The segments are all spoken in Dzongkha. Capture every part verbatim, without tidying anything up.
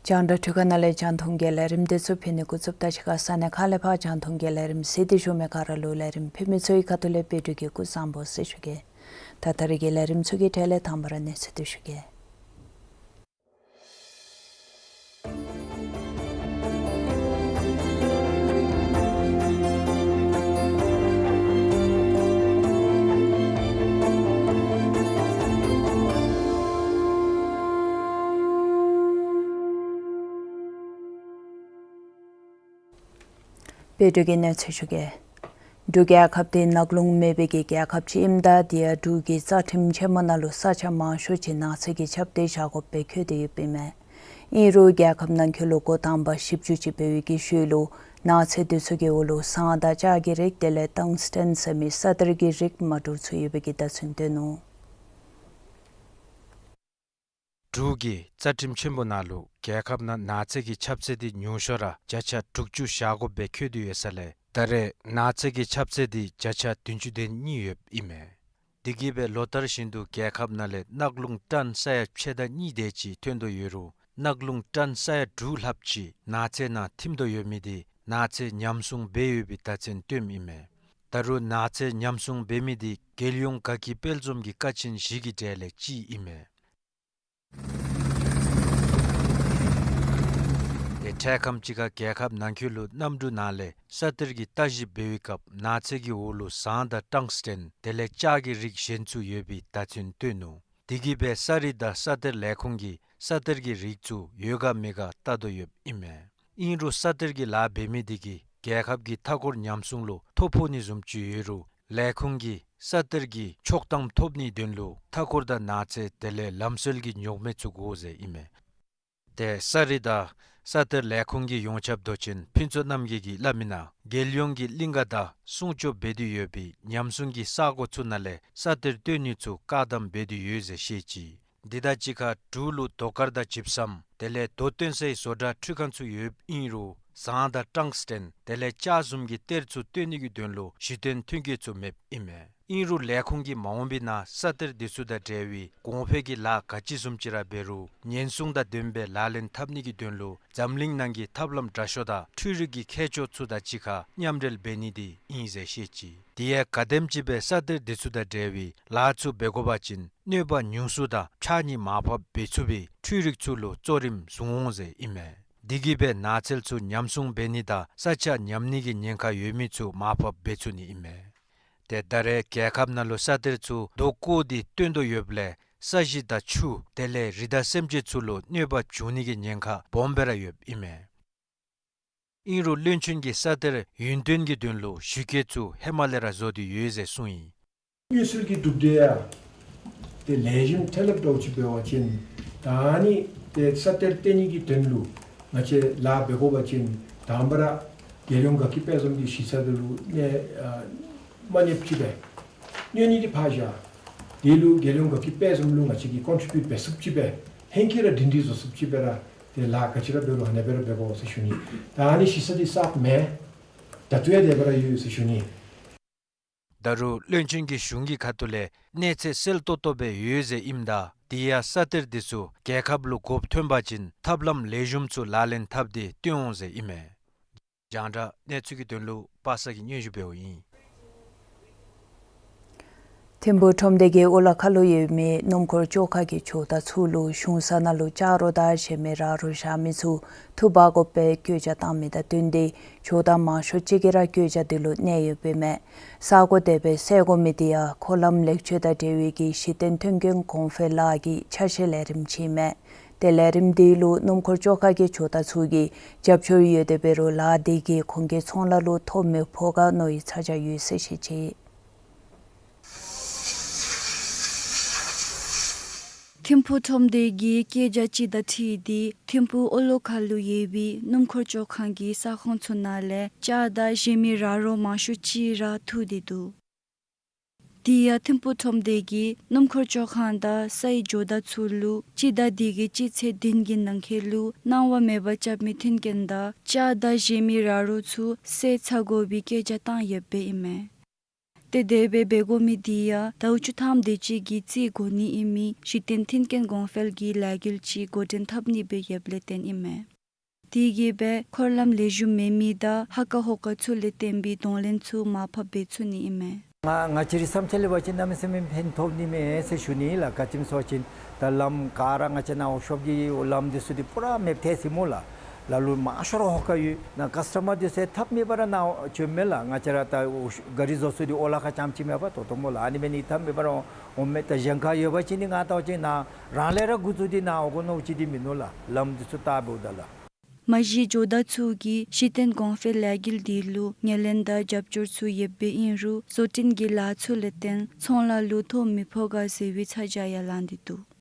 རྒྱང་བསྒྲགས་འཕྲུལ་ཁང་ནང་ལས་རྒྱང་མཐོང་གི་ལས་རིམ་དེ་ཚུ་ཕུལ་ནི་འགོ་བཙུགསཔ་ད་ཕྱི་ཁ་ས་གནས་ཁག་ལས་ཕར་རྒྱང་མཐོང་གི་ལས་རིམ་གཟིགས་ཏེ་བཞུགས་མི་ག་ར་ལུ་ལས་རིམ་ཕུལ་མི་ཚུ་གི་ཁ་ཐུག་ལས་དཔལ་འབྱོར་གྱི་སྐུ་གཟུགས་བཟང་པོ་ཟེར་ཞུ་གེ། ད་ད་རེས་ཀྱི་ལས་རིམ་ཚུ་གི་གྲས་ལས་དང་པ་ར་གནས་ཚུལ་དེ་ཞུ་གེ། དཔལ་འབྱོར་གྱི་གནས་ཚུལ་ཞུ་གེ། འབྲུག་རྒྱལ་ཁབ་དེ་ནགས་ཀླུང་མེད་པའི་གི་རྒྱལ་ཁབ་ཅིག་ཨིནམ་ད་དེ་ཡང་འབྲུག་གི་རྩ་ཁྲིམས་ཆེན་མོ་ནང་ལུ་ས་ཆ་མང་ཤོས་ཅིག་ནགས་ཚལ་གྱིས་ཁྱབ་སྟེ་བཞག་དགོཔ་སྦེ་བཀོད་དེ་ཡོདཔ་ཨིན་མས། ཨིན་རུང་རྒྱལ་ཁབ་ནང་འཁོད་ལུ་འགོ་དང་པ་ཞིབ་འཇུག་ཅིག་འབད་བའི་གི་ཤུལ་ལུ་ནགས་ཚལ་དེ་ཚུ་གི་འོག་ལུ་ཟངས་དང་ལྕགས་ཀྱི་རིགས་དེ་ལས་ཊང་སི་ཊེན་ཟེར་མི་ས་གཏེར་གྱི་རིགས་མ་འདྲཝ་ཚུ་ཡོད་པའི་གི་བརྡ་མཚོན་བཏོན་ནུག། འབྲུག་གི་རྩ་ཁྲིམས་ཆེན་པོ་ནང་ལུ་རྒྱལ་ཁབ་ནང་ནགས་ཚལ་གྱི་ཁྱབ་ཚད་འདི་ཉུང་ཤོས་ར་བརྒྱ་ཆ་དྲུག་ཅུ་བཞག་དགོཔ་སྦེ་བཀོད་དེ་ཡོད་ས་ལས་ད་རེས་ནགས་ཚལ་གྱི་ཁྱབ་ཚད་འདི་བརྒྱ་ཆ་བདུན་ཅུ་དོན་གཉིས་ཡོདཔ་ཨིན་མས། དེ་གིས་སྦེ་ལོ་ལྟར་བཞིན་དུ་རྒྱལ་ཁབ་ནང་ལས་ནགས་རླུང་ཊཱན་ས་ཡ་ཕྱེད་དང་གཉིས་དེ་ཅིག་ཐོན་དོ་ཡོད་རུང་ནགས་རླུང་ཊཱན་ས་ཡ་དྲུག་ལྷགཔ་ཅིག་ནགས་ཚལ་ནང་ཐིམ་དོ་ཡོད་མི་འདི་ནགས་ཚལ་ཉམས་སྲུང་འབད་ཡོད་པའི་བརྡ་མཚོན་བཏོནམ་ཨིན་མས། ད་རུང་ནགས་ཚལ་ཉམས་སྲུང་འབད་མི་འདི་རྒྱལ་ཡོངས་དགའ་སྐྱིད་དཔལ་འཛོམས་ཀྱི་ཀ་ཆེན་བཞི་གི་གྲས་ལས་གཅིག་ཨིན་མས། དེ་འཕྲལ་ཁམས་ཅིག་ཁར་རྒྱལ་ཁབ་ནང་འཁོད་ལུ་གནམ་གྲུ་ནང་ལས་ས་གཏེར་གྱི་ལྟ་ཞིབ་འབད་བའི་སྐབས་ནགས་ཚལ་གྱི་འོག་ལུ་ཟངས་དང་ཊང་སི་ཊེན་དེ་ལས་ལྕགས་ཀྱི་རིགས་གཞན་ཚུ་ཡོད་པའི་བརྡ་མཚོན་བཏོན་ནུག། དེ་གིས་སྦེ་ས་རིགས་དང་ས་གཏེར་ལས་ཁུངས་ཀྱིས་ས་གཏེར་གྱི་རིགས་ཚུ་ཡོད་ག་མེད་ག་བལྟ་དོ་ཡོདཔ་ཨིན་མས། ཨིན་རུང་ས་གཏེར་གྱི་ལཱ་འབད་མི་དེ་གིས་རྒྱལ་ཁབ་ཀྱི་མཐའ་འཁོར་ཉམས་སྲུང་ལུ་ཐོ་ཕོག་ནི་བཟུམ་ཅིག་ཡོད་རུང་ལས་ཁུངས་ཀྱིས་ས་གཏེར་གྱི་ཆོག་ཐམ་ཐོབ་ནིའི་དོན་ལུ་མཐའ་འཁོར་དང་ནགས་ཚལ་དེ་ལས་ལམ་སྲོལ་གྱི་རྙོག་མེ་ཚུ་དགོ་ཟེར་ཨིན་མས། དེ་ས་རིགས་དང་ས་གཏེར་ལས་ཁུངས་ཀྱི་ཡོངས་ཁྱབ་མདོ་ཆེན་ཕུན་ཚོགས་རྣམ་རྒྱལ་གྱིས་སླབ་མི་ནང་རྒྱལ་ཡོངས་ཀྱི་གླིང་ག་དང་སྲུང་སྐྱོབ་འབད་དེ་ཡོད་པའི་ཉམས་སྲུང་གི་ས་གོ་ཚུ་ནང་ལས་ས་གཏེར་བཏོན་ནི་ཚུ་བཀག་དམ་འབད་དེ་ཡོད་ཟེར་བཤད་ཅི། འདི་དང་གཅིག་ཁར་འབྲུག་ལུ་རྡོ་དཀར་དང་ཇིབ་སམ་དེ་ལས་རྡོ་བཏོན་སའི་བཟོ་གྲྭ་འཕྲུལ་ཁང་ཚུ་ཡོདཔ་ཨིན་རུང་ཟངས་དང་ཊང་སི་ཊེན་དེ་ལས་ལྕགས་བཟུམ་གྱི་གཏེར་ཚུ་བཏོན་ནི་གི་དོན་ལུ་གཞི་རྟེན་ཐོན་སྐྱེད་ཚུ་མེདཔ་ཨིན་མས། ཨིན་རུང་ལས་ཁུངས་ཀྱིས་མ་འོངས་པའི་ནང་ས་གཏེར་འདི་ཚུ་དང་འབྲེལ་བའི་གོང་འཕེལ་གྱི་ལཱ་ག་ཅི་བཟུམ་ཅིག་ར་འབད་རུང་ཉེན་སྲུང་དང་ལྡན་པའི་ལག་ལེན་འཐབ་ནི་གི་དོན་ལུ་འཛམ་གླིང་ནང་གི་ཐབས་ལམ་དྲག་ཤོས་དང་འཕྲུལ་རིག་གི་ཁྱད་ཆོས་ཚུ་དང་གཅིག་ཁར་མཉམ་འབྲེལ་འབད་ནི་འདི་ཨིན་ཟེར་བཤད་ཅི། དེ་ཡང་ག་དེམ་ཅིག་སྦེ་ས་གཏེར་འདི་ཚུ་དང་འབྲེལ་བའི་ལཱ་ཚུ་འབད་དགོ་པ་ཅིན་གནོད་པ་ཉུང་སུ་དང་ཕྱགས་སྙིགས་མར་ཕབ་འབད་ཚུགས་པའི་འཕྲུལ་རིག་ཚུ་ལུ་གཙོ་རིམ་བཟུང་འོང་ཟེར་ཨིན་མས། དེ་གིས་སྦེ་ནགས་ཚལ་ཚུ་ཉམས་སྲུང་འབད་ནི་དང་ས་ཆ་ཉམས་ནི་གི་ཉེན་ཁ་ཡོད་མི་ཚུ་མར་ཕབ་འབད་ཚུགས་ནི་ཨིན་མས། དེ་ད་རེས་རྒྱལ་ཁབ་ནང་ལུ་ས་གཏེར་ཚུ་རྡོ་བརྐོ་སྟེ་བཏོན་དོ་ཡོདཔ་ལས་ས་གཞི་དང་ཆུ་དེ་ལས་རི་དྭགས་སེམས་ཅན་ཚུ་ལུ་གནོད་པ་འབྱུང་ནི་གི་ཉེན་ཁ་སྦོམ་སྦེ་ར་ཡོདཔ་ཨིན་མས། ཨིན་རུང་བློན་ཆེན་གྱིས་ས་གཏེར་ཡུན་བརྟན་གྱི་དོན་ལུ་ཞུ་སྐལ་ཚུ་ཧེ་མ་ལས་ར་བཟོ་སྟེ་ཡོད་ཟེར་གསུངས་ཡི། དངུལ་སྲོལ་གྱི་གྲུབ་འབྲས་ཡང་དེ་ལེགས་ཤོམ་ཐོན་སླབ་འདྲཝ་ཅིག་འབད་བ་ཅིན་ད་ཨ་ནི་དེ་ས་གཏེར་བཏོན་ནི་གི་དོན་ལུ་ང་བཅས་ལཱ་འབད་དགོ་པ་ཅིན་དང་པ་ར་རྒྱལ་ཡོངས་དགའ་སྐྱིད་དཔལ་འཛོམས་ཀྱི་གཞི་རྩ་དེ་ལུ་གནས་ཨ་མ་གནསཔ་ཅིག་སྦེ་གནས་ནི་དེ་ཕར་བཞག། དེ་ལུ་རྒྱལ་ཡོངས་དགའ་སྐྱིད་དཔལ་འཛོམས་ལུ་ང་བཅས་ཀྱིས་ཀོན་ཊི་བིའུཊ་འབད་ཚུགསཔ་ཅིག་སྦེ་ཧེང་སྐལ་ར་སྒྲིང་སྒྲིང་བཟོ་ཚུགསཔ་ཅིག་སྦེ་ར་ཏེ་ལཱ་ག་ཅི་ར་འབད་རུང་ཨ་ནེ་སྦེ་ར་འབད་དགོ་ཟེར་ཞུ་ནི། ད་ཨ་ནི་ཤེས་ས་འདི་གསརཔ་མེན། ད་ལྟོ་ཡང་དེ་སྦེ་ར་ཡོད་ཟེར་ཞུ་ནི། ད་རུང་བློན་ཆེན་གྱིས་གཞུང་གི་ཁ་ཐུག་ལས་གནས་ཚད་གསལ་ཏོག་ཏོ་སྦེ་ཡོད་ཟེར་ཨིནམ་ད་དེ་ཡང་ས་གཏེར་འདི་ཚུ་རྒྱལ་ཁབ་ལུ་དགོཔ་ཐོན་པ་ཅིན་ཐབས་ལམ་ལེགས་ཤོམ་ཚུ་ལག་ལེན་འཐབ་སྟེ་བཏོན་འོང་ཟེར་ཨིན་མས། རྒྱང་བསྒྲགས་གནས་ཚུལ་གྱི་དོན་ལུ་པ་སངས་ཀྱིས་སྙན་ཞུ་འབདཝ་ཨིན། ཐིམ་ཕུག་ཁྲོམ་སྡེ་གི་ཨོ་ལ་ཁ་ལུ་ཡོད་མི་སྣུམ་འཁོར་བཅོ་ཁང་གི་ཇོ་བདག་ཚུ་ལུ་གཞུང་ས་ནང་ལུ་ལྕགས་རོ་དང་གཞན་མི་ར་རོ་བཞག་མི་ཚུ་འཐུ་འབག་དགོ་པའི་བཀོད་རྒྱ་བཏང་མི་དང་བསྟུན་ཏེ་ཇོ་བདག་མང་ཤོས་ཅིག་གིས་ར་བཀོད་རྒྱ་འདི་ལུ་གནས་ཡོདཔ་ཨིན་མས། ས་གོ་དེ་སྦེ་གསལ་དགོ་མི་འདི་ཡང་འཁོར་ལམ་ལེགས་བཅོས་དང་འབྲེལ་བའི་གི་གཞི་རྟེན་མཐུན་རྐྱེན་གོང་འཕེལ་ལཱ་གི་ཆ་ཤས་ལས་རིམ་ཅིག་ཨིན་མས། ཏེ་ལས་རིམ་འདི་ལུ་སྣུམ་འཁོར་བཅོ་ཁང་གི་ཇོ་བདག་ཚུ་གིས་རྒྱབ་སྐྱོར་ཡོད་དེ་འབད་རུང་ལཱ་འདི་གིས་ཁོང་གི་ཚོང་ལཱ་ལུ་ཐོ་མི་ཕོག་ག་མནོ་བའི་ཚ་གྱང་ཡོད་ཟེར་བཤད་ཅི། ཐིམ་ཕུག་ཁྲོམ་སྡེ་གིས་བཀོད་རྒྱ་ཅིག་དང་འཁྲིལ་ཏེ་ཐིམ་ཕུག་ཨོ་ལོ་ཁ་ལུ་ཡོད་པའི་སྣུམ་འཁོར་བཅོ་ཁང་གི་ས་ཁོངས་ཚུ་ནང་ལས་ལྕགས་དང་གཞན་མི་ར་རོ་མང་ཤོས་ཅིག་ར་འཐུ་སྟེ་འདུག། དེ་ཡང་ཐིམ་ཕུག་ཁྲོམ་སྡེ་གིས་སྣུམ་འཁོར་བཅོ་ཁང་དང་སའི་ཇོ་བདག་ཚུ་ལུ་སྤྱི་ཟླ་འདི་གི་སྤྱི་ཚེས་བདུན་གྱི་ནང་འཁོད་ལུ་གནང་བ་མེད་པར་རྐྱབ་མི་མཐུན་རྐྱེན་དང་ལྕགས་དང་གཞན་མི་ར་རོ་ཚུ་བསལ་ཚར་དགོ་པའི་བཀོད་རྒྱ་བཏང་ཡོདཔ་ཨིན་མས། ཏེ་དེ་སྦེ་འབད་དགོ་མི་འདི་ཡང་ཟླཝ་བཅུ་ཐམ་དེ་ཅིག་གི་རྩིས་འགོ་ནི་ཨིན་མི་གཞི་རྟེན་མཐུན་རྐྱེན་གོང་འཕེལ་གྱི་ལས་འགུལ་ཅིག་འགོ་འདྲེན་འཐབ་ནི་སྦེ་ཡོདཔ་ལས་བརྟེན་ཨིན་མས། དེ་གིས་སྦེ་འཁོར་ལམ་ལེགས་ཤོམ་མེད་མི་དང་ཧ་ཀ་ཧོ་ཀ་ཚུ་ལས་བརྟེན་པའི་གདོང་ལེན་ཚུ་མར་ཕབ་འབད་ཚུགས་ནི་ཨིན་མས། ང་ང་བཅས་རའི་བསམ་འཆར་ལས་འབད་བ་ཅིན་གནམ་མེད་ས་མེད་ཕན་ཐོགས་ནི་མས་ཟེར་ཞུ་ནི་ལགས། ག་ཅི་སྨོ་ཟེར་བ་ཅིན་ད་ལམ་ག་ར་ང་བཅས་ནཱ་ཝརཀ་ཤོབ་ཀྱི་ལམ་འདི་ཚུ་འདི་པུ་ར་མེདཔ་ཐལ་སོ་སྨོ་ལགས། ལ་ལུ་མང་ཤོས་ར་ཧོ་ཀ་ཡོད། ནཱ་ཀཱསི་ཊ་མར་འདི་ཚུ་ཐབས་མེད་པར་ནཱ་བྱོནམ་མས་ལགས། ང་བཅས་ར་ད་ཝརཀ་ཤོབ་ག་རི་བཟོ་ས་འདི་ཨོ་ལ་ཁ་རྐྱངམ་ཅིག་མེན་པར་ཏོག་ཏོ་སྨོ་ལགས། ཨ་ནི་འབད་ནི་ཐབས་མེད་པར་འོངམ་མས། ད་གཞན་ཁར་ཡོད་པ་ཅིན་ནི་ང་བལྟ་བ་ཅིན་ནཱ་རང་ལས་ར་འགོ་བཙུགས་ཏེ་ནཱ་འོང་དགོ་མནོ་ཅིག་འདི་མིན་ནུག་ལགས། ལམ་འདི་ཚུ་བལྟ་འབདཝ་ད་ལགས། མ་གཞི་ཇོ་བདག་ཚུ་གིས་གཞི་རྟེན་གོང་འཕེལ་ལས་འགུལ་འདི་ལུ་ངོས་ལེན་དང་རྒྱབ་སྐྱོར་ཚུ་ཡོདཔ་ཨིན་རུང་བཟོ་སྐྲུན་གྱི་ལཱ་ཚུ་ལས་བརྟེན་ཚོང་ལཱ་ལུ་ཐོ་མི་ཕོག་ག་ཟེར་བའི་ཚ་གྱང་ཡང་ལངས་ཏེ་འདུག།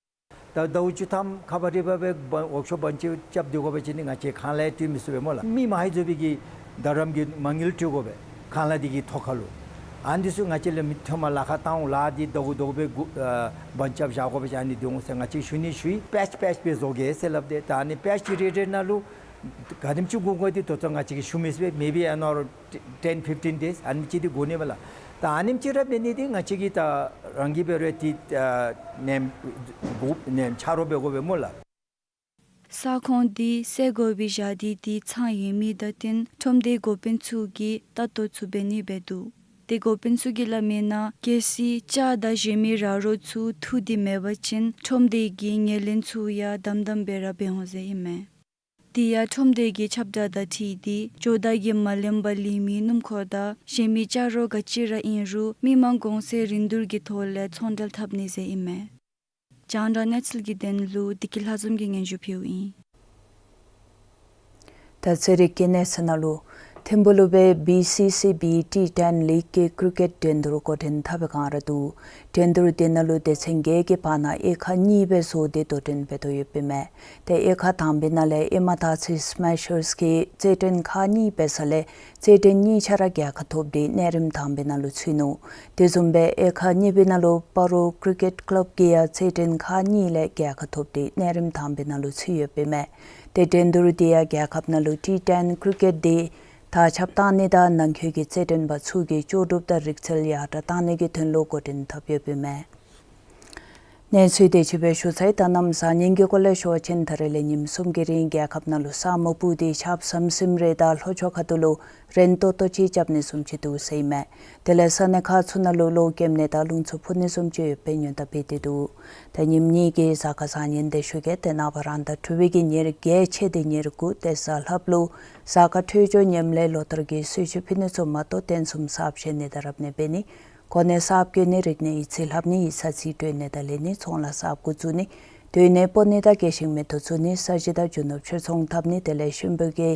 ད་ཟླཝ་བཅུ་ཐམ་ཁ་བ་རི་བ་སྦེ་ཝརཀ་ཤོབ་བང་ཅིག་རྐྱབ་སྡོད་དགོ་པ་ཅིན་ནི་ང་བཅས་ཁང་གླ་སྤྲོད་མི་ཚུགས་པས་སྨོ་ལགས། མི་མང་ཧེང་བཟོ་བའི་གི་རྡ་རམ་གྱི་མ་དངུལ་སྤྲོད་དགོ་པས། ཁང་གླ་འདི་གི་ཐོག་ཁར་ལུ་ཨ་ནི་འདི་ཚུ་ང་བཅས་ལས་མི་ཐོན་མ་ལཱ་ཁག་བཏང་འོང་། ལཱ་འདི་ད་གུ་ད་གུ་སྦེ་གུ་ཨ་བང་རྐྱབ་བཞག་དགོ་པ་ཅིན་ཨ་ནི་སྡོད་འོང་ཟེར་ང་བཅས་ཞུ་ནི་ཞུ་ཡི། པེཆ་པེཆ་སྦེ་བཟོ་གེ་ཟེར་སླབ་སྟེ། ད་ཨ་ནི་པེཆ་གི་རེཊ་རེཊ་ནང་ལུ་ག་དེམ་ཅིག་དགོ་དགོ་འདི་ད་ལྟོ་ང་བཅས་ཀྱིས་ཞུ་མི་ཚུགས་པས། maybe another ten fifteen days ཨ་ནེམ་ཅིག་འདི་དགོ་ནི་མས་ལགས། ད་ཨ་ནེམ་ཅིག་ར་འབད་ནི་འདི་ང་བཅས་ཀྱིས་ད་རང་གིས་འབད་རུང་ཏེ་ཨ་ནེམ་གུ་ནེམ་ཆ་རོགས་འབད་དགོ་པས་སྨོ་ལགས། ས་ཁོངས་འདི་སེལ་དགོ་པའི་བཞག་དེ་འདི་ཚང་ཡོད་མི་དང་བསྟུན་ཁྲོམ་སྡེའི་འགོ་དཔོན་ཚུ་གིས་ལྟ་རྟོག་ཚུ་འབད་ནི་སྦེ་འདུག། ཏེ་འགོ་དཔོན་ཚུ་གིས་སླབ་མིའི་ནང་གལ་སྲིད་ལྕགས་དང་གཞན་མི་ར་རོ་ཚུ་འཐུ་སྟེ་མེད་པ་ཅིན་ཁྲོམ་སྡེ་གི་ངོས་ལེན་ཚུ་ཡང་དམ་དམ་སྦེ་ར་འབད་འོང་ཟེར་ཨིན་མས། དེ་ཡང་ཁྲོམ་སྡེ་གི་ཁྱབ་བསྒྲགས་དང་འཁྲིལ་ཏེ་ཇོ་བདག་གིས་མ་ལེན་པར་ལུས་མི་སྣུམ་འཁོར་དང་གཞན་མི་ལྕགས་རོ་ག་ཅི་ར་ཨིན་རུང་མི་མང་གོང་ཚད་རིན་བསྡུར་གྱི་ཐོག་ལས་ཚོང་འབྲེལ་འཐབ་ནི་ཟེར་ཨིན་མས། རྒྱང་བསྒྲགས་གནས་ཚུལ་གྱི་དོན་ལུ་བདེ་སྐྱིད་ལྷ་འཛོམས་ཀྱིས་སྙན་ཞུ་ཕུལཝ་ཨིན། ད་ཚེ་རིག་གི་གནས་ཚུལ་ནང་ལུ་ཐིམ་ཕུག་ལུ་སྦེ་བི་སི་སི་བི་ཊི་ཊེན་ལིག་གི་ཀྲི་ཀེཊ་འགྲན་བསྡུར་འགོ་འདྲེན་འཐབ་པའི་བསྒང་ར་འདུག། འགྲན་བསྡུར་འདི་ནང་ལུ་སྡེ་ཚན་བརྒྱད་ཀྱི་བར་ན་དབྱེ་ཁག་གཉིས་སྦེ་བཟོ་སྟེ་དོ་འགྲན་འབད་དོ་ཡོདཔ་ཨིན་མས། ཏེ་དབྱེ་ཁག་དང་པའི་ནང་ལས་ཨེ་མ་དར་ཚི་སི་མེ་ཤརས་ཀྱིས་རྩེད་འགྲན་ཁག་གཉིས་འབད་ས་ལས་རྩེད་འགྲན་གཉིས་ཆ་ར་རྒྱལ་ཁ་ཐོབ་སྟེ་གནས་རིམ་དང་པའི་ནང་ལུ་ཚུད་ནུག། དེ་བཟུམ་སྦེ་དབྱེ་ཁག་གཉིས་པའི་ནང་ལུ་སྤ་རོ་ཀྲི་ཀེཊ་ཀ་ལབ་ཀྱིས་ཡང་རྩེད་འགྲན་ཁག་གཉིས་ལས་རྒྱལ་ཁ་ཐོབ་སྟེ་གནས་རིམ་དང་པའི་ནང་ལུ་ཚུད་ཡོདཔ་ཨིན་མས། ཏེ་འགྲན་བསྡུར་འདི་ཡང་རྒྱལ་ཁབ་ནང་ལུ་ཊི་ཊེན་ཀྲི་ཀེཊ་འདི་དར་ཁྱབ་གཏང་ནི་དང་ནང་འཁོད་ཀྱི་རྩེད་འགྲན་པ་ཚུ་གི་ལྕོགས་གྲུབ་དང་རིག་རྩལ་ཡར་དྲག་གཏང་ནི་གི་དོན་ལུ་འགོ་འདྲེན་འཐབ་ཡོདཔ་ཨིན་མས། གནས་ཚུལ་དེ་ཅིག་སྦེ་ཞུ་ཚར་ཡི། ད་གནམ་བཟང་ངན་གྱི་སྐོར་ལས་ཞུ་བ་ཅིན་ད་རེས་ལས་ཉིནམ་གསུམ་གྱི་རིང་རྒྱལ་ཁབ་ནང་ལུ་ས་སྨུག་སྤུབས་ཏེ་ཆརཔ་ཟམ་ཟིམ་རེ་དང་ལྷོ་ཕྱོགས་ཁ་ཐུག་ལུ་རན་ཏོག་ཏོ་ཅིག་རྐྱབ་ནི་བཟུམ་ཅིག་འདུག་ཟེར་ཨིན་མས། དེ་ལས་ས་གནས་ཁག་ཚུ་ནང་ལུ་གློག་སྐྱེམ་ནི་དང་རླུང་འཚུབ་ཕུ་ནི་བཟུམ་ཅིག་ཡོད་པའི་ཉེན་བརྡ་འབད་དེ་འདུག། ད་ཉིནམ་གཉིས་ཀྱི་གཟའ་སྐར་བཟང་ངན་དེ་ཞུ་གེ། ཏེ་ནངས་པ་རང་ཟླ་དྲུག་པའི་གི་ཉེར་བརྒྱད་ཚེས་ཏེ་ཉེར་དགུ་ཏེ་གཟའ་ལྷགཔ་ལུ་གཟའ་སྐར་འཕྲོད་སྦྱོར་ངནམ་ལས་ལོ་ལྟར་གྱི་གསོལ་མཆོད་ཕུལ་ནི་ཚུ་མ་གཏོགས་རྟེན་གསུམ་གསརཔ་བཞེངས་ནི་དང་རབ་གནས་འབད་ནི་གོ་གནས་གསརཔ་བསྐོ་ནི་རིག་གནས་ཡིག་རྩིས་ལྷབ་ནི་ཡིག་ཚང་རྩིས་སྤྲོད་ནི་དང་ལེན་ནི་ཚོང་ལཱ་གསརཔ་འགོ་བཙུགས་ནི་སྡོད་གནས་སྤོ་ནི་དང་སྐྱེད་ཤིང་མེ་ཏོག་བཙུགས་ནི་ས་གཞི་དང་རྒྱུ་ནོར་ཕྱིར་ཚོང་འཐབ་ནི་དེ་ལས་གཤིན་པོའི་གི་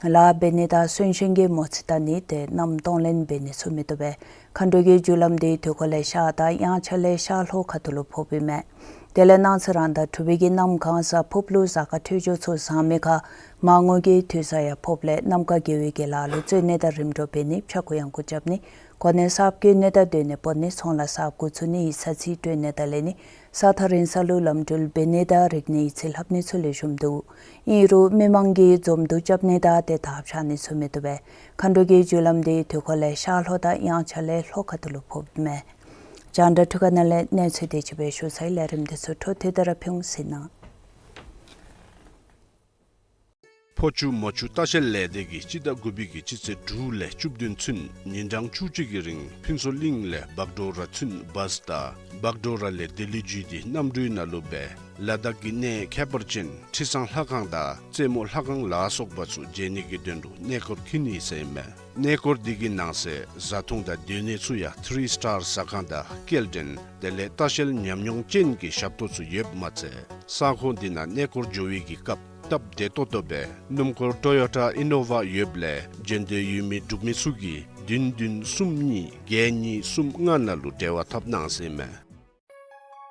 ལཱ་འབད་ནི་དང་གསོན་གཤིན་གྱི་མོ་རྩིས་བལྟ་ནི་དེ་རྣམ་གཏོང་ལེན་འབད་ནི་ཚུ་མི་བཏུབ་པས། མཁའ་འགྲོ་གི་རྒྱུ་ལམ་འདི་དུས་འཁོར་ལས་ཤར་དང་དབྱངས་འཆར་ལས་ཤར་ལྷོ་ཁ་ཐུག་ལུ་ཕོགཔ་ཨིན་མས། དེ་ལས་གནངས་ཚེ་རང་ཟླ་དྲུག་པའི་གི་གནམ་གང་གཟའ་ཕུརཔ་ལུ་གཟའ་སྐར་འཕྲོད་སྦྱོར་ཚུ་བཟང་མི་ཁར་མར་ངོ་གི་དུས་གཟའ་ཡང་ཕོགཔ་ལས་གནམ་ཁ་དགེ་བའི་གི་ལཱ་ལུ་རྩོལ་ནི་དང་རིམ་གྲོ་འབད་ནི་ཕྱྭ་འགུགས་གཡང་འགུགས་རྐྱབ་ནི་ གོ་གནས་གསརཔ་བཀོད་ནི་དང་སྡོད་གནས་སྤོ་ནི་ཚོང་ལཱ་གསརཔ་འགོ་བཙུགས་ནི་ཡི་ས་ཚིགས་སྤྲོད་ནི་དང་ལེན་ནི་ས་ཐག་རིང་ས་ལུ་ལམ་འགྲུལ་འབད་ནི་དང་རིག་གནས་ཡིག་ཚད་ལྷབ་ནི་ཚུ་ལེགས་ཤོམ་འདུག། ཨིན་རུང་མི་མང་གིས་འཛོམས་འདུ་རྐྱབ་ནི་དང་དེ་དག་རྐྱབ་ནི་ཚུ་མི་བཏུབ་པས། མཁའ་འགྲོ་གི་རྒྱུ་ལམ་འདི་དུས་འཁོར་ལས་ཤར་ལྷོ་དང་དབྱངས་འཆར་ལས་ལྷོ་ཁ་ཐུག་ལུ་ཕོགཔ་མས། རྒྱང་བསྒྲགས་ཐོག་ཁ་ནང་ལས་གནས་ཚུལ་དེ་ཅིག་སྦེ་ཞུ་ཚར་ཡི། ལས་རིམ་འདི་ཚུ་འཕྲོ་མཐུད་དེ་ར་ཕུལ་ཟེར་ན། ཕོ་ཆུ་མོ་ཆུ་ལྟ་བཤལ་ལས་སྡེ་གིས་སྤྱི་ཟླ་དགུ་པའི་གི་སྤྱི་ཚེས་དྲུག་ལས་བཅུ་བདུན་ཚུན་ཉིན་གྲངས་བཅུ་གཅིག་གི་རིང་ཕུན་ཚོགས་གླིང་ལས་བག་གྲོ་ར་ཚུན་བཱས་དང་བག་གྲོ་ར་ལས་ལྡི་ལི་བརྒྱུད་དེ་གནམ་གྲུའི་ནང་ལུ་སྦེ་ལ་དྭགས་ཀྱི་གནས་ཁྱད་པར་ཅན་ཁྲི་བཟང་ལྷ་ཁང་དང་རྩེ་མོ་ལྷ་ཁང་ལ་སོགས་པ་ཚུ་མཇལ་ནི་གི་དོན་ལུ་གནས་སྐོར་འཁྱིད་ནི་ཟེར་ཨིན་མས། གནས་སྐོར་འདི་གི་ནང་གསེས་བཟའ་འཐུང་དང་སྡོད་གནས་ཚུ་ཡང་ཐི་རི་སི་ཊར་ཟ་ཁང་དང་སྐྱེལ་འདྲེན་དེ་ལས་ལྟ་བཤལ་ཉམས་མྱོང་ཅན་གྱི་ཞབས་ཏོག་ཚུ་ཡོདཔ་མ་ཚད་ས་ཁོངས་འདི་ནང་གནས་སྐོར་འགྱོ་བའི་གི་སྐབས་སྟབས་བདེ་ཏོག་ཏོ་སྦེ་སྣུམ་འཁོར་ཊོ་ཡོ་ཊ་ཨི་ནོ་ཝ་ཡོདཔ་ལས་འབྱོན་འདོད་ཡོད་མི་འབྲུག་མི་ཚུ་གིས་བདུན་བདུན་གསུམ་གཉིས་བརྒྱད་གཉིས་གསུམ་ལྔ་ནང་ལུ་འབྲེལ་བ་འཐབ་གནང་ཟེར་ཨིན་མས།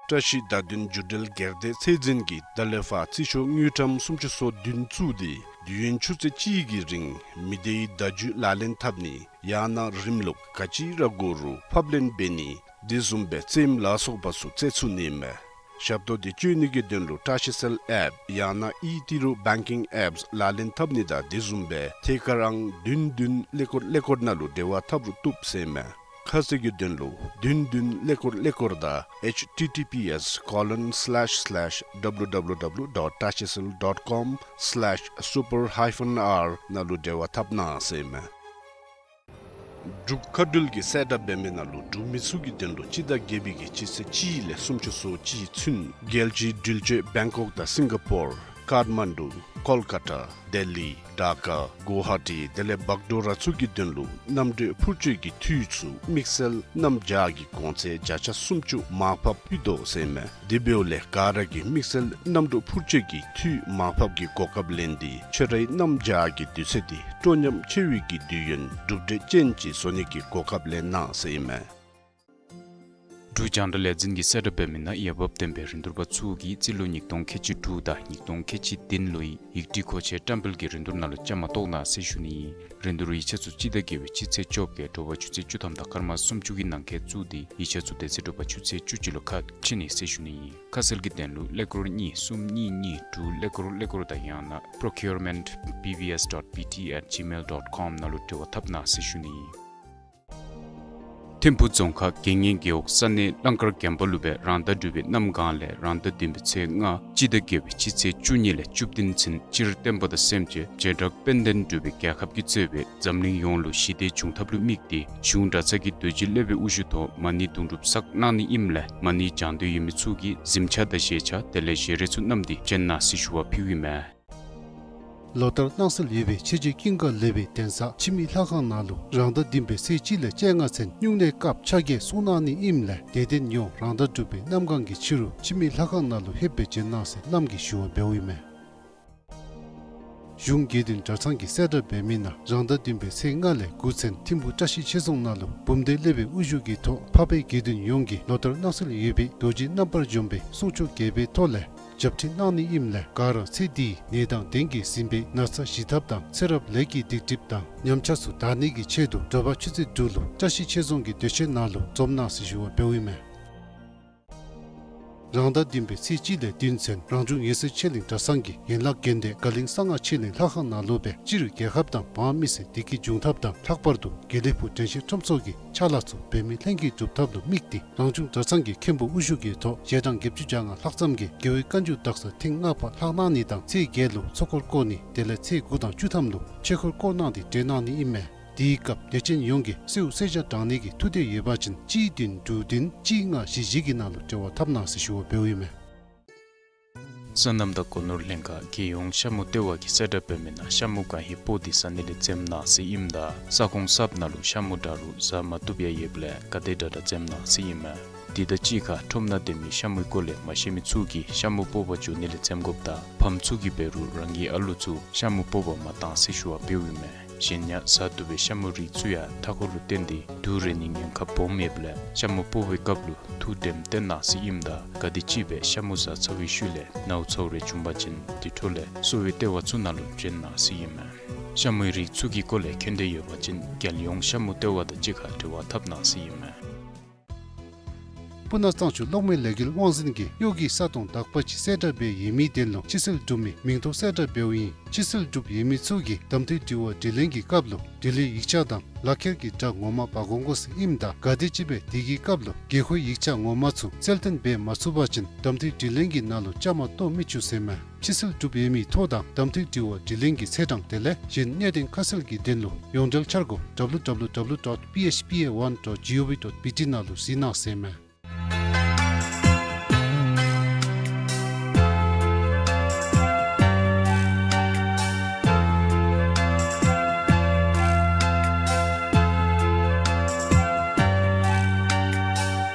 བཀྲ་ཤིས་བརྡ་དོན་བརྒྱུད་འབྲེལ་སྒེར་སྡེ་ཚད་འཛིན་གྱིས་ད་ལས་ཕར་རྩིས་ཤོག་དངུལ་ཀྲམ་སུམ་ཅུ་སོ་བདུན་བཙུགས་ཏེ་དུས་ཡུན་ཆུ་ཚོད་གཅིག་གི་རིང་མི་སྡེའི་བརྡ་བརྒྱུད་ལག་ལེན་འཐབ་ནི་ཡང་ན་རིམ་ལུགས་ག་ཅི་ར་དགོ་རུང་ཕབ་ལེན་འབད་ནི་དེ་བཟུམ་སྦེ་རྩེདམོ་ལ་སོགས་པ་ཚུ་རྩེ་ཚུགས་ནི་ཨིན་མས། ཞབས་ཏོག་འདི་སྤྱོད་ནི་གི་དོན་ལུ་བཀྲ་ཤིས་སེལ་ཨེཔ་ཡང་ན་ཨི་ཏི་རུ་བེང་ཀིང་ཨེཔསི་ལག་ལེན་འཐབ་ནི་དང་དེ་བཟུམ་སྦེ་ཐད་ཀར་ཨང་བདུན་བདུན་ཀླད་ཀོར་ཀླད་ཀོར་ནང་ལུ་འབྲེལ་བ་འཐབ་རུང་བཏུབ་ཟེར་ཨིན་མས། ཁ་གསལ་གྱི་དོན་ལུ་བདུན་བདུན་ཀླད་ཀོར་ཀླད་ཀོར་དང་ཨེཆ་ཊི་ཊི་པི་ཨེསི་ཀོ་ལོན་སི་ལེཤ་སི་ལེཤ་ཌབ་ལུ་ཌབ་ལུ་ཌབ་ལུ་ཌོཊ་བཀྲ་ཤིས་སེལ་ཌོཊ་ཀོམ་སི་ལེཤ་སུ་པར་ཧའི་ཕན་ཨར་ནང་ལུ་འབྲེལ་བ་འཐབ་གནང་ཟེར་ཨིན་མས། འབྲུག་མཁའ་འགྲུལ་གྱིས་གསལ་བསྒྲགས་འབད་མི་ནང་ལུ་འབྲུག་མི་ཚུ་གི་དོན་ལུ་སྤྱི་ཟླ་བརྒྱད་པའི་གི་སྤྱི་ཚེས་གཅིག་ལས་སུམ་ཅུ་སོ་གཅིག་ཚུན་རྒྱལ་སྤྱིའི་འགྲུལ་སྐྱོད་བེང་ཀོག་དང་སིང་ག་པོར་ཀཱཐ་མན་ཌུ་ཀོལ་ཀ་ཏ་ལྡི་ལི་ཌ་ཀ་གུ་ཧ་ཊི་དེ་ལས་བག་གྲོ་ར་ཚུ་གི་དོན་ལུ་གནམ་གྲུ་འཕུར་སྐྱོད་ཀྱི་འཐུས་ཚུ་དམིགས་བསལ་གནམ་བྱཱར་གྱི་གོང་ཚད་བརྒྱ་ཆ་སུམ་ཅུ་མར་ཕབ་ཕུལ་དོ་ཟེར་ཨིན་མས། དེ་འབདཝ་ལས་ག་ར་གིས་དམིགས་བསལ་གནམ་གྲུ་འཕུར་སྐྱོད་ཀྱི་འཐུས་མར་ཕབ་ཀྱི་གོ་སྐབས་ལེན་ཏེ་ཁྱོད་རའི་གནམ་བྱཱར་གྱི་དུས་ཚོད་འདི་སྤྲོ་ཉམས་ཆེ་བའི་གི་དུས་ཡུན་གྲུབ་འབྲས་ཅན་ཅིག་བཟོ་ནི་གི་གོ་སྐབས་ལེན་གནང་ཟེར་ཨིན་མས། འབྲུག་རྒྱང་བསྒྲགས་ལས་འཛིན་གྱིས་གསལ་བསྒྲགས་འབད་མི་ནང་འོས་འབབ་ལྡན་པའི་རིན་བསྡུར་པ་ཚུ་གིས་རྩིས་ལོ་ཉིས་སྟོང་ཁལ་གཅིག་དྲུག་དང་ཉིས་སྟོང་ཁལ་གཅིག་བདུན་ལོའི་ཡིག་བྲིས་མཁོ་ཆས་བཀྲམ་སྤེལ་གྱི་རིན་བསྡུར་ནང་ལུ་བཅའ་མར་གཏོགས་གནང་ཟེར་ཞུ་ནི་ཨིན། རིན་བསྡུར་ཡིག་ཆ་ཚུ་སྤྱི་ཟླ་བརྒྱད་པའི་སྤྱི་ཚེས་བཅོ་བརྒྱད་དྲོ་པ་ཆུ་ཚོད་བཅུ་ཐམ་དང་སྐར་མ་སུམ་ཅུ་གི་ནང་འཁོད་བཙུགས་ཏེ་ཡིག་ཆ་ཚུ་དེ་ཚེ་དྲོ་པ་ཆུ་ཚོད་བཅུ་གཅིག་ལུ་ཁ་ཕྱེ་ནི་ཟེར་ཞུ་ནི་ཨིན། ཁ་གསལ་གྱི་དོན་ལུ་ཀླད་ཀོར་གཉིས་གསུམ་གཉིས་གཉིས་དྲུག་ཀླད་ཀོར་ཀླད་ཀོར་དང་ཡང་ན་པྲོ་ཀིའུར་མེནཊ་བི་བི་ཨེསི་ཌོཊ་བི་ཊི་ཨེཊ་ཇི་མེལ་ཌོཊ་ཀོམ་ནང་ལུ་འབྲེལ་བ་འཐབ་གནང་ཟེར་ཞུ་ནི་ཨིན། ཐིམ་ཕུ་རྫོང་ཁག་དགེ་བསྙེན་རྒེད་འོག་ས་གནས་གླང་དཀར་དགོན་པ་ལུ་སྦེ་རང་ཟླ་དྲུག་པའི་གནམ་གང་ལས་རང་ཟླ་བདུན་པའི་ཚེས་ལྔ་སྤྱི་ཟླ་བརྒྱད་པའི་སྤྱི་ཚེས་བཅུ་གཉིས་ལས་བཅུ་བདུན་ཚུན་སྤྱིར་བསྟན་པ་དང་སེམས་ཅན་བྱེ་བྲག་དཔལ་ལྡན་འབྲུག་པའི་རྒྱལ་ཁབ་ཀྱིས་གཙོས་པའི་འཛམ་གླིང་ཡོངས་ལུ་ཞི་བདེ་བྱུང་ཐབས་ལུ་དམིགས་ཏེ་གཞུང་གྲྭ་ཚང་གི་རྡོ་རྗེ་སློབ་དཔོན་དབུ་བཞུགས་ཐོག་མ་ཎི་དུང་སྒྲུབ་བསགས་གནང་ནི་ཨིནམ་ལས་མ་ཎི་བགྱང་འདོད་ཡོད་མི་ཚུ་གིས་གཟིམ་ཆས་དང་བཞེས་ཆས་དེ་ལས་བཞེས་རས་ཚུ་བསྣམས་ཏེ་བྱོན་གནང་ཟེར་ཞུ་བ་ཕུལཝ་ཨིན་མས། ལོ་ལྟར་གནང་སྲོལ་ཡོད་པའི་ཆོས་རྗེ་ཀུན་དགའ་ལེགས་པའི་གདན་ས་འཆི་མེད་ལྷ་ཁང་ནང་ལུ་རང་ཟླ་བདུན་པའི་ཚེས་གཅིག་ལས་བཅོ་ལྔ་ཚུན་སྨྱུང་གནས་སྐབས་ཆ་བརྒྱད་གསུང་གནང་ནི་ཨིནམ་ལས་དད་ལྡན་ཡོངས་རང་ཟླ་དྲུག་པའི་གནམ་གང་གི་ཕྱི་རུ་འཆི་མེད་ལྷ་ཁང་ནང་ལུ་ལྷོད་སྦེ་བྱོན་གནང་ཟེར་བླམ་གིས་ཞུ་བ་འབདཝ་ཨིན་མས། གཞུང་དགེ་འདུན་གྲྭ་ཚང་གིས་གསལ་བསྒྲགས་འབད་མི་ནང་རང་ཟླ་བདུན་པའི་ཚེས་ལྔ་ལས་དགུ་ཚུན་ཐིམ་ཕུ་བཀྲ་ཤིས་ཆོས་རྫོང་ནང་ལུ་བུམ་སྡེ་སློབ་དཔོན་དབུ་བཞུགས་ཀྱི་ཐོག་འཕགས་པའི་དགེ་འདུན་ཡོངས་ཀྱིས་ལོ་ལྟར་གནང་སྲོལ་ཡོད་པའི་རྡོ་རྗེ་རྣམ་པར་འཇོམས་པའི་གསུང་ཆོག་རྒྱས་པའི་ཐོག་ལས་ཞབས་ཁྲིད་གནང་ནི་ཨིནམ་ལས་ག་ར་ཚེ་འདིའི་ནད་དང་གདོན་གྱིས་ཟིན་པའི་ན་ཚ་ཞི་ཐབས་དང་ཚེ་རབས་ལས་ཀྱི་སྡིག་སྒྲིབ་དང་ཉམས་ཆག་ཚུ་དག་ནི་གི་ཆེད་དུ་དྲོ་པ་ཆུ་ཚོད་དྲུག་ལུ་བཀྲ་ཤིས་ཆོས་རྫོང་གི་གདུལ་ཞིང་ནང་ལུ་འཛོམས་གནང་ཟེར་ཞུ་བ་འབདཝ་ཨིན་མས། རང་ཟླ་བདུན་པའི་ཚེས་གཅིག་ལས་བདུན་ཚུན་རང་བྱུང་འོད་གསལ་ཆོས་གླིང་གྲྭ་ཚང་གི་ཡན་ལག་དགོན་སྡེ་དགའ་གླིང་གསང་སྔགས་ཆོས་གླིང་ལྷ་ཁང་ནང་ལུ་སྦེ་སྤྱིར་རྒྱལ་ཁབ་དང་འབངས་མི་སེར་བདེ་སྐྱིད་འབྱུང་ཐབས་དང་ལྷག་པར་དུ་དགེ་ལེགས་ཕུག་དྲན་ཤེས་ཁྲོམ་ཚོགས་ཀྱི་ཕྱག་ལཱ་ཚུ་འབད་མེད་ལྷན་སྐྱེས་སྒྲུབ་ཐབས་ལུ་དམིགས་ཏེ་རང་བྱུང་གྲྭ་ཚང་གི་མཁན་པོ་དབུ་བཞུགས་ཀྱི་ཐོག་ཞལ་གྲངས་བརྒྱད་ཅུ་གྱ་ལྔ་ལྷག་ཙམ་གྱིས་རྒྱལ་བའི་བཀའ་འགྱུར་དག་ས་ཐེངས་ལྔ་པ་ལྷག་གནང་ནི་དང་ཚེས་བརྒྱད་ལུ་ཚོགས་འཁོར་བསྐོར་ནི་དེ་ལས་ཚེས་དགུ་དང་བཅུ་ཐམ་ལུ་ཆོས་འཁོར་བསྐོར་གནང་སྟེ་བགྲེས་གནང་ནི་ཨིན་མས། དེའི་སྐབས་དད་ཅན་ཡོངས་ཀྱིས་གསོལཝ་གསོལ་ཇ་དྲང་ནི་གི་ཐུགས་འདོད་ཡོད་པ་ཅིན་གཅིག་བདུན་དྲུག་བདུན་གཅིག་ལྔ་བཞི་བཞི་གི་ནང་ལུ་འབྲེལ་བ་འཐབ་གནང་ཟེར་ཞུ་བ་འབདཝ་ཨིན་མས། སོ་ནམ་དང་སྒོ་ནོར་ལྷན་ཁག་རྒྱལ་ཡོངས་ཤ་མུ་ལྟེ་བ་གིས་གསལ་བསྒྲགས་འབད་མི་ནང་ཤ་མུ་གང་ཧེ་སྤོ་སྟེ་ཟ་ནི་ལས་འཛེམ་གནང་ཟེར་ཨིནམ་ད་ས་ཁོངས་གསརཔ་ནང་ལུ་ཤ་མུ་འདྲ་རུང་ཟ་མ་བཏུབ་ཡང་ཡོདཔ་ལས་ག་དེ་དྲག་དྲག་འཛེམ་གནང་ཟེར་ཨིན་མས། དེ་དང་གཅིག་ཁར་ཁྲོམ་ནང་སྡོད་མི་ཤ་མུའི་སྐོར་ལས་མ་ཤེས་མི་ཚུ་གིས་ཤ་མུ་སྤོ་བར་འགྱོ་ནི་ལས་འཛེམ་དགོཔ་དང་ཕམ་ཚུ་གིས་འབད་རུང་རང་གི་ཨ་ལུ་ཚུ་ཤ་མུ་སྤོ་བར་མ་གཏང་ཟེར་ཞུ་བ་འབདཝ་ཨིན་མས། གཞན་ཡང་ཟ་བཏུབ་པའི་ཤ་མུ་རིགས་ཚུ་ཡང་མཐའ་འཁོར་ལུ་བརྟེན་ཏེ་དུག་རེག་ནིའི་ཉེན་ཁ་སྦོམ་ཡོདཔ་ལས་ཤ་མུ་སྤོ་བའི་སྐབས་ལུ་ཐུགས་དྲནམ་བཏོན་གནང་ཟེར་ཨིནམ་ད་ག་དེམ་ཅིག་སྦེ་ཤ་མུ་ཟ་ཚར་བའི་ཤུལ་ལས་ནཝ་ཚཝ་རེ་བྱུང་པ་ཅིན་དེ་འཕྲོ་ལས་གསོ་བའི་ལྟེ་བ་ཚུ་ནང་ལུ་བྱོན་གནང་ཟེར་ཨིན་མས། ཤ་མུའི་རིགས་ཚུ་གི་སྐོར་ལས་མཁྱེན་འདོད་ཡོད་པ་ཅིན་རྒྱལ་ཡོངས་ཤ་མུ་ལྟེ་བ་དང་གཅིག་ཁར་འབྲེལ་བ་འཐབ་གནང་ཟེར་ཨིན་མས། སྤུ་ན་གཙང་ཆུ་གློག་མེ་ལས་འགུལ་དབང་འཛིན་གྱིས་གཡོག་གི་ས་སྟོང་དག་པ་ཅིག་གསལ་བསྒྲགས་འབད་ཡོད་མི་དོན་ལུ་ཕྱིར་སེལ་གྲུབ་མི་མིང་ཐོ་གསལ་བསྒྲགས་འབདཝ་ཨིན། ཕྱིར་སེལ་གྲུབ་ཡོད་མི་ཚུ་གིས་གདམ་འཐུས་དྲི་བ་དྲིས་ལན་གྱི་སྐབས་ལུ་དྲི་ལན་ཡིག་ཆ་དང་ལག་ཁྱེར་གྱི་དྲ་ངོ་མ་འབག་འོང་དགོ་ཟེར་ཨིནམ་ད་ག་དེམ་ཅིག་སྦེ་དེ་གི་སྐབས་ལུ་དགོས་མཁོའི་ཡིག་ཆ་ངོ་མ་ཚུ་གསལ་སྟོན་འབད་མ་ཚུགས་པ་ཅིན་གདམ་འཐུས་དྲིས་ལན་གྱི་ནང་ལུ་བཅའ་མར་གཏོགས་མི་ཚུགས་ཟེར་མས། ཕྱིར་སེལ་གྲུབ་ཡོད་མི་ཐོ་དང་གདམ་འཐུས་དྲི་བ་དྲིས་ལན་གྱི་ཚེས་གྲངས་དེ་ལས་གཞན་གནད་དོན་ཁ་གསལ་གྱི་དོན་ལུ་ཡོངས་འབྲེལ་འཆར་སྒོ་W W W dot P H P A one dot gov dot B T ནང་ལུ་གཟིགས་གནང་ཟེར་མས།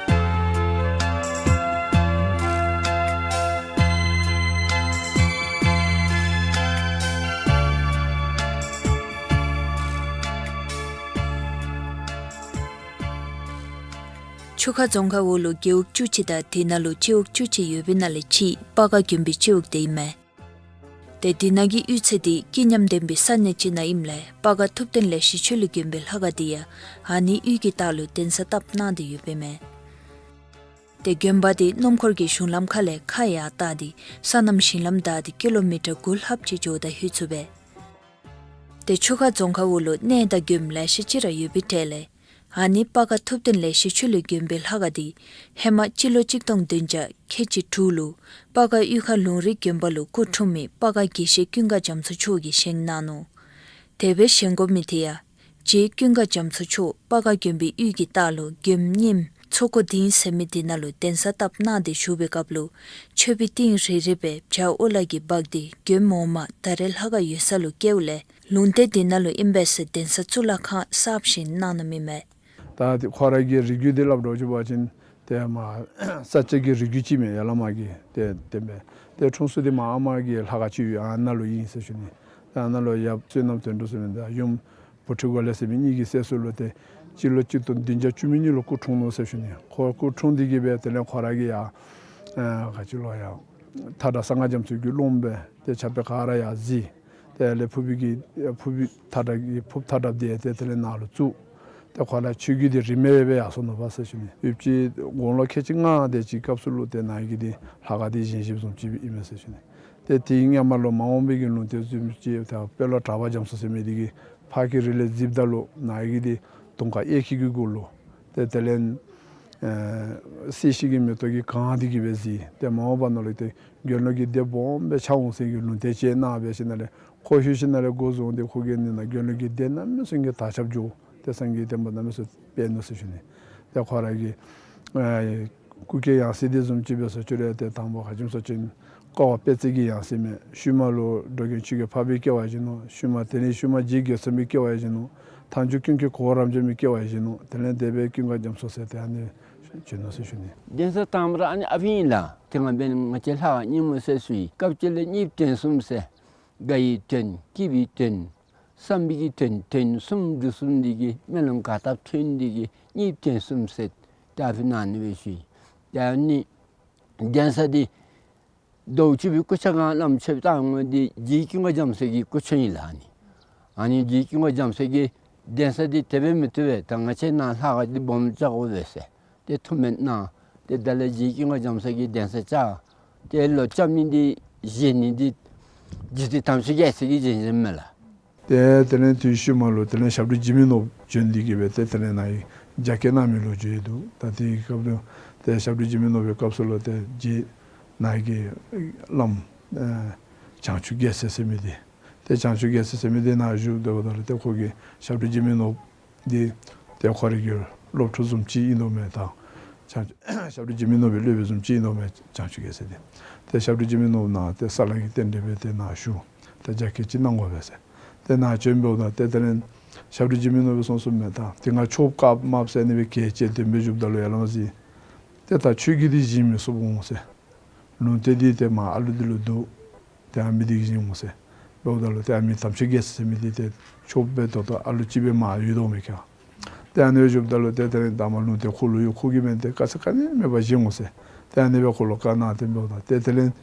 ཆུ་ཁ་རྫོང་ཁག་འོག་ལུ་རྒེད་འོག་བཅུ་གཅིག་དང་དེ་ནང་ལུ་སྤྱི་འོག་བཅུ་གཅིག་ཡོད་པའི་ནང་ལས་གཅིག་སྤ་སྒར་དགོན་པའི་སྤྱི་འོག་དེ་ཨིན་མས། ཏེ་དེ་ནང་གི་གཡུས་ཚན་དེ་སྐྱིད་ཉམས་ལྡན་པའི་ས་གནས་ཅིག་ནང་ཨིནམ་ལས་སྤ་སྒར་ཐུབ་བསྟན་ལེགས་བཤད་ཆོས་གླིང་དགོན་པའི་ལྷ་ཁང་དེ་ཡང་ཨ་ནི་གཡུས་ཀྱི་ལྟག་ལུ་གདན་ས་བཏབ་གནང་སྟེ་ཡོདཔ་ཨིན་མས། ཏེ་དགོན་པ་དེ་སྣུམ་འཁོར་གྱི་གཞུང་ལམ་ཁ་ལས་ཁ་ཡར་བལྟ་སྟེ་སོ་ནམ་ཞིང་ལམ་བདའ་སྟེ་ཀི་ལོ་མི་ཊར་དགུ་ལྷགཔ་ཅིག་འགྱོཝ་ད་ལྷོད་ཚུགས་པས། ཏེ་ཆུ་ཁ་རྫོང་ཁག་འོག་ལུ་གནས་དང་དགོནམ་ལེ་ཤ་ཅིག་ར་ཡོད་པའི་གྲས་ལས་ཨ་ནི་སྤ་སྒར་ཐུབ་བསྟན་ལེགས་བཤད་ཆོས་གླིང་དགོན་པའི་ལྷ་ཁང་དེ་ཧེ་མ་སྤྱི་ལོ་གཅིག་སྟོང་བདུན་བརྒྱ་ཁལ་གཅིག་དྲུག་ལུ་སྤ་སྒར་གཡུས་ཁ་ལུང་རིགས་དགོན་པ་ལུ་སྐུ་འཁྲུངས་མི་སྤ་སྒར་དགེ་བཤེས་ཀུན་དགའ་རྒྱ་མཚོ་མཆོག་གིས་བཞེངས་གནང་ནུག། དེ་སྦེ་བཞེངས་དགོ་མི་དེ་ཡང་རྗེ་ཀུན་དགའ་རྒྱ་མཚོ་མཆོག་སྤ་སྒར་དགོན་པའི་གཡུས་ཀྱི་ལྟག་ལུ་དགོནམ་རྙིངམ་མཚོ་སྒོ་ལྡིང་ཟེར་མི་དེ་ནང་ལུ་གདན་ས་བཏབ་གནང་སྟེ་བཞུགས་པའི་སྐབས་ལུ་མཆོད་པའི་ཏིང་རེ་རེ་སྦེ་བྱ་ཨོ་ལ་གིས་འབག་སྟེ་དགོནམ་འོག་མ་ད་རེས་ལྷ་ཁང་ཡོད་ས་ལུ་བསྐྱལཝ་ལས་ལུང་བསྟན་དེ་ནང་ལུ་ཨིན་པས་ཟེར་གདན་ས་གཙུག་ལག་ཁང་གསརཔ་བཞེངས་གནང་ནུག་མི་མས། ད་དེ་ཁོ་ར་གི་རིགས་རྒྱུད་དེ་སླབ་འགྱོ་བ་ཅིན་ཏེ་མར་ས་སྐྱ་གི་རིགས་རྒྱུད་ཅིག་མས། ཡར་ལས་མར་གྱི་ཏེ་ཏེ་མས། ཏེ་འཁྲུངས་ས་དེ་མར་ཨ་མ་གི་ལྷ་ཁང་ཅིག་ཡོད་ཨ་ནཱ་ལུ་ཨིན་ཟེར་ཞུ་ནི། ཏེ་ཨ་ནཱ་ལུ་ཡབ་བསོད་ནམས་དོན་གྲུབ་ཟེར་མི་དང་ཡུམ་བུ་ཁྲིད་འགོག་ལེགས་ཟེར་མི་གཉིས་ཀྱི་སྲས་སུ་ལུ་ཏེ་སྤྱི་ལོ་གཅིག་སྟོང་བདུན་བརྒྱ་བཅུ་མེད་གཉིས་ལུ་སྐུ་འཁྲུངས་ནུག་ཟེར་ཞུ་ནི། ཁོ་སྐུ་འཁྲུངས་ཏེ་གི་སྦེ་དེ་ལས་ཁོ་ར་གིས་ཡར་ཨ་ག་ཅི་ལོ་ཡར་མཐའ་བྲག་གསང་སྔགས་རྒྱ་མཚོ་གི་སློབམ་སྦེ་ཏེ་ཕྱག་དཔེ་ག་ར་ཡར་གཟིགས། དེ་ལས་ཕུར་བུ་གི་ཕུར་བུ་མཐའ་བྲག་གི་ཕུར་བུ་མཐའ་བྲག་དེ་ཏེ་དེ་ལས་ནཱ་ལུ་བཙུགས། ཏེ་ཁོ་ར་ཆོས་བརྒྱུད་དེ་རིས་མེད་སྦེ་ཡར་སོང་ནུག་པ་ཟེར་ཞུ་ནི། ཡུདཔ་ཅིག་དགུང་ལོ་ཁལ་གཅིག་ལྔ་དེ་ཅིག་སྐབས་སུ་ལུ་ཏེ་ནཱ་གི་དེ་ལྷ་ཁང་དེ་བཞེངས་བཞེངསམ་བཟུམ་ཅིག་ཨིན་མས་ཟེར་ཞུ་ནི། ཏེ་དེའི་སྔ་མ་ལུ་མ་འོངས་པའི་གི་ལུང་བསྟན་བཟུམ་ཅིག་ད་དཔོན་སློབ་གྲགས་པ་རྒྱ་མཚོ་ཟེར་མི་དེ་གིས་ཕར་གྱི་རིགས་ལས་གཟིགསཔ་ད་ལུ་ནཱ་གི་དེ་དུང་དཀར་གཡས་འཁྱིལ་གྱི་གུ་ལུ་ཏེ་དེ་ལས་ཨེ་སྲིད་ཞི་གི་མེ་ཏོག་གིས་གང་སྟེ་གི་སྦེ་གཟིགས། ཏེ་མ་འོངས་པ་ནང་ལུ་ཏེ་དགེ་སློང་གི་སྡེ་སྦོམ་སྦེ་ཆགས་འོང་ཟེར་གྱི་ལུང་བསྟན་ཅིག་གནང་སྦེ་ཞིནམ་ལས་ཁོ་ལྷོད་ཞིནམ་ལས་འགོ་བཟུང་སྟེ་ཁོ་གིས་ནི་ནཱ་དགེ་སློང་གི་སྡེ་གནམ་མེད་ས་མེད་ཀྱི་དར་ཁྱབ་འགྱོ། ཏེ་སངས་རྒྱས་བསྟན་པ་གནམ་མེད་ས་མེད་སྤེལ་ནུག་ཟེར་ཞུ་ནི། ཏེ་ཁོ་ར་གི་ཨེ་སྐུ་སྐྱེ་ཡང་སྲིད་དེ་བཟུམ་ཅིག་འབད་སོང་ཅི་རུང་ཏེ་དང་པ་ག་ཅི་སྨོ་ཟེར་བ་ཅིན་བསྐལ་པ་པད་ཚལ་གྱི་ཡང་སྲིད་མས། ཤུལ་མ་ལུ་འགྲོ་མགོན་ཆོས་རྒྱལ་འཕགས་པའི་སྐྱེ་བ་བཞེས་ནུག། ཤུལ་མ་དེ་ལས་ཤུལ་མ་རྗེ་རྒོད་ཚང་པའི་སྐྱེ་བ་བཞེས་ནུག། མཐའ་མཇུག་ཀུན་མཁྱེན་གོ་བོ་རབ་འབྱམས་པའི་སྐྱེ་བ་བཞེས་ནུག། དེ་ལས་དེ་སྦེ་ཀུན་དགའ་རྒྱ་མཚོ་ཟེར་ཏེ་ཨ་ནི་བྱོན་ནུག་ཟེར་ཞུ་ནི། གདན་ས་དང་པ་ར་ཨ་ནི་ཨ་ཕི་ཨིན་ལགས། ཏེ་ང་འབདན་ང་བཅས་ལྷ་ཁང་རྙིང་མ་ཟེར་ཞུ་ཡི། སྐབས་ཅིག་ལས་གཉིས་བཏོན་གསུམ་ཟེར། དགའ་བའི་བཏོན། སྐྱིད་པའི་བཏོན། བསམ་པའི་གི་བཏོན། བཏོན་གསུམ་འབྲུ་གསུམ་འདི་གིས་སྨོན་ལམ་ག་བཏབ་ཐོན་འདི་གིས་གཉིས་བཏོན་གསུམ་ཟེར་ཏེ་ཨ་ཕི་ཨ་ནི་སྦེ་ཞུ་ཡི། ཏེ་ཨ་ནི་གདན་ས་འདི་རྡོ་རྗེ་སྤུན་གྱི་སྐུ་ཆས་སྒང་བླམ་ཆོསཔ་བཏང་མི་འདི་རྗེ་ཀུན་དགའ་རྒྱ་མཚོ་གི་སྐུ་ཆས་ཨིན་ལགས། ཨ་ནི་ཨ་ནི་རྗེ་ཀུན་དགའ་རྒྱ་མཚོ་གིས་གདན་ས་འདི་དེ་སྦེ་མི་བཏུབ་པས། ད་ང་བཅས་ནཱ་ལྷ་ཁང་འདི་སྦོམ་རྐྱབ་དགོ་པས་ཟེར་ཏེ་ཐུགས་སྨོན་གནང་། ཏེ་ད་ལས་རྗེ་ཀུན་དགའ་རྒྱ་མཚོ་གིས་གདན་ས་བཅགས། ཏེ་ལོག་རྐྱབ་ནི་འདི་བཞེངས་ནི་འདི་རྗེ་བཙུན་དམ་ཆོས་རྒྱལ་མཚན་གྱིས་བཞེངས་བཞེངསམ་མས་ལགས། ཏེ་དེ་ལས་དུས་ཤུལ་མ་ལུ་དེ་ལས་ཞབས་དྲུང་འཇིགས་མེད་ནོར་བུ་བྱོན་ཏེ་གི་སྦེ་ཏེ་དེ་ལས་ནཱ་གི་རྒྱ་བསྐྱེད་གནང་མི་ལོ་རྒྱུས་འདུག། ད་དེའི་སྐབས་ལུ་ཏེ་ཞབས་དྲུང་འཇིགས་མེད་ནོར་བུའི་སྐབས་སུ་ལུ་ཏེ་རྗེ་ནཱ་གི་བླམ་ཨེ་བྱང་ཆུབ་རྒྱལ་མཚན་ཟེར་མི་འདི་ཏེ་བྱང་ཆུབ་རྒྱལ་མཚན་ཟེར་མི་འདི་ནཱ་བཞུགས་སྡོདཔ་ད་ལུ་ཏེ་ཁོ་གིས་ཞབས་དྲུང་འཇིགས་མེད་ནོར་བུ་འདི་ཏེ་ཁོ་རའི་གི་སློབ་ཕྲུག་བཟུམ་ཅིག་ཨིན་དོ་མས། ད་བྱང་ཞབས་དྲུང་འཇིགས་མེད་ནོར་བུའི་སློབ་དཔོན་བཟུམ་ཅིག་ཨིན་དོ་མས་བྱང་ཆུབ་རྒྱལ་མཚན་འདི། ཏེ་ཞབས་དྲུང་འཇིགས་མེད་ནོར་བུ་ནཱ་ཏེ་ས་བསླང་གི་རྟེན་འབྲེལ་སྦེ་ཏེ་ནཱ་བཞུགས། ཏེ་རྒྱ་བསྐྱེད་ཅིག་གནང་དགོ་པས་ཟེར། ཏེ་ནཱ་བྱོན་འབདཝ་ད་ཏེ་དེ་ལས་ཞབས་དྲུང་འཇིགས་མེད་ནོར་བུ་གསུངས་གསུངསམ་མས། ད་ཏེ་ང་ཆོསཔ་བཀའ་མ་སྩལ་ནི་སྦེ་གལ་ཆེ་དེ་སྦེ་བཞུགསཔ་ད་ལུ་ཡར་ལས་མར་གཟིགས། ཏེ་ད་ཆོས་བརྒྱུད་འདི་བཞེངས་མི་ཚུགསཔ་འོང་ཟེར། ལུང་བསྟན་འདི་ཏེ་མར་ཨ་ལུ་འདི་ལུ་འདུག། ཏེ་ཨ་མི་འདི་གིས་བཞེངས་འོང་ཟེར། འབདཝ་ད་ལུ་ཏེ་ཨ་མི་དམ་ཆོས་རྒྱལ་མཚན་ཟེར་མི་འདི་ཏེ་ཆོསཔ་འབད་དོ་ད་ཨ་ལུ་ཅིག་སྦེ་མར་ཡོད་དོ་མས་ཁྱོད། ཏེ་ཨ་ནི་སྦེ་བཞུགསཔ་ད་ལུ་ཏེ་དེ་ལས་ད་མར་ལུང་བསྟན་ཁོ་ལུ་ཡོད། ཁོ་གིས་འབདན་ཏེ་དཀའ་ཚེགས་ག་ནི་མེད་པར་བཞེངས་འོང་ཟེར། ཏེ་ཨ་ནི་སྦེ་ཁོ་ལུ་བཀའ་གནང་སྟེ་འབདཝ་ད་ཏེ་དེ་ལས་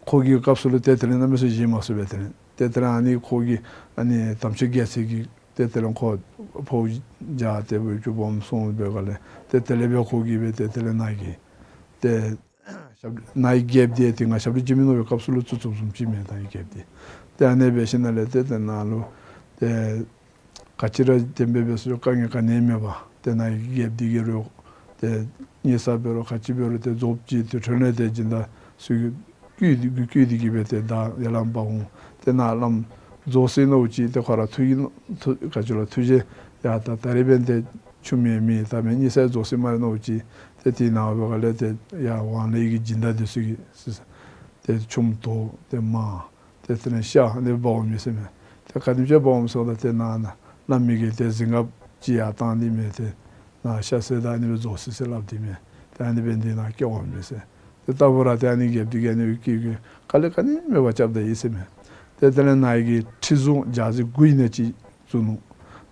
ཁོ་གི་སྐབས་སུ་ལུ་ཏེ་དེ་ལས་གནམ་མེད་ས་མེད་བཞེངས་མ་ཚུགས་པས། དེ་ལས་ ཏེ་དེ་ལས་ཨ་ནི་ཁོ་གིས་ཨ་ནི་དམ་ཆོས་རྒྱལ་མཚན་གྱིས་ཏེ་དེ་ལས་ཁོ་འཕོ་བ་བྱ་སྟེ་སྦེ་སྦོམ་སོང་སྦེ་ག་ལས་ཏེ་དེ་ལས་སྦེ་ཁོ་གིས་སྦེ་ཏེ་དེ་ལས་ནཱ་གི་ཏེ་ཞབས་ནཱ་གི་རྒྱལཔོ་འདི་ཏེ་ང་ཞབས་དྲུང་འཇིགས་མེད་ནོར་བུའི་སྐབས་སུ་ལུ་བཙུགས་བཙུགསཔ་བཟུམ་ཅིག་མས་ད་ཨ་ནི་རྒྱལཔོ་འདི། ཏེ་ཨ་ནི་སྦེ་ཞིནམ་ལས་ཏེ་ཏེ་ནཱ་ལུ་ཏེ་ག་ཅི་ར་བདེན་པའི་སྦེ་སོ་དཀའ་ངལ་ག་ནི་མེད་པར་ཏེ་ནཱ་གི་རྒྱལཔོ་འདི་གིས་རོགས་ཏེ་ཉེས་ས་འབད་རུང་ག་ཅི་འབད་རུང་ཏེ་རྫོགསཔ་ཅིག་ཏེ་འཕྲོ་ལས་ཏེ་སྦྱིན་བདག་ཚུ་གིས་བསྐུལ་ཏེ་བསྐུལ་ཏེ་གིས་སྦེ་ཏེ་བདག་ཡར་ལས་འབག་འོང་། ཏེ་ནཱ་བླམ་རྫོགས་ཟེར་མནོཝ་ཅིག་ཏེ་ཁོ་ར་ཐུགས་ཀྱི་ཐུགས་ག་ཅི་ལོ་ཐུགས་རྗེ་ཡ་ད་ད་རིས་འབདན་ཏེ་ཆུ་མེད་མི་ད་མེད་ཉེས་ས་རྫོགས་ཟེར་སྨ་རེ་མནོཝ་ཅིག་ཏེ་དེ་ནང་འབད་ག་ལས་ཏེ་ཡར་ཝང་ལེ་གི་སྦྱིན་བདག་འདི་ཚུ་གིས་ཏེ་ཆུམ་དོ་ཏེ་མར་ཏེ་དེ་ནང་ཤ་ཨ་ནི་འབག་འོང་མི་ཟེར་མས། ཏེ་ག་དེམ་ཅིག་འབག་འོང་སོང་ད་ཏེ་ནཱ་ནཱ་བླ་མའི་གི་ཏེ་གཟིམ་འགགཔ་ཅིག་ཡར་བཏང་ནི་མས། ཏེ་ནཱ་ཤ་ཟོས་ད་ཨ་ནི་སྦེ་རྫོགས་ཟེར་ཟེར་སླབ་སྟེ་མས། ཏེ་ཨ་ནི་སྦེ་འདི་ནང་སྐྱེ་འོང་མི་ཟེར། ཏེ་ད་བུ་ར་ཏེ་ཨ་ནི་རྒྱལཔོ་འདི་གིས་ཨ་ནི་སྦེ་བསྐུལ་བསྐུལ་དཀའ་ལས་ག་ནི་མེད་པར་རྐྱབ་ད་ཡི་ཟེར་མས། ཏེ་དེ་ལས་ནཱ་གི་ཁྲི་བཟུང་རྒྱ་རྫི་དགུ་ཨིན་ན་ཅིག་བཙུགས་ནུག།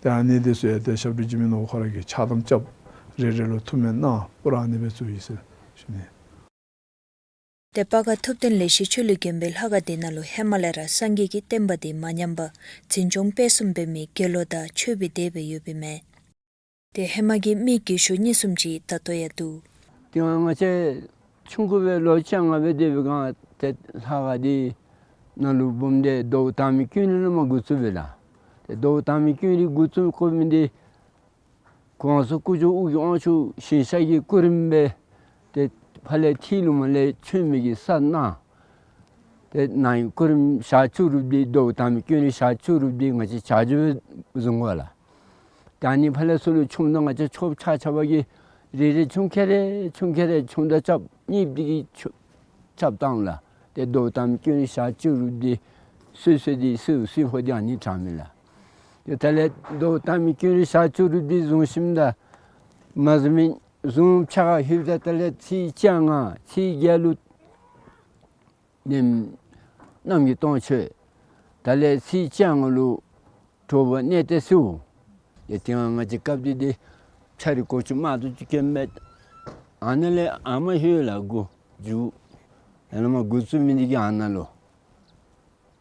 ཏེ་ཨ་ནི་འདི་ཚུ་ཡང་ཏེ་ཞབས་དྲུང་འཇིགས་མེད་ནོར་བུ་ཁོ་ར་གིས་ཕྱག་དམ་རྐྱབ། རེ་རེ་ལུ་ཐུགས་སྨོན་གནང་པུ་ར་ཨ་ནི་སྦེ་བཙུགས་ཡི་ཟེར་ཞུ་ནི། ཏེ་སྤ་ག་ཐུབ་བསྟན་ལེགས་བཤད་ཆོས་གླིང་དགོན་པའི་ལྷ་ཁང་འདི་ནང་ལུ་ཧེ་མ་ལས་ར་སངས་རྒྱས་ཀྱི་བསྟན་པ་འདི་མ་ཉམས་པར་འཛིན་སྐྱོང་སྤེལ་གསུམ་འབད་མི་དགེ་སློང་དང་ཆོས་པའི་སྡེ་སྦེ་ཡོདཔ་ཨིན་མས། ཏེ་ཧེ་མ་གི་མི་རྒས་ཤོས་གཉིས་གསུམ་ཅིག་ད་ལྟོ་ཡང་འདུག། དེ་སྔ་ང་བཅས་ཆུང་ཀུ་སྦེ་ལོ་བཅོ་ལྔ་སྦེ་སྡོད་པའི་སྒང་ཏེ་ལྷ་ཁང་འདི་ནང་ལུ་འབུམ་སྡེ་ཟླཝ་དང་པའི་ཀུན་རིག་ལས་མར་འགོ་བཙུགས་པས་ལགས། ཏེ་ཟླཝ་དང་པའི་ཀུན་རིག་འགོ་བཙུགས་དགོ་མི་འདི་གོང་ས་སྐུ་ཞབས་ཨོ་རྒྱན་དབང་ཕྱུག་ཞིང་གཤེགས་ཀྱི་སྐུ་རིམ་སྦེ་ཏེ་ཕར་ལས་ཐིམ་ལུ་མར་ལས་མཆོད་མེ་གི་ས་གནང་། ཏེ་ནཱ་གི་སྐུ་རིམ་ཞག་བཅུ་རུབ་འདི་ཟླཝ་དང་པའི་ཀུན་རིག་ཞག་བཅུ་རུབ་འདི་ང་བཅས་ཆ་འཇོག་སྦེ་བཟུང་དགོ་ལགས། ད་ཨ་ནི་ཕར་ལས་ཚུར་ལུ་ཆུམ་དང་ང་བཅས་ཆོསཔ་ཆ་ཁྱབ་ཀྱིས་རེ་རེ་ཆུང་ཀེ་རེ་ཆུང་ཀེ་རེ་ཆུང་དང་རྐྱབ་གཉིས་འདི་གིས་ཆུ་རྐྱབ་བཏང་ལགས། ཏེ་ཟླཝ་དང་པའི་ཀུན་རིག་ཞག་བཅུ་རུབ་འདི་སོ་སོ་འདི་སུ་སུ་ཧོ་འདི་ཨ་ནི་དྲང་མས་ལགས། ཏེ་དེ་ལས་ཟླཝ་དང་པའི་ཀུན་རིག་ཞག་བཅུ་རུབ་འདི་བཟུང་ཞིནམ་ད་མ་བཟུང་མི་བཟུང་ཕྱག་ཁར་ལྷོདཔ་ད་དེ་ལས་ཚེས་བཅོ་ལྔ་ཚེས་བརྒྱད་ལུ་ནེམ་གནམ་གྱི་སྟོང་མཆོད། དེ་ལས་ཚེས་བཅོ་ལྔ་ལུ་དྲོ་པ་གནས་བརྟན་གསོལཝ། ཡ་དེ་སྔ་ང་བཅས་སྐབས་འདི་འདི་ཆ་རི་གོ་ཆུ་མ་ཏོ་ཅིག་ཀེམ་མེད། ཨ་ནཱ་ལས་ཨ་མ་ཧེ་ལ་འགོ་འགྱོ། ཡར་ལས་མར་འགོ་བཙུགས་མི་འདི་གིས་ཨ་ནཱ་ལུ་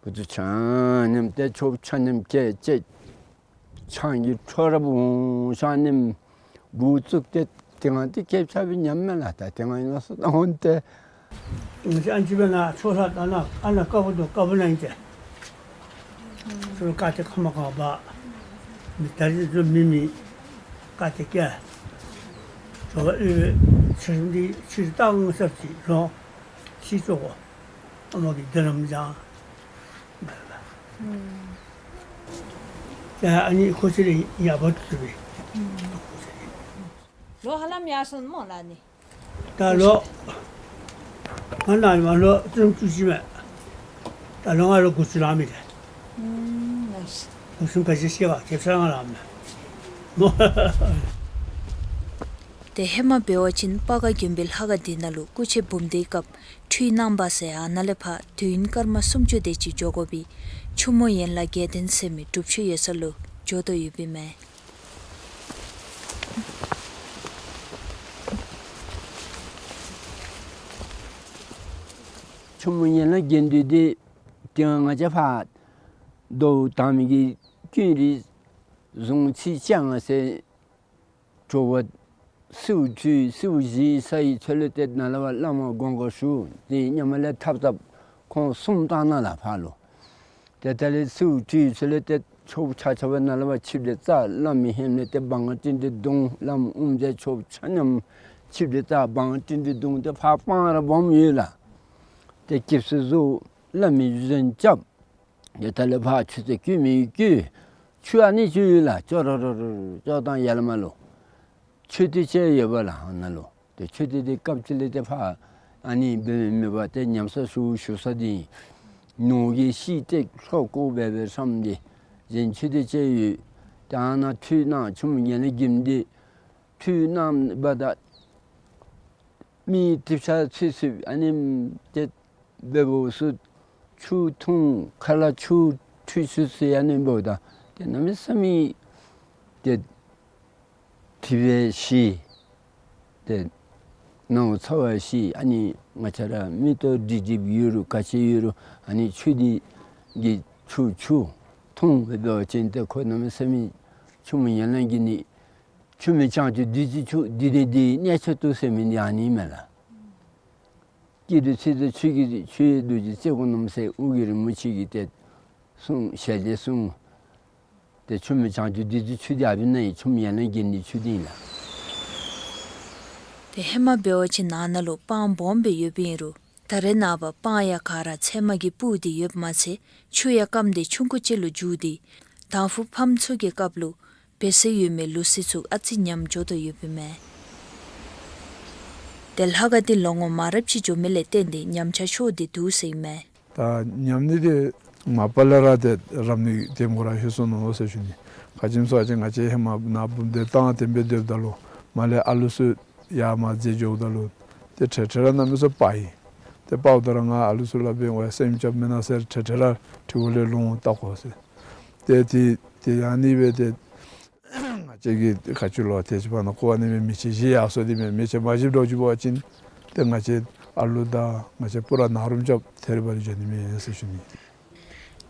འགོ་བཙུགས་ཆ་མཉམ་ཏེ་ཆོསཔ་ཆ་མཉམ་སྐད་ཅིག་ཆང་གི་ཁྲོ་ར་བུང་ཤ་ནེམ་འབུ་བཙུགས་ཏེ་དེ་སྒང་འདི་སྐྱེས་ཆ་སྦེ་ཉམས་མས་ལགས། ད་དེ་སྒང་ཨིན་ན་སོ་ད་འོན་ཏེ། ང་བཅས་ཨ་ནི་ཅིག་སྦེ་ནཱ་ཆོས་ལྷ་ད་ནཱ་ཨ་ནཱ་དཀར་པོ་དང་དཀར་པོ་ནང་ཨིན་ཏེ། ཚུར་བཀའ་དྲིན་ཁ་མ་གང་བ་མི་ད་རིས་ཚུར་མི་མི་བཀའ་དྲིན་སྐྱེལ། ཇོ་བོ་ཨོལ་ཚེ་རིང་འདི་ཕྱིར་བཏང་ཟེར་ཅིག་རོང་ཕྱིར་ཚུར་གོ། ཨ་མ་གི་འདི་རམ་ཅང་། ཨུམ། ད་ཨ་ནི་ཁོ་ཚེ་རིང་ཡག་པོ་ཐུབ་པས། ཨུམ། ལོ་ཧ་ལམ་ཡར་སོང་སྨོ་ལགས་ནི། ད་ལོ་ང་ནཱ་ཡོད་མ་ལོ་བཅུ་བཅུ་གཅིག་མས། ད་ལོ་ང་ལོ་དགུ་བཅུ་ལང་མི་དེ། ཨུམ། དགུ་བཅུ་ག་ཅི་ཤེས་པ་ཁེབ་ས་ང་ལང་མས། ཏེ་ཧེ་མ་འབད་བ་ཅིན་སྤ་ག་དགོན་པའི་ལྷ་ཁང་འདི་ནང་ལུ་སྐུ་ཆེན་འབུམ་སྡེའི་སྐབས་ཁྲུས་གནང་བ་ཟེར་ཨ་ནཱ་ལས་ཕར་དུས་ཡུན་སྐར་མ་སུམ་ཅུ་དེ་ཅིག་འགྱོ་དགོ་པའི་ཆུ་མོ་ཡན་ལག་བརྒྱད་ལྡན་ཟེར་མི་སྒྲུབ་མཆོད་ཡོད་ས་ལུ་འགྱོ་དོ་ཡོདཔ་ཨིན་མས། ཆུ་མོ་ཡན་ལག་བརྒྱད་ལྡན་འདི་དེ་སྒང་ང་བཅས་ཕར་ཟླཝ་དང་པའི་གི་ཀུན་རིག་བཟུང་ཚེས་བཅོ་ལྔ་ཚེ་དྲོ་པ་གསོལཝ་ཁྲུས་གསོལཝ་བཞེས་ཚར་བའི་ཚེ་ལས་ཏེ་ནཱ་ལས་ཕར་བླ་མ་དགོངས་ཀ་ཞུ། དེ་ཉམས་ལེན་འཐབ་འཐབ་ཁོང་གསུམ་བཏང་གནང་ལགས་ཕར་ལུ། ཏེ་དེ་ལས་གསོལཝ་ཁྲུས་ཚེ་ལས་ཏེ་ཆོསཔ་ཆ་ཁྱབ་ནཱ་ལས་ཕར་ཆིབས་ཏེ་རྩ་བླ་མའི་ཧེ་མ་ལས་ཏེ་བང་སྒྲིག་སྟེ་གདོང་བླམ་དབུ་མཛད་ཆོསཔ་ཆ་མཉམ་ཆིབས་ཏེ་རྩ་བང་སྒྲིག་སྟེ་གདོང་ཏེ་ཕར་སྤང་ར་སྦོམ་ཡོད་ལགས། ཏེ་སྐྱིབས་སུ་བཟོ་བླ་མའི་གཞུ་ཆེན་རྐྱབ། ཏེ་དེ་ལས་ཕར་ཆུ་ཚོད་དཀྱུས་མའི་དཀྱུས་ཆུ་ཨ་ནི་ཆུ་ཡོད་ལགས། ཅོག་རོ་རོ་རོ་ཅོག་དང་ཡར་ལས་མར་ལུ་མཆོད་རྟེན་ཅིག་ཡོདཔ་ལགས་ཨ་ནཱ་ལུ། ཏེ་མཆོད་རྟེན་འདི་སྐབས་ཅིག་ལས་ཏེ་ཕར་ཨ་ནི་འབད་མི་མེད་པར་ཏེ་ཉམས་གསོ་ཞུ་ཞུ་ས་འདི་ནོར་གྱི་ཤིང་སྟེགས་ལྷོ་ཀོ་སྦེ་སྦེ་བསམ་སྟེ་གཞན་མཆོད་རྟེན་ཅིག་ཡོད། ཏེ་ཨ་ནཱ་ཁྲུས་གནང་ཆུ་མོ་ཡན་ལག་བརྒྱད་ལྡན་འདི་ཁྲུས་གནང་བ་ད་མི་གྲིབ་ཆ་ཚུད་ཚུདཔ་ཨ་ནི་ཏེ་འབདཝ་ཚུ་ཆུ་འཐུང་ཁ་ལ་ཆུ་ཁྲུས་ཆུ་ཚུ་ཨ་ནི་འབདཝ་ད་ཏེ་གནམ་མེད་ས་མེད་ཏེ་དྲི་བ་ཞི། ཏེ་ནང་ཚ་བ་ཞི། ཨ་ནི་ང་བཅས་ར་མིག་ཏོ་སྒྲིབ་སྒྲིབ་ཡོད་རུང་ག་ཅི་ཡོད་རུང་ཨ་ནི་ཆུ་འདི་གིས་ ཆུ་ཆུ་འཐུང་སྦེ་འབད་བ་ཅིན་ཏེ་ཁོ་གནམ་མེད་ས་མེད་ཆུ་མོ་ཡན་ལག་བརྒྱད་ནི་ཆུ་མོ་བྱང་ཆུབ་བདུད་རྩི་ཆུ་འདི་ནི་འདི་གནས་མཆོག་ཏུ་ཟེར་མི་ཨ་ནི་མས་ལགས། སྐྱིད་དུ་ཚིག་དང་ཆུ་གི་ཆུ་ཡི་རྡོ་རྗེ་རྩེ་དགུ་རྣམ་གསལ་ཨོ་རྒྱན་རིན་པོ་ཆེ་གིས་ཏེ་གསུངས་ཞལ་ཏེ་གསུངས། ཏེ་ཆུ་མོ་བྱང་ཆུབ་བདུད་རྩི་ཆུ་འདི་ཨ་ཕི་ན་ཡི་ཆུ་མོ་ཡན་ལག་བརྒྱད་ནི་ཆུ་འདི་ཨིན་ལགས། ཏེ་ཧེ་མ་འབད་བ་ཅིན་ནང་ན་ལུ་སྤང་སྦོམ་སྦེ་ཡོདཔ་ཨིན་རུང་ད་རེས་ནངས་པ་སྤང་ཡང་ག་ར་ཚལ་མ་གིས་སྤུར་ཏེ་ཡོདཔ་མ་ཚད་ཆུ་ཡང་སྐམ་སྟེ་ཆུང་ཀུ་ཅིག་ལུ་འགྱུར་ཏེ་དང་ཕུ་ཕམ་ཚུ་གི་སྐབས་ལུ་འབད་སྲོལ་ཡོད་མི་ལུགས་སྲོལ་ཚུ་ཨ་ཙི་ཉམས་འགྱོ་དོ་ཡོདཔ་ཨིན་མས། ཏེ་ལྷ་ཁང་འདི་ལོ་ངོ་མང་རབས་ཅིག་འགྱོ་མི་ལས་བརྟེན་ཏེ་ཉམས་ཆག་ཤོར་ཏེ་འདུག་ཟེར་ཨིན་མས། ད་ཉམས་ནི་འདི་མ་པ་ལས་ར་ཏེ་རབ་ནི་དེམ་གུ་ར་ལྷོད་སོ་ནུག་ཟེར་ཞུ་ནི། ག་ཅི་སྨོ་ཟེར་བ་ཅིན་ང་བཅས་ཧེ་མ་ནཱ་འབུམ་སྡེ་བཏང་སྟེ་འབད་སྡོདཔ་ད་ལུ་མ་ལས་ཨ་ལུ་ཚུ་ཡར་མར་འཛེགས་འགྱོཝ་ད་ལུ་ཏེ་ཁྲེ་ཁྲེ་ར་གནམ་མེད་ས་མེད་སྤར་ཡི། ཏེ་སྤརཝ་ད་ར་ང་ཨ་ལུ་ཚུ་ལུ་འབད་བ་སེམས་ཅན་མེན་ན་ཟེར་ཁྲེ་ཁྲེ་ར་ཁྲི་གུ་ལས་ལོང་བལྟ་དགོ་ཟེར། ཏེ་ཏེ་ཏེ་ཨ་ནི་སྦེ་ཏེ་ང་བཅས་ཀྱིས་ག་ཅི་ལོ་ཏེ་ཅིག་པ་ན་ཁོ་ཨ་ནི་སྦེ་མེ་ཆེན་བཞེས་ཡར་སོ་དེ་མེན། མེ་ཆེན་མ་བཞེསཔ་འགྱོ་བ་ཅིན་ཏེ་ང་བཅས་ཨ་ལུ་དང་ང་བཅས་པུ་ར་ནཱ་རུམ་རྐྱབ་ཐད་རི་བ་རི་འགྱོ་ནི་མས་ཟེར་ཞུ་ནི།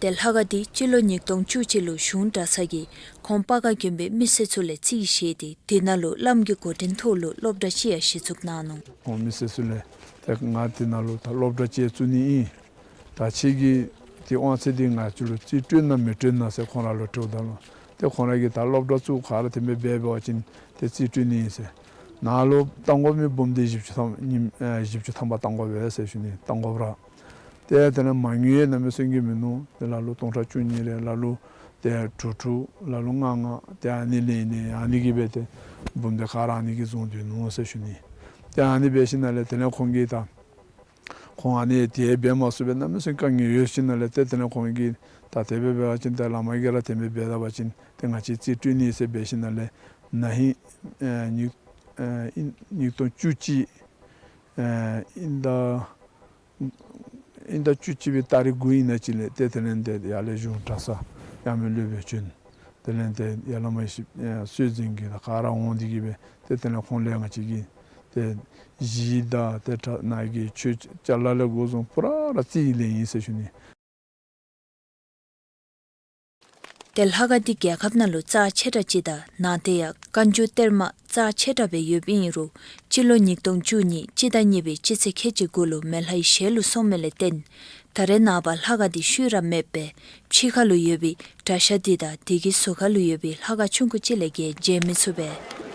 ཏེ་ལྷ་ཁང་འདི་སྤྱི་ལོ་ཉིས་སྟོང་བཅུ་གཅིག་ལུ་གཞུང་གྲྭ་ཚང་གིས་ཁོང་སྤང་ཁ་དགོན་པའི་མི་སེར་ཚུ་ལས་རྩིས་བཞེས་ཏེ་དེ་ནང་ལུ་བླམ་གྱི་འགོ་འདྲེན་ཐོག་ལུ་སློབ་གྲྭ་ཅིག་ཡང་གཞི་བཙུགས་གནང་ནུག། ཁོང་མི་སེར་ཚུ་ལས་ཏེ་ང་དེ་ནང་ལུ་ད་སློབ་གྲྭ་ཅིག་བཙུགས་ནི་ཨིན། ད་ཁྱེད་ཀྱི་དེ་དབང་ཚད་དེ་ང་བཅས་ལུ་རྩིས་སྤྲོད་ན་མི་སྤྲོད་ན་ཟེར་ཁོང་ར་ལུ་དྲིཝ་ད་ལུ་ཏེ་ཁོང་ར་གིས་ད་སློབ་གྲྭ་བཙུགས་ག་ར་དེ་སྦེ་འབད་བ་ཅིན་ཏེ་རྩིས་སྤྲོད་ནི་ཨིན་ཟེར། ནཱ་ལུ་བཏང་དགོ་མི་འབུམ་སྡེ་བཞི་བཅུ་ཐམ་ཉིས་ཨེ་བཞི་བཅུ་ཐམ་པ་བཏང་དགོ་པས་ཟེར་ཞུ་ནི། བཏང་དགོཔ་ར་ཏེ་དེ་ལས་མ་དངུལ་ཡང་གནམ་མེད་ས་མེད་མིན་ནུག། ཏེ་ལ་ལུ་སྟོང་ཕྲག་བཅུ་གཉིས་རེ་ལ་ལུ་ཏེ་དྲུག་དྲུག་ལ་ལུ་ལྔ་ལྔ་ཏེ་ཨ་ནི་ལེན་ནི་ཨ་ནི་གིས་འབད་ཏེ་འབུམ་སྡེ་ག་ར་ཨ་ནི་གིས་བཟུང་སྡོད་ནུག་ཟེར་ཞུ་ནི། ཏེ་ཨ་ནི་འབད་ཞིནམ་ལས་དེ་ལས་ཁོང་གིས་ད་ཁོང་ཨ་ནི་དེ་འབད་མ་ཚུགས་པའི་གནམ་མེད་ས་མེད་དཀའ་ངལ་ཡོད་ཞིནམ་ལས་ཏེ་དེ་ལས་ཁོང་གིས་ད་དེ་སྦེ་འབད་བ་ཅིན་ཏེ་བླ་མ་གིས་ར་དེ་སྦེ་འབད་ད་པ་ཅིན་ཏེ་ང་བཅས་རྩིས་སྤྲོད་ནི་ཟེར་འབད་ཞིནམ་ལས་ན་ཧིང་ཨེ་ཉིས་ཨེ་ཨིན་ཉིས་སྟོང་བཅུ་གཅིག་ཨེ་ཨིན་ཟླ་ཨིན་ཟླ་བཅུ་གཅིག་པའི་ཏ་རིག་དགུ་ཨིན་ན་ཅིག་ལས་ཏེ་དེ་ལས་ཏེ་ཡར་ལས་གཞུང་གྲྭ་ཚང་ཡར་མི་སློབ་དཔོན་བྱོན། དེ་ལས་ཏེ་ཡར་བླ་མ་ཞིག་ཨེ་གསོལ་འཛིན་གྱི་ད་ག་ར་འོང་དེ་གིས་འབད་ཏེ་དེ་ལས་ཁོང་ལས་ང་བཅས་ཀྱིས་ཏེ་གཞི་དང་ཏེ་གྲྭ་ནང་གི་ཆོས་ཅ་ལ་ལས་འགོ་བཟུང་པུ་ར་ར་རྩིས་ལེན་ཡི་ཟེར་ཞུ་ནི། ཏེ་ལྷ་ཁང་འདི་རྒྱལ་ཁབ་ནང་ལུ་རྩ་ཆེ་དྲགས་ཅིག་དང་ནང་དེ་ཡང་བཀའ་འགྱུར་གཏེར་མ་རྩ་ཆེ་དྲགས་སྦེ་ཡོདཔ་ཨིན་རུང་སྤྱི་ལོ་ཉིས་སྟོང་བཅུ་གཉིས་སྤྱི་ཟླ་གཉིས་པའི་སྤྱི་ཚེས་ཁལ་གཅིག་དགུ་ལུ་མེ་ལྷའི་ཞལ་ལུ་སོང་མི་ལས་བརྟེན་ད་རེས་ནངས་པ་ལྷ་ཁང་འདི་ཤུལ་ར་མེདཔ་སྦེ་ཕྱི་ཁ་ལུ་ཡོད་པའི་གྲྭ་ཤག་འདི་དང་དེ་གི་ཟུར་ཁ་ལུ་ཡོད་པའི་ལྷ་ཁང་ཆུང་ཀུ་ཅིག་ལས་བརྒལ་མཇལ་མི་ཚུགས་པས།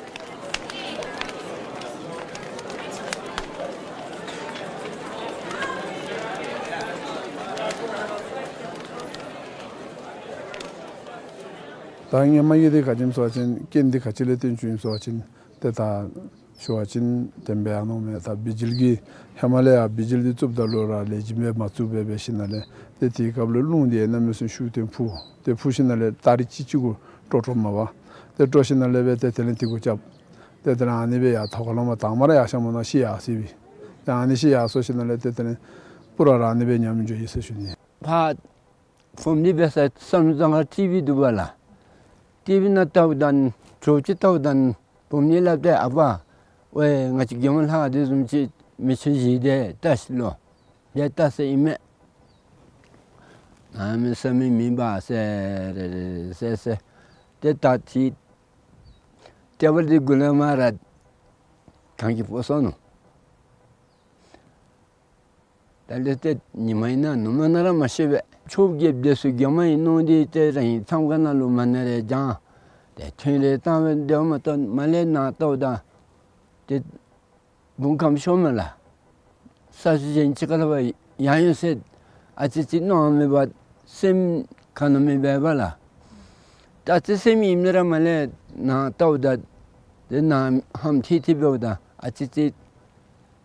ད་སྔོན་མ་གི་འདི་ག་ཅི་སྨོ་ཟེར་བ་ཅིན་རྐྱེན་འདི་ག་ཅི་ལས་བརྟེན་བྱུང་ཡི་སྨོ་ཟེར་བ་ཅིན་ཏེ་ད་ཞུ་བ་ཅིན་དེ་སྦེ་ཨ་ནོ་མས། ད་བི་ཇི་ལི་གི་ཧེ་མ་ལས་ཡང་བི་ཇི་ལི་འདི་བཙུགསཔ་ད་ལུ་ར་ལེགས་ཤོམ་སྦེ་མ་བཙུགས་པར་འབད་ཞིནམ་ལས་ཏེ་དེའི་སྐབས་ལུ་རླུང་འདི་གནམ་མེད་ས་མེད་ཤུགས་བཏོན་འཕུ། ཏེ་འཕུ་ཞིནམ་ལས་ཏ་རིག་གཅིག་གཅིག་གུ་དཀྲོག་དཀྲོགཔ་མས་པ། ཏེ་དཀྲོག་ཞིནམ་ལས་འབད་ཏེ་དེ་ལས་དེ་གུ་རྐྱབ། ཏེ་དེ་ལས་ཨ་ནི་སྦེ་ཡར་ཐོག་ཁར་ལོག་མར་དྭངས་མ་ར་ཡར་ཤར་མ་ནུམ་ཤི་ཡར་སོ་ཡི། ཏེ་ཨ་ནི་ཤི་ཡར་སོ་ཞིནམ་ལས་ཏེ་དེ་ལས་པུ་ར་ར་ཨ་ནི་སྦེ་ཉམས་འགྱོ་ཡི་ཟེར་ཞུ་ནི། ཕར་བུམ་འདི་འབད་ས་བསམ་བློ་བཏང་ཁར་ཊི་བི་འདུག་པ་ལགས། ཊི་བི་ནང་བལྟཝ་ད་ནི་དྲོ་ཅིག་བལྟཝ་ད་ནི་བུམ་འདི་སླབ་སྟེ་ཨ་པ་ཝའེ་ང་བཅས་རྒྱལ་མོ་ལྷ་ཁང་འདི་བཟུམ་ཅིག་མེ་མཆོད་བཞེས་ཏེ་བལྟ་ཤིག་ལོ། ཏེ་བལྟ་ཟེར་ཨིན་མས། གནམ་མེད་ས་མེད་མེད་པ་ཟེར་ཟེར་ཟེར། ཏེ་ད་ཏེ་ཊེ་བཱལ་འདི་གུ་ལས་མར་ར་གངས་ཀྱིས་ཕོག་སོ་ནུག། ད་ལས་ཏེ་ཉི་མ་ཨིན་ན་ནུབ་མོ་ཨིན་ན་ར་མ་ཤེས་པས། ཆོསཔ་རྒྱལཔོ་འདི་ཚུ་རྒྱ་མ་ཨིན་མནོ་སྟེ་ཏེ་རང་གི་མཚམས་ཁང་ནང་ལུ་མ་ཎི་རེ་བགྱང་། ཏེ་ཐུན་རེ་བཏང་སྦེ་སྡོདཔ་མ་གཏོགས་མར་ལས་ནཱ་བལྟཝ་ད་ཏེ་བུམ་ཁམས་ཤོར་མས་ལགས། ས་སུ་གཞན་ཅིག་ཁར་ལུ་ཡང་ཡོད་ཟེར་ཨ་ཙི་ཅིག་མནོ་མི་འབད་སེམས་ག་ནི་མེད་པས་པ་ལགས། ད་ཨ་ཙི་སེམས་ཨིནམ་ལས་ར་མར་ལས་ནཱ་བལྟཝ་ད་ཏེ་ནཱ་ཧམ་ཐིག་ཐིག་འབདཝ་ད་ཨ་ཙི་ཅིག་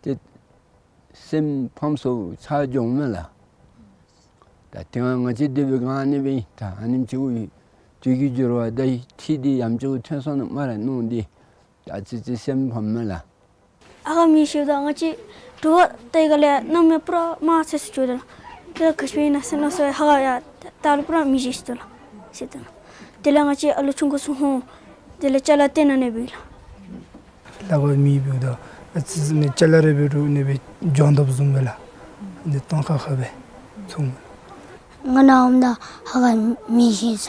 ཏེ་སེམས་ཕམ་སོ་ཆགས་འགྱོཝ་མས་ལགས། ད་དེ་སྒང་ང་བཅས་འདི་འབད་སྒང་ཨ་ནི་སྦེ་ད་ཨ་ནེམ་ཅིག་གུ་དུས་ཀྱི་འགྱུར་བ་དང་ཁྲིད་འདི་ཡང་ཅིག་གུ་ཐོན་སོང་ནུག་སྨ་རེ་མནོ་སྟེ་ད་ཨ་ཙི་ཅིག་སེམས་ཕམ་མས་ལགས། ཨ་ཁ་མེ་ཤོརཝ་ད་ང་བཅས་དྲོ་པ་ཏེ་ག་ལས་གནམ་མེད་པུ་ར་དམར་ཚེར་སུ་འགྱོ་དོ་ལགས། ཏེ་ག་ཅི་སྦེ་ཨིན་ན་ཟེར་མནོ་ས་ཧ་གོ་ཡི། ད་ལུ་པུ་ར་མེ་བཞེས་ཅི་དོ་ལགས་ཟེར་དོ་ལགས། དེ་ལས་ང་བཅས་ཨ་ལུ་ཆུང་ཀུ་ཚུ་ཧོ་དེ་ལས་ཅ་ལ་ཏེ་ནཱ་ཨ་ནི་སྦེ་ལགས། ལག་པར་མེ་འབདཝ་ད་ཨ་ཙི་ཙི་ནི་ཅ་ལ་རེ་འབད་རུང་ཨ་ནི་སྦེ་འཇོང་དོ་བཟུམ་སྦེ་ལགས། ཨ་ནི་སྟོང་ཁ་ཁ་སྦེ་ཚུངམ་མས། ང་ནཱ་འོངམ་ད་ལྷ་ཁང་མེ་ཤིང་ས་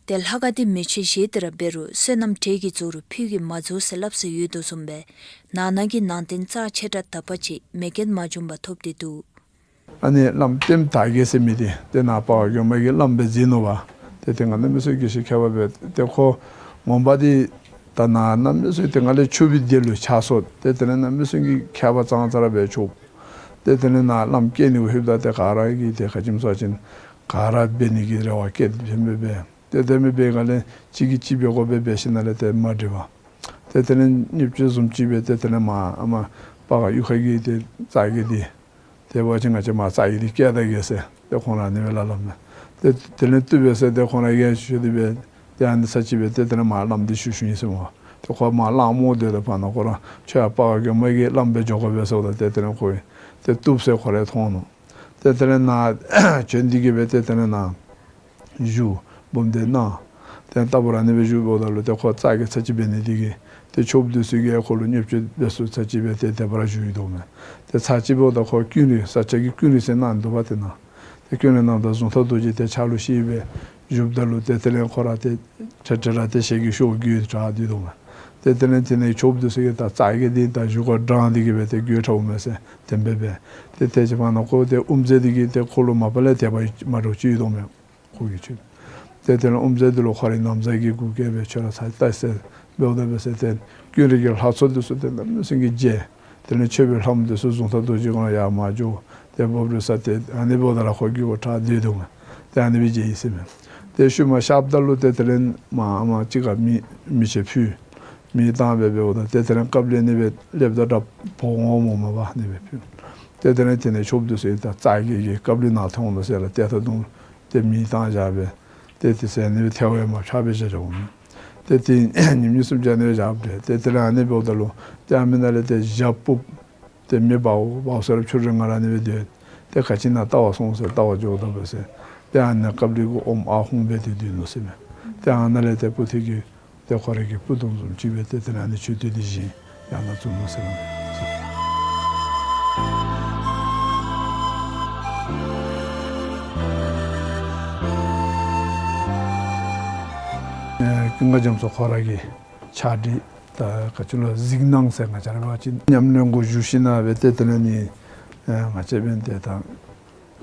ཏེ་ལྷ་ཁང་འདི་མེ་ཆོས་བཞེས་ཏེ་ར་འབད་རུང་བསོད་ནམས་བྲེ་གིས་རྫོགས་རུང་ཕུད་ཀྱིས་མ་རྫོགས་ཟེར་སླབ་སྲོལ་ཡོད་དོ་བཟུམ་སྦེ་ནང་ན་གི་ནང་རྟེན་རྩ་ཆེ་དྲགས་དག་པ་ཅིག་མེ་རྐྱེན་མ་བྱུང་པར་ཐོབ་སྟེ་འདུག། ཨ་ནི་བླམ་ལྟདམོ་དར་རྒྱས་ཟེར་མི་འདི་ཏེ་ནཱ་སྤ་རྒོད་མ་གི་བླམ་སྦེ་མཛད་ནུག་པ། ཏེ་ཏེ་ང་གནམ་མེད་ས་མེད་དགེ་བཤེས་མཁས་པ་སྦེ་ཏེ་ཁོ་ངོ་མ་འདི་ད་ནཱ་གནམ་མེད་ས་མེད་ཏེ་ང་ལས་ཆུང་བའི་དུས་ལུ་ཕྱག་སོར་ཏེ་དེ་ལས་གནམ་མེད་ས་མེད་ཀྱི་མཁས་པ་ཙང་ཙ་ར་སྦེ་ཆོག། ཏེ་དེ་ལས་ནཱ་བླམ་སྐྱེ་ནི་གུ་ལྷོདཔ་ད་ཏེ་ག་ར་གིས་ཏེ་ག་ཅི་སྨོ་ཟེར་བ་ཅིན་ག་ར་འབད་ནི་གི་རེ་བ་བསྐྱེད་དེ་འབད་འབད་ཏེ་དེ་མི་འབད་ག་ལས་གཅིག་གིས་གཅིག་འབད་དགོ་པས་འབད་ཞིནམ་ལས་ཏེ་མ་འགྲིག་པར་ཏེ་དེ་ལས་བརྙས་བཅོས་བཟུམ་ཅིག་སྦེ་ཏེ་དེ་ལས་མར་ཨ་མར་སྤ་རྒོད་གཡུས་ཁ་གི་ཏེ་རྩ་རྒས་འདི་ཏེ་འབད་བ་ཅིན་ང་བཅས་མར་རྩ་རྒས་འདི་བསྐྱལ་ད་གེ་ཟེར་ཏེ་ཁོང་ར་ཨ་ནི་སྦེ་སླབ་སླབ་མས། ཏེ་དེ་ལས་བཏུབ་པས་ཟེར་ཏེ་ཁོང་ར་ཡང་ཞུ་སྟེ་སྦེ་ཏེ་ཨ་ནི་ཚར་གཅིག་སྦེ་ཏེ་དེ་ལས་མར་བླམ་འདི་ཞུ་ཞུཝ་ཨིན་ཟེར་སྨོ། ཏེ་ཁོ་མར་གླང་རྨོ་སྡོད་དོ་བར་ན་ཁོ་ར་ཁྱོད་ཡར་སྤ་རྒོད་མ་གི་བླམ་སྦེ་འགྱོ་དགོ་པས་ཟེརཝ་ད་ཏེ་དེ་ལས་ཁོ་ཏེ་བཏུབ་ཟེར་ཁོ་ར་མཐོང་ནུག། ཏེ་དེ་ལས་ནཱ་བྱོན་ཏེ་གི་སྦེ་ཏེ་དེ་ལས་ནཱ་བཞུགས་སྦོམ་སྡེ་གནང་། ཏེ་ལྟ་བུ་ར་ཨ་ནི་སྦེ་བཞུགསཔ་ད་ལུ་ཏེ་ཁོ་རྩ་རྒས་ཚར་གཅིག་འབད་ནི་དེ་གིས་ཏེ་ཆོསཔ་འདི་ཚུ་གིས་ཁོ་ལུ་བརྙས་བཅོས་འབད་ས་ཚར་གཅིག་སྦེ་ཏེ་དེ་སྦེ་ར་བཞུགས་ཡི་དོ་མས། ཏེ་ཚར་གཅིག་འབདཝ་ད་ཁོ་ཀུན་རིག་ས་སྐྱ་གི་ཀུན་རིག་ཟེར་གནང་འདུག་པ། ཏེ་ནཱ་ཏེ་ཀུན་རིག་གནངམ་ད་གཟུངས་ཐག་རྡོ་རྗེ་ཏེ་ཕྱག་ལུ་བཞེས་སྦེ་བཞུགསཔ་ད་ལུ་ཏེ་དེ་ལས་ཁོ་ར་ཏེ་ཁྲ་ཁྲ་ར་ཏེ་ཞལ་གྱི་ཤོག་གུ་དྲག་སྟེ་འདུག་མས། ཏེ་དེ་ལས་དེ་ནང་ཆོསཔ་འདི་ཚུ་གིས་ད་རྩ་རྒས་འདི་ད་བཞུགས་སྒར་འདྲ་འདི་གིས་སྦེ་ཏེ་དགོད་བྲ་འོང་མས་ཟེར་དེ་སྦེ་སྦེ་ཏེ་དེ་ཅིག་བར་ན་ཁོ་ཏེ་དབུ་མཛད་འདི་གིས་ཏེ་ཁོ་ལུ་མ་པ་ལས་དད་པ་མ་འདྲཝ་ཅིག་ཡོད་དོ་མས། ཁོ་གིས་ཆོས། ཏེ་དེ་ལས་དབུ་མཛད་འདི་ལུ་ཁོ་རའི་ན་བཟའ་གི་གུ་གིས་སྦེ་ཁྱོད་ར་ཚར་བལྟ་ཟེར་འབདཝ་ད་འབད་ཟེར་ཏེ་ཀུན་རིག་གི་ལྷ་ཚོགས་འདི་ཚུ་ཏེ་གནམ་མེད་ས་མེད་ཀྱི་མཇལ། དེ་ལས་མཆོད་པའི་ལྷ་མོ་འདི་ཚུ་གཟུངས་ཐག་རྡོ་རྗེ་གུ་ཡར་མར་འགྱོ། ཏེ་འབབ་རོལ་ས་ཏེ་ཨ་ནི་འབདཝ་ད་ར་ཁོ་གི་གུ་དྲག་སྟེ་འདུག་མས། ཏེ་ཨ་ནི་སྦེ་མཇལ་ཡི་ཟེར་མས། ཏེ་ཤུལ་མ་ཤརཝ་ད་ལུ་ཏེ་དེ་ལས་མར་མར་ཅིག་ཁར་མེ་མེ་ཆོས་ཕུལ། མེ་བཏང་སྦེ་འབདཝ་ད་ཏེ་དེ་ལས་ཀབ་ལེ་ཨ་ནི་སྦེ་སླབ་ད་དྲག་འབོ་འོང་སྨོ་མ་པ་ཨ་ནི་སྦེ་ཕུལ། ཏེ་དེ་ལས་དེ་ནང་ཆོསཔ་འདི་ཚུ་ད་རྩ་རྒས་ཀྱིས་ཀབ་ལེ་ནཱ་ཐོན་འོང་ཟེར་སླབ་ཏེ་ད་དུང་ཏེ་མེ་བཏང་བཞག་སྦེ་ཏེ་དེ་ཚུ་ཨ་ནི་སྦེ་ཐལཝ་མར་ཕྱག་སྦེ་བཞག་བཞགཔ་མས། ཏེ་དེ་ཉིནམ་གཉིས་གསུམ་ཅིག་ཨ་ནི་སྦེ་བཞག་སྦེ་ཏེ་དེ་ལས་ཨ་ནི་འབདཝ་ད་ལུ་ཏེ་ཨ་མི་ནང་ལས་ཏེ་ཞག་ཕུབ། ཏེ་མེ་འབརཝ་འབརཝ་ཟེར་རུང་ཕྱི་རུ་ང་ར་ཨ་ནི་སྦེ་སྡོད། ཏེ་ག་ཅི་ནཱ་བལྟ་བར་སོང་ཟེར་བལྟ་བར་འགྱོཝ་ད་འབད་ཟེར་ཏེ་ཨ་ནཱ་ཀབ་ལེ་གུ་ཨོམ་ཨ་ཧུང་སྦེ་ཏེ་སྡོད་ནུག་ཟེར་མས། ཏེ་ཨ་ནཱ་ལས་ཏེ་སྤུ་ཐིག་གི་ཏེ་ཁོ་རའི་གི་སྤུ་དོང་བཟུམ་ཅིག་སྦེ་ཏེ་དེ་ལས་ཨ་ནི་མཆོད་རྟེན་འདི་བཞེངས་ཡར་ནཱ་བཙུགས་ནུག་ཟེར་མས། ཨེ་ཀུན་དགའ་རྒྱ་མཚོ་ཁོ་ར་གི་ཕྱག་བྲིས་ད་ག་ཅི་ལོ་གཟིགས་སྣང་ཟེར་ང་བཅས་ར་འབད་བ་ཅིན་ཉམས་ལེན་གུ་བཞུགས་ཞིནམ་སྦེ་ཏེ་དེ་ལས་ནི་ཨེ་ང་བཅས་འབདན་ཏེ་ད་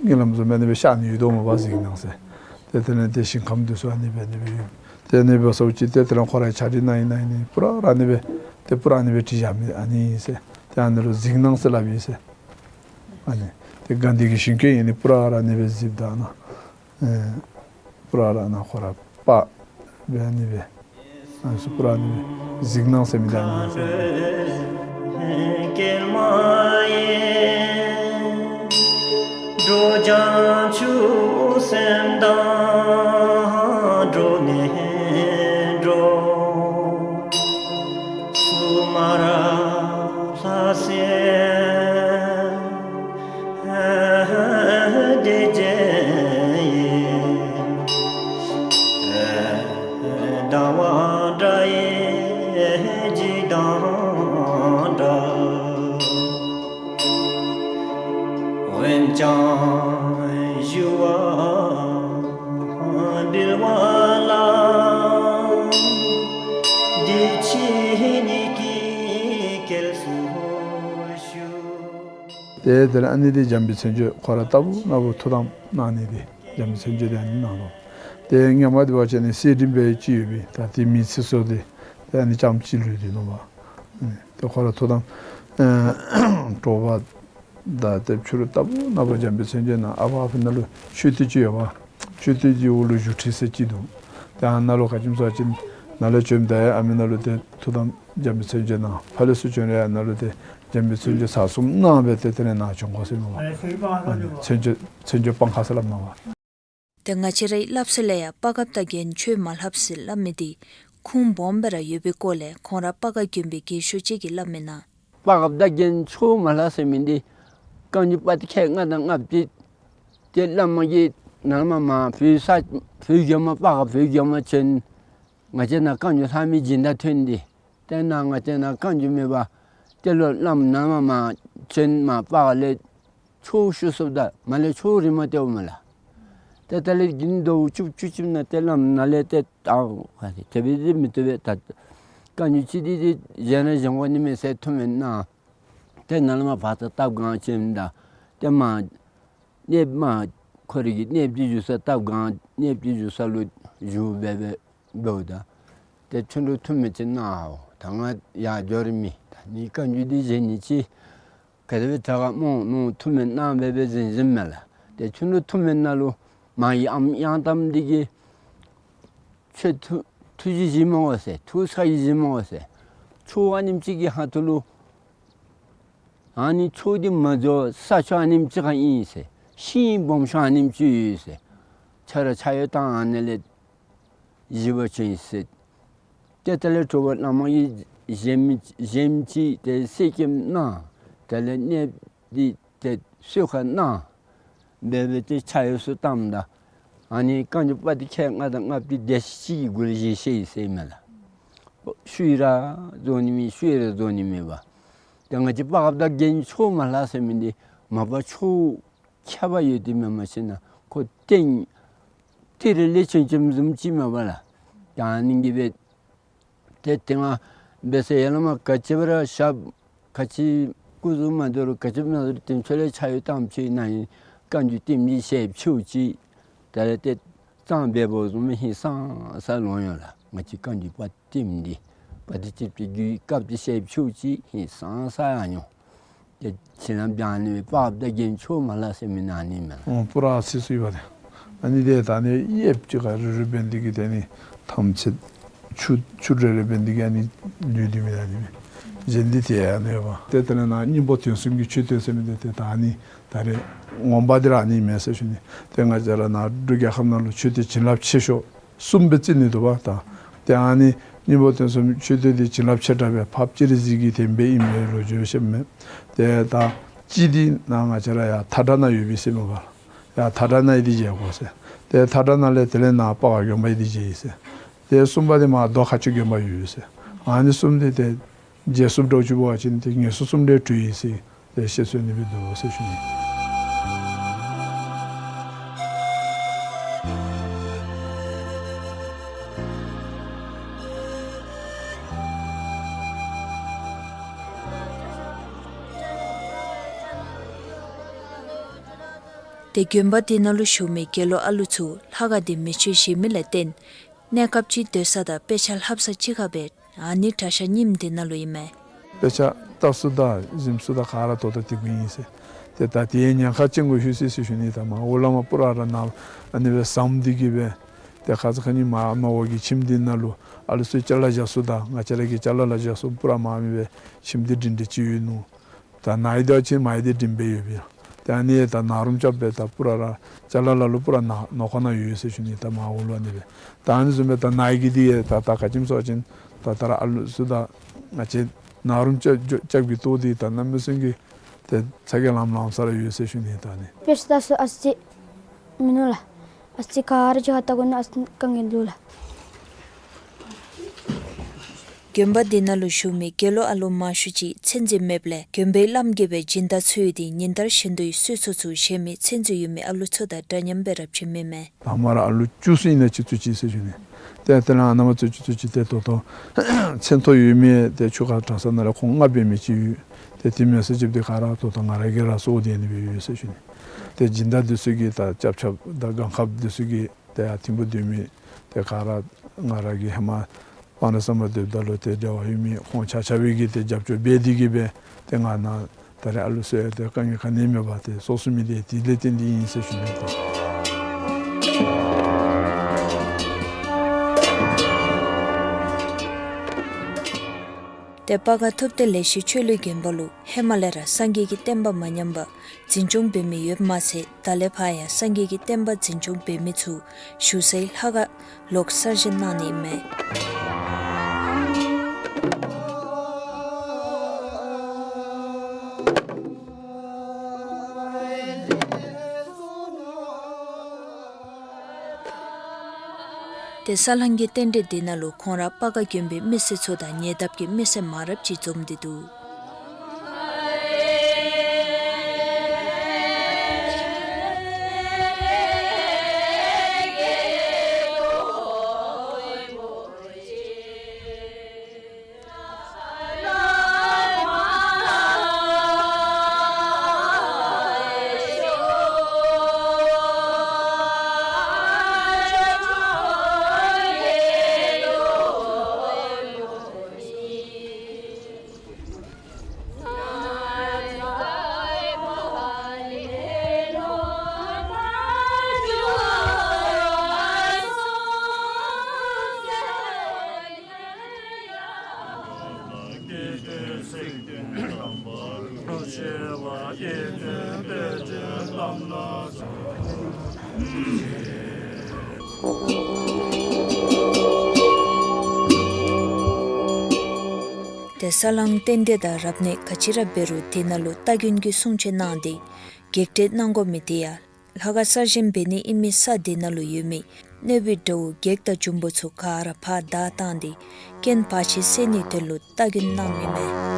ཉེ་ལམ་བཟུམ་ཨ་ནི་སྦེ་ཤར་ནི་ཡོད་དོ་མ་པ་གཟིགས་སྣང་ཟེར། ཏེ་དེ་ལས་ཏེ་ཞིང་ཁམས་འདི་ཚུ་ཨ་ནི་སྦེ་ཨ་ནི་སྦེ་ཡོད། ཏེ་ཨ་ནི་སྦེ་ཟེརཝ་ཅིག་ཏེ་དེ་ལས་ཁོ་རའི་ཕྱག་བྲིས་ནང་ཨིན་ན་ཨ་ནི་པུ་ར་ར་ཨ་ནི་སྦེ་ཏེ་པུ་ར་ཨ་ནི་སྦེ་བྲིས་བཞག་མི་ཨ་ནི་ཨིན་ཟེར། ཏེ་ཨ་ནི་ལུ་གཟིགས་སྣང་ཟེར་སླབ་ཨིན་ཟེར། ཨ་ནི་ཏེ་དགའ་ལྡན་གྱི་ཞིང་སྐྱོང་ཨིན་ནི་པུ་ར་ར་ཨ་ནི་སྦེ་གཟིགསཔ་ད་ནཱ་ཨེ་པུ་ར་ར་ནཱ་ཁོ་ར་པ་སྦེ་ཨ་ནི་སྦེ་ཨ་ནི་ཚུ་པུ་ར་ཨ་ནི་སྦེ་གཟིགས་སྣང་ཟེར་མི་འདི་ཨ་ནི་ཨིན་ཟེར། ཏེ་དེ་ལས་ཨ་ནི་འདི་འཇམ་དཔལ་མཚན་བརྗོད་ཁོ་ར་ལྟ་བུ་ན་བུ་ཐུགས་དམ་གནང་ནི་འདི་འཇམ་དཔལ་མཚན་བརྗོད་འདི་ཨ་ནི་ནང་ལུ། ཏེ་སྔོན་མ་འདི་འབད་བ་ཅིན་ཨ་ནི་གསེར་ཌིང་སྦེ་ཅིག་ཡོད་པས། ད་འདི་མེ་ཚིག་སོར་ཏེ་ཏེ་ཨ་ནི་རྐྱངམ་ཅིག་ལུས་ཏེ་ནུག་པ། ཏེ་ཁོ་ར་ཐུགས་དམ་ཨེ་དྲོ་པ་དང་ཏེ་ཕྱི་རུ་ལྟ་བུ་ན་བུ་འཇམ་དཔལ་མཚན་བརྗོད་ནང་ཨ་ཕར་ཨ་ཕི་ནང་ལུ་མཆོད་རྟེན་ཅིག་ཡོད་པ། མཆོད་རྟེན་གྱི་འོག་ལུ་བཞུགས་ཁྲི་ཟེར་ཅིག་འདུག། ཏེ་ཨ་ནཱ་ལུ་ག་ཅི་སྨོ་ཟེར་བ་ཅིན་ནཱ་ལས་བྱོནམ་ད་ཡང་ཨ་མི་ནང་ལུ་ཏེ་ཐུགས་དམ་འཇམ་དཔལ་མཚན་བརྗོད་གནང་། ཕར་ལས་ཚུར་བྱོན་རུང་ཡང་ནཱ་ལུ་ཏེ་འཇམ་དཔལ་མཚན་བརྗོད་ཚར་གསུམ་གནང་སྦེ་ཏེ་དེ་ལས་ནཱ་བྱོན་དགོ་ཟེར་མས་པ། ཨ་ནི་མཚན་བརྗོད་མཚན་བརྗོད་སྤང་ཁ་ཟེར་སླབ་མས་པ། ཏེ་ང་བཅས་རའི་སླབ་སྲོལ་ལས་ཡང་སྤ་རྒཔོ་དང་རྒན་ཆོས་མ་ལྷབ་ཟེར་སླབ་མི་འདི་ཁུངས་སྦོམ་སྦེ་ར་ཡོད་པའི་སྐོར་ལས་ཁོང་ར་སྤ་རྒཔོ་དགོན་པའི་རྒས་ཤོས་ཅིག་གིས་སླབ་མི་ནང་། སྤ་རྒཔོ་དང་རྒན་ཆོས་མ་ལྷབ་ཟེར་མི་འདི་རྐང་མགྱོགས་དཔའ་རྟགས་ཁལ་ལྔ་དང་ལྔ་བཅུ་ཏེ་བླ་མ་གིས་ནཱ་མར་མར་བོད་ས་བོད་རྒྱལ་མོ་སྤ་རྒཔོ་བོད་རྒྱལ་མོ་བྱོན། ང་བཅས་ནཱ་རྐང་མགྱོགས་ལྷབ་མི་སྦྱིན་བདག་ཐོན་ཏེ་ཏེ་ནཱ་ང་བཅས་ནཱ་རྐང་མགྱོགས་མེད་པར་ཏེ་ལོག་བླམ་ནཱ་མར་མར་བྱོན། མར་སྤ་རྒཔོ་ལས་ ཆོས་ཞུ་སོཔ་ད་མར་ལས་ཆོས་རིངམ་སྟོནམ་མས་ལགས། ཏེ་ད་ལས་དགུན་ཟླཝ་བཅུ་བཅུ་གཅིག་ནང་ཏེ་བླམ་ནང་ལས་ཏེ་ད་ཏེ་འབད་དེ་མི་བཏུབ་པས། ད་བཀའ་འགྱུར་ཅིག་འདི་ཏེ་གཞན་ར་གཞན་དགོ་ནི་མས་ཟེར་ཐུགས་སྨོན་གནང་། ཏེ་ནཱ་ལས་མར་བར་ཐག་སྟབས་གང་ཅིག་ད་ཏེ་མར་གནསཔ་མར་ཁོ་རའི་གི་གནསཔ་ཅིག་བཞུགས་ས་སྟབས་གང་གནསཔ་ཅིག་བཞུགས་ས་ལུ་བཞུགས་སྦེ་སྦེ་འབདཝ་ད་ཏེ་ཆོས་ལུ་ཐུགས་སྨོན་ཅིག་གནང་འོང་། ད་ང་ཡར་འགྱོ་རིམ་ཨིན། ད་ནི་བཀའ་འགྱུར་འདི་བཞེས་ནི་ཅིག་ག་དེ་སྦེ་དྲག་ག་སྨོ་མནོ་ཐུགས་སྨོན་གནང་སྦེ་སྦེ་བཞེས་བཞེསཔ་མས་ལགས། ཏེ་ཆོས་ལུ་ཐུགས་སྨོན་གནང་ལུ་མ་གི་ཨམ་གཡང་བཏངམ་འདི་གིས་ཁྱོད་ཐུགས་ཐུགས་རྗེ་བཞེས་མི་དགོ་ཟེར། ཐུགས་ཁྲོ་བཞེས་མི་དགོ་ཟེར། ཆོས་ཨ་ནེམ་ཅིག་གི་ཁ་ཐུག་ལུ་ཨ་ནི་ཆོས་འདི་མ་འགྱོ་ས་ཆ་ཨ་ནེམ་ཅིག་ཁར་ཨིན་ཟེར། ཤིང་སྦོམ་ཤོས་ཨ་ནེམ་ཅིག་ཡོད་ཟེར། ཆ་ར་ཆ་ཡོད་དང་ཨ་ནི་ལས་ཞི་བ་ཅིག་ཨིན་ཟེར། ཏེ་དེ་ལས་དྲོ་པ་བླ་མ་གིས་གཞལམ་གཞལམ་ཅིག་ཏེ་གསེར་སྐྱེམས་གནང་། དེ་ལས་གནསཔ་འདི་ཏེ་གསོལ་ཁ་གནང་སྦེ་སྦེ་ཏེ་ཆ་ཡོད་ཚུ་བཏངམ་ད་ཨ་ནི་བཀའ་འགྱུར་པོ་འདི་ཁལ་ལྔ་དང་ལྔ་བཅུ་དེ་ཅིག་གི་གུ་ལས་བཞེས་བཞེསཔ་ཨིན་མས་ལགས། ཤུལ་ར་རྫོགས་ནི་མེད། ཤུལ་ར་རྫོགས་ནི་མེད་པར། ཏེ་ང་བཅས་སྤ་རྒཔོ་དང་རྒན་ཆོས་མ་ལྷག་ཟེར་མི་འདི་མ་པ་ཆོས་ཁྱད་པར་ཡོད་དེ་མེན་མ་ཤེས་ན་ཁོ་ཏེ་ཏི་རི་ལེ་ཆུང་ཆུང་བཟུམ་ཅིག་མས་པ་ལགས། ད་ཨ་ནི་གིས་སྦེ་ཏེ་ཏེ་ང་འབད་ས་ཡར་ལས་མར་ག་ཅི་འབད་ར་ཞབས་ག་ཅི་སྐུ་གཟུགས་མ་བདེ་རུང་ག་ཅི་མ་བདེ་རུང་ཏེ་ཁྱོད་ལས་ཆ་ཡོད་དམ་ཅིག་ནཱ་ཨིན། བཀའ་འགྱུར་ལྟདམོ་ཅིག་བཞེས་ཆོག་ཅིག། ད་རེས་ཏེ་གཙང་སྦས་པོ་བཟུམ་ཧིང་སངས་ས་ལོང་ཡོད་ལགས། ང་བཅས་བཀའ་འགྱུར་པོ་ལྟདམོ་འདི་པ་ཏི་ཅིག་ཏེ་རྒྱུད་སྐབས་ཏེ་བཤད་ཆོག་ཅིག་ཧིང་སངས་ས་ཡང་མྱོང་། ཏེ་ཁྱེད་རྣམས་ཀྱང་ཨ་ནི་སྦེ་སྤ་རྒཔོ་དང་རྒན་ཆོས་མ་ལྷག་ཟེར་མི་ནང་ཨ་ནི་མས་ལགས། ཨོ་པུ་ར་ཨ་ཙི་ཚུ་ཡོད་པ་ཏེ། ཨ་ནི་འདི་ད་ཨ་ནི་གཡསཔ་ཅིག་ཁར་རུལ་རུལ་འབད་ནི་འདི་གིས་ཏེ་ཨ་ནི་ཐམས་ཅད་ཆུ་ཆུ་རེ་རེ་འབད་ནི་འདི་གིས་ཨ་ནི་ལུས་ཏེ་མི་ད་ཨ་ནི་མས། གཞན་འདི་ཏེ་ཨ་ནི་ཡོད་པ། ཏེ་དེ་ལས་ནཱ་སྙིང་པོ་དོན་གསུམ་གྱི་མཆོད་རྟེན་ཟེར་མི་འདི་ཏེ་ད་ཨ་ནི་ད་རེས་ངོ་མ་འདི་ར་ཨ་ནི་མས་ཟེར་ཞུ་ནི། ཏེ་ང་བཅས་ར་ནཱ་འབྲུག་རྒྱལ་ཁབ་ནང་ལུ་མཆོད་རྟེན་བྱིན་རླབས་ཆེ་ཤོས་གསུམ་སྦེ་རྩི་ནི་འདུག་པ་ད། ཏེ་ཨ་ནི་སྙིང་པོ་དོན་གསུམ་མཆོད་རྟེན་འདི་བྱིན་རླབས་ཆེ་དྲགས་སྦེ་འཕགས་པ་སྤྱན་རས་གཟིགས་ཀྱི་དེམ་སྦེ་ཨིན་མས་ལོ་རྒྱུས་བཤདཔ་མས། ཏེ་ད་གཅིག་འདི་ནཱ་ང་བཅས་ར་ཡར་ཐ་དྲག་ནང་ཡོད་པས་ཟེར་མས་པ། ཡར་ཐ་དྲག་ནང་ཡོད་དེ་མཇལ་དགོ་ཟེར། ཏེ་ཐ་དྲག་ནང་ལས་དེ་ལས་ནཱ་སྤ་རྒཔོ་དགོན་པ་ཡོད་དེ་མཇལ་ཡི་ཟེར། ཏེ་གསུམ་པ་འདི་མར་རྡོ་ཁ་ཆུ་དགོན་པ་ཡོད་ཟེར། ཨ་ནི་གསུམ་འདི་ཏེ་མཇལ་ཚུགསཔ་འདྲཝ་ཅིག་འབད་བ་ཅིན་ཏེ་ངན་སོང་གསུམ་ལས་གྲོལ་ཡི་ཟེར་ཏེ་བཤད་སྲོལ་ཨ་ནི་སྦེ་འདུག་ཟེར་ཞུ་ནི། ཏེ་དགོན་པ་འདི་ནང་ལུ་བཞུགས་མི་དགེ་སློང་ཨ་ལུ་ཚུ་ལྷ་ཁང་འདི་མེ་མཆོད་བཞེས་མི་ལས་བརྟེན་གནས་སྐབས་ཅིག་སྡོད་ས་དང་དཔེ་ཆ་ལྷབ་ས་གཅིག་ཁར་སྦེ་ཨ་ནི་གྲྭ་ཤག་རྙིངམ་འདི་ནང་ལུ་ཨིན་མས། དཔེ་ཆ་ལྟ་ས་དང་གཟིམ་ས་དང་ག་ར་ད་ལྟོ་འདི་གུ་ཨིན་ཟེར། ཏེ་ད་དེའི་ཉེན་ཁ་ཅིག་གུ་ལྷོད་ཅི་ཟེར་ཞུ་ནི། ད་མར་འོག་ལས་མར་པུ་ར་ར་ནཱ་ཨ་ནི་སྦེ་ཟམ་འདི་གིས་སྦེ་ཏེ་ཁ་ཙ་ཁ་ཉིནམ་མར་མར་འོག་གི་ཁྱིམ་འདི་ནང་ལུ་ཨ་ལུ་ཚུ་ཅ་ལ་བཞག་ས་དང་ང་བཅས་ར་གི་ཅ་ལ་ལ་བཞག་ས་པུ་ར་མར་མི་སྦེ་ཁྱིམ་འདི་འདྲིམ་འདྲི་ཅིག་ཡོད་ནུག། ད་ནཱ་ཡོད་དེ་ཅིག་མར་ཡོད་དེ་འདྲིམ་སྦེ་ཡོད་པས། ཏེ་ཨ་ནི་ད་ནཱ་རུམ་རྐྱབ་སྦེ་ད་པུ་ར་ར་ཅ་ལ་ལ་ལུ་པུ་ར་ནཱ་ནང་ཁོག་ནང་ཡོད་ཟེར་ཞུ་ནི། ད་མར་འོག་ལུ་ཨ་ནི་སྦེ། ད་ཨ་ནི་བཟུམ་སྦེ་ད་ནཱ་གི་འདི་ཡང་ད་ད་ག་ཅི་སྨོ་ཟེར་བ་ཅིན་ད་ད་ར་ཨ་ལུ་ཚུ་དང་ང་བཅས་ནཱ་རུམ་རྐྱབ་རྐྱབ་ཀྱི་ལྟོ་འདི་ད་གནམ་མེད་ས་མེད་ཀྱི་ཏེ་ཚ་གྱང་ལངམ་ལངམ་ས་ར་ཡོད་ཟེར་ཞུ་ནི་ད་ཨ་ནི། དཔེ་ཆ་ལྟ་ས་ཨ་ཙི་མིན་ནུག་ལགས། ཨ་ཙི་ག་ར་ཅིག་ཁར་ལྟ་དགོ་ནི་ཨ་ཙི་དཀའ་ངལ་འདུག་ལགས། དགོན་པ་འདི་ནང་ལུ་བཞུགས་མི་དགེ་སློང་ཨ་ལུ་མང་ཤོས་ཅིག་མཚན་རྩིས་མེདཔ་ལས་དགོན་པའི་བླམ་གིས་སྦེ་སྦྱིན་བདག་འཚོལ་ཡོད་དེ་ཉིན་ལྟར་བཞིན་དུ་གསོལ་ཚོགས་ཚུ་བཞེས་མི་མཚན་རྩིས་ཡོད་མི་ཨ་ལུ་ཚུ་དང་འདྲ་མཉམ་སྦེ་ར་བྱིན་མི་མས། ད་མར་ཨ་ལུ་བཅུ་གསུམ་ཨིན་ན་ཅིག་བཙུགས་ཅི་ཟེར་ཞུ་ནི། ཏེ་དེ་ལས་ཨ་ནཱ་མར་བཙུགས་ཅི་བཙུགས་ཅི་ཏེ་ད་ལྟོ་མཚན་ཐོ་ཡོད་མི་ཏེ་ཆུ་ཁ་གྲྭ་ས་ནང་ལས་ཁོང་ལྔ་འབད་མི་ཅིག་ཡོད། ཏེ་དེ་མེན་ས་ཅིག་འདི་ག་ར་ད་ལྟོ་ང་ར་གིས་ར་གསོ་སྟེ་ཨ་ནི་སྦེ་ཡོད་ཟེར་ཞུ་ནི། ཏེ་སྦྱིན་བདག་འདི་ཚུ་གིས་ད་སྐྱབས་ཆ་དང་གང་ཁབ་འདི་ཚུ་གིས་ཏེ་ཡར་ཐིམ་ཕུ་སྡོད་མི་ཏེ་ག་ར་ང་ར་གིས་ཧེ་མ་སྤང་རི་ཟམ་པ་སྡོདཔ་ད་ལུ་ཏེ་འབྲེལ་བ་ཡོད་མི་ཁོང་ཆ་ཁྱབ་ཀྱིས་ཏེ་རྒྱབ་སྐྱོར་འབད་དེ་གིས་སྦེ་ཏེ་ང་ནཱ་ད་རེས་ཨ་ལུ་གསོ་ཡང་ཏེ་དཀའ་ངལ་ག་ནི་མེད་པར་ཏེ་གསོ་ཚུགས་མི་འདི་དེ་ལས་བརྟེན་ཏེ་ཨིན་ཟེར་ཞུ་ནི་ལགས། ཏེ་སྤ་རྒ་ཐུབ་བསྟན་ལེགས་བཤད་ཆོས་གླིང་དགོན་པ་ལུ་ཧེ་མ་ལས་ར་སངས་རྒྱས་ཀྱི་བསྟན་པ་མ་ཉམས་པར་འཛིན་སྐྱོང་འབད་མི་ཡོདཔ་མ་ཚད་ད་ལས་ཕར་ཡང་སངས་རྒྱས་ཀྱི་བསྟན་པ་འཛིན་སྐྱོང་འབད་མི་ཚུ་བཞུགས་སའི་ལྷ་ཁང་ལོག་གསར་བཞེངས་གནང་ནི་ཨིན་མས། ཏེ་ས་ལང་གི་རྟེན་འབྲེལ་འདི་ནང་ལུ་ཁོང་ར་སྤ་རྒ་དགོན་པའི་མི་སེར་ཚུ་དང་ཉེ་འདབས་ཀྱི་མི་སེར་མང་རབས་ཅིག་འཛོམས་ཏེ་འདུག། ཏེ་ས་བསླང་རྟེན་འབྲེལ་དང་རབ་གནས་ག་ཅི་ར་འབད་རུང་དེ་ནང་ལུ་སྟ་གོན་གྱི་སྲུང་བྱེད་གནང་སྟེ་བགེགས་བསྐྲད་གནང་དགོ་མི་དེ་ཡང་ལྷ་ཁང་གསར་བཞེངས་འབད་ནི་ཨིན་མི་ས་དེ་ནང་ལུ་ཡོད་མི་གནོད་པའི་དགྲ་བོ་བགེགས་དང་འབྱུང་པོ་ཚུ་ག་ར་ཕར་བདའ་བཏང་སྟེ་རྐྱེན་བར་ཆད་སེལ་ནིའི་དོན་ལུ་སྟ་གོན་གནངམ་ཨིན་མས།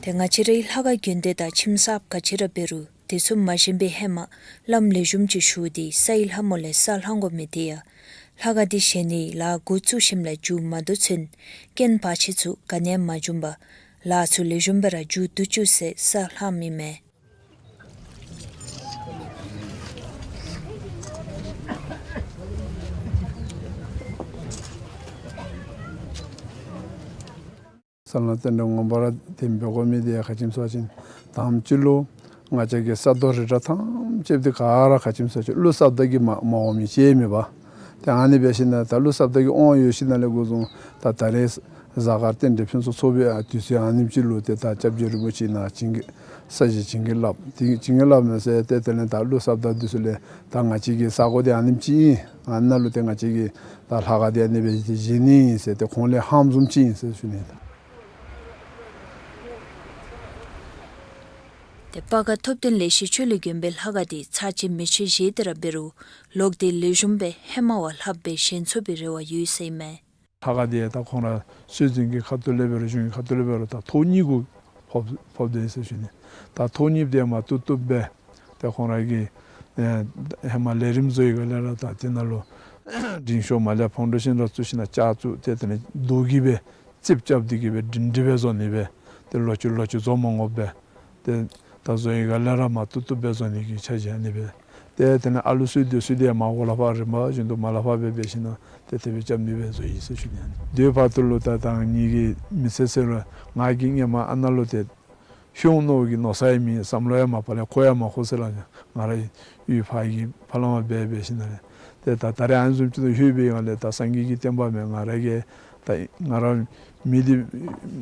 ཏེ་ང་བཅས་རའི་ལྷ་ཁང་དགོན་སྡེ་དང་ཁྱིམ་གསརཔ་ག་ཅི་ར་འབད་རུང་དེ་ཚུ་མ་བཞེངས་པའི་ཧེ་མ་བླམ་ལེགས་ཤོམ་ཅིག་ཞུ་སྟེ་ས་ཡི་ལྷ་མོ་ལས་ས་བསླང་དགོ་མི་དེ་ཡང་ལྷ་ཁང་དེ་བཞེངས་ནིའི་ལཱ་འགོ་བཙུགས་ཞིནམ་ལས་མཇུག་མ་བསྡུ་ཚུན་རྐྱེན་བར་ཆད་ཚུ་ག་ནི་ཡང་མ་འབྱུང་པར་ལཱ་ཚུ་ལེགས་ཤོམ་སྦེ་ར་མཇུག་བསྡུ་བཅུག་ཟེར་ས་བསླངམ་ཨིན་མས། ས་བསླང་རྟེན་འབྲེལ་ངོ་མ་ར་དེ་འབད་དགོ་མི་དེ་ཡང་ག་ཅི་སྨོ་ཟེར་བ་ཅིན་དང་པ་ཅིག་ལུ་ང་བཅས་ཀྱི་ས་རྡོ་རི་བྲག་ཐམས་ཅད་དེ་ག་ར་ག་ཅི་སྨོ་ཟེར་བ་ཅིན་ཀླུ་ས་བདག་གིས་མ་མ་འོང་མི་ཅིག་མེད་པ། ཏེ་ཨ་ནི་འབད་ཞིནམ་ལས་ད་ཀླུ་ས་བདག་གིས་འོང་ཡོད་ཞིནམ་ལས་འགོ་བཟུང་ད་ད་རེས་གཟའ་སྐར་རྟེན་འབྲེལ་ཕུན་སུམ་ཚོགས་པའི་ཨ་དུས་ཚོད་ཨ་ནེམ་ཅིག་ལུ་ཏེ་ད་སྐྱབས་རྗེ་རིན་པོ་ཆེ་ནཱ་བྱིན་གྱིས་ས་གཞི་བྱིན་གྱིས་བརླབས། ཏེ་བྱིན་གྱིས་བརླབས་མས་ཟེར་ཏེ་དེ་ལས་ད་ཀླུ་ས་བདག་འདི་ཚུ་ལས་ད་ང་བཅས་ཀྱི་ས་གོ་འདི་ཨ་ནེམ་ཅིག་ཨིན། ཨ་ནཱ་ལུ་ཏེ་ང་བཅས་ཀྱི་ད་ལྷ་ཁང་འདི་ཨ་ནི་སྦེ་བཞེངས་ནི་ཨིན་ཟེར་ཏེ་ཁོང་ལས་ཧམ་བཟུམ་ཅིག་ཨིན་ཟེར་ཞུ་ནི་ད། ཏེ་སྤ་སྒར་ཐུབ་བསྟན་ལེགས་བཤད་ཆོས་གླིང་དགོན་པའི་ལྷ་ཁང་འདི་ཚར་གཅིག་མེ་མཆོད་བཞེས་ཏེ་ར་འབད་རུང་ལོག་སྟེ་ལེགས་ཤོམ་སྦེ་ཧེ་མ་བ་ལྷགཔ་སྦེ་བཞེངས་ཚུགས་པའི་རེ་བ་ཡོད་ཟེར་ཨིན་མས། ལྷ་ཁང་འདི་ད་ཁོང་ར་སྲོལ་འཛིན་གྱི་ཁ་ཐུག་ལས་འབད་རུང་གཞུང་གི་ཁ་ཐུག་ལས་འབད་རུང་ད་ཐོག་གཉིས་གུ་ཕོག་ཕོགཔ་འདུག་ཟེར་ཞུ་ནི། ད་ཐོག་གཉིས་འདི་མ་བཏུབ་བཏུབ་སྦེ་ཏེ་ཁོང་ར་གིས་ཨེ་ཧེ་མ་ལས་རིམ་བཟོ་བའི་སྒང་ལས་ར་ད་དེ་ནང་ལུ་འབྲིང་ཤོས་མར་ལས་ཕོའུན་ཌེ་ཤཱན་ར་བཙུགས་ཞིནམ་ལས་ལྕགས་བཙུགས་ཏེ་དེ་ལས་རྡོ་གིས་སྦེ་རྩིགཔ་རྐྱབ་སྟེ་གིས་སྦེ་སྒྲིང་སྒྲི་སྦེ་བཟོ་ནི་སྦེ་ཏེ་ལོག་ཅི་ལོག་ཅི་བཟོ་མ་དགོཔ་སྦེ་ཏེ་ད་བཟོ་བའི་སྒང་ལས་ར་མ་བཏུབ་བཏུབ་སྦེ་བཟོ་ནི་གི་འཆར་གཞི་ཨ་ནི་སྦེ། ཏེ་དེ་ལས་ཨ་ལུ་ཚུ་སྡོད་ས་འདི་མར་འོག་ལས་ཕར་རིམ་པ་བཞིན་དུ་མར་ལས་ཕར་སྦེ་འབད་ཞིནམ་ལས་ཏེ་དེ་སྦེ་རྐྱབ་ནི་སྦེ་བཟོ་ཡི་ཟེར་ཞུ་ནི། དེ་བར་དུ་ལུ་ད་ད་ང་གཉིས་ཀྱིས་མི་ཚེ་ཟེར་རུང་ང་གིས་སྔོན་མ་ཨ་ནཱ་ལུ་ཏེ་ཤོང་ནོར་གྱི་མནོ་ས་ཡང་མེད། བསམ་བློ་ཡང་མ་ཕར་ལས་འཁོར་ཡང་མ་འཁོར་ཟེར་སླབ་ནི། ང་ར་ཡུལ་ཕར་གྱི་ཕར་ལས་མར་འབད་འབད་ཞིནམ་ལས་ཏེ་ད་ད་རེས་ཨ་ནི་བཟུམ་ཅིག་ཏུ་ལྷོད་པའི་སྒང་ལས་ད་སངས་རྒྱས་ཀྱི་བསྟན་པ་མེན། ང་ར་གིས་ད་ང་ར་མི་འདི་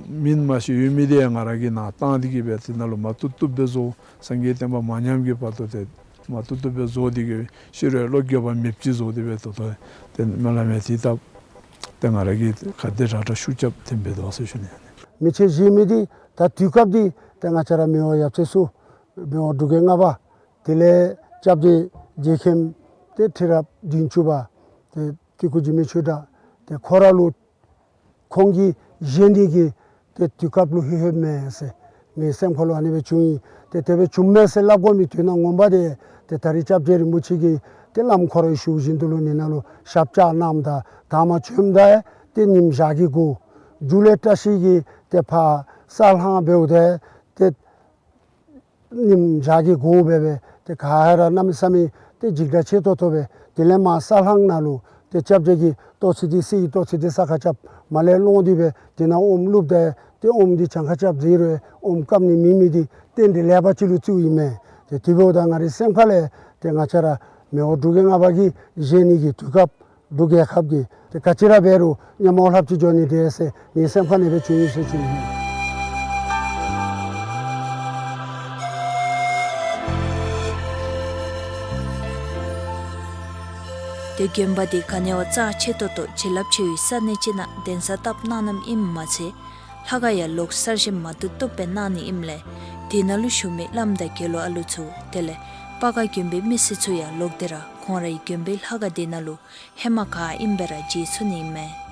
མིང་མ་ཤེས་ཡོད་མི་འདི་ཡང་ང་ར་གིས་ནཱ་བཏང་སྟེ་གིས་སྦེ་དེ་ནང་ལུ་མ་བཏུབ་བཏུབ་སྦེ་བཟོ། སངས་རྒྱས་བསྟན་པ་མ་ཉམས་ཀྱི་བར་དུ་ཏེ་མ་བཏུབ་བཏུབ་སྦེ་བཟོ་སྟེ་གིས་ཤི་རུང་བློ་འགྱོད་པ་མེདཔ་ཅིག་བཟོ་སྟེ་སྦེ་ད་ལྟོ་ཏེ་སྨོན་ལམ་ཡང་དེ་བཏབ། ཏེ་ང་ར་གིས་ག་དེ་དྲག་དྲག་ཤུགས་རྐྱབ་སྟེ་འབད་དོ་ཟེར་ཞུ་ནི། མེ་མཆོད་བཞེས་མི་འདི་ད་དུས་སྐབས་འདི་ཏེ་ང་བཅས་ར་མི་དབང་ཡབ་སྲས་གསུམ་མི་དབང་འབྲུག་རྒྱལ་ལྔ་པ་དེ་ལས་སྐྱབས་རྗེ་རྗེ་མཁན་ཏེ་ཁྲི་རབས་བདུན་ཅུ་པ་ཏེ་སྐྱེ་སྐུ་འཇིགས་མེད་ཆོས་གྲགས་ཏེ་ཁོ་ར་ལུ་ཁོང་གིས་བཞེངས་ནི་གི་ཏེ་དུས་སྐབས་ལུ་ལྷོད་ལྷོདཔ་མས་ཟེར་ངེའི་སེམས་ཁ་ལུ་ཨ་ནི་སྦེ་བྱུང་ཡི། ཏེ་དེ་སྦེ་བྱུངམ་མས་ཟེར་སླབ་དགོ་མི་དོན་དག་ངོ་མ་འདི་ཏེ་ད་རེས་སྐྱབས་རྗེ་རིན་པོ་ཆེ་གིས་ཏེ་བླམ་ཁོ་རའི་ཞུ་བཞིན་དུ་ལུ་ཨ་ནཱ་ལུ་ཞབས་བཅགས་གནངམ་ད་དང་པ་བྱོནམ་ད་ཏེ་ཉིམ་ཞག་གི་གུ་མཇུག་ལས་བཀྲ་ཤིས་ཀྱིས་ཏེ་ཕར་ས་བསླང་འབདཝ་ད་ཏེ་ཉིམ་ཞག་གི་གུ་སྦེ་སྦེ་ཏེ་ག་ར་གནམ་མེད་ས་མེད་ཏེ་འཇིགས་སྐྲག་ཆེ་ཏོག་ཏོ་སྦེ་དེ་ལས་མར་ས་བསླང་ནང་ལུ་ཏེ་སྐྱབས་རྗེ་གིས་ཏོག་ཙི་འདི་གསེར་གྱི་ཏོག་ཙི་འདི་ས་ཁར་རྐྱབ། མར་ལས་སློང་སྟེ་སྦེ་དེ་ནང་ཨོམ་བླུགསཔ་ད་ཏེ་ཨོམ་འདི་གྱངས་ཁ་རྐྱབ་ཟེར་རུང་ཨོམ་སྐམ་ནི་མེད་མི་འདི་རྟེན་འབྲེལ་ལེགས་པ་ཅིག་ལུ་བརྩིཝ་ཨིན་མས། ཏེ་དེ་འབདཝ་ད་ང་རའི་སེམས་ཁ་ལས་ཏེ་ང་བཅས་ར་མི་དབང་འབྲུག་རྒྱལ་ལྔ་པ་གིས་བཞེངས་ནི་གི་དུས་སྐབས་འབྲུག་རྒྱལ་ཁབ་ཀྱི་ཏེ་ག་ཅི་ར་འབད་རུང་ཉམས་མྱོང་ལྷབ་ཅིག་འགྱོ་ནི་འདྲས་ཟེར་ངེའི་སེམས་ཁ་ནང་སྦེ་བྱུང་ཡི་ཟེར་ཞུ་ནི། ཏེ་དགོན་པ་འདི་ག་ནི་བ་རྩ་ཆེ་ཏོག་ཏོ་བྱིན་རླབས་ཆེ་བའི་ས་གནས་ཅིག་ནང་གདན་ས་བཏབ་གནང་གནངམ་ཨིནམ་མ་ཚད་ལྷ་ཁང་ཡང་ལོག་གསར་བཞེངས་མ་བཏུབ་བཏུབ་སྦེ་གནང་ནི་ཨིནམ་ལས་དེ་ནང་ལུ་བཞུགས་མི་བླམ་དང་དགེ་སློང་ཨ་ལུ་ཚུ་དེ་ལས་སྤ་སྒར་དགོན་པའི་མི་སེར་ཚུ་ཡང་ལོག་སྟེ་ར་ཁོང་རའི་དགོན་པའི་ལྷ་ཁང་དེ་ནང་ལུ་ཧེ་མ་ག་ཨིནམ་སྦེ་ར་མཇལ་ཚུགས་ནི་ཨིན་མས།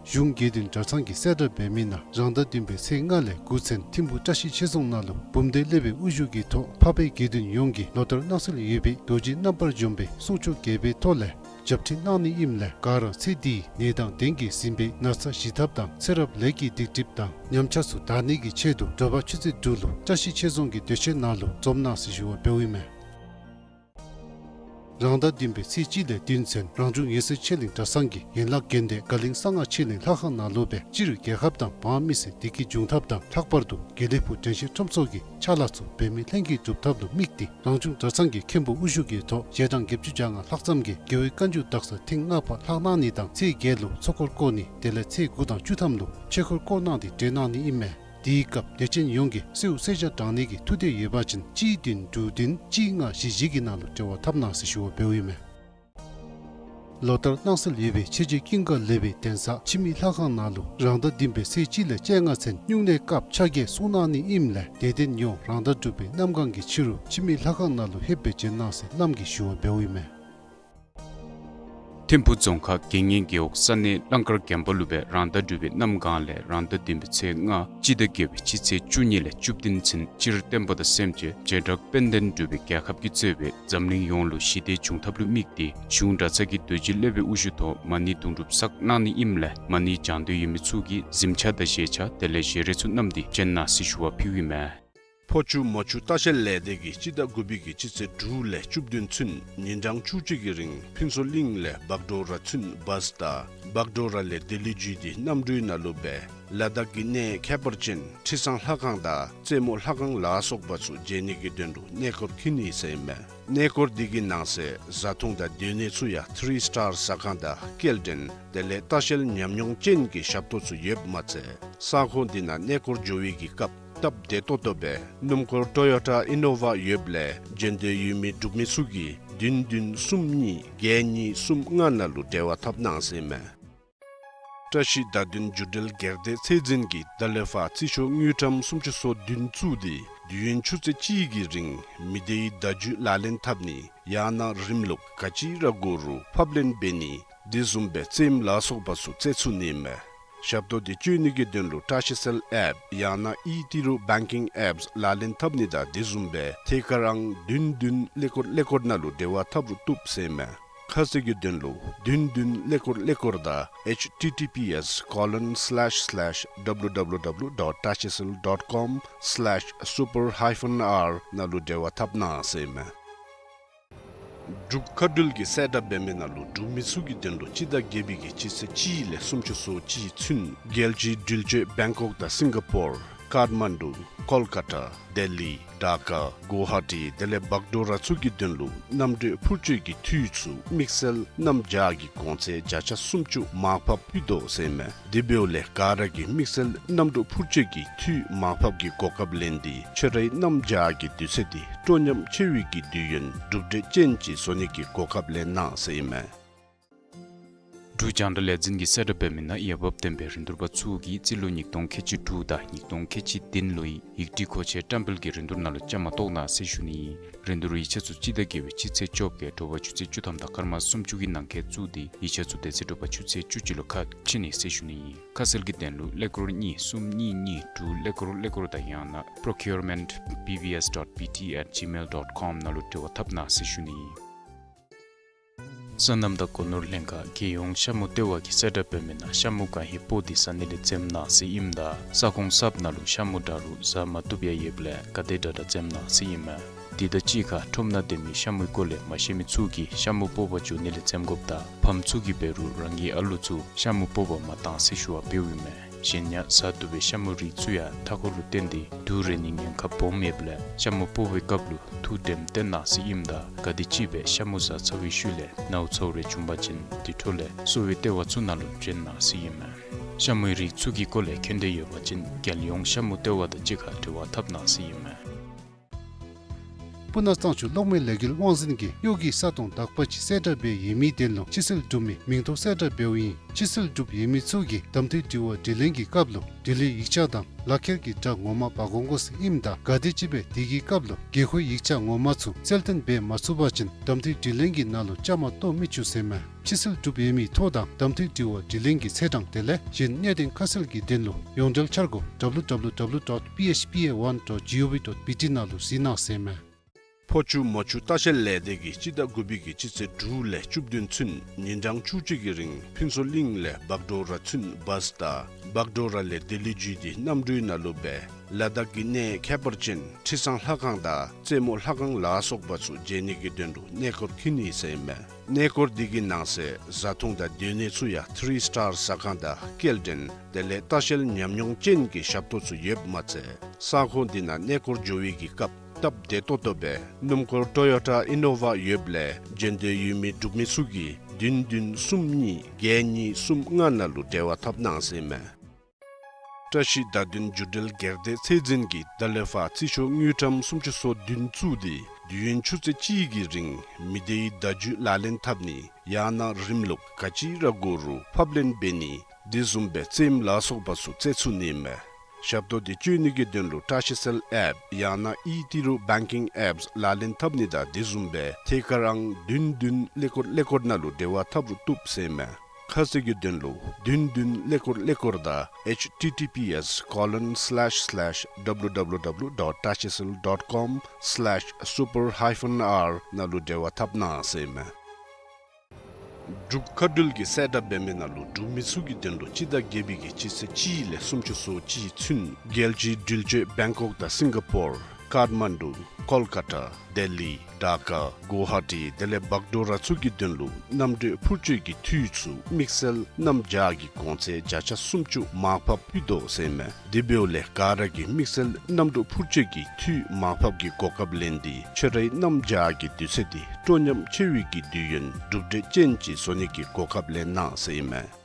གཞུང་དགེ་འདུན་གྲྭ་ཚང་གིས་གསལ་བསྒྲགས་འབད་མི་ནང་རང་ཟླ་བདུན་པའི་ཚེས་ལྔ་ལས་དགུ་ཚུན་ཐིམ་ཕུག་བཀྲ་ཤིས་ཆོས་རྫོང་ནང་ལུ་འབུམ་སྡེ་སློབ་དཔོན་དབུ་བཞུགས་ཀྱི་ཐོག་འཕགས་པའི་དགེ་འདུན་ཡོངས་ཀྱིས་ལོ་ལྟར་གནང་སྲོལ་ཡོད་པའི་རྡོ་རྗེ་རྣམ་པར་འཇོམས་པའི་གསུང་ཆོག་རྒྱས་པའི་ཐོག་ལས་རྒྱབ་ཁྲིད་གནང་ནི་ཨིནམ་ལས་ག་ར་ཚེ་འདིའི་ནད་དང་གདོན་གྱིས་ཟིན་པའི་ན་ཚ་ཞི་ཐབས་དང་ཚེ་རབས་ལས་ཀྱི་སྡིག་སྒྲིབ་དང་ཉམས་ཆག་ཚུ་དག་ནི་གི་ཆེད་དུ་དྲོ་པ་ཆུ་ཚོད་དྲུག་ལུ་བཀྲ་ཤིས་ཆོས་རྫོང་གི་སྡོད་ཁང་ནང་ལུ་འཛོམས་གནང་ཟེར་ཞུ་བ་འབདཝ་ཨིན་མས། རང་ཟླ་བདུན་པའི་ཚེས་གཅིག་ལས་བདུན་ཚུན་རང་བྱུང་འོད་གསལ་ཆོས་གླིང་གྲྭ་ཚང་གི་ཡན་ལག་དགོན་སྡེ་དགའ་གླིང་གསང་སྔགས་ཆོས་གླིང་ལྷ་ཁང་ནང་ལུ་སྦེ་སྤྱིར་རྒྱལ་ཁབ་དང་འབངས་མི་སེར་བདེ་སྐྱིད་འབྱུང་ཐབས་དང་ལྷག་པར་དུ་དགེ་ལེགས་ཕུག་དྲན་ཤེས་ཁྲོམ་ཚོགས་ཀྱི་ཕྱག་ལཱ་ཚུ་འབད་མི་ལྷན་རྒྱས་སྒྲུབ་ཐབས་ལུ་དམིགས་ཏེ་རང་བྱུང་གྲྭ་ཚང་གི་མཁན་པོ་དབུ་བཞུགས་ཀྱི་ཐོག་ཞལ་གྲངས་བརྒྱད་ཅུ་གྱ་ལྔ་ལྷག་ཙམ་གྱིས་རྒྱལ་བའི་བཀའ་འགྱུར་དག་ས་ཐེངས་ལྔ་པ་ལྷག་གནང་ནི་དང་ཚེས་བརྒྱད་ལུ་ཚོགས་འཁོར་བསྐོར་ནི་དེ་ལས་ཚེས་དགུ་དང་བཅུ་ཐམ་ལུ་ཆོས་འཁོར་བསྐོར་གནང་སྟེ་གྲོལ་གནང་ནི་ཨིན་མས། དེའི་སྐབས་དད་ཅན་ཡོངས་ཀྱིས་གསོལཝ་གསོལ་ཇ་དྲང་ནི་གི་ཐུགས་འདོད་ཡོད་པ་ཅིན་གཅིག་བདུན་དྲུག་བདུན་གཅིག་ལྔ་བཞི་བཞི་གི་ནང་ལུ་འབྲེལ་བ་འཐབ་གནང་ཟེར་ཞུ་བ་འབདཝ་ཨིན་མས། ལོ་ལྟར་གནང་སྲོལ་ཡོད་པའི་ཆོས་རྗེ་ཀུན་དགའ་བློ་གྲོས་གདན་ས་འཆི་མེད་ལྷ་ཁང་ནང་ལུ་རང་ཟླ་བདུན་པའི་ཚེས་གཅིག་ལས་བཅོ་ལྔ་ཚུན་སྨྱུང་གནས་སྐབས་ཕྱག་འགྱེད་གསུང་གནང་ནི་ཨིནམ་ལས་དད་ལྡན་ཡོངས་རང་ཟླ་དྲུག་པའི་གནམ་གང་གི་ཕྱི་རུ་འཆི་མེད་ལྷ་ཁང་ནང་ལུ་ལྷོདཔ་སྦེ་བྱོན་གནང་ཟེར་བླམ་གིས་ཞུ་བ་འབདཝ་ཨིན་མས། ཐིམ་ཕུག་རྫོང་ཁག་དགེ་བསྙེན་རྒེད་འོག་ས་གནས་གླང་དཀར་དགོན་པ་ལུ་སྦེ་རང་ཟླ་དྲུག་པའི་གནམ་གང་ལས་རང་ཟླ་བདུན་པའི་ཚེས་ལྔ་སྤྱི་ཟླ་བརྒྱད་པའི་སྤྱི་ཚེས་བཅུ་གཉིས་ལས་བཅུ་བདུན་ཚུན་སྤྱིར་བསྟན་པ་དང་སེམས་ཅན་བྱེ་བྲག་དཔལ་ལྡན་འབྲུག་པའི་རྒྱལ་ཁབ་ཀྱིས་གཙོས་པའི་འཛམ་གླིང་ཡོངས་ལུ་ཞི་བདེ་འབྱུང་ཐབས་ལུ་དམིགས་ཏེ་གཞུང་གྲྭ་ཚང་གི་རྡོ་རྗེ་སློབ་དཔོན་དབུ་བཞུགས་ཐོག་མ་ཎི་དུང་སྒྲུབ་བསགས་གནང་ནི་ཨིནམ་ལས་མ་ཎི་བགྱང་འདོད་ཡོད་མི་ཚུ་གིས་གཟིམ་ཆ་དང་བཞེས་ཆ་དེ་ལས་བཞེས་རས་ཚུ་བསྣམས་ཏེ་བྱོན་གནང་ཟེར་ཞུ་བ་ཕུལཝ་ཨིན་མས། ཕོ་ཆུ་མོ་ཆུ་ལྟ་བཤལ་ལས་སྡེ་གིས་སྤྱི་ཟླ་དགུ་པའི་གི་སྤྱི་ཚེས་དྲུག་ལས་བཅུ་བདུན་ཚུན་ཉིན་གྲངས་བཅུ་གཅིག་གི་རིང་ཕུན་ཚོགས་གླིང་ལས་བག་གྲོ་ར་ཚུན་བཱས་དང་བག་གྲོ་ར་ལས་ལྡི་ལི་བརྒྱུད་དེ་གནམ་གྲུའི་ནང་ལུ་སྦེ་ལ་དྭགས་ཀྱི་གནས་ཁྱད་པར་ཅན་ཁྲི་བཟང་ལྷ་ཁང་དང་རྩེ་མོ་ལྷ་ཁང་ལ་སོགས་པ་ཚུ་མཇལ་ནི་གི་དོན་ལུ་གནས་སྐོར་འཁྱིད་ནི་ཟེར་ཨིན་མས། གནས་སྐོར་འདི་གི་ནང་གསེས་བཟའ་འཐུང་དང་སྡོད་གནས་ཚུ་ཡང་ཐི་རི་སི་ཊར་ཟ་ཁང་དང་སྐྱེལ་འདྲེན་དེ་ལས་ལྟ་བཤལ་ཉམས་མྱོང་ཅན་གྱི་ཞབས་ཏོག་ཚུ་ཡོདཔ་མ་ཚད་ས་ཁོངས་འདི་ནང་གནས་སྐོར་འགྱོ་བའི་གི་སྐབས་སྟབས་བདེ་ཏོག་ཏོ་སྦེ་སྣུམ་འཁོར་ཊོ་ཡོ་ཊ་ཨི་ནོ་ཝ་ཡོདཔ་ལས་འབྱོན་འདོད་ཡོད་མི་འབྲུག་མི་ཚུ་གིས་བདུན་བདུན་གསུམ་གཉིས་བརྒྱད་གཉིས་གསུམ་ལྔ་ནང་ལུ་འབྲེལ་བ་འཐབ་གནང་ཟེར་ཨིན་མས། བཀྲ་ཤིས་བརྡ་དོན་བརྒྱུད་འབྲེལ་སྒེར་སྡེ་ཚད་འཛིན་གྱིས་ད་ལས་ཕར་རྩིས་ཤོག་དངུལ་ཀྲམ་སུམ་ཅུ་སོ་བདུན་བཙུགས་ཏེ་དུས་ཡུན་ཆུ་ཚོད་གཅིག་གི་རིང་མི་སྡེའི་བརྡ་བརྒྱུད་ལག་ལེན་འཐབ་ནི་ཡང་ན་རིམ་ལུགས་ག་ཅི་ར་དགོ་རུང་ཕབ་ལེན་འབད་ནི་དེ་བཟུམ་སྦེ་རྩེདམོ་ལ་སོགས་པ་ཚུ་རྩེ་ཚུགས་ནི་མས། ཞབས་ཏོག་འདི་སྤྱོད་ནི་གི་དོན་ལུ་བཀྲ་ཤིས་སེལ་ཨེཔ་ཡང་ན་ཨི་ཏི་རུ་བེང་ཀིང་ཨེཔསི་ལག་ལེན་འཐབ་ནི་དང་དེ་བཟུམ་སྦེ་ཐད་ཀར་ཨང་བདུན་བདུན་ཀླད་ཀོར་ཀླད་ཀོར་ནང་ལུ་འབྲེལ་བ་འཐབ་རུང་བཏུབ་ཟེར་ཨིན་མས། ཁ་གསལ་གྱི་དོན་ལུ་བདུན་བདུན་ཀླད་ཀོར་ཀླད་ཀོར་དང་ཨེཆ་ཊི་ཊི་པི་ཨེསི་ཀོ་ལོན་སི་ལེཤ་སི་ལེཤ་ཌབ་ལུ་ཌབ་ལུ་ཌབ་ལུ་ཌོཊ་བཀྲ་ཤིས་སེལ་ཌོཊ་ཀོམ་སི་ལེཤ་སུ་པར་ཧའི་ཕན་ཨར་ནང་ལུ་འབྲེལ་བ་འཐབ་གནང་ཟེར་ཨིན་མས། འབྲུག་མཁའ་འགྲུལ་གྱིས་གསལ་བསྒྲགས་འབད་མི་ནང་ལུ་འབྲུག་མི་ཚུ་གི་དོན་ལུ་སྤྱི་ཟླ་བརྒྱད་པའི་གི་སྤྱི་ཚེས་གཅིག་ལས་སུམ་ཅུ་སོ་གཅིག་ཚུན་རྒྱལ་སྤྱིའི་འགྲུལ་སྐྱོད་བེང་ཀོག་དང་སིང་ག་པོར་ཀཱཐ་མན་ཌུ་ཀོལ་ཀ་ཏ་ལྡི་ལི་ཌ་ཀ་གུ་ཧ་ཊི་དེ་ལས་བག་གྲོ་ར་ཚུ་གི་དོན་ལུ་གནམ་གྲུ་འཕུར་སྐྱོད་ཀྱི་འཐུས་ཚུ་དམིགས་བསལ་གནམ་བྱཱར་གྱི་གོང་ཚད་བརྒྱ་ཆ་སུམ་ཅུ་མར་ཕབ་ཕུལ་དོ་ཟེར་ཨིན་མས། དེ་འབདཝ་ལས་ག་ར་གིས་དམིགས་བསལ་གནམ་གྲུ་འཕུར་སྐྱོད་ཀྱི་འཐུས་མར་ཕབ་ཀྱི་གོ་སྐབས་ལེན་ཏེ་ཁྱོད་རའི་གནམ་བྱཱར་གྱི་དུས་ཚོད་འདི་སྤྲོ་ཉམས་ཆེ་བའི་གི་དུས་ཡུན་གྲུབ་འབྲས་ཅན་ཅིག་བཟོ་ནི་གི་གོ་སྐབས་ལེན་གནང་ཟེར་ཨིན་མས། འབྲུག་རྒྱང་བསྒྲགས་ལས་འཛིན་གྱིས་གསལ་བསྒྲགས་འབད་མི་ནང་འོས་འབབ་ལྡན་པའི་རིན་བསྡུར་པ་ཚུ་གིས་རྩིས་ལོ་ཉིས་སྟོང་ཁལ་གཅིག་དྲུག་དང་ཉིས་སྟོང་ཁལ་གཅིག་བདུན་ལོའི་ཡིག་བྲིས་མཁོ་ཆས་བཀྲམ་སྤེལ་གྱི་རིན་བསྡུར་ནང་ལུ་བཅའ་མར་གཏོགས་གནང་ཟེར་ཞུ་ནི་ཨིན། རིན་བསྡུར་ཡིག་ཆ་ཚུ་སྤྱི་ཟླ་བརྒྱད་པའི་སྤྱི་ཚེས་བཅོ་བརྒྱད་དྲོ་པ་ཆུ་ཚོད་བཅུ་ཐམ་དང་སྐར་མ་སུམ་ཅུ་གི་ནང་འཁོད་བཙུགས་ཏེ་ཡིག་ཆ་ཚུ་དེ་ཚེ་དྲོ་པ་ཆུ་ཚོད་བཅུ་གཅིག་ལུ་ཁ་ཕྱེ་ནི་ཟེར་ཞུ་ནི་ཨིན། ཁ་གསལ་གྱི་དོན་ལུ་ཀླད་ཀོར་གཉིས་གསུམ་གཉིས་གཉིས་དྲུག་ཀླད་ཀོར་ཀླད་ཀོར་དང་ཡང་ན་པྲོ་ཀིའུར་མེནཊ་བི་བི་ཨེསི་ཌོཊ་བི་ཊི་ཨེཊ་ཇི་མེལ་ཌོཊ་ཀོམ་ནང་ལུ་འབྲེལ་བ་འཐབ་གནང་ཟེར་ཞུ་ནི་ཨིན། སོ་ནམ་དང་སྒོ་ནོར་ལྷན་ཁག་རྒྱལ་ཡོངས་ཤ་མུ་ལྟེ་བ་གིས་གསལ་བསྒྲགས་འབད་མི་ནང་ཤ་མུ་གང་ཧེ་སྤོ་སྟེ་ཟ་ནི་ལས་འཛེམ་གནང་ཟེར་ཨིནམ་ད་ས་ཁོངས་གསརཔ་ནང་ལུ་ཤ་མུ་དྲག་རུང་ཟ་མ་བཏུབ་ཡང་ཡོདཔ་ལས་ག་དེ་དྲག་དྲག་འཛེམ་གནང་ཟེར་ཨིན་མས། དེ་དང་གཅིག་ཁར་ཁྲོམ་ནང་སྡོད་མི་ཤ་མུའི་སྐོར་ལས་མ་ཤེས་མི་ཚུ་གིས་ཤ་མུ་སྤོ་བར་འགྱོ་ནི་ལས་འཛེམ་དགོཔ་དང་ཕམ་ཚུ་གིས་འབད་རུང་རང་གི་ཨ་ལུ་ཚུ་ཤ་མུ་སྤོ་བར་མ་གཏང་ཟེར་ཞུ་བ་འབདཝ་ཨིན་མས། གཞན་ཡང་ཟ་བཏུབ་པའི་ཤ་མུའི་རིགས་ཚུ་ཡང་མཐའ་འཁོར་ལུ་བརྟེན་ཏེ་དུག་རེག་ནིའི་ཉེན་ཁ་སྦོམ་ཡོདཔ་ལས་ཤ་མུ་སྤོ་བའི་སྐབས་ལུ་ཐུགས་དྲནམ་བཏོན་གནང་ཟེར་ཨིནམ་ད་ག་དེམ་ཅིག་སྦེ་ཤ་མུ་ཟ་ཚར་བའི་ཤུལ་ལས་ནཝ་ཚཝ་རེ་བྱུང་པ་ཅིན་དེ་འཕྲོ་ལས་གསོ་བའི་ལྟེ་བ་ཚུ་ནང་ལུ་བྱོན་གནང་ཟེར་ཨིན་མས། ཤ་མུའི་རིགས་ཚུ་གི་སྐོར་ལས་མཁྱེན་འདོད་ཡོད་པ་ཅིན་རྒྱལ་ཡོངས་ཤ་མུ་ལྟེ་བ་དང་གཅིག་ཁར་འབྲེལ་བ་འཐབ་གནང་ཟེར་ཨིན་མས། སྤུ་ན་གཙང་ཆུ་གློག་མེ་ལས་འགུལ་དབང་འཛིན་གྱིས་གཡོག་གི་ས་སྟོང་དག་པ་ཅིག་གསལ་བསྒྲགས་འབད་ཡོད་མི་དོན་ལུ་ཕྱི་སེལ་གྲུབ་མི་མིང་ཐོ་གསལ་བསྒྲགས་འབདཝ་ཨིན། ཕྱི་སེལ་གྲུབ་ཡོད་མི་ཚུ་གིས་གདམ་འཐུའི་དྲི་བ་དྲིས་ལན་གྱི་སྐབས་ལུ་དྲི་ལན་ཡིག་ཆ་དང་ལག་ཁྱེར་གྱི་དྲ་ངོ་མ་འབག་འོང་དགོ་ཟེར་ཨིནམ་ད་ག་དེམ་ཅིག་སྦེ་དེ་གི་སྐབས་ལུ་དགོས་མཁོའི་ཡིག་ཆ་ངོ་མ་ཚུ་གསལ་སྟོན་འབད་མ་ཚུགས་པ་ཅིན་གདམ་འཐུའི་དྲིས་ལན་གྱི་ནང་ལུ་བཅའ་མར་གཏོགས་མི་བཅུག་ཟེར་ཨིན་མས། ཕྱིར་བསལ་གྲུབ་ཡོད་མེད་ཐོ་དང་གདམ་འཐེན་དྲི་བ་དྲིས་ལན་གྱི་ཚེས་གྲངས་དེ་ལས་གཞན་གནད་དོན་ཁ་གསལ་གྱི་དོན་ལུ་ཡོངས་འབྲེལ་འཆར་སྒོ་W W W dot P H P A one dot G O V dot B T ནང་ལུ་གཟིགས་གནང་ཟེར་མས། ཕོ་ཆུ་མོ་ཆུ་ལྟ་བཤལ་ལས་སྡེ་གིས་སྤྱི་ཟླ་དགུ་པའི་གི་སྤྱི་ཚེས་དྲུག་ལས་བཅུ་བདུན་ཚུན་ཉིན་གྲངས་བཅུ་གཅིག་གི་རིང་ཕུན་ཚོགས་གླིང་ལས་བག་གྲོ་ར་ཚུན་བཱས་དང་བག་གྲོ་ར་ལས་ལྡི་ལི་བརྒྱུད་དེ་གནམ་གྲུའི་ནང་ལུ་སྦེ་ལ་དྭགས་ཀྱི་གནས་ཁྱད་པར་ཅན་ཁྲི་བཟང་ལྷ་ཁང་དང་རྩེ་མོ་ལྷ་ཁང་ལ་སོགས་པ་ཚུ་མཇལ་ནི་གི་དོན་ལུ་གནས་སྐོར་འཁྱིད་ནི་ཟེར་མས། གནས་སྐོར་འདི་གི་ནང་གསེས་བཟའ་འཐུང་དང་སྡོད་གནས་ཚུ་ཡང་ཐི་རི་སི་ཊར་ཟ་ཁང་དང་སྐྱེལ་འདྲེན་དེ་ལས་ལྟ་བཤལ་ཉམས་མྱོང་ཅན་གྱི་ཞབས་ཏོག་ཚུ་ཡོདཔ་མ་ཚད་ས་ཁོངས་འདི་ནང་གནས་སྐོར་འགྱོ་བའི་གི་སྐབས་སྟབས་བདེ་ཏོག་ཏོ་སྦེ་སྣུམ་འཁོར་ཊོ་ཡོ་ཊ་ཨི་ནོ་ཝ་ཡོདཔ་ལས་འགྲན་བསྡུར་ཡོད་མི་འབྲུག་མི་ཚུ་གིས་བདུན་བདུན་གསུམ་གཉིས་བརྒྱད་གཉིས་གསུམ་ལྔ་ནང་ལུ་འབྲེལ་བ་འཐབ་གནང་ཟེར་མས། བཀྲ་ཤིས་བརྡ་དོན་བརྒྱུད་འབྲེལ་སྒེར་སྡེ་ཚད་འཛིན་གྱིས་ད་ལས་ཕར་རྩིས་ཤོག་དངུལ་ཀྲམ་སུམ་ཅུ་སོ་བདུན་བཙུགས་ཏེ་དུས་ཡུན་ཆུ་ཚོད་གཅིག་གི་རིང་མི་སྡེའི་བརྡ་བརྒྱུད་ལག་ལེན་འཐབ་ནི་ཡང་ན་རིམ་ལུགས་ག་ཅི་ར་དགོ་རུང་ཕབ་ལེན་འབད་ནི་དེ་བཟུམ་སྦེ་རྩེདམོ་ལ་སོགས་པ་ཚུ་རྩེ་ཚུགས་ནི་མས། ཞབས་ཏོག་འདི་སྤྱོད་ནི་གི་དོན་ལུ་བཀྲ་ཤིས་སེལ་ཨེཔ་ཡང་ན་ཨི་ཏི་རུ་བེང་ཀིང་ཨེཔ་ལག་ལེན་འཐབ་ནི་དང་དེ་བཟུམ་སྦེ་ཐད་ཀར་ཨང་བདུན་བདུན་ཀླད་ཀོར་ཀླད་ཀོར་ནང་ལུ་འབྲེལ་བ་འཐབ་རུང་བཏུབ་ཟེར་མས། ཁ་གསལ་གྱི་དོན་ལུ་བདུན་བདུན་ཀླད་ཀོར་ཀླད་ཀོར་དང་H T T P S colon slash slash W W W dot tashicell dot com slash super hyphen R ནང་ལུ་འབྲེལ་བ་འཐབ་གནང་ཟེར་མས། འབྲུག་མཁའ་འགྲུལ་གྱིས་གསལ་བསྒྲགས་འབད་མི་ནང་ལུ་འབྲུག་མི་ཚུ་གི་དོན་ལུ་སྤྱི་ཟླ་བརྒྱད་པའི་གི་སྤྱི་ཚེས་གཅིག་ལས་སུམ་ཅུ་སོ་གཅིག་ཚུན་རྒྱལ་སྤྱིའི་འགྲུལ་སྐྱོད་བེང་ཀོག་དང་སིང་ག་པོར་ཀཱཐ་མན་ཌུ་ཀོལ་ཀ་ཏ་ལྡི་ལི་ཌ་ཀ་གུ་ཝ་ཧ་ཊི་དེ་ལས་བག་གྲོ་ར་ཚུ་གི་དོན་ལུ་གནམ་གྲུ་འཕུར་སྐྱོད་ཀྱི་འཐུས་ཚུ་དམིགས་བསལ་གནམ་བྱཱར་གྱི་གོང་ཚད་བརྒྱ་ཆ་སུམ་ཅུ་མར་ཕབ་ཕུལ་དོ་ཟེར་མས། དེ་འབདཝ་ལས་ག་ར་གིས་དམིགས་བསལ་གནམ་གྲུ་འཕུར་སྐྱོད་ཀྱི་འཐུས་མར་ཕབ་ཀྱི་གོ་སྐབས་ལེན་ཏེ་ཁྱོད་རའི་གནམ་བྱཱར་གྱི་དུས་ཚོད་འདི་སྤྲོ་ཉམས་ཆེ་བའི་གི་དུས་ཡུན་གྲུབ་འབྲས་ཅན་ཅིག་བཟོ་ནི་གི་གོ་སྐབས་ལེན་གནང་ཟེར་ཨིན་མས།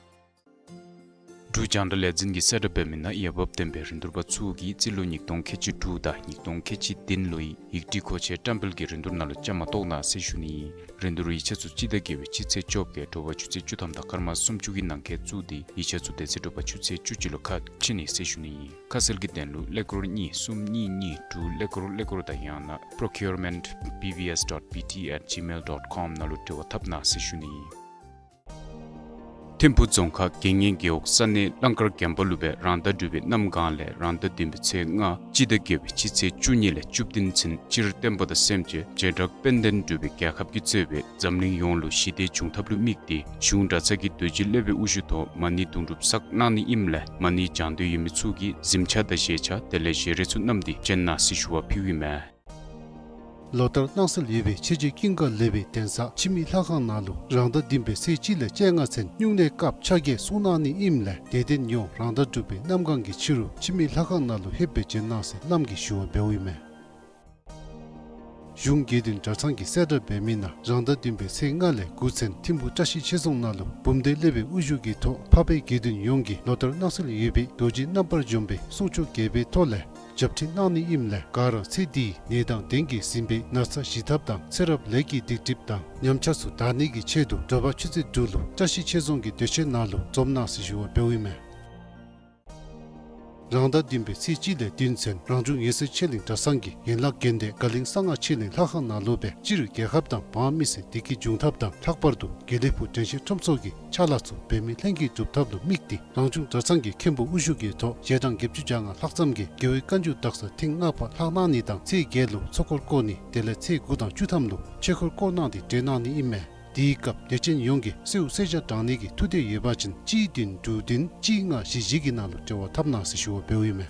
འབྲུག་རྒྱང་བསྒྲགས་ལས་འཛིན་གྱིས་གསལ་བསྒྲགས་འབད་མི་ནང་འོས་འབབ་ལྡན་པའི་རིན་བསྡུར་པ་ཚུ་གིས་རྩིས་ལོ་ཉིས་སྟོང་ཁལ་གཅིག་དྲུག་དང་ཉིས་སྟོང་ཁལ་གཅིག་བདུན་ལོའི་ཡིག་སྒྲིག་མཁོ་ཆས་བཀྲམ་སྤེལ་གྱི་རིན་བསྡུར་ནང་ལུ་བཅའ་མར་གཏོགས་གནང་ཟེར་ཞུ་ནི་ཨིན། རིན་བསྡུར་ཡིག་ཆ་ཚུ་སྤྱི་ཟླ་བརྒྱད་པའི་སྤྱི་ཚེས་བཅོ་བརྒྱད་དྲོ་པ་ཆུ་ཚོད་བཅུ་ཐམ་དང་སྐར་མ་སུམ་ཅུ་གི་ནང་འཁོད་བཙུགས་ཏེ་ཡིག་ཆ་ཚུ་དེ་ཚེ་དྲོ་པ་ཆུ་ཚོད་བཅུ་གཅིག་ལུ་ཁ་ཕྱེ་ནི་ཟེར་ཞུ་ནི་ཨིན། ཁ་གསལ་གྱི་དོན་ལུ་ཀླད་ཀོར་གཉིས་གསུམ་གཉིས་གཉིས་དྲུག་ཀླད་ཀོར་ཀླད་ཀོར་དང་ཡང་ན་procurement B V S dot B T at gmail dot com ནང་ལུ་འབྲེལ་བ་འཐབ་གནང་ཟེར་ཞུ་ནི་ཨིན། ཐིམ་ཕུ་རྫོང་ཁག་དགེ་བསྙེན་རྒེད་འོག་ས་གནས་གླང་དཀར་རྒན་པ་ལུ་སྦེ་རང་ཟླ་དྲུག་པའི་གནམ་གང་ལས་རང་ཟླ་བདུན་པའི་ཚེས་ལྔ་སྤྱི་ཟླ་བརྒྱད་པའི་སྤྱི་ཚེས་བཅུ་གཉིས་ལས་བཅུ་བདུན་ཚུན་སྤྱིར་བསྟན་པ་དང་སེམས་ཅན་བྱེ་བྲག་དཔལ་ལྡན་འབྲུག་པའི་རྒྱལ་ཁབ་ཀྱིས་གཙོས་པའི་འཛམ་གླིང་ཡོངས་ལུ་ཞི་བདེ་འབྱུང་ཐབས་ལུ་དམིགས་ཏེ་གཞུང་གྲྭ་ཚང་གི་རྡོ་རྗེ་སློབ་དཔོན་དབུ་བཞུགས་ཐོག་མ་ཎི་དུང་སྒྲུབ་བསགས་གནང་ནི་ཨིནམ་ལས་མ་ཎི་བགྱང་འདོད་ཡོད་མི་ཚུ་གིས་གཟིམ་ཆ་དང་བཞེས་ཆ་དེ་ལས་བཞེས་རས་ཚུ་བསྣམས་ཏེ་བྱོན་གནང་ཟེར་ཞུ་བ་ཕུལཝ་ཨིན་མས། ལོ་ལྟར་གནང་སྲོལ་ཡོད་པའི་ཆོས་རྗེ་ཀུན་དགའ་བློ་གྲོས་གདན་ས་འཆི་མེད་ལྷ་ཁང་ནང་ལུ་རང་ཟླ་བདུན་པའི་ཚེས་གཅིག་ལས་བཅོ་ལྔ་ཚུན་སྨྱུང་གནས་སྐབས་ཆ་བརྒྱད་གསུང་གནང་ནི་ཨིནམ་ལས་དད་ལྡན་ཡོངས་རང་ཟླ་དྲུག་པའི་གནམ་གང་གི་ཕྱི་རུ་འཆི་མེད་ལྷ་ཁང་ནང་ལུ་ལྷོད་སྦེ་བྱོན་གནང་ཟེར་བླམ་གིས་ཞུ་བ་འབདཝ་ཨིན་མས། གཞུང་དགེ་འདུན་གྲྭ་ཚང་གིས་གསལ་བསྒྲགས་འབད་མི་ནང་རང་ཟླ་བདུན་པའི་ཚེས་ལྔ་ལས་དགུ་ཚུན་ཐིམ་ཕུ་བཀྲ་ཤིས་ཆོས་རྫོང་ནང་ལུ་འབུམ་སྡེ་སློབ་དཔོན་དབུ་བཞུགས་ཀྱི་ཐོག་འཕགས་པའི་དགེ་འདུན་ཡོངས་ཀྱིས་ལོ་ལྟར་གནང་སྲོལ་ཡོད་པའི་རྡོ་རྗེ་རྣམ་པར་འཇོམས་པའི་གསུང་ཆོག་རྒྱས་པའི་ཐོག་ལས་ཞབས་ཁྲིད་གནང་ནི་ཨིནམ་ལས་ག་ར་ཚེ་འདིའི་ནད་དང་གདོན་གྱིས་ཟིན་པའི་ན་ཚ་ཞི་ཐབས་དང་ཚེ་རབས་ལས་ཀྱི་སྡིག་སྒྲིབ་དང་ཉམས་ཆག་ཚུ་དག་ནི་གི་ཆེད་དུ་དྲོ་པ་ཆུ་ཚོད་དྲུག་ལུ་བཀྲ་ཤིས་ཆོས་རྫོང་གི་སྡོད་ཁང་ནང་ལུ་འཛོམས་གནང་ཟེར་ཞུ་བ་འབདཝ་ཨིན་མས། རང་ཟླ་བདུན་པའི་ཚེས་གཅིག་ལས་བདུན་ཚུན་རང་བྱུང་འོད་གསལ་ཆོས་གླིང་གྲྭ་ཚང་གི་ཡན་ལག་དགོན་སྡེ་དགའ་གླིང་གསང་སྔགས་ཆོས་གླིང་ལྷ་ཁང་ནང་ལུ་སྦེ་སྤྱིར་རྒྱལ་ཁབ་དང་འབངས་མི་སེར་བདེ་སྐྱིད་འབྱུང་ཐབས་དང་ལྷག་པར་དུ་དགེ་ལེགས་ཕུག་དྲན་ཤེས་ཁྲོམ་ཚོགས་ཀྱི་ཕྱག་ལཱ་ཚུ་འབད་མེད་ལྷུན་གྱིས་འགྲུབ་ཐབས་ལུ་དམིགས་ཏེ་རང་བྱུང་གྲྭ་ཚང་གི་མཁན་པོ་དབུ་བཞུགས་ཀྱི་ཐོག་ཞལ་གྲངས་བརྒྱད་ཅུ་གྱ་ལྔ་ལྷག་ཙམ་གྱིས་རྒྱལ་བའི་བཀའ་འགྱུར་དག་ས་ཐེངས་ལྔ་པ་ལྷག་གནང་ནི་དང་ཚེས་བརྒྱད་ལུ་ཚོགས་འཁོར་བསྐོར་ནི་དེ་ལས་ཚེས་དགུ་དང་བཅུ་ཐམ་ལུ་ཆོས་འཁོར་བསྐོར་གནང་སྟེ་གྲོལ་གནང་ནི་ཨིན་མས། དེའི་སྐབས་དད་ཅན་ཡོངས་ཀྱིས་གསོལཝ་གསོལ་ཇ་དྲང་ནི་གི་ཐུགས་འདོད་ཡོད་པ་ཅིན་གཅིག་བདུན་དྲུག་བདུན་གཅིག་ལྔ་བཞི་བཞི་གི་ནང་ལུ་འབྲེལ་བ་འཐབ་གནང་ཟེར་ཞུ་བ་འབདཝ་ཨིན་མས།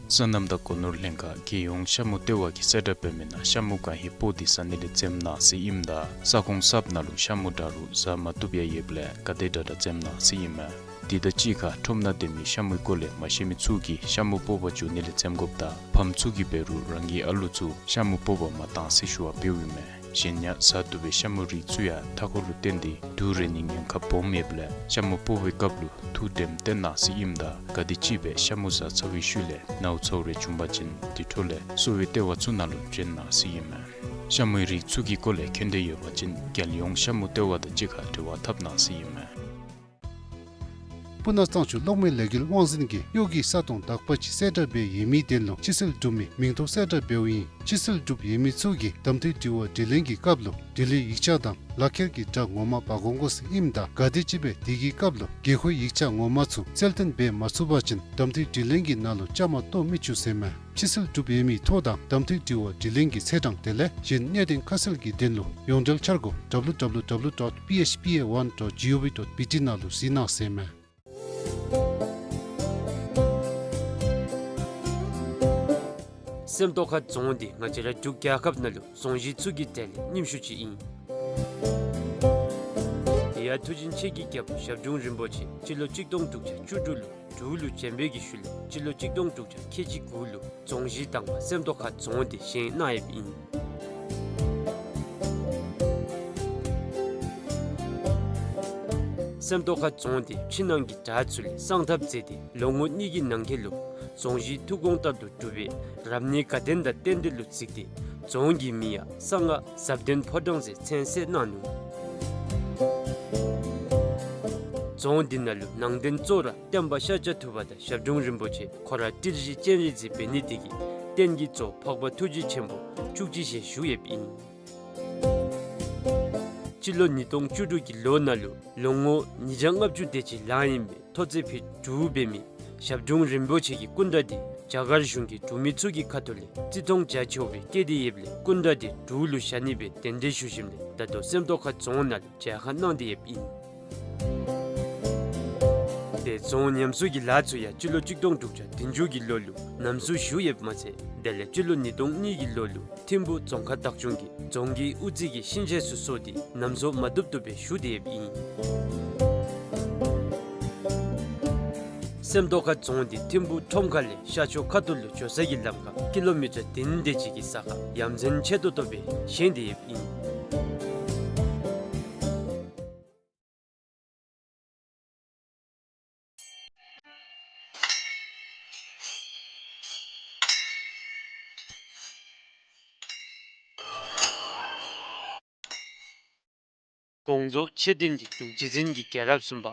སོ་ནམ་དང་སྒོ་ནོར་ལྷན་ཁག་རྒྱལ་ཡོངས་ཤ་མུ་ལྟེ་བ་གིས་གསལ་བསྒྲགས་འབད་མི་ནང་ཤ་མུ་གང་ཧེ་སྤོ་སྟེ་ཟ་ནི་ལས་འཛེམ་གནང་ཟེར་ཨིནམ་ད་ས་ཁོངས་གསརཔ་ནང་ལུ་ཤ་མུ་དྲག་རུང་ཟ་མ་བཏུབ་ཡང་ཡོདཔ་ལས་ག་དེ་དྲག་དྲག་འཛེམ་གནང་ཟེར་ཨིན་མས། དེ་དང་གཅིག་ཁར་ཁྲོམ་ནང་སྡོད་མི་ཤ་མུའི་སྐོར་ལས་མ་ཤེས་མི་ཚུ་གིས་ཤ་མུ་སྤོ་བར་འགྱོ་ནི་ལས་འཛེམ་དགོཔ་དང་ཕམ་ཚུ་གིས་འབད་རུང་རང་གི་ཨ་ལུ་ཚུ་ཤ་མུ་སྤོ་བར་མ་གཏང་ཟེར་ཞུ་བ་འབདཝ་ཨིན་མས། གཞན་ཡང་ཟ་བཏུབ་པའི་ཤ་མུའི་རིགས་ཚུ་ཡང་མཐའ་འཁོར་ལུ་བརྟེན་ཏེ་དུག་རེག་ནིའི་ཉེན་ཁ་སྦོམ་ཡོདཔ་ལས་ཤ་མུ་སྤོ་བའི་སྐབས་ལུ་ཐུགས་དྲནམ་བཏོན་གནང་ཟེར་ཨིནམ་ད་ག་དེམ་ཅིག་སྦེ་ཤ་མུ་ཟ་ཚར་བའི་ཤུལ་ལས་ནཝ་ཚཝ་རེ་བྱུང་པ་ཅིན་དེ་འཕྲོ་ལས་གསོ་བའི་ལྟེ་བ་ཚུ་ནང་ལུ་བྱོན་གནང་ཟེར་ཨིན་མས། ཤ་མུའི་རིགས་ཚུ་གི་སྐོར་ལས་མཁྱེན་འདོད་ཡོད་པ་ཅིན་རྒྱལ་ཡོངས་ཤ་མུ་ལྟེ་བ་དང་གཅིག་ཁར་འབྲེལ་བ་འཐབ་གནང་ཟེར་ཨིན་མས། སྤུ་ན་གཙང་ཆུ་གློག་མེ་ལས་འགུལ་དབང་འཛིན་གྱིས་གཡོག་གི་ས་སྟོང་དག་པ་ཅིག་གསལ་བསྒྲགས་འབད་ཡོད་མི་དོན་ལུ་ཕྱི་སེལ་གྲུབ་མི་མིང་ཐོ་གསལ་བསྒྲགས་འབདཝ་ཨིན། ཕྱི་སེལ་གྲུབ་ཡོད་མི་ཚུ་གིས་གདམ་འཐུས་དྲི་བ་དྲིས་ལན་གྱི་སྐབས་ལུ་དེ་ལས་ཡིག་ཆ་དང་ལག་ཁྱེར་གྱི་སྒྲ་ངོ་མ་འབག་དགོ་དགོ་ཟེར་ཨིནམ་ད་ག་དེམ་ཅིག་སྦེ་དེ་གི་སྐབས་ལུ་དགོས་མཁོའི་ཡིག་ཆ་ངོ་མ་ཚུ་རྩལ་བཏོན་འབད་མ་ཚུགས་པ་ཅིན་གདམ་འཐུས་དྲིས་ལན་གྱི་ནང་ལུ་བཅའ་མར་གཏོགས་མི་ཚུགས་ཟེར་མས། ཕྱི་སེལ་གྲུབ་ཡོད་མི་ཐོ་དང་གདམ་འཐུས་དྲི་བ་དྲིས་ལན་གྱི་ཚེས་གྲངས་དེ་ལས་གཞན་གནད་དོན་ཁ་གསལ་གྱི་དོན་ལུ་ཡོངས་འབྲེལ་འཆར་སྒོ་W W W dot P H P A one dot G O V dot B T ནང་ལུ་གཟིགས་གནང་ཟེར་མས། སེམས་རྟོགས་ཁ་རྫོང་འདི་ང་བཅས་ར་འབྲུག་རྒྱལ་ཁབ་ནང་ལུ་རྫོང་གཞི་ཚུ་གི་གྲས་ལས་རྙིངམ་ཤོས་ཅིག་ཨིན། དེ་ཡང་མཐུ་ཆེན་ཆེ་གི་རྒྱལ་པོ་ཞབས་དྲུང་རིན་པོ་ཆེ་སྤྱི་ལོ་གཅིག་སྟོང་དྲུག་བརྒྱ་བཅུ་དྲུག་ལུ་འབྲུག་ལུ་བྱོན་པའི་གི་ཤུལ་ལས་སྤྱི་ལོ་གཅིག་སྟོང་དྲུག་བརྒྱ་ཁལ་གཅིག་དགུ་ལུ་རྫོང་གཞི་དང་པ་སེམས་རྟོགས་ཁ་རྫོང་འདི་བཞེངས་གནང་ཡོདཔ་ཨིན། སེམས་རྟོགས་ཁ་རྫོང་འདི་ཕྱི་ནང་གི་བྲག་ཚུ་ལས་གསང་ཐབས་མཛད་དེ་ལོ་ངོ་གཉིས་ཀྱི་ནང་འཁོད་ལུ་རྫོང་གཞི་ཐུགས་དགོངས་ལྟར་དུ་གྲུབ་པའི་རབ་གནས་དགའ་ལྡན་དང་རྟེན་འབྲེལ་ལུ་གཟིགས་ཏེ་རྫོང་གི་མིང་ཡང་གསང་སྔགས་ཟབ་ལྡན་ཕོ་བྲང་ཟེར་མཚན་གསོལ་གནང་ནུག། རྫོང་འདི་ནང་ལུ་ནང་རྟེན་གཙོ་བོ་ར་སྟོན་པ་ཤཱཀྱ་ཐུབ་པ་དང་ཞབས་དྲུང་རིན་པོ་ཆེ་ཁོ་ར་ཏི་རུ་ཟེར་སྤྱན་རས་གཟིགས་འབད་ནི་དེ་གིས་རྟེན་གྱི་གཙོ་འཕགས་པ་ཐུགས་རྗེ་ཆེན་པོ་བཅུ་གཅིག་ཞལ་བཞུགས་ཡོདཔ་ཨིན། སྤྱི་ལོ་ཉིས་སྟོང་བཅུ་དྲུག་གི་ལོ་ནང་ལུ་ལོ་ངོ་ཉིས་བརྒྱ་ལྔ་བཅུ་དེ་ཅིག་ལང་ཡོད་པའི་ཐོག་ཚད་ཕུད་དྲུག་འབད་མི་ཞབས་དྲུང་རིན་པོ་ཆེ་གི་སྐུ་འདྲ་འདི་རྒྱ་གར་གཞུང་གིས་འབྲུག་མི་ཚུ་གི་ཁ་ཐུག་ལས་བརྩི་མཐོང་རྒྱ་ཆེ་བོ་སྦེ་བསྐྱེད་དེ་ཡོདཔ་ལས་སྐུ་འདྲ་འདི་འབྲུག་ལུ་བཞག་ནི་སྦེ་གདན་འདྲེན་ཞུ་ཞིནམ་ལས་ད་ལྟོ་སེམས་རྟོགས་ཁ་རྫོང་ནང་ལུ་མཇལ་ཁ་གནང་སྟེ་ཡོདཔ་ཨིན། དེ་རྫོང་ཉམས་གསོ་གི་ལཱ་ཚུ་ཡང་སྤྱི་ལོ་གཅིག་སྟོང་དྲུག་བརྒྱ་བདུན་ཅུ་གི་ལོ་ལུ་ཉམས་གསོ་ཞུ་ཡོདཔ་མ་ཚད་དེ་ལས་སྤྱི་ལོ་ཉིས་སྟོང་གཉིས་ཀྱི་ལོ་ལུ་ཐིམ་ཕུག་རྫོང་ཁག་བདག་སྐྱོང་གིས་རྫོང་གི་དབུ་རྩེ་གི་ཤིང་ཆས་ཚུ་བཟོ་སྟེ་ཉམས་གསོ་མ་བཏུབ་བཏུབ་སྦེ་ཞུ་སྟེ་ཡོདཔ་ཨིན། སེམས་རྟོགས་ཁ་རྫོང་འདི་ཐིམ་ཕུག་ཁྲོམ་ཁ་ལས་ཤར་ཕྱོགས་ཁ་ཐུག་ལུ་འགྱོ་ས་གི་ལམ་ཁར་ཀི་ལོ་མི་ཊར་བདུན་དེ་ཅིག་གི་ས་ཁར་ཡ་མཚན་ཆེ་ཏོག་ཏོ་སྦེ་བཞེངས་ཏེ་ཡོདཔ་ཨིན། དགོངས་རྫོགས་མཆོད་རྟེན་འདི་འབྲུག་རྗེ་བཙུན་གྱི་རྒྱལ་རབས་གསུམ་པ་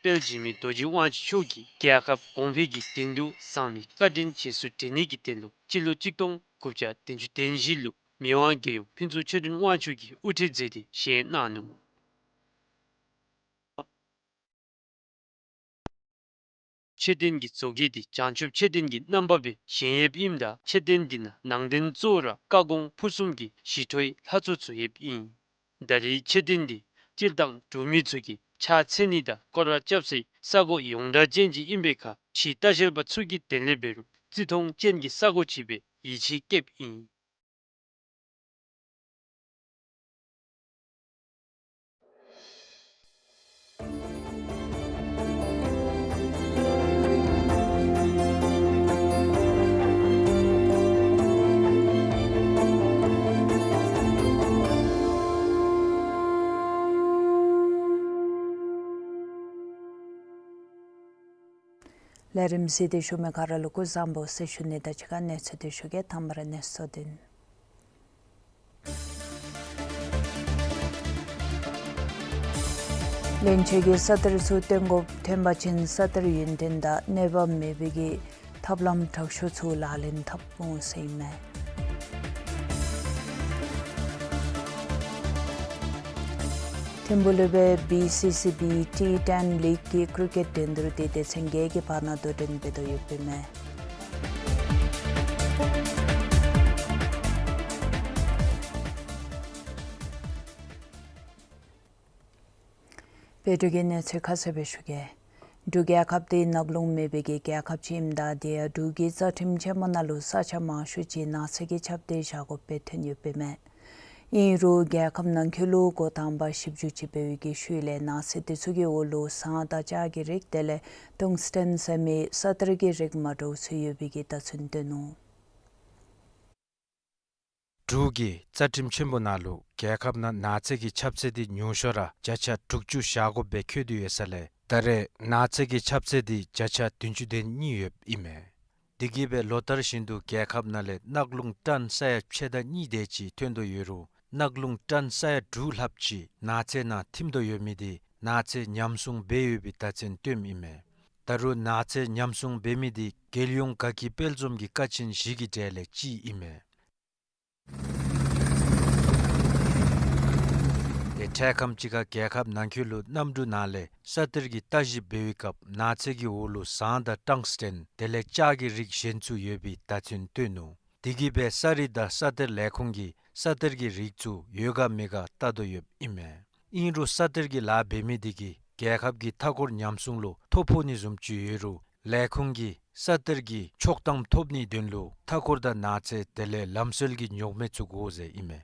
དཔལ་འཇིགས་མེད་རྡོ་རྗེ་དབང་ཕྱུག་མཆོག་གིས་རྒྱལ་ཁབ་གོང་འཕེལ་གྱི་དོན་དུ་བཟང་ནི་བཀའ་དྲིན་རྗེས་སུ་དྲན་ནི་གི་དོན་ལུ་སྤྱི་ལོ་གཅིག་སྟོང་དགུ་བརྒྱ་བདུན་ཅུ་དོན་བཞི་ལུ་མི་དབང་རྒྱལ་ཡུམ་ཕུན་ཚོགས་ཆོས་སྒྲོན་དབང་ཕྱུག་གིས་དབུ་ཁྲིད་མཛད་དེ་བཞེངས་གནང་ནུག། མཆོད་རྟེན་གྱི་བཟོ་བཀོད་འདི་བྱང་ཆུབ་མཆོད་རྟེན་གྱི་རྣམ་པ་སྦེ་བཞེངས་ཡོདཔ་ཨིནམ་ད་མཆོད་རྟེན་འདི་ནང་ནང་རྟེན་གཙོ་བོ་ར་བཀའ་དགོངས་ཕུར་གསུམ་གྱི་ཞི་ཁྲོའི་ལྷ་ཚོགས་ཚུ་ཡོདཔ་ཨིན། ད་རེས་མཆོད་རྟེན་འདི་སྤྱིར་བཏང་འབྲུག་མི་ཚུ་གིས་ཕྱག་འཚལ་ནི་དང་སྐོར་ར་རྐྱབ་སའི་ས་གོ་ཡོངས་གྲགས་ཅན་ཅིག་ཨིན་པའི་ཁར་ཕྱིའི་ལྟ་བཤལ་པ་ཚུ་གི་དོན་ལས་འབད་རུང་བརྩི་མཐོང་ཅན་གྱི་ས་གོ་ཅིག་སྦེ་ཡིད་ཆེས་བསྐྱེདཔ་ཨིན། ལས་རིམ་གཟིགས་ཏེ་བཞུགས་མི་ག་ར་ལུ་སྐུ་གཟུགས་བཟང་པོ་ཟེར་ཞུ་ནི་དང་གཅིག་ཁར་གནས་ཚུལ་འདི་ཞུ་གེ། དང་པ་ར་གནས་ཚུལ་འདི་ཨིན། བློན་ཆེན་གྱིས་ས་གཏེར་ཚུ་བཏོན་དགོཔ་ཐོན་པ་ཅིན་ས་གཏེར་ཡུན་བརྟན་དང་གནོད་པ་མེད་པའི་གི་ཐབས་ལམ་དྲག་ཤོས་ཚུ་ལག་ལེན་འཐབ་འོང་ཟེར་ཨིན་མས། ཐིམ་ཕུག་ལུ་སྦེ་བི་སི་སི་བི་ཊི་ཊེན་ལིག་གི་ཀྲི་ཀེཊ་འགྲན་བསྡུར་འདི་སྡེ་ཚན་བརྒྱད་ཀྱི་བར་ན་དོ་འགྲན་འབད་དོ་ཡོདཔ་ཨིན་མས། བོད་འབྲུག་གི་གནས་ཚུལ་ཁ་གསལ་སྦེ་ཞུ་གེ། འབྲུག་རྒྱལ་ཁབ་འདི་གནག་རླུང་མེད་པའི་གི་རྒྱལ་ཁབ་ཅིག་ཨིནམ་ད་དེ་ཡང་འབྲུག་གི་རྩ་ཁྲིམས་ཆེན་མོ་ནང་ལུ་ས་ཆ་མང་ཤོས་ཅིག་ནགས་ཚལ་གྱིས་ཁྱབ་སྟེ་བཞག་དགོཔ་སྦེ་ཐོན་ཡོདཔ་ཨིན་མས། ཨིན་རུང་རྒྱལ་ཁབ་ནང་འཁོད་ལུ་འགོ་དང་པ་ཞིབ་འཇུག་ཅིག་འབད་བའི་གི་ཤུལ་ལས་ནགས་ཚལ་འདི་ཚུ་གི་འོག་ལུ་ཟངས་དང་ལྕགས་ཀྱི་རིགས་དེ་ལས་ཊུང་སི་ཊེན་ཟེར་མི་ས་གཏེར་གྱི་རིགས་མ་འདྲཝ་ཚུ་ཡོད་པའི་གི་བརྡ་མཚོན་བཏོན་ནུག། འབྲུག་གི་རྩ་ཁྲིམས་ཆེན་པོ་ནང་ལུ་རྒྱལ་ཁབ་ནང་ནགས་ཚལ་གྱི་ཁྱབ་ཚད་འདི་ཉུང་ཤོས་ར་བརྒྱ་ཆ་དྲུག་ཅུ་བཞག་དགོཔ་སྦེ་འཁོད་དེ་ཡོད་ས་ལས་ད་རེས་ནགས་ཚལ་གྱི་ཁྱབ་ཚད་འདི་བརྒྱ་ཆ་བདུན་ཅུ་དོན་གཉིས་ཡོདཔ་ཨིན་མས། དེ་གིས་སྦེ་ལོ་ལྟར་བཞིན་དུ་རྒྱལ་ཁབ་ནང་ལས་གནག་རླུང་ཊཱོན་ས་ཡ་ཕྱེད་དང་གཉིས་དེ་ཅིག་ཐོན་དོ་ཡོད་རུང་གནག་རླུང་ཊཱོན་ས་ཡ་དྲུག་ལྷགཔ་ཅིག་ནགས་ཚལ་ནང་ཐིམ་དོ་ཡོད་མི་འདི་ནགས་ཚལ་ཉམས་སྲུང་འབད་ཡོད་པའི་བརྡ་མཚོན་བཏོནམ་ཨིན་མས། ད་རུང་ནགས་ཚལ་ཉམས་སྲུང་འབད་མི་འདི་རྒྱལ་ཡོངས་དགའ་སྐྱིད་དཔལ་འཛོམས་ཀྱི་ཀ་ཆེན་བཞི་གི་གྲས་ལས་གཅིག་ཨིན་མས། ཏེ་འཕྲལ་ཁམས་ཅིག་ཁར་རྒྱལ་ཁབ་ནང་འཁོད་ལུ་གནམ་གྲུ་ནང་ལས་ས་གཏེར་གྱི་ལྟ་ཞིབ་འབད་བའི་སྐབས་ནགས་ཚལ་གྱི་འོག་ལུ་ཟངས་དང་ཊང་སི་ཊེན་དེ་ལས་ལྕགས་ཀྱི་རིགས་གཞན་ཚུ་ཡོད་པའི་བརྡ་མཚོན་བཏོན་ནུག། དེ་གིས་སྦེ་ས་རིགས་དང་ས་གཏེར་ལས་ཁུངས་ཀྱིས་ས་གཏེར་གྱི་རིགས་ཚུ་ཡོད་ག་མེད་ག་བལྟ་དོ་ཡོདཔ་ཨིན་མས། ཨིན་རུང་ས་གཏེར་གྱི་ལཱ་འབད་མི་འདི་གིས་རྒྱལ་ཁབ་ཀྱི་མཐའ་འཁོར་ཉམས་སྲུང་ལུ་ཐོ་ཕོག་ནི་བཟུམ་ཅིག་ཡོད་རུང་ལས་ཁུངས་ཀྱིས་ས་གཏེར་གྱི་ཆོག་ཐམ་ཐོབ་ནིའི་དོན་ལུ་མཐའ་འཁོར་དང་ནགས་ཚལ་དེ་ལས་ལམ་སྲོལ་གྱི་ཉོག་མེད་ཚུ་དགོ་ཟེར་ཨིན་མས།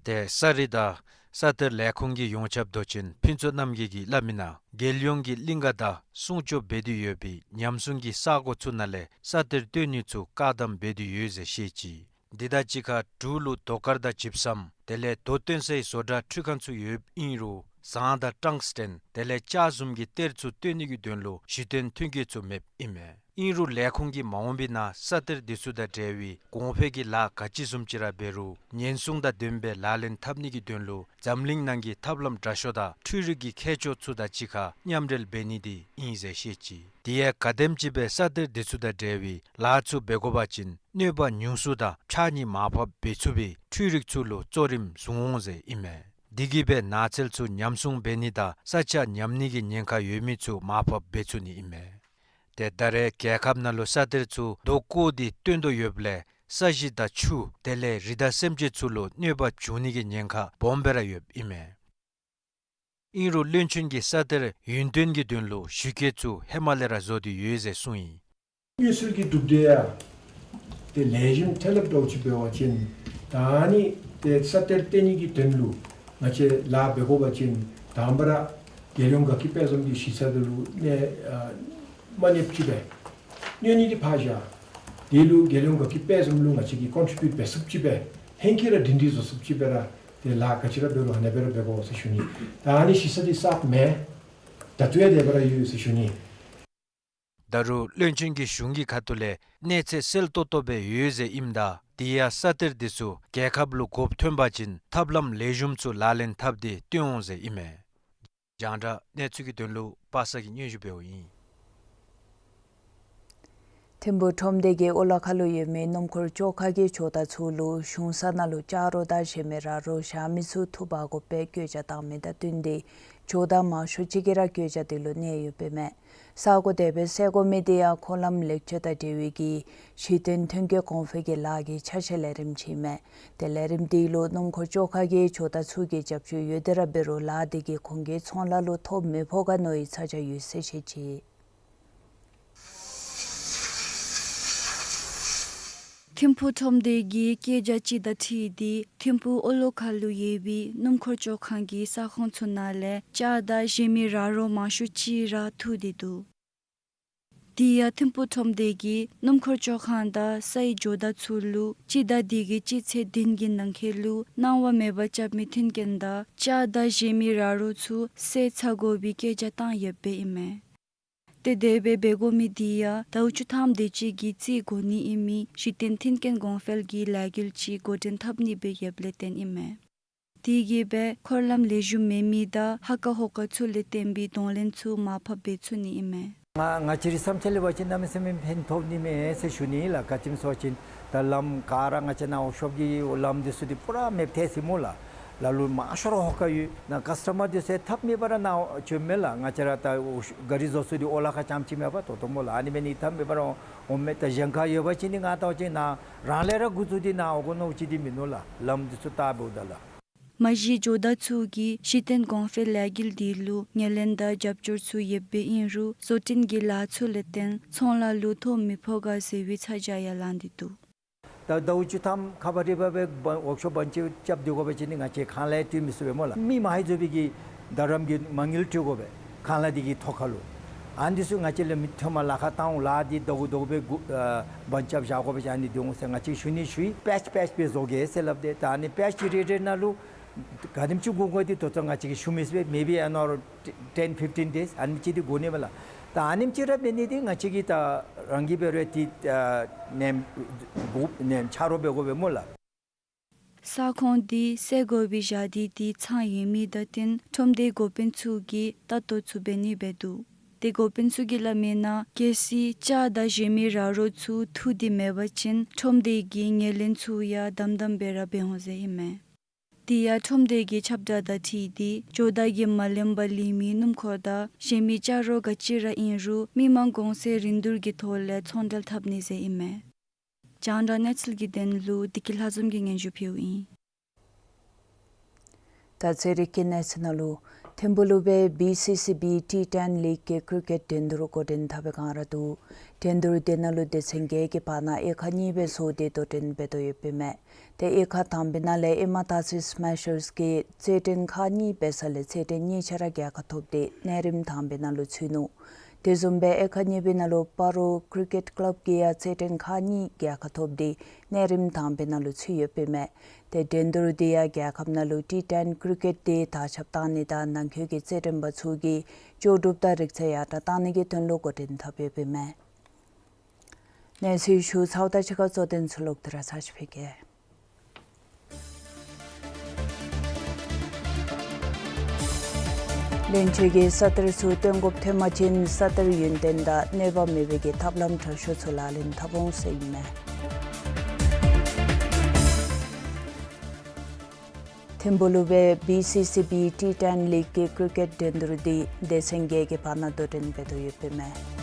ཏེ་ས་རིགས་དང་ས་གཏེར་ལས་ཁུངས་ཀྱི་ཡོངས་ཁྱབ་མདོ་ཆེན་ཕུན་ཚོགས་རྣམ་རྒྱལ་གྱིས་སླབ་མི་ནང་རྒྱལ་ཡོངས་ཀྱི་གླིང་ག་དང་སྲུང་སྐྱོབ་འབད་དེ་ཡོད་པའི་ཉམས་སྲུང་གི་ས་གོ་ཚུ་ནང་ལས་ས་གཏེར་བཏོན་ནི་ཚུ་བཀག་དམ་འབད་དེ་ཡོད་ཟེར་བཤད་ཅི། འདི་དང་གཅིག་ཁར་འབྲུག་ལུ་རྡོ་དཀར་དང་ཇིབ་སམ་དེ་ལས་རྡོ་བཏོན་སའི་བཟོ་གྲྭ་འཕྲུལ་ཁང་ཚུ་ཡོདཔ་ཨིན་རུང་ཟངས་དང་ཊང་སི་ཊེན་དེ་ལས་ལྕགས་བཟུམ་གྱི་གཏེར་ཚུ་བཏོན་ནི་གི་དོན་ལུ་གཞི་རྟེན་ཐོན་སྐྱེད་ཚུ་མེདཔ་ཨིན་མས། ཨིན་རུང་ལས་ཁུངས་ཀྱིས་མ་འོངས་པའི་ནང་ས་གཏེར་འདི་ཚུ་དང་འབྲེལ་བའི་གོང་འཕེལ་གྱི་ལཱ་ག་ཅི་བཟུམ་ཅིག་ར་འབད་རུང་ཉེན་སྲུང་དང་ལྡནམ་སྦེ་ལག་ལེན་འཐབ་ནི་གི་དོན་ལུ་འཛམ་གླིང་ནང་གི་ཐབས་ལམ་དྲག་ཤོས་དང་འཕྲུལ་རིག་གི་མཁས་མཆོག་ཚུ་དང་གཅིག་ཁར་མཉམ་འབྲེལ་འབད་ནི་འདི་ཨིན་ཟེར་བཤད་ཅི། དེ་ཡང་ག་དེམ་ཅིག་སྦེ་ས་གཏེར་འདི་ཚུ་དང་འབྲེལ་བའི་ལཱ་ཚུ་འབད་དགོ་པ་ཅིན་གནོད་པ་ཉུང་སུ་དང་ཕྱགས་སྙིགས་མར་ཕབ་འབད་ཚུགས་པའི་འཕྲུལ་རིག་ཚུ་ལུ་གཙོ་རིམ་བཟུང་འོང་ཟེར་ཨིན་མས། དེ་གིས་སྦེ་ནགས་ཚལ་ཚུ་ཉམས་སྲུང་འབད་ནི་དང་ས་ཆ་ཉམས་ནི་གི་ཉེན་ཁ་ཡོད་མི་ཚུ་མར་ཕབ་འབད་ཚུགས་ནི་ཨིན་མས། ཏེ་ད་རེས་རྒྱལ་ཁབ་ནང་ལུ་ས་གཏེར་ཚུ་རྡོ་བརྐོ་སྟེ་བཏོན་དོ་ཡོདཔ་ལས་ས་གཞི་དང་ཆུ་དེ་ལས་རི་དྭགས་སེམས་ཅན་ཚུ་ལུ་གནོད་པ་འབྱུང་ནི་གི་ཉེན་ཁ་སྦོམ་སྦེ་ར་ཡོདཔ་ཨིན་མས། ཨིན་རུང་བློན་ཆེན་གྱིས་ས་གཏེར་ཡུན་བརྟན་གྱི་དོན་ལུ་ཞུ་སྐལ་ཚུ་ཧེ་མ་ལས་ར་བཟོ་སྟེ་ཡོད་ཟེར་གསུངས་ཡི། དངུལ་སྲོལ་གྱི་གྲུབ་འབྲས་ཡང་ཏེ་ལེགས་ཤོམ་ཐོན་ལབ་འདྲཝ་ཅིག་འབད་བ་ཅིན་ད་ནི་ཏེ་ས་གཏེར་བཏོན་ནི་གི་དོན་ལུ་ང་བཅས་ལཱ་འབད་དགོ་པ་ཅིན་དང་པ་ར་རྒྱལ་ཡོངས་དགའ་སྐྱིད་དཔལ་འཛོམས་ཀྱི་གཞི་རྩ་འདི་ལུ་གནས་ཨ་མ་གནསཔ་ཅིག་སྦེ་གནས་ནི་འདི་ཕར་བཞག། དེ་ལུ་རྒྱལ་ཡོངས་དགའ་སྐྱིད་དཔལ་འཛོམས་ལུ་ང་བཅས་ཀྱིས་ཀོན་ཊི་བིའུཊ་འབད་ཚུགསཔ་ཅིག་སྦེ་ཧེང་སྐལ་ར་སྒྲིང་སྒྲིང་བཟོ་ཚུགསཔ་ཅིག་སྦེ་ར་ཏེ་ལཱ་ག་ཅི་ར་འབད་རུང་ཨ་ནེ་སྦེ་ར་འབད་དགོ་ཟེར་ཞུ་ནི། ད་ནི་གཞི་རྩ་འདི་གསརཔ་མེན། ད་ལྟོ་ཡང་དེ་སྦེ་ར་ཡོད་ཟེར་ཞུ་ནི། ད་རུང་བློན་ཆེན་གྱིས་གཞུང་གི་ཁ་ཐུག་ལས་གནས་ཚད་གསལ་ཏོག་ཏོ་སྦེ་ཡོད་ཟེར་ཨིནམ་ད་དེ་ཡང་ས་གཏེར་འདི་ཚུ་རྒྱལ་ཁབ་ལུ་དགོཔ་ཐོན་པ་ཅིན་ཐབས་ལམ་ལེགས་ཤོམ་ཚུ་ལག་ལེན་འཐབ་སྟེ་བཏོན་འོང་ཟེར་ཨིན་མས། རྒྱང་བསྒྲགས་གནས་ཚུལ་གྱི་དོན་ལུ་པ་སངས་ཀྱིས་སྙན་ཞུ་འབདཝ་ཨིན། ཐིམ་ཕུག་ཁྲོམ་སྡེ་གི་ཨོ་ལ་ཁ་ལུ་ཡོད་མི་སྣུམ་འཁོར་བཅོ་ཁང་གི་ཇོ་བདག་ཚུ་ལུ་གཞུང་ས་ནང་ལུ་ལྕགས་རོ་དང་གཞན་མི་ར་རོ་བཞག་མི་ཚུ་འཐུ་འབག་དགོ་པའི་བཀོད་རྒྱ་བཏང་མི་དང་བསྟུན་ཏེ་ཇོ་བདག་མང་ཤོས་ཅིག་གིས་ར་བཀོད་རྒྱ་དེ་ལུ་གནས་ཡོདཔ་ཨིན་མས། ས་གོ་དེ་སྦེ་བསལ་དགོ་མི་དེ་ཡང་འཁོར་ལམ་ལེགས་བཅོས་དང་འབྲེལ་བའི་གཞི་རྟེན་ཐོན་སྐྱེད་གོང་འཕེལ་གྱི་ལཱ་གི་ཆ་ཤས་ལས་རིམ་ཅིག་ཨིན་མས། ཏེ་ལས་རིམ་དེ་ལུ་སྣུམ་འཁོར་བཅོ་ཁང་གི་ཇོ་བདག་ཚུ་གིས་རྒྱབ་སྐྱོར་ཡོད་དེ་ར་འབད་རུང་ལཱ་དེ་གིས་ཁོང་གི་ཚོང་ལཱ་ལུ་ཐོ་མི་ཕོག་ག་མནོ་བའི་ཚ་གྱང་ཡོད་ཟེར་བཤད་ཅི། ཐིམ་ཕུག་ཁྲོམ་སྡེ་གིས་བཀོད་རྒྱ་ཅིག་དང་འཁྲིལ་ཏེ་ཐིམ་ཕུག་ཨོ་ལོ་ཁ་ལུ་ཡོད་པའི་སྣུམ་འཁོར་བཅོ་ཁང་གི་ས་ཁོངས་ཚུ་ནང་ལས་ལྕགས་དང་གཞན་མི་ར་རོ་མང་ཤོས་ཅིག་ར་འཐུ་སྟེ་འདུག། དེ་ཡང་ཐིམ་ཕུག་ཁྲོམ་སྡེ་གིས་སྣུམ་འཁོར་བཅོ་ཁང་དང་སའི་ཇོ་བདག་ཚུ་ལུ་སྤྱི་ཟླ་འདི་གི་སྤྱི་ཚེས་བདུན་གྱི་ནང་འཁོད་ལུ་གནང་བ་མེད་པར་རྐྱབ་མི་མཐུན་རྐྱེན་དང་ལྕགས་དང་གཞན་མི་ར་རོ་ཚུ་བསལ་ཚར་དགོ་པའི་བཀོད་རྒྱ་བཏང་ཡོདཔ་ཨིན་མས། ཏེ་དེ་སྦེ་འབད་དགོ་མི་དེ་ཡང་ཟླཝ་བཅུ་ཐམ་དེ་ཅིག་གི་རྩིས་འགོ་ནི་ཨིན་མི་གཞི་རྟེན་མཐུན་རྐྱེན་གོང་འཕེལ་གྱི་ལས་འགུལ་ཅིག་འགོ་འདྲེན་འཐབ་ནི་སྦེ་ཡོདཔ་ལས་བརྟེན་ཨིན་མས། དེ་གིས་སྦེ་འཁོར་ལམ་ལེགས་ཤོམ་མེད་མི་དང་ཧ་ཀ་ཧོ་ཀ་ཚུ་ལས་བརྟེན་པའི་གདོང་ལེན་ཚུ་མར་ཕབ་འབད་ཚུགས་ནི་ཨིན་མས། ང་ང་བཅས་རའི་བསམ་འཆར་ལས་འབད་བ་ཅིན་གནམ་མེད་ས་མེད་ཕན་ཐོགས་ནི་མས་ཟེར་ཞུ་ནི་ལགས། ག་ཅི་སྨོ་ཟེར་བ་ཅིན་ད་ལམ་ག་ར་ང་བཅས་ནཱ་ཝརཀ་ཤོབ་ཀྱི་ལམ་འདི་ཚུ་འདི་པུ་ར་མེདཔ་ཐལ་སོ་ཡི་སྨོ་ལགས། ལ་ལུ་མང་ཤོས་ར་ཧོ་ཀ་ཡོད། ནཱ་ཀསི་ཊ་མར་འདི་ཚུ་ཐབས་མེད་པར་ནཱ་བྱོནམ་མས་ལགས། ང་བཅས་ར་ད་ཝརཀ་ཤོབ་ག་རི་བཟོ་ས་འདི་ཨོ་ལ་ཁ་རྐྱངམ་ཅིག་མེན་པར་ད་ལྟོ་སྨོ་ལགས། ཨ་ནི་འབད་ནི་ཐབས་མེད་པར་འོངམ་མས། ད་གཞན་ཁར་ཡོད་པ་ཅིན་ནི་ང་ལྟ་བ་ཅིན་ནཱ་རང་ལས་ར་འགོ་བཙུགས་ཏེ་ནཱ་འོང་དགོ་མནོ་ཅིག་འདི་མིན་ནུག་ལགས། ལམ་འདི་ཚུ་བལྟ་འབདཝ་ད་ལགས། མ་གཞི་ཇོ་བདག་ཚུ་གིས་གཞི་རྟེན་གོང་འཕེལ་ལས་འགུལ་འདི་ལུ་ངོས་ལེན་དང་རྒྱབ་སྐྱོར་ཚུ་ཡོདཔ་ཨིན་རུང་བཟོ་སྐྲུན་གྱི་ལཱ་ཚུ་ལས་བརྟེན་ཚོང་ལཱ་ལུ་ཐོ་མི་ཕོག་ག་ཟེར་བའི་ཚ་གྱང་ཡང་ལངས་ཏེ་འདུག། ད་ཟླཝ་བཅུ་ཐམ་ཁ་བ་རི་བ་སྦེ་བ་ཝརཀ་ཤོབ་བང་རྐྱབ་སྟེ་དགོ་པ་ཅིན་ནི་ང་བཅས་ཁང་གླ་སྤྲོད་མི་ཚུགས་པས་སྨོ་ལགས། མི་མང་རབས་བཟོ་བའི་གི་རྡ་རམ་གྱི་མ་དངུལ་སྤྲོད་དགོ་པས། ཁང་གླ་འདི་གི་ཐོག་ཁར་ལུ། ཨ་ནི་འདི་ཚུ་ང་བཅས་ལས་མི་ཐོན་མ་ལཱ་ཁག་བཏང་འོང་། ལཱ་འདི་ད་གུ་ད་གུ་སྦེ་གུ་ཨ་བང་རྐྱབ་བཞག་དགོ་པ་ཅིན་ཨ་ནི་འདི་འོང་ཟེར་ང་བཅས་ཞུ་ནི་ཞུ་ཡི། པེཆ་པེཆ་སྦེ་བཟོ་གེ་ཟེར་སླབ་སྟེ། ད་ཨ་ནི་པེཆ་གི་རེཊ་རེཊ་ནང་ལུ་ག་དེམ་ཅིག་འགོར་འགོར་འདི་ད་ལྟོ་ང་བཅས་ཀྱིས་ཞུ་མི་ཚུགས་པས། མེ་བི་ཨེ་ནོ་ཝར་ཊེན་ཕིཕ་ཊིན་ཌེསི་ཨ་ནེམ་ཅིག་འདི་འགོར་ནི་མས་ལགས། ད་ཨ་ནེམ་ཅིག་ར་འབད་ནི་འདི་ང་བཅས་ཀྱིས་ད་རང་གིས་འབད་རུང་ཏེ་ཨ་ནེམ་འགོ་ཨ་ནེམ་ཆ་རོགས་འབད་དགོ་པས་སྨོ་ལགས། ས་ཁོངས་འདི་བསལ་དགོ་པའི་བཞག་དེ་འདི་ཚང་ཡོད་མི་དང་བསྟུན་ཁྲོམ་སྡེའི་འགོ་དཔོན་ཚུ་གིས་ལྟ་རྟོག་ཚུ་འབད་ནི་སྦེ་འདུག། དེ་འགོ་དཔོན་ཚུ་གིས་སླབ་མིའི་ནང་གལ་སྲིད་ལྕགས་དང་གཞན་མི་ར་རོ་ཚུ་འཐུ་སྟེ་མེད་པ་ཅིན་ཁྲོམ་སྡེ་གིས་ངོས་ལེན་ཚུ་ཡང་དམ་དམ་སྦེ་ར་འབད་འོང་ཟེར་ཨིན་མས། དེ་ཡང་ཁྲོམ་སྡེ་གི་ཁྱབ་བསྒྲགས་དང་འཁྲིལ་ཏེ་ཇོ་བདག་གིས་མ་ལེན་པར་ལེན་མིའི་སྣུམ་འཁོར་དང་གཞན་མི་ལྕགས་རོ་ག་ཅི་ར་ཨིན་རུང་མི་མང་གོང་ཚད་རིན་བསྡུར་གྱི་ཐོག་ལས་ཚོང་འབྲེལ་འཐབ་ནི་ཟེར་ཨིན་མས། རྒྱང་བསྒྲགས་གནས་ཚུལ་གྱི་དོན་ལུ་བདེ་སྐྱིད་ལྷ་འཛོམས་ཀྱིས་སྙན་ཞུ་ཕུལཝ་ཨིན། ད་ཚེ་རིག་གི་གནས་ཚུལ་ནང་ལུ། ཐིམ་ཕུག་ལུ་སྦེ་བི་སི་སི་བི་ཊི་ཊེན་ལིག་གི་ཀྲི་ཀེཊ་འགྲན་བསྡུར་འགོ་འདྲེན་འཐབ་པའི་སྒང་ར་འདུག། འགྲན་བསྡུར་དེ་ནང་ལུ་སྡེ་ཚན་བརྒྱད་ཀྱི་བར་ན་དབྱེ་ཁག་གཉིས་སྦེ་བཟོ་སྟེ་དོ་འགྲན་འབད་དོ་ཡོདཔ་ཨིན་མས། ཏེ་དབྱེ་ཁག་དང་པའི་ནང་ལས་ཨེ་མ་ཐ་སི་སི་མེ་ཤརསི་གིས་རྩེད་འགྲན་ཁག་གཉིས་འབད་ས་ལས་རྩེད་འགྲན་གཉིས་ཆ་ར་རྒྱལ་ཁ་ཐོབ་སྟེ་གནས་རིམ་དང་པའི་ནང་ལུ་ཚུད་ནུག། དེ་བཟུམ་སྦེ་དབྱེ་ཁག་གཉིས་པའི་ནང་ལུ་སྤ་རོ་ཀྲི་ཀེཊ་ཀ་ལབ་ཀྱིས་ཡང་རྩེད་འགྲན་ཁག་གཉིས་རྒྱལ་ཁ་ཐོབ་སྟེ་གནས་རིམ་དང་པའི་ནང་ལུ་ཚུད་ཡོདཔ་ཨིན་མས། ཏེ་འགྲན་བསྡུར་དེ་ཡང་རྒྱལ་ཁབ་ནང་ལུ་ཊི་ཊེན་ཀྲི་ཀེཊ་དེ་དར་ཁྱབ་བཏང་ནི་དང་ནང་འཁོད་ཀྱི་རྩེད་འགྲན་པ་ཚུ་གིས་ལྕོགས་གྲུབ་དང་རིག་རྩལ་ཡར་དྲག་བཏང་ནི་གི་དོན་ལུ་འགོ་འདྲེན་འཐབ་ཡོདཔ་ཨིན་མས། གནས་ཚུལ་ཞུ་ཚརཝ་དང་གཅིག་ཁར་གཙོ་དོན་ཚུ་ལོག་སྟེ་ར་ཚར་ཅིག་ཕུལ་གེ། བློན་ཆེན་གྱིས་ས་གཏེར་ཚུ་བཏོན་དགོཔ་ཐོན་པ་ཅིན་ས་གཏེར་ཡུན་བརྟན་དང་གནོད་པ་མེད་པའི་གི་ཐབས་ལམ་དྲག་ཤོས་ཚུ་ལག་ལེན་འཐབ་འོང་ཟེར་ཨིན་མས། ཐིམ་ཕུག་ལུ་སྦེ་བི་སི་སི་བི་ཊི་ཊེན་ལིག་གི་ཀྲི་ཀེཊ་འགྲན་བསྡུར་དེ་སྡེ་ཚན་བརྒྱད་ཀྱི་བར་ན་དོ་འགྲན་འབད་དོ་ཡོདཔ་ཨིན་མས།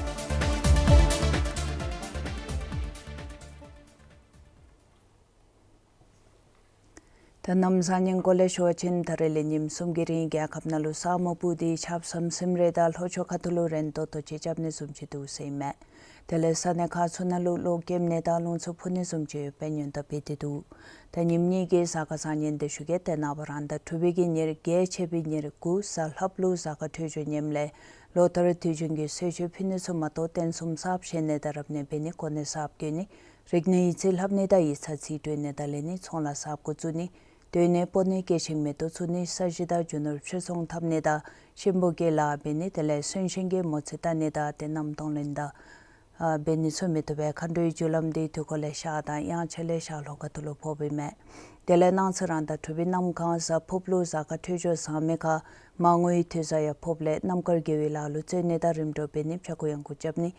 ད་གནམ་གཤིས་སྙིང་བོ་ལས་ཞུ་བ་ཅིན་ད་རེས་ལས་ཉིནམ་གསུམ་གྱི་རིང་རྒྱལ་ཁབ་ནང་ལུ་ས་སྨུག་སྤུབས་ཏེ་ཆརཔ་ཟམ་ཟིམ་རེ་དང་ལྷོ་ཕྱོགས་ཁ་ཐུག་ལུ་རན་ཏོག་ཏོ་ཅིག་རྐྱབ་ནི་བཟུམ་ཅིག་འདུག་ཟེར་ཨིན་མས། དེ་ལས་ས་གནས་ཁག་ཚུ་ནང་ལུ་གློག་འཁྱིམ་ནི་དང་རླུང་འཚུབ་འཕུ་ནི་བཟུམ་ཅིག་ཡོདཔ་སྦེ་སྔོན་བརྡ་འབད་དེ་འདུག། ད་ཉིནམ་གཉིས་ཀྱི་གཟའ་སྐར་བཟང་ངན་དེ་ཞུ་གེ། ཏེ་ནངས་པ་རང་ཟླ་དྲུག་པའི་གི་ཉེར་བརྒྱད་ཚེས་པའི་ཉེར་དགུ་གཟའ་ལྷགཔ་ལུ་གཟའ་སྐར་འཕྲོད་སྦྱོར་ངནམ་ལས་ལོ་ལྟར་དུས་རྒྱུན་གྱི་གསོལ་མཆོད་ཕུལ་ནི་ཚུ་མ་གཏོགས་རྟེན་གསུམ་གསརཔ་བཞེངས་ནི་དང་རབ་གནས་འབད་ནི་གོ་གནས་གསརཔ་བསྐོ་ནི་རིག་གནས་ཡིག་རྩིས་ལྷབ་ནི་དང་ཡིག་ཚང་རྩིས་སྤྲོད་ནི་དང་ལེན་ནི་ཚོང་ལཱ་གསརཔ་འགོ་བཙུགས་ནི་སྡོད་གནས་སྤོ་ནི་སྐྱེད་ཤིང་མེ་ཏོག་བཙུགས་ནི་ས་གཞི་དང་རྒྱུ་ནོར་ཕྱིར་ཚོང་འཐབ་ནི་དང་གཤིན་པོ་གི་ལཱ་འབད་ནི་དེ་ལས་གསོན་གཤིན་གྱི་མོ་རྩིས་བལྟ་ནི་དང་ཏེ་གནམ་སྟོང་ལེན་དང་ཨ་འབད་ནི་ཚུ་མི་བཏུབ་པས། མཁའ་འགྲོའི་རྒྱུ་ལམ་དེ་དུས་འཁོར་ལས་ཤར་དང་དབྱངས་འཆར་ལས་ཤར་ལྷོ་ཁ་ཐུག་ལུ་ཕོགཔ་ཨིན་མས། དེ་ལས་གནངས་ཚེ་རང་ཟླ་དྲུག་པའི་གནམ་གང་གཟའ་ཕུརཔ་ལུ་གཟའ་སྐར་འཕྲོད་སྦྱོར་བཟང་མི་ཁར་མར་ངོའི་དུས་གཟའ་ཡང་ཕོགཔ་ལས་རྣམ་དཀར་དགེ་བའི་ལཱ་ལུ་བརྩོན་ནི་དང་རིམ་གྲོ་འབད་ནི་ཕྱྭ་འགུགས་གཡང་འགུགས་རྐྱབ་ནི་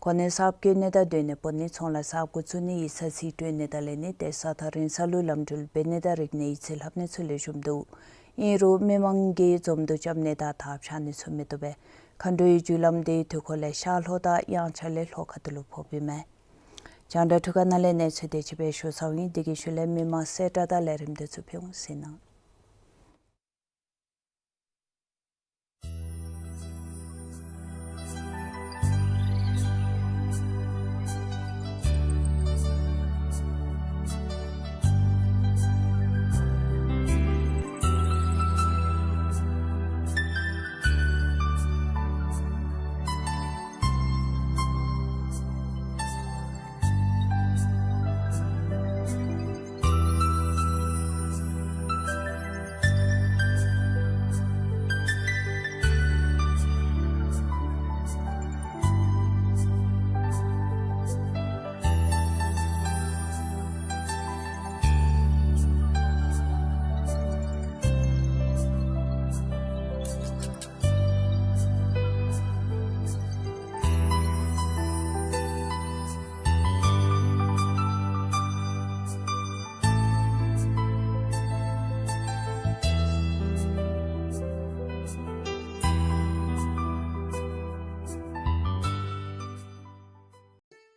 གོ་གནས་གསརཔ་བསྐོ་ནི་དང་སྡོད་གནས་སྤོ་ནི་ཚོང་ལཱ་གསརཔ་འགོ་བཙུགས་ནི་ཡིག་ཚང་རྩིས་སྤྲོད་ནི་དང་ལེན་ནི་ཏེ་ས་ཐག་རིང་ས་ལུ་ལམ་འགྲུལ་འབད་ནི་དང་རིག་གནས་ཡིག་རྩིས་ལྷབ་ནི་ཚུ་ལེགས་ཤོམ་འདུག། ཨིན་རུང་མི་མང་གིས་འཛོམས་འདུ་རྐྱབ་ནི་དང་དར་འཕྱར་ནི་ཚུ་མི་བཏུབ་པས། མཁའ་འགྲོའི་རྒྱུ་ལམ་དེ་དུས་འཁོར་ལས་ཤར་ལྷོ་དང་དབྱངས་འཆར་ལས་ལྷོ་ཁ་ཐུག་ལུ་ཕོགཔ་ཨིན་མས། རྒྱང་བསྒྲགས་འཕྲུལ་ཁང་ནང་ལས་གནས་ཚུལ་དེ་ཅིག་སྦེ་ཞུ་ཚརཝ་ཨིན། དེ་གི་ཤུལ་ལས་མི་མང་གསལ་བསྒྲགས་དང་ལས་རིམ་དེ་ཚུ་ཕུལ་འོང་ཟེར་ཞུ་ནི།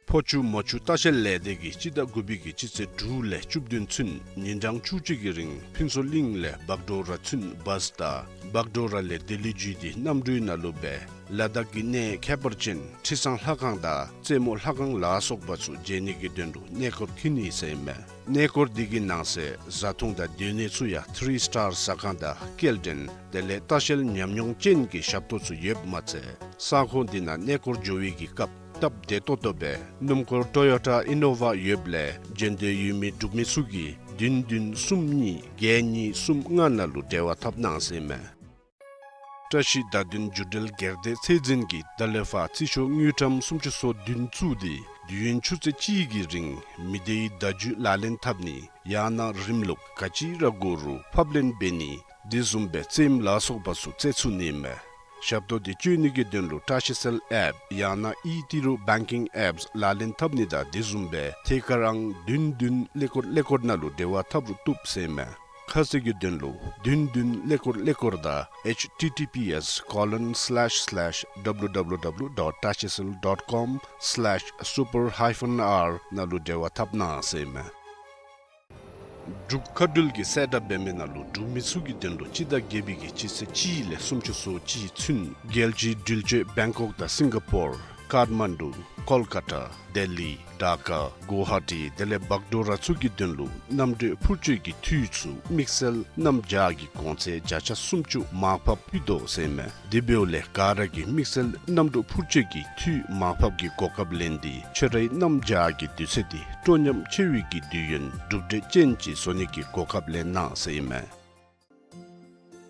ཕོ་ཆུ་མོ་ཆུ་ལྟ་བཤལ་ལས་སྡེ་གིས་སྤྱི་ཟླ་དགུ་པའི་གི་སྤྱི་ཚེས་དྲུག་ལས་བཅུ་བདུན་ཚུན་ཉིན་གྲངས་བཅུ་གཅིག་གི་རིང་ཕུན་ཚོགས་གླིང་ལས་བག་གྲོ་ར་ཚུན་བཱས་དང་བག་གྲོ་ར་ལས་ལྡི་ལི་བརྒྱུད་དེ་གནམ་གྲུའི་ནང་ལུ་སྦེ་ལ་དྭགས་ཀྱི་གནས་ཁྱད་པར་ཅན་ཁྲི་བཟང་ལྷ་ཁང་དང་རྩེ་མོ་ལྷ་ཁང་ལ་སོགས་པ་ཚུ་མཇལ་ནི་གི་དོན་ལུ་གནས་སྐོར་འཁྱིད་ནི་ཟེར་ཨིན་མས། གནས་སྐོར་འདི་གི་ནང་གསེས་བཟའ་འཐུང་དང་སྡོད་གནས་ཚུ་ཡང་ཐི་རི་སི་ཊར་ཟ་ཁང་དང་སྐྱེལ་འདྲེན་དེ་ལས་ལྟ་བཤལ་ཉམས་མྱོང་ཅན་གྱི་ཞབས་ཏོག་ཚུ་ཡོདཔ་མ་ཚད་ས་ཁོངས་འདི་ནང་གནས་སྐོར་འགྱོ་བའི་གི་སྐབས་སྟབས་བདེ་ཏོག་ཏོ་སྦེ་སྣུམ་འཁོར་ཊོ་ཡོ་ཊ་ཨི་ནོ་ཝ་ཡོདཔ་ལས་མཇལ་འདོད་ཡོད་མི་འབྲུག་མི་ཚུ་གིས་བདུན་བདུན་གསུམ་གཉིས་བརྒྱད་གཉིས་གསུམ་ལྔ་ནང་ལུ་འབྲེལ་བ་འཐབ་གནང་ཟེར་ཨིན་མས། བཀྲ་ཤིས་བརྡ་དོན་རྒྱུ་འབྲེལ་སྒེར་སྡེ་ཚད་འཛིན་གྱིས་ད་ལས་ཕར་རྩིས་ཤོག་དངུལ་ཀྲམ་སུམ་ཅུ་སོ་བདུན་བཙུགས་ཏེ་དུས་ཡུན་ཆུ་ཚོད་གཅིག་གི་རིང་མི་སྡེའི་བརྡ་བརྒྱུད་ལག་ལེན་འཐབ་ནི་ཡང་ན་རིམ་ལུགས་ག་ཅི་ར་དགོ་རུང་ཕབ་ལེན་འབད་ནི་དེ་བཟུམ་སྦེ་རྩེདམོ་ལ་སོགས་པ་ཚུ་རྩེད་ཚུགས་ནི་ཨིན་མས། ཞབས་ཏོག་འདི་སྤྱོད་ནི་གི་དོན་ལུ་བཀྲ་ཤིས་སེལ་ཨེཔ་ཡང་ན་ཨི་ཏི་རུ་བེང་ཀིང་ཨེཔསི་ལག་ལེན་འཐབ་ནི་དང་དེ་བཟུམ་སྦེ་ཐད་ཀར་ཨང་བདུན་བདུན་ཀླད་ཀོར་ཀླད་ཀོར་ནང་ལུ་འབྲེལ་བ་འཐབ་རུང་བཏུབ་ཟེར་མས། ཁ་གསལ་གྱི་དོན་ལུ་བདུན་བདུན་ཀླད་ཀོར་ཀླད་ཀོར་དང་ཨེཆ་ཊི་ཊི་པི་ཨེསི་ཀོ་ལོན་སི་ལེཤ་སི་ལེཤ་ཌབ་ལུ་ཌབ་ལུ་ཌབ་ལུ་ཌོཊ་བཀྲ་ཤིས་སེལ་ཌོཊ་ཀོམ་སི་ལེཤ་སུ་པར་ཧའི་ཕན་ཨར་ནང་ལུ་འབྲེལ་བ་འཐབ་གནང་ཟེར་མས། འབྲུག་མཁའ་འགྲུལ་གྱིས་གསལ་བསྒྲགས་འབད་མི་ནང་ལུ་འབྲུག་མི་ཚུ་གི་དོན་ལུ་སྤྱི་ཟླ་བརྒྱད་པའི་གི་སྤྱི་ཚེས་གཅིག་ལས་སུམ་ཅུ་སོ་གཅིག་ཚུན་རྒྱལ་སྤྱིའི་འགྲུལ་སྤྱོད་བེང་ཀོག་དང་སིང་ག་པོར་ཀཱཐ་མན་ཌུ་ཀོལ་ཀ་ཏ་ལྡི་ལི་ཌ་ཀ་གུ་ཝ་ཧ་ཊི་དེ་ལས་བག་ཌོ་ར་ཚུ་གི་དོན་ལུ་གནམ་གྲུ་འཕུར་སྐྱོད་ཀྱི་འཐུས་ཚུ་དམིགས་བསལ་གནམ་བྱཱར་གྱི་གོང་ཚད་བརྒྱ་ཆ་སུམ་ཅུ་མར་ཕབ་ཕུལ་དོ་ཟེར་མས། དེ་འབདཝ་ལས་ག་ར་གིས་དམིགས་བསལ་གནམ་གྲུ་འཕུར་སྐྱོད་ཀྱི་འཐུས་མར་ཕབ་ཀྱི་གོ་སྐབས་ལེན་ཏེ་ཁྱོད་རའི་གནམ་བྱཱར་གྱི་དུས་ཚོད་འདི་སྤྲོ་ཉམས་ཆེ་བའི་གི་དུས་ཡུན་གྲུབ་འབྲས་ཅན་ཅིག་བཟོ་ནི་གི་གོ་སྐབས་ལེན་གནང་ཟེར་ཨིན་མས།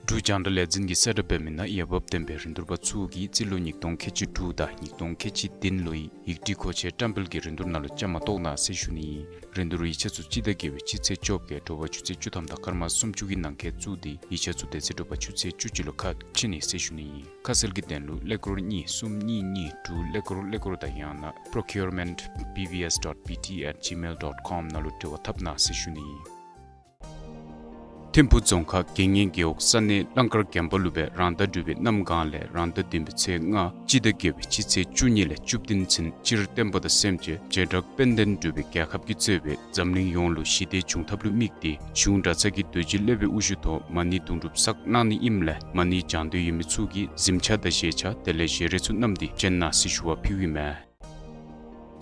འབྲུག་རྒྱང་བསྒྲགས་ལས་འཛིན་གྱིས་གསལ་བསྒྲགས་འབད་མི་ནང་འོས་འབབ་ལྡན་པའི་རིན་བསྡུར་པ་ཚུ་གིས་རྩིས་ལོ་ཉིས་སྟོང་ཁལ་གཅིག་དྲུག་དང་ཉིས་སྟོང་ཁལ་གཅིག་བདུན་ལོའི་ཡིག་བྲིས་མཁོ་ཆས་བཀྲམ་སྤེལ་གྱི་རིན་བསྡུར་ནང་ལུ་བཅའ་མར་གཏོགས་གནང་ཟེར་ཞུ་ནི་ཨིན། རིན་བསྡུར་ཡིག་ཆ་ཚུ་སྤྱི་ཟླ་བརྒྱད་པའི་སྤྱི་ཚེས་བཅོ་བརྒྱད་དྲོ་པ་ཆུ་ཚོད་བཅུ་ཐམ་དང་སྐར་མ་སུམ་ཅུ་གི་ནང་འཁོད་བཙུགས་ཏེ་ཡིག་ཆ་ཚུ་དེ་ཚེ་དྲོ་པ་ཆུ་ཚོད་བཅུ་གཅིག་ལུ་ཁ་ཕྱེ་ནི་ཟེར་ཞུ་ནི་ཨིན། ཁ་གསལ་གྱི་དོན་ལུ་ཀླད་ཀོར་གཉིས་གསུམ་གཉིས་གཉིས་དྲུག་ཀླད་ཀོར་ཀླད་ཀོར་དང་ཡང་ན་པྲོ་ཀིའུར་མེནཊ་བི་བི་ཨེསི་ཌོཊ་བི་ཊི་ཨེཊ་ཇི་མེལ་ཌོཊ་ཀོམ་ནང་ལུ་འབྲེལ་བ་འཐབ་གནང་ཟེར་ཞུ་ནི་ཨིན། ཐིམ་ཕུ་རྫོང་ཁག་དགེ་བསྙེན་རྒེད་འོག་ས་གནས་གླང་དཀར་དགོན་པ་ལུ་སྦེ་རང་ཟླ་དྲུག་པའི་གནམ་གང་ལས་རང་ཟླ་བདུན་པའི་ཚེས་ལྔ་སྤྱི་ཟླ་བརྒྱད་པའི་སྤྱི་ཚེས་བཅུ་གཉིས་ལས་བཅུ་བདུན་ཚུན་སྤྱིར་བསྟན་པ་དང་སེམས་ཅན་བྱེ་བྲག་དཔལ་ལྡན་འབྲུག་པའི་རྒྱལ་ཁབ་ཀྱིས་གཙོས་པའི་འཛམ་གླིང་ཡོངས་ལུ་ཞི་བདེ་འབྱུང་ཐབས་ལུ་དམིགས་ཏེ་གཞུང་གྲྭ་ཚང་གི་རྡོ་རྗེ་སློབ་དཔོན་དབུ་བཞུགས་ཐོག་མ་ཎི་དུང་སྒྲུབ་བསགས་གནང་ནི་ཨིནམ་ལས་མ་ཎི་བགྱང་འདོད་ཡོད་མི་ཚུ་གིས་གཟིམ་ཆས་དང་བཞེས་ཆས་དེ་ལས་བཞེས་རས་ཚུ་བསྣམས་ཏེ་བྱོན་གནང་ཟེར་ཞུ་བ་ཕུལཝ་ཨིན་མས།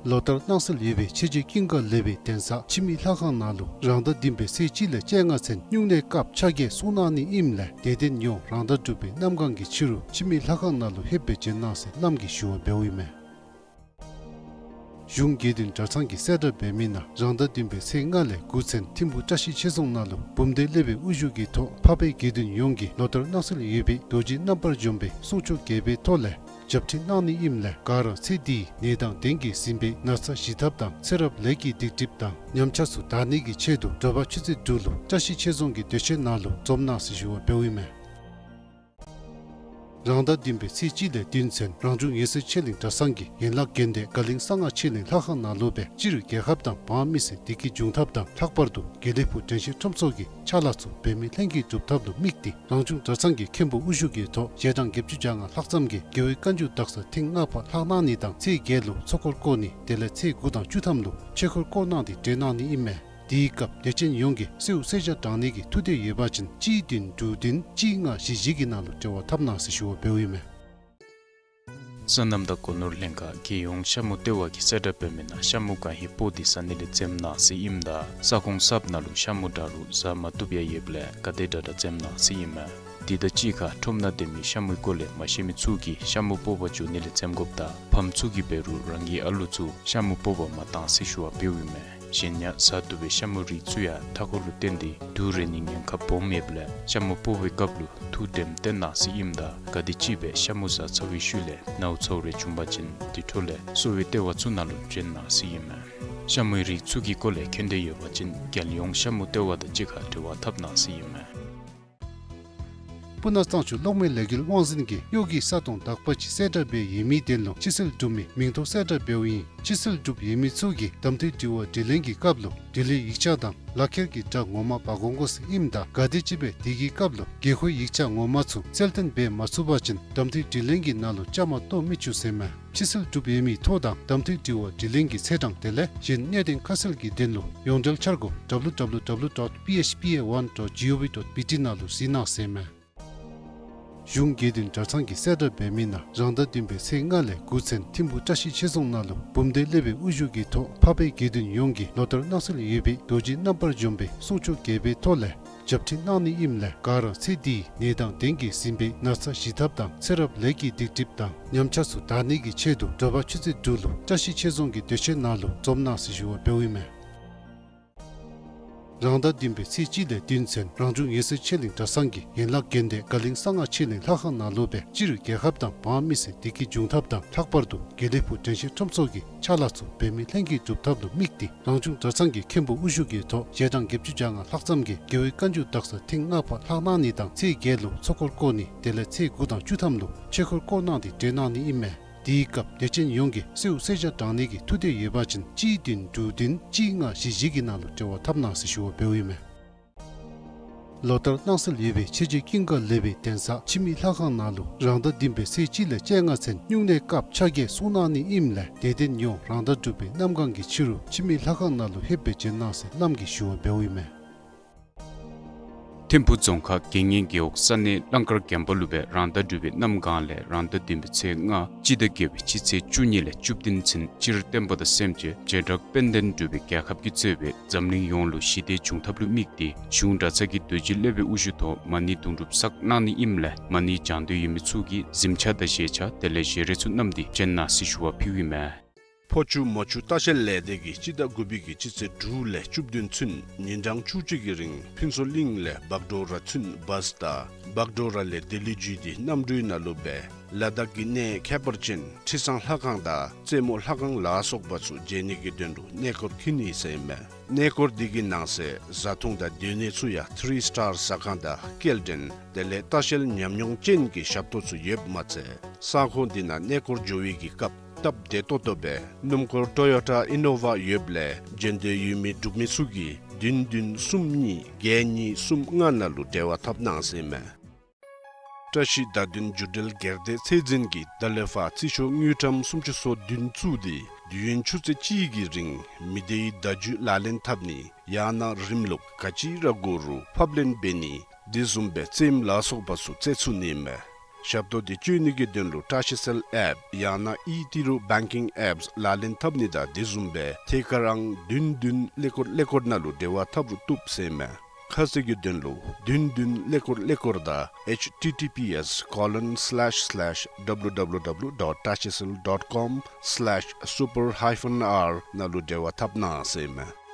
ལོ་ལྟར་གནང་སྲོལ་ཡོད་པའི་ཆོས་རྗེ་ཀུན་དགའ་ལེགས་པའི་གདན་ས་འཆི་མེད་ལྷ་ཁང་ནང་ལུ་རང་ཟླ་བདུན་པའི་ཚེས་གཅིག་ལས་བཅོ་ལྔ་ཚུན་སྨྱུང་གནས་སྐབས་ཆ་བརྒྱད་གསུང་གནང་ནི་ཨིནམ་ལས་དད་ལྡན་ཡོངས་རང་ཟླ་དྲུག་པའི་གནམ་གང་གི་ཕྱི་རུ་འཆི་མེད་ལྷ་ཁང་ནང་ལུ་ལྷོདཔ་སྦེ་བྱོན་གནང་ཟེར་བླམ་གིས་ཞུ་བ་འབདཝ་ཨིན་མས། གཞུང་དགེ་འདུན་གྲྭ་ཚང་གིས་གསལ་བསྒྲགས་འབད་མི་ནང་རང་ཟླ་བདུན་པའི་ཚེས་ལྔ་ལས་དགུ་ཚུན་ཐིམ་ཕུ་བཀྲ་ཤིས་ཆོས་རྫོང་ནང་ལུ་བུམ་སྡེ་སློབ་དཔོན་དབུ་བཞུགས་ཀྱི་ཐོག་འཕགས་པའི་དགེ་འདུན་ཡོངས་ཀྱིས་ལོ་ལྟར་གནང་སྲོལ་ཡོད་པའི་རྡོ་རྗེ་རྣམ་པར་འཇོམས་པའི་གསུང་ཆོག་རྒྱས་པའི་ཐོག་ལས་ཞབས་ཁྲིད་གནང་ནི་ཨིནམ་ལས་ག་ར་ཚེ་འདིའི་ནད་དང་གདོན་གྱིས་ཟིན་པའི་ན་ཚ་ཞི་ཐབས་དང་ཚེ་རབས་ལས་ཀྱི་སྡིག་སྒྲིབ་དང་ཉམས་ཆག་ཚུ་དག་ནི་གི་ཆེད་དུ་དྲོ་པ་ཆུ་ཚོད་དྲུག་ལུ་བཀྲ་ཤིས་ཆོས་རྫོང་གི་སྡོད་ཁང་ནང་ལུ་འཛོམས་གནང་ཟེར་ཞུ་བ་འབདཝ་ཨིན་མས། རང་ཟླ་བདུན་པའི་ཚེས་གཅིག་ལས་བདུན་ཚུན་རང་བྱུང་འོད་གསལ་ཆོས་གླིང་གྲྭ་ཚང་གི་ཡན་ལག་དགོན་སྡེ་དགའ་གླིང་གསང་སྔགས་ཆོས་གླིང་ལྷ་ཁང་ནང་ལུ་སྦེ་སྤྱིར་རྒྱལ་ཁབ་དང་འབངས་མི་སེར་བདེ་སྐྱིད་འབྱུང་ཐབས་དང་ལྷག་པར་དུ་དགེ་ལེགས་ཕུག་དྲན་ཤེས་ཁྲོམ་ཚོགས་ཀྱི་ཕྱག་ལཱ་ཚུ་འབད་མེད་ལྷན་སྐྱེས་སྒྲུབ་ཐབས་ལུ་དམིགས་ཏེ་རང་བྱུང་གྲྭ་ཚང་གི་མཁན་པོ་དབུ་བཞུགས་ཀྱི་ཐོག་ཞལ་གྲངས་བརྒྱད་ཅུ་གྱ་ལྔ་ལྷག་ཙམ་གྱིས་རྒྱལ་བའི་བཀའ་འགྱུར་དག་ས་ཐེངས་ལྔ་པ་ལྷག་གནང་ནི་དང་ཚེས་བརྒྱད་ལུ་ཚོགས་འཁོར་བསྐོར་ནི་དེ་ལས་ཚེས་དགུ་དང་བཅུ་ཐམ་ལུ་ཆོས་འཁོར་བསྐོར་གནང་སྟེ་གྲོལ་གནང་ནི་ཨིན་མས། དེའི་སྐབས་དད་ཅན་ཡོངས་ཀྱིས་གསོལཝ་གསོལ་ཇ་དྲང་ནི་གི་ཐུགས་འདོད་ཡོད་པ་ཅིན་གཅིག་བདུན་དྲུག་བདུན་གཅིག་ལྔ་བཞི་བཞི་གི་ནང་ལུ་འབྲེལ་བ་འཐབ་གནང་ཟེར་ཞུ་བ་འབདཝ་ཨིན་མས། སོ་ནམ་དང་སྒོ་ནོར་ལྷན་ཁག་རྒྱལ་ཡོངས་ཤ་མུ་ལྟེ་བ་གིས་གསལ་བསྒྲགས་འབད་མི་ནང་ཤ་མུ་གང་ཧེ་སྤོག་སྟེ་ཟ་ནི་ལས་འཛེམ་གནང་ཟེར་ཨིནམ་ད་ས་ཁོངས་གསརཔ་ནང་ལུ་ཤ་མུ་འདྲ་རུང་ཟ་མ་བཏུབ་ཡང་ཡོདཔ་ལས་ག་དེ་དྲག་དྲག་འཛེམ་གནང་ཟེར་ཨིན་མས། དེ་དང་གཅིག་ཁར་ཁྲོམ་ནང་སྡོད་མི་ཤ་མུའི་སྐོར་ལས་མ་ཤེས་མི་ཚུ་གིས་ཤ་མུ་སྤོག་པར་འགྱོ་ནི་ལས་འཛེམ་དགོཔ་དང་ཕམ་ཚུ་གིས་འབད་རུང་རང་གི་ཨ་ལུ་ཚུ་ཤ་མུ་སྤོག་པར་མ་གཏང་ཟེར་ཞུ་བ་འབདཝ་ཨིན་མས། གཞན་ཡང་ཟ་བཏུབ་པའི་ཤ་མུ་རིགས་ཚུ་ཡང་མཐའ་འཁོར་ལུ་བརྟེན་ཏེ་དུག་རེག་ནིའི་ཉེན་ཁ་སྦོམ་ཡོདཔ་ལས་ཤ་མུ་སྤོག་པའི་སྐབས་ལུ་ཐུགས་དྲནམ་བཏོན་གནང་ཟེར་ཨིནམ་ད་ག་དེམ་ཅིག་སྦེ་ཤ་མུ་ཟ་ཚར་བའི་ཤུལ་ལས་ནཝ་ཚཝ་རེ་བྱུང་པ་ཅིན་དེ་འཕྲོ་ལས་གསོ་བའི་ལྟེ་བ་ཚུ་ནང་ལུ་བྱོན་གནང་ཟེར་ཨིན་མས། ཤ་མུའི་རིགས་ཚུ་གི་སྐོར་ལས་མཁྱེན་འདོད་ཡོད་པ་ཅིན་རྒྱལ་ཡོངས་ཤ་མུ་ལྟེ་བ་དང་གཅིག་ཁར་འབྲེལ་བ་འཐབ་གནང་ཟེར་ཨིན་མས། སྤུ་ན་གཙང་ཆུ་གློག་མེ་ལས་འགུལ་དབང་འཛིན་གྱིས་གཡོག་གི་ས་སྟོང་དག་པ་ཅིག་གསལ་བསྒྲགས་འབད་ཡོད་མི་དོན་ལུ་ཕྱི་སེལ་གྲུབ་མི་མིང་ཐོ་གསལ་བསྒྲགས་འབདཝ་ཨིན། ཕྱི་སེལ་གྲུབ་ཡོད་མི་ཚུ་གིས་གདམ་འཐུའི་དྲི་བ་དྲིས་ལན་གྱི་སྐབས་ལུ་དྲི་ལན་ཡིག་ཆ་དང་ལག་ཁྱེར་གྱི་སྒྲ་ངོ་མ་འབག་འོང་དགོ་ཟེར་ཨིནམ་ད་ག་དེམ་ཅིག་སྦེ་དེ་གི་སྐབས་ལུ་དགོས་མཁོའི་ཡིག་ཆ་ངོ་མ་ཚུ་གསལ་སྟོན་འབད་མ་ཚུགས་པ་ཅིན་གདམ་འཐུའི་དྲིས་ལན་གྱི་ནང་ལུ་བཅའ་མར་གཏོགས་མི་ཚུགས་ཟེར་མས། ཕྱི་སེལ་གྲུབ་ཡོད་མི་ཐོ་དང་གདམ་འཐུའི་དྲི་བ་དྲིས་ལན་གྱི་ཚེས་གྲངས་དེ་ལས་གཞན་གནད་དོན་ཁ་གསལ་གྱི་དོན་ལུ་ཡོངས་འབྲེལ་འཆར་སྒོ་W W W dot P H P A one dot G O V dot B T ནང་ལུ་གཟིགས་གནང་ཟེར་མས། གཞུང་དགེ་འདུན་གྲྭ་ཚང་གིས་གསལ་བསྒྲགས་འབད་མི་ནང་རང་ཟླ་བདུན་པའི་ཚེས་ལྔ་ལས་དགུ་ཚུན་ཐིམ་ཕུ་བཀྲ་ཤིས་ཆོས་རྫོང་ནང་ལུ་བུམ་སྡེ་སློབ་དཔོན་དབུ་བཞུགས་ཀྱི་ཐོག་འཕགས་པའི་དགེ་འདུན་ཡོངས་ཀྱིས་ལོ་ལྟར་གནང་སྲོལ་ཡོད་པའི་རྡོ་རྗེ་རྣམ་པར་འཇོམས་པའི་གསུང་ཆོག་རྒྱས་པའི་ཐོག་ལས་ཞབས་ཁྲིད་གནང་ནི་ཨིནམ་ལས་ག་ར་ཚེ་འདིའི་ནད་དང་གདོན་གྱིས་ཟིན་པའི་ན་ཚ་ཞི་ཐབས་དང་ཚེ་རབས་ལས་ཀྱི་སྡིག་སྒྲིབ་དང་ཉམས་ཆག་ཚུ་དག་ནི་གི་ཆེད་དུ་དྲོ་པ་ཆུ་ཚོད་དྲུག་ལུ་བཀྲ་ཤིས་ཆོས་རྫོང་གི་སྡོད་ཁང་ནང་ལུ་འཛོམས་གནང་ཟེར་ཞུ་བ་འབདཝ་ཨིན་མས། རང་ཟླ་བདུན་པའི་ཚེས་གཅིག་ལས་བདུན་ཚུན་རང་བྱུང་ཡེ་ཤེས་ཆོས་གླིང་གྲྭ་ཚང་གི་ཡན་ལག་དགོན་སྡེ་དགའ་གླིང་གསང་སྔགས་ཆོས་གླིང་ལྷ་ཁང་ནང་ལུ་སྦེ་སྤྱིར་རྒྱལ་ཁབ་དང་འབངས་མི་སེར་བདེ་སྐྱིད་འབྱུང་ཐབས་དང་ལྷག་པར་དུ་དགེ་ལེགས་ཕུག་དྲན་ཤེས་ཁྲོམ་ཚོགས་ཀྱི་ཕྱག་ལཱ་ཚུ་འབད་མེད་ལྷན་སྐྱེས་སྒྲུབ་ཐབས་ལུ་དམིགས་ཏེ་རང་བྱུང་གྲྭ་ཚང་གི་མཁན་པོ་དབུ་བཞུགས་ཀྱི་ཐོག་ཞལ་གྲངས་བརྒྱད་ཅུ་གྱ་ལྔ་ལྷག་ཙམ་གྱིས་རྒྱལ་བའི་བཀའ་འགྱུར་དག་ས་ཐེངས་ལྔ་པ་ལྷག་གནང་ནི་དང་ཚེས་བརྒྱད་ལུ་ཚོགས་འཁོར་བསྐོར་ནི་དེ་ལས་ཚེས་དགུ་དང་བཅུ་ཐམ་ལུ་ཆོས་འཁོར་བསྐོར་གནང་སྟེ་བགྲེས་གནང་ནི་ཨིན་མས། དེའི་སྐབས་དད་ཅན་ཡོངས་ཀྱིས་གསོལཝ་གསོལ་ཇ་དྲང་ནི་གི་ཐུགས་འདོད་ཡོད་པ་ཅིན་གཅིག་བདུན་དྲུག་བདུན་གཅིག་ལྔ་བཞི་བཞི་གི་ནང་ལུ་འབྲེལ་བ་འཐབ་གནང་ཟེར་ཞུ་བ་འབདཝ་ཨིན་མས། ལོ་ལྟར་གནང་སྲོལ་ཡོད་པའི་ཆོས་རྗེ་ཀུན་དགའ་ལེགས་པའི་གདན་ས་འཆི་མེད་ལྷ་ཁང་ནང་ལུ་རང་ཟླ་བདུན་པའི་ཚེས་གཅིག་ལས་བཅོ་ལྔ་ཚུན་སྨྱུང་གནས་སྐབས་ཕྱག་འགྱེད་གསུང་གནང་ནི་ཨིནམ་ལས་དད་ལྡན་ཡོངས་རང་ཟླ་དྲུག་པའི་གནམ་གང་གི་ཕྱི་རུ་འཆི་མེད་ལྷ་ཁང་ནང་ལུ་ལྷོད་སྦེ་བྱོན་གནང་ཟེར་བླམ་གིས་ཞུ་བ་འབདཝ་ཨིན་མས། ཐིམ་ཕུག་རྫོང་ཁག་དགེ་བསྙེན་རྒེད་འོག་ས་གནས་གླང་དཀར་རྒན་པ་ལུ་སྦེ་རང་ཟླ་དྲུག་པའི་གནམ་གང་ལས་རང་ཟླ་བདུན་པའི་ཚེས་ལྔ་སྤྱི་ཟླ་བརྒྱད་པའི་སྤྱི་ཚེས་བཅུ་གཉིས་ལས་བཅུ་བདུན་ཚུན་སྤྱིར་བསྟན་པ་དང་སེམས་ཅན་བྱེ་བྲག་དཔལ་ལྡན་འབྲུག་པའི་རྒྱལ་ཁབ་ཀྱིས་གཙོས་པའི་འཛམ་གླིང་ཡོངས་ལུ་ཞི་བདེ་འབྱུང་ཐབས་ལུ་དམིགས་ཏེ་གཞུང་གྲྭ་ཚང་གི་རྡོ་རྗེ་སློབ་དཔོན་དབུ་བཞུགས་ཐོག་མ་ཎི་དུང་སྒྲུབ་བསགས་གནང་ནི་ཨིནམ་ལས་མ་ཎི་བགྱང་འདོད་ཡོད་མི་ཚུ་གིས་གཟིམ་ཆས་དང་བཞེས་ཆས་དེ་ལས་བཞེས་རས་ཚུ་བསྣམས་ཏེ་བྱོན་གནང་ཟེར་ཞུ་བ་ཕུལཝ་ཨིན་མས། ཕོ་ཆུ་མོ་ཆུ་ལྟ་བཤལ་ལས་སྡེ་གིས་སྤྱི་ཟླ་དགུ་པའི་གི་སྤྱི་ཚེས་དྲུག་ལས་བཅུ་བདུན་ཚུན་ཉིན་གྲངས་བཅུ་གཅིག་གི་རིང་ཕུན་ཚོགས་གླིང་ལས་བག་གྲོ་ར་ཚུན་བཱས་དང་བག་གྲོ་ར་ལས་ལྡི་ལི་བརྒྱུད་དེ་གནམ་གྲུའི་ནང་ལུ་སྦེ་ལ་དྭགས་ཀྱི་གནས་ཁྱད་པར་ཅན་ཁྲི་བཟང་ལྷ་ཁང་དང་རྩེ་མོ་ལྷ་ཁང་ལ་སོགས་པ་ཚུ་མཇལ་ནི་གི་དོན་ལུ་གནས་སྐོར་འཁྱིད་ནི་ཟེར་ཨིན་མས། གནས་སྐོར་འདི་གི་ནང་གསེས་བཟའ་འཐུང་དང་སྡོད་གནས་ཚུ་ཡང་ཐི་རི་སི་ཊར་ཟ་ཁང་དང་སྐྱེལ་འདྲེན་དེ་ལས་ལྟ་བཤལ་ཉམས་མྱོང་ཅན་གྱི་ཞབས་ཏོག་ཚུ་ཡོདཔ་མ་ཚད་ས་ཁོངས་འདི་ནང་གནས་སྐོར་འགྱོ་བའི་གི་སྐབས་སྟབས་བདེ་ཏོག་ཏོ་སྦེ་སྣུམ་འཁོར་ཊོ་ཡོ་ཊ་ཨི་ནོ་ཝ་ཡོདཔ་ལས་འབྱོན་འདོད་ཡོད་མི་འབྲུག་མི་ཚུ་གིས་བདུན་བདུན་གསུམ་གཉིས་བརྒྱད་གཉིས་གསུམ་ལྔ་ནང་ལུ་འབྲེལ་བ་འཐབ་གནང་ཟེར་ཨིན་མས། བཀྲ་ཤིས་ཟླ་བདུན་རྒྱུ་འབྲས་སྒེར་སྡེ་ཚད་འཛིན་གྱིས་ད་ལས་ཕར་རྩིས་ཤོག་དངུལ་ཀྲམ་སུམ་ཅུ་སོ་བདུན་བཙུགས་ཏེ་དུས་ཡུན་ཆུ་ཚོད་གཅིག་གི་རིང་མི་སྡེའི་བརྡ་བརྒྱུད་ལག་ལེན་འཐབ་ནི་ཡང་ན་རིམ་ལུགས་ག་ཅི་ར་དགོ་རུང་ཕབ་ལེན་འབད་ནི་དེ་བཟུམ་སྦེ་རྩེདམོ་ལ་སོགས་པ་ཚུ་རྩེ་ཚུགས་ནི་ཨིན་མས། ཞབས་ཏོག་འདི་སྤྱོད་ནི་གི་དོན་ལུ་བཀྲ་ཤིས་སེལ་ཨེཔ་ཡང་ན་ཨི་ཏི་རུ་བེང་ཀིང་ཨེཔ་ལག་ལེན་འཐབ་ནི་དང་དེ་བཟུམ་སྦེ་ཐད་ཀར་ཨང་བདུན་བདུན་ཀླད་ཀོར་ཀླད་ཀོར་ནང་ལུ་འབྲེལ་བ་འཐབ་རུང་བཏུབ་ཟེར་ཨིན་མས། ཁ་གསལ་གྱི་དོན་ལུ་བདུན་བདུན་ཀླད་ཀོར་ཀླད་ཀོར་དང་ཨེཆ་ཊི་ཊི་པི་ཨེས་ཀོ་ལོན་སི་ལེཤ་སི་ལེཤ་ཌབ་ལུ་ཌབ་ལུ་ཌབ་ལུ་ཌོཊ་ཊ་ཤི་སི་ཨེལ་ཌོཊ་ཀོམ་སི་ལེཤ་སུ་པར་ཧའི་ཕན་ཨར་ནང་ལུ་འབྲེལ་བ་འཐབ་གནང་ཟེར་ཨིན་མས།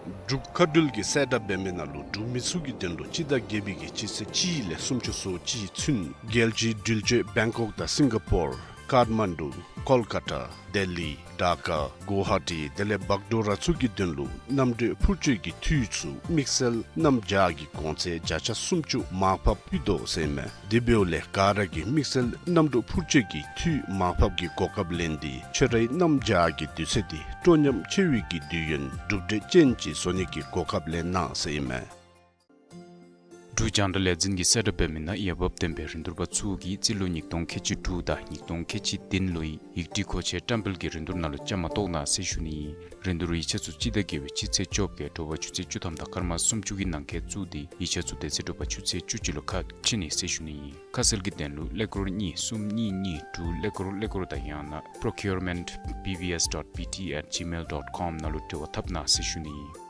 འབྲུག་མཁའ་འགྲུལ་གྱི་གསལ་བསྒྲགས་འབད་མི་ནང་ལུ་འབྲུག་མི་ཚུ་གི་དོན་ལུ་སྤྱི་ཟླ་བརྒྱད་པའི་གི་སྤྱི་ཚེས་གཅིག་ལས་སུམ་ཅུ་སོ་གཅིག་ཚུན་རྒྱལ་སྤྱིའི་འགྲུལ་བཞུད་བེང་ཀོག་དང་སིང་ག་པོར་ཀཱཐ་མན་ཌུ་ཀོལ་ཀ་ཊ་ལྡི་ལི་ཌ་ཀ་གུ་ཝ་ཧ་ཊི་དེ་ལས་བག་གྲོ་ར་ཚུ་གི་དོན་ལུ་གནམ་གྲུ་འཕུར་སྐྱོད་ཀྱི་འཐུས་ཚུ་དམིགས་བསལ་གནམ་བྱཱར་གྱི་གོང་ཚད་བརྒྱ་ཆ་སུམ་ཅུ་མར་ཕབ་ཕུལ་དོ་ཟེར་ཨིན་མས། དེ་འབདཝ་ལས་ག་ར་གིས་དམིགས་བསལ་གནམ་གྲུ་འཕུར་སྐྱོད་ཀྱི་འཐུས་མར་ཕབ་ཀྱི་གོ་སྐབས་ལེན་ཏེ་ཁྱོད་རའི་གནམ་བྱཱར་གྱི་དུས་ཚོད་འདི་སྤྲོ་ཉམས་ཆེ་བའི་གི་དུས་ཡུན་གྲུབ་འབྲས་ཅན་ཅིག་བཟོ་ནི་གི་གོ་སྐབས་ལེན་གནང་ཟེར་ཨིན་མས། འབྲུག་རྒྱང་བསྒྲགས་ལས་འཛིན་གྱི་གསལ་བསྒྲགས་འབད་མི་ནང་འོས་འབབ་ལྡན་པའི་རིན་བསྡུར་པ་ཚུ་གིས་རྩིས་ལོ་ཉིས་སྟོང་ཁལ་གཅིག་དྲུག་དང་ཉིས་སྟོང་ཁལ་གཅིག་བདུན་ལོའི་ཡིག་སྒྲིག་མཁོ་ཆས་བཀྲམ་སྤེལ་གྱི་རིན་བསྡུར་ནང་ལུ་བཅའ་མར་གཏོགས་གནང་ཟེར་ཞུ་ནི་ཨིན། རིན་བསྡུར་ཡིག་ཆ་ཚུ་སྤྱི་ཟླ་བརྒྱད་པའི་སྤྱི་ཚེས་བཅོ་བརྒྱད་དྲོ་པ་ཆུ་ཚོད་བཅུ་ཐམ་དང་སྐར་མ་སུམ་ཅུ་གི་ནང་འཁོད་བཙུགས་ཏེ་ཡིག་ཆ་ཚུ་དེ་ཚེ་དྲོ་པ་ཆུ་ཚོད་བཅུ་གཅིག་ལུ་ཁ་ཕྱེ་ནི་ཟེར་ཞུ་ནི་ཨིན། ཁ་གསལ་གྱི་དོན་ལུ་ཀླད་ཀོར་གཉིས་གསུམ་གཉིས་གཉིས་དྲུག་ཀླད་ཀོར་ཀླད་ཀོར་དང་ཡང་ན་procurement B V S dot B T at gmail dot com ནང་ལུ་འབྲེལ་བ་འཐབ་གནང་ཟེར་ཞུ་ནི་ཨིན།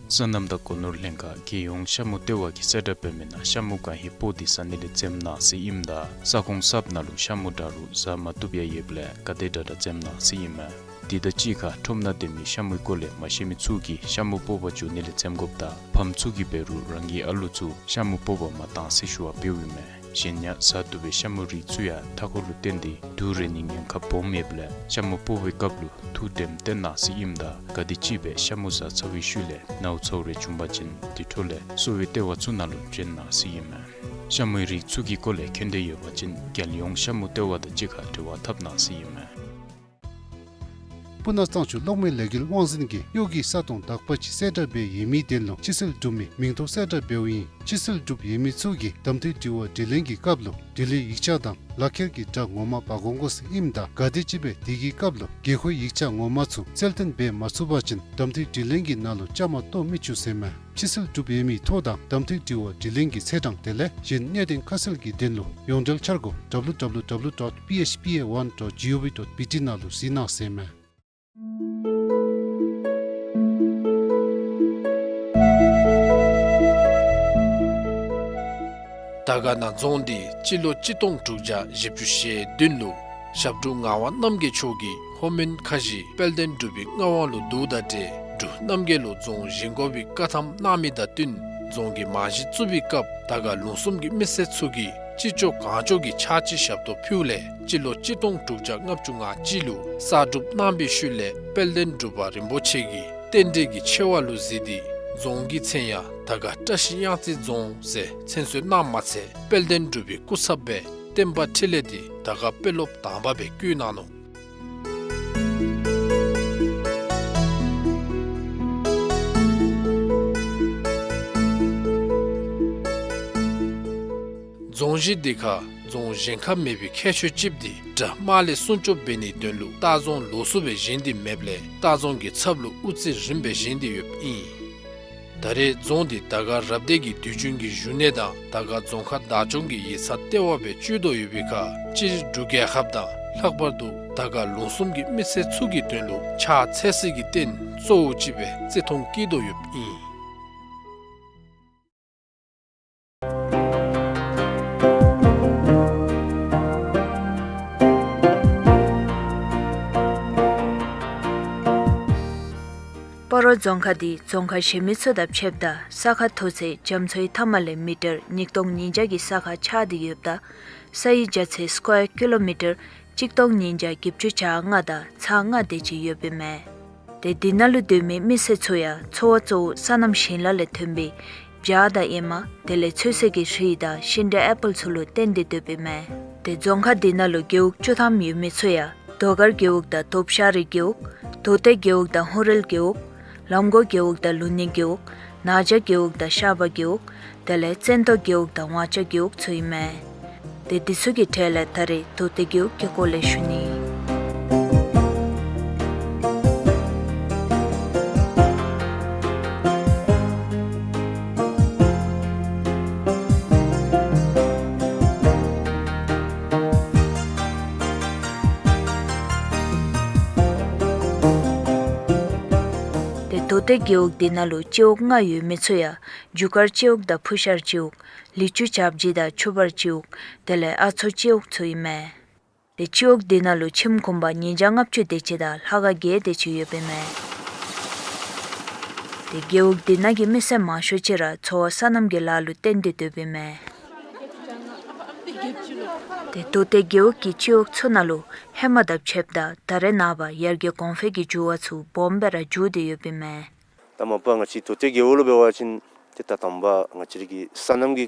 སོ་ནམ་དང་སྒོ་ནོར་ལྷན་ཁག་རྒྱལ་ཡོངས་ཤ་མུ་ལྟེ་བ་གིས་གསལ་བསྒྲགས་འབད་མི་ནང་ཤ་མུ་གང་ཧེ་སྤོ་སྟེ་ཟ་ནི་ལས་འཛེམ་གནང་ཟེར་ཨིནམ་ད་ས་ཁོངས་གསརཔ་ནང་ལུ་ཤ་མུ་འདྲ་རུང་ཟ་མ་བཏུབ་ཡང་ཡོདཔ་ལས་ག་དེ་དྲག་དྲག་འཛེམ་གནང་ཟེར་ཨིན་མས། དེ་དང་གཅིག་ཁར་ཁྲོམ་ནང་སྡོད་མི་ཤ་མུའི་སྐོར་ལས་མ་ཤེས་མི་ཚུ་གིས་ཤ་མུ་སྤོ་བར་འགྱོ་ནི་ལས་འཛེམ་དགོཔ་དང་ཕམ་ཚུ་གིས་འབད་རུང་རང་གི་ཨ་ལུ་ཚུ་ཤ་མུ་སྤོ་བར་མ་གཏང་ཟེར་ཞུ་བ་འབདཝ་ཨིན་མས། གཞན་ཡང་ཟ་བཏུབ་པའི་ཤ་མུ་རིགས་ཚུ་ཡང་མཐའ་འཁོར་ལུ་བརྟེན་ཏེ་དུག་རེག་ནིའི་ཉེན་ཁ་སྦོམ་ཡོདཔ་ལས་ཤ་མུ་སྤོ་བའི་སྐབས་ལུ་ཐུགས་དྲནམ་བཏོན་གནང་ཟེར་ཨིནམ་ད་ག་དེམ་ཅིག་སྦེ་ཤ་མུ་ཟ་ཚར་བའི་ཤུལ་ལས་ནཝ་ཚཝ་རེ་བྱུང་པ་ཅིན་དེ་འཕྲོ་ལས་གསོ་བའི་ལྟེ་བ་ཚུ་ནང་ལུ་བྱོན་གནང་ཟེར་ཨིན་མས། ཤ་མུའི་རིགས་ཚུ་གི་སྐོར་ལས་མཁྱེན་འདོད་ཡོད་པ་ཅིན་རྒྱལ་ཡོངས་ཤ་མུ་ལྟེ་བ་དང་གཅིག་ཁར་འབྲེལ་བ་འཐབ་གནང་ཟེར་ཨིན་མས། སྤུ་ན་གཙང་ཆུ་གློག་མེ་ལས་འགུལ་དབང་འཛིན་གྱིས་གཡོག་གི་ས་སྟོང་དག་པ་ཅིག་གསལ་བསྒྲགས་འབད་ཡོད་མི་དོན་ལུ་ཕྱི་སེལ་གྲུབ་མི་མིང་ཐོ་གསལ་བསྒྲགས་འབདཝ་ཨིན། ཕྱི་སེལ་གྲུབ་ཡོད་མི་ཚུ་གིས་གདམ་འཐུའི་དྲི་བ་དྲིས་ལན་གྱི་སྐབས་ལུ་དྲི་ལན་ཡིག་ཆ་དང་ལག་ཁྱེར་གྱི་སྒྲ་ངོ་མ་འབག་འོང་དགོ་ཟེར་ཨིནམ་ད་ག་དེམ་ཅིག་སྦེ་དེ་གི་སྐབས་ལུ་དགོས་མཁོའི་ཡིག་ཆ་ངོ་མ་ཚུ་གསལ་སྟོན་འབད་མ་ཚུགས་པ་ཅིན་གདམ་འཐུའི་དྲིས་ལན་གྱི་ནང་ལུ་བཅའ་མར་གཏོགས་མི་ཚུགས་ཟེར་མས། ཕྱི་སེལ་གྲུབ་ཡོད་མི་ཐོ་དང་གདམ་འཐུའི་དྲི་བ་དྲིས་ལན་གྱི་ཚེས་གྲངས་དེ་ལས་གཞན་གནད་དོན་ཁ་གསལ་གྱི་དོན་ལུ་ཡོངས་འབྲེལ་འཆར་སྒོ་W W W dot P H P A one dot G O V dot B T ནང་ལུ་གཟིགས་གནང་ཟེར་མས། དར་དཀར་ན་རྫོང་འདི་སྤྱི་ལོ་གཅིག་སྟོང་དྲུག་བརྒྱ་བཞི་བཅུ་ཞེ་བདུན་ལུ་ཞབས་དྲུང་ངག་དབང་རྣམ་རྒྱལ་མཆོག་གིས་ལྷོ་མོན་ཁ་བཞི་དཔལ་ལྡན་འབྲུག་པའི་མངའ་དབང་ལུ་བསྡུཝ་དང་འབྲེལ་ འབྲུག་རྣམ་རྒྱལ་ལུ་རྫོང་བཞེངས་དགོ་པའི་བཀའ་ཐམ་གནང་མི་དང་བསྟུན་རྫོང་གི་རྨང་གཞི་བཙུགས་པའི་སྐབས་དར་དཀར་ལུང་གསུམ་གྱི་མི་སེར་ཚུ་གིས་ཅི་ལྕོགས་གང་ལྕོགས་ཀྱིས་ཕྱག་ཕྱི་ཞབས་ཏོག་ཕུལཝ་ལས་སྤྱི་ལོ་གཅིག་སྟོང་དྲུག་བརྒྱ་ལྔ་བཅུ་ང་གཅིག་ལུ་གསར་སྒྲུབ་གནང་པའི་ཤུལ་ལས་དཔལ་ལྡན་འབྲུག་པ་རིན་པོ་ཆེ་གིས་རྟེན་འབྲེལ་གྱི་ཆེ་བ་ལུ་གཟིགས་ཏེ་རྫོང་གི་མཚན་ཡང་དར་དཀར་བཀྲ་ཤིས་གཡང་རྩེ་རྫོང་ཟེར་མཚན་གསོལ་གནངམ་མ་ཚད་དཔལ་ལྡན་འབྲུག་པའི་སྐུ་ཚབ་སྦེ་བསྟན་པ་འཕྲིན་ལས་འདི་དར་དཀར་དཔོན་སློབ་དང་པ་སྦེ་བསྐོས་གནང་ནུག། རྫོང་གཞི་འདི་ཁར་རྫོང་གཞན་ཁར་མེད་པའི་ཁྱད་ཆོས་ཅིག་འདི་དགྲ་དམག་ལས་སྲུང་སྐྱོབ་འབད་ནིའི་དོན་ལུ་ལྟ་རྫོང་ལོགས་སུ་སྦེ་བཞེངས་ཏེ་མེདཔ་ལས་ལྟ་རྫོང་གི་ཚབ་ལུ་དབུ་རྩེ་རིངམ་སྦེ་བཞེངས་ཏེ་ཡོདཔ་ཨིན། ད་རེས་རྫོང་འདི་དར་དཀར་རབ་སྡེ་གི་དུས་རྒྱུན་གྱི་བཞུགས་གནས་དང་དར་དཀར་རྫོང་ཁག་བདག་སྐྱོང་གི་ཡིག་ཚང་ལྟེ་བ་སྦེ་སྤྱོད་དོ་ཡོད་པའི་ཁར་སྤྱིར་འབྲུག་རྒྱལ་ཁབ་དང་ལྷག་པར་དུ་དར་དཀར་ལུང་གསུམ་གྱི་མི་སེར་ཚུ་གི་དོན་ལུ་ཕྱག་འཚལ་སའི་གི་རྟེན་གཙོ་བོ་ཅིག་སྦེ་བརྩི་མཐོང་བསྐྱེད་དོ་ཡོདཔ་ཨིན། སྤ་རོ་རྫོང་ཁག་འདི་རྫོང་ཁག་གཞན་མི་ཚུ་དང་ཕྱདཔ་ད་ས་ཁ་མཐོ་ཚད་རྒྱ་མཚོའི་མཐའ་མ་ལས་མི་ཊར་ཉིས་སྟོང་ཉིས་བརྒྱ་གི་ས་ཁར་ཆགས་ཏེ་ཡོདཔ་ད་ས་ཡི་རྒྱ་ཚད་སི་ཀོ་ཡར་ཀི་ལོ་མི་ཊར་གཅིག་སྟོང་ཉིས་བརྒྱ་བརྒྱད་ཅུ་གྱ་ལྔ་དང་ཚག་ལྔ་དེ་ཅིག་ཡོདཔ་ཨིན་མས། ཏེ་འདི་ནང་ལུ་སྡོད་མི་མི་སེར་ཚུ་ཡང་འཚོ་བ་གཙོ་བོ་སོ་ནམ་ཞིང་ལཱ་ལས་ཐོན་པའི་བྱ་དང་ཨེ་མ་དེ་ལས་ཚོད་བསྲེ་གི་རིགས་དང་ཤིང་འབྲས་ཨེ་པཱལ་ཚུ་ལུ་བརྟེན་ཏེ་སྡོདཔ་ཨིན་མས། ཏེ་རྫོང་ཁག་འདི་ནང་ལུ་རྒེད་འོག་བཅུ་ཐམ་ཡོད་མི་ཚུ་ཡང་རྡོ་དཀར་རྒེད་འོག་དང་སྟོབས་ཤ་རི་རྒེད་འོག། རྡོ་སྟེང་རྒེད་འོག་དང་ཧུ་རལ་རྒེད་འོག། ལམ་སྒོ་རྒེད་འོག་དང་ལུང་གནས་རྒེད་འོག། ནག་ཇ་རྒེད་འོག་དང་ཤར་པ་རྒེད་འོག། དེ་ལས་བཙན་ཏོ་རྒེད་འོག་དང་ཝང་ཅ་རྒེད་འོག་ཚུ་ཨིན་མས། ཏེ་འདི་ཚུ་གི་གྲས་ལས་ད་རེས་རྡོ་སྟེང་རྒེད་འོག་གི་སྐོར་ལས་ཞུ་ནི། ཏེ་རྡོ་སྟེང་རྒེད་འོག་འདི་ནང་ལུ་སྤྱི་འོག་ལྔ་ཡོད་མི་ཚུ་ཡང་རྒྱུ་སྐར་སྤྱི་འོག་དང་ཕུ་ཤར་སྤྱི་འོག། ལི་ཅུ་བྱབ་སྦྱིས་དང་ཆུ་བར་སྤྱི་འོག། དེ་ལས་ཨ་མཚོ་སྤྱི་འོག་ཚུ་ཨིན་མས། ཏེ་སྤྱི་འོག་འདི་ནང་ལུ་ཁྱིམ་གུང་པ་ཉིས་བརྒྱ་ལྔ་བཅུ་དེ་ཅིག་དང་ལྷ་ཁང་བརྒྱད་དེ་ཅིག་ཡོདཔ་ཨིན་མས། ཏེ་རྒེད་འོག་འདི་ནང་གི་མི་སེར་མང་ཤོས་ཅིག་ར་འཚོ་བ་སོ་ནམ་གྱི་ལཱ་ལུ་བརྟེན་ཏེ་སྡོདཔ་ཨིན་མས། ཏེ་རྡོ་སྟེང་རྒེད་འོག་གི་སྤྱི་འོག་ཚུ་ནང་ལུ་ཧེ་མ་དང་ཕྱདཔ་ད་ད་རེས་ནངས་པ་ཡར་རྒྱས་གོང་འཕེལ་གྱི་འགྱུར་བ་ཚུ་སྦོམ་སྦེ་ར་འགྱུར་ཏེ་ཡོདཔ་ཨིན་མས། ད་མ་པ་ང་བཅས་རྡོ་སྟེང་རྒེད་འོག་ལུ་འབད་བ་ཅིན་ཏེ་ད་དང་པ་ང་བཅས་རའི་གི་སོ་ནམ་གྱི་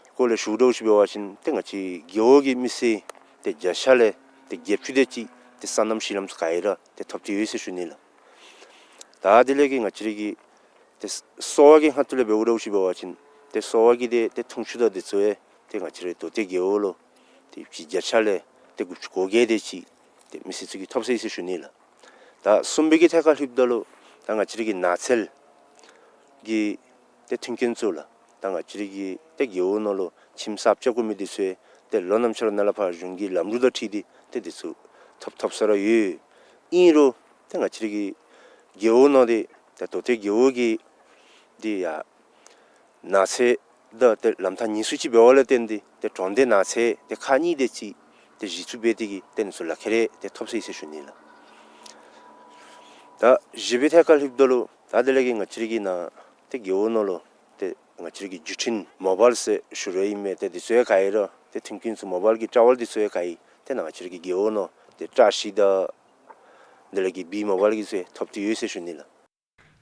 སྐོར་ལས་ཞུ་དོ་ཅིག་འབད་བ་ཅིན་ཏེ་ང་བཅས་རྒེད་འོག་གི་མི་སེར་ཏེ་བརྒྱ་ཆ་ལས་ཏེ་བརྒྱད་ཅུ་དེ་ཅིག་ཏེ་སོ་ནམ་གཞི་ལམ་ཚུ་ག་ར་ཏེ་ཐོབ་སྟེ་ཡོད་ཟེར་ཞུ་ནི་ལགས། ད་དེ་ལས་ཀྱི་ང་བཅས་རའི་གི་ཏེ་གསོ་བ་གི་ཁ་ཐུག་ལས་འབདཝ་ད་ཅིག་འབད་བ་ཅིན་ཏེ་གསོ་བ་གི་ཏེ་ཏེ་འཐུང་ཆུ་དང་དེ་ཚུ་ཡང་ཏེ་ང་བཅས་རའི་རྡོ་སྟེང་རྒེད་འོག་ལུ་ཏེ་བརྒྱ་ཆ་ལས་ཏེ་དགུ་བཅུ་གོ་བརྒྱད་དེ་ཅིག་ཏེ་མི་སེར་ཚུ་གིས་ཐོབ་ཟེར་ཞུ་ནི་ལགས། ད་གསུམ་པའི་གི་ཐད་ཁར་ལྷོདཔ་ད་ལུ་ད་ང་བཅས་རའི་གི་ནགས་ཚལ་གྱི་ཏེ་མཐུན་རྐྱེན་ཚུ་ལགས། ད་ང་བཅས་རའི་གི་ཏེ་རྒེད་འོག་ནང་ལུ་ཁྱིམ་གསརཔ་རྐྱབ་དགོ་མི་དེ་ཚུ་ཡང་ཏེ་ལོ་ནམ་ཕྱེད་ནང་ལས་ཕར་གཞུང་གི་ལམ་ལུགས་དང་འཁྲིལ་ཏེ་ཏེ་དེ་ཚུ་ཐོབ་ཐོབ་ས་ར་ཡོད། ཨིན་རུང་ཏེ་ང་བཅས་རའི་གི་རྒེད་འོག་ནང་འདི་ད་རྡོ་སྟེང་རྒེད་འོག་གི་འདི་ཡང་ནགས་ཚལ་དང་ཏེ་ལམ་ཐག་ཉེ་སུ་ཅིག་འབདཝ་ལས་བརྟེན་ཏེ་ཏེ་གྲོང་སྡེ་ནགས་ཚལ་ཏེ་ཁག་གཉིས་དེ་ཅིག་ཏེ་གཞི་བཙུགས་འབད་དེ་གིས་ཏེ་ཨ་ནི་ཚུ་ལག་ཁྱེར་ཏེ་ཐོབ་ཟེར་ཞུ་ནི་ལགས། ད་བཞི་པའི་ཐད་ཁར་ལྷོདཔ་ད་ལུ་ད་དེ་ལས་ཀྱི་ང་བཅས་རའི་གི་ནཱ་ཏེ་རྒེད་འོག་ནང་ལུ་ཏེ་ང་བཅས་རའི་གི་བརྒྱུད་འཕྲིན་མོ་བཱའིལ་ཟེར་ཞུ་རུང་ཨིན་མས། ཏེ་དེ་ཚུ་ཡང་ག་ར་ཏེ་མཐུན་རྐྱེན་ཚུ་མོ་བཱའིལ་གྱི་ཊ་ཝར་དེ་ཚུ་ཡང་ག་ར་ཏེ་ནཱ་ང་བཅས་རའི་གི་རྒེད་འོག་ནང་ཏེ་བཀྲ་ཤིས་དང་དེ་ལས་ཀྱི་བི་མོ་བཱའིལ་གྱི་ཚུ་ཡང་ཐོབ་སྟེ་ཡོད་ཟེར་ཞུ་ནི་ལགས།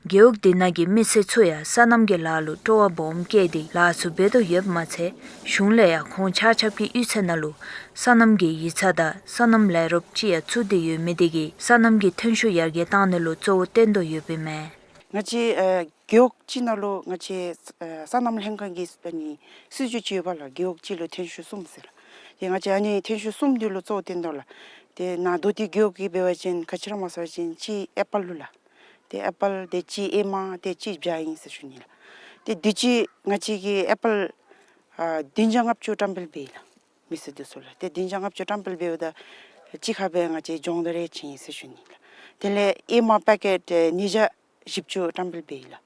རྒེད་འོག་འདི་ནང་གི་མི་སེར་ཚུ་ཡང་སོ་ནམ་གྱི་ལཱ་ལུ་སྤྲོ་བ་སྦོམ་བསྐྱེད་དེ་ལཱ་ཚུ་འབད་དོ་ཡོདཔ་མ་ཚད་གཞུང་ལས་ཡང་ཁོང་ཆ་ཁྱབ་ཀྱི་གཡུས་ཚན་ནང་ལུ་སོ་ནམ་གྱི་ཡིག་ཚང་དང་སོ་ནམ་ལས་རོགསཔ་ཅིག་ཡང་བཙུགས་ཏེ་ཡོད་མི་དེ་གིས་སོ་ནམ་གྱི་ཐོན་ཤུགས་ཡར་རྒྱས་གཏང་ནི་ལུ་གཙོ་བོ་བཏོན་དོ་ཡོདཔ་ཨིན་མས། ང་བཅས་ཨ་རྒེད་འོག་གཅིག་ནང་ལུ་ང་བཅས་ཨ་སོ་ནམ་ལྷན་ཁག་གི་ཨ་ནི་སྲིད་བྱུས་ཅིག་ཡོདཔ་ལགས། རྒེད་འོག་གཅིག་ལུ་ཐོན་ཤུགས་གསུམ་ཟེར། ཏེ་ང་བཅས་ཨ་ནི་ཐོན་ཤུགས་གསུམ་འདི་ལུ་གཙོ་བོ་བཏོན་དོ་ལགས། ཏེ་ནཱ་རྡོ་སྟེང་རྒེད་འོག་གི་འབད་བ་ཅིན་ག་ཅི་ར་སྨོ་ཟེར་བ་ཅིན་གཅིག་ཨེ་པཱལ་ལུ་ལགས། ཏེ་ཨེ་པཱལ་ཏེ་གཅིག་ཨེ་མ་ཏེ་གཅིག་བྱ་ཨིན་ཟེར་ཞུ་ནི་ལགས། ཏེ་དུས་ཅི་ང་བཅས་ཀྱིས་ཨེ་པཱལ་ཨ་བདུན་བརྒྱ་ལྔ་བཅུ་བཀྲམ་སྤེལ་འབད་ཡི་ལགས། མི་སེར་དེ་ཚུ་ལུ་ཏེ་བདུན་བརྒྱ་ལྔ་བཅུ་བཀྲམ་སྤེལ་འབདཝ་ད་གཅིག་ཁར་སྦེ་ང་བཅས་སྦྱོང་བརྡར་ཡང་བྱིན་ཡི་ཟེར་ཞུ་ནི་ལགས། དེ་ལས་ཨེ་མ་པེ་ཀེཊ་ཨེ་ཉིས་བརྒྱ་བཞི་བཅུ་བཀྲམ་སྤེལ་འབད་ཡི་ལགས།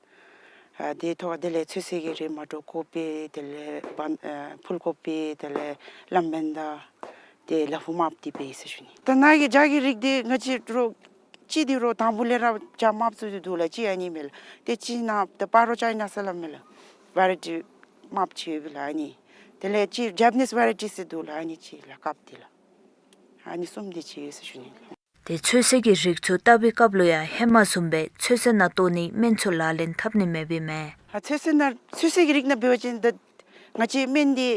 ཨ་དེ་ཐོག་དེ་ལས་ཚོད་བསྲེ་གི་རིགས་མ་འདྲཝ་ཀོ་པི་དེ་ལས་བན་ཨ་ཕུལ་ཀོ་པི་དེ་ལས་ལམ་བན་དང་ཏེ་ལ་ཕུག་མར་དེ་འབད་ཡི་ཟེར་ཞུ་ནི། ད་ནཱ་གི་བྱ་གི་རིགས་དེ་ང་བཅས་རོགས་ གཅིག་འདི་རོ་དང་པོ་ལས་ར་བྱ་དམརཔོ་ཚུ་འདུག་ལགས། གཅིག་ཨ་ནི་མས་ལགས། ཏེ་གཅིག་ནང་ཏེ་སྤ་རོ་ཅའི་ན་ཟེར་སླབ་མས་ལགས། ཝེ་རའི་ཊི་དམརཔོ་ཅིག་ཡོད་པས་ལགས་ཨ་ནི། དེ་ལས་གཅིག་ཇེ་པ་ནིས་ཝེ་རའི་ཊི་ཟེར་འདུག་ལགས། ཨ་ནི་གཅིག་ལགས་སྐབས་འདི་ལགས། ཨ་ནི་གསུམ་འདི་གཅིག་ཡོད་ཟེར་ཞུ་ནི་ལགས། ཏེ་ཚོད་བསྲེ་གི་རིགས་ཚུ་བཏབ་པའི་སྐབས་ལུ་ཡང་ཧེ་མ་བཟུམ་སྦེ་ཚོད་བསྲེ་ནང་གཏོགས་ནི་སྨན་ཚུ་ལག་ལེན་འཐབ་ནི་མེད་པས་མས། ཨ་ཚོད་བསྲེ་ནང་ཚོད་བསྲེ་གི་རིགས་ནང་འབད་བ་ཅིན་ད་ང་བཅས་སྨན་འདི་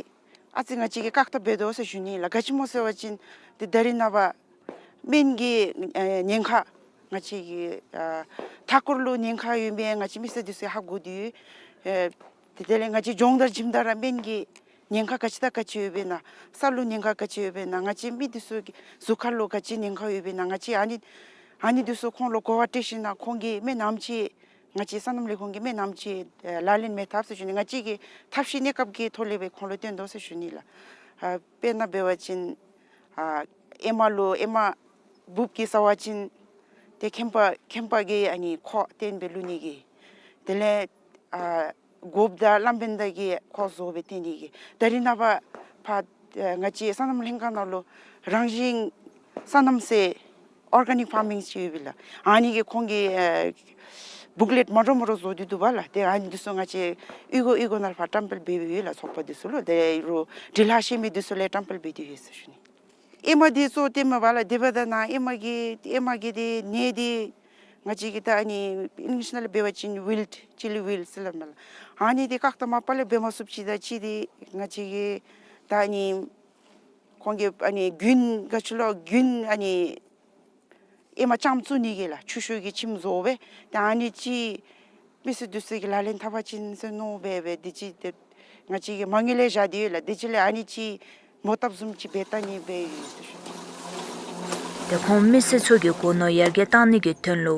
ཨ་ཙི་ང་བཅས་ཀྱིས་བཀག་ཐབས་འབད་དོ་ཟེར་ཞུ་ནི་ལགས། ག་ཅི་སྨོ་ཟེར་བ་ཅིན་ཏེ་ད་རིས་ནངས་པ་སྨན་གྱི་ཨེ་ཉེན་ཁ་ང་བཅས་ཀྱི་ཨ་མཐའ་འཁོར་ལུ་ཉེན་ཁ་ཡོད་མི་ང་བཅས་མི་སེར་འདི་ཚུ་ཧ་གོ་སྟེ་ཡོད། ཨེ་ཏེ་དེ་ལས་ང་བཅས་སྦྱོང་བརྡར་བྱིནམ་ད་ར་སྨན་གྱི་ཉེན་ཁ་ག་ཅི་དང་ག་ཅི་ཡོདཔ་ཨིན་ན། ས་ལུ་ཉེན་ཁ་ག་ཅི་ཡོདཔ་ཨིན་ན། ང་བཅས་མི་འདི་ཚུ་གི་གཟུགས་ཁར་ལུ་ག་ཅི་ཉེན་ཁ་ཡོདཔ་ཨིན་ན། ང་བཅས་ཨ་ནི་ཨ་ནི་འདི་ཚུ་ཁོང་ལུ་གོ་བ་སྤྲོད་ཞིནམ་ན་ཁོང་གིས་སྨན་ཨེམ་ཅིག་ང་བཅས་སོ་ནམ་ལས་ཁུངས་ཀྱི་སྨན་ཨེམ་ཅིག་ཨེ་ལག་ལེན་མི་འཐབ་ཟེར་ཞུ་ནི། ང་བཅས་ཀྱི་ཐབས་ཤེས་གནས་སྐབས་ཀྱི་ཐོག་ལས་སྦེ་ཁོང་ལུ་སྟོན་དོ་ཟེར་ཞུ་ནི་ལགས། ཨ་དཔེར་ན་འབད་བ་ཅིན་ཨ་ཨེ་མ་ལུ་ཨེ་མ་འབུབ་ཀྱིས་ཟ་བ་ཅིན་ཏེ་ཁེམ་པ་ཁེམ་པ་གིས་ཨ་ནི་ཁོག་བཏོན་སྦེ་བླུག་ནི་གི། དེ་ལས་ཨ་དགོཔ་དང་བླམ་བེན་དང་གིས་ཁོག་བཟོ་སྦེ་བཏོན་ནི་གི། ད་རིས་ནངས་པ་ཕར་ཨ་ང་བཅས་སོ་ནམ་ལྷན་ཁག་ནང་ལུ་རང་བཞིན་སོ་ནམ་ཟེར་ཨོར་ག་ནིཀ་ཕར་མིང་ཅིག་ཡོད་པས་ལགས། ཨ་ནི་གི་ཁོང་གིས་ཨ་བུག་ལེཊ་མ་འདྲཝ་མ་འདྲཝ་བཟོ་སྟེ་འདུག་པ་ལགས། ཏེ་ཨ་ནི་འདི་ཚུ་ང་བཅས་གཡུས་སྒོ་གཡུས་སྒོ་ནང་ཕར་བཀྲམ་སྤེལ་འབད་འབདཝ་ཡོད་ལགས། ཚོགས་པ་འདི་ཚུ་ལུ་དེ་རུ་འབྲི་ལྷག་ཤེས་མི་འདི་ཚུ་ལས་བཀྲམ་སྤེལ་འབད་དེ་ཡོད་ཟེར་ཞུ་ནི། ཨེ་མ་འདི་གཙོ་བོ་བཏོན་མས་པ་ལགས། དེ་འབདཝ་ད་ནཱ་ཨེ་མ་གི་ཨེ་མ་གི་འདི་ནད་འདི་ང་བཅས་ཀྱིས་ད་ཨ་ནི་ཨིང་ལིཤ་ནང་ལས་འབད་བ་ཅིན་ཝིལཊ་ཅི་ལི་ཝིལཊ་ཟེར་སླབ་མས་ལགས། ཨ་ནི་འདི་བཀག་ཐབས་མ་པ་ལས་འབད་མ་ཚུགསཔ་ཅིག་དང་གཅིག་འདི་ང་བཅས་ཀྱིས་ད་ཨ་ནི་ཁོང་གིས་ཨ་ནི་རྒྱུན་ག་ཅི་ལོ་རྒྱུན་ཨ་ནི་ཨེ་མ་ལྕངམ་བཙུགས་ནི་གི་ལགས། ཆུ་ཤུགས་ཀྱི་ཁྱིམ་བཟོ་སྦེ་ད་ཨ་ནི་ཅིག་མི་སེར་འདི་ཚུ་གིས་ལག་ལེན་འཐབ་པ་ཅིན་ཟེར་མནོ་སྦེ་སྦེ་འདི་ཅིག་ཏེ་ང་བཅས་ཀྱིས་མ་དངུལ་ལས་བཞག་སྟེ་ཡོད་ལགས། དེ་ཅིག་ལས་ཨ་ནི་ཅིག་མོ་བཏབ་བཟུམ་ཅིག་འབད་བལྟ་ནི་སྦེ་ཡོད་ཟེར་ཞུ་ནི། ཏེ་ཁོང་མི་སེར་ཚུ་གི་སྒོ་ནོར་ཡར་རྒྱས་གཏང་ནི་གི་དོན་ལུ་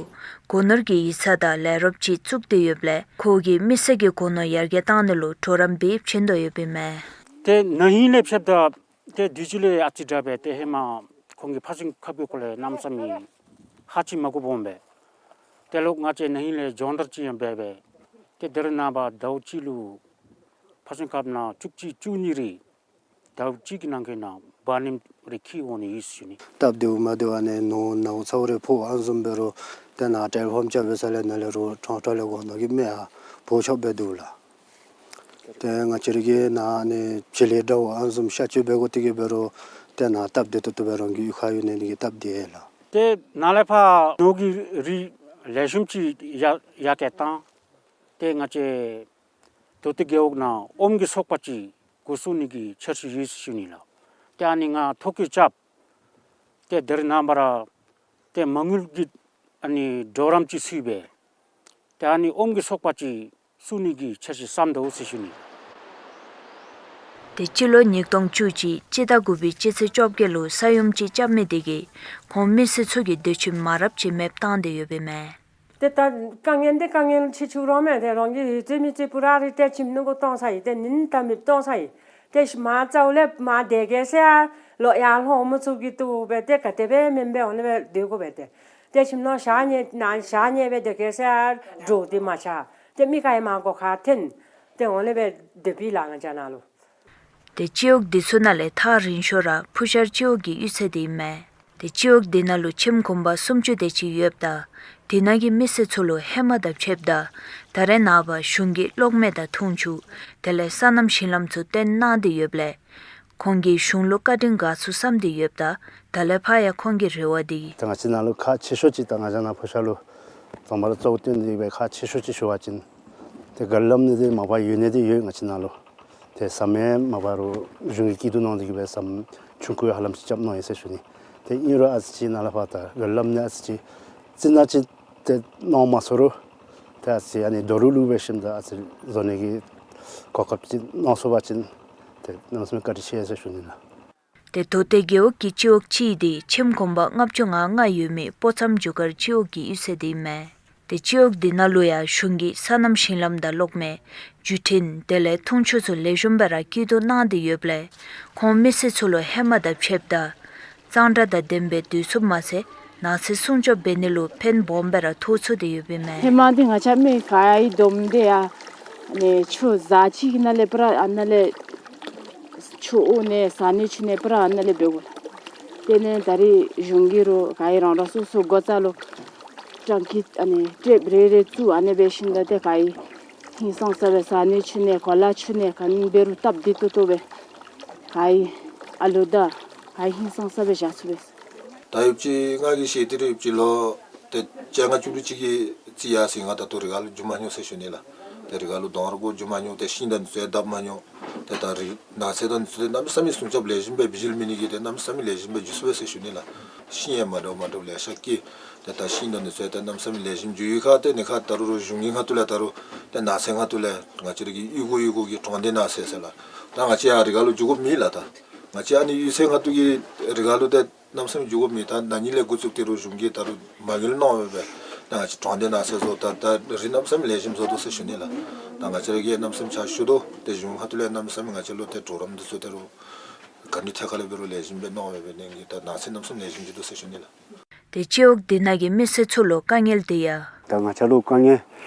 སྒོ་ནོར་གྱི་ཡིག་ཚང་དང་ལས་རོགསཔ་ཅིག་བཙུགས་ཏེ་ཡོདཔ་ལས་ཁོ་གིས་མི་སེར་གྱི་སྒོ་ནོར་ཡར་རྒྱས་གཏང་ནི་ལུ་གྲོགས་རམ་འབད་བྱིན་དོ་ཡོདཔ་ཨིན་མས། ཏེ་ན་ཧིང་ལས་ཕྱདཔ་ད་ཏེ་དུས་ཅི་ལས་ཨ་ཙི་དྲག་སྦེ་ཏེ་ཧེ་མ་ཁོང་གིས་ཕར་ཕྱིན་ཁབ་ཀྱི་སྐོར་ལས་གནམ་མེད་ས་མེད་ཧ་ཅིག་མ་གོ་བོང་སྦེ། ཏེ་ལོག་ང་བཅས་ན་ཧིང་ལས་སྦྱོང་བརྡར་ཅིག་ཡང་འབད་སྦེ་ཏེ་ད་རིས་ནངས་པ་ཟླཝ་གཅིག་ལུ་ཕར་ཕྱིན་ཁབ་ནང་བཅུ་གཅིག་བཅུ་གཉིས་རེ་ཟླཝ་གཅིག་གི་ནང་འཁོད་ནང་བར་ནེམ་རེ་འཁྱིད་འོང་ནི་ཨིན་ཟེར་ཞུ་ནི། སྟབས་བདེཝ་མ་བདེཝ་ཨ་ནི་ནོར་ནཝ་ཚཝ་རེ་ཕོག་ཨ་ནི་བཟུམ་འབད་རུང་ཏེ་ནཱ་ཊེ་ལི་ཕོན་རྐྱབ་པའི་ས་ལས་ནཱ་ལས་རོགས་ཁྲང་ཁྲ་ལས་འོང་ནི་གི་མི་ཡང་འབོ་ཆོགཔ་སྦེ་འདུག་ལགས། ཏེ་ང་བཅས་ར་གི་ནཱ་ཨ་ནི་བྱེ་ལས་འདྲཝ་ཨ་ནི་བཟུམ་ཤ་བཅོས་འབད་དགོ་དེ་གིས་འབད་རུང་ཏེ་ནཱ་སྟབས་བདེ་ཏོག་ཏོ་སྦེ་རང་གི་གཡུས་ཁར་ཡོད་ནི་དེ་གིས་སྟབས་བདེ་ལགས། ཏེ་ནཱ་ལས་ཕར་ནོར་གྱི་རིགས་ལེགས་ཤོམ་ཅིག་ཡར་ཡར་རྒྱས་བཏང་། ཏེ་ང་བཅས་མདོ་སྟོད་རྒེད་འོག་ནང་ཨོམ་གྱི་ཚོགས་པ་ཅིག་འགོ་བཙུགས་ནི་གི་འཆར་གཞི་ཡོད་ཟེར་ཞུ་ནི་ལགས། ཏེ་ཨ་ནི་ང་ཐོ་བཀོད་རྐྱབ། ཏེ་ད་རིས་ནངས་པ་ར་ཏེ་མ་དངུལ་གྱི་ཨ་ནི་གྲོགས་རམ་ཅིག་ཚུད་སྦེ་ཏེ་ཨ་ནི་ཨོམ་གྱི་ཚོགས་པ་ཅིག་བཙུགས་ནི་གི་འཆར་གཞི་བརྩམས་དོ་ཟེར་ཞུ་ནི། ཏེ་སྤྱི་ལོ་ཉིས་སྟོང་བཅུ་གཅིག་སྤྱི་ཟླ་དགུ་པའི་སྤྱི་ཚེས་བཅོ་བརྒྱད་ལུ་ས་ཡོམ་ཅིག་རྐྱབ་མི་དེ་གིས་ཁོང་མི་སེར་ཚུ་གི་སྡོད་ཁྱིམ་མ་རབས་ཅིག་མེདཔ་བཏང་སྟེ་ཡོདཔ་ཨིན་མས། ཏེ་ད་དཀའ་ངལ་འདི་དཀའ་ངལ་ཆེ་ཆུང་ར་མེད། ཏེ་རང་གི་ཡུལ་གྲུ་མི་གཅིག་པུ་ར་ར་ཏེ་ཁྱིམ་ནང་གཏོང་ས་ཨིན། ཏེ་ཉིནམ་དང་མི་གཏོང་ས་ཨིན། ཏེ་ཤི་མ་རྩ་བ་ལས་མ་སྡོད་གེ་ཟེར་ལོག་ཡར་ལྷོང་མི་ཚུགས་ཀྱི་འདུག་པས། ཏེ་ག་དེ་སྦེ་མེན་པས་འོང་ནི་སྦེ་སྡོད་དགོ་པས། ཏེ་ཏེ་ཁྱིམ་ནང་ཞག་ཉལ་ནང་ཞག་ཉལ་སྦེ་སྡོད་གེ་ཟེར་འདྲོག་སྟེ་མ་ཆ། ཏེ་མི་ག་ཡང་མ་གོ་ཁར་འཐོན་ཏེ་འོང་ནི་སྦེ་སྡོད་པས་ལགས་ང་བཅས་ནཱ་ལུ། ཏེ་སྤྱི་འོག་འདི་ཚུ་ནང་ལས་ཐག་རིང་ཤོས་ར་ཕུ་ཤར་སྤྱི་འོག་གི་གཡུས་ཚན་འདི་ཨིན་མས། ཏེ་སྤྱི་འོག་འདི་ནང་ལུ་ཁྱིམ་གུང་པ་སུམ་ཅུ་དེ་ཅིག་ཡོདཔ་ད་དེ་ནང་གི་མི་སེར་ཚུ་ལུ་ཧེ་མ་དང་ཕྱདཔ་ད་ད་རེས་ནངས་པ་གཞུང་གིས་གློག་མེ་དང་འཐུང་ཆུ་དེ་ལས་སོ་ནམ་ཞིང་ལམ་ཚུ་བཏོན་གནང་སྟེ་ཡོདཔ་ལས་ཁོང་གིས་གཞུང་ལུ་བཀའ་དྲིན་དགའ་ཚོར་བསམ་སྟེ་ཡོདཔ་ད་ད་ལས་ཕར་ཡང་ཁོང་གི་རེ་བ་འདི་ད་ང་བཅས་ནཱ་ལུ་ཁག་ཆེ་ཤོས་ཅིག་ད་ང་བཅས་ནཱ་ཕུ་ཤར་ལུ་དང་པ་ར་གཙོ་བོ་བཏོན་ཏེ་སྦེ་ཁག་ཆེ་ཤོས་ཅིག་ཞུ་བ་ཅིན་ཏེ་ག་ར་ལམ་ནི་འདི་མ་པ་ཡོད་ནི་འདི་ཡོད་ང་བཅས་ནཱ་ལུ། ཏེ་ཟམ་ཡང་མ་པ་རུང་གཞུང་གིས་སྐྱིད་སྡུག་གནང་སྟེ་གི་སྦེ་ཟམ་ཆུང་ཀུ་ཧ་ལམ་ཅིག་རྐྱབ་གནང་ཡི་ཟེར་ཞུ་ནི། ཏེ་ཨིན་རུང་ཨ་ཙི་ཅིག་ནཱ་ལས་ཕར་ད་ག་ར་ལམ་ནི་ཨ་ཙི་ཅིག་ཅིག་ནང་ཅིག་ཏེ་གནང་མ་ཚུགས་རུང་ཏེ་ཨ་ཙི་ཨ་ནི་རྡོ་ལུ་ལུ་སྦེ་ཞིནམ་ད་ཨ་ཙི་བཟོ་ནི་གི་གོ་སྐབས་ཅིག་གནང་ཚུགས་པ་ཅིན་ཏེ་གནམ་མེད་ས་མེད་བཀའ་དྲིན་ཆེ་ཟེར་ཞུ་ནི་ལགས། ཏེ་མདོ་སྟོད་རྒེད་འོག་གི་སྤྱི་འོག་གཅིག་འདི་ཁྱིམ་གུང་པ་ལྔ་བཅུ་ང་ལྔ་ཡོད་མི་སྤོ་ཚམ་རྒྱུ་སྐར་སྤྱི་འོག་གི་གཡུས་ཚན་འདི་ཨིན་མས། ཏེ་སྤྱི་འོག་འདི་ནང་ལུ་ཡང་གཞུང་གིས་སོ་ནམ་ཞིང་ལམ་དང་གློག་མེ་བརྒྱུད་འཕྲིན་དེ་ལས་འཐུང་ཆུ་ཚུ་ལེགས་ཤོམ་སྦེ་ར་སྐྱིད་སྡུག་གནང་སྟེ་ཡོདཔ་ལས་ཁོང་མི་སེར་ཚུ་ལུ་ཧེ་མ་དང་ཕྱདཔ་ད་གཙང་སྦྲ་དང་ལྡནམ་སྦེ་སྡོད་ཚུགསཔ་མ་ཚད་ནགས་ཚལ་སྲུང་སྐྱོབ་འབད་ནི་ལུ་ཕན་སྦོམ་སྦེ་ར་ཐོགས་ཚུགས་ཏེ་ཡོདཔ་ཨིན་མས། ཧེ་མ་འདི་ང་བཅས་མི་ག་ཡང་སྡོདཔ་འདི་ཡང་ནི་ཆུ་བཟའ་ཅིག་གི་ནང་ལས་པུ་ར་ཨ་ནཱ་ལས་ཆུ་དབུ་ནི་བཟའ་ནི་ཆུ་ནི་པུ་ར་ཨ་ནཱ་ལས་འབད་དགོ། དེ་ནི་ད་རིས་གཞུང་གིས་རུང་ག་ཡང་རང་རང་སོ་སོ་སྒོ་རྩ་ལུ་ ཊང་ཀི་ཨ་ནི་ཊེབ་རེ་རེ་བཙུགས་ཨ་ནི་སྦེ་ཞིནམ་ད་ཏེ་ག་ཨིན་ཧིང་སངས་ས་སྦེ་བཟའ་ནི་ཆུ་ནི་གོ་ལ་ཆུ་ནི་ག་ནི་འབད་རུང་སྟབས་བདེ་ཏོག་ཏོ་སྦེ་ག་ཨིན་ཨ་ལུ་དང་ག་ཨིན་ཧིང་སངས་ས་སྦེ་བཞག་ཚུགས་པས། ད་ཡོདཔ་ཅིག་ང་གིས་ཤེས་ཏེ་ར་ཡོདཔ་ཅིག་ལོ་ཏེ་བཅོ་ལྔ་བཅུ་དྲུག་ཅིག་གི་རྩིས་ཡར་སོང་ང་ད་ལྟོ་རི་ཁ་ལུ་འགྱོ་མ་མྱོང་ཟེར་ཞུ་ནི་ལགས། ཏེ་རི་ཁ་ལུ་དོང་ར་གུ་འགྱོ་མ་མྱོང་། ཏེ་ཤིང་དང་ནི་ཚུ་ཡང་བཏབ་མ་མྱོང་། ཏེ་ད་རི་ནགས་ཚལ་དང་ནི་ཚུ་ཏེ་གནམ་མེད་ས་མེད་སྲུང་སྐྱོབ་ལེགས་ཤོམ་སྦེ་བི་ཇི་ལི་མེད་ནི་གིས་ཏེ་གནམ་མེད་ས་མེད་ལེགས་ཤོམ་སྦེ་འགྱོ་ཚུགས་པས་ཟེར་ཞུ་ནི་ལགས། ཤིང་ཡང་མ་འདྲཝ་མ་འདྲཝ་ལེ་ཤ་སྐྱེས། ཏེ་ད་ཤིང་དང་ནི་ཚུ་ཡང་ཏེ་གནམ་མེད་ས་མེད་ལེགས་ཤོམ་འགྱོ་ཡི་ཁར་ཏེ་ནི་ཁར་ད་རུང་རུང་གཞུང་གི་ཁ་ཐུག་ལས་ད་རུང་ཏེ་ནགས་ཚལ་ཁ་ཐུག་ལས་ང་བཅས་ར་གི་གཡུས་སྒོ་གཡུས་སྒོ་གི་གྲོང་སྡེ་ནགས་ཚལ་ཟེར་ལགས། ད་ང་བཅས་ཡར་རི་ཁ་ལུ་འགྱོ་དགོཔ་མེད་ལགས། ད་ང་བཅས་ཨ་ནི་གཡུས་ཚན་ཁ་ཐུག་གི་རི་ཁ་ལུ་ཏེ་གནམ་མེད་ས་མེད་འགྱོ་དགོཔ་མེད། ད་ན་ཧིང་ལས་འགོ་བཙུགས་ཏེ་རུང་གཞུང་གིས་ད་རུང་མ་དངུལ་གནང་སྦེ་སྦེ་ད་ང་བཅས་གྲོང་སྡེ་ནགས་ཚལ་བཟོ་ད་ད་རི་གནམ་མེད་ས་མེད་ལེགས་ཤོམ་བཟོ་དོ་ཟེར་ཞུ་ནི་ལགས། ད་ང་བཅས་ར་གིས་གནམ་མེད་ས་མེད་ཕྱག་ཞུ་དོ། ཏེ་གཞུང་ཁ་ཐུག་ལས་གནམ་མེད་ས་མེད་ང་བཅས་ལུ་ཏེ་གྲོགས་རམ་འདི་ཚུ་ཏེ་རུང་ག་ནི་ཐད་ཁར་ལས་འབད་རུང་ལེགས་ཤོམ་སྦེ་གནང་སྦེ་སྦེ་ནི་གིས་ད་ནགས་ཚལ་གནམ་མེད་ས་མེད་ལེགས་ཤོམ་འགྱོ་དོ་ཟེར་ཞུ་ནི་ལགས། ཏེ་སྤྱི་འོག་འདི་ནང་གི་མི་སེར་ཚུ་ལུ་དཀའ་ངལ་འདི་ཡང་། ད་ང་བཅས་ལུ་དཀའ་ངལ་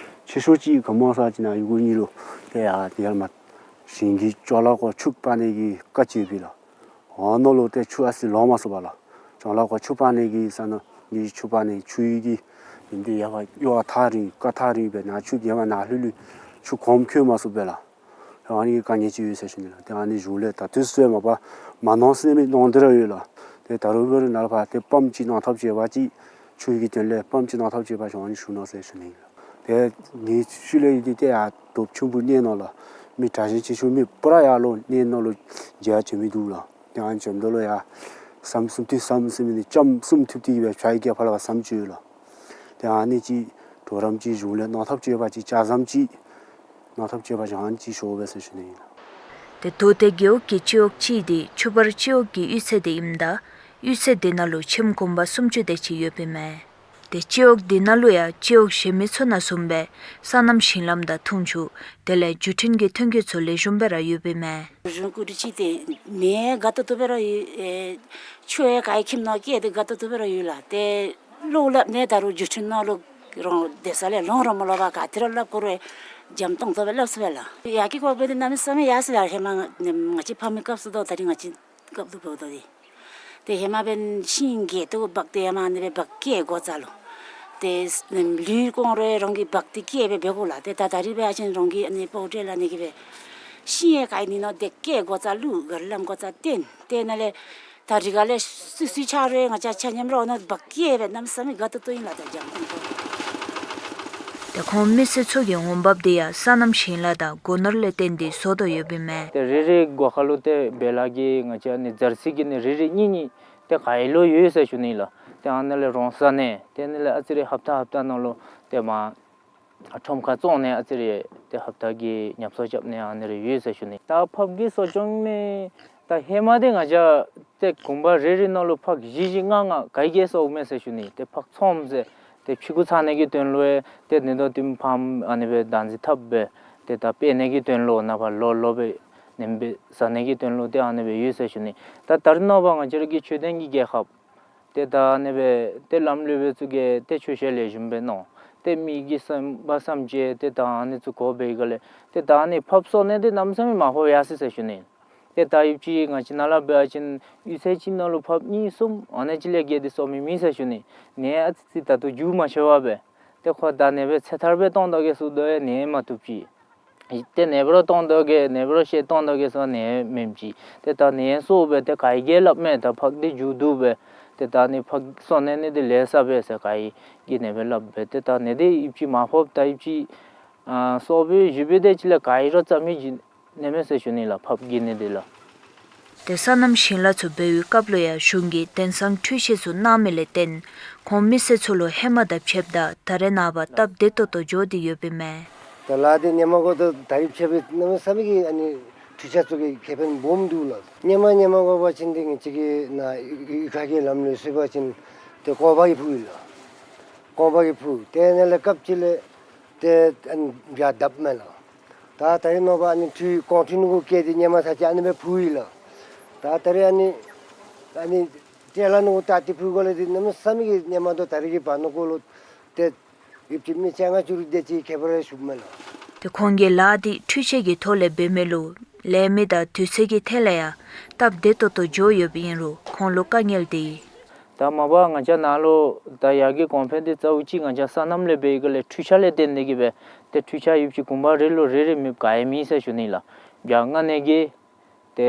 ཆེ་ཤོས་ཅིག་ག་སྨོ་ཟེར་བ་ཅིན་ཨ་ཡུལ་གུ་ནི་ལུ་ཏེ་ཡར་ཏེ་ཡར་མར་ཞིང་གི་ཅོག་ལ་ཁར་ཆུ་སྤར་ནི་གི་བཀག་ཅིག་ཡོདཔ་ཨིན་ལགས། ཨ་ནཱ་ལུ་ཏེ་ཆུ་ཨ་ཙི་ལོག་མ་ཚུགས་པས་ལགས། ཅོག་ལ་ཁར་ཆུ་སྤར་ནི་གི་ས་ནང་གི་ཆུ་སྤར་ནི་ཆུ་ཡི་གི་ཨིན་ཏེ་ཡར་ཕར་གཡུར་ཐག་རིང་ཀ་ཐག་རིང་སྦེ་ནཱ་ཆུ་ཡར་མར་ནཱ་ལྷོད་ལྷོད་ཆུ་གོངམ་འཁྱོལ་མ་ཚུགས་པས་ལགས། ཨ་ནི་གི་དཀའ་ངལ་ཅིག་ཡོད་ཟེར་ཞུ་ནི་ལགས། ཏེ་ཨ་ནི་གཞུང་ལས་ད་ལྟོ་ཚུན་མ་པ་མ་གནང་ཟེར་མི་གནང་སྟེ་ར་ཡོད་ལགས། ཏེ་ད་རུང་འབད་རུང་ནཱ་ལས་ཕར་ཏེ་པམཔ་ཅིག་གནང་ཐབས་བྱེད་པ་ཅིན་ཆུ་གི་དོན་ལས་པམཔ་ཅིག་གནང་ཐབས་བྱེད་པ་ཅིན་ཨ་ནི་ཞུ་གནང་ཟེར་ཞུ་ནི་ལགས། ཏེ་ངེའི་ཤུལ་ལས་ཡོད་དེ་ཏེ་ཡར་དོབ་ཆུང་ཀུ་གནས་ནང་ལུ་མི་དྲག་ཞན་ཆེ་ཤོས་མི་པུ་ར་ཡར་ལུ་གནས་ནང་ལུ་མཇལ་བྱོན་མི་འདུག་ལགས། ཏེ་ཨ་ནི་བྱོནམ་ད་ལུ་ཡར་ཟམ་གསུམ་ཐུབ་ཟམ་ཟེར་མི་འདི་ལྕམ་གསུམ་ཐུབ་སྟེ་གི་སྦེ་ཕྱག་གི་རྒྱབ་ཕར་ལས་ཕར་ཟམ་ཅིག་ཡོད་ལགས། ཏེ་ཨ་ནི་ཅིག་གྲོགས་རམ་ཅིག་གཞུང་ལས་གནང་ཐབས་བྱེད་པ་ཅིན་ལྕགས་ཟམ་ཅིག་གནང་ཐབས་བྱེད་པ་ཅིན་ཨ་ནི་ཅིག་ཤོག་པས་ཟེར་ཞུ་ནི་ཨིན་ལགས། ཏེ་མདོ་སྟོད་རྒེད་འོག་གི་སྤྱི་འོག་ཅིག་འདི་ཆུ་བར་སྤྱི་འོག་གི་གཡུས་ཚན་འདི་ཨིནམ་ད་གཡུས་ཚན་འདི་ནང་ལུ་ཁྱིམ་གུང་པ་སུམ་ཅུ་དེ་ཅིག་ཡོདཔ་ཨིན་མས། ཏེ་སྤྱི་འོག་འདི་ནང་ལུ་ཡང་སྤྱི་འོག་གཞན་མི་ཚུ་ནང་བཟུམ་སྦེ་སོ་ནམ་ཞིང་ལམ་དང་འཐུང་ཆུ་དེ་ལས་བརྒྱུད་འཕྲིན་གྱི་ཐོན་སྐྱེད་ཚུ་ལེགས་ཤོམ་སྦེ་ར་ཡོདཔ་ཨིན་མས། གཞུང་གི་འདི་ཅིག་ཏེ་མེ་དགའ་ཏོག་ཏོ་སྦེ་ར་ཡོད། ཨེ་ཆུ་ཡང་ག་ཡི་ཁྱིམ་ནང་སྐྱེལ་ཏེ་དགའ་ཏོག་ཏོ་སྦེ་ར་ཡོད་ལགས། ཏེ་ལོག་སླབ་ནི་ད་རུང་བརྒྱུད་འཕྲིན་ནང་ལུ་རོང་སྡོད་ས་ལས་ལོང་ར་མ་ལོང་པར་ག་ཏེ་ར་སླབ་དགོ་རུང་འཇམ་ཏོང་ཏོ་སྦེ་སླབ་ཚུགས་པས་ལགས། ཡར་གྱི་སྐོར་འབད་དེ་གནམ་མེད་ས་མེད་ཡར་སོ་ཡི་ལགས། ཧེ་མ་ང་བཅས་ཕ་མའི་སྐབས་སུ་དང་ད་རིས་ང་བཅས་སྐབས་སུ་འབདཝ་ད་ཏེ། ཏེ་ཧེ་མ་འབདན་ཤིང་གི་ཏེ་འབག་སྟེ་ཧེ་མ་ཨ་ནི་སྦེ་འབག་སྐྱེལ་དགོ་ཚར་ལོ། ཏེ་ལུད་གོང་རེ་རང་གིས་འབག་སྟེ་སྐྱེལ་སྦེ་འབད་དགོ་ལགས། ཏེ་ད་ད་རིས་འབད་བ་ཅིན་རང་གིས་ཨ་ནི་པའོ་ཏྲེ་ལ་ཨ་ནི་གིས་སྦེ་ཤིང་ཡང་ག་ཡི་ནི་ནོ་དེ་སྐྱེལ་དགོ་ཚར་ལུ་ག་ར་ལམ་དགོ་ཚར་བཏོན། ཏེ་ནཱ་ལས་ད་རི་ཁ་ལས་སུ་སུ་ཆ་རེ་ང་བཅས་ཆ་མཉམ་ར་ཨ་ནཱ་འབག་སྐྱེལ་སྦེ་གནམ་མེད་ས་མེད་དགའ་ཏོག་ཏོ་ཨིན་ལགས། ད་འཇམ་ཏོང་ཏོ། ཏེ་ཁོང་མི་སེར་ཚུ་གི་འོང་འབབ་འདི་ཡང་སོ་ནམ་ཞིང་ལཱ་དང་སྒོ་ནོར་ལས་བརྟེན་ཏེ་བཟོ་དོ་ཡོདཔ་ཨིན་མས། ཏེ་རེ་རེ་སྒོ་ཁ་ལུ་ཏེ་བེ་ལ་གི་ང་བཅས་ཨ་ནི་ཛར་སི་གི་ནི་རེ་རེ་གཉིས་གཉིས་ཏེ་ག་ཡི་ལུ་ཡོད་ཟེར་ཞུ་ནི་ལགས། ཏེ་ཨ་ནཱ་ལས་རོང་ཟ་ནི་ཏེ་ཨ་ནི་ལས་ཨ་ཙི་རེ་ཧབ་ཏ་ཧབ་ཏ་ནང་ལུ་ཏེ་མར་ཁྲོམ་ཁར་བཙོང་ནི་ཨ་ཙི་རེ་ཏེ་ཧབ་ཏ་གི་ཉམས་གསོ་རྐྱབ་ནི་ཨ་ནི་རེ་ཡོད་ཟེར་ཞུ་ནི། ད་ཕགཔ་གི་གསོ་སྐྱོང་མི་ད་ཧེ་མ་འདི་ང་བཅས་ཏེ་གུང་པ་རེ་རེ་ནང་ལུ་ཕགཔ་བཞི་བཞི་ལྔ་ལྔ་ག་གིས་གསོཝ་མས་ཟེར་ཞུ་ནི། ཏེ་ཕགཔ་ཚོངམ་ཟེར་ཏེ་ཕྱི་གུ་ཚང་ནི་གི་དོན་ལུ་ཡང་ཏེ་ནི་དོ་ཏིམ་ཕམ་ཨ་ནི་སྦེ་བདག་འཛིན་འཐབ་སྦེ་ཏེ་ད་སྤེལ་ནི་གི་དོན་ལུ་ནངས་པ་ལོ་ལོ་སྦེ་ནེམ་སྦེ་ཟ་ནི་གི་དོན་ལུ་ཏེ་ཨ་ནི་སྦེ་ཡོད་ཟེར་ཞུ་ནི། ད་ད་རེས་ནངས་པ་ང་བཅས་ར་གི་ཆོས་ལྡན་གྱི་རྒྱལ་ཁབ་ཏེ་ད་ཨ་ནི་སྦེ་ཏེ་ལམ་ལུགས་སྦེ་ཚུ་གིས་ཏེ་ཆོས་བཤད་ལེགས་ཤོམ་སྦེ་གནང་། ཏེ་མི་གི་བསམ་པ་བསམ་སྤྱོད་ཏེ་ད་ཨ་ནི་ཚུ་གོ་བའི་སྒང་ལས་ཏེ་ད་ཨ་ནི་ཕགཔ་གསོ་ནི་འདི་གནམ་མེད་ས་མེད་མ་ཕོགཔ་ཡར་སོ་ཡི་ཟེར་ཞུ་ནི། ཏེ་ད་ཡུདཔ་ཅིག་ང་བཅས་ནཱ་ལས་འབད་བ་ཅིན་གཡུས་ཚན་ཅིག་ནང་ལུ་ཕགཔ་གཉིས་གསུམ་ཨ་ནི་ཅིག་ལས་བརྒལ་ཏེ་གསོ་མི་མེད་ཟེར་ཞུ་ནི། ནད་ཨ་ཙི་ཙི་ད་ལྟོ་རྒྱུན་མ་ཆད་པར་སྦེ་ཏེ་ཁོ་ད་ནེ་སྦེ་ཚེ་ཐར་སྦེ་གཏང་དོ་གེ་ཟེར་དོ་ཡང་ནད་མ་བཏུབ་ཅིག། ཏེ་ནེ་སྦེ་ར་གཏང་དོ་གེ་ནེ་སྦེ་ར་བཤལ་གཏང་དོ་གེ་ཟེར་ནད་མེདཔ་ཅིག། ཏེ་ད་ནད་གསོ་སྦེ་ཏེ་ག་གིས་སླབ་མས། ད་ཕགཔ་འདི་རྒྱུག་འདུག་སྦེ་ཏེ་ད་ཨ་ནི་ཕགཔ་གསོ་ནི་ནི་འདི་ལེགས་ས་སྦེ་ཟེར་ག་གིས་ནེ་སྦེ་སླབ་སྦེ་ཏེ་ད་ནད་འདི་ཡུདཔ་ཅིག་མ་ཕོགཔ་ད་ཡུདཔ་ཅིག་ཨ་གསོ་སྦེ་བཞུགས་པའི་དེ་ཅིག་ལས་ག་གིས་ར་རྩ་མེད་བྱིན་ནི་མས་ཟེར་ཞུ་ནི་ལགས་ཕགཔ་གི་ནད་འདི་ལགས། ཏེ་སོ་ནམ་ཞིང་ལཱ་ཚུ་འབད་བའི་སྐབས་ལུ་ཡང་གཞུང་གིས་དེང་སང་འཕྲུལ་ཆས་ཚུ་གནང་མི་ལས་བརྟེན་ཁོང་མི་སེར་ཚུ་ལུ་ཧེ་མ་དང་ཕྱདཔ་ད་ད་རེས་ནངས་པ་སྟབས་བདེ་ཏོག་ཏོ་འགྱོ་སྟེ་ཡོདཔ་ཨིན་མས། ད་ལཱ་འདི་ཧེ་མ་གུ་དང་ད་རིས་ཕྱདཔ་གནམ་མེད་ས་མེད་ཀྱི་ཨ་ནི་འཕྲུལ་ཆས་ཚུ་གི་ཁེ་ཕན་སྦོམ་འདུག་ལགས། ཧེ་མ་ཧེ་མ་གུ་འབད་བ་ཅིན་འདི་ང་བཅས་ཀྱི་ནཱ་གཡུས་ཁ་གི་ལམ་ལུགས་ཟེར་བ་ཅིན་ཏེ་ཀོ་བ་གིས་འཕུ་ཡི་ལགས། ཀོ་བ་གིས་འཕུ། ཏེ་ནཱ་ལས་སྐབས་ཅིག་ལས་ཏེ་ཨ་ནི་བྱཱར་བརྡབ་མས་ལགས། ད་ད་རེས་ནངས་པ་ཨ་ནི་འཕྲུལ་ཀོང་འཕྲུལ་ནང་གུ་བཀལ་ཏེ་ཧེ་མ་ཚར་ཅིག་ཨ་ནི་སྦེ་འཕུ་ཡི་ལགས། ད་ད་རེས་ཨ་ནི་ཨ་ནི་ཊེ་ལར་ནང་གུ་བཏགས་ཏེ་འཕུ་དགོ་ལས་འདི་གནམ་མེད་ས་མེད་ཀྱི་ཧེ་མ་དང་ད་རེས་ཀྱི་བར་ན་གུ་ལུ་ཏེ་ཡུདཔ་ཅིག་མི་བཅོ་ལྔ་བཅུ་དྲུག་དེ་ཅིག་ཁྱད་པར་ཞུགས་མས་ལགས། ཏེ་ཁོང་གིས་ལཱ་འདི་འཕྲུལ་ཆས་ཀྱི་ཐོག་ལས་འབད་མི་ལུ་ལས་མི་དང་དུས་ཚོད་ཀྱི་ཐད་ལས་ཡང་སྟབས་བདེ་ཏོག་ཏོ་འགྱོ་ཡོདཔ་ཨིན་རུང་ཁོང་ལུ་དཀའ་ངལ་འདི་ ད་མ་པ་ང་བཅས་ནཱ་ལུ་ད་ཡར་གྱི་གོང་འཕེལ་འདི་རྩ་བ་ཅིག་ང་བཅས་སོ་ནམ་ལས་འབད་ཡི་ག་ལས་འཕྲུལ་ཆས་ལས་བརྟེན་ཏེ་གིས་སྦེ་ཏེ་འཕྲུལ་ཆས་ཡོདཔ་ཅིག་གུང་པ་རེ་ལུ་རེ་རེ་མེདཔ་ག་ཡང་མེད་ཟེར་ཞུ་ནི་ལགས། བྱ་ལྔ་ནི་གི་ཏེ་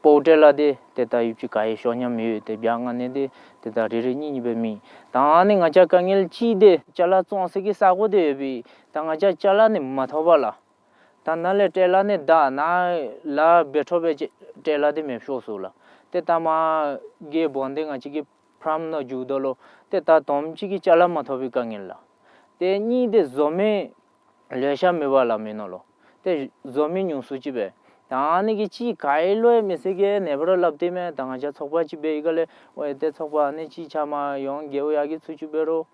པོ་ཊ་ལས་འདི་ཏེ་ད་ཡོདཔ་ཅིག་ག་ཡང་ཤོར་ཉམས་མེད། ཏེ་བྱ་ལྔ་ནི་འདི་ཏེ་ད་རེ་རེ་གཉིས་གཉིས་སྦེ་མེད། ད་ཨ་ནི་ང་བཅས་དཀའ་ངལ་ཅིག་འདི་ཅ་ལ་བཙོང་སའི་གི་ས་གོ་འདི་ཡོད་པས། ད་ང་བཅས་ཅ་ལ་ནི་མ་ཐོབ་པས་ལགས། ད་ནཱ་ལས་ཊེ་ལར་ནི་བདའ་ནཱ་ལས་འབད་འཕྲོ་སྦེ་ཅིག་ཊེ་ལར་འདི་མེདཔ་ཤོར་སོང་ལགས། ཏེ་ད་མ་གི་བོང་འདི་ང་བཅས་ཀྱི་ཕཱརམ་ནང་འགྱོཝ་ད་ལུ་ཏེ་ད་དོམ་ཅིག་གི་ཅ་ལ་མ་ཐོབ་པའི་དཀའ་ངལ་ལགས། ཏེ་གཉིས་འདི་བཟོ་མི་ལེ་ཤ་མེད་པས་ལགས་མི་ནང་ལུ། ཏེ་བཟོ་མི་ཉུང་སུ་ཅིག་སྦེ། ད་ཨ་ནི་གི་ཅིག་ག་ཡང་ལུ་ཡང་མི་སེར་གྱིས་ནེ་བར་སླབ་སྟེ་མས། ད་ང་བཅས་ཚོགས་པ་ཅིག་འབད་ཡི་ག་ལས་ཨོ་ཡ་ཏེ་ཚོགས་པ་ཨ་ནི་ཅིག་ཆ་མ་ཡོང་རྒེད་འོག་ཡར་གྱི་ཚུ་ཅིག་འབད་རུང་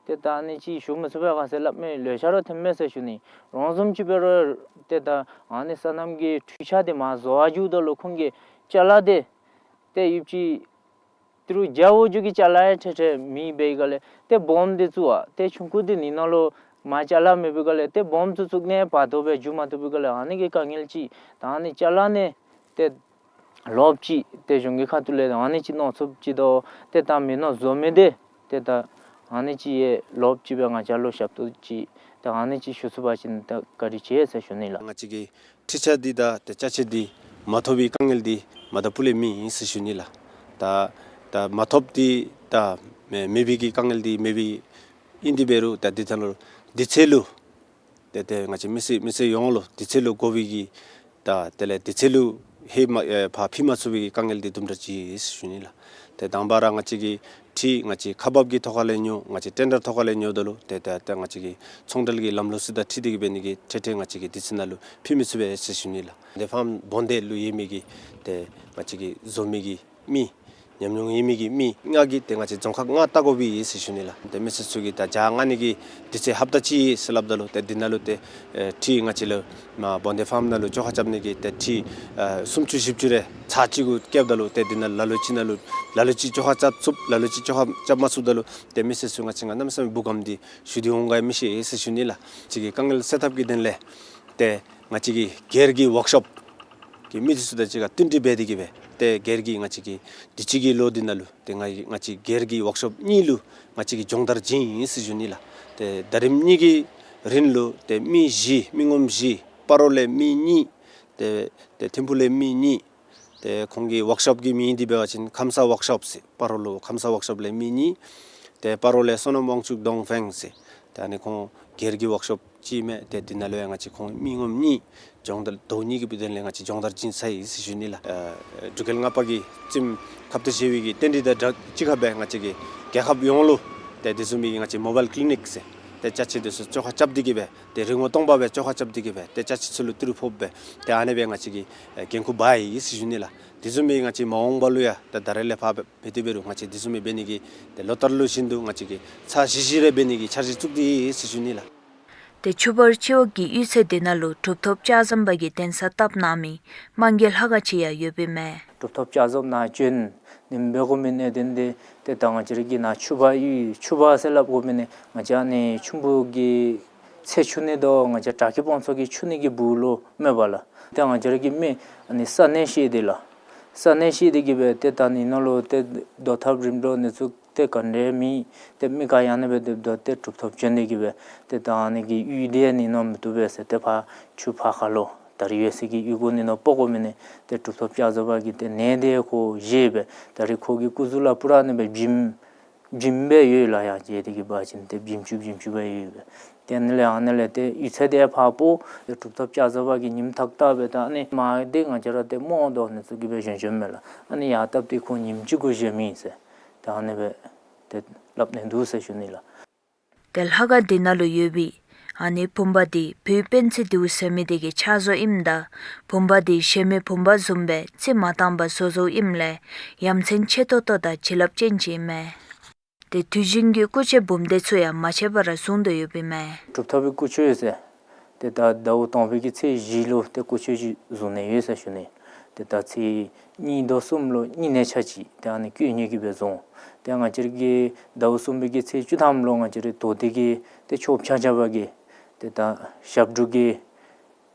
ཏེ་ད་ཨ་ནི་ཅིག་ཞུ་མི་ཚུགས་པས་ག་ཟེར་སླབ་མི་ལེ་ཤ་ར་ཐོནམ་མས་ཟེར་ཞུ་ནི། རོང་ཟོམ་ཅིག་འབད་རུང་ཏེ་ད་ཨ་ནི་སོ་ནམ་གྱི་འཕྲུལ་ཆས་འདི་མར་བཟོ་བར་འགྱོཝ་ད་ལུ་ཁོང་གི་ཅ་ལ་འདི་ཏེ་ཡོདཔ་ཅིག་ཏི་རུ་བརྒྱ་འོག་འགྱོ་གི་ཅ་ལ་ཡང་ཁྲེ་ཁྲེ་མེད་པའི་སྒང་ལས་ཏེ་སྦོམ་འདི་བཙུགས་པ་ཏེ་ཆུང་ཀུ་འདི་ནི་ནང་ལུ་མར་ཅ་ལ་མེད་པའི་སྒང་ལས་ཏེ་སྦོམ་བཙུགས་བཙུགས་ནི་བར་དོ་སྦེ་འགྱོ་མ་བཏུབ་པའི་སྒང་ལས་ཨ་ནི་གི་དཀའ་ངལ་ཅིག། ད་ཨ་ནི་ཅ་ལ་ནི་ཏེ་ལོགཔ་ཅིག་ཏེ་གཞུང་གི་ཁ་ཐུག་ལས་ཨ་ནི་ཅིག་མནོ་ཚུགསཔ་ཅིག་དང་ཏེ་ད་མི་ནང་བཟོ་མི་འདི་ཏེ་ད་ཨ་ནི་ཅིག་ཡང་ལོགཔ་ཅིག་སྦེ་ང་བཅས་ལུ་ཞབས་ཏོག་ཅིག་ད་ཨ་ནི་ཅིག་ཞུ་ཚུགས་པ་ཅིན་ད་བཀའ་དྲིན་ཆེ་ཟེར་ཞུ་ནི་ལགས། ང་བཅས་ཀྱི་འཕྲུལ་ཆས་འདི་དང་ཏེ་ཅ་ཆས་འདི་མ་ཐོབ་པའི་དཀའ་ངལ་འདི་མ་ད་པུ་ལས་མེད་ཟེར་ཞུ་ནི་ལགས། ད་ད་མ་ཐོབ་འདི་ད་མེད་མེད་པའི་གི་དཀའ་ངལ་འདི་མེད་པའི་ཨིན་ཏེ་འབད་རུང་ད་འདི་ད་ལུ་དུས་ཚོད་ལུ་ཏེ་ཏེ་ང་བཅས་མི་སེར་མི་སེར་ཡོངས་ལུ་དུས་ཚོད་ལུ་དགོ་པའི་གི་ད་དེ་ལས་དུས་ཚོད་ལུ་ཧེ་མ་ཨེ་ཕར་ཕུལ་མ་ཚུགས་པའི་གི་དཀའ་ངལ་འདི་དུམ་གྲ་ཅིག་ཨིན་ཟེར་ཞུ་ནི་ལགས། ཏེ་དང་པ་ར་ང་བཅས་ཀྱི་འཕྲུལ་ང་བཅས་ཁག་འབག་གི་ཐོག་ཁ་ལས་ཉོ་ང་བཅས་ཊེན་ཌར་ཐོག་ཁ་ལས་ཉོཝ་ད་ལུ་ཏེ་ཏེ་ཏེ་ང་བཅས་ཀྱི་ཚོང་འབྲེལ་གྱི་ལམ་ལུགས་ཚུ་དང་འཁྲིལ་ཏེ་གིས་འབད་ནི་གིས་ཁྲེ་ཁྲེ་ང་བཅས་ཀྱིས་དུས་ཚོད་ནང་ལུ་ཕུལ་མི་ཚུགས་པས་ཟེར་ཞུ་ནི་ལགས། ཏེ་ཕཱརམ་བོང་འདེད་ལུ་ཡོད་མི་གི་ཏེ་ང་བཅས་ཀྱི་བཟོ་མི་གི་མི་ཉམས་མྱོང་ཡོད་མི་གི་མི་ལྔ་གིས་ཏེ་ང་བཅས་རྫོང་ཁག་ལྔ་བལྟ་དགོ་པས་ཟེར་ཞུ་ནི་ལགས། ཏེ་མི་སེར་ཚུ་གིས་ད་བྱ་ལྔ་ནི་གི་དུས་ཚོད་ཧབ་ཏ་གཅིག་ཟེར་སླབ་ད་ལུ་ཏེ་འདི་ནང་ལུ་ཏེ་ཨེ་འཕྲུལ་ང་བཅས་ལུ་མ་བོང་འདེད་ཕཱརམ་ནང་ལུ་བཅོ་ཁ་རྐྱབ་ནི་གི་ཏེ་འཕྲུལ་ཨེ་སུམ་ཅུ་བཞི་བཅུ་རེ་ཚར་གཅིག་གུ་བསྐྱལཝ་ད་ལུ་ཏེ་འདི་ནང་ལ་ལུ་ཅིག་ནང་ལུ་ལ་ལུ་ཅིག་བཅོ་ཁ་རྐྱབ་ཚུགས་ལ་ལུ་ཅིག་བཅོ་ཁ་རྐྱབ་མ་ཚུགསཔ་ད་ལུ་ཏེ་མི་སེར་ཚུ་ང་བཅས་ག་གནམ་མེད་ས་མེད་སྦུག་གམ་འདི་ཞུ་སྟེ་འོང་ག་ཡང་མི་ཤེས་ཟེར་ཞུ་ནི་ལགས། ཅིག་གི་དཀའ་ངལ་སེལ་ཐབས་ཀྱི་དོན་ལས་ཏེ་ང་བཅས་ཀྱི་སྒེར་གྱི་ཝརཀ་ཤོབ་ཀྱི་མི་འདི་ཚུ་དང་གཅིག་ཁར་བསྟུན་གྲོས་འབད་དེ་གིས་སྦེ་ཏེ་སྒེར་གྱི་ང་བཅས་ཀྱི་དུས་ཅི་གི་ལོ་འདི་ནང་ལུ་ཏེ་ང་ང་བཅས་སྒེར་གྱི་ཝརཀ་ཤོབ་གཉིས་ལུ་ང་བཅས་ཀྱིས་སྦྱོང་བརྡར་བྱིན་ཡི་ཟེར་ཞུ་ནི་ལགས། ཏེ་ཟླ་རིམ་གཉིས་ཀྱི་རིང་ལུ་ཏེ་མི་བཞི་མི་ངོམ་བཞི་སྤ་རོ་ལས་མི་གཉིས་ཏེ་ཏེ་ཐིམ་ཕུག་ལས་མི་གཉིས་ཏེ་ཁོང་གི་ཝརཀ་ཤོབ་ཀྱི་མིང་འདི་འབད་བ་ཅིན་ཁམས་སངས་ཝརཀ་ཤོབ་ཟེར། སྤ་རོ་ལུ་ཁམས་སངས་ཝརཀ་ཤོབ་ལས་མི་གཉིས། ཏེ་སྤ་རོ་ལས་བསོད་ནམས་དབང་ཕྱུག་ཌོང་ཕེང་ཟེར། ཏེ་ཨ་ནི་ཁོང་སྒེར་གྱི་ཝརཀ་ཤོབ་ཅིག་མས། ཏེ་འདི་ནང་ལུ་ཡང་ང་བཅས་ཁོང་མི་ངོམ་གཉིས་སྦྱོང་བརྡར་ཟླཝ་གཉིས་ཀྱི་དོན་ལས་ང་བཅས་སྦྱོང་བརྡར་བྱིན་ཚར་ཡི་ཟེར་ཞུ་ནི་ལགས། ཨ་འབྲུག་རྒྱལ་ལྔ་པ་གི་བཙུནམོ་ཁབ་ཏུ་བཞེས་པའི་གི་རྟེན་འབྲེལ་དང་སྦྲགས་གཅིག་ཁར་སྦེ་ང་བཅས་ཀྱི་རྒྱལ་ཁབ་ཡོངས་ལུ་ཏེ་དེ་བཟུམ་མའི་ང་བཅས་མོ་བཱའིལ་ཀི་ལི་ནིཀ་ཟེར་ཏེ་ཅ་ཆས་འདི་ཚུ་བཅོ་ཁ་རྐྱབ་སྟེ་གིས་སྦེ་ཏེ་རི་སྒོ་སྟོང་པ་སྦེ་བཅོ་ཁ་རྐྱབ་སྟེ་གིས་སྦེ་ཏེ་ཅ་ཆས་ཚུ་ལུ་ཏི་རུ་ཕོགཔ་སྦེ་ཏེ་ཨ་ནི་སྦེ་ང་བཅས་ཀྱིས་ཨེ་འགན་ཁུར་འབག་ཡི་ཟེར་ཞུ་ནི་ལགས། དེ་བཟུམ་མའི་ང་བཅས་མ་འོངས་པ་ལུ་ཡང་ད་ད་རེས་ལས་ཕར་འབད་དེ་འབད་རུང་ང་བཅས་དེ་བཟུམ་མའི་འབད་ནི་གི་ཏེ་ལོ་ལྟར་ལུ་བཞིན་དུ་ང་བཅས་ཀྱིས་ཚར་བཞི་བཞི་རེ་འབད་ནི་གི་འཆར་གཞི་བཙུགས་ཏེ་ཡོད་ཟེར་ཞུ་ནི་ལགས། ཏེ་ཆུ་བར་སྤྱི་འོག་གི་གཡུས་ཚན་འདི་ནང་ལུ་གྲུབ་ཐོབ་ལྕགས་ཟམ་པ་གི་གདན་ས་བཏབ་གནང་མི་དམངས་ཀྱི་ལྷ་ཁང་ཅིག་ཡང་ཡོདཔ་ཨིན་མས། གྲུབ་ཐོབ་ལྕགས་ཟམ་ནང་བྱོན་ནི་འབད་དགོ་མི་གནད་དོན་འདི་ཏེ་ད་ང་བཅས་ར་གི་ནཱ་ཆུ་བར་གཡུས་ཆུ་བར་ཟེར་སླབ་དགོ་མི་ནི་ང་བཅས་ཨ་ནི་ཆུ་འབུ་གི་ཚལ་འཁྱུ་ནི་དང་ང་བཅས་བྲག་གི་སྤང་ཚོགས་ཀྱི་འཁྱུ་ནི་གི་སྦུག་ལུ་མས་པ་ལགས། ཏེ་ང་བཅས་ར་གི་མི་ཨ་ནི་ས་གནས་ཤེས་ཏེ་ལགས། ས་གནས་ཤེས་ཏེ་གིས་སྦེ་ཏེ་ད་ནི་ནང་ལུ་ཏེ་དོ་ཐབས་རིམ་གྲོ་འདི་ཚུ་ཏེ་ག་འདྲ་མེད། ཏེ་མི་ག་ཡང་ཨ་ནི་སྦེ་སྡོདཔ་ད་ཏེ་གྲུབ་ཐོབ་བྱོན་ཏེ་གིས་སྦེ་ཏེ་ད་ཨ་ནི་གི་གཡུས་འདི་ནི་ནང་མི་བཏུབ་པས་ཟེར་ཏེ་ཕར་ཆུ་ཕར་ཁ་ལུ་ད་རིས་ཡོད་སའི་གི་གཡུས་སྒོ་ནི་ནང་སྤོ་དགོ་མི་ནི་ཏེ་གྲུབ་ཐོབ་ལྕགས་ཟམ་པ་གིས་ཏེ་ནད་དེ་ཁོ་བཞེས་སྦེ་ད་རིས་ཁོ་གི་སྐུ་གཟུགས་ལུ་པུ་ར་ཨ་ནི་སྦེ་བྱིམ་བྱིམ་སྦེ་ཡོད་ལགས། ཡང་བྱེད་དེ་གིས་འབད་བ་ཅིན་ཏེ་བྱིམ་ཆུབ་བྱིམ་ཆུབ་སྦེ་ཡོད་སྦེ། ཏེ་ཨ་ནི་ལས་ཨ་ནི་ལས་ཏེ་གཡུས་ཚན་འདི་ཕར་སྤོ་ཏེ་གྲུབ་ཐོབ་ལྕགས་ཟམ་པ་གིས་ཉིམ་ཐག་བཏབ་སྦེ་ད་ཨ་ནི་མ་འདི་ང་བཅས་ར་ཏེ་རྨོ་དོ་ནི་ཚུ་གིས་སྦེ་བྱོན་བྱོནམ་མས་ལགས། ཨ་ནི་ཡར་བཏབ་སྟེ་ཁོང་ཉིམ་གཅིག་གུ་བཞེས་མི་ཟེར་ད་ཨ་ནི་སྦེ་ཏེ་སླབ་ནི་འདུག་ཟེར་ཞུ་ནི་ལགས། ཏེ་ལྷ་ཁང་འདི་ནང་ལུ་ཡོད་པའི་ཨ་ནི་བུམ་པ་འདི་བོད་པཎ་ཆེན་རྡེའུ་ཟེར་མི་དེ་གིས་ཕྱག་བཟོ་ཨིནམ་ད་བུམ་པ་འདི་གཞན་མི་བུམ་པ་བཟུམ་སྦེ་རྩིས་མ་བཏང་པར་བཟོ་བཟོཝ་ཨིནམ་ལས་ཡ་མཚན་ཆེ་ཏོག་ཏོ་དང་བྱིན་རླབས་ཅན་ཅིག་ཨིན་མས། ཏེ་དུས་རྒྱུན་གྱི་སྐུ་ཆས་བུམ་སྡེ་ཚུ་ཡང་མ་ཆད་པར་བཟུང་དོ་ཡོདཔ་ཨིན་མས། གྲུབ་ཐོབ་ཀྱི་སྐུ་ཆས་ཟེར་ཏེ་ད་ཟླཝ་དང་པའི་གི་ཚེས་བཞི་ལུ་ཏེ་སྐུ་ཆས་ཅིག་བཟུང་ནི་ཡོད་ཟེར་ཞུ་ནི། ཏེ་ད་ཚེས་གཉིས་དང་གསུམ་ལུ་གཉིས་ནས་ཆ་གཅིག་ཏེ་ཨ་ནི་བཀོད་ནི་གི་སྦེ་བཟུང་། ཏེ་ང་བཅས་ར་གི་ཟླཝ་གསུམ་པའི་གི་ཚེས་བཅུ་ཐམ་ལུ་ང་བཅས་ར་དོ་སྡེ་གི་ཏེ་ཆོས་ཕྱག་རྒྱ་པ་གིས་ཏེ་ད་ཞབས་དྲུང་གི་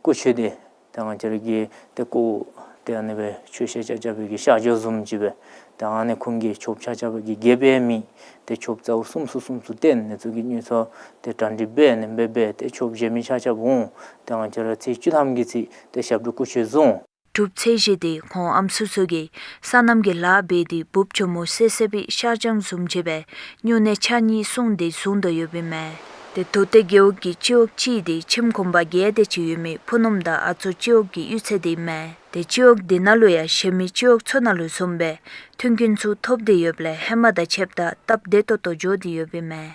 སྐུ་ཆས་འདི་ཏེ་ང་བཅས་ར་གི་ཏེ་སྐུ་ཏེ་ཨ་ནི་སྦེ་ཆོས་ཕྱག་རྒྱ་རྐྱབ་པའི་གི་ཕྱག་རྒྱ་བཟུམ་ཅིག་སྦེ་ ཏེ་ཨ་ནི་ཁོང་གིས་ཆོསཔ་ཆ་ཁྱབ་ཀྱིས་རྒྱལ་པོའི་མི་ཏེ་ཆོསཔ་རྩ་བོ་གསུམ་གསུམ་གསུམ་གསུམ་བསྟེན་ནི་ཚུ་གི་དངུལ་ཚུ་ཏེ་གྲ་སྒྲིག་འབད་ནི་འབད་འབད་ཏེ་ཆོསཔ་གཞན་མི་ཆ་ཁྱབ་འོང་། ཏེ་ང་བཅས་ར་ཚེས་བཅུ་ཐམ་གྱི་ཚེས་ཏེ་ཞབས་དྲུང་སྐུ་མཆོད་བཟུང་། གྲུབ་ཚེས་བཞི་དེ་ཁོང་ཨམ་སྲུ་ཚུ་གིས་སོ་ནམ་གྱི་ལཱ་འབད་དེ་འབུཔ་ཇོ་མོ་བསད་བསད་པའི་ཤ་ཆང་བཟུམ་ཅིག་སྦེ་སྨྱུང་གནས་ཆ་གཉིས་བསྲུང་སྟེ་བཟུང་དོ་ཡོདཔ་ཨིན་མས། ཏེ་མདོ་སྟོད་རྒེད་འོག་གི་སྤྱི་འོག་གཅིག་དེ་ཁྱིམ་གུང་པ་བརྒྱད་དེ་ཅིག་ཡོད་མི་ཕུ་ནུམ་དང་ཨ་ཚོ་སྤྱི་འོག་གི་གཡུས་ཚན་དེ་ཨིན་མས། ཏེ་སྤྱི་འོག་དེ་ནང་ལུ་ཡང་གཞན་མི་སྤྱི་འོག་ཚུ་ནང་ལུ་བཟུམ་སྦེ་མཐུན་རྐྱེན་ཚུ་ཐོབ་སྟེ་ཡོདཔ་ལས་ཧེ་མ་དང་ཕྱདཔ་ད་སྟབས་བདེ་ཏོག་ཏོ་འགྱོ་སྟེ་ཡོདཔ་ཨིན་མས།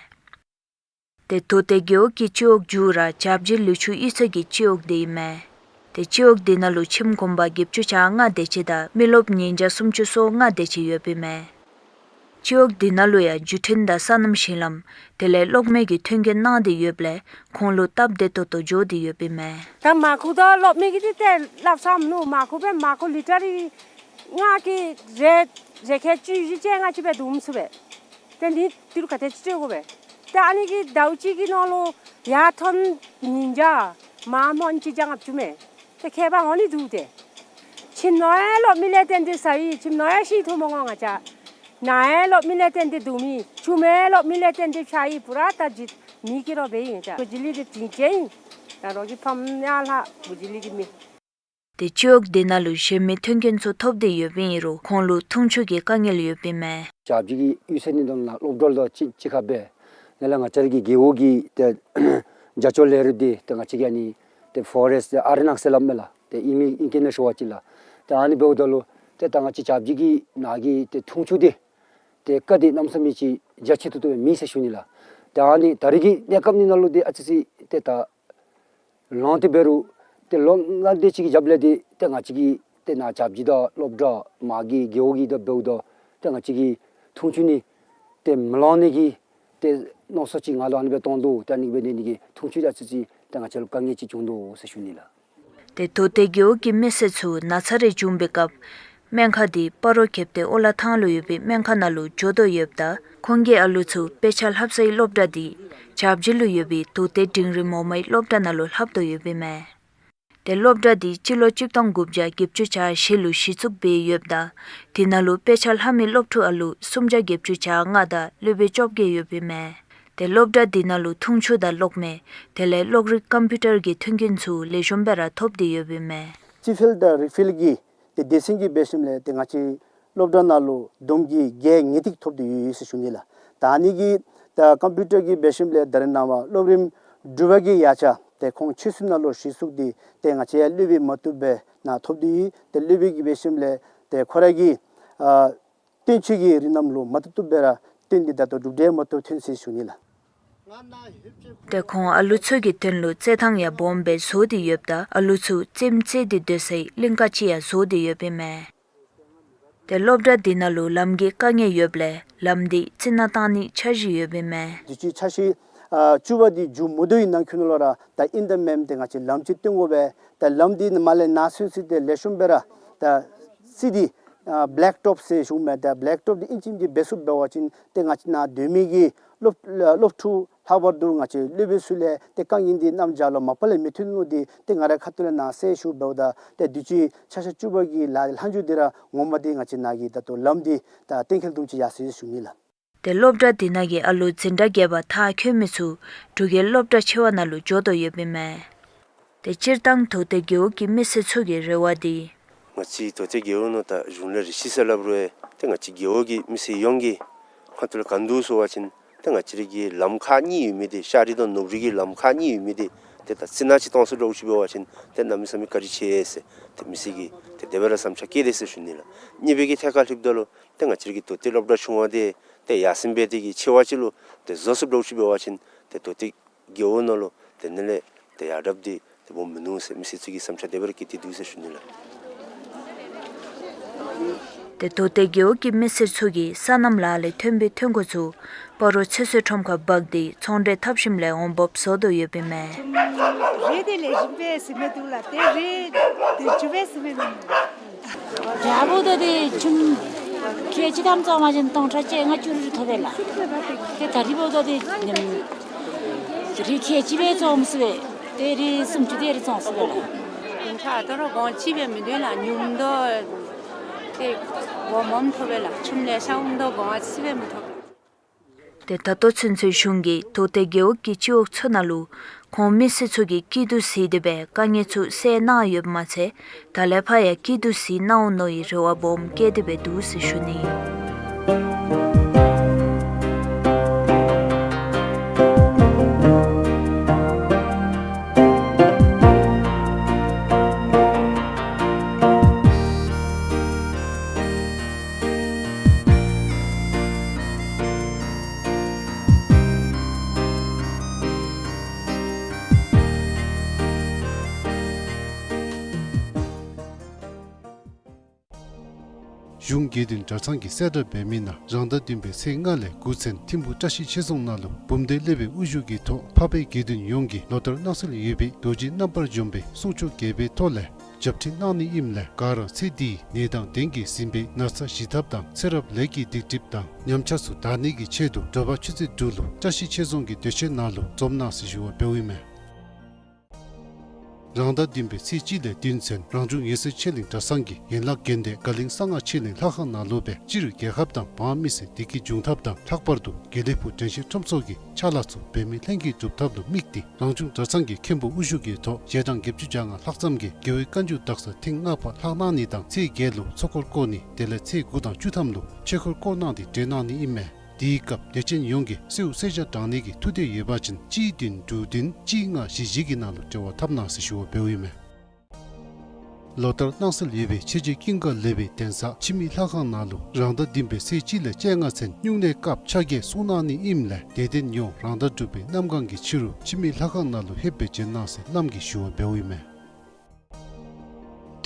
ཏེ་མདོ་སྟོད་རྒེད་འོག་གི་སྤྱི་འོག་མཇུག་ར་བྱབ་སྦྱིས་ལུས་ཕྱུག་གཡུས་ཚན་གྱི་སྤྱི་འོག་དེ་ཨིན་མས། ཏེ་སྤྱི་འོག་དེ་ནང་ལུ་ཁྱིམ་གུང་པ་བརྒྱད་ཅུ་གྱ་ལྔ་དེ་ཅིག་དང་མི་རློབས་ཉིས་བརྒྱ་སུམ་ཅུ་སོ་ལྔ་དེ་ཅིག་ཡོདཔ་ཨིན་མས། སྤྱི་འོག་དེ་ནང་ལུ་ཡང་བརྒྱུད་འཕྲིན་དང་སོ་ནམ་ཞིང་ལམ་དེ་ལས་གློག་མེ་གི་མཐུན་རྐྱེན་གནང་སྟེ་ཡོདཔ་ལས་ཁོང་ལུ་སྟབས་བདེ་ཏོག་ཏོ་འགྱོ་སྟེ་ཡོདཔ་ཨིན་མས། ད་མར་ཁུ་དང་གློག་མེ་གི་འདི་ཏེ་སླབ་ས་མིན་ནུག། མར་ཁུ་སྦེ་མར་ཁུ་ལི་ཊར་རེ་ལྔ་གི་རེ་རེ་ཁལ་བཅུ་བཞི་བཅོ་ལྔ་ཅིག་སྦེ་བསྡུ་མི་ཚུགས་པས། ཏེ་འདི་ཏི་རུ་ག་ཏེ་ཅིག་སྤྲོད་དགོ་པས། ཏེ་ཨ་ནི་གིས་ཟླཝ་གཅིག་གི་ནང་ལུ་ཡར་ཐོན་ཉིས་བརྒྱ་མར་སྨོན་གཅིག་བརྒྱ་ལྔ་བཅུ་མས། ཏེ་ཁྱད་པར་འོང་ནི་འདུག་ཏེ། ཁྱིམ་ནང་ཡང་གློག་མེ་ལས་བརྟེན་ཏེ་ཟ་ཡི། ཁྱིམ་ནང་ཡང་ཤིང་འཐུ་མི་དགོ་ང་བཅས། ནཱ་ཡང་གློག་མེ་ལས་བརྟེན་ཏེ་བསྡུ་མི། ཆུ་མོ་ཡང་གློག་མེ་ལས་བརྟེན་ཏེ་ཕྱགས་ཡི། པུ་ར་ད་ཇི་མེ་གི་རོགས་འབད་ཡི་ང་བཅས། བུ་ཇི་ལི་འདི་དྲིན་ཅན་ཨིན། ད་རོགས་ཀྱི་ཕམ་ཡར་ལྷག་བུ་ཇི་ལི་གི་མེ། ཏེ་སྤྱི་འོག་དེ་ནང་ལུ་གཞན་མི་མཐུན་རྐྱེན་ཚུ་ཐོབ་སྟེ་ཡོདཔ་ཨིན་རུང་ཁོང་ལུ་འཐུང་ཆུ་གི་དཀའ་ངལ་ཡོདཔ་ཨིན་མས། བྱབ་སྦྱིས་ཀྱི་གཡུས་ཚན་ནི་དོན་ལུ་སློབ་གྲྭ་ལུ་གཅིག་གཅིག་ཁར་སྦེ་ནཱ་ལས་ང་བཅས་ར་གི་རྒེད་འོག་གི་ཏེ་རྒྱ་ཅོག་ལས་རིམ་འདི་ཏེ་ང་བཅས་ཀྱི་ཨ་ནི་ཏེ་ཕོ་རེསཊ་ཨ་རི་ནགས་ཟེར་སླབ་མས་ལགས། ཏེ་ཨིང་ལིཤ་ཨིང་སྐད་ནང་ཞུ་བ་ཅིན་ལགས། ཏེ་ཨ་ནི་འབདཝ་ད་ལུ་ཏེ་ད་ང་བཅས་བྱབ་སྦྱིས་ཀྱི་ནཱ་གི་ཏེ་འཐུང་ཆུ་འདི་ཏེ་ཀ་དེ་གནམ་མེད་ས་མེད་ཅིག་རྒྱ་ཆེ་ཏོག་ཏོ་སྦེ་མེད་ཟེར་ཞུ་ནི་ལགས། ཏེ་ཨ་ནི་ད་རེས་ཀྱི་གནས་སྐབས་ནང་ལུ་འདི་ཨ་ཙི་ཙི་ཏེ་ད་ལང་སྟེ་འབད་རུང་ཏེ་ལོ་ལྔ་དེ་ཅིག་གི་རྒྱབ་ལས་འདི་ཏེ་ང་བཅས་ཀྱི་ཏེ་ནཱ་བྱབ་སྦྱིས་དང་སློབ་གྲྭ་མར་གྱི་རྒེད་འོག་གི་དང་འབདཝ་ད་ཏེ་ང་བཅས་ཀྱི་འཐུང་ཆུ་ནི་ཏེ་མི་ལང་ནི་གི་ཏེ་མནོ་བསམ་ཅིག་ང་ལུ་ཨ་ནི་སྦེ་བཏང་དོ། ཏེ་ཨ་ནི་འབད་ནི་འདི་གིས་འཐུང་ཆུ་ཨ་ཙི་ཙི་ཏེ་ང་བཅས་ལུ་དཀའ་ངལ་ཅིག་བྱུང་དོ་ཟེར་ཞུ་ནི་ལགས། ཏེ་མདོ་སྟོད་རྒེད་འོག་གི་མི་སེར་ཚུ་ན་ཚ་རེ་བྱུང་པའི་སྐབས་སྨན་ཁང་འདི་སྤ་རོ་ཁེབས་ཏེ་ཨོ་ལ་ཐང་ལུ་ཡོད་པའི་སྨན་ཁང་ནང་ལུ་འགྱོ་དོ་ཡོདཔ་ད་ཁོང་གི་ཨ་ལུ་ཚུ་དཔེ་ཆ་ལྷབ་སའི་སློབ་གྲྭ་འདི་བྱབ་སྦྱིས་ལུ་ཡོད་པའི་མདོ་སྟོད་འབྲིང་རིམ་འོག་མའི་སློབ་གྲྭ་ནང་ལུ་ལྷབ་དོ་ཡོདཔ་ཨིན་མས། ཏེ་སློབ་གྲྭ་འདི་སྤྱི་ལོ་གཅིག་སྟོང་དགུ་བརྒྱ་བརྒྱད་ཅུ་གྱ་བཞི་ལུ་གཞི་བཙུགས་འབད་ཡོདཔ་ད་དེ་ནང་ལུ་དཔེ་ཆ་ལྷབ་མི་སློབ་ཕྲུག་ཨ་ལུ་སུམ་བརྒྱ་བརྒྱད་ཅུ་གྱ་ལྔ་དང་སློབ་དཔོན་བཅོ་བརྒྱད་ཡོདཔ་ཨིན་མས། ཏེ་སློབ་གྲྭ་འདི་ནང་ལུ་འཐུང་ཆུ་དང་གློག་མེ་དེ་ལས་གློག་རིག་ཀམ་པིའུ་ཊར་གྱི་མཐུན་རྐྱེན་ཚུ་ལེགས་ཤོམ་སྦེ་ར་ཐོབ་སྟེ་ཡོདཔ་ཨིན་མས། སྤྱི་ཕུལ་དང་རིག་ཕུལ་གྱི་ཏེ་སྡེ་ཚན་གྱིས་འབད་ཞིནམ་ལས་ཏེ་ང་བཅས་སློབ་གྲྭ་ནང་ལུ་བསྡོམས་ཀྱིས་བརྒྱད་ངེས་ཏིག་ཐོབ་སྟེ་ཡོད་ཡོད་ཟེར་ཞུ་ནི་ལགས། ད་ཨ་ནི་གི་ད་ཀམ་པིའུ་ཊར་གྱིས་འབད་ཞིནམ་ལས་ད་རེས་ནངས་པ་སློབ་རིམ་དྲུག་པ་གི་ཡ་ཆ་ཏེ་ཁོང་ཆོས་སྲིད་ནང་ལུ་གཞི་བཙུགས་ཏེ་ཏེ་ང་བཅས་ཡང་སློབ་དཔོན་མ་བཏུབ་པར་ནཱ་ཐོབ་སྟེ་ཡོད། ཏེ་སློབ་དཔོན་གྱིས་འབད་ཞིནམ་ལས་ཏེ་ཁོ་ར་གི་ཨ་སྟོན་ཆོས་ཀྱི་རིགས་རྣམས་ལུ་མ་བཏུབ་བཏུབ་སྦེ་ར་སྟོན་ཏེ་ད་ལྟོ་གྲུབ་འབྲས་མ་བཏུབ་ཐོན་ཟེར་ཞུ་ནི་ལགས། ཏེ་ཁོང་ཨ་ལུ་ཚུ་གི་དོན་ལུ་རྩེད་ཐང་ཡང་སྦོམ་སྦེ་བཟོ་སྟེ་ཡོདཔ་ད་ཨ་ལུ་ཚུ་རྩེདམོ་རྩེ་སྟེ་སྡོད་སའི་གླིང་ཀ་ཅིག་ཡང་བཟོ་སྟེ་ཡོདཔ་ཨིན་མས། ཏེ་སློབ་གྲྭ་འདི་ནང་ལུ་ལམ་གྱི་དཀའ་ངལ་ཡོདཔ་ལས་ལམ་འདི་རྩི་ནག་བཏང་ནི་འཆར་གཞི་ཡོདཔ་ཨིན་མས། དུས་ཅི་འཆར་གཞི་ཨ་བཅུ་པ་འདི་མཇུག་མ་བསྡུ་བའི་ནང་འཁོད་ལུ་ར་ད་ཨིན་དང་མེནམ་ཏེ་ང་བཅས་ལམ་ཅིག་སྟོན་དགོ་པས། ད་ལམ་འདི་ནཱ་མར་ལས་ནཱ་ཚུན་ཚོད་ཏེ་ལེགས་ཤོམ་སྦེ་ར་ད་རྩི་སྟེ་ཨ་བེ་ལེཀ་ཊོབ་ཟེར་ཞུཝ་མས། ད་བེ་ལེཀ་ཊོབ་འདི་ཨིན་ཅི་ཨིན་ཅི་འབད་ཚུགསཔ་འབད་བ་ཅིན་ཏེ་ང་བཅས་ནཱ་སྡོད་མི་གི་སློབ་སློབ་ཕྲུག་ལྷག་པར་དུ་ང་བཅས་སློབ་དཔོན་ཚུ་ལས་ཏེ་དཀའ་ངལ་འདི་གནམ་བྱཱར་ལུ་མ་པ་ལས་མི་ཐོན་ནུག། འདི་ཏེ་ང་རའི་ཁ་ཐུག་ལས་ནཱ་གསལ་ཞུ་འབདཝ་ད་ཏེ་དུས་ཅི་འཆར་གཞི་བཅུ་པ་གི་ལཱ་ལྷག་མཇུག་འདི་ར་ངོ་མ་འདི་ང་བཅས་ནཱ་གི་ད་ལྟོ་ལམ་འདི་ད་གཏན་འཁེལ་བསྡོམས་ཅིག་ཡར་སོ་ཡི་ཟེར་ཞུ་ནི་ལགས། ཏེ་སློབ་གྲྭ་འདི་ནང་གི་ཨ་ལུ་འཛིན་གྲྭ་བརྒྱད་པ་མཐར་འཁྱོལ་མི་ཚུ་འབྲུག་རྒྱལ་སློབ་གྲྭ་ཆེ་བ་ནང་ལུ་འགྱོ་དོ་ཡོདཔ་ཨིན་མས། ཏེ་སྤྱིར་བཏང་མདོ་སྟོད་རྒེད་འོག་གི་མི་སེར་ཚུ་གི་རེ་བ་འདི་ང་བཅས་མདོ་སྟོད་རྒེད་འོག་ནང་ད་གཞུང་ལས་རིགས་ཅིག་ཟེར་སླབ་རུང་ཏེ་ང་བཅས་རྒེད་འོག་གི་མི་སེར་ཡོངས་ཀྱི་ཁ་ཐུག་ལས་ག་དེ་སྦེ་ཟེར་བ་ཅིན་ཏེ་ང་བཅས་རའི་གི་ལམ་ཁག་གཉིས་ཡོད་མི་འདི་ཤར་རི་དང་ནུབ་རི་གི་ལམ་ཁག་གཉིས་ཡོད་མི་འདི་ཏེ་ད་རྩི་ནག་ཅིག་བཏང་ཚུགསཔ་འདྲཝ་ཅིག་འབད་བ་ཅིན་ཏེ་གནམ་མེད་ས་མེད་བཀའ་དྲིན་ཆེ་ཟེར་ཏེ་མི་སེར་གྱིས་ཏེ་དེ་སྦེ་ར་བསམ་འཆར་བསྐྱེད་དེ་ཟེར་ཞུ་ནི་ལགས། གཉིས་པའི་གི་ཐད་ཁར་ལྷོདཔ་ད་ལུ་ཏེ་ང་བཅས་རའི་གི་མདོ་སྟོད་སློབ་གྲྭ་ཆུང་བ་འདི་ཏེ་ཡར་སེང་འབད་དེ་གི་ཆེ་བ་ཅིག་ལུ་ཏེ་བཟོ་ཚུགསཔ་འདྲཝ་ཅིག་འབད་བ་ཅིན་ཏེ་མདོ་སྟོད་རྒེད་འོག་ནང་ལུ་ཏེ་ནཱ་ལས་ཏེ་ཡར་དྲགཔ་འདི་ཏེ་སྦོམ་མིན་ནུག་ཟེར་མི་སེར་ཚུ་གིས་བསམ་འཆར་དེ་སྦེ་ར་བསྐྱེད་དེ་འདུག་ཟེར་ཞུ་ནི་ལགས། ཏེ་མདོ་སྟོད་རྒེད་འོག་གི་མི་སེར་ཚུ་གིས་སོ་ནམ་ལཱ་ལས་ཐོན་པའི་ཐོན་ཁུངས་ཚུ་སྤ་རོ་ཚེ་བསོད་ཁྲོམ་ཁར་འབག་སྟེ་ཚོང་འབྲེལ་འཐབ་ཞིནམ་ལས་འོང་འབབ་བཟོ་དོ་ཡོདཔ་ཨིན་མས། རེད་དེ་ལེགས་ཤོམ་སྦེ་ཟིན་མི་འདུག་ལགས། ཏེ་རེད་དེ་ཅིག་སྦེ་ཟིན་མི་འདུག། ཡར་འབདཝ་ད་ཏེ་ཁྱིམ་ཁལ་གཅིག་ཐམ་བཙོང་བ་ཅིན་སྟོང་ཕྲག་བཅོ་ལྔ་བཅུ་རེ་ཐོབ་པས་ལགས། ཏེ་ད་རིས་འབདཝ་ད་ཏེ་རེ་ཁལ་གཅིག་སྦེ་བཙོང་ཚུགས་པས། ཏེ་རེ་སུམ་ཅུ་དེ་རེ་བཙོང་ཚུགས་པས་ལགས། སྟོང་ཕྲག་ད་རུང་གོང་ཅིག་སྦེ་མི་འདུག་ལགས། ཉུངམ་དང་ ཏེ་སྒོར་མོ་མ་ཐོབ་པས་ལགས། ཁྱིམ་ལས་ས་འོང་དོ་སྒོར་ཨ་ཙི་སྦེ་མ་ཐོབ་ལགས། ཏེ་ད་ལྟོ་ཚུན་ཚོད་གཞུང་གིས་མདོ་སྟོད་རྒེད་འོག་གི་སྤྱི་འོག་ཚུ་ནང་ལུ་ཁོང་མི་སེར་ཚུ་གི་སྐྱིད་སྡུག་གཟིགས་ཏེ་སྦེ་དཀའ་ངལ་ཚུ་སེལ་གནང་ཡོདཔ་མ་ཚད་ད་ལས་ཕར་ཡང་སྐྱིད་སྡུག་གཟིགས་གནང་འོང་མནོ་བའི་རེ་བ་སྦོམ་བསྐྱེད་དེ་སྦེ་འདུག་ཟེར་ཞུ་ནི། གཞུང་དགེ་འདུན་གྲྭ་ཚང་གིས་གསལ་བསྒྲགས་འབད་མི་ནང་རང་ཟླ་བདུན་པའི་ཚེས་ལྔ་ལས་དགུ་ཚུན་ཐིམ་ཕུག་བཀྲ་ཤིས་ཆོས་རྫོང་ནང་ལུ་འབུམ་སྡེ་སློབ་དཔོན་དབུ་བཞུགས་ཀྱི་ཐོག་འཕགས་པའི་དགེ་འདུན་ཡོངས་ཀྱིས་ལོ་ལྟར་གནང་སྲོལ་ཡོད་པའི་རྡོ་རྗེ་རྣམ་པར་འཇོམས་པའི་གསུང་ཆོག་རྒྱས་པའི་ཐོག་ལས་རྒྱབ་ཁྲི་གནང་ནི་ཨིནམ་ལས་ག་ར་ཚེ་འདིའི་ནད་དང་གདོན་གྱིས་ཟིན་པའི་ན་ཚ་ཞི་ཐབས་དང་ཚེ་རབས་ལས་ཀྱི་སྡིག་སྒྲིབ་དང་ཉམས་ཆག་ཚུ་དག་ནི་གི་ཆེད་དུ་དྲོ་པ་ཆུ་ཚོད་དྲུག་ལུ་བཀྲ་ཤིས་ཆོས་རྫོང་གི་སྡོད་ཁང་ནང་ལུ་འཛོམས་གནང་ཟེར་ཞུ་བ་འབདཝ་ཨིན་མས། རང་ཟླ་བདུན་པའི་ཚེས་གཅིག་ལས་བདུན་ཚུན་རང་བྱུང་འོད་གསལ་ཆོས་གླིང་གྲྭ་ཚང་གི་ཡན་ལག་དགོན་སྡེ་དགའ་གླིང་གསང་སྔགས་ཆོས་གླིང་ལྷ་ཁང་ནང་ལུ་སྦེ་སྤྱིར་རྒྱལ་ཁབ་དང་འབངས་མི་སེར་བདེ་སྐྱིད་འབྱུང་ཐབས་དང་ལྷག་པར་དུ་དགེ་ལེགས་ཕུག་དྲན་ཤེས་ཁྲོམ་ཚོགས་ཀྱི་ཕྱག་ལཱ་ཚུ་འབད་མེད་ལྷན་སྐྱེས་འགྲུབ་ཐབས་ལུ་དམིགས་ཏེ་རང་བྱུང་གྲྭ་ཚང་གི་མཁན་པོ་དབུ་བཞུགས་ཀྱི་ཐོག་ཞལ་གྲངས་བརྒྱད་ཅུ་གྱ་ལྔ་ལྷག་ཙམ་གྱིས་རྒྱལ་བའི་བཀའ་འགྱུར་དག་ས་ཐེངས་ལྔ་པ་ལྷག་གནང་ནི་དང་ཚེས་བརྒྱད་ལུ་ཚོགས་འཁོར་བསྐོར་ནི་དེ་ལས་ཚེས་དགུ་དང་བཅུ་ཐམ་ལུ་ཆོས་འཁོར་བསྐོར་གནང་སྟེ་གྲོལ་གནང་ནི་ཨིན་མས། དེའི་སྐབས་དད་ཅན་ཡོངས་ཀྱིས་གསོལཝ་གསོལ་ཇ་དྲང་ནི་གི་ཐུགས་འདོད་ཡོད་པ་ཅིན་གཅིག་བདུན་དྲུག་བདུན་གཅིག་ལྔ་བཞི་བཞི་གི་ནང་ལུ་འབྲེལ་བ་འཐབ་གནང་ཟེར་ཞུ་བ་འབདཝ་ཨིན་མས། ལོ་ལྟར་གནང་སྲོལ་ཡོད་པའི་ཆོས་རྗེ་ཀུན་དགའ་ལེགས་པའི་གདན་ས་འཆི་མེད་ལྷ་ཁང་ནང་ལུ་རང་ཟླ་བདུན་པའི་ཚེས་གཅིག་ལས་བཅོ་ལྔ་ཚུན་སྨྱུང་གནས་སྐབས་ཕྱག་འགྱེད་གསུང་གནང་ནི་ཨིནམ་ལས་དད་ལྡན་ཡོངས་རང་ཟླ་དྲུག་པའི་གནམ་གང་གི་ཕྱི་རུ་འཆི་མེད་ལྷ་ཁང་ནང་ལུ་ལྷོདཔ་སྦེ་བྱོན་གནང་ཟེར་བླམ་གིས་ཞུ་བ་འབདཝ་ཨིན་མས།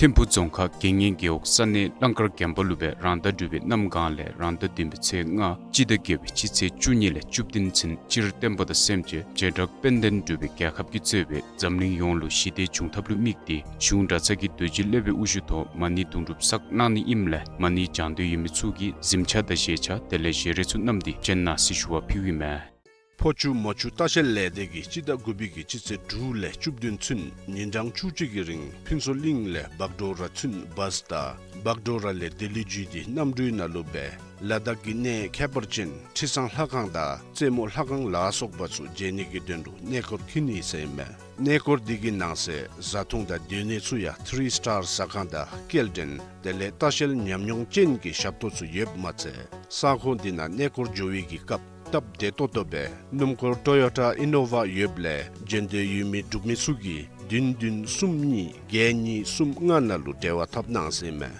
ཐིམ་ཕུག་རྫོང་ཁག་དགེ་བསྙེན་རྒེད་འོག་ས་གནས་གླང་དཀར་དགོན་པ་ལུ་སྦེ་རང་ཟླ་དྲུག་པའི་གནམ་གང་ལས་རང་ཟླ་བདུན་པའི་ཚེས་ལྔ་སྤྱི་ཟླ་བརྒྱད་པའི་སྤྱི་ཚེས་བཅུ་གཉིས་ལས་བཅུ་བདུན་ཚུན་སྤྱིར་བསྟན་པ་དང་སེམས་ཅན་བྱེ་བྲག་དཔལ་ལྡན་འབྲུག་པའི་རྒྱལ་ཁབ་ཀྱིས་གཙོས་པའི་འཛམ་གླིང་ཡོངས་ལུ་ཞི་བདེ་འབྱུང་ཐབས་ལུ་དམིགས་ཏེ་གཞུང་གྲྭ་ཚང་གི་རྡོ་རྗེ་སློབ་དཔོན་དབུ་བཞུགས་ཐོག་མ་ཎི་དུང་སྒྲུབ་བསགས་གནང་ནི་ཨིནམ་ལས་མ་ཎི་བགྱང་འདོད་ཡོད་མི་ཚུ་གིས་གཟིམ་ཆས་དང་བཞེས་ཆས་དེ་ལས་ཞལ་རས་ཚུ་བསྣམས་ཏེ་བྱོན་གནང་ཟེར་ཞུ་བ་ཕུལཝ་ཨིན་མས། ཕོ་ཆུ་མོ་ཆུ་ལྟ་བཤལ་ལས་སྡེ་གིས་སྤྱི་ཟླ་དགུ་པའི་གི་སྤྱི་ཚེས་དྲུག་ལས་བཅུ་བདུན་ཚུན་ཉིན་གྲངས་བཅུ་གཅིག་གི་རིང་ཕུན་ཚོགས་གླིང་ལས་བག་གྲོ་ར་ཚུན་བཱས་དང་བག་གྲོ་ར་ལས་ལྡི་ལི་བརྒྱུད་དེ་གནམ་གྲུའི་ནང་ལུ་སྦེ་ལ་དྭགས་ཀྱི་གནས་ཁྱད་པར་ཅན་ཁྲི་བཟང་ལྷ་ཁང་དང་རྩེ་མོ་ལྷ་ཁང་ལ་སོགས་པ་ཚུ་མཇལ་ནི་གི་དོན་ལུ་གནས་སྐོར་འཁྱིད་ནི་ཟེར་ཨིན་མས། གནས་སྐོར་འདི་གི་ནང་གསེས་བཟའ་འཐུང་དང་སྡོད་གནས་ཚུ་ཡང་ཐི་རི་སི་ཊར་ཟ་ཁང་དང་སྐྱེལ་འདྲེན་དེ་ལས་ལྟ་བཤལ་ཉམས་མྱོང་ཅན་གྱི་ཞབས་ཏོག་ཚུ་ཡོདཔ་མ་ཚད་ས་ཁོངས་འདི་ནང་གནས་སྐོར་འགྱོ་བའི་གི་སྐབས་སྟབས་བདེ་ཏོག་ཏོ་སྦེ་སྣུམ་འཁོར་ཊོ་ཡོ་ཊ་ཨི་ནོ་ཝ་ཡོདཔ་ལས་འབྱོན་འདོད་ཡོད་མི་འབྲུག་མི་ཚུ་གིས་བདུན་བདུན་གསུམ་གཉིས་བརྒྱད་གཉིས་གསུམ་ལྔ་ནང་ལུ་འབྲེལ་བ་འཐབ་གནང་ཟེར་ཨིན་མས།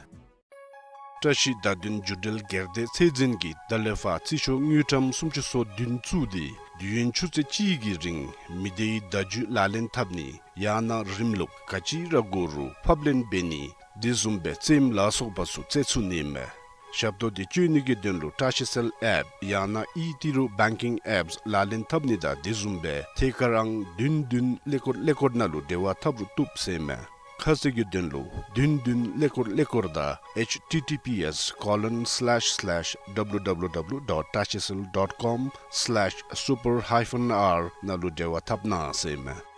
བཀྲ་ཤིས་ཟླ་བདུན་རྒྱུ་འབྲས་སྒེར་སྡེ་ཚད་འཛིན་གྱིས་ད་ལས་ཕར་རྩིས་ཤོག་དངུལ་ཀྲམ་སུམ་ཅུ་སོ་བདུན་བཙུགས་ཏེ་དུས་ཡུན་ཆུ་ཚོད་གཅིག་གི་རིང་མི་སྡེའི་བརྡ་བརྒྱུད་ལག་ལེན་འཐབ་ནི་ཡང་ན་རིམ་ལུགས་ག་ཅི་ར་དགོ་རུང་ཕབ་ལེན་འབད་ནི་དེ་བཟུམ་སྦེ་རྩེདམོ་ལ་སོགས་པ་ཚུ་རྩེ་ཚུགས་ནི་མས། ཞབས་ཏོག་འདི་སྤྱོད་ནི་གི་དོན་ལུ་བཀྲ་ཤིས་སེལ་ཨེཔ་ཡང་ན་ཨི་ཏི་རུ་བེང་ཀིང་ཨེཔ་ལག་ལེན་འཐབ་ནི་དང་དེ་བཟུམ་སྦེ་ཐད་ཀར་ཨང་བདུན་བདུན་ཀླད་ཀོར་ཀླད་ཀོར་ནང་ལུ་འབྲེལ་བ་འཐབ་རུང་བཏུབ་ཟེར་ཨིན་མས། ཁ་གསལ་གྱི་དོན་ལུ་བདུན་བདུན་ཀླད་ཀོར་ཀླད་ཀོར་དང་ཨེཆ་ཊི་ཊི་པི་ཨེསི་ཀོ་ལོན་སི་ལེཤ་སི་ལེཤ་ཌབ་ལུ་ཌབ་ལུ་ཌབ་ལུ་ཌོཊ་བཀྲ་ཤིས་སེལ་ཌོཊ་ཀོམ་སི་ལེཤ་སུ་པར་ཧའི་ཕན་ཨར་ནང་ལུ་འབྲེལ་བ་འཐབ་གནང་ཟེར་ཨིན་མས།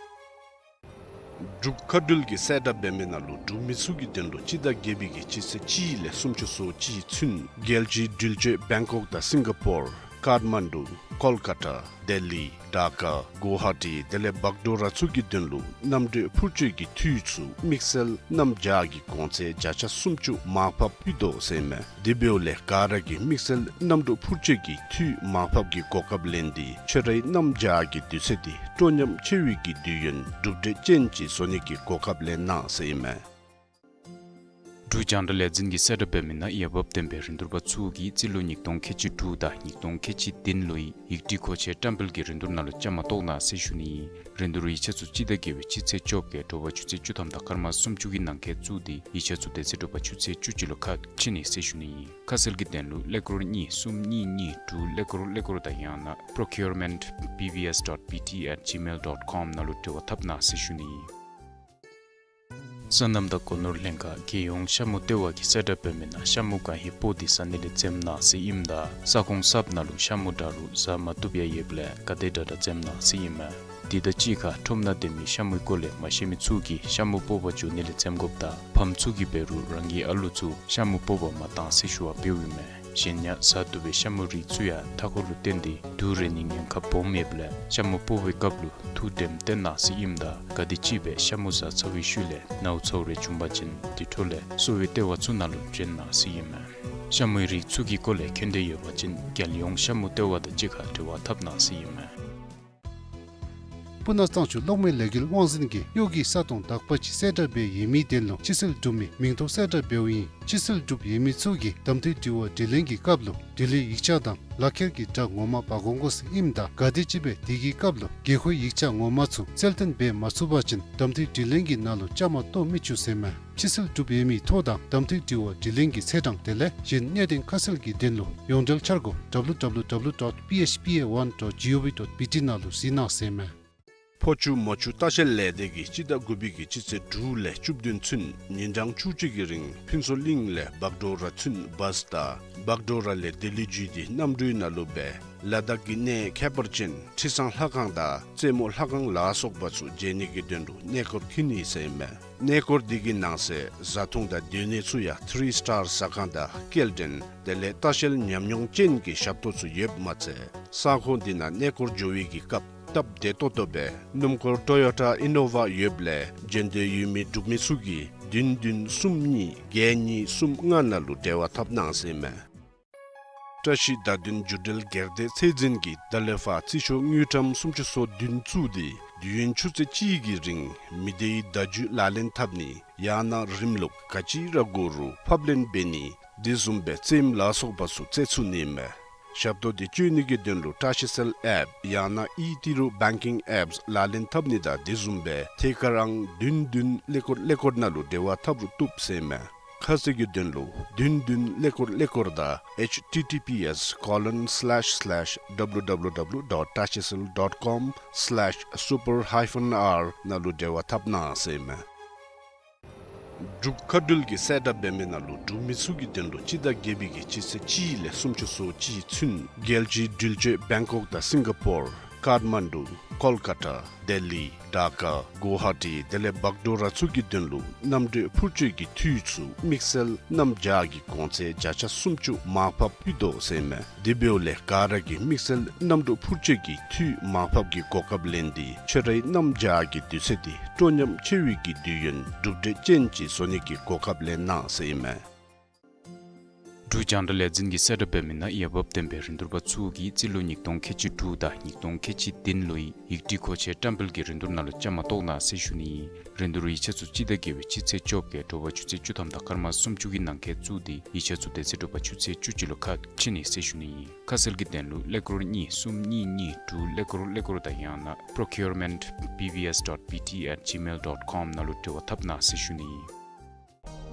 འབྲུག་མཁའ་འགྲུལ་གྱིས་གསལ་བསྒྲགས་འབད་མི་ནང་ལུ་འབྲུག་མི་ཚུ་གི་དོན་ལུ་སྤྱི་ཟླ་བརྒྱད་པའི་གི་སྤྱི་ཚེས་གཅིག་ལས་སུམ་ཅུ་སོ་གཅིག་ཚུན་རྒྱལ་སྤྱིའི་འགྲུལ་སྐྱོད་བེང་ཀོག་དང་སིང་ག་པོར་ཀཱཐ་མན་ཌུ་ཀོལ་ཀ་ཏ་ལྡི་ལི་ཌ་ཀ་གུ་ཝ་ཧ་ཊི་དེ་ལས་བག་གྲོ་ར་ཚུ་གི་དོན་ལུ་གནམ་གྲུ་འཕུར་སྐྱོད་ཀྱི་འཐུས་ཚུ་དམིགས་བསལ་གནམ་བྱཱར་གྱི་གོང་ཚད་བརྒྱ་ཆ་སུམ་ཅུ་མར་ཕབ་ཕུལ་དོ་ཟེར་ཨིན་མས། དེ་འབདཝ་ལས་ག་ར་གིས་དམིགས་བསལ་གནམ་གྲུ་འཕུར་སྐྱོད་ཀྱི་འཐུས་མར་ཕབ་ཀྱི་གོ་སྐབས་ལེན་ཏེ་ཁྱོད་རའི་གནམ་བྱཱར་གྱི་དུས་ཚོད་འདི་སྤྲོ་ཉམས་ཆེ་བའི་གི་དུས་ཡུན་གྲུབ་འབྲས་ཅན་ཅིག་བཟོ་ནི་གི་གོ་སྐབས་ལེན་གནང་ཟེར་ཨིན་མས། འབྲུག་རྒྱང་བསྒྲགས་ལས་འཛིན་གྱིས་གསལ་བསྒྲགས་འབད་མི་ནང་ཡ་བབ་ལྡན་པའི་རིན་བསྡུར་པ་ཚུ་གིས་རྩིས་ལོ་ཉིས་སྟོང་ཁལ་གཅིག་དྲུག་དང་ཉིས་སྟོང་ཁལ་གཅིག་བདུན་ལོའི་ཡིག་སྒྲིག་གོ་ཆའི་བཀྲམ་སྤེལ་གྱི་རིན་བསྡུར་ནང་ལུ་བཅའ་མར་གཏོགས་གནང་ཟེར་ཞུ་ནི་ཨིན། རིན་བསྡུར་ཡིག་ཆ་ཚུ་སྤྱི་ཟླ་བརྒྱད་པའི་སྤྱི་ཚེས་བཅོ་བརྒྱད་དྲོ་པ་ཆུ་ཚོད་བཅུ་ཐམ་དང་སྐར་མ་སུམ་ཅུ་གི་ནང་འཁོད་བཙུགས་ཏེ་ཡིག་ཆ་ཚུ་དེ་ཚེ་དྲོ་པ་ཆུ་ཚོད་བཅུ་གཅིག་ལུ་ཁ་ཕྱེ་ནི་ཟེར་ཞུ་ནི་ཨིན། ཁ་གསལ་གྱི་དོན་ལུ་ཀླད་ཀོར་གཉིས་གསུམ་གཉིས་གཉིས་དྲུག་ཀླད་ཀོར་ཀླད་ཀོར་དང་ཡང་ན་procurement B V S dot B T at gmail dot com ནང་ལུ་འབྲེལ་བ་འཐབ་གནང་ཟེར་ཞུ་ནི་ཨིན། སོ་ནམ་དང་སྒོ་ནོར་ལྷན་ཁག་རྒྱལ་ཡོངས་ཤ་མུ་ལྟེ་བ་གིས་གསལ་བསྒྲགས་འབད་མི་ནང་ཤ་མུ་གང་ཧེ་སྤོག་སྟེ་ཟ་ནི་ལས་འཛེམ་གནང་ཟེར་ཨིནམ་ད་ས་ཁོངས་གསརཔ་ནང་ལུ་ཤ་མུ་འདྲ་རུང་ཟ་མ་བཏུབ་ཡང་ཡོདཔ་ལས་ག་དེ་དྲག་དྲག་འཛེམ་གནང་ཟེར་ཨིན་མས། དེ་དང་གཅིག་ཁར་ཁྲོམ་ནང་སྡོད་མི་ཤ་མུའི་སྐོར་ལས་མ་ཤེས་མི་ཚུ་གིས་ཤ་མུ་སྤོག་པར་འགྱོ་ནི་ལས་འཛེམ་དགོཔ་དང་ཕམ་ཚུ་གིས་འབད་རུང་རང་གི་ཨ་ལུ་ཚུ་ཤ་མུ་སྤོག་པར་མ་གཏང་ཟེར་ཞུ་བ་འབདཝ་ཨིན་མས། གཞན་ཡང་བཟའ་བཏུབ་པའི་ཤ་མུ་རིགས་ཚུ་ཡང་མཐའ་འཁོར་ལུ་བརྟེན་ཏེ་དུག་རེག་ནིའི་ཉེན་ཁ་སྦོམ་ཡོདཔ་ལས་ཤ་མུ་སྤོག་པའི་སྐབས་ལུ་ཐུགས་དྲནམ་བཏོན་གནང་ཟེར་ཨིནམ་ད་ག་དེམ་ཅིག་སྦེ་ཤ་མུ་བཟའ་ཚར་བའི་ཤུལ་ལས་ནཝ་ཚཝ་རེ་བྱུང་པ་ཅིན་དེ་འཕྲོ་ལས་གསོ་བའི་ལྟེ་བ་ཚུ་ནང་ལུ་བྱོན་གནང་ཟེར་ཨིན་མས། ཤ་མུའི་རིགས་ཚུ་གི་སྐོར་ལས་མཁྱེན་འདོད་ཡོད་པ་ཅིན་རྒྱལ་ཡོངས་ཤ་མུ་ལྟེ་བ་དང་གཅིག་ཁར་འབྲེལ་བ་འཐབ་གནང་ཟེར་ཨིན་མས། སྤུ་ན་གཙང་ཆུ་གློག་མེ་ལས་འགུལ་དབང་འཛིན་གྱིས་གཡོག་གི་ས་སྟོང་དག་པ་ཅིག་གསལ་བསྒྲགས་འབད་ཡོད་མི་དོན་ལུ་ཕྱི་སེལ་གྲུབ་མི་མིང་ཐོ་གསལ་བསྒྲགས་འབདཝ་ཨིན། ཕྱི་སེལ་གྲུབ་ཡོད་མི་ཚུ་གིས་གདམ་འཐུའི་དྲི་བ་དྲིས་ལན་གྱི་སྐབས་ལུ་དྲི་ལན་ཡིག་ཆ་དང་ལག་ཁྱེར་གྱི་སྒྲ་ངོ་མ་འབག་འོང་དགོ་ཟེར་ཨིནམ་ད་ག་དེམ་ཅིག་སྦེ་དེ་གི་སྐབས་ལུ་དགོས་མཁོའི་ཡིག་ཆ་ངོ་མ་ཚུ་གསལ་སྟོན་འབད་མ་ཚུགས་པ་ཅིན་གདམ་འཐུའི་དྲིས་ལན་གྱི་ནང་ལུ་བཅའ་མར་གཏོགས་མི་ཚུགས་ཟེར་མས། ཕྱི་སེལ་གྲུབ་ཡོད་མི་ཐོ་དང་གདམ་འཐུའི་དྲི་བ་དྲིས་ལན་གྱི་ཚེས་གྲངས་དེ་ལས་གཞན་གནད་དོན་ཁ་གསལ་གྱི་དོན་ལུ་ཡོངས་འབྲེལ་འཆར་སྒོ་W W W dot P H P A one dot G O V dot B T ནང་ལུ་གཟིགས་གནང་ཟེར་མས། ཕོ་ཆུ་མོ་ཆུ་ལྟ་བཤལ་ལས་སྡེ་གིས་སྤྱི་ཟླ་དགུ་པའི་གི་སྤྱི་ཚེས་དྲུག་ལས་བཅུ་བདུན་ཚུན་ཉིན་གྲངས་བཅུ་གཅིག་གི་རིང་ཕུན་ཚོགས་གླིང་ལས་བག་གྲོ་ར་ཚུན་བཱས་དང་བག་གྲོ་ར་ལས་ལྡི་ལི་བརྒྱུད་དེ་གནམ་གྲུའི་ནང་ལུ་སྦེ་ལ་དྭགས་ཀྱི་གནས་ཁྱད་པར་ཅན་ཁྲི་བཟང་ལྷ་ཁང་དང་རྩེ་མོ་ལྷ་ཁང་ལ་སོགས་པ་ཚུ་མཇལ་ནི་གི་དོན་ལུ་གནས་སྐོར་འཁྱིད་ནི་ཟེར་མས། གནས་སྐོར་འདི་གི་ནང་གསེས་བཟའ་འཐུང་དང་སྡོད་གནས་ཚུ་ཡང་ཐི་རི་སི་ཊར་ཟ་ཁང་དང་སྐྱེལ་འདྲེན་དེ་ལས་ལྟ་བཤལ་ཉམས་མྱོང་ཅན་གྱི་ཞབས་ཏོག་ཚུ་ཡོདཔ་མ་ཚད་ས་ཁོངས་འདི་ནང་གནས་སྐོར་འགྱོ་བའི་གི་སྐབས་སྟབས་བདེ་ཏོག་ཏོ་སྦེ་སྣུམ་འཁོར་ཊོ་ཡོ་ཊ་ཨི་ནོ་ཝ་ཡོདཔ་ལས་འབྱོན་འདོད་ཡོད་མི་འབྲུག་མི་ཚུ་གིས་བདུན་བདུན་གསུམ་གཉིས་བརྒྱད་གཉིས་གསུམ་ལྔ་ནང་ལུ་འབྲེལ་བ་འཐབ་གནང་ཟེར་མས། བཀྲ་ཤིས་ཟླ་བདུན་རྒྱུ་འབྲས་སྒེར་སྡེ་ཚད་འཛིན་གྱིས་ད་ལས་ཕར་རྩིས་ཤོག་དངུལ་ཀྲམ་སུམ་ཅུ་སོ་བདུན་བཙུགས་ཏེ་དུས་ཡུན་ཆུ་ཚོད་གཅིག་གི་རིང་མི་སྡེའི་བརྡ་བརྒྱུད་ལག་ལེན་འཐབ་ནི་ཡང་ན་རིམ་ལུགས་ག་ཅི་ར་དགོ་རུང་ཕབ་ལེན་འབད་ནི་དེ་བཟུམ་སྦེ་རྩེདམོ་ལ་སོགས་པ་ཚུ་རྩེ་ཚུགས་ནི་མས། ཞབས་ཏོག་འདི་སྤྱོད་ནི་གི་དོན་ལུ་བཀྲ་ཤིས་སེལ་ཨེཔ་ཡང་ན་ཨི་ཏི་རུ་བེང་ཀིང་ཨེཔ་ལག་ལེན་འཐབ་ནི་དང་དེ་བཟུམ་སྦེ་ཐད་ཀར་ཨང་བདུན་བདུན་ཀླད་ཀོར་ཀླད་ཀོར་ནང་ལུ་འབྲེལ་བ་འཐབ་རུང་བཏུབ་ཟེར་མས། ཁ་གསལ་གྱི་དོན་ལུ་བདུན་བདུན་ཀླད་ཀོར་ཀླད་ཀོར་དང་H T T P S colon slash slash W W W dot tashicell dot com slash super hyphen R ནང་ལུ་འབྲེལ་བ་འཐབ་གནང་ཟེར་མས། འབྲུག་མཁའ་འགྲུལ་གྱིས་གསལ་བསྒྲགས་འབད་མི་ནང་ལུ་འབྲུག་མི་ཚུ་གི་དོན་ལུ་སྤྱི་ཟླ་བརྒྱད་པའི་གི་སྤྱི་ཚེས་གཅིག་ལས་སུམ་ཅུ་སོ་གཅིག་ཚུན་རྒྱལ་སྤྱིའི་འགྲུལ་སྐྱོད་བེང་ཀོག་དང་སིང་ག་པོར་ཀཱཐ་མན་ཌུ་ཀོལ་ཀ་ཏ་ལྡི་ལི་ཌ་ཀ་གུ་ཝ་ཧ་ཊི་དེ་ལས་བག་གྲོ་ར་ཚུ་གི་དོན་ལུ་གནམ་གྲུ་འཕུར་སྐྱོད་ཀྱི་འཐུས་ཚུ་དམིགས་བསལ་གནམ་བྱཱར་གྱི་གོང་ཚད་བརྒྱ་ཆ་སུམ་ཅུ་མར་ཕབ་ཕུལ་དོ་ཟེར་མས། དེ་འབདཝ་ལས་ག་ར་གིས་དམིགས་བསལ་གནམ་གྲུ་འཕུར་སྐྱོད་ཀྱི་འཐུས་མར་ཕབ་ཀྱི་གོ་སྐབས་ལེན་ཏེ་ཁྱོད་རའི་གནམ་བྱཱར་གྱི་དུས་ཚོད་འདི་སྤྲོ་ཉམས་ཆེ་བའི་གི་དུས་ཡུན་གྲུབ་འབྲས་ཅན་ཅིག་བཟོ་ནི་གི་གོ་སྐབས་ལེན་གནང་ཟེར་ཨིན་མས། འབྲུག་རྒྱང་བསྒྲགས་ལས་འཛིན་གྱིས་གསལ་བསྒྲགས་འབད་མི་ནང་འོས་འབབ་ལྡན་པའི་རིན་བསྡུར་པ་ཚུ་གིས་རྩིས་ལོ་ཉིས་སྟོང་ཁལ་གཅིག་དྲུག་དང་ཉིས་སྟོང་ཁལ་གཅིག་བདུན་ལོའི་ཡིག་སྒྲིག་མཁོ་ཆས་བཀྲམ་སྤེལ་གྱི་རིན་བསྡུར་ནང་ལུ་བཅའ་མར་གཏོགས་གནང་ཟེར་ཞུ་ནི་ཨིན། རིན་བསྡུར་ཡིག་ཆ་ཚུ་སྤྱི་ཟླ་བརྒྱད་པའི་སྤྱི་ཚེས་བཅོ་བརྒྱད་དྲོ་པ་ཆུ་ཚོད་བཅུ་ཐམ་དང་སྐར་མ་སུམ་ཅུ་གི་ནང་འཁོད་བཙུགས་ཏེ་ཡིག་ཆ་ཚུ་དེ་ཚེ་དྲོ་པ་ཆུ་ཚོད་བཅུ་གཅིག་ལུ་ཁ་ཕྱེ་ནི་ཟེར་ཞུ་ནི་ཨིན། ཁ་གསལ་གྱི་དོན་ལུ་ཀླད་ཀོར་གཉིས་གསུམ་གཉིས་གཉིས་དྲུག་ཀླད་ཀོར་ཀླད་ཀོར་དང་ཡང་ན་procurement B V S dot B T at gmail dot com ནང་ལུ་འབྲེལ་བ་འཐབ་གནང་ཟེར་ཞུ་ནི་ཨིན།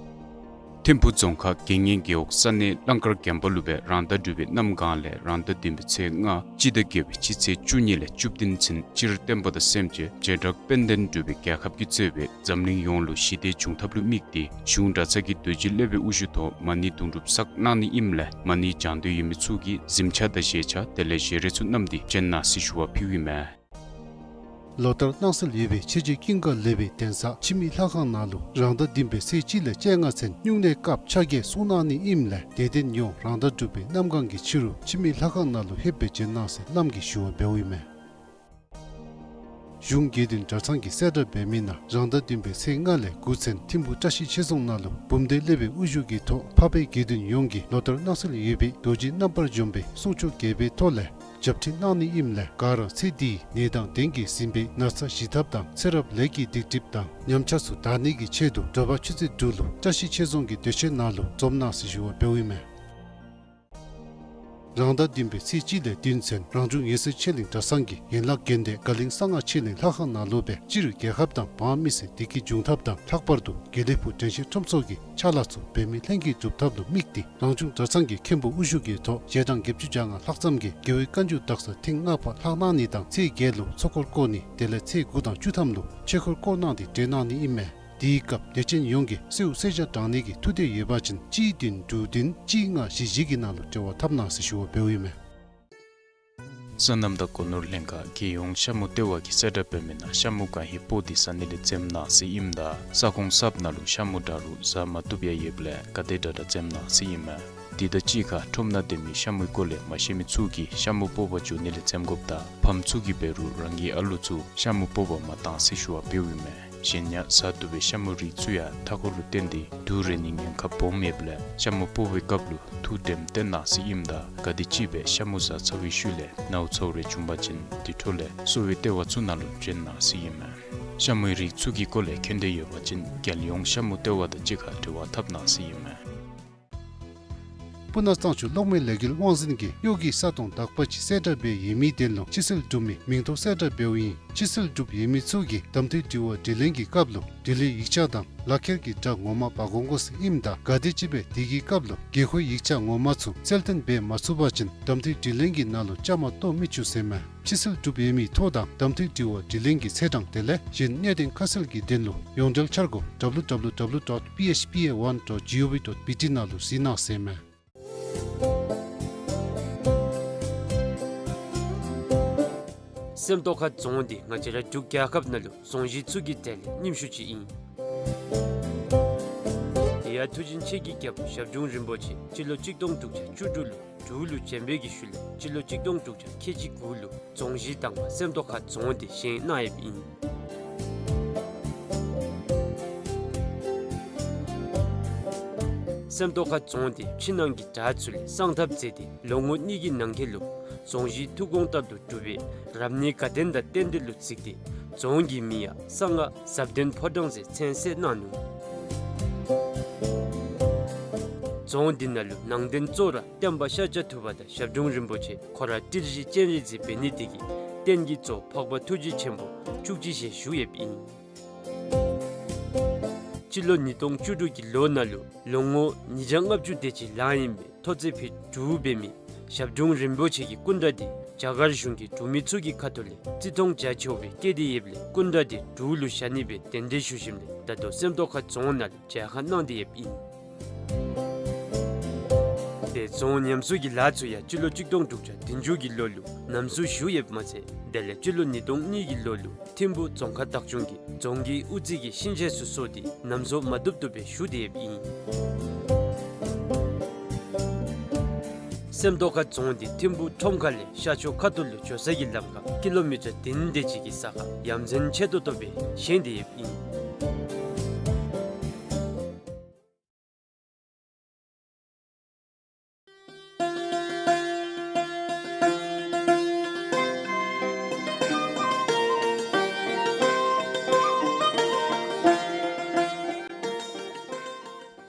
ཐིམ་ཕུ་རྫོང་ཁག་དགེ་བསྙེན་རྒེད་འོག་ས་གནས་གླང་དཀར་དགོན་པ་ལུ་སྦེ་རང་ཟླ་དྲུག་པའི་གནམ་གང་ལས་རང་ཟླ་བདུན་པའི་ཚེས་ལྔ་སྤྱི་ཟླ་བརྒྱད་པའི་སྤྱི་ཚེས་བཅུ་གཉིས་ལས་བཅུ་བདུན་ཚུན་སྤྱིར་བསྟན་པ་དང་སེམས་ཅན་བྱེ་བྲག་དཔལ་ལྡན་འབྲུག་པའི་རྒྱལ་ཁབ་ཀྱིས་གཙོས་པའི་འཛམ་གླིང་ཡོངས་ལུ་ཞི་བདེ་འབྱུང་ཐབས་ལུ་དམིགས་ཏེ་གཞུང་གྲྭ་ཚང་གི་རྡོ་རྗེ་སློབ་དཔོན་དབུ་བཞུགས་ཐོག་མ་ཎི་དུང་སྒྲུབ་བསགས་གནང་ནི་ཨིནམ་ལས་མ་ཎི་བགྱང་འདོད་ཡོད་མི་ཚུ་གིས་གཟིམ་ཆས་དང་བཞེས་ཆས་དེ་ལས་བཞེས་རས་ཚུ་བསྣམས་ཏེ་བྱོན་གནང་ཟེར་ཞུ་བ་ཕུལཝ་ཨིན་མས། ལོ་ལྟར་གནང་སྲོལ་ཡོད་པའི་ཆོས་རྗེ་ཀུན་དགའ་ལེགས་པའི་གདན་ས་འཆི་མེད་ལྷ་ཁང་ནང་ལུ་རང་ཟླ་བདུན་པའི་ཚེས་གཅིག་ལས་བཅོ་ལྔ་ཚུན་སྨྱུང་གནས་སྐབས་ཕྱག་འགྱེད་གསུང་གནང་ནི་ཨིནམ་ལས་དད་ལྡན་ཡོངས་རང་ཟླ་དྲུག་པའི་གནམ་གང་གི་ཕྱི་རུ་འཆི་མེད་ལྷ་ཁང་ནང་ལུ་ལྷོདཔ་སྦེ་བྱོན་གནང་ཟེར་བླམ་གིས་ཞུ་བ་འབདཝ་ཨིན་མས། གཞུང་དགེ་འདུན་གྲྭ་ཚང་གིས་གསལ་བསྒྲགས་འབད་མི་ནང་རང་ཟླ་བདུན་པའི་ཚེས་ལྔ་ལས་དགུ་ཚུན་ཐིམ་ཕུ་བཀྲ་ཤིས་ཆོས་རྫོང་ནང་ལུ་འབུམ་སྡེ་སློབ་དཔོན་དབུ་བཞུགས་ཀྱི་ཐོག་འཕགས་པའི་དགེ་འདུན་ཡོངས་ཀྱིས་ལོ་ལྟར་གནང་སྲོལ་ཡོད་པའི་རྡོ་རྗེ་རྣམ་པར་འཇོམས་པའི་གསུང་ཆོག་རྒྱས་པའི་ཐོག་ལས་ཞབས་ཁྲིད་གནང་ནི་ཨིནམ་ལས་ག་ར་ཚེ་འདིའི་ནད་དང་གདོན་གྱིས་ཟིན་པའི་ན་ཚ་ཞི་ཐབས་དང་ཚེ་རབས་ལས་ཀྱི་སྡིག་སྒྲིབ་དང་ཉམས་ཆག་ཚུ་དག་ནི་གི་ཆེད་དུ་དྲོ་པ་ཆུ་ཚོད་དྲུག་ལུ་བཀྲ་ཤིས་ཆོས་རྫོང་གི་སྡོད་ཁང་ནང་ལུ་འཛོམས་གནང་ཟེར་ཞུ་བ་འབདཝ་ཨིན་མས། རང་ཟླ་བདུན་པའི་ཚེས་གཅིག་ལས་བདུན་ཚུན་རང་བྱུང་འོད་གསལ་ཆོས་གླིང་གྲྭ་ཚང་གི་ཡན་ལག་དགོན་སྡེ་དགའ་གླིང་གསང་སྔགས་ཆོས་གླིང་ལྷ་ཁང་ནང་ལུ་སྦེ་སྤྱིར་རྒྱལ་ཁབ་དང་འབངས་མི་སེར་བདེ་སྐྱིད་འབྱུང་ཐབས་དང་ལྷག་པར་དུ་དགེ་ལེགས་ཕུག་དྲན་ཤེས་ཁྲོམ་ཚོགས་ཀྱི་ཕྱག་ལཱ་ཚུ་འབད་མི་ལྷན་སྐྱེས་སྒྲུབ་ཐབས་ལུ་དམིགས་ཏེ་རང་བྱུང་གྲྭ་ཚང་གི་མཁན་པོ་དབུ་བཞུགས་ཀྱི་ཐོག་ཞལ་གྲངས་བརྒྱད་ཅུ་གྱ་ལྔ་ལྷག་ཙམ་གྱིས་རྒྱལ་བའི་བཀའ་འགྱུར་དག་ས་ཐེངས་ལྔ་པ་ལྷག་གནང་ནི་དང་ཚེས་བརྒྱད་ལུ་ཚོགས་འཁོར་བསྐོར་ནི་དེ་ལས་ཚེས་དགུ་དང་བཅུ་ཐམ་ལུ་ཆོས་འཁོར་བསྐོར་གནང་སྟེ་གྲོལ་གནང་ནི་ཨིན་མས། དེའི་སྐབས་དད་ཅན་ཡོངས་ཀྱིས་གསོལཝ་གསོལ་ཇ་དྲང་ནི་གི་ཐུགས་འདོད་ཡོད་པ་ཅིན་གཅིག་བདུན་དྲུག་བདུན་གཅིག་ལྔ་བཞི་བཞི་གི་ནང་ལུ་འབྲེལ་བ་འཐབ་གནང་ཟེར་ཞུ་བ་འབདཝ་ཨིན་མས། སོ་ནམ་དང་སྒོ་ནོར་ལྷན་ཁག་རྒྱལ་ཡོངས་ཤ་མུ་ལྟེ་བ་གིས་གསལ་བསྒྲགས་འབད་མི་ནང་ཤ་མུ་གང་ཧེ་སྤོ་སྟེ་བཟའ་ནི་ལས་འཛེམ་གནང་ཟེར་ཨིནམ་ད་ས་ཁོངས་གསརཔ་ནང་ལུ་ཤ་མུ་འདྲ་རུང་བཟའ་མ་བཏུབ་ཡང་ཡོདཔ་ལས་ག་དེ་དྲག་དྲག་འཛེམ་གནང་ཟེར་ཨིན་མས། དེ་དང་གཅིག་ཁར་ཁྲོམ་ནང་སྡོད་མི་ཤ་མུའི་སྐོར་ལས་མ་ཤེས་མི་ཚུ་གིས་ཤ་མུ་སྤོ་བར་འགྱོ་ནི་ལས་འཛེམ་དགོཔ་དང་ཕམ་ཚུ་གིས་འབད་རུང་རང་གི་ཨ་ལོ་ཚུ་ཤ་མུ་སྤོ་བར་མ་གཏང་ཟེར་ཞུ་བ་འབདཝ་ཨིན་མས། གཞན་ཡང་བཟའ་བཏུབ་པའི་ཤ་མུའི་རིགས་ཚུ་ཡང་མཐའ་འཁོར་ལུ་བརྟེན་ཏེ་དུག་རེག་ནིའི་ཉེན་ཁ་སྦོམ་ཡོདཔ་ལས་ཤ་མུ་སྤོ་བའི་སྐབས་ལུ་ཐུགས་དྲནམ་བཏོན་གནང་ཟེར་ཨིནམ་ད་ག་དེམ་ཅིག་སྦེ་ཤ་མུ་བཟའ་ཚར་བའི་ཤུལ་ལས་ནཝ་ཚཝ་རེ་བྱུང་པ་ཅིན་དེ་འཕྲོ་ལས་གསོ་བའི་ལྟེ་བ་ཚུ་ནང་ལུ་བྱོན་གནང་ཟེར་ཨིན་མས། ཤ་མུའི་རིགས་ཚུ་གི་སྐོར་ལས་མཁྱེན་འདོད་ཡོད་པ་ཅིན་རྒྱལ་ཡོངས་ཤ་མུ་ལྟེ་བ་དང་གཅིག་ཁར་འབྲེལ་བ་འཐབ་གནང་ཟེར་ཨིན་མས། སྤུ་ན་གཙང་ཆུ་གློག་མེ་ལས་འགུལ་དབང་འཛིན་གྱིས་གཡོག་གི་ས་སྟོང་དག་པ་ཅིག་གསལ་བསྒྲགས་འབད་ཡོད་མི་དོན་ལུ་ཕྱི་སེལ་གྲུབ་མི་མིང་ཐོ་གསལ་བསྒྲགས་འབདཝ་ཨིན། ཕྱི་སེལ་གྲུབ་ཡོད་མི་ཚུ་གིས་གདམ་འཐུའི་དྲི་བ་དྲིས་ལན་གྱི་སྐབས་ལུ་དྲི་ལན་ཡིག་ཆ་དང་ལག་ཁྱེར་གྱི་འདྲ་ངོ་མ་འབག་འོང་དགོ་ཟེར་ཨིནམ་ད་ག་དེམ་ཅིག་སྦེ་དེ་གི་སྐབས་ལུ་དགོས་མཁོའི་ཡིག་ཆ་ངོ་མ་ཚུ་གསལ་སྟོན་འབད་མ་ཚུགས་པ་ཅིན་གདམ་འཐུའི་དྲིས་ལན་གྱི་ནང་ལུ་བཅའ་མར་གཏོགས་མི་ཆོག་ཟེར་མས། ཕྱི་སེལ་གྲུབ་ཡོད་མི་ཐོ་དང་གདམ་འཐུའི་དྲི་བ་དྲིས་ལན་གྱི་ཚེས་གྲངས་དེ་ལས་གཞན་གནད་དོན་ཁ་གསལ་གྱི་དོན་ལུ་ཡོངས་འབྲེལ་འཆར་སྒོ་W W W dot P H P A one dot G O V dot B T ནང་ལུ་གཟིགས་གནང་ཟེར་མས། སེམས་རྟོགས་ཁ་རྫོང་འདི་ང་བཅས་ར་འབྲུག་རྒྱལ་ཁབ་ནང་ལུ་རྫོང་གཞི་ཚུ་གི་གྲས་ལས་རྙིངམ་ཤོས་ཅིག་ཨིན། དེ་ཡང་མཐུ་ཆེན་ཆོས་ཀྱི་རྒྱལ་པོ་ཞབས་དྲུང་རིན་པོ་ཆེ་སྤྱི་ལོ་གཅིག་སྟོང་དྲུག་བརྒྱ་བཅུ་དྲུག་ལུ་འབྲུག་ལུ་བྱོན་པའི་གི་ཤུལ་ལས་སྤྱི་ལོ་གཅིག་སྟོང་དྲུག་བརྒྱ་ཁལ་གཅིག་དགུ་ལུ་རྫོང་གཞི་དང་པ་སེམས་རྟོགས་ཁ་རྫོང་འདི་བཞེངས་གནང་ཡོདཔ་ཨིན། སེམས་རྟོགས་ཁ་རྫོང་འདི་ཕྱི་ནང་གི་བྲག་ཚུ་ལས་གསང་ཐབས་མཛད་དེ་ལོ་ངོ་གཉིས་ཀྱི་ནང་འཁོད་ལུ་རྫོང་གཞི་ཐུགས་དགོངས་ལྟར་དུ་གྲུབ་པའི་རབ་གནས་དགའ་ལྡན་དང་རྟེན་འབྲེལ་ལུ་གཟིགས་ཏེ་རྫོང་གི་མིང་ཡང་གསང་སྔགས་ཟབ་ལྡན་ཕོ་བྲང་ཟེར་མཚན་གསོལ་གནང་ནུག། རྫོང་འདི་ནང་ལུ་ནང་རྟེན་གཙོ་བོ་ར་སྟོན་པ་ཤཱཀྱ་ཐུབ་པ་དང་ཞབས་དྲུང་རིན་པོ་ཆེ་ཁོ་ར་ཏི་ཤྲི་སྤྱན་རས་གཟིགས་འབད་ནི་དེ་གིས་རྟེན་གྱི་གཙོ་འཕགས་པ་ཐུགས་རྗེ་ཆེན་པོ་བཅུ་གཅིག་ཞལ་བཞུགས་ཡོདཔ་ཨིན། སྤྱི་ལོ་ཉིས་སྟོང་བཅུ་དྲུག་གི་ལོ་ནང་ལུ་ལོ་ངོ་ཉིས་བརྒྱ་ལྔ་བཅུ་དེ་ཅིག་ལང་ཡི་སྦེ་ཐོག་བརྩེགས་ཕུད་དྲུག་འབད་མི་ཞབས་དྲུང་རིན་པོ་ཆེ་གི་སྐུ་འདྲ་འདི་རྒྱ་གར་གཞུང་གིས་འབྲུག་མི་ཚུ་གི་ཁ་ཐུག་ལས་བརྩི་མཐོང་རྒྱ་ཆེཝ་སྦེ་བསྐྱེད་དེ་ཡོདཔ་ལས་སྐུ་འདྲ་འདི་འབྲུག་ལུ་བཞག་ནི་སྦེ་གདན་འདྲེན་ཞུ་ཞིནམ་ལས་ད་ལྟོ་སེམས་རྟོགས་ཁ་རྫོང་ནང་ལུ་མཇལ་ཁ་གནང་སྟེ་ཡོདཔ་ཨིན། དེ་རྫོང་ཉམས་གསོ་གི་ལཱ་ཚུ་ཡང་སྤྱི་ལོ་གཅིག་སྟོང་དྲུག་བརྒྱ་བདུན་ཅུ་གི་ལོ་ལུ་ཉམས་གསོ་ཞུ་ཡོདཔ་མ་ཚད་དེ་ལས་སྤྱི་ལོ་ཉིས་སྟོང་གཉིས་ཀྱི་ལོ་ལུ་ཐིམ་ཕུ་རྫོང་ཁག་བདག་སྐྱོང་གིས་རྫོང་གི་དབུ་རྩེ་གི་ཤིང་ཆས་ཚུ་བཟོ་སྟེ་ཉམས་གསོ་མ་བཏུབ་བཏུབ་སྦེ་ཞུ་སྟེ་ཡོདཔ་ཨིན། སེམས་རྟོགས་ཁ་རྫོང་འདི་ཐིམ་ཕུ་ཁྲོམ་ཁ་ལས་ཤར་ཕྱོགས་ཁ་ཐུག་ལུ་འགྱོ་ས་གི་ལམ་ཁར་ཀི་ལོ་མི་ཊར་བདུན་དེ་ཅིག་གི་ས་ཁར་ཡ་མཚན་ཆེ་ཏོག་ཏོ་སྦེ་བཞེངས་ཏེ་ཡོདཔ་ཨིན།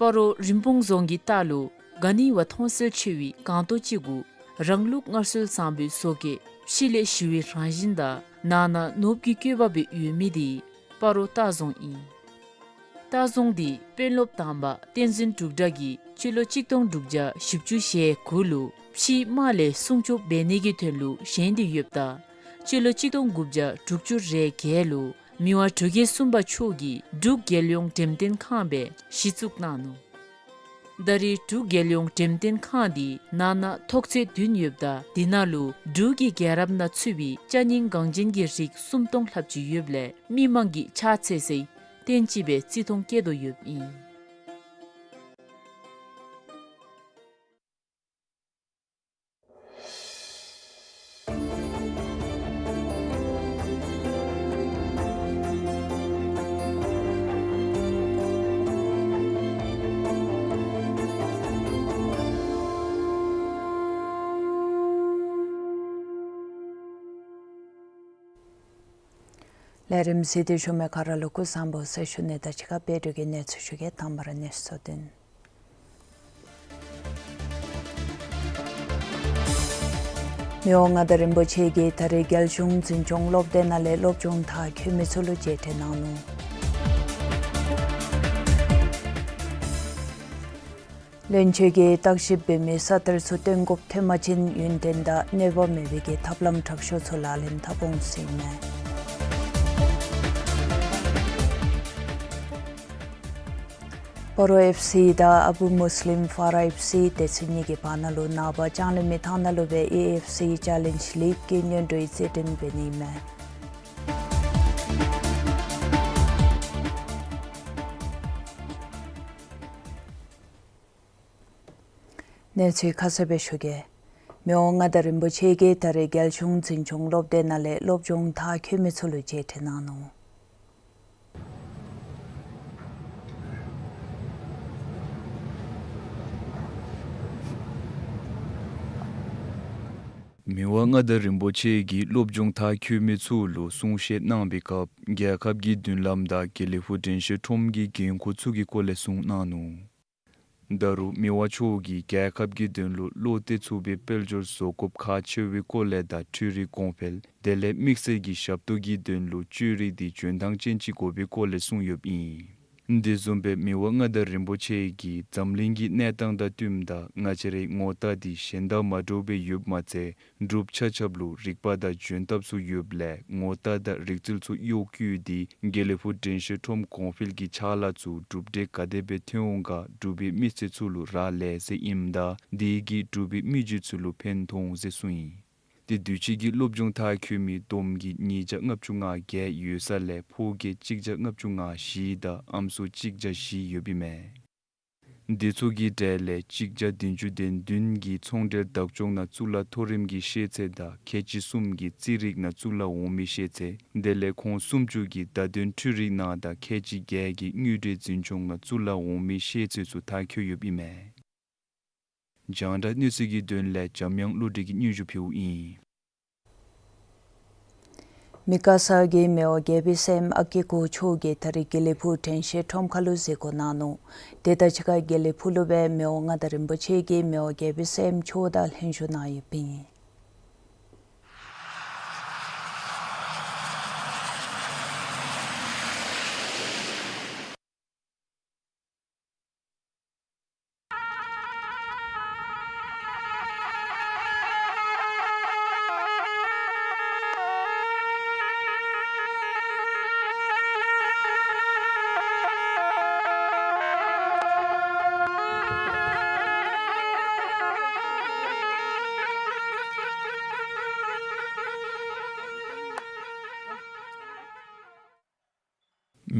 སྤ་རོ་རིན་སྤུངས་རྫོང་གི་ལྟག་ལུ་ག་ནི་བ་མཐོང་གསལ་ཆེ་བའི་སྒང་ཏོག་ཅིག་གུ་རང་ལུགས་སྔར་སྲོལ་བཟང་པོའི་བཟོ་བཀོད་ཕྱི་ལས་ཞི་བའི་རང་བཞིན་དང་ནང་ན་ནོར་བུ་གི་བཀོད་པ་སྦེ་ཡོད་མི་འདི་སྤ་རོ་ལྟ་རྫོང་ཨིན། ལྟ་རྫོང་འདི་དཔོན་སློབ་དང་པ་བསྟན་འཛིན་འབྲུག་གྲགས་ཀྱིས་སྤྱི་ལོ་གཅིག་སྟོང་དྲུག་བརྒྱ་བཞི་བཅུ་ཞེ་དགུ་ལུ་ཕྱིའི་དམག་ལས་སྲུང་སྐྱོབ་འབད་ནི་གི་དོན་ལུ་བཞེངས་ཏེ་ཡོདཔ་ད་སྤྱི་ལོ་གཅིག་སྟོང་དགུ་བརྒྱ་དྲུག་ཅུ་རེ་བརྒྱད་ལུ་མི་དབང་འབྲུག་རྒྱལ་གསུམ་པ་མཆོག་གིས་འབྲུག་རྒྱལ་ཡོངས་འགྲེམས་སྟོན་ཁང་སྦེ་གཞི་བཙུགས་གནང་ནུག། ད་རེས་འབྲུག་རྒྱལ་ཡོངས་འགྲེམས་སྟོན་ཁང་འདི་ནང་ན་ཐོག་ཚད་བདུན་ཡོདཔ་ད་འདི་ནང་ལུ་འབྲུག་གི་རྒྱལ་རབས་ནང་ཚུད་པའི་ཅ་རྙིང་འགངས་ཅན་གྱི་རིགས་སུམ་སྟོང་ལྷགཔ་ཅིག་ཡོདཔ་ལས་མི་མང་གིས་ཕྱག་འཚལ་སའི་རྟེན་ཅིག་སྦེ་བརྩི་མཐོང་བསྐྱེད་དོ་ཡོདཔ་ཨིན། ལས་རིམ་གཟིགས་ཏེ་བཞུགས་མི་ག་ར་ལུ་སྐུ་གཟུགས་བཟང་པོ་ཟེར་ཞུ་ནི་དང་གཅིག་ཁར་དཔལ་འབྱོར་གྱི་གནས་ཚུལ་ཞུ་གེ། དང་པ་ར་གནས་ཚུལ་དོན། མི་དབང་མངའ་བདག་རིན་པོ་ཆེ་གིས་ད་རེས་རྒྱལ་གཞུང་འཛིན་སྐྱོང་སློབ་སྡེ་ནང་ལས་སློབ་སྦྱོང་མཐར་འཁྱོལ་མི་ཚུ་ལུ་མཇལ་འཕྲད་གནང་ནུག། བློན་ཆེན་གྱིས་བརྟག་ཞིབ་འབད་མི་ས་གཏེར་ཚུ་བཏོན་དགོཔ་ཐོན་པ་ཅིན་ཡུན་བརྟན་དང་གནོད་པ་མེད་པའི་གི་ཐབས་ལམ་དྲག་ཤོས་ཚུ་ལག་ལེན་འཐབ་འོང་ཟེར་ཨིན་མས། ཨོ་རོ་ཨེཕ་སི་དང་ཨ་བུ་མུས་ལིམ་ཕཱར་ཨེཕ་སི་དེ་ཚུ་གཉིས་ཀྱི་བར་ན་ལུ་ནངས་པ་ལྕང་གླིང་མི་ཐང་ནང་ལུ་སྦེ་ཨེ་ཨེཕ་སི་ཅེ་ལེནཇ་ལིག་གི་སྙན་གྲོས་རྩེད་འགྲན་འབད་ནི་ཨིན་མས། གནས་ཚུལ་ཁ་གསལ་སྦེ་ཞུ་གེ། མི་དབང་མངའ་བདག་རིན་པོ་ཆེ་གིས་ད་རིས་རྒྱལ་གཞུང་འཛིན་སྐྱོང་སློབ་སྡེ་ནང་ལས་སློབ་སྦྱོང་མཐར་འཁྱོལ་མི་ཚུ་ལུ་མཇལ་འཕྲད་གནང་ནུག། མི་དབང་མངའ་བདག་རིན་པོ་ཆེ་གིས་སློབ་སྦྱོང་མཐར་འཁྱོལ་མི་ཚུ་ལུ་གསུང་བཤད་གནང་བའི་སྐབས་རྒྱལ་ཁབ་ཀྱི་མདུན་ལམ་དང་དགེ་ལེགས་ཕུག་དྲན་ཤེས་ཁྲོམ་གྱི་འགན་ཁུར་ཚུ་གི་སྐོར་ལས་གསུངས་གནང་ནུག། ད་རུང་མི་དབང་མཆོག་གིས་རྒྱལ་ཁབ་ཀྱི་དོན་ལུ་བློ་གཏད་ཚུགས་པའི་དཔལ་འབྱོར་བཟོ་དགོཔ་ཁག་ཆེ་བའི་སྐོར་ལས་དང་འཕྲུལ་རིག་གོང་འཕེལ་དེ་ལས་དམིགས་བསལ་གྱི་ཞབས་ཏོག་གི་དོན་ལུ་བཅོས་རིག་འདི་འཇོན་ཐང་ཅན་ཅིག་དགོ་པའི་སྐོར་ལས་གསུངས་ཡོདཔ་ཨིན། དེ་བཟུམ་སྦེ་མི་དབང་མངའ་བདག་རིན་པོ་ཆེ་གིས་འཛམ་གླིང་གི་གནས་སྟངས་དང་བསྟུནམ་ད་ང་བཅས་རའི་ངོ་རྟགས་འདི་གཞན་དང་མ་འདྲཝ་སྦེ་ཡོདཔ་མ་ཚད་འབྲུགཔ་ཆ་ཁྱབ་ལུ་རིག་པ་དང་འཇོན་ཐངས་ཚུ་ཡོདཔ་ལས་ངོ་རྟགས་དང་རིག་རྩལ་ཚུ་གཡོག་བཀོལ་ཏེ་དགེ་ལེགས་ཕུག་དྲན་ཤེས་ཁྲོམ་གོང་འཕེལ་གྱི་ཕྱག་ལཱ་ཚུ་གྲུབ་འབྲས་ག་དེ་སྦེ་ཐོན་འོང་ག་འབྲུག་པའི་མི་སེར་ཚུ་ལུ་རག་ལས་ཟེར་ཨིནམ་ད་དེ་གིས་འབྲུག་པའི་མི་རྒྱུད་ཚུ་ལུ་ཕན་ཐོགས་འོང་ཟེར་གསུངས་ཡི། དེ་དུས་ཅི་གི་སློབ་སྦྱོང་མཐར་འཁྱོལ་མི་བསྡོམས་ཀྱིས་ཉིས་བརྒྱ་ལྔ་བཅུ་ང་བརྒྱད་ཡོད་ས་ལས་ཕོ་སྐྱེས་གཅིག་བརྒྱ་ལྔ་བཅུ་ང་བཞི་དང་ཨམ་སྲུ་གཅིག་བརྒྱ་བཞི་ཡོདཔ་ཨིན་མས། དེ་ཚུ་གི་གྲས་ལས་གཅིག་བརྒྱ་བདུན་ཅུ་དོན་བདུན་གྱིས་ཚོང་འབྲེལ་བདག་སྐྱོང་ནང་གཙུག་ལག་མཐོ་རིམ་གྱི་ཤེས་ཚད་དང་ཁལ་གཅིག་གསུམ་གྱིས་རྩིས་རིག་ནང་གཙུག་ལག་འོག་མའི་ཤེས་ཚད་དེ་ལས་ཁོང་སུམ་ཅུ་གིས་བརྡ་དོན་འཕྲུལ་རིག་ནང་དང་ཁལ་གཅིག་བརྒྱད་ཀྱིས་དངུལ་འབྲེལ་འཛིན་སྐྱོང་ནང་གཙུག་ལག་འོག་མའི་ཤེས་ཚད་ཚུ་མཐར་འཁྱོལ་ཡོདཔ་ཨིན་མས། རྒྱང་བསྒྲགས་གནས་ཚུལ་གྱི་དོན་ལས་འཇམ་དབྱངས་བློ་གྲོས་ཀྱིས་སྙན་ཞུ་ཕུལཝ་ཨིན། མི་ཀ་ས་གི་མི་དབང་རྒྱལ་པོའི་སྲསམོ་ཨ་ཀི་ཀོ་མཆོག་གིས་ད་རིས་དགེ་ལེགས་ཕུག་དྲན་ཤེས་ཁྲོམ་ཁ་ལུ་གཟིགས་སྐོར་གནང་ནུག། དེ་དང་གཅིག་ཁར་དགེ་ལེགས་ཕུག་ལུ་སྦེ་མི་དབང་མངའ་བདག་རིན་པོ་ཆེ་གིས་མི་དབང་རྒྱལ་པོའི་སྲསམོ་མཆོག་དང་ལྷན་ཞུགས་གནང་ཡོདཔ་ཨིན།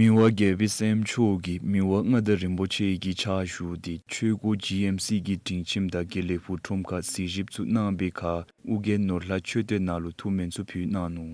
མི་དབང་རྒྱལ་པོའི་སྲསམོ་མཆོག་གིས་མི་དབང་མངའ་བདག་རིན་པོ་ཆེ་གི་ཕྱག་ཞུ་སྟེ་ཆོས་སྒོ་ཇི་ཨེམ་སི་གི་སྒྲིང་ཁྱིམ་དང་དགེ་ལེགས་ཕུག་ཁྲོམ་ཁར་གཟིགས་ཞིབ་ཚུ་གནང་བའི་ཁར་ཨོ་རྒྱན་ནོར་ལྷ་མཆོད་རྟེན་ནང་ལུ་ཐུགས་སྨོན་ཚུ་ཕུལ་གནང་ནུག།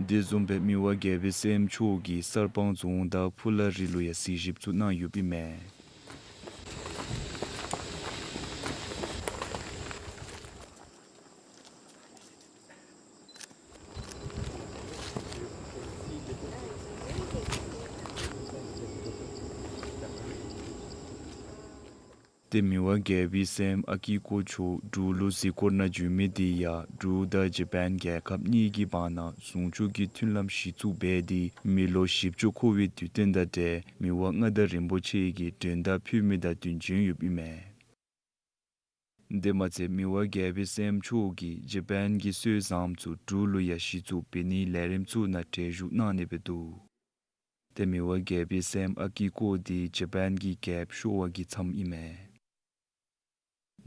དེ་བཟུམ་སྦེ་མི་དབང་རྒྱལ་པོའི་སྲསམོ་མཆོག་གིས་གསར་སྤང་རྫོང་དང་ཕུ་ལ་རི་ལུ་ཡང་གཟིགས་ཞིབ་ཚུ་གནང་ཡོདཔ་ཨིན་མས། ཏེ་མི་དབང་རྒྱལ་པོའི་སྲསམོ་ཨ་ཀི་ཀོ་མཆོག་འབྲུག་ལུ་གཟིགས་སྐོར་ནང་བྱོན་མི་དེ་ཡང་འབྲུག་དང་ཇ་པཱན་རྒྱལ་ཁབ་གཉིས་ཀྱི་བར་ན་ཟུང་ཕྱོགས་ཀྱི་མཐུན་ལམ་གཞི་བཙུགས་འབད་དེ་མི་ལོ་བཞི་བཅུ་འཁོར་བའི་དུས་སྟོན་དང་འབྲེལ་མི་དབང་མངའ་བདག་རིན་པོ་ཆེ་གིས་མགྲོན་བརྡ་ཕུལ་མི་དང་བསྟུན་བྱོན་ཡོདཔ་ཨིན་མས། དེ་མ་ཚད་མི་དབང་རྒྱལ་པོའི་སྲསམོ་མཆོག་གིས་ཇ་པཱན་གྱི་སྲོལ་བཟངམ་ཚུ་འབྲུག་ལུ་ཡང་གཞི་བཙུགས་འབད་ནིའི་ལས་རིམ་ཚུ་ནང་གྲལ་བཞུགས་གནང་ནི་སྦེ་འདུག། ཏེ་མི་དབང་རྒྱལ་པོའི་སྲསམོ་ཨ་ཀི་ཀོ་དེ་ཇ་པཱན་གྱི་རྒྱལཔོ་ཤོ་ཝ་གི་ཚམོ་ཨིན་མས།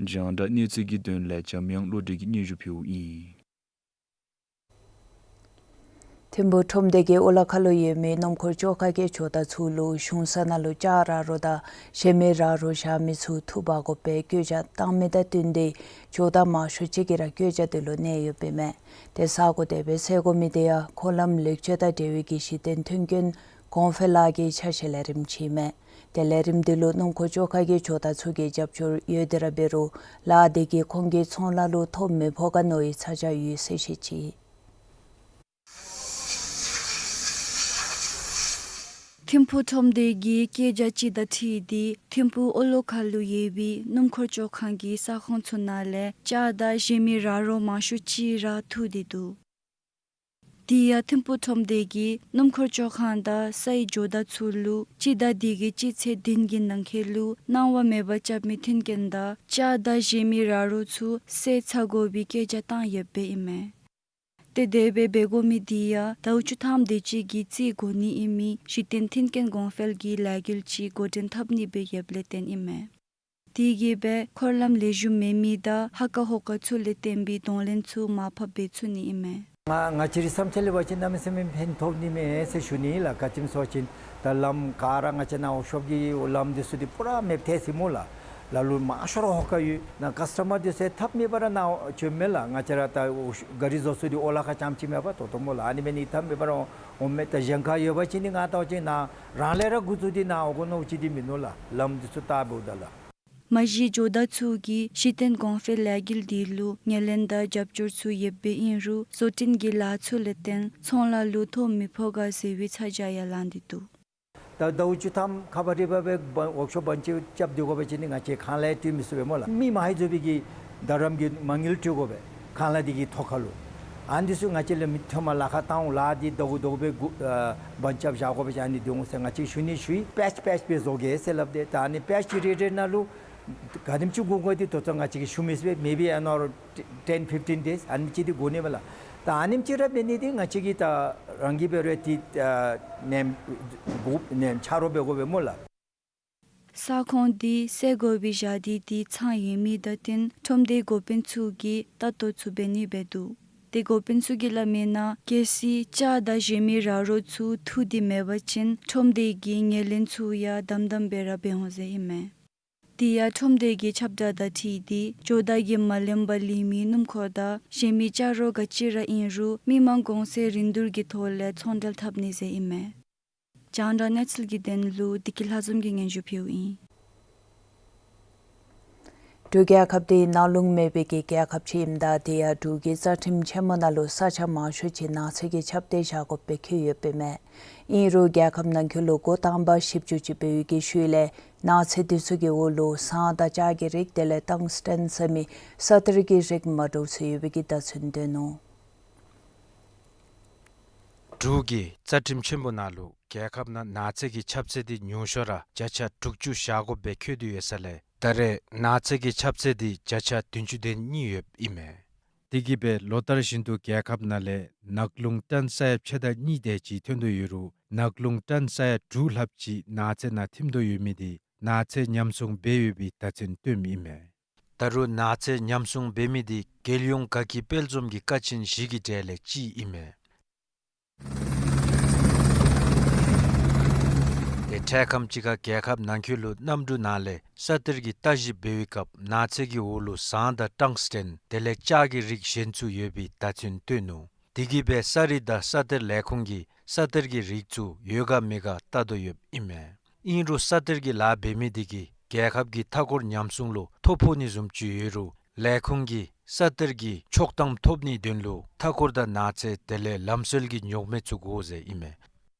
རྒྱང་བསྒྲགས་གནས་ཚུལ་གྱི་དོན་ལས་འཇམ་དབྱངས་བློ་གྲོས་ཀྱིས་སྙན་ཞུ་ཕུལཝ་ཨིན། ཐིམ་ཕུག་ཁྲོམ་སྡེ་གིས་ཨོ་ལ་ཁ་ལུ་ཡོད་མི་སྣུམ་འཁོར་བཅོ་ཁ་གི་ཇོ་བདག་ཚུ་ལུ་གཞུང་ས་ནང་ལུ་ལྕགས་ར་རོ་དང་གཞན་མི་ར་རོ་བཞག་མི་ཚུ་འཐུ་འབག་དགོ་པའི་བཀོད་རྒྱ་བཏང་མི་དང་བསྟུན་ཏེ་ཇོ་བདག་མང་ཤོས་ཅིག་གིས་ར་བཀོད་རྒྱ་དེ་ལུ་གནས་ཡོདཔ་ཨིན་མས། དེ་གསར་འགོད་པས་གསལ་འགོད་མི་དེ་ཡང་འཁོར་ལམ་ལེགས་བཅོས་དང་འབྲེལ་བའི་གཞི་རྟེན་མཐུན་རྐྱེན་གོང་འཕེལ་ལཱ་གི་ཆ་ཤས་ལས་རིམ་ཅིག་ཨིན་མས། དེ་ལས་རིམ་དེ་ལུ་སྣུམ་འཁོར་བཅོ་ཁ་གི་ཇོ་བདག་ཚུ་གིས་རྒྱབ་སྐྱོར་ཡོད་དེ་ར་འབད་རུང་ལཱ་དེ་གིས་ཁོང་གི་ཚོང་ལཱ་ལུ་ཐོ་མི་ཕོག་ག་མནོ་བའི་ཚ་གྱང་ཡོད་ཟེར་བཤད་ཅི། ཐིམ་ཕུག་ཁྲོམ་སྡེ་གིས་བཀོད་རྒྱ་ཅིག་དང་འཁྲིལ་ཏེ་ཐིམ་ཕུག་ཨོ་ལོ་ཁ་ལུ་ཡོད་པའི་སྣུམ་འཁོར་བཅོ་ཁང་གི་ས་ཁོངས་ཚུ་ནང་ལས་ལྕགས་དང་གཞན་མི་ར་རོ་མང་ཤོས་ཅིག་ར་འཐུ་སྟེ་འདུག། དེ་ཡང་ཐིམ་ཕུག་ཁྲོམ་སྡེ་གིས་སྣུམ་འཁོར་བཅོ་ཁང་དང་སའི་ཇོ་བདག་ཚུ་ལུ་སྤྱི་ཟླ་འདི་གི་སྤྱི་ཚེས་བདུན་གྱི་ནང་འཁོད་ལུ་གནང་བ་མེད་པར་རྐྱབ་མི་མཐུན་རྐྱེན་དང་ལྕགས་དང་གཞན་མི་ར་རོ་ཚུ་བསལ་ཚར་དགོ་པའི་བཀོད་རྒྱ་བཏང་ཡོདཔ་ཨིན་མས། ཏེ་དེ་སྦེ་འབད་དགོ་མི་དེ་ཡང་ཟླཝ་བཅུ་ཐམ་དེ་ཅིག་གི་རྩིས་འགོ་ནི་ཨིན་མི་གཞི་རྟེན་མཐུན་རྐྱེན་གོང་འཕེལ་གྱི་ལས་འགུལ་ཅིག་འགོ་འདྲེན་འཐབ་ནི་སྦེ་ཡོདཔ་ལས་བརྟེན་ཨིན་མས། དེ་གིས་སྦེ་འཁོར་ལམ་ལེགས་ཤོམ་མེད་མི་དང་ཧ་ཀ་ཧོ་ཀ་ཚུ་ལས་བརྟེན་པའི་གདོང་ལེན་ཚུ་མར་ཕབ་འབད་ཚུགས་ནི་ཨིན་མས། ང་ང་བཅས་རའི་བསམ་འཆར་ལས་འབད་བ་ཅིན་གནམ་མེད་ས་མེད་ཕན་ཐོགས་ནི་མས་ཟེར་ཞུ་ནི་ལགས། ག་ཅི་སྨོ་ཟེར་བ་ཅིན་ད་ལམ་ག་ར་ང་བཅས་ནཱ་ཝརཀ་ཤོབ་ཀྱི་ལམ་འདི་ཚུ་འདི་པུ་ར་མེདཔ་ཐལ་སོ་སྨོ་ལགས། ལ་ལུ་མང་ཤོས་ར་ཧོ་ཀ་ཡོད། ནཱ་ཀཱསི་ཊ་མར་འདི་ཚུ་ཐབས་མེད་པར་ནཱ་བྱོནམ་མས་ལགས། ང་བཅས་ར་ད་ག་རི་བཟོ་ས་འདི་ཨོ་ལ་ཁ་རྐྱངམ་ཅིག་མེན་པར་ཏོག་ཏོ་སྨོ་ལགས། ཨ་ནི་འབད་ནི་ཐབས་མེད་པར་འོང་མས། ད་གཞན་ཁར་ཡོད་པ་ཅིན་ནི་ང་བལྟ་བ་ཅིན་ནཱ་རང་ལས་ར་འགོ་བཙུགས་ཏེ་ནཱ་འོང་དགོ་མནོ་ཅིག་འདི་མིན་ནུག་ལགས། ལམ་འདི་ཚུ་བལྟ་འབདཝ་ད་ལགས། མ་གཞི་ཇོ་བདག་ཚུ་གིས་གཞི་རྟེན་གོང་འཕེལ་ལས་འགུལ་འདི་ལུ་ངོས་ལེན་དང་རྒྱབ་སྐྱོར་ཚུ་ཡོདཔ་ཨིན་རུང་བཟོ་སྐྲུན་གྱི་ལཱ་ཚུ་ལས་བརྟེན་ཚོང་ལཱ་ལུ་ཐོ་མི་ཕོག་ག་ཟེར་བའི་ཚ་གྱང་ཡང་ལངས་ཏེ་འདུག། ད་ཟླཝ་བཅུ་ཐམ་ཁ་བ་རི་བ་སྦེ་ཝརཀ་ཤོབ་བང་ཅིག་རྐྱབ་སྡོད་དགོ་པ་ཅིན་ནི་ང་བཅས་ཁང་གླ་སྤྲོད་མི་ཚུགས་པས་སྨོ་ལགས། མི་མ་ཧེ་བཟོ་བའི་གི་རྡ་རམ་གྱི་མ་དངུལ་སྤྲོད་དགོ་པས། ཁང་གླ་འདི་གི་ཐོག་ཁར་ལུ། ཨ་ནི་འདི་ཚུ་ང་བཅས་ལས་མི་ཐོན་མ་ལཱ་ཁག་བཏང་འོང་། ལཱ་འདི་ད་གུ་ད་གུ་སྦེ་འགོ་ཨ་བང་རྐྱབ་བཞག་དགོ་པ་ཅིན་ཨ་ནི་འདི་འོང་ཟེར་ང་བཅས་ཞུ་ནི་ཞུ་ཡི། པེཆ་པེཆ་སྦེ་བཟོ་གེ་ཟེར་སླབ་སྟེ། ད་ཨ་ནི་པེཆ་གི་རེཊ་རེཊ་ནང་ལུ་ག་དེམ་ཅིག་དགོ་དགོ་འདི་ད་ལྟོ་ང་བཅས་ཀྱིས་ཞུ་མི་ཚུགས་པས། maybe another ten fifteen days ཨ་ནེམ་ཅིག་འདི་འགོར་ནི་མས་ལགས། ད་ཨ་ནེམ་ཅིག་ར་འབད་ནི་འདི་ང་བཅས་ཀྱིས་ད་རང་གིས་འབད་རུང་ཏེ་ཨ་ནེམ་དགོ་ནེམ་ཆ་རོགས་འབད་དགོ་པས་སྨོ་ལགས། ས་ཁོངས་འདི་སེལ་དགོ་པའི་བཞག་དེ་འདི་ཚང་ཡོད་མི་དང་བསྟུན་ཁྲོམ་སྡེའི་འགོ་དཔོན་ཚུ་གིས་ལྟ་རྟོག་ཚུ་འབད་ནི་སྦེ་འདུག། ཏེ་འགོ་དཔོན་ཚུ་གིས་སླབ་མིའི་ནང་གལ་སྲིད་ལྕགས་དང་གཞན་མི་ར་རོ་ཚུ་འཐུ་སྟེ་མེད་པ་ཅིན་ཁྲོམ་སྡེ་གི་ངོས་ལེན་ཚུ་ཡང་དམ་དམ་སྦེ་ར་འབད་འོང་ཟེར་ཨིན་མས། དེ་ཡང་ཁྲོམ་སྡེ་གི་ཁྱབ་བསྒྲགས་དང་འཁྲིལ་ཏེ་ཇོ་བདག་གིས་མ་ལེན་པར་ལེན་མི་སྣུམ་འཁོར་དང་གཞན་མི་ལྕགས་རོ་ག་ཅི་ར་ཨིན་རུང་མི་མང་གོང་ཚད་རིན་བསྡུར་གྱི་ཐོག་ལས་ཚོང་འབྲེལ་འཐབ་ནི་ཟེར་ཨིན་མས། རྒྱང་བསྒྲགས་གནས་ཚུལ་གྱི་དོན་ལུ་བདེ་སྐྱིད་ལྷ་འཛོམས་ཀྱིས་སྙན་ཞུ་ཕུལཝ་ཨིན། འབྲུག་རྒྱལ་ཁབ་འདི་ནགས་ཀླུང་མེད་པའི་གི་རྒྱལ་ཁབ་ཅིག་ཨིནམ་ད་དེ་ཡང་འབྲུག་གི་རྩ་ཁྲིམས་ཆེན་མོ་ནང་ལུ་ས་ཆ་མང་ཤོས་ཅིག་ནགས་ཚལ་གྱིས་ཁྱབ་སྟེ་བཞག་དགོཔ་སྦེ་འཁོད་ཡོདཔ་ཨིན་མས། ཨིན་རུང་རྒྱལ་ཁབ་ནང་འཁོད་ལུ་འགོ་དང་པ་ཞིབ་འཇུག་ཅིག་འབད་བའི་གི་ཤུལ་ལས་ནགས་ཚལ་འདི་ཚུ་གི་འོག་ལུ་ཟངས་དང་ལྕགས་ཀྱི་རིགས་དེ་ལས་ཊང་སི་ཊེན་ཟེར་མི་ས་གཏེར་གྱི་རིགས་མ་འདྲཝ་ཚུ་ཡོད་པའི་གི་བརྡ་མཚོན་བཏོན་ནུག། འབྲུག་གི་རྩ་ཁྲིམས་ཆེན་པོ་ནང་ལུ་རྒྱལ་ཁབ་ནང་ནགས་ཚལ་གྱི་ཁྱབ་ཚད་འདི་ཉུང་ཤོས་ར་བརྒྱ་ཆ་དྲུག་ཅུ་བཞག་དགོཔ་སྦེ་འཁོད་དེ་ཡོད་ས་ལས་ད་རེས་ནགས་ཚལ་གྱི་ཁྱབ་ཚད་འདི་བརྒྱ་ཆ་བདུན་ཅུ་དོན་གཉིས་ཡོདཔ་ཨིན་མས། དེ་གིས་སྦེ་ལོ་ལྟར་བཞིན་དུ་རྒྱལ་ཁབ་ནང་ལས་ནགས་ཀླུང་ཊཱན་ས་ཡ་ཕྱེད་དང་གཉིས་དེ་ཅིག་ཐོན་དོ་ཡོད་རུང་ནགས་ཀླུང་ཊཱན་ས་ཡ་དྲུག་ལྷགཔ་ཅིག་ནགས་ཚལ་ནང་ཐིམ་དོ་ཡོད་མི་འདི་ནགས་ཚལ་ཉམས་སྲུང་འབད་ཡོད་པའི་བརྡ་མཚོན་བཏོནམ་ཨིན་མས། ད་རུང་ནགས་ཚལ་ཉམས་སྲུང་འབད་མི་འདི་རྒྱལ་ཡོངས་དགའ་སྐྱིད་དཔལ་འཛོམས་ཀྱི་ཀ་ཆེན་བཞི་གི་གྲས་ལས་གཅིག་ཨིན་མས། ཏེ་འཕྲལ་ཁམས་ཅིག་ཁར་རྒྱལ་ཁབ་ནང་འཁོད་ལུ་གནམ་གྲུ་ནང་ལས་ས་གཏེར་གྱི་ལྟ་ཞིབ་འབད་བའི་སྐབས་ནགས་ཚལ་གྱི་འོག་ལུ་ཟངས་དང་ཊང་སི་ཊེན་དེ་ལས་ལྕགས་ཀྱི་རིགས་གཞན་ཚུ་ཡོད་པའི་བརྡ་མཚོན་བཏོན་ནུག། དེ་གིས་སྦེ་ས་རིག་དང་ས་གཏེར་ལས་ཁུངས་ཀྱིས་ས་གཏེར་གྱི་རིགས་ཚུ་ཡོད་ག་མེད་ག་བལྟ་དོ་ཡོདཔ་ཨིན་མས། ཨིན་རུང་ས་གཏེར་གྱི་ལཱ་འབད་མི་འདི་གིས་རྒྱལ་ཁབ་ཀྱི་མཐའ་འཁོར་ཉམས་སྲུང་ལུ་ཐོ་ཕོག་ནི་བཟུམ་ཅིག་ཡོད་རུང་ལས་ཁུངས་ཀྱིས་ས་གཏེར་གྱི་ཆོག་ཐམ་ཐོབ་ནིའི་དོན་ལུ་མཐའ་འཁོར་དང་ནགས་ཚལ་དེ་ལས་ལམ་སྲོལ་གྱི་རྙོག་མེ་ཚུ་དགོ་ཟེར་ཨིན་མས།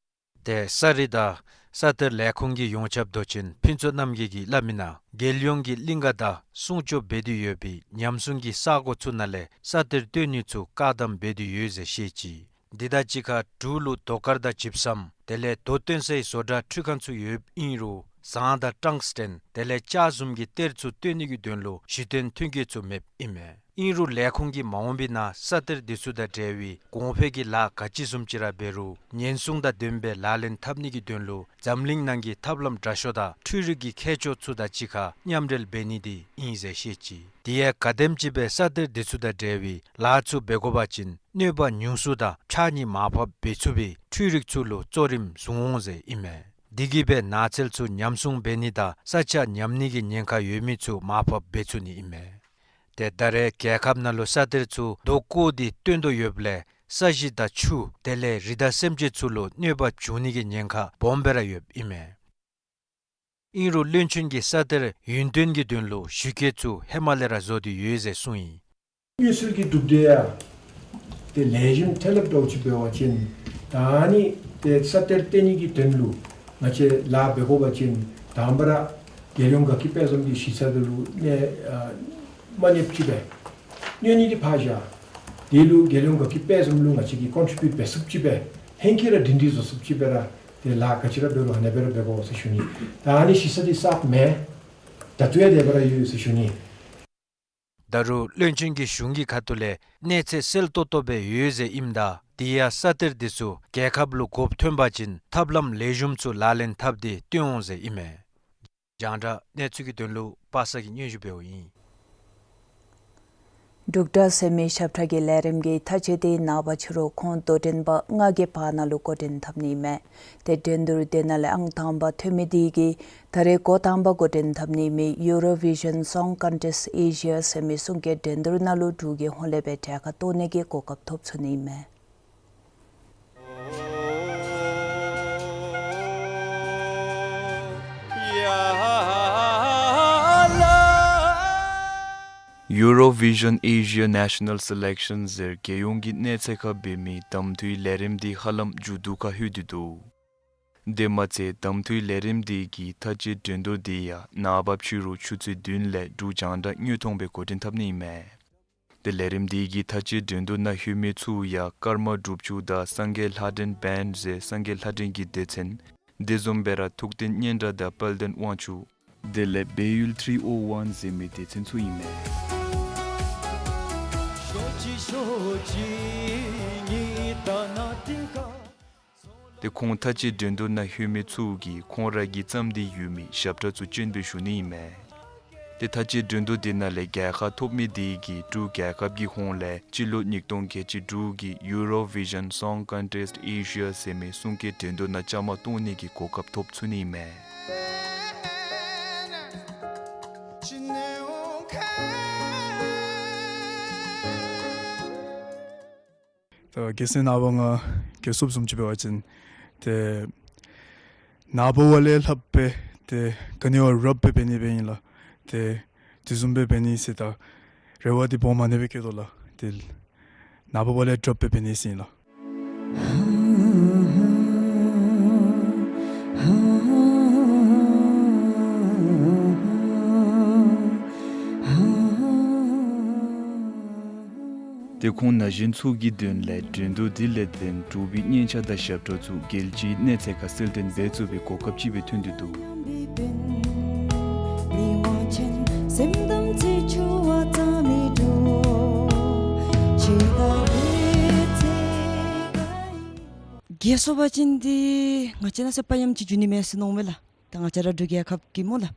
ཏེ་ས་རིག་དང་ས་གཏེར་ལས་ཁུངས་ཀྱིས་ཡོངས་ཁྱབ་མདོ་ཆེན་ཕུན་ཚོགས་རྣམ་རྒྱལ་གྱིས་སླབ་མིའི་ནང་རྒྱལ་ཡོངས་ཀྱི་གླིང་ག་དང་སྲུང་སྐྱོབ་འབད་དེ་ཡོད་པའི་ཉམས་སྲུང་གི་ས་གོ་ཚུ་ནང་ལས་ས་གཏེར་བཏོན་ནི་ཚུ་བཀག་དམ་འབད་དེ་ཡོད་ཟེར་བཤད་ཅི། འདི་དང་གཅིག་ཁར་འབྲུག་ལུ་རྡོ་དཀར་དང་ཇིབ་སམ་དེ་ལས་རྡོ་བཏོན་སའི་བཟོ་གྲྭ་འཕྲུལ་ཁང་ཚུ་ཡོདཔ་ཨིན་རུང་ཟངས་དང་ཊང་སི་ཊེན་དེ་ལས་ལྕགས་བཟུམ་གྱི་གཏེར་ཚུ་བཏོན་ནི་གི་དོན་ལུ་གཞི་རྟེན་མཐུན་རྐྱེན་ཚུ་མེདཔ་ཨིན་མས། ཨིན་རུང་ལས་ཁུངས་ཀྱིས་མ་འོངས་པའི་ནང་ས་གཏེར་འདི་ཚུ་དང་འབྲེལ་བའི་གོང་འཕེལ་གྱི་ལཱ་ག་ཅི་བཟུམ་ཅིག་ར་འབད་རུང་ཉེན་སྲུང་དང་ལྡན་པའི་ལག་ལེན་འཐབ་ནི་གི་དོན་ལུ་འཛམ་གླིང་ནང་གི་ཐབས་ལམ་དྲག་ཤོས་དང་འཕྲུལ་རིག་གི་མཁས་མཆོག་ཚུ་དང་གཅིག་ཁར་མཉམ་འབྲེལ་འབད་ནི་འདི་ཨིན་ཟེར་བཤད་ཅི། དེ་ཡང་ག་དེམ་ཅིག་སྦེ་ས་གཏེར་འདི་ཚུ་དང་འབྲེལ་བའི་ལཱ་ཚུ་འབད་དགོ་པ་ཅིན་གནོད་པ་ཉུང་སུ་དང་ཕྱགས་སྙིགས་མར་ཕབ་འབད་ཚུགས་པའི་འཕྲུལ་རིག་ཚུ་ལུ་གཙོ་རིམ་བཟུང་འོང་ཟེར་ཨིན་མས། འདི་གིས་སྦེ་ནགས་ཚལ་ཚུ་ཉམས་སྲུང་འབད་ནི་དང་ས་ཆ་ཉམས་ནི་གི་ཉེན་ཁ་ཡོད་མི་ཚུ་མར་ཕབ་འབད་ཚུགས་ནི་ཨིན་མས། ཏེ་ད་རེས་རྒྱལ་ཁབ་ནང་ལུ་ས་གཏེར་ཚུ་རྡོ་བརྐོ་སྟེ་བཏོན་དོ་ཡོདཔ་ལས་ས་གཞི་དང་ཆུ་དེ་ལས་རི་དྭགས་སེམས་ཅན་ཚུ་ལུ་གནོད་པ་འབྱུང་ནི་གི་ཉེན་ཁ་སྦོམ་སྦེ་ར་ཡོདཔ་ཨིན་མས། ཨིན་རུང་བློན་ཆེན་གྱིས་ས་གཏེར་ཡུན་བརྟན་གྱི་དོན་ལུ་ཞུ་སྐལ་ཚུ་ཧེ་མ་ལས་ར་བཟོ་སྟེ་ཡོད་ཟེར་གསུངས་ཡི། དངུལ་སྲོལ་གྱི་གྲུབ་འབྲས་ཡང་ཏེ་ལེགས་ཤོམ་ཐོན་ལེབ་འདྲཝ་ཅིག་འབད་བ་ཅིན་ད་ནི་ཏེ་ས་གཏེར་བཏོན་ནི་གི་དོན་ལུ་ང་བཅས་ལཱ་འབད་དགོ་པ་ཅིན་དང་པ་ར་རྒྱལ་ཡོངས་དགའ་སྐྱིད་དཔལ་འཛོམས་ཀྱི་གཞི་རྩ་འདི་ལུ་གནས་ཨ་མ་གནསཔ་ཅིག་སྦེ་གནས་ནི་འདི་ཕར་བཞག། དེ་ལུ་རྒྱལ་ཡོངས་དགའ་སྐྱིད་དཔལ་འཛོམས་ལུ་ང་བཅས་ཀྱིས་ཀོན་ཊི་བིའུཊ་འབད་ཚུགསཔ་ཅིག་སྦེ་ཧེང་སྐལ་ར་སྒྲིང་སྒྲིང་བཟོ་ཚུགསཔ་ཅིག་སྦེ་ར་ཏེ་ལཱ་ག་ཅི་ར་འབད་རུང་ཨ་ནེ་སྦེ་ར་འབད་དགོ་ཟེར་ཞུ་ནི། ད་ནི་གཞི་རྩ་འདི་གསརཔ་མེན། ད་ལྟོ་ཡང་དེ་སྦེ་ར་ཡོད་ཟེར་ཞུ་ནི། ད་རུང་བློན་ཆེན་གྱིས་གཞུང་གི་ཁ་ཐུག་ལས་གནས་ཚད་གསལ་ཏོག་ཏོ་སྦེ་ཡོད་ཟེར་ཨིནམ་ད་དེ་ཡང་ས་གཏེར་འདི་ཚུ་རྒྱལ་ཁབ་ལུ་དགོཔ་ཐོན་པ་ཅིན་ཐབས་ལམ་ལེགས་ཤོམ་ཚུ་ལག་ལེན་འཐབ་སྟེ་བཏོན་འོང་ཟེར་ཨིན་མས། རྒྱང་བསྒྲགས་གནས་ཚུལ་གྱི་དོན་ལུ་པ་སངས་ཀྱིས་སྙན་ཞུ་འབདཝ་ཨིན། འབྲུག་སྒྲ་ཟེར་མི་ཞབས་ཁྲ་གི་ལས་རིམ་གྱི་མཐའ་དཔྱད་འདི་ནངས་པ་ཕྱི་རུ་ཁོང་དོ་འགྲན་པ་ལྔ་གི་བར་ན་ལུ་འགོ་འདྲེན་འཐབ་ནི་ཨིན་མས། ཏེ་འགྲན་བསྡུར་དེ་ནང་ལས་ཨང་དང་པ་ཐོན་མི་དེ་གིས་ད་རེས་འགོ་དང་པ་འགོ་འདྲེན་འཐབ་ནི་མི་Eurovision Song Contest Asia ཟེར་མི་གསུང་སྐད་འགྲན་བསྡུར་ནང་ལུ་འབྲུག་གི་ཧོངས་ལས་སྦེ་གྲལ་ཁར་གཏོགས་ནི་གི་གོ་སྐབས་ཐོབ་ཚུགས་ནི་ཨིན་མས། Eurovision Asia National Selection ཟེར་རྒྱལ་ཡོངས་ཀྱི་གནས་ཚད་ཁར་འབད་མི་གདམ་འཐུའི་ལས་རིམ་འདི་ཧ་ལམ་མཇུག་བསྡུ་ཁར་ལྷོད་དེ་འདུག། དེ་མ་ཚད་གདམ་འཐུའི་ལས་རིམ་འདི་གི་མཐའ་དཔྱད་འགྲན་བསྡུར་འདི་ཡང་ནངས་པ་ཕྱི་རུ་ཆུ་ཚོད་བདུན་ལས་འབྲུག་རྒྱང་བསྒྲགས་དངོས་མཐོང་སྦེ་འགོ་འདྲེན་འཐབ་ནི་ཨིན་མས། ཏེ་ལས་རིམ་འདི་གི་མཐའ་དཔྱད་འགྲན་བསྡུར་ནང་ལྷོད་མི་ཚུ་ཡང་ཀརྨ་སྒྲུབ་ཆུ་དང་སངས་རྒྱས་ལྷ་སྒྲོན་བེནཌ་ཟེར་སངས་རྒྱས་ལྷ་སྒྲོན་གྱི་སྡེ་ཚན། དེ་བཟུམ་སྦེ་ར་ཐུགས་བརྟན་སྙན་གྲགས་དང་དཔལ་ལྡན་དབང་ཕྱུག། དེ་ལས་བལ་ཡུལ་ཐི་རི་ཨོ་ཝཱན་ཟེར་མི་སྡེ་ཚན་ཚུ་ཨིན་མས། ཏེ་ཁོང་མཐའ་དཔྱད་འགྲན་བསྡུར་ནང་ལྷོད་མི་ཚུ་གིས་ཁོང་ར་གིས་བརྩམས་ཏེ་ཡོད་མི་ཞབས་ཁྲ་ཚུ་སྤྱན་འབུལ་ཞུ་ནི་ཨིན་མས། ཏེ་མཐའ་དཔྱད་འགྲན་བསྡུར་འདི་ནང་ལས་རྒྱལ་ཁ་ཐོབ་མི་དེ་གིས་འབྲུག་རྒྱལ་ཁབ་ཀྱི་ཧོངས་ལས་སྤྱི་ལོ་ཉིས་སྟོང་ཁལ་གཅིག་དྲུག་གི་Eurovision Song Contest Asia ཟེར་མི་གསུང་སྐད་འགྲན་བསྡུར་ནང་བཅའ་མར་གཏོགས་ནི་གི་གོ་སྐབས་ཐོབ་ཚུགས་ནི་ཨིན་མས། ད་རྒྱལ་མཚན་ནངས་པ་ང་རྒྱལ་སྲུངཔ་བཟུམ་ཅིག་འབད་བ་ཅིན་ཏེ་ནངས་པ་བ་ལས་ལྷགཔ་སྦེ་ཏེ་ག་ནི་བ་རབ་སྦེ་འབད་ནི་སྦེ་ཨིན་ལགས། ཏེ་དེ་བཟུམ་སྦེ་འབད་ནི་ཟེར་ད་རེ་བ་འདི་སྦོམ་ཨ་ནེ་སྦེ་བསྐྱེད་དོ་ལགས། ཏེ་ནངས་པ་བ་ལས་རབ་སྦེ་འབད་ནི་ཟེར་ཨིན་ལགས། ཏེ་ཁོང་ན་གཞོན་ཚུ་གི་དོན་ལས་འགྲན་བསྡུར་འདི་ལས་བརྟེན་འབྲུག་པའི་སྙན་ཆ་དང་ཞབས་ཁྲ་ཚུ་རྒྱལ་སྤྱིའི་གནས་ཚད་ཁར་གསལ་སྟོན་འབད་ཚུགས་པའི་གོ་སྐབས་ཅིག་སྦེ་ཐོན་ཏེ་འདུག། རྒྱལ་སྲུང་པ་ཅིན་འདི་ང་བཅས་ནང་ཟེར་དཔའ་ཉམས་ཅིག་འགྱོ་ནི་མས་ཟེར་མནོཝ་མས་ལགས། ད་ང་བཅས་ར་འབྲུག་རྒྱལ་ཁབ་ཀྱི་སྨོ་ལགས།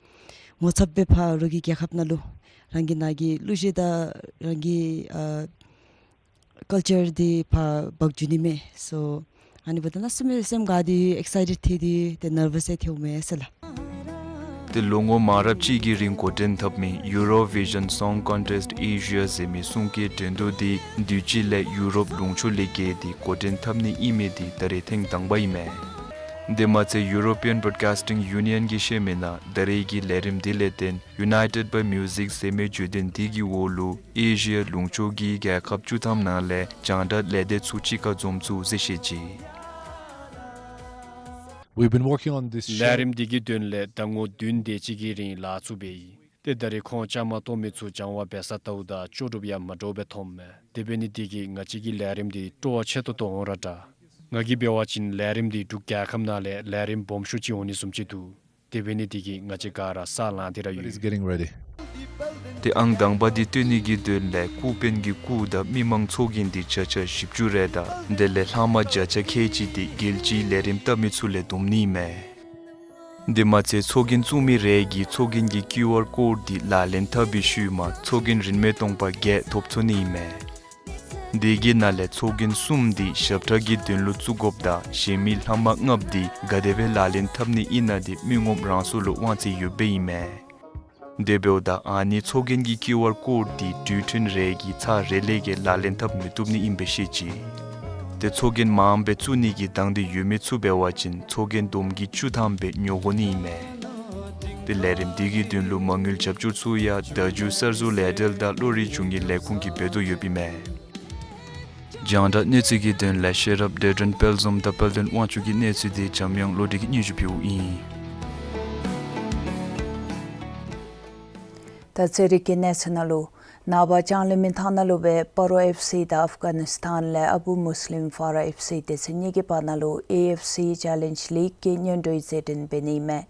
ངོ་ཚབ་སྦེ་ཕར་རོགས་ཀྱི་རྒྱལ་ཁབ་ནང་ལུ་རང་གི་ནང་གི་གླུ་གཞས་དང་རང་གི་ཨ་ཀལ་ཅར་འདི་ཕར་འབག་འགྱོ་ནི་མས། སོ་ཨ་ནི་འབདཝ་ད་ནང་སེམས་སེམས་དགའ་སྟེ་ཨེག་སའི་ཊེཌ་ཐལ་ཏེ་ཏེ་ནར་བསི་ཡང་ཐལཝ་མས་ཟེར་ལགས། ཏེ་ལོ་ངོ་མང་རབས་ཅིག་གི་རིང་འགོ་འདྲེན་འཐབ་མི་Eurovision Song Contest Asia ཟེར་མི་གསུང་སྐད་འགྲན་བསྡུར་འདི་དུས་ཅི་ལས་ཡུ་རོབ་ལུང་ཕྱོགས་ལས་བརྒལ་ཏེ་འགོ་འདྲེན་འཐབ་ནི་ཨིན་མི་འདི་ད་རེས་ཐེངས་དང་པ་ཨིན་མས། དེ་མ་ཚད་European Broadcasting Union གིས་བཤད་མི་ནང་ད་རེས་ཀྱི་ལས་རིམ་འདི་ལས་བརྟེན་United by Music ཟེར་མི་བརྗོད་དོན་འདི་གི་འོག་ལུ་ཨེ་ཤི་ཡ་ལུང་ཕྱོགས་ཀྱི་རྒྱལ་ཁབ་བཅུ་ཐམ་ནང་ལས་རྒྱང་བསྒྲགས་ལས་སྡེ་ཚུ་གཅིག་ཁར་འཛོམས་ཚུགས་ཟེར་བཤད་ཅི། We've been working on this show. ལས་རིམ་འདི་གི་དོན་ལས་ཟླ་ངོ་བདུན་དེ་ཅིག་གི་རིང་ལཱ་ཚུ་འབད་ཡི། ཏེ་ད་རེས་ཁོང་བཅའ་མར་གཏོགས་མི་ཚུ་སྦྱང་བ་འབད་ས་ལྟཝ་ད་ལྕོགས་གྲུབ་ཡང་མ་འདྲཝ་སྦེ་ཐོནམ་མས། དེ་འབད་ནི་འདི་གིས་ང་བཅས་ཀྱི་ལས་རིམ་འདི་སྤྲོ་བ་ཆེ་ཏོག་ཏོ་འོང་ར་འདྲ། ང་གིས་འབད་བ་ཅིན་ལས་རིམ་འདི་འབྲུག་རྒྱལ་ཁབ་ནང་ལས་ལས་རིམ་སྦོམ་ཤོས་ཅིག་འོང་ནི་བཟུམ་ཅིག་འདུག། དེ་འབད་ནི་འདི་གིས་ང་བཅས་ག་ར་ས་ལང་སྟེ་ར་ཡོད། Everybody's getting ready. ཏེ་ཨང་དང་པ་འདི་བཏོན་ནི་གི་དོན་ལས་སྐུ་དཔོན་གྱི་སྐུ་དང་མི་མང་ཚོགས་རྒྱན་འདི་བརྒྱ་ཆ་བཞི་བཅུ་རེ་དང་དེ་ལས་ལྷག་མ་བརྒྱ་ཆ་ཁལ་གཅིག་འདི་རྒྱལ་སྤྱིའི་ལས་རིམ་བལྟ་མི་ཚུ་ལས་བསྡོམ་ནི་ཨིན་མས། དེ་མ་ཚད་ཚོགས་རྒྱན་བཙུགས་མི་རེ་གིས་ཚོགས་རྒྱན་གྱི་ཀིའུ་ཨར་ཀོཌ་འདི་ལག་ལེན་འཐབ་པའི་ཤུལ་མ་ཚོགས་རྒྱན་རིན་མེད་སྟོང་པ་བརྒྱད་ཐོབ་ཚུགས་ནི་ཨིན་མས། དེ་གི་ནང་ལས་ཚོགས་རྒྱན་གསུམ་འདི་ཞབས་ཁྲ་གི་དོན་ལུ་བཙུགས་དགོཔ་དང་གཞན་མི་ལྷག་མ་ལྔ་པོ་འདི་ག་དེ་སྦེ་ལག་ལེན་འཐབ་ནི་ཨིན་ན་འདི་མི་ངོམ་རང་སོ་ལུ་དབང་ཚད་ཡོདཔ་སྦེ་ཨིན་མས། དེ་འབདཝ་ད་ཨ་ནི་ཚོགས་རྒྱན་གྱི་ཀིའུ་ཨར་ཀོཌ་འདི་དུས་ཐུང་རེ་གི་ཚར་རེ་ལས་བརྒལ་ལག་ལེན་འཐབ་མི་བཏུབ་ནི་ཨིནམ་སྦེ་ཤེས་ཅི། ཏེ་ཚོགས་རྒྱན་མངམ་སྦེ་བཙུགས་ནི་གི་དང་འདོད་ཡོད་མི་ཚུ་འབད་བ་ཅིན་ཚོགས་རྒྱན་བསྡོམས་ཀྱིས་བཅུ་ཐམ་སྦེ་ཉོ་དགོ་ནི་ཨིན་མས། ཏེ་ལས་རིམ་འདི་གི་དོན་ལུ་མ་དངུལ་རྒྱབ་སྐྱོར་ཚུ་ཡང་བརྡ་བརྒྱུད་གསར་བཟོ་ལས་འབྲེལ་དང་བློ་རིག་འབྱུང་བའི་ལས་ཁུངས་ཀྱིས་འབད་དོ་ཡོདཔ་ཨིན་མས། རྒྱང་བསྒྲགས་གནས་ཚུལ་གྱི་དོན་ལས་ཤེས་རབ་བདེ་སྒྲོན་དཔལ་འཛོམས་དང་དཔལ་ལྡན་དབང་ཕྱུག་གི་གནས་ཚུལ་འདི་འཇམ་དབྱངས་བློ་གྲོས་ཀྱིས་སྙན་ཞུ་ཕུལཝ་ཨིན། ད་རྩེད་རིགས་ཀྱི་གནས་ཚུལ་ནང་ལུ་ནངས་པ་ལྕང་གླིང་མི་ཐང་ནང་ལུ་སྦེ་སྤ་རོ་ཨེཕ་སི་དང་ཨཕ་གྷ་ནིས་ཐཱན་ལས་ཨ་བུ་མུས་ལིམ་ཕཱ་ར་ཨེཕ་སི་སྡེ་ཚན་གཉིས་ཀྱི་བར་ན་ལུ་ཨེ་ཨེཕ་སི་ཅེ་ལེནཇ་ལིག་གི་སྙན་སྒྲོན་རྩེད་འགྲན་འབད་ནི་ཨིན་མས།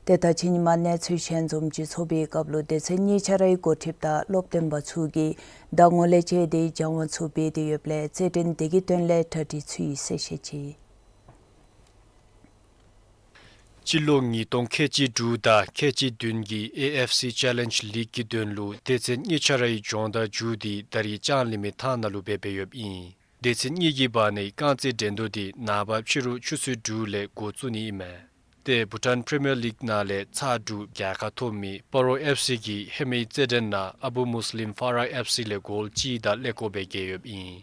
ཏེ་ད་ཕྱི་ཉིན་མ་གནས་ཚུལ་ཞལ་འཛོམས་ཅིག་ཚོགས་པའི་སྐབས་ལུ་སྡེ་ཚན་གཉིས་ཆ་རའི་འགོ་ཁྲིདཔ་དང་སློབ་སྟོན་པ་ཚུ་གིས་ཟླ་ངོ་ལས་བཅད་དེ་སྦྱང་བ་ཚུ་འབད་དེ་ཡོདཔ་ལས་རྩེད་འགྲན་འདི་གི་དོན་ལས་གྲ་སྒྲིག་ཚུད་ཡི་ཟེར་བཤད་ཅི། སྤྱི་ལོ་ཉིས་སྟོང་ཁལ་གཅིག་དྲུག་དང་ཁལ་གཅིག་བདུན་གྱི་ཨེ་ཨེཕ་སི་ཅེ་ལེནཇ་ལིག་གི་དོན་ལུ་སྡེ་ཚན་གཉིས་ཆ་རའི་སྦྱོང་བརྡར་མཇུག་འདི་ད་རིས་ལྕང་གླིང་མི་ཐང་ནང་ལུ་འབད་འབད་ཡོདཔ་ཨིན། སྡེ་ཚན་གཉིས་ཀྱི་བར་ནའི་རྐང་རྩེད་འགྲན་བསྡུར་འདི་ནངས་པ་ཕྱི་རུ་ཆུ་ཚོད་དྲུག་ལས་འགོ་བཙུགས་ནི་ཨིན་མས། ཏེ་བྷུ་ཊཱན་པི་རི་མི་ཡར་ལིག་ནང་ལས་ཚར་དྲུག་རྒྱལ་ཁ་ཐོབ་མི་སྤ་རོ་ཨེཕ་སི་གིས་ཧེ་མའི་རྩེད་འགྲན་ནང་ཨ་བུ་མུས་ལིམ་ཕཱ་ར་ཨེཕ་སི་ལས་གོལ་གཅིག་དང་ཀླད་ཀོར་སྦེ་རྒྱལ་ཡོདཔ་ཨིན།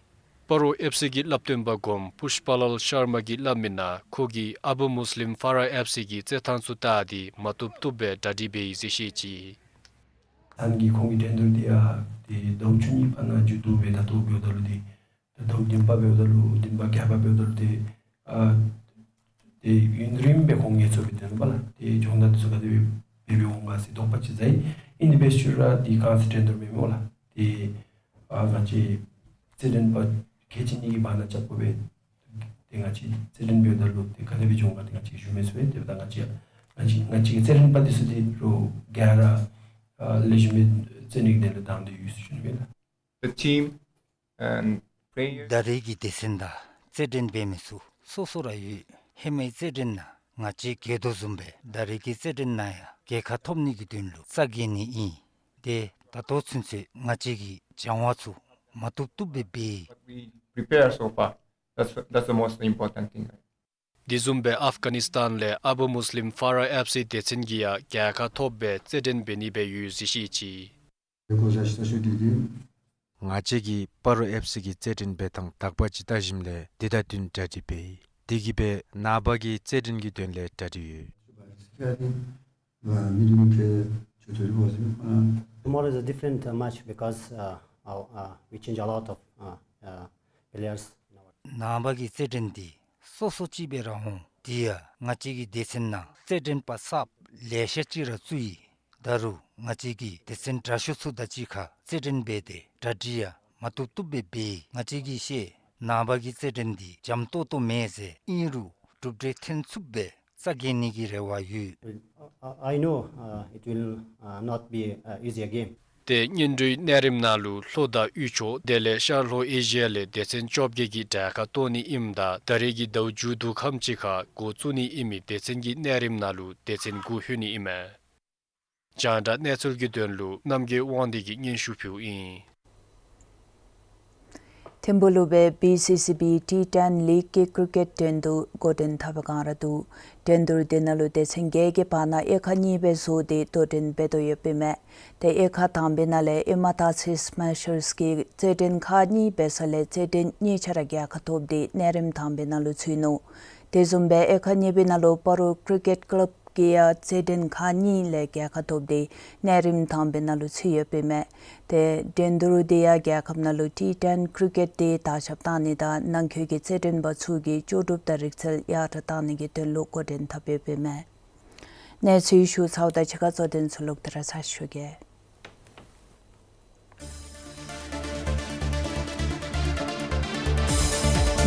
སྤ་རོ་ཨེཕ་སི་གི་བསླབ་སྟོན་པ་གོངམ་པུཤ་པ་ལཱལ་ཤར་མ་གིས་སླབ་མི་ནང་ཁོ་གིས་ཨ་བུ་མུས་ལིམ་ཕཱ་ར་ཨེཕ་སི་གི་རྩེད་ཐངས་ཚུ་བལྟ་སྟེ་མ་བཏུབ་བཏུབ་སྦེ་གྲ་སྒྲིག་འབད་ཡི་ཟེར་བཤད་ཅི། ད་ནི་ཁོང་གི་འགྲན་བསྡུར་འདི་ཡང་ཏེ་ཟླཝ་བཅུ་གཉིས་པ་ནང་མཇུག་བསྡུ་སྦེ་ད་ལྟོ་འབདཝ་ད་ལུ་ཏེ་ད་ཟླཝ་བདུན་པ་འབདཝ་ད་ལུ་བདུན་པ་བརྒྱད་པ་འབདཝ་ད་ལུ་ཏེ་ཨ་ཏེ་ཡུན་རིངམོ་སྦེ་ཁོང་ངལ་འཚོ་སྦེ་སྡོད་ནུག་པ་ལགས། ཏེ་སྦྱོང་བརྡར་འདི་ཚུ་ག་དེ་སྦེ་འབད་འབདཝ་འོང་ག་ཟེར་དོགས་པ་ཅིག་ཟ་ཡི། ཨིན་ཏེ་འབད་ཞུ་ར་འདི་རྐང་རྩེད་འགྲན་བསྡུར་མེན་སྨོ་ལགས། ཏེ་ཨ་ང་བཅས་རྩེད་འགྲན་པ་ཁལ་གཅིག་གཉིས་ཀྱི་བར་ན་རྐྱབ་དགོ་པས། ཏེ་ང་བཅས་རྩེད་འགྲན་འབདཝ་ད་ལུ་ཏེ་ག་དེ་སྦེ་འགྱོ་འོང་ག་ཏེ་ང་བཅས་ཞུ་མི་ཚུགས་པས། ཏེ་ད་ང་བཅས་ང་བཅས་ང་བཅས་ཀྱི་རྩེད་འགྲན་པ་འདི་ཚུ་འདི་རོགས་ག་ར་ཨ་ལེགས་ཤོམ་སྦེ་རྩེད་ནི་གི་དོན་ལུ་དང་འདོད་ཡོད་ཟེར་ཞུ་ནི་ཨིན་ལགས། The team and players. ད་རེས་ཀྱི་སྡེ་ཚན་དང་རྩེད་འགྲན་འབད་མི་ཚུ་སོ་སོ་ར་ཡོད། ཧེ་མའི་རྩེད་འགྲན་ནང་ང་བཅས་རྒྱལ་དོ་བཟུམ་སྦེ་ད་རེས་ཀྱི་རྩེད་འགྲན་ནང་ཡང་རྒྱལ་ཁ་ཐོབ་ནི་གི་དོན་ལུ་རྩ་འགེངས་ནི་ཨིན། ཏེ་ད་ལྟོ་ཚུན་ཚོད་ང་བཅས་ཀྱིས་སྦྱང་བ་ཚུ་མ་བཏུབ་བཏུབ་སྦེ་འབད་ཡི། But we prepare so far. That's, that's the most important thing. དེ་བཟུམ་སྦེ་ཨཕ་གྷ་ནིས་ཐཱན་ལས་ཨ་བུ་མུས་ལིམ་ཕཱ་ར་ཨེཕ་སི་སྡེ་ཚན་གྱིས་ཡང་རྒྱལ་ཁ་ཐོབ་སྦེ་རྩེད་འགྲན་འབད་ནི་སྦེ་ཡོད་ཟེར་བཤད་ཅི། ང་བཅས་ཀྱིས་སྤ་རོ་ཨེཕ་སི་གི་རྩེད་འགྲན་འབད་ཐངས་དག་པ་ཅིག་བལྟ་ཞིནམ་ལས་དེ་དང་བསྟུན་གྲ་སྒྲིག་འབད་ཡི། དེ་གིས་སྦེ་ནངས་པ་གི་རྩེད་འགྲན་གྱི་དོན་ལས་གྲ་སྒྲིག་ཡོད། Tomorrow is a different, uh, match because, uh, our, uh, we change a lot of, uh, uh, players in our ནངས་པ་གི་རྩེད་འགྲན་འདི་སོ་སོ་ཅིག་སྦེ་ར་འོང་། དེ་ཡང་ང་བཅས་ཀྱི་སྡེ་ཚན་ནང་རྩེད་འགྲན་པ་གསརཔ་ལེ་ཤ་ཅིག་ར་བཙུགས་ཡི། ད་རུང་ང་བཅས་ཀྱི་སྡེ་ཚན་དྲག་ཤོས་ཚུ་དང་གཅིག་ཁར་རྩེད་འགྲན་འབད་དེ་གྲ་སྒྲིག་ཡང་མ་བཏུབ་བཏུབ་སྦེ་འབད་ཡི། ང་བཅས་ཀྱིས་ཤེས། ནངས་པ་གི་རྩེད་འགྲན་འདི་འཇམ་ཏོག་ཏོ་མེད་ཟེར། ཨིན་རུང་གྲུབ་འབྲས་ཐོན་ཚུགསཔ་སྦེ་རྩ་འགེངས་ནི་གི་རེ་བ་ཡོད། I, I know, uh, it will, uh, not be, uh, easier game. ཏེ་སྙན་སྒྲོན་གནས་རིམ་ནང་ལུ་ལྷོ་དང་དབུས་ཕྱོགས་དེ་ལས་ཤར་ལྷོ་ཨེ་ཤི་ཡ་ལས་སྡེ་ཚན་བཅོ་བརྒྱད་ཀྱིས་གྲལ་ཁར་གཏོགས་ནི་ཨིནམ་ད་ད་རེས་ཀྱི་ཟླཝ་མཇུག་བསྡུ་ཁམས་ཅིག་ཁར་འགོ་བཙུགས་ནི་ཨིན་མི་སྡེ་ཚན་གྱི་གནས་རིམ་ནང་ལུ་སྡེ་ཚན་དགུ་ལྷོད་ནི་ཨིན་མས། རྒྱང་བསྒྲགས་གནས་ཚུལ་གྱི་དོན་ལུ་རྣམ་རྒྱལ་དབང་འདུས་ཀྱིས་སྙན་ཞུ་ཕུལཝ་ཨིན། ཐིམ་ཕུག་ལུ་སྦེ་བི་སི་སི་བི་ཊི་ཊེན་ལིག་གི་ཀྲི་ཀེཊ་འགྲན་བསྡུར་འགོ་འདྲེན་འཐབ་པའི་བསྒང་ར་འདུག། འགྲན་བསྡུར་དེ་ནང་ལུ་སྡེ་ཚན་བརྒྱད་ཀྱི་བར་ན་དབྱེ་ཁག་གཉིས་སྦེ་བཟོ་སྟེ་དོ་འགྲན་འབད་དོ་ཡོདཔ་ཨིན་མས། ཏེ་དབྱེ་ཁག་དང་པའི་ནང་ལས་ཨེ་མ་ཏཱ་སི་སི་མེ་ཤརསི་གིས་རྩེད་འགྲན་ཁག་གཉིས་འབད་ས་ལས་རྩེད་འགྲན་གཉིས་ཆ་ར་རྒྱལ་ཁ་ཐོབ་སྟེ་གནས་རིམ་དང་པའི་ནང་ལུ་ཚུད་ནུག། དེ་བཟུམ་སྦེ་དབྱེ་ཁག་གཉིས་པའི་ནང་ལུ་སྤ་རོ་ཀྲི་ཀེཊ་ཀི་ལབ་ཀྱིས་ཡང་རྩེད་འགྲན་ཁག་གཉིས་ལས་རྒྱལ་ཁ་ཐོབ་སྟེ་གནས་རིམ་དང་པའི་ནང་ལུ་ཚུད་ཡོདཔ་ཨིན་མས། ཏེ་འགྲན་བསྡུར་དེ་ཡང་རྒྱལ་ཁབ་ནང་ལུ་ཊི་ཊེན་ཀྲི་ཀེཊ་དེ་དར་ཁྱབ་གཏང་ནི་དང་ནང་འཁོད་ཀྱི་རྩེད་འགྲན་པ་ཚུ་གི་ལྕོགས་གྲུབ་དང་རིག་རྩལ་ཡར་དྲག་གཏང་ནི་གི་དོན་ལུ་འགོ་འདྲེན་འཐབ་ཡོདཔ་ཨིན་མས། གནས་ཚུལ་ཞུ་ཚརཝ་དང་གཅིག་ཁར་གཙོ་དོན་ཚུ་ལོག་སྟེ་ར་ཚར་ཞུ་གེ།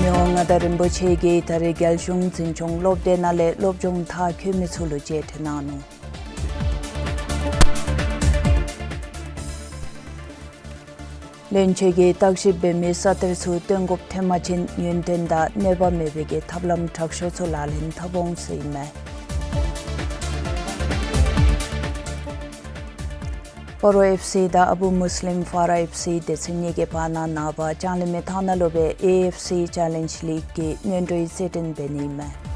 མི་དབང་མངའ་བདག་རིན་པོ་ཆེ་གིས་ད་རེས་རྒྱལ་གཞུང་འཛིན་སྐྱོང་སློབ་སྡེ་ནང་ལས་སློབ་སྦྱོང་མཐར་འཁྱོལ་མི་ཚུ་ལུ་མཇལ་འཕྲད་གནང་ནུག། བློན་ཆེན་གྱིས་བརྟག་ཞིབ་འབད་མི་ས་གཏེར་ཚུ་བཏོན་དགོཔ་ཐོན་པ་ཅིན་ཡུན་བརྟན་དང་གནོད་པ་མེད་པའི་གི་ཐབས་ལམ་དྲག་ཤོས་ཚུ་ལག་ལེན་འཐབ་འོང་ཟེར་ཨིན་མས། སྤ་རོ་ཨེཕ་སི་དང་ཨ་བུ་མུས་ལིམ་ཕཱར་ཨེཕ་སི་སྡེ་ཚན་གཉིས་ཀྱི་བར་ན་ནངས་པ་ལྕང་གླིང་མི་ཐང་ནང་ལུ་སྦེ་ཨེ་ཨེཕ་སི་ཅེ་ལེནཇ་ལིག་གི་སྔོན་འགྲོའི་རྩེད་འགྲན་འབད་ནི་ཨིན་མས།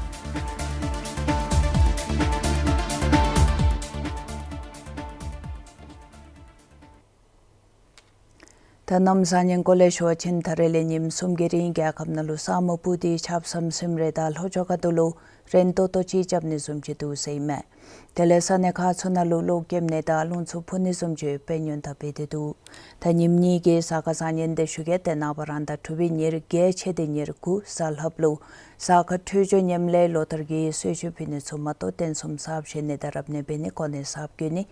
ད་གནམ་གཤིས་སྙན་སྐོར་ལས་ཞུ་བ་ཅིན་ད་རེས་ལས་ཉིནམ་གསུམ་གྱི་རིང་རྒྱལ་ཁབ་ནང་ལུ་ས་སྨུག་སྤུབས་ཏེ་ཆརཔ་ཟམ་ཟིམ་རེ་དང་ལྷོ་ཕྱོགས་ཁ་ཐུག་ལུ་རན་ཏོག་ཏོ་ཅིག་རྐྱབ་ནི་བཟུམ་ཅིག་འདུག་ཟེར་ཨིན་མས། དེ་ལས་ས་གནས་ཁག་ཚུ་ནང་ལུ་གློག་ཀེམ་ནི་དང་རླུང་འཚུབ་འཕུ་ནི་བཟུམ་ཅིག་ཡོདཔ་སྦེ་ཉེན་བརྡ་འབད་དེ་འདུག། ད་ཉིནམ་གཉིས་ཀྱི་གཟའ་སྐར་བཟང་ངན་དེ་ཞུ་གེ། ཏེ་ནངས་པ་རང་ཟླ་དྲུག་པའི་ཉེར་བརྒྱད་ཚེས་དེ་ཉེར་དགུ་གཟའ་ལྷགཔ་ལུ་གཟའ་སྐར་འཕྲོད་སྦྱོར་ངནམ་ལས་ལོ་ལྟར་གྱི་གསོལ་མཆོད་ཕུལ་ནི་ཚུ་མ་གཏོགས་རྟེན་གསུམ་གསརཔ་བཞེངས་ནི་དང་རབ་གནས་འབད་ནི་གོ་གནས་གསརཔ་བསྐོ་ནི་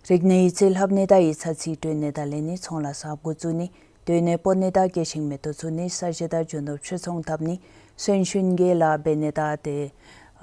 རིག་གནས་ཡིག་རྩིས་ལྷབ་ནི་དང་ཡིག་ཚང་རྩིས་སྤྲོད་ནི་དང་ལེན་ནི་ཚོང་ལཱ་གསརཔ་འགོ་བཙུགས་ནི་སྡོད་གནས་སྤོ་ནི་དང་སྐྱེད་ཤིང་མེ་ཏོག་བཙུགས་ནི་ས་གཞི་དང་རྒྱུ་ནོར་ཕྱིར་ཚོང་འཐབ་ནི་གསོན་གཤིན་གྱི་ལཱ་འབད་ནི་དང་ཏེ་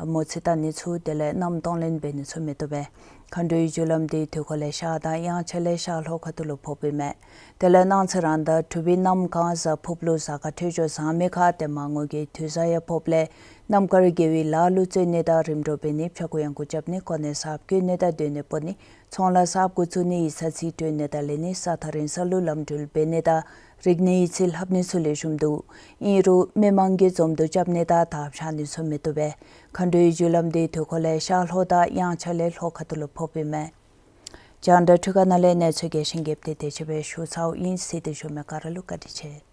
མོ་རྩིས་བལྟ་ནི་ཚུ་དེ་ལས་མནའམ་གཏོང་ལེན་འབད་ནི་ཚུ་མི་བཏུབ་པས། མཁའ་འགྲོའི་རྒྱུ་ལམ་འདི་དུས་འཁོར་ལས་ཤར་དང་དབྱངས་འཆར་ལས་ཤར་ལྷོ་ཁ་ཐུག་ལུ་ཕོགཔ་ཨིན་མས། དེ་ལས་གནངས་ཚེ་རང་ཟླ་དྲུག་པའི་གནམ་གང་གཟའ་ཕུརཔ་ལུ་གཟའ་སྐར་འཕྲོད་སྦྱོར་བཟང་མི་ཁར་ཏེ་མར་ངོ་གི་དུས་གཟའ་ཡང་ཕོགཔ་ལས་རྣམ་དཀར་དགེ་བའི་ལཱ་ལུ་བརྩོན་ནི་དང་རིམ་གྲོ་འབད་ནི་ཕྱྭ་འགུགས་གཡང་འགུགས་རྐྱབ་ནི་གོ་གནས་གསརཔ་བསྐོ་ནི་དང་སྡོད་གནས་སྤོ་ནི་ཚོང་ལཱ་གསརཔ་འགོ་བཙུགས་ནི་ཡིག་ཚང་རྩིས་སྤྲོད་ནི་དང་ལེན་ནི་ས་ཐག་རིང་ས་ལུ་ལམ་འགྲུལ་འབད་ནི་དང་རིག་གནས་ཡིག་རྩིས་ལྷབ་ནི་ཚུ་ལེགས་ཤོམ་འདུག། ཨིན་རུང་མི་མང་གིས་འཛོམས་འདུ་རྐྱབ་ནི་དང་དར་འཕྱར་ནི་ཚུ་མི་བཏུབ་པས། མཁའ་འགྲོའི་རྒྱུ་ལམ་འདི་དུས་འཁོར་ལས་ཤར་ལྷོ་དང་དབྱངས་འཆར་ལས་ལྷོ་ཁ་ཐུག་ལུ་ཕོགཔ་ཨིན་མས། རྒྱང་བསྒྲགས་འཕྲུལ་ཁང་ནང་ལས་གནས་ཚུལ་རྒྱས་ཤིང་རྒྱསཔ་དེ་དེ་ཅིག་སྦེ་ཞུ་ཚརཝ་ཨིན། གཟིགས་ཏེ་བཞུགས་མི་ག་ར་ལུ་བཀའ་དྲིན་ཆེ།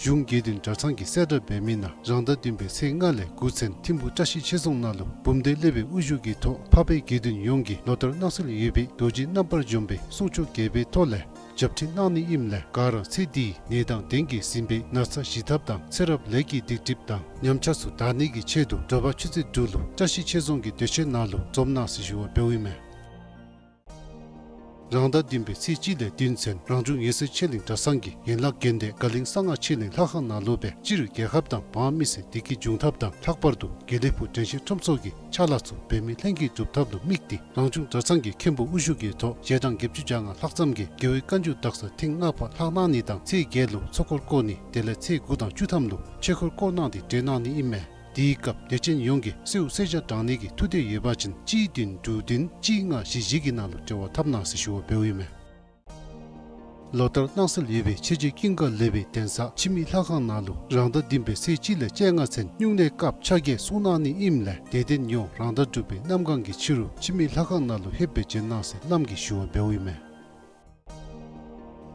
གཞུང་དགེ་འདུན་གྲྭ་ཚང་གིས་གསལ་བསྒྲགས་འབད་མི་ནང་རང་ཟླ་བདུན་པའི་ཚེས་ལྔ་ལས་དགུ་ཚུན་ཐིམ་ཕུག་བཀྲ་ཤིས་ཆོས་རྫོང་ནང་ལུ་འབུམ་སྡེ་སློབ་དཔོན་དབུ་བཞུགས་ཀྱི་ཐོག་འཕགས་པའི་དགེ་འདུན་ཡོངས་ཀྱིས་ལོ་ལྟར་གནང་སྲོལ་ཡོད་པའི་རྡོ་རྗེ་རྣམ་པར་འཇོམས་པའི་གསུང་ཆོག་རྒྱས་པའི་ཐོག་ལས་རྒྱབ་ཁྲིད་གནང་ནི་ཨིནམ་ལས་ག་ར་ཚེ་འདིའི་ནད་དང་གདོན་གྱིས་ཟིན་པའི་ན་ཚ་ཞི་ཐབས་དང་ཚེ་རབས་ལས་ཀྱི་སྡིག་སྒྲིབ་དང་ཉམས་ཆག་ཚུ་དག་ནི་གི་ཆེད་དུ་དྲོ་པ་ཆུ་ཚོད་དྲུག་ལུ་བཀྲ་ཤིས་ཆོས་རྫོང་གི་སྡོད་ཁང་ནང་ལུ་འཛོམས་གནང་ཟེར་ཞུ་བ་འབདཝ་ཨིན་མས། རང་ཟླ་བདུན་པའི་ཚེས་གཅིག་ལས་བདུན་ཚུན་རང་བྱུང་ཡེ་ཤེས་ཆོས་གླིང་གྲྭ་ཚང་གི་ཡན་ལག་དགོན་སྡེ་དགའ་གླིང་གསང་སྔགས་ཆོས་གླིང་ལྷ་ཁང་ནང་ལུ་སྦེ་སྤྱིར་རྒྱལ་ཁབ་དང་འབངས་མི་སེར་བདེ་སྐྱིད་འབྱུང་ཐབས་དང་ལྷག་པར་དུ་དགེ་ལེགས་ཕུག་དྲན་ཤེས་ཁྲོམ་ཚོགས་ཀྱི་ཕྱག་ལཱ་ཚུ་འབད་མེད་ལྷུན་གྱིས་གྲུབ་ཐབས་ལུ་དམིགས་ཏེ་རང་བྱུང་གྲྭ་ཚང་གི་མཁན་པོ་དབུ་བཞུགས་ཀྱི་ཐོག་ཞལ་གྲངས་བརྒྱད་ཅུ་གྱ་ལྔ་ལྷག་ཙམ་གྱིས་རྒྱལ་བའི་བཀའ་འགྱུར་དག་ས་ཐེངས་ལྔ་པ་ལྷག་གནང་ནི་དང་ཚེས་བརྒྱད་ལུ་ཚོགས་འཁོར་བསྐོར་ནི་དེ་ལས་ཚེས་དགུ་དང་བཅུ་ཐམ་ལུ་ཆོས་འཁོར་བསྐོར་གནང་སྟེ་གྲོལ་གནང་ནི་ཨིན་མས། དེའི་སྐབས་དད་ཅན་ཡོངས་ཀྱིས་གསོལཝ་གསོལ་ཇ་དྲང་ནི་གི་ཐུགས་འདོད་ཡོད་པ་ཅིན་གཅིག་བདུན་དྲུག་བདུན་གཅིག་ལྔ་བཞི་བཞི་གི་ནང་ལུ་འབྲེལ་བ་འཐབ་གནང་ཟེར་ཞུ་བ་འབདཝ་ཨིན་མས། ལོ་ལྟར་གནང་སྲོལ་ཡོད་པའི་ཆོས་རྗེ་ཀུན་དགའ་བློ་བའི་གདན་ས་འཆི་མེད་ལྷ་ཁང་ནང་ལུ་རང་ཟླ་བདུན་པའི་ཚེས་གཅིག་ལས་བཅོ་ལྔ་ཚུན་སྨྱུང་གནས་སྐབས་ཕྱག་འགྱེད་གསུང་གནང་ནི་ཨིནམ་ལས་དད་ལྡན་ཡོངས་རང་ཟླ་དྲུག་པའི་གནམ་གང་གི་ཕྱི་རུ་འཆི་མེད་ལྷ་ཁང་ནང་ལུ་ལྷོདཔ་སྦེ་བྱོན་གནང་ཟེར་བླམ་གིས་ཞུ་བ་འབདཝ་ཨིན་མས།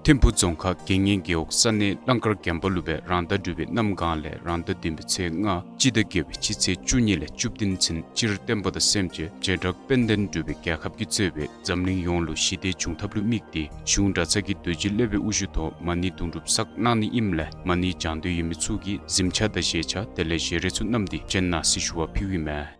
ཐིམ་ཕུག་རྫོང་ཁག་དགེ་བསྙེན་རྒེད་འོག་ས་གནས་གླང་དཀར་དགོན་པ་ལུ་སྦེ་རང་ཟླ་དྲུག་པའི་གནམ་གང་ལས་རང་ཟླ་བདུན་པའི་ཚེས་ལྔ་སྤྱི་ཟླ་བརྒྱད་པའི་སྤྱི་ཚེས་བཅུ་གཉིས་ལས་བཅུ་བདུན་ཚུན་སྤྱིར་བསྟན་པ་དང་སེམས་ཅན་བྱེ་བྲག་དཔལ་ལྡན་འབྲུག་པའི་རྒྱལ་ཁབ་ཀྱིས་གཙོས་པའི་འཛམ་གླིང་ཡོངས་ལུ་ཞི་བདེ་འབྱུང་ཐབས་ལུ་དམིགས་ཏེ་གཞུང་གྲྭ་ཚང་གི་རྡོ་རྗེ་སློབ་དཔོན་དབུ་བཞུགས་ཐོག་མ་ཎི་དུང་སྒྲུབ་བསགས་གནང་ནི་ཨིནམ་ལས་མ་ཎི་བགྱང་འདོད་ཡོད་མི་ཚུ་གིས་གཟིམ་ཆས་དང་བཞེས་ཆས་དེ་ལས་བཞེས་རས་ཚུ་བསྣམས་ཏེ་བྱོན་གནང་ཟེར་ཞུ་བ་ཕུལཝ་ཨིན་མས།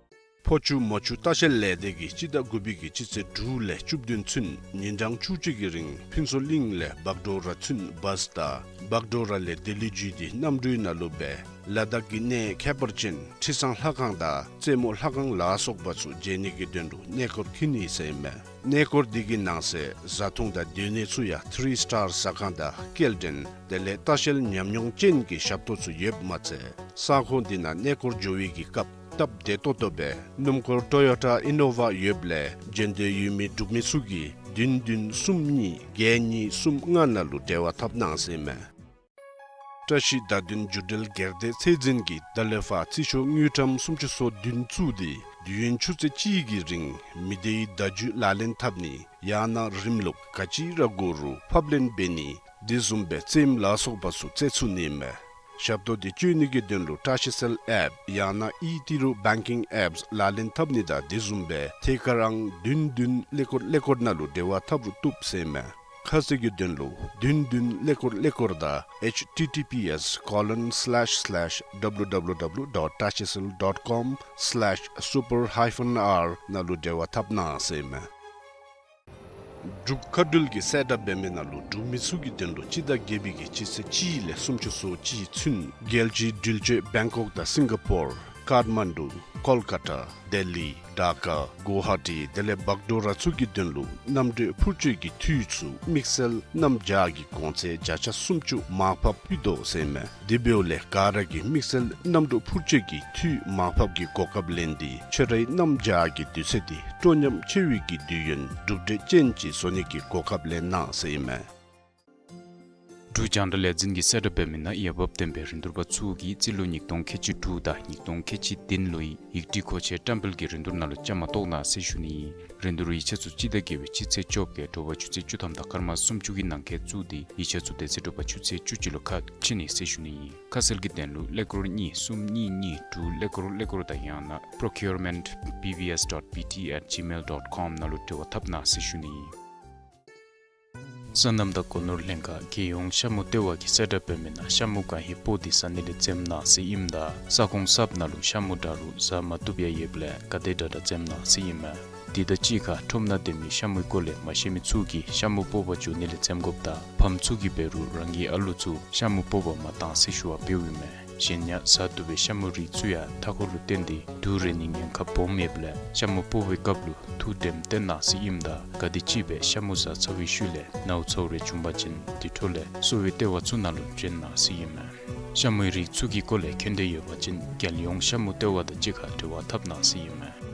ཕོ་ཆུ་མོ་ཆུ་ལྟ་བཤལ་ལས་སྡེ་གིས་སྤྱི་ཟླ་དགུ་པའི་གི་སྤྱི་ཚེས་དྲུག་ལས་བཅུ་བདུན་ཚུན་ཉིན་གྲངས་བཅུ་གཅིག་གི་རིང་ཕུན་ཚོགས་གླིང་ལས་བག་གྲོ་ར་ཚུན་བཱས་དང་བག་གྲོ་ར་ལས་ལྡི་ལི་བརྒྱུད་དེ་གནམ་གྲུའི་ནང་ལུ་སྦེ་ལ་དྭགས་ཀྱི་གནས་ཁྱད་པར་ཅན་ཁྲི་བཟང་ལྷ་ཁང་དང་རྩེ་མོ་ལྷ་ཁང་ལ་སོགས་པ་ཚུ་མཇལ་ནི་གི་དོན་ལུ་གནས་སྐོར་འཁྱིད་ནི་ཟེར་ཨིན་མས། གནས་སྐོར་འདི་གི་ནང་གསེས་བཟའ་འཐུང་དང་སྡོད་གནས་ཚུ་ཡང་ཐི་རི་སི་ཊར་ཟ་ཁང་དང་སྐྱེལ་འདྲེན་དེ་ལས་ལྟ་བཤལ་ཉམས་མྱོང་ཅན་གྱི་ཞབས་ཏོག་ཚུ་ཡོདཔ་མ་ཚད་ས་ཁོངས་འདི་ནང་གནས་སྐོར་འགྱོ་བའི་གི་སྐབས་ སྟབས་བདེ་ཏོག་ཏོ་སྦེ་སྣུམ་འཁོར་ཊོ་ཡོ་ཊ་ཨི་ནོ་ཝ་ཡོདཔ་ལས་འབྱོན་འདོད་ཡོད་མི་འབྲུག་མི་ཚུ་གིས་བདུན་བདུན་གསུམ་གཉིས་བརྒྱད་གཉིས་གསུམ་ལྔ་ནང་ལུ་འབྲེལ་བ་འཐབ་གནང་ཟེར་ཨིན་མས། བཀྲ་ཤིས་བརྡ་དོན་བརྒྱུད་འབྲེལ་སྒེར་སྡེ་ཚད་འཛིན་གྱིས་ད་ལས་ཕར་རྩིས་ཤོག་དངུལ་ཀྲམ་སུམ་ཅུ་སོ་བདུན་བཙུགས་ཏེ་དུས་ཡུན་ཆུ་ཚོད་གཅིག་གི་རིང་མི་སྡེའི་བརྡ་བརྒྱུད་ལག་ལེན་འཐབ་ནི་ཡང་ན་རིམ་ལུགས་ག་ཅི་ར་དགོ་རུང་ཕབ་ལེན་འབད་ནི་དེ་བཟུམ་སྦེ་རྩེདམོ་ལ་སོགས་པ་ཚུ་རྩེ་ཚུགས་ནི་ཨིན་མས། ཞབས་ཏོག་འདི་སྤྱོད་ནི་གི་དོན་ལུ་བཀྲ་ཤིས་སེལ་ཨེཔ་ཡང་ན་ཨི་ཏི་རུ་བེང་ཀིང་ཨེཔསི་ལག་ལེན་འཐབ་ནི་དང་དེ་བཟུམ་སྦེ་ཐད་ཀར་ཨང་བདུན་བདུན་ཀླད་ཀོར་ཀླད་ཀོར་ནང་ལུ་འབྲེལ་བ་འཐབ་རུང་བཏུབ་ཟེར་ཨིན་མས། ཁ་གསལ་གྱི་དོན་ལུ་བདུན་བདུན་ཀླད་ཀོར་ཀླད་ཀོར་དང་ཨེཆ་ཊི་ཊི་པི་ཨེསི་ཀོ་ལོན་སི་ལེཤ་སི་ལེཤ་ཌབ་ལུ་ཌབ་ལུ་ཌབ་ལུ་ཌོཊ་བཀྲ་ཤིས་སེལ་ཌོཊ་ཀོམ་སི་ལེཤ་སུ་པར་ཧའི་ཕན་ཨར་ནང་ལུ་འབྲེལ་བ་འཐབ་གནང་ཟེར་ཨིན་མས། འབྲུག་མཁའ་འགྲུལ་གྱིས་གསལ་བསྒྲགས་འབད་མི་ནང་ལུ་འབྲུག་མི་ཚུ་གི་དོན་ལུ་སྤྱི་ཟླ་བརྒྱད་པའི་གི་སྤྱི་ཚེས་གཅིག་ལས་སུམ་ཅུ་སོ་གཅིག་ཚུན་རྒྱལ་སྤྱིའི་འགྲུལ་སྐྱོད་བེང་ཀོག་དང་སིང་ག་པོར་ཀཱཊ་མན་ཌུ་ཀོལ་ཀ་ཊ་ལྡི་ལི་ཌ་ཀ་གུ་ཝ་ཧ་ཊི་དེ་ལས་བག་དྲོ་ར་ཚུ་གི་དོན་ལུ་གནམ་གྲུ་འཕུར་སྐྱོད་ཀྱི་འཐུས་ཚུ་དམིགས་བསལ་གནམ་བྱཱར་གྱི་གོང་ཚད་བརྒྱ་ཆ་སུམ་ཅུ་མར་ཕབ་ཕུལ་དོ་ཟེར་ཨིན་མས། དེ་འབདཝ་ལས་ག་ར་གིས་དམིགས་བསལ་གནམ་གྲུ་འཕུར་སྐྱོད་ཀྱི་འཐུས་མར་ཕབ་ཀྱི་གོ་སྐབས་ལེན་ཏེ་ཁྱོད་རའི་གནམ་བྱཱར་གྱི་དུས་ཚོད་འདི་སྤྲོ་ཉམས་ཆེ་བའི་གི་དུས་ཡུན་གྲུབ་འབྲས་ཅན་ཅིག་བཟོ་ནི་གི་གོ་སྐབས་ལེན་གནང་ཟེར་ཨིན་མས། འབྲུག་རྒྱང་བསྒྲགས་ལས་འཛིན་གྱིས་གསལ་བསྒྲགས་འབད་མི་ནང་འོས་འབབ་ལྡན་པའི་རིན་བསྡུར་པ་ཚུ་གིས་རྩིས་ལོ་ཉིས་སྟོང་ཁལ་གཅིག་དྲུག་དང་ཉིས་སྟོང་ཁལ་གཅིག་བདུན་ལོའི་ཡིག་སྒྲིག་མཁོ་ཆས་བཀྲམ་སྤེལ་གྱི་རིན་བསྡུར་ནང་ལུ་བཅའ་མར་གཏོགས་གནང་ཟེར་ཞུ་ནི་ཨིན། རིན་བསྡུར་ཡིག་ཆ་ཚུ་སྤྱི་ཟླ་བརྒྱད་པའི་སྤྱི་ཚེས་བཅོ་བརྒྱད་དྲོ་པ་ཆུ་ཚོད་བཅུ་ཐམ་དང་སྐར་མ་སུམ་ཅུ་གི་ནང་འཁོད་བཙུགས་ཏེ་ཡིག་ཆ་ཚུ་དེ་ཚེ་དྲོ་པ་ཆུ་ཚོད་བཅུ་གཅིག་ལུ་ཁ་ཕྱེ་ནི་ཟེར་ཞུ་ནི་ཨིན། ཁ་གསལ་གྱི་དོན་ལུ་ཀླད་ཀོར་གཉིས་གསུམ་གཉིས་གཉིས་དྲུག་ཀླད་ཀོར་ཀླད་ཀོར་དང་ཡང་ན་procurement B B S dot B T at gmail dot com ནང་ལུ་འབྲེལ་བ་འཐབ་གནང་ཟེར་ཞུ་ནི་ཨིན། སོ་ནམ་དང་སྒོ་ནོར་ལྷན་ཁག་རྒྱལ་ཡོངས་ཤ་མུ་ལྟེ་བ་གིས་གསལ་བསྒྲགས་འབད་མི་ནང་ཤ་མུ་གང་ཧེ་སྤོ་སྟེ་ཟ་ནི་ལས་འཛེམ་གནང་ཟེར་ཨིནམ་ད་ས་ཁོངས་གསརཔ་ནང་ལུ་ཤ་མུ་དྲག་རུང་ཟ་མ་བཏུབ་ཡང་ཡོདཔ་ལས་ག་དེ་དྲག་དྲག་འཛེམ་གནང་ཟེར་ཨིན་མས། དེ་དང་གཅིག་ཁར་ཁྲོམ་ནང་སྡོད་མི་ཤ་མུའི་སྐོར་ལས་མ་ཤེས་མི་ཚུ་གིས་ཤ་མུ་སྤོ་བར་འགྱོ་ནི་ལས་འཛེམ་དགོཔ་དང་ཕམ་ཚུ་གིས་འབད་རུང་རང་གི་ཨ་ལོ་ཚུ་ཤ་མུ་སྤོ་བར་མ་གཏང་ཟེར་ཞུ་བ་འབདཝ་ཨིན་མས། གཞན་ཡང་ཟ་བཏུབ་པའི་ཤ་མུའི་རིགས་ཚུ་ཡང་མཐའ་འཁོར་ལུ་བརྟེན་ཏེ་དུག་རེག་ནིའི་ཉེན་ཁ་སྦོམ་ཡོདཔ་ལས་ཤ་མུ་སྤོ་བའི་སྐབས་ལུ་ཐུགས་དྲནམ་བཏོན་གནང་ཟེར་ཨིནམ་ད་ག་དེམ་ཅིག་སྦེ་ཤ་མུ་ཟ་ཚར་བའི་ཤུལ་ལས་ནཝ་ཚཝ་རེ་བྱུང་པ་ཅིན་དེ་འཕྲོ་ལས་གསོ་བའི་ལྟེ་བ་ཚུ་ནང་ལུ་བྱོན་གནང་ཟེར་ཨིན་མས། ཤ་མུའི་རིགས་ཚུ་གི་སྐོར་ལས་མཁྱེན་འདོད་ཡོད་པ་ཅིན་རྒྱལ་ཡོངས་ཤ་མུ་ལྟེ་བ་དང་གཅིག་ཁར་འབྲེལ་བ་འཐབ་གནང་ཟེར་ཨིན་མས།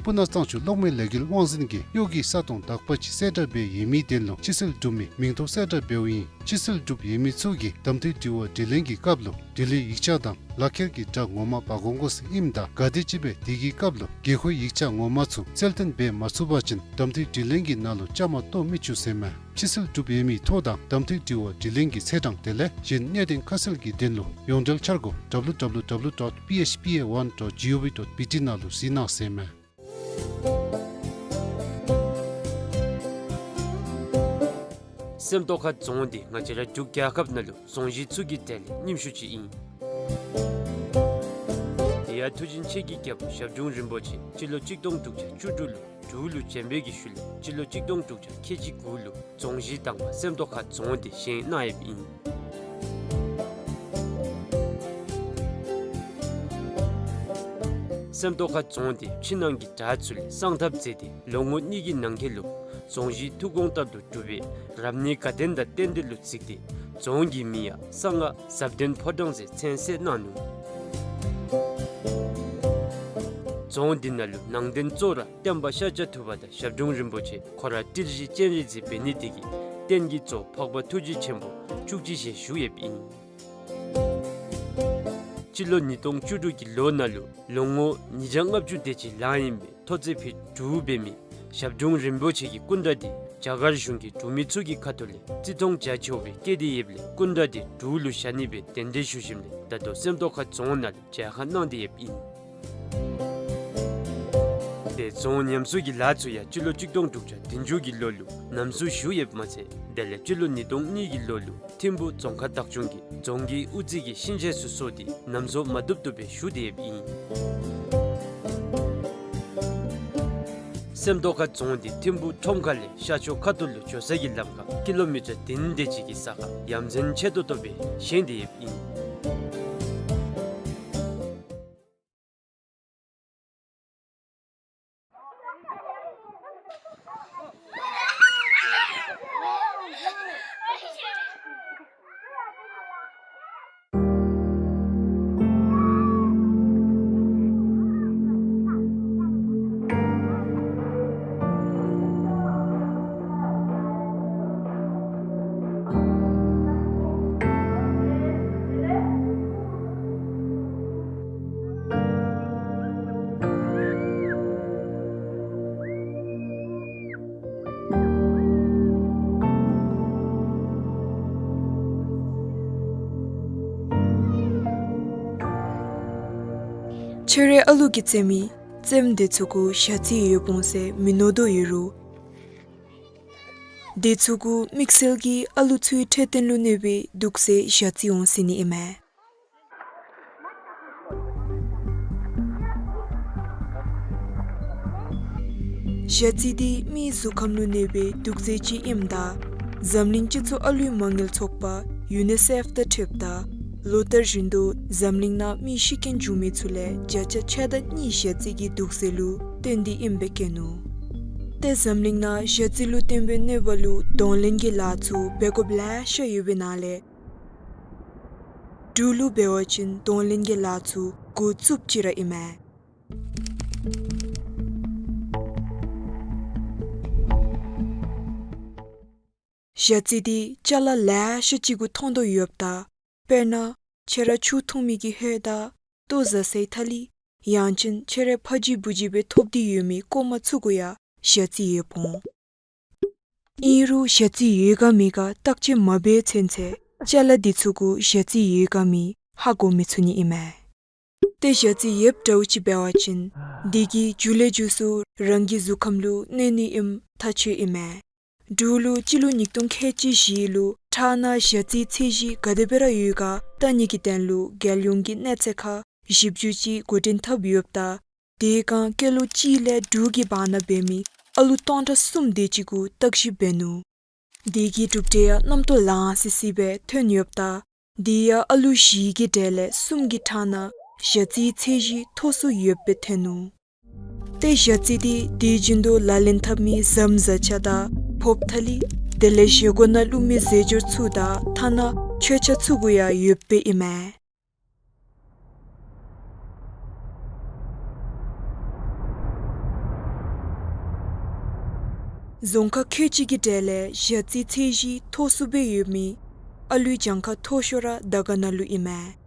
སྤུ་ན་གཙང་ཆུ་གློག་མེ་ལས་འགུལ་དབང་འཛིན་གྱིས་གཡོག་གི་ས་སྟོང་དག་པ་ཅིག་གསལ་བསྒྲགས་འབད་ཡོད་མི་དོན་ལུ་ཕྱི་སེལ་གྲུབ་མི་མིང་ཐོ་གསལ་བསྒྲགས་འབདཝ་ཨིན། ཕྱི་སེལ་གྲུབ་ཡོད་མི་ཚུ་གིས་གདམ་འཐུའི་དྲི་བ་དྲིས་ལན་གྱི་སྐབས་ལུ་དྲི་ལན་ཡིག་ཆ་དང་ལག་ཁྱེར་གྱི་སྒྲ་ངོ་མ་འབག་འོང་དགོ་ཟེར་ཨིནམ་ད་ག་དེམ་ཅིག་སྦེ་དེ་གི་སྐབས་ལུ་དགོས་མཁོའི་ཡིག་ཆ་ངོ་མ་ཚུ་རྩལ་བཏོན་འབད་མ་ཚུགས་པ་ཅིན་གདམ་འཐུའི་དྲིས་ལན་གྱི་ནང་ལུ་བཅའ་མར་གཏོགས་མི་ཚུགས་ཟེར་མས། ཕྱི་སེལ་གྲུབ་ཡོད་མི་ཐོ་དང་གདམ་འཐུའི་དྲི་བ་དྲིས་ལན་གྱི་ཚེས་གྲངས་དེ་ལས་གཞན་གནད་དོན་ཁ་གསལ་གྱི་དོན་ལུ་ཡོངས་འབྲེལ་འཆར་སྒོ་W W W dot P H P A one dot G O V dot B T ནང་ལུ་གཟིགས་གནང་ཟེར་མས། སེམས་རྟོགས་ཁ་རྫོང་འདི་ང་བཅས་ར་འབྲུག་རྒྱལ་ཁབ་ནང་ལུ་རྫོང་གཞི་ཚུ་གི་གྲས་ལས་རྙིངམ་ཤོས་ཅིག་ཨིན། དེ་ཡང་ཐུགས་རྗེ་ཆེན་གྱི་རྒྱལ་པོ་ཞབས་དྲུང་རིན་པོ་ཆེ་སྤྱི་ལོ་གཅིག་སྟོང་དྲུག་བརྒྱ་བཅུ་དྲུག་ལུ་འབྲུག་ལུ་བྱོན་པའི་གི་ཤུལ་ལས་སྤྱི་ལོ་གཅིག་སྟོང་དྲུག་བརྒྱ་ཁལ་གཅིག་དགུ་ལུ་རྫོང་གཞི་དང་པ་སེམས་རྟོགས་ཁ་རྫོང་འདི་བཞེངས་གནང་ཡོདཔ་ཨིན། སེམས་རྟོགས་ཁ་རྫོང་འདི་ཕྱི་ནང་གི་བྲག་ཚུ་ལས་བསང་ཐབ་མཛད་དེ་ལོ་ངོ་གཉིས་ཀྱི་ནང་འཁོད་ལུ་རྫོང་གཞི་ཐུགས་དགོངས་ལྟར་དུ་གྲུབ་པའི་རབ་གནས་དགའ་ལྡན་དང་རྟེན་འབྲེལ་ལུ་གཟིགས་ཏེ་རྫོང་གི་མིང་ཡང་གསང་སྔགས་ཟབ་དོན་ཕོ་བྲང་ཟེར་མཚན་གསོལ་གནང་ནུག། རྫོང་འདི་ནང་ལུ་ནང་རྟེན་གཙོ་བོ་ར་བསྟན་པ་ཤཱཀྱ་ཐུབ་པ་དང་ཞབས་དྲུང་རིན་པོ་ཆེ་ཁོ་ར་ཏི་ཤྲི་སྤྱན་རས་གཟིགས་འབད་ནི་དེ་གིས་རྟེན་གྱི་གཙོ་འཕགས་པ་ཐུགས་རྗེ་ཆེན་པོ་བཅུ་གཅིག་ཞལ་བཞུགས་ཡོདཔ་ཨིན། སྤྱི་ལོ་ཉིས་སྟོང་བཅུ་དྲུག་གི་ལོ་ནང་ལུ་ལོ་ངོ་ཉིས་བརྒྱ་ལྔ་བཅུ་དེ་ཅིག་ལང་ཡི་མི་ཐོག་བརྩེགས་ཕུད་དྲུག་འབད་མི་ཞབས་དྲུང་རིན་པོ་ཆེ་གི་སྐུ་འདྲ་འདི་རྒྱ་གར་གཞུང་གིས་འབྲུག་མི་ཚུ་གི་ཁ་ཐུག་ལས་བརྩི་མཐོང་རྒྱ་ཆེ་བོ་སྦེ་བསྐྱེད་དེ་ཡོདཔ་ལས་སྐུ་འདྲ་འདི་འབྲུག་ལུ་བཞག་ནི་སྦེ་གདན་འདྲེན་ཞུ་ཞིནམ་ལས་ད་ལྟོ་སེམས་རྟོགས་ཁ་རྫོང་ནང་ལུ་མཇལ་ཁ་གནང་སྟེ་ཡོདཔ་ཨིན། དེ་རྫོང་ཉམས་གསོ་གི་ལཱ་ཚུ་ཡང་སྤྱི་ལོ་གཅིག་སྟོང་དྲུག་བརྒྱ་བདུན་ཅུ་གི་ལོ་ལུ་ནམ་སྲུ་ཞུ་ཡོདཔ་མ་ཚད་དེ་ལས་སྤྱི་ལོ་ཉིས་སྟོང་གཉིས་ཀྱི་ལོ་ལུ་ཐིམ་ཕུ་རྫོང་ཁག་བདག་སྐྱོང་གིས་རྫོང་གི་དབུ་རྩེ་གི་ཤིང་ཆས་ཚུ་བཟོ་སྟེ་ནམ་བཟོ་མ་བཏུབ་བཏུབ་སྦེ་བཞུགས་ཏེ་ཡོདཔ་ཨིན། སེམས་རྟོགས་ཁ་རྫོང་འདི་ཐིམ་ཕུ་ཁྲོམ་ཁ་ལས་ཤར་ཕྱོགས་ཁ་ཐུག་ལུ་འགྱོ་ས་གི་ལམ་ཁར་ཀི་ལོ་མི་ཊར་བདུན་དེ་ཅིག་གི་ས་ཁར་ཡ་མཚན་ཆེ་ཏོག་ཏོ་སྦེ་བཞེངས་ཏེ་ཡོདཔ་ཨིན། ཁྱོད་རའི་ཨ་ལུ་གིས་བཙེམ་མི་རྩེདམོ་དེ་ཚུ་གུ་ཞ་རྩི་ཡོདཔ་འོང་ཟེར་མི་མནོ་དོ་ཡོད་རུང་། དེ་ཚུ་གུ་དམིགས་བསལ་གྱིས་ཨ་ལུ་ཚུའི་འཕྲོད་བསྟེན་ལུ་གནོད་པའི་དུག་རྫས་ཞ་རྩི་འོང་ཟེར་ནི་ཨིན་མས། ཞ་རྩི་འདི་མིའི་གཟུགས་ཁམས་ལུ་གནོད་པའི་དུག་རྫས་ཅིག་ཨིནམ་ད་འཛམ་གླིང་སྤྱི་ཚོགས་ཨ་ལུའི་མ་དངུལ་ཚོགས་པ་ཡུ་ནི་སེཕ་དང་འཁྲིལཝ་ད་ལོ་ལྟར་བཞིན་དུ་འཛམ་གླིང་ནང་མི་ཤི་རྐྱེན་བྱུང་མི་ཚུ་ལས་བརྒྱ་ཆ་ཕྱེད་དང་གཉིས་ཞ་རྩི་གི་དུག་རྫས་ལུ་བརྟེན་ཏེ་ཨིནམ་སྦེ་བཀོད་ནུག། ཏེ་འཛམ་གླིང་ནང་ཞ་རྩི་ལུ་བརྟེན་པའི་གནོད་པ་ལུ་གདོང་ལེན་གྱི་ལཱ་ཚུ་འབད་དགོཔ་ལེ་ཤ་ཡོད་པའི་ནང་ལས་འབྲུག་ལུ་འབད་བ་ཅིན་གདོང་ལེན་གྱི་ལཱ་ཚུ་འགོ་བཙུགསཔ་ཅིག་ར་ཨིན་མས། ཞ་རྩི་འདི་ཅ་ལ་ལེ་ཤ་ཅིག་གུ་མཐོང་དོ་ཡོདཔ་ད། དཔེར་ན་ཁྱོད་ར་ཆུ་འཐུང་མི་གི་ཧོད་དང་ལྟོ་བཟའ་སའི་ཐ་ལི་ཡང་ཅིན་ཁྱོད་རའི་ཕ་ཇི་བུ་ཇི་སྦེ་ཐོབ་སྟེ་ཡོད་མི་ཀོ་མ་ཚུ་གུ་ཡང་ཞ་རྩི་ཡོདཔ་འོང་། ཨིན་རུང་ཞ་རྩི་ཡོད་ག་མེད་ག་བརྟག་དཔྱད་མ་འབད་ཚུན་ཚོད་ཅ་ལ་འདི་ཚུ་གུ་ཞ་རྩི་ཡོད་ག་མེད་ཧ་གོ་མི་ཚུགས་ནི་ཨིན་མས། ཏེ་ཞ་རྩི་ཡོདཔ་འདྲཝ་ཅིག་འབད་བ་ཅིན་དེ་གིས་མཇུག་ལས་མཇུག་སུ་རང་གི་གཟུགས་ཁམས་ལུ་གནོད་ནི་ཨིནམ་ཐག་ཆོད་ཨིན་མས། འབྲུག་ལུ་སྤྱི་ལོ་ཉིས་སྟོང་ཁལ་གཅིག་བཞི་ལུ་ཁྲག་ནང་ཞ་རྩིའི་ཚད་གཞི་ག་དེ་སྦེ་ར་ཡོད་ག་བལྟ་ནི་གི་དོན་ལུ་རྒྱལ་ཡོངས་ཀྱི་གནས་ཚད་ཁག་བཞི་བཅུ་ཅིག་འགོ་འདྲེན་འཐབ་ཡོདཔ་ད། དེ་སྒང་སྐྱེས་ལོ་གཅིག་ལས་དྲུག་གི་བར་ན་འབད་མི་ཨ་ལུ་སྟོང་ཕྲག་གསུམ་དེ་ཅིག་གུ་བརྟག་ཞིབ་འབད་ནུག། དེ་གི་གྲུབ་འབྲས་ཡང་རྣམ་རྟོག་ལང་སི་སི་སྦེ་ཐོན་ཡོདཔ་ད། དེ་ཡང་ཨ་ལུ་བཞི་གི་གྲས་ལས་གསུམ་གྱི་ཁྲག་ནང་ཞ་རྩིའི་ཚད་གཞི་མཐོ་སུ་ཡོདཔ་སྦེ་ཐོན་ནུག། ཏེ་ཞ་རྩི་འདི་དུས་རྒྱུན་དུ་ལག་ལེན་འཐབ་མི་ཟམ་བཟའ་ཆས་དང་ཕོརཔ་ཐ་ལི་དེ་ལས་བཞེས་སྒོ་ནང་བླུག་མི་རྫས་སྦྱོར་ཚུ་དང་ཐ་ན་མཆོད་ཆས་ཚུ་གུ་ཡང་ཡོདཔ་སྦེ་ཨིན་མས། རྫོང་ཁག་ཁལ་གཅིག་གི་གྲས་ལས་ཞ་རྩིའི་ཚད་གཞི་མཐོ་སུ་སྦེ་ཡོད་མི་ཨ་ལུའི་གྱངས་ཁ་མཐོ་ཤོས་ར་དར་དཀར་ན་ལུ་ཨིན་མས།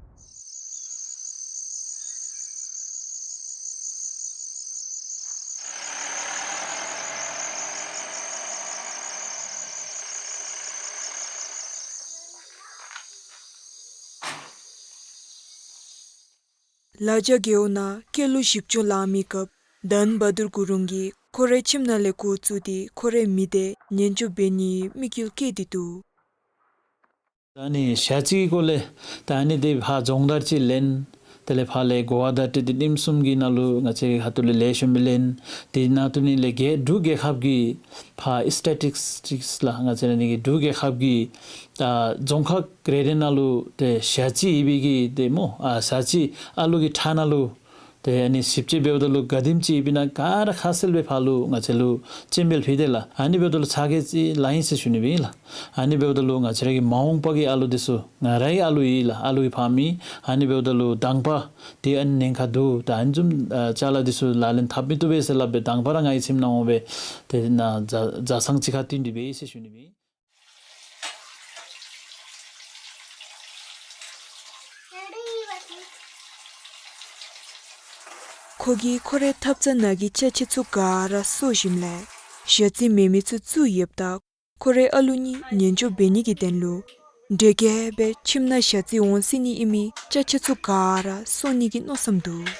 ལ་རྒྱ་རྒེད་འོག་ནང་སྐྱེས་ལོ་བཞི་བཅུ་ལང་མི་སྐབས་དཱན་བ་དུར་གུ་རུང་གིས་ཁོ་རའི་ཁྱིམ་ནང་ལས་འགོ་བཙུགས་ཏེ་ཁོ་རའི་མི་སྡེ་ཉེན་སྐྱོབ་འབད་ནིའི་དམིགས་ཡུལ་བསྐྱེད་དེ་འདུག། ད་ཨ་ནི་ཞ་རྩིའི་སྐོར་ལས་ད་ཨ་ནི་དེ་ཕར་རྫོང་བརྡར་ཅིག་ལེན། དེ་ལས་ཕར་ལས་གོ་བ་བརྡ་སྤྲོད་དེ་ཉིནམ་གསུམ་གྱི་ནང་ལུ་ང་བཅས་ཁ་ཐུག་ལས་ལེགས་ཤོམ་སྦེ་ལེན། དེ་ནང་དུ་ནི་ལས་རྒྱལ་འབྲུག་རྒྱལ་ཁབ་ཀྱི་ཕར་སི་ཊེ་ཊིག་སི་ལགས་ང་བཅས་ར་ནི་གི་འབྲུག་རྒྱལ་ཁབ་ཀྱི་ད་རྫོང་ཁག་རེ་རེ་ནང་ལུ་ཏེ་ཞ་རྩི་ཡོད་པའི་གི་ཏེ་སྨོ་ཨ་ཞ་རྩི་ཨ་ལུ་གི་ཁྲག་ནང་ལུ་ཏེ་ཨ་ནི་ཞིབ་དཔྱད་འབདཝ་ད་ལུ་ག་དེམ་ཅིག་ཡོདཔ་ཨིན་ན་ག་ར་ཁ་གསལ་སྦེ་ཕར་ལུ་ང་བཅས་ལུ་སྤྱན་འབུལ་ཕུལ་ཏེ་ལགས། ཨ་ནི་འབདཝ་ད་ལུ་ཚ་གྱང་ཅིག་ལང་ཡི་ཟེར་ཞུ་ནི་སྦེ་ཨིན་ལགས། ཨ་ནི་འབདཝ་ད་ལུ་ང་བཅས་ར་གི་མ་འོངས་པ་གི་ཨ་ལུ་འདི་ཚུ་ང་རའི་ཨ་ལུ་ཨིན་ལགས། ཨ་ལུ་གི་ཕ་མ་ཨིན། ཨ་ནི་འབདཝ་ད་ལུ་དང་པ་འདི་ཨ་ནི་ཉེན་ཁ་འདུག། ད་ཨ་ནི་བཟུམ་ཨ་ཅ་ལ་འདི་ཚུ་ལག་ལེན་འཐབ་མི་བཏུབ་པས་ཟེར་སླབ་སྦེ་དང་པ་ར་ང་གི་ཁྱིམ་ནང་འོང་སྦེ་ཏེ་ནཱ་ཛ་ཛ་སང་ཅིག་ཁར་བསྟུན་ཏེ་འབད་ཡི་ཟེར་ཞུ་ནི་སྦེ་ཨིན། ཁོ་གིས་ཁོ་རའི་ཐབ་ཚང་ནང་གི་ཅ་ཆས་ཚུ་ག་ར་གསོ་ཞིནམ་ལས་ཞ་རྩི་མེད་མི་ཚུ་བཙུགས་ཡོདཔ་ད་ཁོ་རའི་ཨ་ལུ་གཉིས་ཉེན་སྐྱོབ་འབད་ནི་གི་དོན་ལུ་འདྲེ་རྒྱལ་སྦེ་ཁྱིམ་ནང་ཞ་རྩི་འོང་སྲིད་ནི་ཨིན་མི་ཅ་ཆས་ཚུ་ག་ར་གསོ་ནི་གི་མནོ་བསམ་འདུག།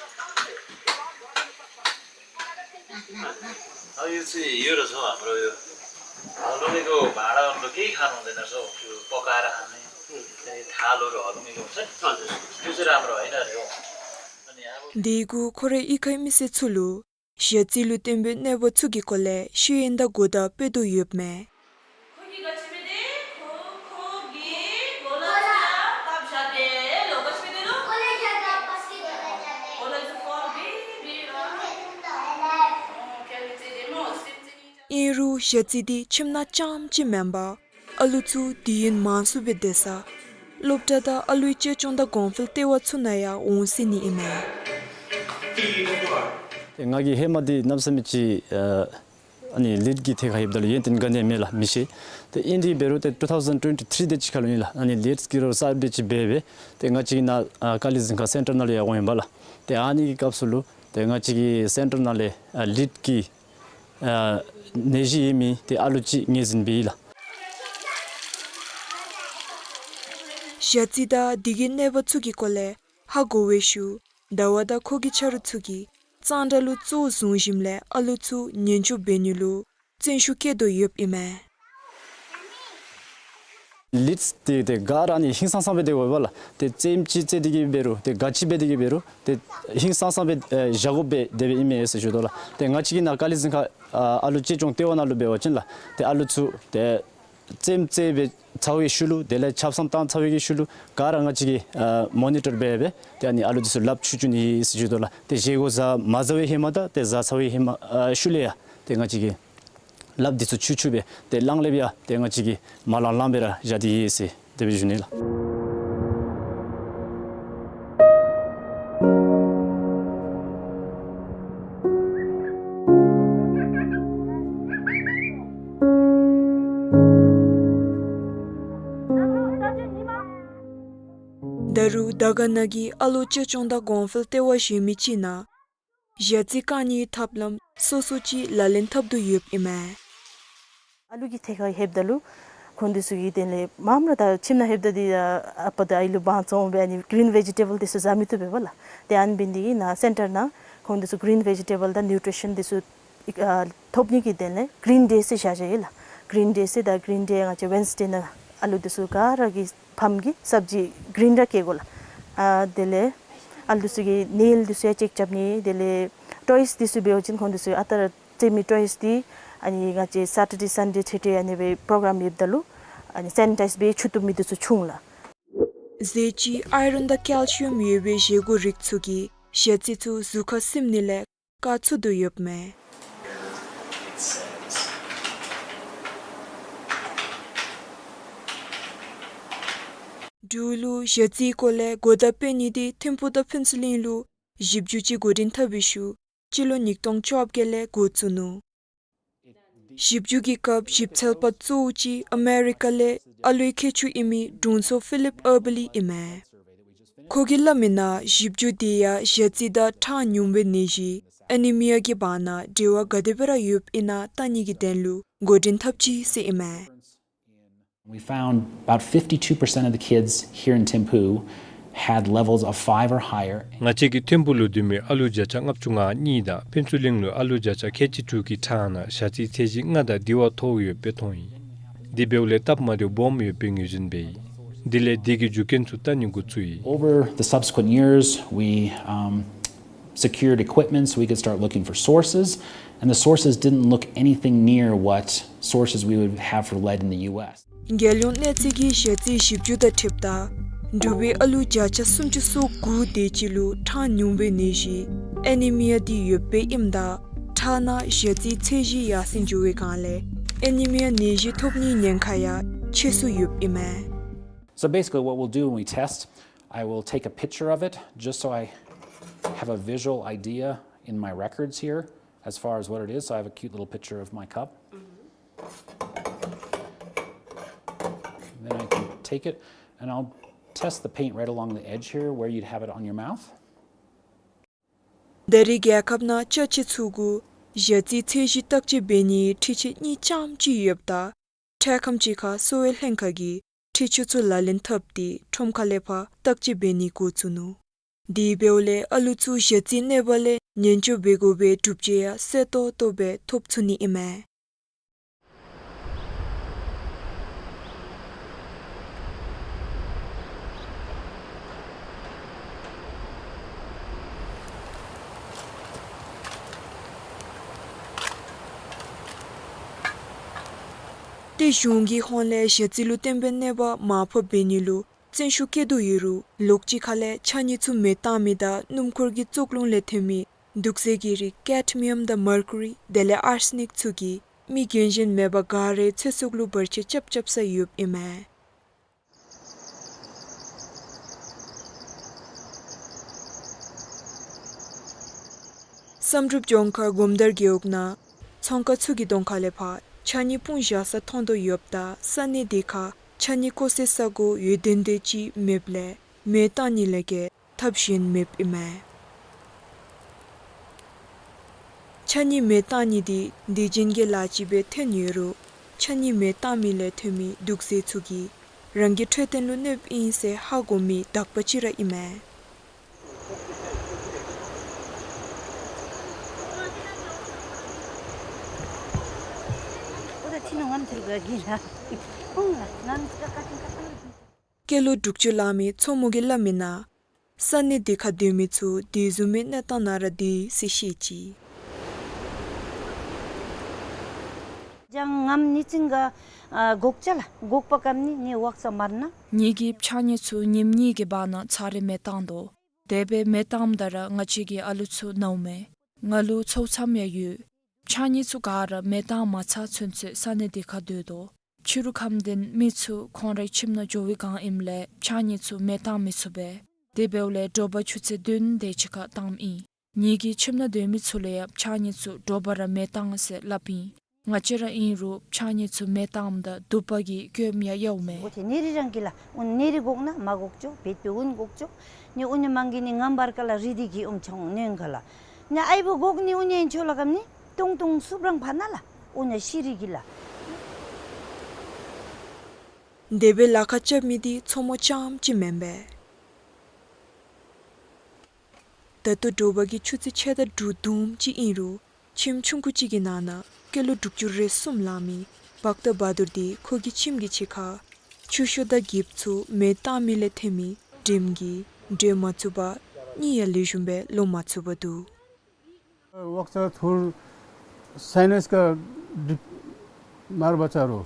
དེ་གུ་ཁོ་རའི་གཡུས་ཁའི་མི་སེར་ཚུ་ལུ་ཞ་རྩི་ལུ་བརྟེན་པའི་གནོད་པ་ཚུ་གི་སྐོར་ལས་ཤེས་ཡོན་དང་གོ་བརྡ་སྤེལ་དོ་ཡོདཔ་མས། ཨིན་རུང་ཞ་རྩི་འདི་ཁྱིམ་ནང་རྐྱངམ་ཅིག་མེན་པར་ཨ་ལུ་ཚུ་དུས་ཡུན་མང་སུ་སྦེ་སྡོད་ས་སློབ་གྲྭ་དང་ཨ་ལུའི་གཅེས་སྐྱོང་དང་གོང་འཕེལ་ལྟེ་བ་ཚུ་ནང་ཡང་འོང་སྲིད་ནི་ཨིན་མས། ང་གིས་ཧེ་མ་འདི་གནམ་མེད་ས་མེད་ཅིག་ཨ་ཨ་ནི་ལིཌ་ཀྱི་ཐད་ཁར་ཡོདཔ་ད་ལུ་ཡོན་ཏན་ག་ནི་ཡང་མེད་ལགས། མི་ཤེས། ཏེ་ཨིན་རུང་འབད་རུང་ཏེ་ཊུ་ཐའུ་ཟེན་ཊུ་ཝེན་ཊི་ཐིརི་དེ་ཅིག་ཁར་ལུ་ཨིན་ལགས། ཨ་ནི་ལིཌ་ཀྱི་རོགས་གསརཔ་དེ་ཅིག་འབད་སྦེ་ཏེ་ང་བཅས་ཀྱི་ནཱ་ཨ་ཀ་ལི་གཟིམ་ཁང་སེན་ཊར་ནང་ལུ་ཡང་འོང་ཡི་པ་ལགས། ཏེ་ཨ་ནི་གི་སྐབས་སུ་ལུ་ཏེ་ང་བཅས་ཀྱི་སེན་ཊར་ནང་ལས་ཨ་ལིཌ་ཀྱི་ཨ་ནད་གཞི་ཡོད་མི་ཏེ་ཨ་ལུ་ཅིག་ངོས་འཛིན་འབད་ཡི་ལགས། ཞ་རྩི་དང་དེ་གི་གནོད་པ་ཚུ་གི་སྐོར་ལས་ཧ་གོ་བའི་ཤུལ་ ཟླ་བ་དང་ཁོ་གི་ཆ་རོགས་ཚུ་གིས་གཙང་སྦྲ་ལུ་གཙོ་བོ་བཟུང་ཞིནམ་ལས་ཨ་ལུ་ཚུ་ཉེན་བཅོལ་འབད་ནི་ལུ་བརྩོན་ཤུགས་བསྐྱེད་དོ་ཡོདཔ་ཨིན་མས། ལིཌསི་འདི་ཏེ་ག་ར་ཨ་ནི་ཧིང་སངས་སངས་སྦེ་སྡོད་དགོ་པས་ལགས། ཏེ་རྩེདམོ་ཅིག་རྩེ་སྟེ་གི་འབད་རུང་ཏེ་ག་ཅི་འབད་དེ་གི་འབད་རུང་ཏེ་ཧིང་སངས་སངས་སྦེ་ཨེ་བཞག་དགོཔ་སྦེ་དེ་སྦེ་ཨིན་མས་ཟེར་ཞུ་དོ་ལགས། ཏེ་ང་བཅས་ཀྱི་ནཱ་ཀ་ལི་འཛིན་ཁ་ཨ་ཨ་ལུ་གཅེས་སྐྱོང་ལྟེ་བ་ནང་ལུ་འབད་བ་ཅིན་ལགས། ཏེ་ཨ་ལུ་ཚུ་ཏེ་རྩེདམོ་རྩེ་སྦེ་ཚར་བའི་ཤུལ་ལུ་དེ་ལས་ཆབ་གསང་བཏང་ཚར་བའི་གི་ཤུལ་ལུ་ག་ར་ང་བཅས་ཀྱིས་ཨ་མོ་ནི་ཊར་འབད་སྦེ་ཏེ་ཨ་ནི་ཨ་ལུ་འདི་ཚུ་ལགཔ་འཁྱུ་འཁྱུ་ནི་ཨིན་ཟེར་ཞུ་དོ་ལགས། ཏེ་བཞེས་སྒོ་བཟའ་མ་བཟའ་བའི་ཧེ་མ་དང་ཏེ་བཟའ་ཚར་བའི་ཧེ་མ་ཨ་ཤུལ་ལས་ཡང་ཏེ་ང་བཅས་ཀྱིས་ལགཔ་འདི་ཚུ་འཁྱུ་འཁྱུ་སྦེ་ཏེ་གླང་ལེབ་ཡང་ཏེ་ང་བཅས་ཀྱིས་མ་ལང་ལང་སྦེ་ར་བཞག་སྟེ་ཡོད་ཟེར་དེ་སྦེ་ཞུ་ནི་ལགས། ད་རུང་དར་དཀར་ན་གི་ཨ་ལོ་གཅེས་སྐྱོང་དང་གོང་འཕེལ་ལྟེ་བ་གཞན་མི་ཅིག་ནང་ཞ་རྩི་བཀག་ནིའི་ཐབས་ལམ་སོ་སོ་ཅིག་ལག་ལེན་འཐབ་དོ་ཡོདཔ་ཨིན་མས། ཨ་ལུ་གི་ཐད་ཁར་ལྷོདཔ་ད་ལུ་ཁོང་འདི་ཚུ་གི་དེ་ལས་མངམ་ར་ད་ཁྱིམ་ནང་ལྷོདཔ་ད་འདི་ཨ་པ་དང་ཨའི་ལུ་དབང་བཙོང་སྦེ་ཨ་ནི་གི་རིན་བེ་ཇི་ཊེ་བཱལ་འདི་ཚུ་བཟའ་མི་བཏུབ་པས་ལགས། ཏེ་ཨ་ནི་འབད་ནི་དེ་གིས་ནཱ་སེན་ཊར་ནང་ཁོང་འདི་ཚུ་གི་རིན་བེ་ཇི་ཊེ་བཱལ་དང་ནིའུ་ཊི་རི་ཤཱན་འདི་ཚུ་ཨ་ཐོབ་ནི་གི་དོན་ལས་གི་རིན་ཌེ་ཟེར་བཞག་བཞགཔ་ཨིན་ལགས། གི་རིན་ཌེ་ཟེར་ད་གི་རིན་ཌེ་ང་བཅས་ཝེན་སི་ཌེ་ནང་ཨ་ལུ་འདི་ཚུ་ག་ར་གི་ཕམ་གིས་སབ་ཇི་གི་རིན་ར་བཀལ་དགོ་ལགས། ཨ་དེ་ལས་ཨ་ལུ་འདི་ཚུ་གི་ནེལ་འདི་ཚུ་ཡང་ཅེཀ་རྐྱབ་ནི། དེ་ལས་ཊོའིསི་འདི་ཚུ་འབད་བ་ཅིན་ཁོང་འདི་ཚུ་ཨ་རྟག་ར་རྩེད་མོའི་ཊོའིསི་འདི་ཨ་ནི་ང་བཅས་སེ་ཊར་ཌེ་སན་ཌེ་ཐེ་ཐེ་ཨ་ནི་སྦེ་པོ་རོ་གརམ་ཡོདཔ་ད་ལུ་ཨ་ནི་སེ་ནི་ཊའིཛ་འབད་འཁྱུ་བཏུབ་མི་འདི་ཚུ་བྱུང་ལགས། ཟས་ཅིག་ཨའི་རོན་དང་ཀེལ་ཤི་ཡམ་ཡོད་པའི་བཞེས་སྒོ་རིགས་ཚུ་གིས་ཞ་རྩི་ཚུ་གཟུགས་ཁར་སིམ་ནི་ལས་བཀག་ཚུགས་དོ་ཡོདཔ་མས། འབྲུག་ལུ་ཞ་རྩིའི་སྐོར་ལས་གོ་བརྡ་སྤེལ་ནི་འདི་ཐིམ་ཕུག་དང་ཕུན་ཚོགས་གླིང་ལུ་ཞིབ་འཇུག་ཅིག་འགོ་འདྲེན་འཐབ་པའི་ཤུལ་སྤྱི་ལོ་ཉིས་སྟོང་བཅོ་བརྒྱད་ལས་འགོ་བཙུགས་ནུག། ཞིབ་འཇུག་གི་སྐབས་ཞིབ་འཚོལ་པ་གཙོ་བོ་ཅིག་ཨ་མེ་རི་ཀ་ལས་ཨ་ལུའི་མཁས་མཆོག་ཨིན་མི་དྲུང་འཚོ་ཕི་ལིབ་ཨར་བི་ལི་ཨིན་མས། ཁོ་གིས་སླབ་མིའི་ནང་ཞིབ་འཇུག་འདི་ཡང་ཞ་རྩི་དང་ཁྲག་ཉུང་བའི་ནད་གཞི་ཨེ་ནི་མི་ཡ་གི་བར་ན་འབྲེལ་བ་ག་དེ་སྦེ་ར་ཡོདཔ་ཨིན་ན་བལྟ་ནི་གི་དོན་ལུ་འགོ་འདྲེན་འཐབ་ཅི་ཟེར་ཨིན་མས། We found about fifty-two percent of the kids here in Thimphu had levels of five or higher. ང་བཅས་ཀྱི་ཐིམ་ཕུག་ལུ་སྡོད་མི་ཨ་ལུ་བརྒྱ་ཆ་ལྔ་བཅུ་ང་གཉིས་དང་ཕུན་ཚོགས་གླིང་ལུ་ཨ་ལུ་བརྒྱ་ཆ་ཁལ་གཅིག་དྲུག་གི་ཁྲག་ནང་ཞ་རྩིའི་ཚད་གཞི་ལྔ་དང་དེ་བ་མཐོ་ཡོདཔ་སྦེ་མཐོང་ཡི། དེ་འབདཝ་ལས་སྟབས་མ་བདེཝ་སྦོམ་ཡོདཔ་སྦེ་ངོས་འཛིན་འབད་ཡི། དེ་ལས་དེ་གི་རྒྱུ་རྐྱེན་ཚུ་བལྟ་ནི་འགོ་བཙུགས་ཡི། Over the subsequent years, we, um, secured equipment so we could start looking for sources, and the sources didn't look anything near what sources we would have for lead in the U S. རྒྱལ་ཡོངས་གནས་ཚད་ཀྱི་ཞ་རྩིའི་ཞིབ་འཇུག་དང་འཁྲིལཝ་ད་འབྲུག་པའི་ཨ་ལུ་བརྒྱ་ཆ་སུམ་ཅུ་སོ་དགུ་དེ་ཅིག་ལུ་ཁྲག་ཉུང་བའི་ནད་གཞི་ཨེ་ནི་མི་ཡ་འདི་ཡོདཔ་སྦེ་ཨིནམ་ད་ཁྲག་ནང་ཞ་རྩིའི་ཚད་གཞི་ཡར་སེང་འགྱོ་བའི་སྒང་ལས་ཨེ་ནི་མི་ཡ་ནད་གཞི་ཐོབ་ནིའི་ཉེན་ཁ་ཡང་ཆེ་སུ་ཡོདཔ་ཨིན་མས། So basically what we'll do when we test, I will take a picture of it just so I have a visual idea in my records here as far as what it is. So I have a cute little picture of my cup. Then I can take it and I'll test the paint right along the edge here where you'd have it on your mouth. ད་རེས་རྒྱལ་ཁབ་ནང་ཅ་ཆས་ཚུ་གུ་ཞ་རྩིའི་ཚད་གཞི་བརྟག་དཔྱད་འབད་ནིའི་འཕྲུལ་ཆས་གཉིས་རྐྱངམ་ཅིག་ཡོདཔ་ད་འཕྲལ་ཁམས་ཅིག་ཁར་གསོ་བའི་ལྷན་ཁག་གིས་འཕྲུལ་ཆས་ཚུ་ལག་ལེན་འཐབ་སྟེ་ཁྲོམ་ཁ་ལས་ཕར་བརྟག་དཔྱད་འབད་ནི་འགོ་བཙུགས་ནུག། དེ་འབདཝ་ལས་ཨ་ལུ་ཚུ་ཞ་རྩིའི་གནོད་པ་ལས་ཉེན་བཅོལ་འབད་དགོ་པའི་སྒྲུབ་བྱེད་ཡང་གསལ་ཏོག་ཏོ་སྦེ་ཐོབ་ཚུགས་ནི་ཨིན་མས། ཏེ་གཞུང་གི་ཧོངས་ལས་ཞ་རྩི་ལུ་བརྟེན་པའི་གནོད་པ་མར་ཕབ་འབད་ནི་ལུ་བརྩོན་ཤུགས་བསྐྱེད་དོ་ཡོད་རུང་ལོགས་ཅིག་ཁ་ལས་ཕྱགས་སྙིགས་ཚུ་མེ་བཏང་མི་དང་སྣུམ་འཁོར་གྱི་བཙོག་རླུང་ལས་ཐོན་མི་དུག་རྫས་ཀྱི་རིགས་ཀེཌ་མི་ཡམ་དང་མར་ཀུ་རི་དེ་ལས་ཨར་སེ་ནིཀ་ཚུ་གིས་མི་རྒན་གཞོན་མེད་པར་ག་རའི་ཚེ་སྲོག་ལུ་བར་ཆད་རྐྱབ་རྐྱབ་ས་ཡོདཔ་ཨིན་མས། བསམ་གྲུབ་ལྗོངས་མཁར་སྒོམ་དར་རྒེད་འོག་ནང་ཚོང་ཁང་ཚུ་གི་གདོང་ཁ་ལས་ཕར་ཕྱགས་སྙིགས་སྤུངས་བཞག་ས་མཐོང་དོ་ཡོདཔ་ད་ས་གནས་དེ་ཁར་ཕྱགས་སྙིགས་བཀོ་སའི་ས་གོ་ཡོད་དོན་དོན་ཅིག་མེདཔ་ལས་མེ་བཏང་ནི་ལས་བརྒལ་ཐབས་གཞན་མེདཔ་ཨིན་མས། ཕྱགས་སྙིགས་མེ་བཏང་ནི་འདི་དུས་རྒྱུན་གྱི་ལཱ་ཅིག་སྦེ་ཐོན་ཡོད་རུང་ཕྱགས་སྙིགས་མེ་བཏང་མི་ལས་ཐོན་མི་དུག་རྫས་ཚུ་གིས་རང་གི་འཕྲོད་བསྟེན་ལུ་གནོདཔ་ཨིན་ཟེར་ཧ་གོ་མི་དག་པ་ཅིག་ར་ཨིན་མས། ཅི་ནུ་ངམ་ཐུར་ག་གི་ལ། ཨུང་ལ་ནང་ཀ་ཀ་ཀ་ཀ་ཀ། སྐྱེས་ལོ་དྲུག་ཅུ་ལང་མི་མཚོ་མོ་གིས་སླབ་མི་ནང་ས་གནས་དེ་ཁར་སྡོད་མི་ཚུ་དེ་བཟུམ་མའི་གནས་སྟངས་ནང་ར་སྡོད་ཡི་ཟེར་བཤད་ཅི། ཅང་ངམ་ནི་ཅིང་ག་ཨ་གོག་ཅ་ལ་གོག་པ་ཀམ་ནི་ནི་ཝག་ས་མར་ན། ངེ་གི་ཕྱགས་སྙིགས་ཚུ་ཉིནམ་གཉིས་ཀྱི་བར་ན་ཚར་རེ་མེ་བཏང་དོ། དེ་སྦེ་མེ་བཏངམ་ད་ར་ང་བཅས་ཀྱི་ཨ་ལུ་ཚུ་ནཝ་མས། ང་ལུ་ཚོགས་མཚམས་ཡང་ཡོད། ཕྱགས་སྙིགས་ཚུ་ག་ར་མེ་བཏང་མ་ཚར་ཚུན་ཚོད་ས་གནས་དེ་ཁར་སྡོད་དོ། ཕྱི་རུ་ཁམས་ལྡན་མི་ཚུ་ཁོང་རའི་ཁྱིམ་ནང་འགྱོ་བའི་བསྒང་ཨིནམ་ལས་ཕྱགས་སྙིགས་ཚུ་མེ་བཏང་མི་ཚུགས་པས། དེ་འབདཝ་ལས་དྲོ་པ་ཆུ་ཚོད་བདུན་དེ་ཅིག་ཁར་བཏངམ་ཨིན། ངེ་གི་ཁྱིམ་ནང་སྡོད་མི་ཚུ་ལུ་ཡང་ཕྱགས་སྙིགས་ཚུ་དྲོ་པ་ར་མེ་བཏང་ཟེར་སླབ་ཨིན། ང་བཅས་ར་ཨིན་རུང་ཕྱགས་སྙིགས་ཚུ་མེ་བཏངམ་ད་དུ་པ་གིས་སྐྱོམ་ཡང་ཡོདཔ་མས། འགོ་ཐེ་ནེ་རི་རང་གི་ལ་འོ་ནེ་རི་གོག་ན་མ་གོག་ཅོ་བེད་པེ་འུན་གོག་ཅོ། ནི་འུ་ནི་མང་གི་ནི་ངམ་བར་ཀ་ལ་རི་དི་གི་ཨུམ་ཆང་ནོན་ག་ལ། ནི་ཨའི་བུ་གོག་ནི་འུ་ནི་ཨིན་ཆོ་ལ་ཀམ་ནི་ཏུང་ཏུང་སུབ་རང་ཕ་ན་ལ་འུ་ནི་ཤི་རི་གི་ལ། དེ་སྦེ་ལཱ་ཁག་རྐྱབ་མི་དེ་མཚོ་མོ་རྐྱངམ་ཅིག་མེན་པས། ད་ལྟོ་དྲོ་པ་གི་ཆུ་ཚོད་ཕྱེད་དང་དྲུག་བརྡུངམ་ཅིག་ཨིན་རུང་ཁྱིམ་ཆུང་ཀུ་ཅིག་གི་ནང་ན་སྐྱེས་ལོ་དྲུག་ཅུ་རེ་གསུམ་ལང་མི་བཀྟ་བ་དུར་དེ་ཁོ་གི་ཁྱིམ་གྱི་ཕྱི་ཁར་ཆུ་ཤོག་དང་འགྱིབ་ཚུ་མེ་བཏང་མི་ལས་ཐོན་མི་དྲིམ་གྱིས་འགྲོལ་མ་ཚུགས་པར་གཉིད་ཡང་ལེགས་ཤོམ་སྦེ་ལོག་མ་ཚུགས་པར་འདུག། ཝག་ས་ཐུར་སའི་ནས་ཀ་དྲིབ་མར་བ་ཆ་རུ་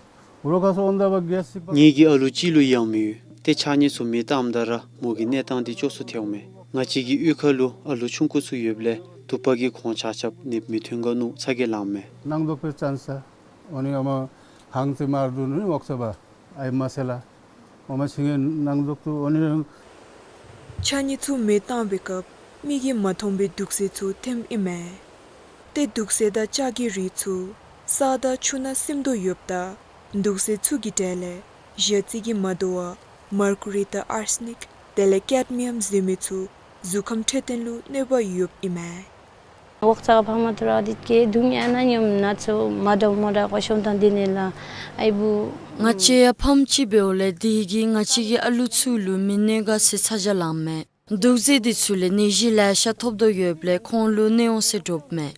རོ་ཁ་སོ་འོན་ད་བ་གེས་སི་པ། ངེ་གི་ཨ་ལུ་གཅིག་ལུ་ཡང་མི་ཡོད། ཏེ་ཕྱགས་སྙིགས་ཚུ་མེ་བཏངམ་ད་ར་མོ་གི་གནས་སྟངས་དེ་སྐྱོ་སུ་ཐལཝ་མས། ང་བཅས་ཀྱི་གཡུས་ཁ་ལུ་ཨ་ལུ་ཆུང་ཀུ་ཚུ་ཡོདཔ་ལས་དུ་པ་གིས་ཁོང་ཆ་ཁྱབ་ནདཔ་མི་ཐོན་ག་ནུག་ཚ་གྱང་ལངམ་མས། ནང་དོག་པའི་ཙན་ས་འོ་ནི་ཨ་མ་ཧང་ཙི་མར་དུ་ནི་ཝག་ས་བ་ཨའི་མ་སེ་ལ། ཨོ་མ་ཤིང་ངེ་ནང་དོག་ཏུ་འོ་ནི། ཕྱགས་སྙིགས་ཚུ་མེ་བཏང་བའི་སྐབས་མིག་གིས་མ་མཐོང་བའི་དུག་རྫས་ཚུ་ཐོནམ་ཨིན་མས། ཏེ་དུག་རྫས་དང་ལྕགས་ཀྱི་རིགས་ཚུ་ས་དང་ཆུ་ནང་སིམ་དོ་ཡོདཔ་ད་དུག་རྫས་ཚུ་གི་གྲས་ལས་ཞ་རྩི་གི་མ་དོ་བ་མར་ཀུ་རི་དང་ཨར་སི་ནིཀ་དེ་ལས་ཀེཌ་མི་ཡམ་ཟེར་མི་ཚུ་གཟུགས་ཁམས་འཕྲོད་བསྟེན་ལུ་གནོད་པ་ཡོདཔ་ཨིན་མས། ཝག་ས་ཕ་མ་ཐུར་ཨ་དིད་ཀེ་དུང་ཡ་ན་ཉོམ་ན་ཚུ་མ་དྲག་མ་དྲག་ཀོ་ཤོམ་ཐང་དི་ནེ་ལ་ཨའི་བུ། ང་བཅས་ཡང་ཕམ་ཅིག་འབདཝ་ལས་དེ་གིས་ང་བཅས་ཀྱི་ཨ་ལུ་ཚུ་ལུ་མི་གནོད་ག་ཟེར་ཚ་གྱང་ལངམ་མས། དུག་རྫས་དེ་ཚུ་ལས་ནད་གཞི་ལེ་ཤ་ཐོབ་དོ་ཡོདཔ་ལས་ཁོང་ལུ་གནོད་འོང་ཟེར་དྲོཔ་མས།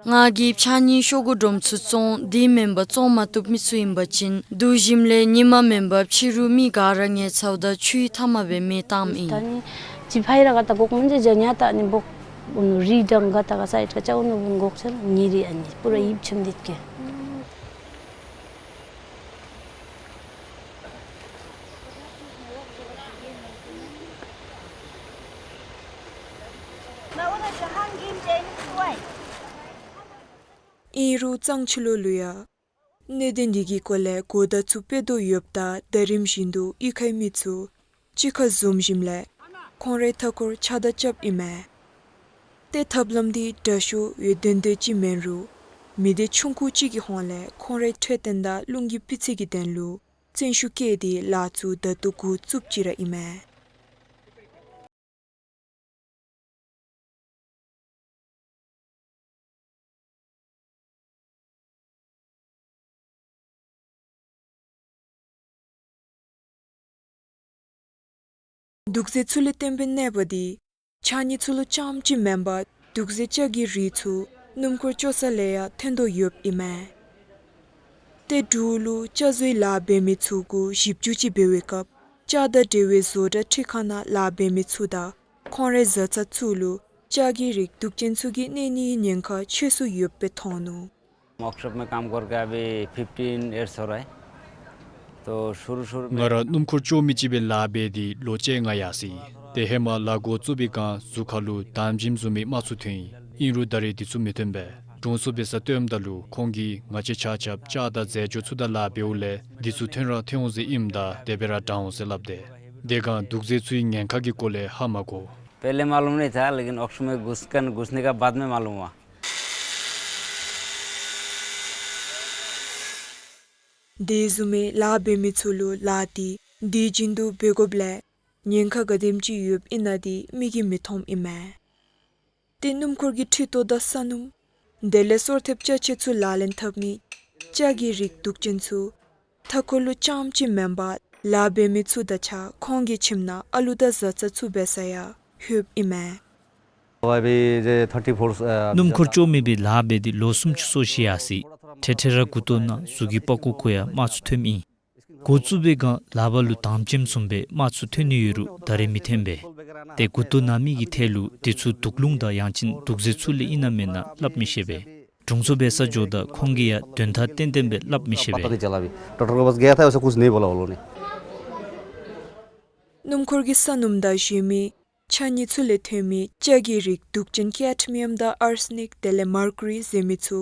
ང་གིས་ཕྱགས་སྙིགས་ཤོག་གུ་སྒྲོམ་ཚུ་བཙོང་དེ་མེན་པར་བཙོང་མ་བཏུབ་མི་ཚུ་ཨིན་པ་ཅིན་དུག་ཞིམ་ལས་ཉི་མ་མེན་པར་ཕྱི་རུ་མི་ག་ར་ངལ་ཚཝ་ད་ཆུའི་མཐའ་མ་སྦེ་མེ་བཏངམ་ཨིན། ད་ནི་ཅི་ཕའི་ར་ག་ད་གོག་མན་ཇ་ཇ་ཉ་ད་ནི་བོག་འུ་ནུ་རི་དང་ག་ད་ག་སའིཌ་ག་ཅ་འུ་ནུ་བུན་གོག་ཆ་ལ་ཉེ་རི་ཨ་ནི་པུ་ར་ཡིབ་ཆམ་དིད་ཀེ། ཨིན་རུང་གཙང་ཆུ་ལོག་ལུ་ཡང་གནད་དོན་དེ་གི་སྐོར་ལས་གོ་བརྡ་ཚུ་སྤེལ་དོ་ཡོདཔ་ད་ཟླ་རིམ་བཞིན་དུ་གཡུས་ཁའི་མི་ཚུ་གཅིག་ཁར་འཛོམས་ཞིནམ་ལས་ཁོང་རའི་མཐའ་འཁོར་ཕྱགས་བདར་རྐྱབ་ཨིན་མས། ཏེ་ཐབས་ལམ་དེ་དྲག་ཤོས་འོད་ལྡན་ལྡན་ཅིག་མེན་རུང་མི་སྡེ་ཆུང་ཀུ་ཅིག་གི་ཧོངས་ལས་ཁོང་རའི་འཕྲོད་བསྟེན་དང་རླུང་གི་སྤུས་ཚད་ཀྱི་དོན་ལུ་བརྩོན་ཤུགས་བསྐྱེད་དེ་ལཱ་ཚུ་ད་ལྟོ་འགོ་བཙུགསཔ་ཅིག་ར་ཨིན་མས། དུག་རྫས་ཚུ་ལས་བརྟེན་པའི་ནད་པ་དེ་ཕྱགས་སྙིགས་ཚུ་ལུ་རྐྱངམ་ཅིག་མེན་པར་དུག་རྫས་ལྕགས་ཀྱི་རིགས་ཚུ་སྣུམ་འཁོར་བཅོ་ས་ལས་ཡང་ཐོན་དོ་ཡོདཔ་ཨིན་མས། ཏེ་འབྲུག་ལུ་ལྕགས་བཟོའི་ལཱ་འབད་མི་ཚུ་གུ་ཞིབ་འཇུག་ཅིག་འབད་བའི་སྐབས་ལྕགས་དང་འབྲེལ་བའི་བཟོ་གྲྭ་ཁྲི་ཁང་ནང་ལཱ་འབད་མི་ཚུ་དང་ཁོང་རའི་བཟའ་ཚང་ཚུ་ལུ་ལྕགས་ཀྱི་རིགས་དུག་ཅན་ཚུ་གིས་གནོད་ནིའི་ཉེན་ཁ་ཆེ་སུ་ཡོདཔ་སྦེ་མཐོང་ནུག། ཝརཀ་ཤོཔ་མེ་ཀམ་ཀོར་ག་བི་ཕིཕ་ཊིན་ཡརསི་ཧོ་ར་ཧེ། ཏོ་ཤུ་རུ་ཤུ་རུ་མེ། ང་ར་སྣུམ་འཁོར་བཅོ་མི་ཅིག་སྦེ་ལཱ་འབད་དེ་ལོ་བཅོ་ལྔ་ཡར་སོ་ཡི། ཏེ་ཧེ་མ་ལཱ་འགོ་བཙུགས་པའི་སྒང་གཟུགས་ཁ་ལུ་དམ་ཞིམ་བཟུམ་མའི་རྨ་ཚུ་ཐོན་ཡི། ཨིན་རུང་ད་རེས་དེ་ཚུ་མི་ཐོན་པས། དྲུང་འཚོ་འབད་སར་བཏོནམ་ད་ལུ་ཁོང་གིས་ང་བཅས་ཆ་ཁྱབ་ལྕགས་དང་རྫས་སྦྱོར་ཚུ་དང་ལཱ་འབདཝ་ལས་དེ་ཚུ་ཐོན་ར་ཐོན་འོང་ཟེར་ཨིནམ་ད་དེ་སྦེ་ར་དྲག་འོང་ཟེར་སླབ་སྟེ། དེ་སྒང་དུག་རྫས་ཚུའི་ཉེན་ཁ་གི་སྐོར་ལས་ཧ་མ་གོ། पहले मालूम नहीं था, लेकिन ཝརཀ་ཤོཔ་མེ་གུས་ཁན་གུས་ནེ་ཀ་བཱད་མེ་མ་ལུམ་ཧུઆ། དེ་བཟུམ་མའི་ལཱ་འབད་མི་ཚུ་ལུ་ལཱ་དེ་དུས་རྒྱུན་དུ་འབད་དགོཔ་ལས་ཉེན་ཁ་ག་དེམ་ཅིག་ཡོདཔ་ཨིན་ན་དེ་མིག་གིས་མི་མཐོངམ་ཨིན་མས། ཏེ་སྣུམ་འཁོར་གྱི་འཕྲུལ་ཐོག་དང་ས་སྣུམ་དེ་ལས་སོར་ཐེབས་ཅ་ཆས་ཚུ་ལག་ལེན་འཐབ་ནི་ལྕགས་ཀྱི་རིགས་དུག་ཅན་ཚུ་མཐའ་འཁོར་ལུ་རྐྱངམ་ཅིག་མེན་པར་ལཱ་འབད་མི་ཚུ་དང་གཅིག་ཁར་ཁོང་གི་ཁྱིམ་ནང་ཨ་ལུ་དང་བཟའ་ཚང་ཚུ་འབད་སར་ཡང་ལྷོདཔ་ཨིན་མས། भाई भी जे thirty four, अ, སྣུམ་འཁོར་བཅོ་མི་སྦེ་ལཱ་འབད་དེ་ལོ་སུམ་ཅུ་སོ་བཞི་ཡར་སོ་ཡི། ཐེ་ཐེ་ར་མགུ་ཏོ་ནང་གཟུགས་ཀྱི་པགས་ཀོ་གུ་ཡང་རྨ་ཚུ་ཐོནམ་ཨིན། འགོ་བཙུགས་པའི་སྒང་ལག་པ་ལུ་དམ་ཅན་བཟུམ་སྦེ་རྨ་ཚུ་ཐོན་ནི་ཡོད་རུང་ད་རེས་མི་ཐོན་པས། ཏེ་མགུ་ཏོ་ནང་མི་གི་ཐད་ལུ་དེ་ཚུ་དུག་རླུང་དང་ཡང་ཅིན་དུག་རྫས་ཚུ་ལས་ཨིན་ན་མེན་ན་སླབ་མི་ཤེས་པས། དྲུང་འཚོ་འབད་སར་འགྱོཝ་ད་ཁོང་གིས་ཡང་དོན་དག་ཏན་ཏན་སྦེ་སླབ་མི་ཤེས་པས། पता नहीं चला अभी। डॉक्टर के पास गया था, वैसे कुछ नहीं बोला वो लोगों ने। སྣུམ་འཁོར་གྱི་ས་སྣུམ་དང་གཞན་མི་ཕྱགས་སྙིགས་ཚུ་ལས་ཐོན་མི་ལྕགས་ཀྱི་རིགས་དུག་ཅན་ཀེཌ་མི་ཡམ་དང་ཨར་སེ་ནིཀ་དེ་ལས་མར་ཀུ་རི་ཟེར་མི་ཚུ་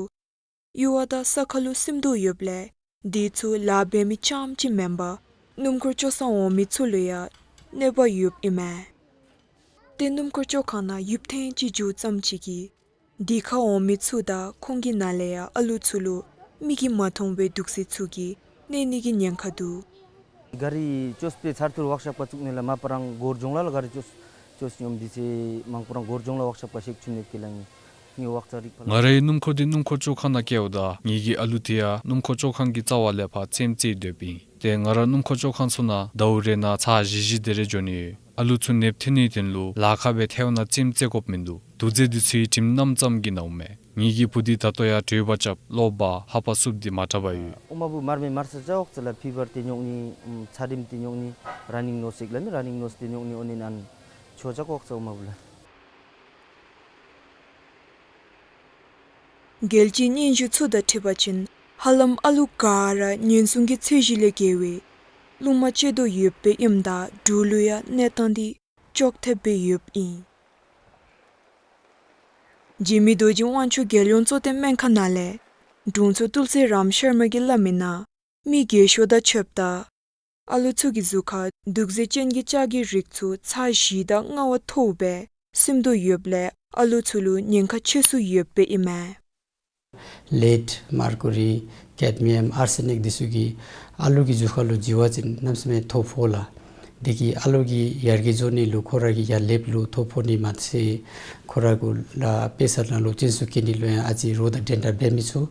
གཡུར་བ་དང་ས་ཁ་ལུ་སིམ་དོ་ཡོདཔ་ལས་དེ་ཚུ་ལཱ་འབད་མི་རྐྱངམ་ཅིག་མེན་པར་སྣུམ་འཁོར་བཅོ་སར་འོང་མི་ཚུ་ལུ་ཡང་གནོད་པ་ཡོདཔ་ཨིན་མས། ཏེ་སྣུམ་འཁོར་བཅོ་ཁང་ནང་ཡུདཔ་ཐེངས་ཅིག་འགྱོ་ཙམ་ཅིག་གིས་དེ་ཁར་འོང་མི་ཚུ་དང་ཁོང་གི་ནང་ལས་ཡང་ཨ་ལུ་ཚུ་ལུ་མིག་གིས་མ་མཐོང་བའི་དུག་རྫས་ཚུ་གིས་གནོད་ནི་གི་ཉེན་ཁ་འདུག། गाडी་བཅོས་པའི་ཚར་ཐུར་ཝརཀ་ཤོབ་ཁར་བཙུགས་ནི་ལས་མ་པ་རང་སྒོར་ལྗོངས་ལ་ལ་गाडी་བཅོས་བཅོས་སྙོམས་འདི་ཚེ་མང་པོ་རང་སྒོར་ལྗོངས་ལ་ཝརཀ་ཤོབ་ཁར་ཤེག་ཆུ་ནེབ་ཀྱི་ལ་ངེ་ངེ་ཝརཀ་ཚར་རིག་པ་ལ། ང་རའི་སྣུམ་འཁོར་འདི་སྣུམ་འཁོར་བཅོ་ཁང་ནང་བསྐྱལཝ་ད་ངེ་གི་ཨ་ལུ་དེ་ཡང་སྣུམ་འཁོར་བཅོ་ཁང་གི་རྩ་བ་ལས་ཕར་རྩེདམོ་རྩེ་སྡོདཔ་ཨིན། ཏེ་ང་ར་སྣུམ་འཁོར་བཅོ་ཁང་ཚུ་ནང་ཟླཝ་རེ་ནང་ཚར་བཞི་བཞི་དེ་རེ་འགྱོ་ནི་ཡོད། ཨ་ལུ་ཚུ་ནེབ་ཐོན་ནིའི་དོན་ལུ་ལཱ་ཁག་སྦེ་ཐལཝ་ནང་རྩེདམོ་རྩེ་དགོཔ་མིན་འདུག། དུག་རྫས་འདི་ཚུའི་དྲིམ་གནམ་ཙམ་གྱིས་ནཝ་མས། ངེ་གི་བུ་འདི་ད་ལྟོ་ཡང་དྲོད་འབར་རྐྱབ་གློ་བ་ལྷ་པ་སུབ་སྟེ་མ་དྲག་པར་ཡོད། ཨོ་མ་བུ་མར་མེ་མར་ས་ཅ་འོག་ཚ་ལ་ཕི་བར་ཏེ་ཉོག་ནི་ཨམ་ཚ་དྲིམ་ཏེ་ཉོག་ནི་ར་ནིང་ནོས་ཟེར་སླབ་མི་ར་ནིང་ནོས་ཏེ་ཉོག་ནི་ཨོ་ནི་ཨན་ཆོ་ཅ་འོག་ཚ་ཨོ་མ་བུ་ལ། རྒྱལ་སྤྱིའི་སྙན་ཞུ་ཚུ་དང་འཁྲིལ་བ་ཅིན་ཧ་ལམ་ཨ་ལུ་ག་ར་ཉེན་སྲུང་གི་ཚད་གཞི་ལས་བརྒལ་བའི་རླུང་མ་སྤྱོད་དོ་ཡོདཔ་སྦེ་ཨིནམ་ད་འབྲུག་ལུ་ཡང་གནས་སྟངས་འདི་ཅོག་འཐདཔ་སྦེ་ཡོདཔ་ཨིན། འཇིགས་མེད་རྡོ་རྗེ་དབང་ཕྱུག་རྒྱལ་ཡོངས་གཙོ་བསྟེན་སྨན་ཁང་ནང་ལས་དྲུང་འཚོ་ཏུལ་སི་རམ་ཤར་མ་གིས་སླབ་མིའི་ནང་མི་རྒས་ཤོས་དང་ཕྱདཔ་ད་ཨ་ལུ་ཚུ་གི་གཟུགས་ཁར་དུག་རྫས་ཅན་གྱི་ལྕགས་ཀྱི་རིགས་ཚུ་ཚར་བཞི་དང་ལྔ་བ་མཐོཝ་སྦེ་སིམ་དོ་ཡོདཔ་ལས་ཨ་ལུ་ཚུ་ལུ་ཉེན་ཁ་ཆེ་སུ་ཡོདཔ་སྦེ་ཨིན་མས། ལེཌ་མར་ཀུ་རི་ཀེཌ་མི་ཡམ་ཨར་སེ་ནིཀ་འདི་ཚུ་གིས་ཨ་ལུ་གི་གཟུགས་ཁར་ལུ་འཇུ་བ་ཅིན་གནམ་མེད་ས་མེད་ཐོ་ཕོག་ལགས། དེ་གིས་ཨ་ལུ་གི་ཡར་རྒྱས་བཟོ་ནི་ལུ་ཁོ་ར་གི་ཡར་ལེབ་ལུ་ཐོ་ཕོག་ནི་མ་ཚད་ཁོ་ར་གུ་ལུ་དཔེ་ས་ནང་ལུ་བཙོན་འཇུག་བཀལ་ནི་ལུ་ཡང་ཨ་ཙི་རོགས་དང་འདྲན་འདྲ་འབད་མི་ཚུགས།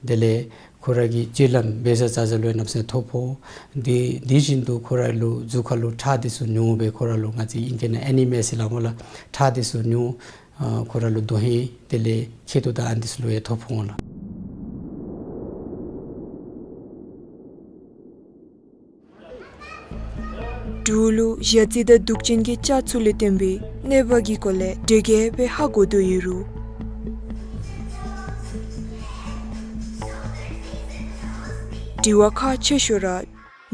དེ་ལས་ཁོ་ར་གི་སྤྱོད་ལམ་འབད་ས་བྱ་བྱ་ལུ་ཡང་གནམ་མེད་ས་མེད་ཐོ་ཕོག། དེ་དེ་བཞིན་དུ་ཁོ་ར་ལུ་གཟུགས་ཁར་ལུ་ཁྲག་འདི་ཚུ་ཉུང་སྦེ་ཁོ་ར་ལུ་ང་བཅས་ཨིང་སྐད་ནང་ཨེ་ནི་མི་ཡ་ཟེར་སླབ་སྨོ་ལགས། ཁྲག་འདི་ཚུ་ཉུང་། ཨ་ཁོ་ར་ལུ་དོན་ཧིང་དེ་ལས་མཁལ་རྡོག་དང་ཨ་ནི་འདི་ཚུ་ལུ་ཡང་ཐོ་ཕོག་འོང་ལགས། འབྲུག་ལུ་ཞ་རྩི་དང་དུག་ཅན་གྱི་ལྕགས་ཚུ་ལས་བརྟེན་པའི་གནོད་པ་གི་སྐོར་ལས་འདྲེ་རྒྱས་སྦེ་ཧ་གོ་དོ་ཡོད་རུང་དྲི་བ་ཁག་ཆེ་ཤོས་ར་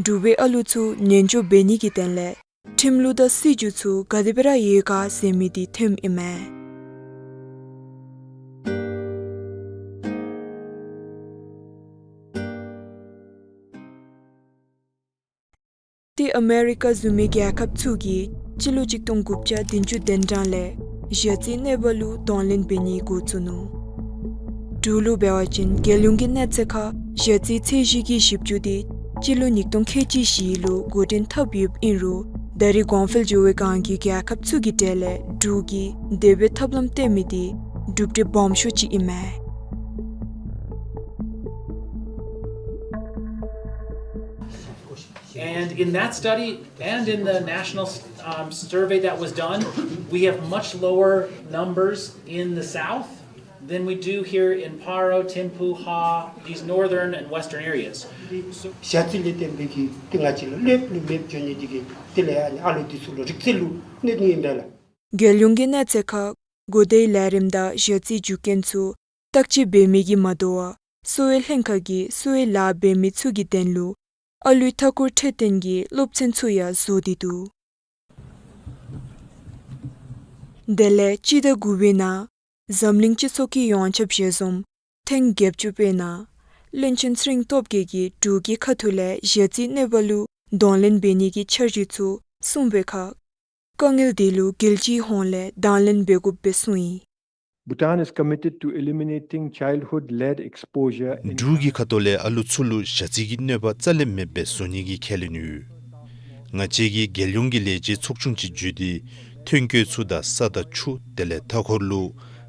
འབྲུག་པའི་ཨ་ལུ་ཚུ་ཉེན་སྐྱོབ་འབད་ནི་གི་དོན་ལས་ཁྲིམས་ལུགས་དང་སྲིད་བྱུས་ཚུ་ག་དེ་སྦེ་ར་ཡོད་ག་ཟེར་མི་འདི་ཐོནམ་ཨིན་མས། ཏེ་ཨ་མེ་རི་ཀ་བཟུམ་མའི་རྒྱལ་ཁབ་ཚུ་གིས་སྤྱི་ལོ་གཅིག་སྟོང་དགུ་བརྒྱ་བདུན་ཅུ་དོན་གྲངས་ལས་ཞ་རྩིའི་གནོད་པ་ལུ་གདོང་ལེན་འབད་ནི་འགོ་བཙུགས་ནུག། འབྲུག་ལུ་འབད་བ་ཅིན་རྒྱལ་ཡོངས་ཀྱི་གནས་ཚད་ཁར་ཞ་རྩིའི་ཚད་གཞི་གི་ཞིབ་འཇུག་འདི་སྤྱི་ལོ་ཉིས་སྟོང་ཁལ་གཅིག་བཞི་ལུ་འགོ་འདྲེན་འཐབ་ཡོདཔ་ཨིན་རུང་ད་རེས་གོང་འཕེལ་འགྱོ་བའི་སྒང་གི་རྒྱལ་ཁབ་ཚུ་གི་གྲས་ལས་འབྲུག་གིས་དེ་སྦེ་ཐབས་ལམ་བཏོན་མི་འདི་གྲུབ་འབྲས་སྦོམ་ཤོས་ཅིག་ཨིན་མས། And in that study, and in the national, um, survey that was done, we have much lower numbers in the South than we do here in Paro, Thimphu, Ha, these northern and western areas. ཞ་རྩི་ལས་བརྟེན་པའི་གི་ཏེ་ང་བཅས་ལུ་ལེབ་ལུ་མེདཔ་འགྱོ་ནི་འདི་གིས་དེ་ལས་ཨ་ནི་ཨ་ལུ་འདི་ཚུ་ལུ་རིག་རྩལ་ལུ་གནོད་ནི་ཨིན་པས་ལགས། རྒྱལ་ཡོངས་ཀྱི་གནས་ཚད་ཁར་གོ་བརྡའི་ལས་རིམ་དང་ཞ་རྩིའི་རྒྱུ་རྐྱེན་ཚུ་བརྟག་དཔྱད་འབད་མི་གིས་མ་དོ་བར་གསོ་བའི་ལྷན་ཁག་གིས་གསོ་བའི་ལཱ་འབད་མི་ཚུ་གི་དོན་ལུ་ཨ་ལུའི་མཐའ་འཁོར་འཕྲོད་བསྟེན་གྱི་སློབ་ཚན་ཚུ་ཡང་བཟོ་སྟེ་འདུག། དེ་ལས་སྤྱི་ཟླ་དགུ་པའི་ནང་འཛམ་གླིང་སྤྱི་ཚོགས་ཀྱི་ཡོངས་ཁྱབ་ཞལ་འཛོམས་ཐེངས་བརྒྱད་ཅུ་པའི་ནང་བློན་ཆེན་ཚེ་རིང་སྟོབས་རྒྱས་ཀྱིས་འབྲུག་གི་ཁ་ཐུག་ལས་ཞ་རྩིའི་གནོད་པ་ལུ་གདོང་ལེན་འབད་ནི་གི་འཆར་གཞི་ཚུ་གསུངས་པའི་ཁར་དཀའ་ངལ་འདི་ལུ་རྒྱལ་སྤྱིའི་ཧོངས་ལས་དང་ལེན་འབད་དགོཔ་སྦེ་གསུངས་ཡི། Bhutan is committed to eliminating childhood lead exposure in འབྲུག་གི་ཁ་ཐུག་ལས་ཨ་ལུ་ཚུ་ལུ་ཞ་རྩི་གི་གནོད་པ་རྩ་ལས་མེདཔ་སྦེ་བཟོ་ནི་གི་ཁས་ལེན་ཡོད། ང་བཅས་ཀྱིས་རྒྱལ་ཡོངས་ཀྱི་ལས་བྱེད་ཚོགས་ཆུང་ཅིག་བརྒྱུད་དེ་ཐོན་སྐྱེད་ཚུ་དང་ས་དང་ཆུ་དེ་ལས་མཐའ་འཁོར་ལུ་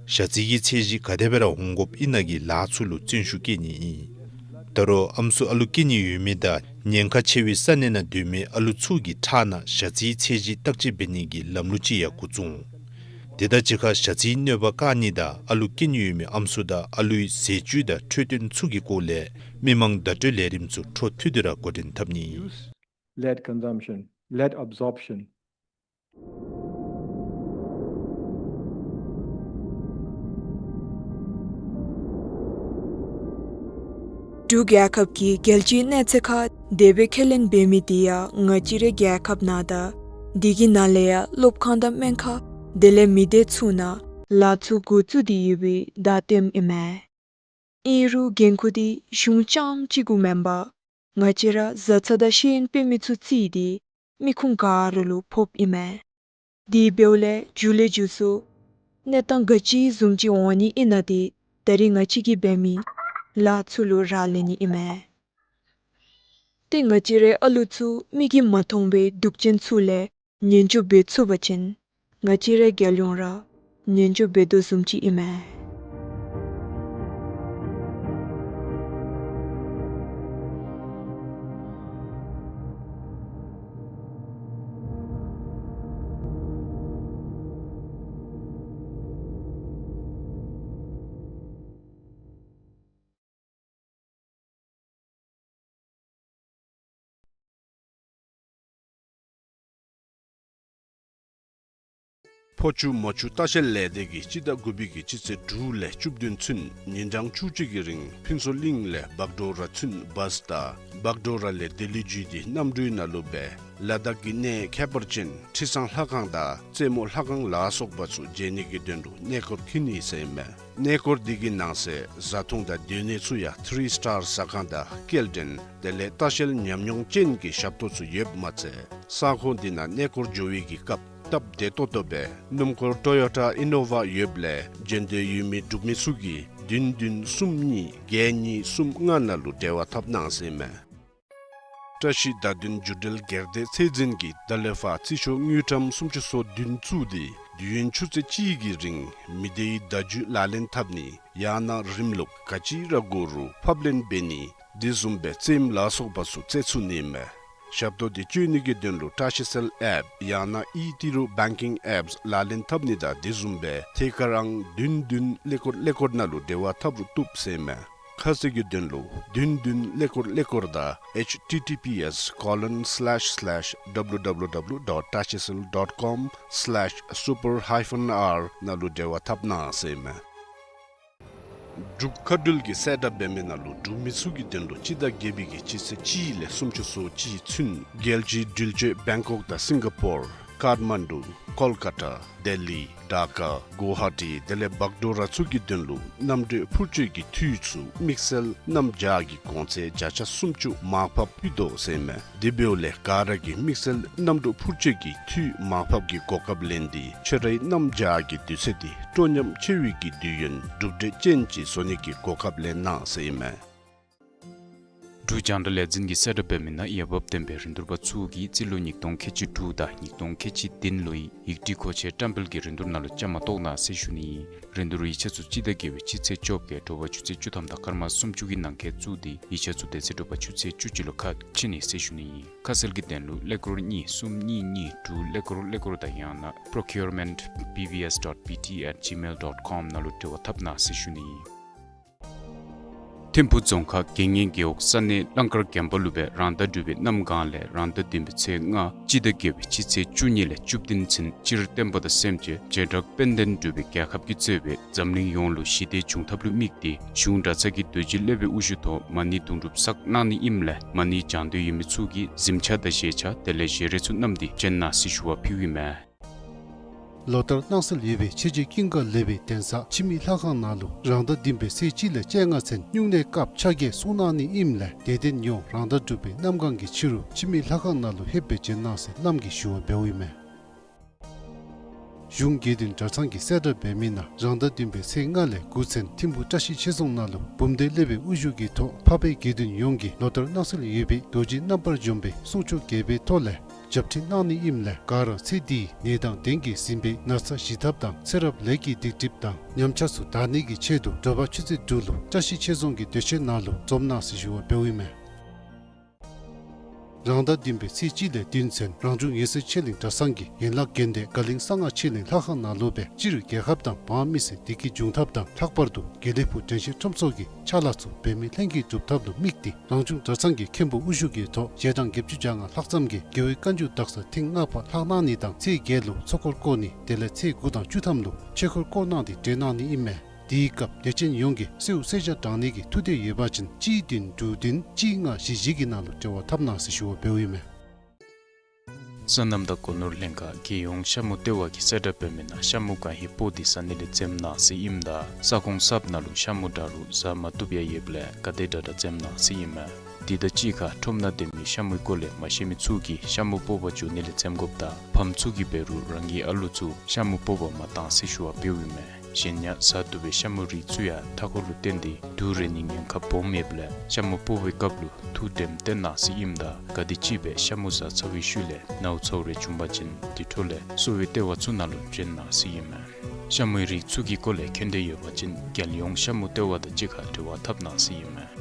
ཞ་རྩི་གི་ཚད་གཞི་ག་དེ་སྦེ་ར་འོང་དགོཔ་ཨིན་ན་གི་ལཱ་ཚུ་ལུ་བརྩོན་ཤུགས་བསྐྱེད་ནི་ཨིན། ད་རུང་ཨམ་སྲུ་ཨ་ལུ་སྐྱེ་ནི་ཡོད་མི་དང་ཉེན་ཁ་ཆེ་བའི་ས་གནས་ནང་སྡོད་མི་ཨ་ལུ་ཚུ་གི་ཁྲག་ནང་ཞ་རྩིའི་ཚད་གཞི་བརྟག་དཔྱད་འབད་ནི་གི་ལམ་ལུགས་ཅིག་ཡང་འགོ་བཙུགས་འོང་། དེ་དང་གཅིག་ཁར་ཞ་རྩིའི་གནོད་པ་བཀག་ནི་དང་ཨ་ལུ་སྐྱེ་ནི་ཡོད་མི་ཨམ་སྲུ་དང་ཨ་ལུའི་ཟས་བཅུད་དང་འཕྲོད་བསྟེན་ཚུ་གི་སྐོར་ལས་མི་མང་བརྡ་སྤྲོད་ལས་རིམ་ཚུ་འཕྲོ་མཐུད་དེ་ར་འགོ་འདྲེན་འཐབ་ནི། Use lead consumption, lead absorption. འབྲུག་རྒྱལ་ཁབ་ཀྱི་རྒྱལ་སྤྱིའི་གནས་ཚད་ཁར་དེ་སྦེ་ཁས་ལེན་འབད་མི་དེ་ཡང་ང་བཅས་རའི་རྒྱལ་ཁབ་ནང་དང་དེ་གི་ནང་ལས་ཡང་སློབ་ཁང་དང་སྨན་ཁང་དེ་ལས་མི་སྡེ་ཚུ་ནང་ལཱ་ཚུ་འགོ་བཙུགས་ཏེ་ཡོད་པའི་བརྡ་སྟོནམ་ཨིན་མས། ཨིན་རུང་འགན་ཁུར་འདི་གཞུང་རྐྱངམ་གཅིག་གུ་མེན་པར་ང་བཅས་ར་བཟའ་ཚང་དང་ཤེས་ཡོན་དཔེ་མི་ཚུ་བརྩིས་ཏེ་མི་ཁུངས་ག་ར་ལུ་ཕོགཔ་ཨིན་མས། དེ་འབདཝ་ལས་མཇུག་ལས་མཇུག་སུ་གནས་སྟངས་ག་ཅི་བཟུམ་ཅིག་འོང་ནི་ཨིན་ན་དེ་ད་རིས་ང་བཅས་ཀྱིས་འབད་མི་ལཱ་ཚུ་ལུ་རག་ལས་ནི་ཨིན་མས། ཏེ་ང་བཅས་རའི་ཨ་ལུ་ཚུ་མིག་གིས་མ་མཐོང་བའི་སྡུག་ཅན་ཚུ་ལས་ཉེན་བཅོལ་འབད་ཚུགས་པ་ཅིན་ང་བཅས་རའི་རྒྱལ་ཡོངས་ར་ཉེན་བཅོལ་འབད་དོ་བཟུམ་ཅིག་ཨིན་མས། ཕོ་ཆུ་མོ་ཆུ་ལྟ་བཤལ་ལས་སྡེ་གིས་སྤྱི་ཟླ་དགུ་པའི་གི་སྤྱི་ཚེས་དྲུག་ལས་བཅུ་བདུན་ཚུན་ཉིན་གྲངས་བཅུ་གཅིག་གི་རིང་ཕུན་ཚོགས་གླིང་ལས་བག་གྲོ་ར་ཚུན་བཱས་དང་བག་གྲོ་ར་ལས་ལྡི་ལི་བརྒྱུད་དེ་གནམ་གྲུའི་ནང་ལུ་སྦེ་ལ་དྭགས་ཀྱི་གནས་ཁྱད་པར་ཅན་ཁྲི་བཟང་ལྷ་ཁང་དང་རྩེ་མོ་ལྷ་ཁང་ལ་སོགས་པ་ཚུ་མཇལ་ནི་གི་དོན་ལུ་གནས་སྐོར་འཁྱིད་ནི་ཟེར་ཨིན་མས། གནས་སྐོར་འདི་གི་ནང་གསེས་བཟའ་འཐུང་དང་སྡོད་གནས་ཚུ་ཡང་ཐི་རི་སི་ཊར་ཟ་ཁང་དང་སྐྱེལ་འདྲེན་དེ་ལས་ལྟ་བཤལ་ཉམས་མྱོང་ཅན་གྱི་ཞབས་ཏོག་ཚུ་ཡོདཔ་མ་ཚད་ས་ཁོངས་འདི་ནང་གནས་སྐོར་འགྱོ་བའི་གི་སྐབས་སྟབས་བདེ་ཏོག་ཏོ་སྦེ་སྣུམ་འཁོར་ཊོ་ཡོ་ཊ་ཨི་ནོ་ཝ་ཡོདཔ་ལས་འབྱོན་འདོད་ཡོད་མི་འབྲུག་མི་ཚུ་གིས་བདུན་བདུན་གསུམ་གཉིས་བརྒྱད་གཉིས་གསུམ་ལྔ་ནང་ལུ་འབྲེལ་བ་འཐབ་གནང་ཟེར་ཨིན་མས། བཀྲ་ཤིས་བརྡ་དོན་བརྒྱུད་འབྲེལ་སྒེར་སྡེ་ཚད་འཛིན་གྱིས་ད་ལས་ཕར་རྩིས་ཤོག་དངུལ་ཀྲམ་སུམ་ཅུ་སོ་བདུན་བཙུགས་ཏེ་དུས་ཡུན་ཆུ་ཚོད་གཅིག་གི་རིང་མི་སྡེའི་བརྡ་བརྒྱུད་ལག་ལེན་འཐབ་ནི་ཡང་ན་རིམ་ལུགས་ག་ཅི་ར་དགོ་རུང་ཕབ་ལེན་འབད་ནི་དེ་བཟུམ་སྦེ་རྩེདམོ་ལ་སོགས་པ་ཚུ་རྩེ་ཚུགས་ནི་ཨིན་མས། ཞབས་ཏོག་འདི་སྤྱོད་ནི་གི་དོན་ལུ་བཀྲ་ཤིས་སེལ་ཨེཔ་ཡང་ན་ཨི་ཏི་རུ་བེང་ཀིང་ཨེཔསི་ལག་ལེན་འཐབ་ནི་དང་དེ་བཟུམ་སྦེ་ཐད་ཀར་ཨང་བདུན་བདུན་ཀླད་ཀོར་ཀླད་ཀོར་ནང་ལུ་འབྲེལ་བ་འཐབ་རུང་བཏུབ་ཟེར་ཨིན་མས། ཁ་གསལ་གྱི་དོན་ལུ་བདུན་བདུན་ཀླད་ཀོར་ཀླད་ཀོར་དང་ཨེཆ་ཊི་ཊི་པི་ཨེསི་ཀོ་ལོན་སི་ལེཤ་སི་ལེཤ་ཌབ་ལུ་ཌབ་ལུ་ཌབ་ལུ་ཌོཊ་ཊ་ཨེཆ་ཨེསི་ཨེལ་ཌོཊ་ཀོམ་སི་ལེཤ་སུ་པར་ཧའི་ཕན་ཨར་ནང་ལུ་འབྲེལ་བ་འཐབ་གནང་ཟེར་ཨིན་མས། འབྲུག་མཁའ་འགྲུལ་གྱིས་གསལ་བསྒྲགས་འབད་མི་ནང་ལུ་འབྲུག་མི་ཚུ་གི་དོན་ལུ་སྤྱི་ཟླ་བརྒྱད་པའི་གི་སྤྱི་ཚེས་གཅིག་ལས་སུམ་ཅུ་སོ་གཅིག་ཚུན་རྒྱལ་སྤྱིའི་འགྲུལ་བཞུད་བེང་ཀོག་དང་སིང་ག་པོར་ཀཱཐ་མན་ཌུ་ཀོལ་ཀ་ཏ་ལྡི་ལི་ཌ་ཀ་གུ་ཝ་ཧ་ཊི་དེ་ལས་བག་གྲོ་ར་ཚུ་གི་དོན་ལུ་གནམ་གྲུ་འཕུར་སྐྱོད་ཀྱི་འཐུས་ཚུ་དམིགས་བསལ་གནམ་བྱཱར་གྱི་གོང་ཚད་བརྒྱ་ཆ་སུམ་ཅུ་མར་ཕབ་ཕུལ་དོ་ཟེར་ཨིན་མས། དེ་འབདཝ་ལས་ག་ར་གིས་དམིགས་བསལ་གནམ་གྲུ་འཕུར་སྐྱོད་ཀྱི་འཐུས་མར་ཕབ་ཀྱི་གོ་སྐབས་ལེན་ཏེ་ཁྱོད་རའི་གནམ་བྱཱར་གྱི་དུས་ཚོད་འདི་སྤྲོ་ཉམས་ཆེ་བའི་གི་དུས་ཡུན་གྲུབ་འབྲས་ཅན་ཅིག་བཟོ་ནི་གི་གོ་སྐབས་ལེན་གནང་ཟེར་ཨིན་མས། འབྲུག་རྒྱང་བསྒྲགས་ལས་འཛིན་གྱིས་གསལ་བསྒྲགས་འབད་མི་ནང་འོས་འབབ་ལྡན་པའི་རིན་བསྡུར་པ་ཚུ་གིས་རྩིས་ལོ་ཉིས་སྟོང་ཁལ་གཅིག་དྲུག་དང་ཉིས་སྟོང་ཁལ་གཅིག་བདུན་ལོའི་ཡིག་སྒྲིག་མཁོ་ཆས་བཀྲམ་སྤེལ་གྱི་རིན་བསྡུར་ནང་ལུ་བཅའ་མར་གཏོགས་གནང་ཟེར་ཞུ་ནི་ཨིན། རིན་བསྡུར་ཡིག་ཆ་ཚུ་སྤྱི་ཟླ་བརྒྱད་པའི་སྤྱི་ཚེས་བཅོ་བརྒྱད་དྲོ་པ་ཆུ་ཚོད་བཅུ་ཐམ་དང་སྐར་མ་སུམ་ཅུ་གི་ནང་འཁོད་བཙུགས་ཏེ་ཡིག་ཆ་ཚུ་དེ་ཚེ་དྲོ་པ་ཆུ་ཚོད་བཅུ་གཅིག་ལུ་ཁ་ཕྱེ་ནི་ཟེར་ཞུ་ནི་ཨིན། ཁ་གསལ་གྱི་དོན་ལུ་ཀླད་ཀོར་གཉིས་གསུམ་གཉིས་གཉིས་དྲུག་ཀླད་ཀོར་ཀླད་ཀོར་དང་ཡང་ན་པྲོ་ཀིའུར་མེནཊ་བི་བི་ཨེསི་ཌོཊ་བི་ཊི་ཨེཊ་ཇི་མེལ་ཌོཊ་ཀོམ་ནང་ལུ་འབྲེལ་བ་འཐབ་གནང་ཟེར་ཞུ་ནི་ཨིན། ཐིམ་ཕུ་རྫོང་ཁག་དགེ་བསྙེན་རྒེད་འོག་ས་གནས་གླང་དཀར་དགོན་པ་ལུ་སྦེ་རང་ཟླ་དྲུག་པའི་གནམ་གང་ལས་རང་ཟླ་བདུན་པའི་ཚེས་ལྔ་སྤྱི་ཟླ་བརྒྱད་པའི་སྤྱི་ཚེས་བཅུ་གཉིས་ལས་བཅུ་བདུན་ཚུན་སྤྱིར་བསྟན་པ་དང་སེམས་ཅན་བྱེ་བྲག་དཔལ་ལྡན་འབྲུག་པའི་རྒྱལ་ཁབ་ཀྱིས་གཙོས་པའི་འཛམ་གླིང་ཡོངས་ལུ་ཞི་བདེ་འབྱུང་ཐབས་ལུ་དམིགས་ཏེ་གཞུང་གྲྭ་ཚང་གི་རྡོ་རྗེ་སློབ་དཔོན་དབུ་བཞུགས་ཐོག་མ་ཎི་དུང་སྒྲུབ་བསགས་གནང་ནི་ཨིནམ་ལས་མ་ཎི་བགྱང་འདོད་ཡོད་མི་ཚུ་གིས་གཟིམ་ཆ་དང་བཞེས་ཆ་དེ་ལས་བཞེས་རས་ཚུ་བསྣམས་ཏེ་བྱོན་གནང་ཟེར་ཞུ་བ་ཕུལཝ་ཨིན་མས། ལོ་ལྟར་གནང་སྲོལ་ཡོད་པའི་ཆོས་རྗེ་ཀུན་དགའ་ལེགས་པའི་གདན་ས་འཆི་མེད་ལྷ་ཁང་ནང་ལུ་རང་ཟླ་བདུན་པའི་ཚེས་གཅིག་ལས་བཅོ་ལྔ་ཚུན་སྨྱུང་གནས་སྐབས་ཕྱག་འགྱེད་གསུང་གནང་ནི་ཨིནམ་ལས་དད་ལྡན་ཡོངས་རང་ཟླ་དྲུག་པའི་གནམ་གང་གི་ཕྱི་རུ་འཆི་མེད་ལྷ་ཁང་ནང་ལུ་ལྷོདཔ་སྦེ་བྱོན་གནང་ཟེར་བླམ་གིས་ཞུ་བ་འབདཝ་ཨིན་མས། གཞུང་དགེ་འདུན་གྲྭ་ཚང་གིས་གསལ་བསྒྲགས་འབད་མི་ནང་རང་ཟླ་བདུན་པའི་ཚེས་ལྔ་ལས་དགུ་ཚུན་ཐིམ་ཕུ་བཀྲ་ཤིས་ཆོས་རྫོང་ནང་ལུ་འབུམ་སྡེ་སློབ་དཔོན་དབུ་བཞུགས་ཀྱི་ཐོག་འཕགས་པའི་དགེ་འདུན་ཡོངས་ཀྱིས་ལོ་ལྟར་གནང་སྲོལ་ཡོད་པའི་རྡོ་རྗེ་རྣམ་པར་འཇོམས་པའི་གསུང་ཆོག་རྒྱས་པའི་ཐོག་ལས་ཞབས་ཁྲིད་གནང་ནི་ཨིནམ་ལས་ག་ར་ཚེ་འདིའི་ནད་དང་གདོན་གྱིས་ཟིན་པའི་ན་ཚ་ཞི་ཐབས་དང་ཚེ་རབས་ལས་ཀྱི་སྡིག་སྒྲིབ་དང་ཉམས་ཆག་ཚུ་དག་ནི་གི་ཆེད་དུ་དྲོ་པ་ཆུ་ཚོད་དྲུག་ལུ་བཀྲ་ཤིས་ཆོས་རྫོང་གི་སྡོད་ཤག་ནང་ལུ་འཛོམས་གནང་ཟེར་ཞུ་བ་འབདཝ་ཨིན་མས། རང་ཟླ་བདུན་པའི་ཚེས་གཅིག་ལས་བདུན་ཚུན་རང་བྱུང་ཡེ་ཤེས་ཆོས་གླིང་གྲྭ་ཚང་གི་ཡན་ལག་འགན་འདས་དགའ་གླིང་གསང་སྔགས་ཆོས་གླིང་ལྷ་ཁང་ནང་ལུ་སྦེ་སྤྱིར་རྒྱལ་ཁབ་དང་འབངས་མི་སེར་བདེ་སྐྱིད་འབྱུང་ཐབས་དང་ལྷག་པར་དུ་དགེ་ལེགས་ཕུག་དྲན་ཤེས་ཁྲོམ་ཚོགས་ཀྱི་ཕྱག་ལཱ་ཚུ་འབད་མེད་ལྷན་སྐྱེས་སྒྲུབ་ཐབས་ལུ་དམིགས་ཏེ་རང་བྱུང་གྲྭ་ཚང་གི་མཁན་པོ་དབུ་བཞུགས་ཀྱི་ཐོག་ཞལ་གྲངས་བརྒྱད་ཅུ་གྱ་ལྔ་ལྷག་ཙམ་གྱིས་རྒྱལ་བའི་བཀའ་འགྱུར་དག་ས་ཐེངས་ལྔ་པ་ལྷག་གནང་ནི་དང་ཚེས་བརྒྱད་ལུ་ཚོགས་འཁོར་བསྐོར་ནི་དེ་ལས་ཚེས་དགུ་དང་བཅུ་ཐམ་ལུ་ཆོས་འཁོར་བསྐོར་གནང་སྟེ་བགྲེས་གནང་ནི་ཨིན་མས། དེའི་སྐབས་དད་ཅན་ཡོངས་ཀྱིས་གསོལཝ་གསོལ་ཇ་དྲང་ནི་གི་ཐུགས་འདོད་ཡོད་པ་ཅིན་གཅིག་བདུན་དྲུག་བདུན་གཅིག་ལྔ་བཞི་བཞི་གི་ནང་ལུ་འབྲེལ་བ་འཐབ་གནང་ཟེར་ཞུ་བ་འབདཝ་ཨིན་མས། སོ་ནམ་དང་སྒོ་ནོར་ལྷན་ཁག་རྒྱལ་ཡོངས་ཤ་མུ་ལྟེ་བ་གིས་གསལ་བསྒྲགས་འབད་མི་ནང་ཤ་མུ་གང་ཧེ་སྤོ་སྟེ་ཟ་ནི་ལས་འཛེམ་གནང་ཟེར་ཨིནམ་ད་ས་ཁོངས་གསརཔ་ནང་ལུ་ཤ་མུ་དྲག་རུང་ཟ་མ་བཏུབ་ཡང་ཡོདཔ་ལས་ག་དེ་དྲག་དྲག་འཛེམ་གནང་ཟེར་ཨིན་མས། དེ་དང་གཅིག་ཁར་ཁྲོམ་ནང་སྡོད་མི་ཤ་མུའི་སྐོར་ལས་མ་ཤེས་མི་ཚུ་གིས་ཤ་མུ་སྤོ་བར་འགྱོ་ནི་ལས་འཛེམ་དགོཔ་དང་ཕམ་ཚུ་གིས་འབད་རུང་རང་གི་ཨ་ལུ་ཚུ་ཤ་མུ་སྤོ་བར་མ་གཏང་ཟེར་ཞུ་བ་འབདཝ་ཨིན་མས། གཞན་ཡང་ཟ་བཏུབ་པའི་ཤ་མུ་རིགས་ཚུ་ཡང་མཐའ་འཁོར་ལུ་བརྟེན་ཏེ་དུག་རེག་ནིའི་ཉེན་ཁ་སྦོམ་ཡོདཔ་ལས་ཤ་མུ་སྤོ་བའི་སྐབས་ལུ་ཐུགས་དྲནམ་བཏོན་གནང་ཟེར་ཨིནམ་ད་ག་དེམ་ཅིག་སྦེ་ཤ་མུ་ཟ་ཚར་བའི་ཤུལ་ལས་ནཝ་ཚཝ་རེ་བྱུང་པ་ཅིན་དེ་འཕྲོ་ལས་གསོ་བའི་ལྟེ་བ་ཚུ་ནང་ལུ་བྱོན་གནང་ཟེར་ཨིན་མས། ཤ་མུའི་རིགས་ཚུ་གི་སྐོར་ལས་མཁྱེན་འདོད་ཡོད་པ་ཅིན་རྒྱལ་ཡོངས་ཤ་མུ་ལྟེ་བ་དང་གཅིག་ཁར་འབྲེལ་བ་འཐབ་གནང་ཟེར་ཨིན་མས།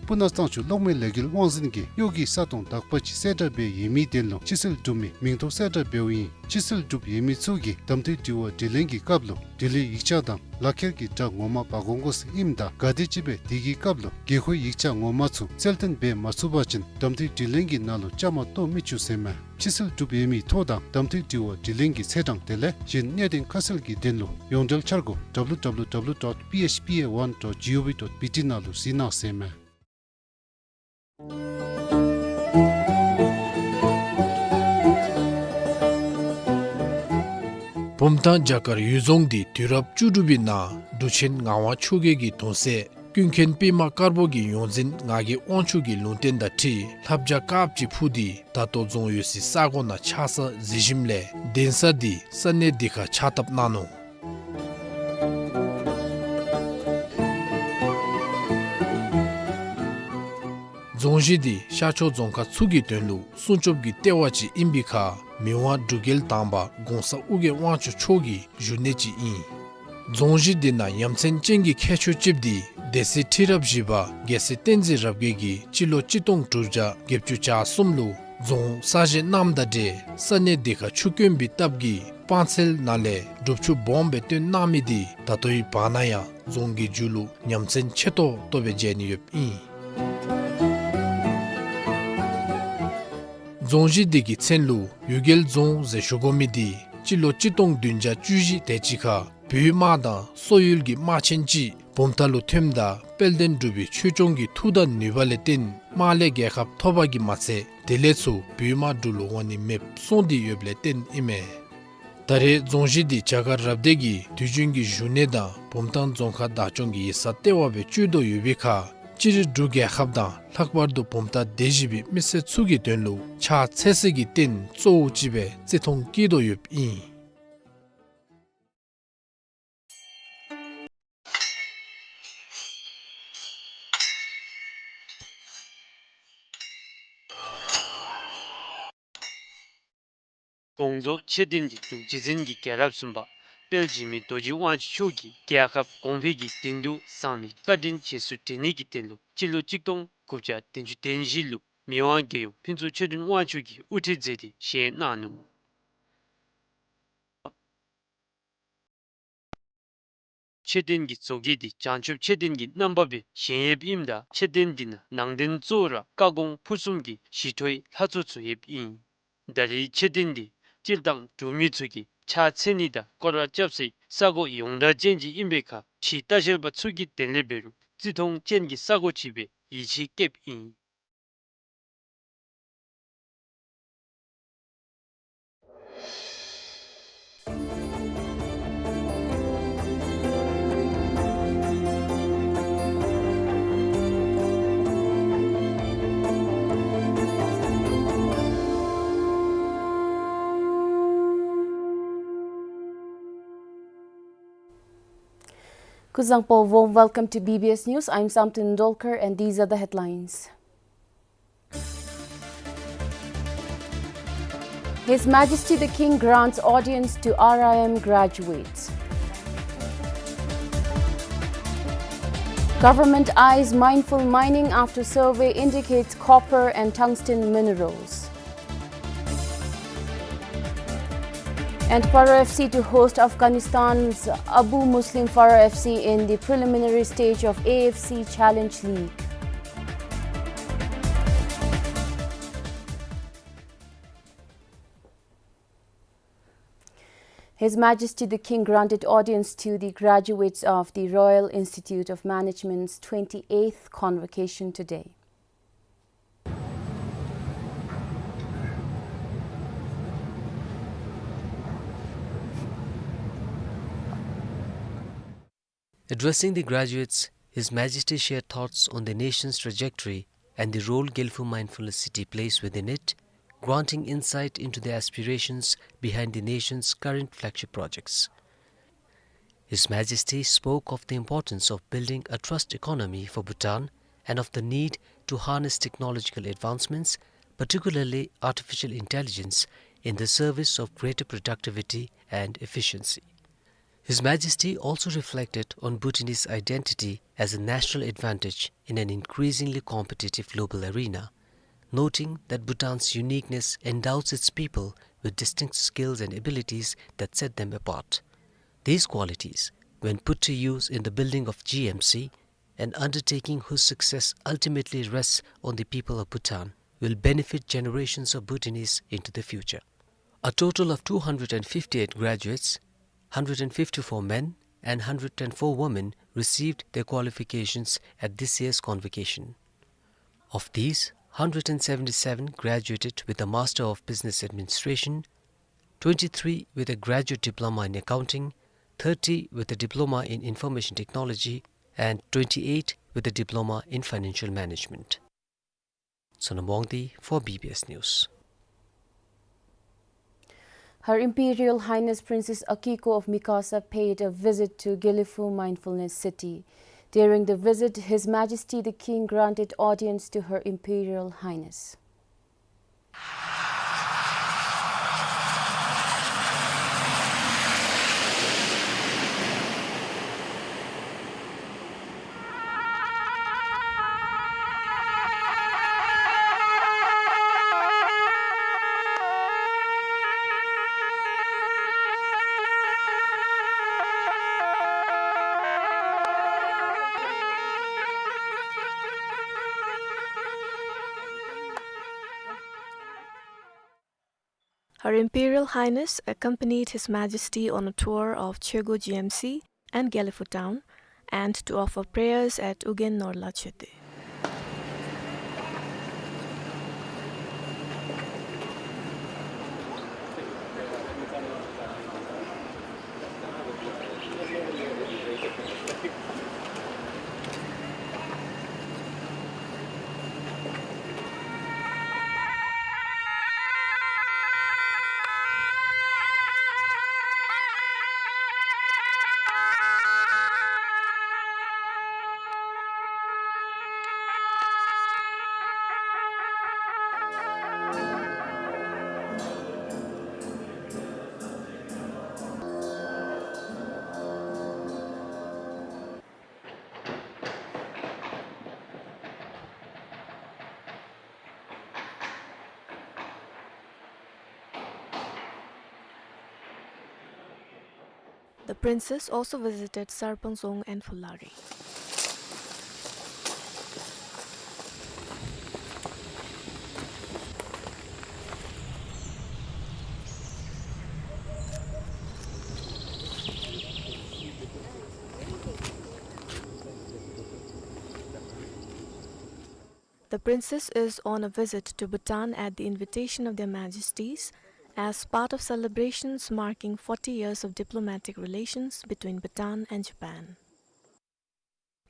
སྤུ་ན་གཙང་ཆུ་གློག་མེ་ལས་འགུལ་དབང་འཛིན་གྱིས་གཡོག་གི་ས་སྟོང་དག་པ་ཅིག་གསལ་བསྒྲགས་འབད་ཡོད་མི་དོན་ལུ་ཕྱི་སེལ་གྲུབ་མི་མིང་ཐོ་གསལ་བསྒྲགས་འབདཝ་ཨིན། ཕྱི་སེལ་གྲུབ་ཡོད་མི་ཚུ་གིས་གདམ་འཐུའི་དྲི་བ་དྲིས་ལན་གྱི་སྐབས་ལུ་དྲི་ལན་ཡིག་ཆ་དང་ལག་ཁྱེར་གྱི་སྒྲ་ངོ་མ་འབག་འོང་དགོ་ཟེར་ཨིནམ་ད་ག་དེམ་ཅིག་སྦེ་དེ་གི་སྐབས་ལུ་དགོས་མཁོའི་ཡིག་ཆ་ངོ་མ་ཚུ་གསལ་སྟོན་འབད་མ་ཚུགས་པ་ཅིན་གདམ་འཐུའི་དྲིས་ལན་གྱི་ནང་ལུ་བཅའ་མར་གཏོགས་མི་ཆོག་ཟེར་མས། ཕྱི་སེལ་གྲུབ་ཡོད་མི་ཐོ་དང་གདམ་འཐུའི་དྲི་བ་དྲིས་ལན་གྱི་ཚེས་གྲངས་དེ་ལས་གཞན་གནད་དོན་ཁ་གསལ་གྱི་དོན་ལུ་ཡོངས་འབྲེལ་འཆར་སྒོ་W W W dot P H P A one dot G O V dot B T ནང་ལུ་གཟིགས་གནང་ཟེར་མས། བུམ་ཐང་བྱ་དཀར་གཡུལ་རྫོང་འདི་དུས་རབས་བཅུ་དྲུག་པའི་ནང་འབྲུག་ཆེན་ངག་དབང་ཆོས་རྒྱལ་གྱི་གདུང་སྲས་ཀུན་མཁྱེན་པདྨ་དཀར་པོ་གི་ཡོངས་འཛིན་ངག་གི་དབང་ཕྱུག་གི་ལུང་བསྟན་དང་འཁྲིལ་ལྷ་བྱ་དཀརཔོ་ཅིག་འཕུར་ཏེ་ད་ལྟོ་རྫོང་ཡོད་སའི་ས་གོ་ནང་ཆགས་ས་གཟིགས་ཞིནམ་ལས་གདན་ས་འདི་ས་གནས་འདི་ཁར་ཕྱག་བཏབ་གནང་ནུག། རྫོང་གཞི་འདི་ཤར་ཕྱོགས་རྫོང་ཁག་ཚུ་གི་དོན་ལུ་སྲུང་སྐྱོབ་ཀྱི་ལྟེ་བ་ཅིག་ཨིན་པའི་ཁར་མི་དབང་འབྲུག་རྒྱལ་དང་པ་གོང་ས་ཨོ་རྒྱན་དབང་ཕྱུག་མཆོག་གི་བཞུགས་གནས་ཅིག་ཨིན། རྫོང་གཞི་འདི་ནང་ཡ་མཚན་ཅན་གྱི་ཁྱད་ཆོས་ཅིག་འདི་སྡེ་སྲིད་ཁྲི་རབས་བཞི་པ་རྒྱལ་སྲས་བསྟན་འཛིན་རབ་རྒྱས་ཀྱིས་སྤྱི་ལོ་གཅིག་སྟོང་དྲུག་བརྒྱ་བརྒྱད་ཅུ་གྱ་གསུམ་ལུ་རྫོང་གསར་བཞེངས་གནངམ་དང་འབྲེལ་ས་གནས་འདི་ཁར་ཆུ་དཀོན་པའི་སྟབས་ཀྱིས་སྤང་ཚལ་ནང་ལས་སྒྲུབ་ཆུ་སྦོམ་སྦེ་བཏོན་གནང་མི་འདི་ད་ལྟོའི་བར་ན་ཡང་རྫོང་གི་མཇུག་ལུ་ཡ་མཚན་ཆེ་ཏོག་ཏོ་སྦེ་མཇལ་ནི་ཡོདཔ་ཨིན། རྫོང་གཞི་འདི་གི་མཚན་ལུ་གཡུལ་རྒྱལ་རྫོང་ཟེར་ཞུ་དགོ་མི་འདི་སྤྱི་ལོ་གཅིག་སྟོང་བདུན་བརྒྱ་བཅུ་བཞི་དེ་ཅིག་ཁར་བོད་དམག་དང་སོག་ཡུལ་གྱི་དམག་ཆེན་ཅིག་བུམ་ཐང་ལུ་ཐོནམ་ད་དཔལ་ལྡན་འབྲུག་པའི་ཆོས་སྐྱོང་གི་མཐུ་དང་ནུས་པ་ལས་བརྟེན་དམག་ལས་རྒྱལ་ཁ་ཐོབ་པ་གིས་མ་ཚད་དེ་ལས་ཚུར་བོད་དམག་འབྲུག་ལུ་འོང་ནི་མེདཔ་སོང་སྟེ་ཡོདཔ་ལས་བརྟེན་ཨིན་མས། ད་རེས་རྫོང་གཞི་འདི་བྱ་དཀར་རབ་སྡེ་གི་དུས་རྒྱུན་གྱི་བཞུགས་གནས་དང་བུམ་ཐང་རྫོང་ཁག་བདག་སྐྱོང་གི་ཡིག་ཚང་ལྟེ་བ་སྦེ་སྤྱོད་དོ་ཡོད་པའི་ཁར་སྤྱིར་འབྲུག་རྒྱལ་ཁབ་དང་ལྷག་པར་དུ་བུམ་ཐང་སྡེ་བཞི་པའི་མི་སེར་ཚུ་གི་དོན་ལུ་ཕྱག་འཚལ་སའི་རྟེན་གཙོ་བོ་ཅིག་སྦེ་བརྩི་མཐོང་བསྐྱེད་དོ་ཡོདཔ་ཨིན། དགོངས་རྫོགས་མཆོད་རྟེན་འདི་འབྲུག་རྗེ་བཙུན་གྱི་རྒྱལ་རབས་གསུམ་པ་དཔལ་འཇིགས་མེད་རྡོ་རྗེ་དབང་ཕྱུག་མཆོག་གིས་རྒྱལ་ཁབ་གོང་འཕེལ་གྱི་དོན་དུ་བསམ་པའི་བཀའ་དྲིན་རྗེས་སུ་དྲན་ནི་གི་དོན་ལུ་སྤྱི་ལོ་གཅིག་སྟོང་དགུ་བརྒྱ་བདུན་ཅུ་དོན་བཞི་ལུ་མི་དབང་རྒྱལ་ཡུམ་ཕུན་ཚོགས་ཆོས་སྒྲོན་དབང་ཕྱུག་གིས་དབུ་ཁྲིད་མཛད་དེ་བཞེངས་གནང་ནུག། མཆོད་རྟེན་གྱི་བཟོ་བཀོད་འདི་བྱང་ཆུབ་མཆོད་རྟེན་གྱི་རྣམ་པ་སྦེ་བཞེངས་ཡོདཔ་ཨིནམ་ད་མཆོད་རྟེན་འདི་ནང་ནང་རྟེན་གཙོ་བོ་ར་བཀའ་དགོངས་ཕུར་གསུམ་གྱི་ཞི་ཁྲོའི་ལྷ་ཚོགས་ཚུ་ཡོདཔ་ཨིན། ད་རེས་མཆོད་རྟེན་འདི་སྤྱིར་བཏང་འབྲུག་མི་ཚུ་གིས་ཕྱག་འཚལ་ནི་དང་སྐོར་ར་རྐྱབ་སའི་ས་གོ་ཡོངས་གྲགས་ཅན་ཅིག་ཨིན་པའི་ཁར་ཕྱི་ལྟ་བཤལ་པ་ཚུ་གི་དོན་ལས་འབད་རུང་བརྩི་མཐོང་ཅན་གྱི་ས་གོ་ཅིག་སྦེ་ཡིད་ཆེས་བསྐྱེདཔ་ཨིན། Kuzuzangpo, warm welcome to B B S News. I'm Samten Dolkar and these are the headlines. His Majesty the King grants audience to R I M graduates. Government eyes mindful mining after survey indicates copper and tungsten minerals. And Faro F C to host Afghanistan's Abu Muslim Faro F C in the preliminary stage of A F C Challenge League. His Majesty the King granted audience to the graduates of the Royal Institute of Management's twenty-eighth convocation today. Addressing the graduates, His Majesty shared thoughts on the nation's trajectory and the role Gelephu Mindfulness City plays within it, granting insight into the aspirations behind the nation's current flagship projects. His Majesty spoke of the importance of building a trust economy for Bhutan and of the need to harness technological advancements, particularly artificial intelligence, in the service of greater productivity and efficiency. His Majesty also reflected on Bhutanese identity as a national advantage in an increasingly competitive global arena, noting that Bhutan's uniqueness endows its people with distinct skills and abilities that set them apart. These qualities, when put to use in the building of G M C, an undertaking whose success ultimately rests on the people of Bhutan, will benefit generations of Bhutanese into the future. A total of two hundred and fifty-eight graduates, hundred and fifty-four men and hundred and four women, received their qualifications at this year's convocation. Of these, hundred and seventy-seven graduated with a Master of Business Administration, twenty-three with a graduate diploma in accounting, thirty with a diploma in information technology, and twenty-eight with a diploma in financial management. Sonam Wangdi for B B S News. Her Imperial Highness Princess Akiko of Mikasa paid a visit to Gelephu Mindfulness City. During the visit, His Majesty the King granted audience to Her Imperial Highness. Her Imperial Highness accompanied His Majesty on a tour of Choegu G M C and Gelephu Town, and to offer prayers at Ugyen Norla Choedwe. The princess also visited Sarpangzong and Phulari. The princess is on a visit to Bhutan at the invitation of Their Majesties as part of celebrations marking forty years of diplomatic relations between Bhutan and Japan.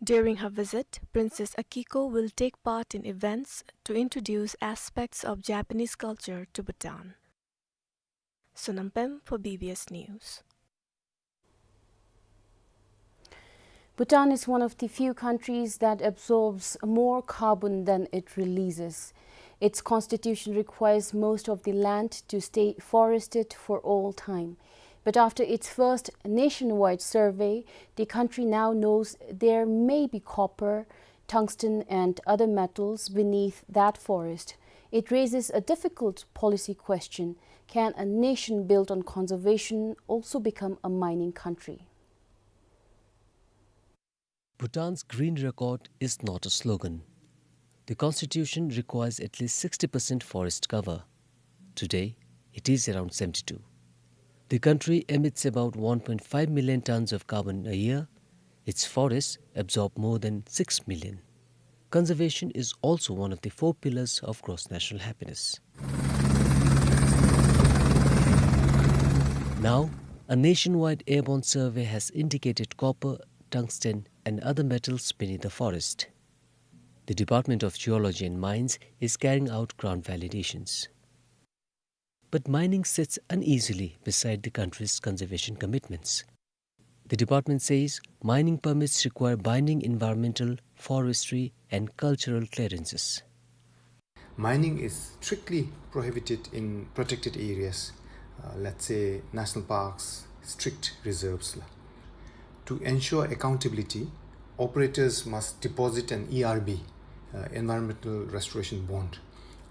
During her visit, Princess Akiko will take part in events to introduce aspects of Japanese culture to Bhutan. Sonam Pem for B B S News. Bhutan is one of the few countries that absorbs more carbon than it releases. Its constitution requires most of the land to stay forested for all time. But after its first nationwide survey, the country now knows there may be copper, tungsten, and other metals beneath that forest. It raises a difficult policy question. Can a nation built on conservation also become a mining country? Bhutan's green record is not a slogan. The constitution requires at least sixty percent forest cover. Today, it is around seventy-two. The country emits about one point five million tons of carbon a year. Its forests absorb more than six million. Conservation is also one of the four pillars of gross national happiness. Now, a nationwide airborne survey has indicated copper, tungsten, and other metals beneath the forest. The Department of Geology and Mines is carrying out ground validations. But mining sits uneasily beside the country's conservation commitments. The department says mining permits require binding environmental, forestry, and cultural clearances. Mining is strictly prohibited in protected areas, uh, let's say national parks, strict reserves la. To ensure accountability, operators must deposit an E R B, uh, environmental restoration bond,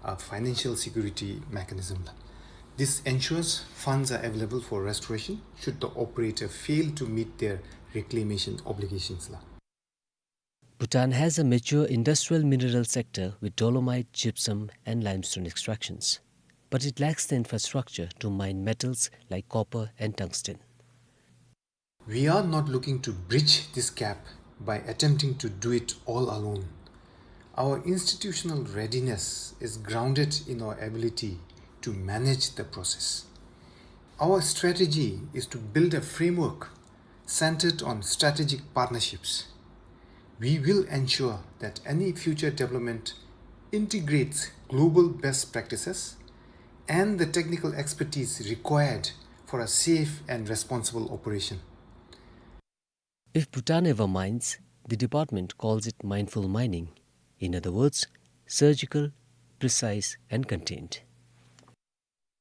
a financial security mechanism la. This ensures funds are available for restoration should the operator fail to meet their reclamation obligations la. Bhutan has a mature industrial mineral sector with dolomite, gypsum, and limestone extractions. But it lacks the infrastructure to mine metals like copper and tungsten. We are not looking to bridge this gap by attempting to do it all alone. Our institutional readiness is grounded in our ability to manage the process. Our strategy is to build a framework centered on strategic partnerships. We will ensure that any future development integrates global best practices and the technical expertise required for a safe and responsible operation. If Bhutan ever mines, the department calls it mindful mining. In other words, surgical, precise, and contained.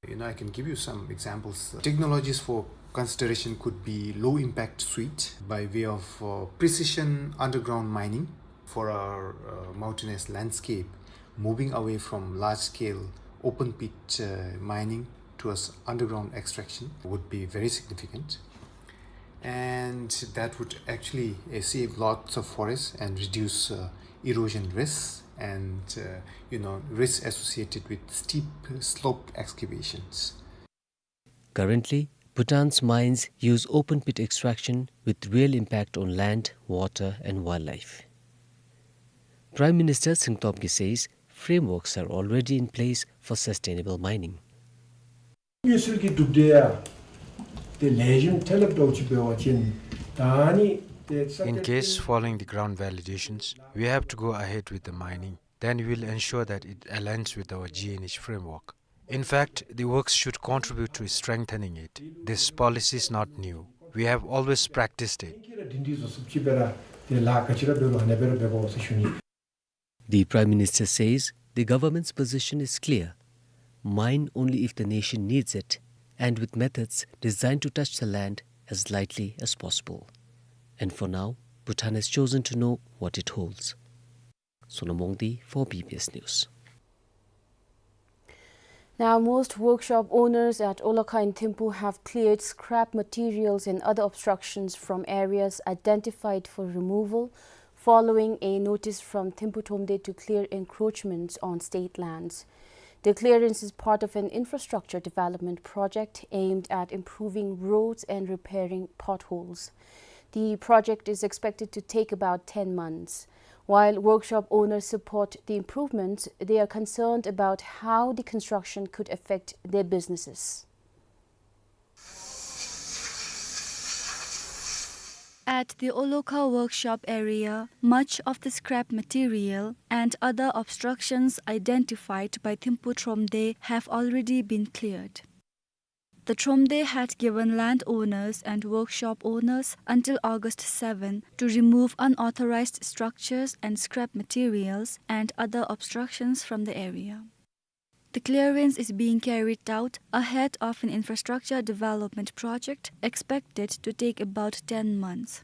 You know, I can give you some examples. Technologies for consideration could be low impact suite by way of, uh, precision underground mining for our, uh, mountainous landscape, moving away from large scale open pit, uh, mining towards underground extraction would be very significant. And that would actually, uh, save lots of forests and reduce, uh, erosion risks and, uh, you know, risks associated with steep slope excavations. Currently, Bhutan's mines use open pit extraction with real impact on land, water, and wildlife. Prime Minister Tshering Tobgay says frameworks are already in place for sustainable mining. In case, following the ground validations, we have to go ahead with the mining, then we will ensure that it aligns with our G N H framework. In fact, the works should contribute to strengthening it. This policy is not new. We have always practiced it. The Prime Minister says the government's position is clear. Mine only if the nation needs it, and with methods designed to touch the land as lightly as possible. And for now, Bhutan has chosen to know what it holds. Sonam Wangdi for B B S News. Now, most workshop owners at Olakha in Thimphu have cleared scrap materials and other obstructions from areas identified for removal following a notice from Thimphu Thromde to clear encroachments on state lands. The clearance is part of an infrastructure development project aimed at improving roads and repairing potholes. The project is expected to take about ten months. While workshop owners support the improvements, they are concerned about how the construction could affect their businesses. At the Olakha workshop area, much of the scrap material and other obstructions identified by Thimphu Thromde have already been cleared. The Thromde had given landowners and workshop owners until August seven to remove unauthorized structures and scrap materials and other obstructions from the area. The clearance is being carried out ahead of an infrastructure development project expected to take about ten months.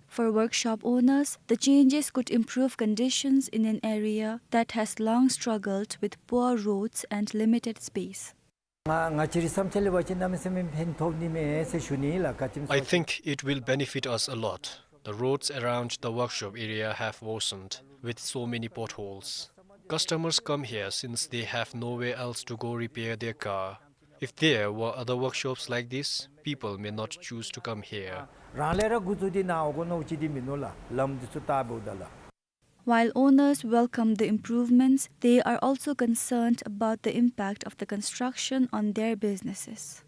For workshop owners, the changes could improve conditions in an area that has long struggled with poor roads and limited space. ང་ང་བཅས་རའི་བསམ་འཆར་ལས་འབད་བ་ཅིན་གནམ་མེད་ས་མེད་ཕན་ཐོགས་ནི་མས་ཟེར་ཞུ་ནི་ལགས། ག་ཅི་སྨོ་ཟེར་བ་ཅིན། I think it will benefit us a lot. The roads around the workshop area have worsened with so many potholes. Customers come here since they have nowhere else to go repair their car. If there were other workshops like this, people may not choose to come here. རང་ལས་ར་འགོ་བཙུགས་ཏེ་ནཱ་འོང་དགོ་མནོཝ་ཅིག་འདི་མིན་ནུག་ལགས། ལམ་འདི་ཚུ་བལྟ་འབདཝ་ད་ལགས། While owners welcome the improvements, they are also concerned about the impact of the construction on their businesses.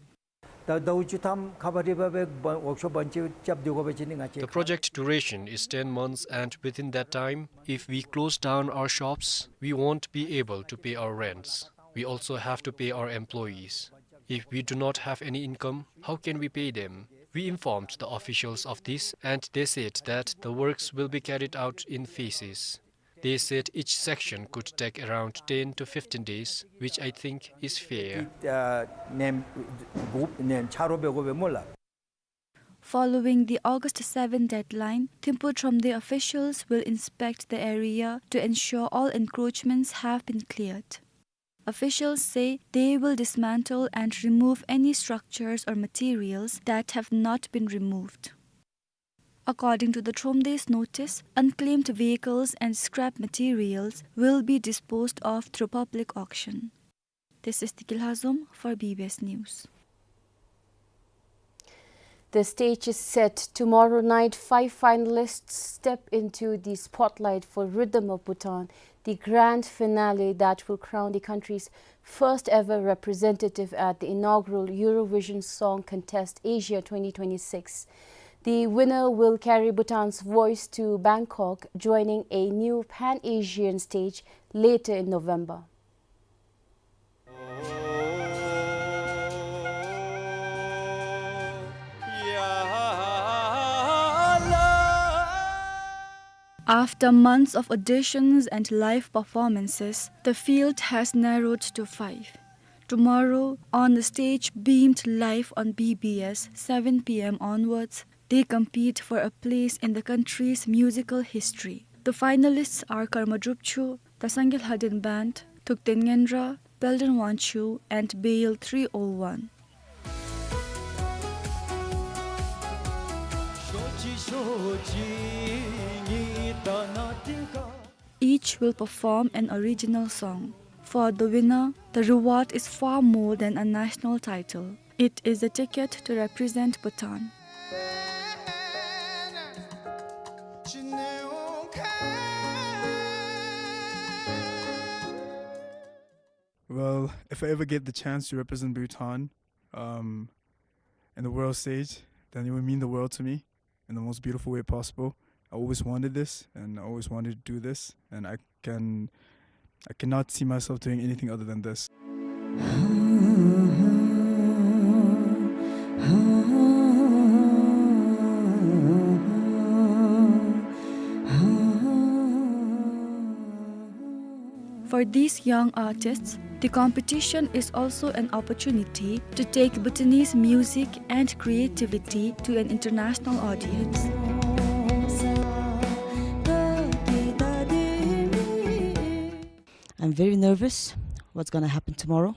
ད་ཟླཝ་བཅུ་ཐམ་ཁ་འབད་རི་འབད་བའི་བ་ཝརཀ་ཤོབ་བང་ཆེན་རྐྱབ་སྡོད་དགོ་པ་ཅིན་ནི་ང་བཅས། The project duration is ten months, and within that time, if we close down our shops, we won't be able to pay our rents. We also have to pay our employees. If we do not have any income, how can we pay them? We informed the officials of this, and they said that the works will be carried out in phases. They said each section could take around ten to fifteen days, which I think is fair. ཨ་ནེམ་གུ་ནེམ་ཆ་རོགས་འབད་དགོ་པས་སྨོ་ལགས། Following the August seven deadline, Thimphu Thromde officials will inspect the area to ensure all encroachments have been cleared. Officials say they will dismantle and remove any structures or materials that have not been removed. According to the Thromde's notice, unclaimed vehicles and scrap materials will be disposed of through public auction. This is Diki Lhazom for B B S News. The stage is set. Tomorrow night, five finalists step into the spotlight for Rhythm of Bhutan, the grand finale that will crown the country's first ever representative at the inaugural Eurovision Song Contest Asia twenty twenty-six. The winner will carry Bhutan's voice to Bangkok, joining a new pan-Asian stage later in November. After months of auditions and live performances, the field has narrowed to five. Tomorrow, on a stage beamed live on B B S, seven P M onwards, they compete for a place in the country's musical history. The finalists are Karma Drupchu, the Sangay Lhaden Band, Thukten Ngendra, Belden Wangchuk, and Bale three oh one. Each will perform an original song. For the winner, the reward is far more than a national title. It is a ticket to represent Bhutan. Well, if I ever get the chance to represent Bhutan, um, in the world stage, then it would mean the world to me in the most beautiful way possible. I always wanted this, and I always wanted to do this, and I can, I cannot see myself doing anything other than this. For these young artists, the competition is also an opportunity to take Bhutanese music and creativity to an international audience. I'm very nervous what's gonna happen tomorrow.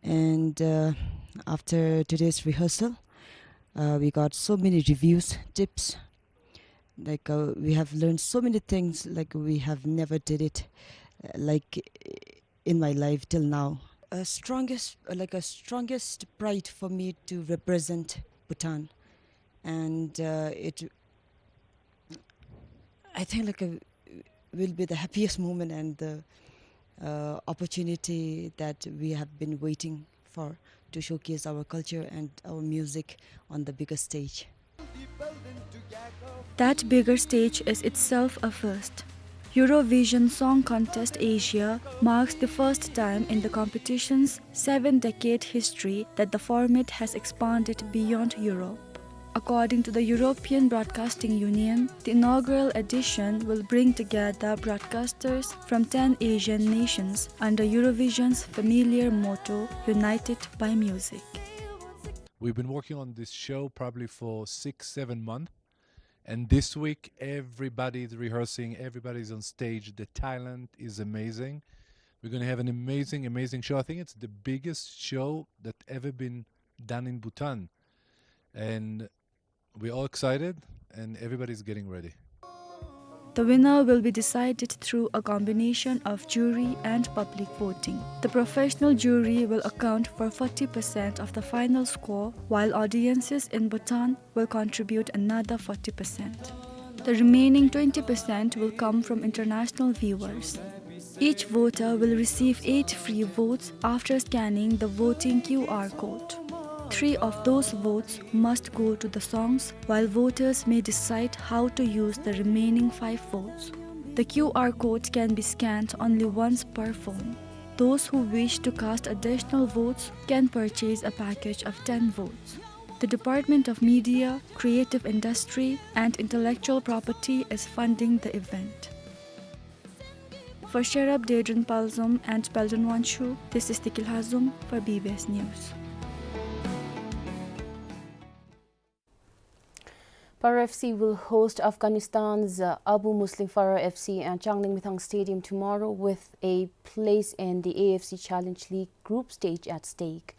And, uh, after today's rehearsal, uh, we got so many reviews, tips. Like, uh, we have learned so many things, like, we have never did it, uh, like, in my life till now. A strongest, uh, like, a strongest pride for me to represent Bhutan. And, uh, it, I think, like, a, will be the happiest moment and the, uh, opportunity that we have been waiting for to showcase our culture and our music on the bigger stage. That bigger stage is itself a first. Eurovision Song Contest Asia marks the first time in the competition's seven-decade history that the format has expanded beyond Europe. According to the European Broadcasting Union, the inaugural edition will bring together broadcasters from ten Asian nations under Eurovision's familiar motto, "United by Music." We've been working on this show probably for six, seven months. And this week, everybody's rehearsing, everybody's on stage. The talent is amazing. We're gonna have an amazing, amazing show. I think it's the biggest show that ever been done in Bhutan. And we're all excited, and everybody's getting ready. The winner will be decided through a combination of jury and public voting. The professional jury will account for forty percent of the final score, while audiences in Bhutan will contribute another forty percent. The remaining twenty percent will come from international viewers. Each voter will receive eight free votes after scanning the voting Q R code. Three of those votes must go to the songs, while voters may decide how to use the remaining five votes. The Q R code can be scanned only once per phone. Those who wish to cast additional votes can purchase a package of ten votes. The Department of Media, Creative Industry and Intellectual Property is funding the event. For Sherab, Dedrin Palzom and Peldon Wanshu, this is Tikil Hazum for B B S News. Paro F C will host Afghanistan's, uh, Abu Muslim Farah F C at Changlimithang Stadium tomorrow, with a place in the A F C Challenge League group stage at stake.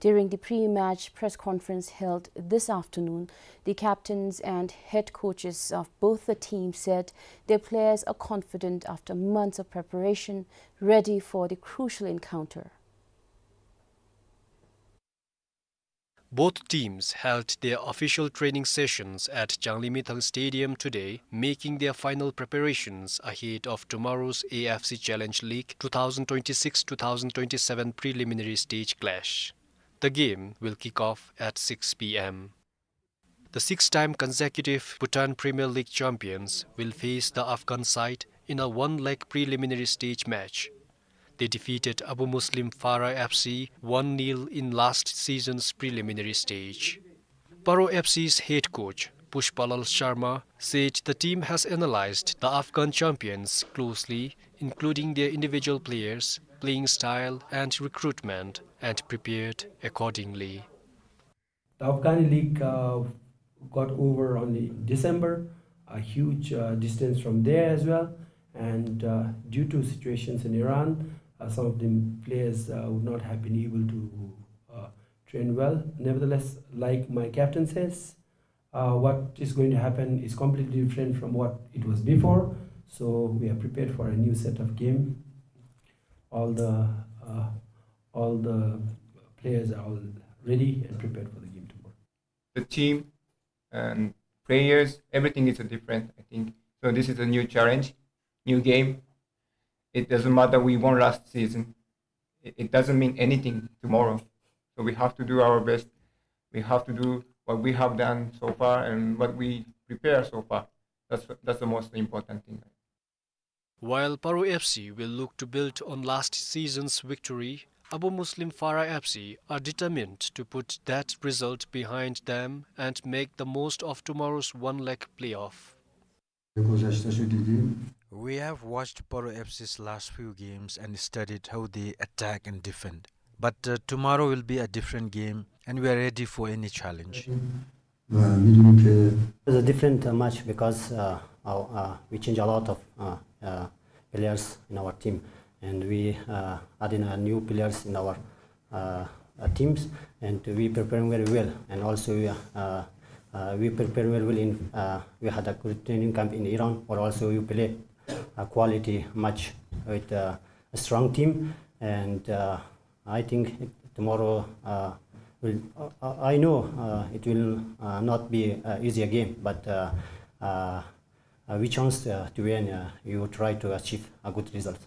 During the pre-match press conference held this afternoon, the captains and head coaches of both the teams said their players are confident after months of preparation, ready for the crucial encounter. Both teams held their official training sessions at Changlimithang Stadium today, making their final preparations ahead of tomorrow's A F C Challenge League two thousand twenty-six two thousand twenty-seven preliminary stage clash. The game will kick off at six P M. The six-time consecutive Bhutan Premier League champions will face the Afghan side in a one-leg preliminary stage match. They defeated Abu Muslim Farah F C one nil in last season's preliminary stage. Paro F C's head coach, Pushpalal Sharma, said the team has analyzed the Afghan champions closely, including their individual players, playing style and recruitment, and prepared accordingly. The Afghani league, uh, got over only in December, a huge, uh, distance from there as well. And, uh, due to situations in Iran, uh, some of the players, uh, would not have been able to, uh, train well. Nevertheless, like my captain says, uh, what is going to happen is completely different from what it was before. So we are prepared for a new set of game. All the, uh, all the players are all ready and prepared for the game tomorrow. The team and players, everything is different, I think. So this is a new challenge, new game. It doesn't matter we won last season. It, it doesn't mean anything tomorrow. So we have to do our best. We have to do what we have done so far and what we prepare so far. That's, that's the most important thing. While Paro F C will look to build on last season's victory, Abu Muslim Farah F C are determined to put that result behind them and make the most of tomorrow's one-leg playoff. We have watched Paro F C's last few games and studied how they attack and defend. But, uh, tomorrow will be a different game, and we are ready for any challenge. It's a different, uh, match because, uh, our, uh, we change a lot of, uh, uh, players in our team, and we, uh, add in, uh, new players in our, uh, uh, teams, and we preparing very well. And also, we, uh, uh, we prepare very well in, uh, we had a good training camp in Iran, but also we play a quality match with, uh, a strong team, and, uh, I think tomorrow, uh, will, uh, I know, uh, it will, uh, not be, uh, easier game, but, uh, uh, uh, we chance, uh, to win, uh, we will try to achieve a good result.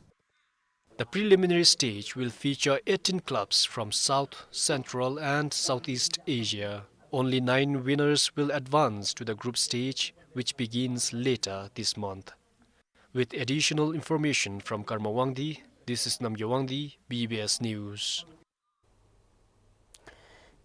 The preliminary stage will feature eighteen clubs from South, Central and Southeast Asia. Only nine winners will advance to the group stage, which begins later this month. With additional information from Karma Wangdi, this is Namgay Wangdi, B B S News.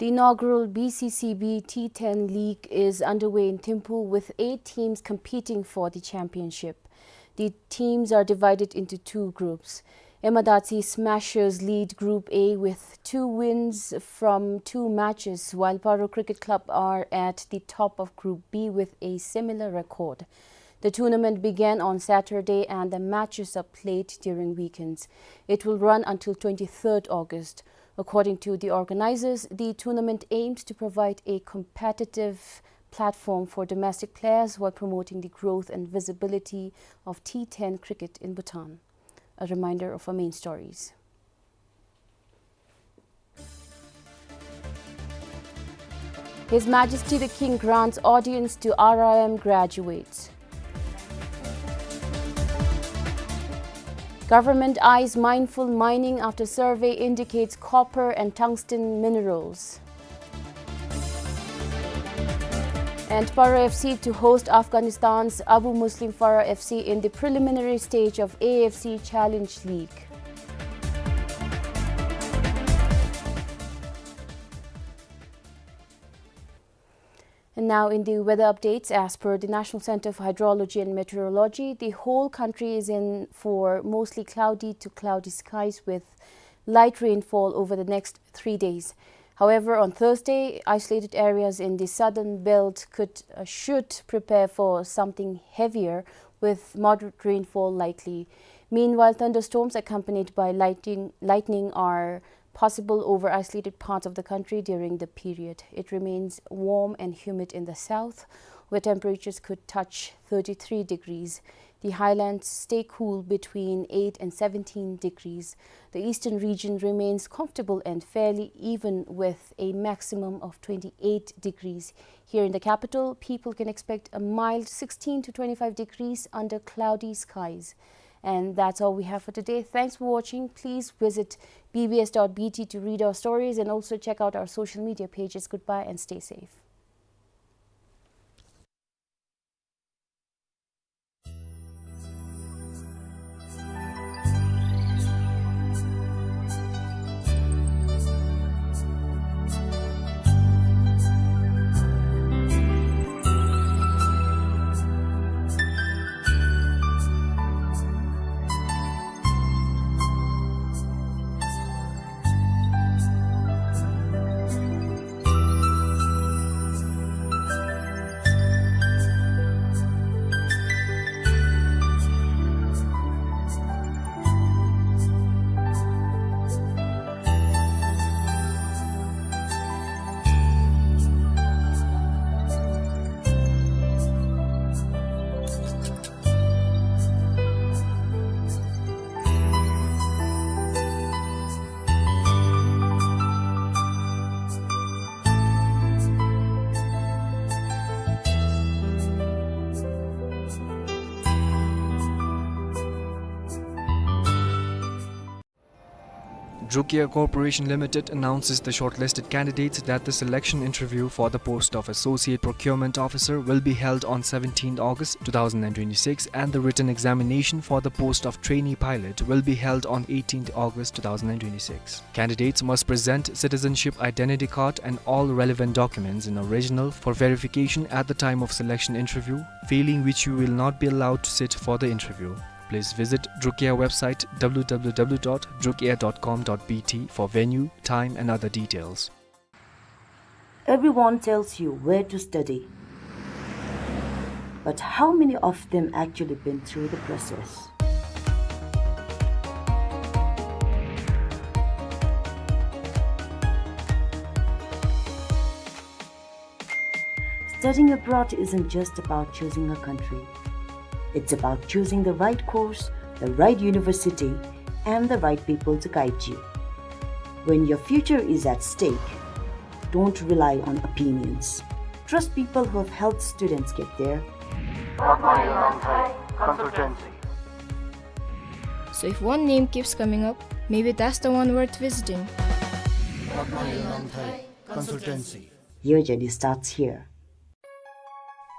The inaugural B C C B T ten League is underway in Thimphu, with eight teams competing for the championship. The teams are divided into two groups. Emadatsi Smashers lead Group A with two wins from two matches, while Paro Cricket Club are at the top of Group B with a similar record. The tournament began on Saturday and the matches are played during weekends. It will run until twenty-third August. According to the organizers, the tournament aims to provide a competitive platform for domestic players while promoting the growth and visibility of T ten cricket in Bhutan. A reminder of our main stories. His Majesty the King grants audience to R I M graduates. Government eyes Mindful Mining after survey indicates copper and tungsten minerals. And Paro F C to host Afghanistan's Abu Muslim Farah F C in the preliminary stage of A F C Challenge League. And now in the weather updates, as per the National Center for Hydrology and Meteorology, the whole country is in for mostly cloudy to cloudy skies with light rainfall over the next three days. However, on Thursday, isolated areas in the southern belt could, uh, should prepare for something heavier with moderate rainfall likely. Meanwhile, thunderstorms accompanied by lightning, lightning are possible over isolated parts of the country during the period. It remains warm and humid in the south, where temperatures could touch thirty-three degrees. The highlands stay cool between eight and seventeen degrees. The eastern region remains comfortable and fairly even with a maximum of twenty-eight degrees. Here in the capital, people can expect a mild sixteen to twenty-five degrees under cloudy skies. And that's all we have for today. Thanks for watching. Please visit B B S dot B T to read our stories and also check out our social media pages. Goodbye and stay safe. Druk Air Corporation Limited announces the shortlisted candidates that the selection interview for the post of Associate Procurement Officer will be held on seventeenth August two thousand and twenty-six, and the written examination for the post of Trainee Pilot will be held on eighteenth August two thousand and twenty-six. Candidates must present citizenship identity card and all relevant documents in original for verification at the time of selection interview, failing which you will not be allowed to sit for the interview. Please visit Druk Air website w w w dot druk air dot com dot b t for venue, time and other details. Everyone tells you where to study, but how many of them actually been through the process? Studying abroad isn't just about choosing a country. It's about choosing the right course, the right university, and the right people to guide you. When your future is at stake, don't rely on opinions. Trust people who have helped students get there. Rotmai Langthai Consultancy. So if one name keeps coming up, maybe that's the one worth visiting. Rotmai Langthai Consultancy. Your journey starts here.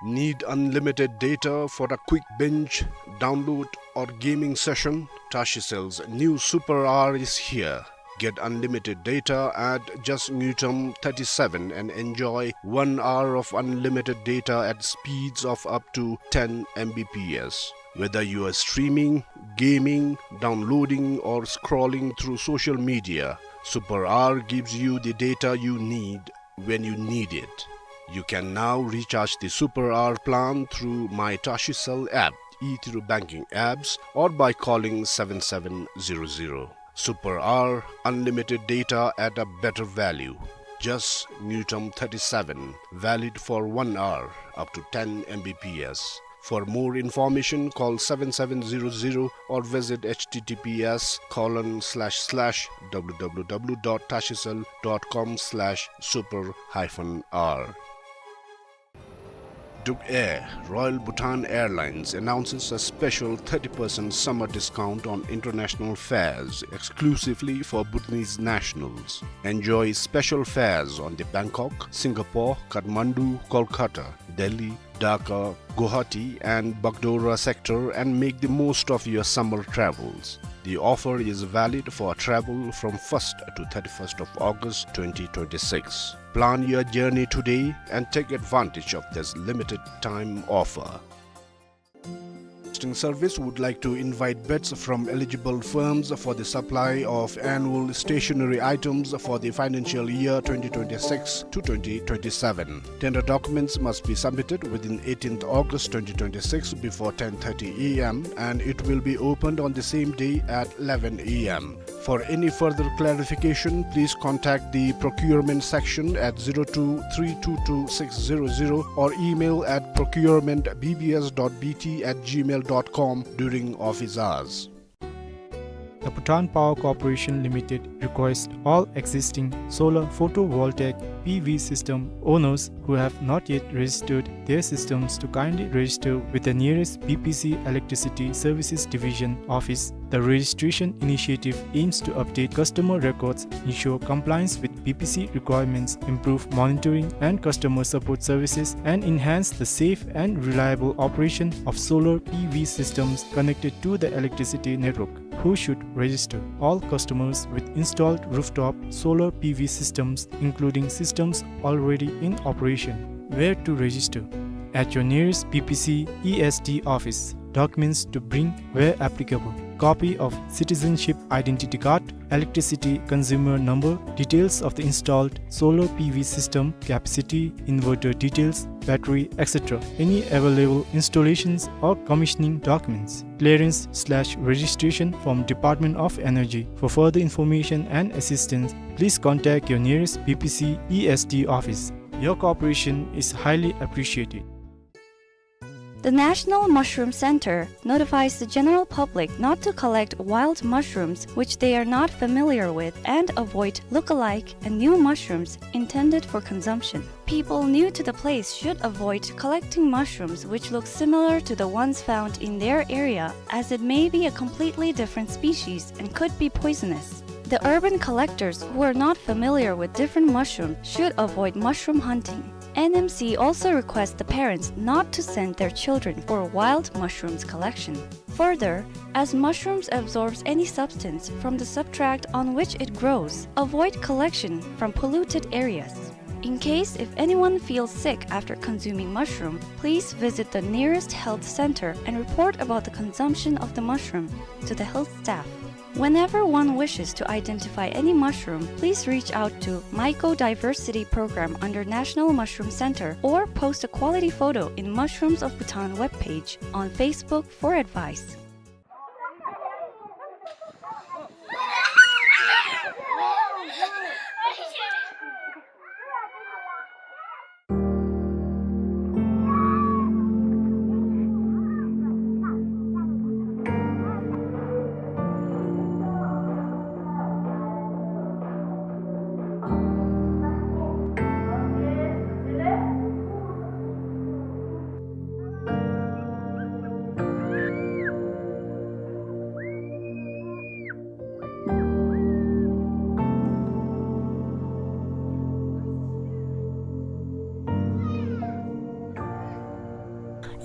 Need unlimited data for a quick binge, download, or gaming session? Tashi Cell's new Super R is here. Get unlimited data at just Ngultrum thirty-seven and enjoy one hour of unlimited data at speeds of up to ten M B P S. Whether you are streaming, gaming, downloading, or scrolling through social media, Super R gives you the data you need when you need it. You can now recharge the Super R plan through My TashiCell app, e-Tiru banking apps, or by calling seven seven zero zero. Super R, unlimited data at a better value. Just Ngultrum thirty-seven, valid for one hour, up to ten M B P S. For more information, call seven seven zero zero or visit H T T P S colon slash slash W W W dot tashicell dot com slash super hyphen R. Druk Air, Royal Bhutan Airlines, announces a special thirty percent summer discount on international fares exclusively for Bhutanese nationals. Enjoy special fares on the Bangkok, Singapore, Kathmandu, Kolkata, Delhi, Dhaka, Guwahati and Bagdogra sector and make the most of your summer travels. The offer is valid for travel from first to thirty-first of August twenty twenty-six. Plan your journey today and take advantage of this limited time offer. Posting Service would like to invite bids from eligible firms for the supply of annual stationery items for the financial year twenty twenty-six to twenty twenty-seven. Tender documents must be submitted within eighteenth August twenty twenty-six before ten thirty A M, and it will be opened on the same day at eleven A M. For any further clarification, please contact the procurement section at zero two three two two six zero zero or email at procurement B B S dot B T at gmail dot com during office hours. The Bhutan Power Corporation Limited requests all existing solar photovoltaic P V system owners who have not yet registered their systems to kindly register with the nearest B P C Electricity Services Division office. The registration initiative aims to update customer records, ensure compliance with B P C requirements, improve monitoring and customer support services, and enhance the safe and reliable operation of solar P V systems connected to the electricity network. Who should register? All customers with installed rooftop solar P V systems, including systems already in operation. Where to register? At your nearest B P C E S D office. Documents to bring where applicable. Copy of citizenship identity card, electricity consumer number, details of the installed solar P V system, capacity, inverter details, battery, et cetera. Any available installations or commissioning documents. Clearance slash registration from Department of Energy. For further information and assistance, please contact your nearest B P C E S D office. Your cooperation is highly appreciated. The National Mushroom Center notifies the general public not to collect wild mushrooms which they are not familiar with and avoid look-alike and new mushrooms intended for consumption. People new to the place should avoid collecting mushrooms which look similar to the ones found in their area, as it may be a completely different species and could be poisonous. The urban collectors who are not familiar with different mushrooms should avoid mushroom hunting. N M C also requests the parents not to send their children for wild mushrooms collection. Further, as mushrooms absorbs any substance from the substrate on which it grows, avoid collection from polluted areas. In case if anyone feels sick after consuming mushroom, please visit the nearest health center and report about the consumption of the mushroom to the health staff. Whenever one wishes to identify any mushroom, please reach out to Mycodiversity Program under National Mushroom Center or post a quality photo in Mushrooms of Bhutan webpage on Facebook for advice.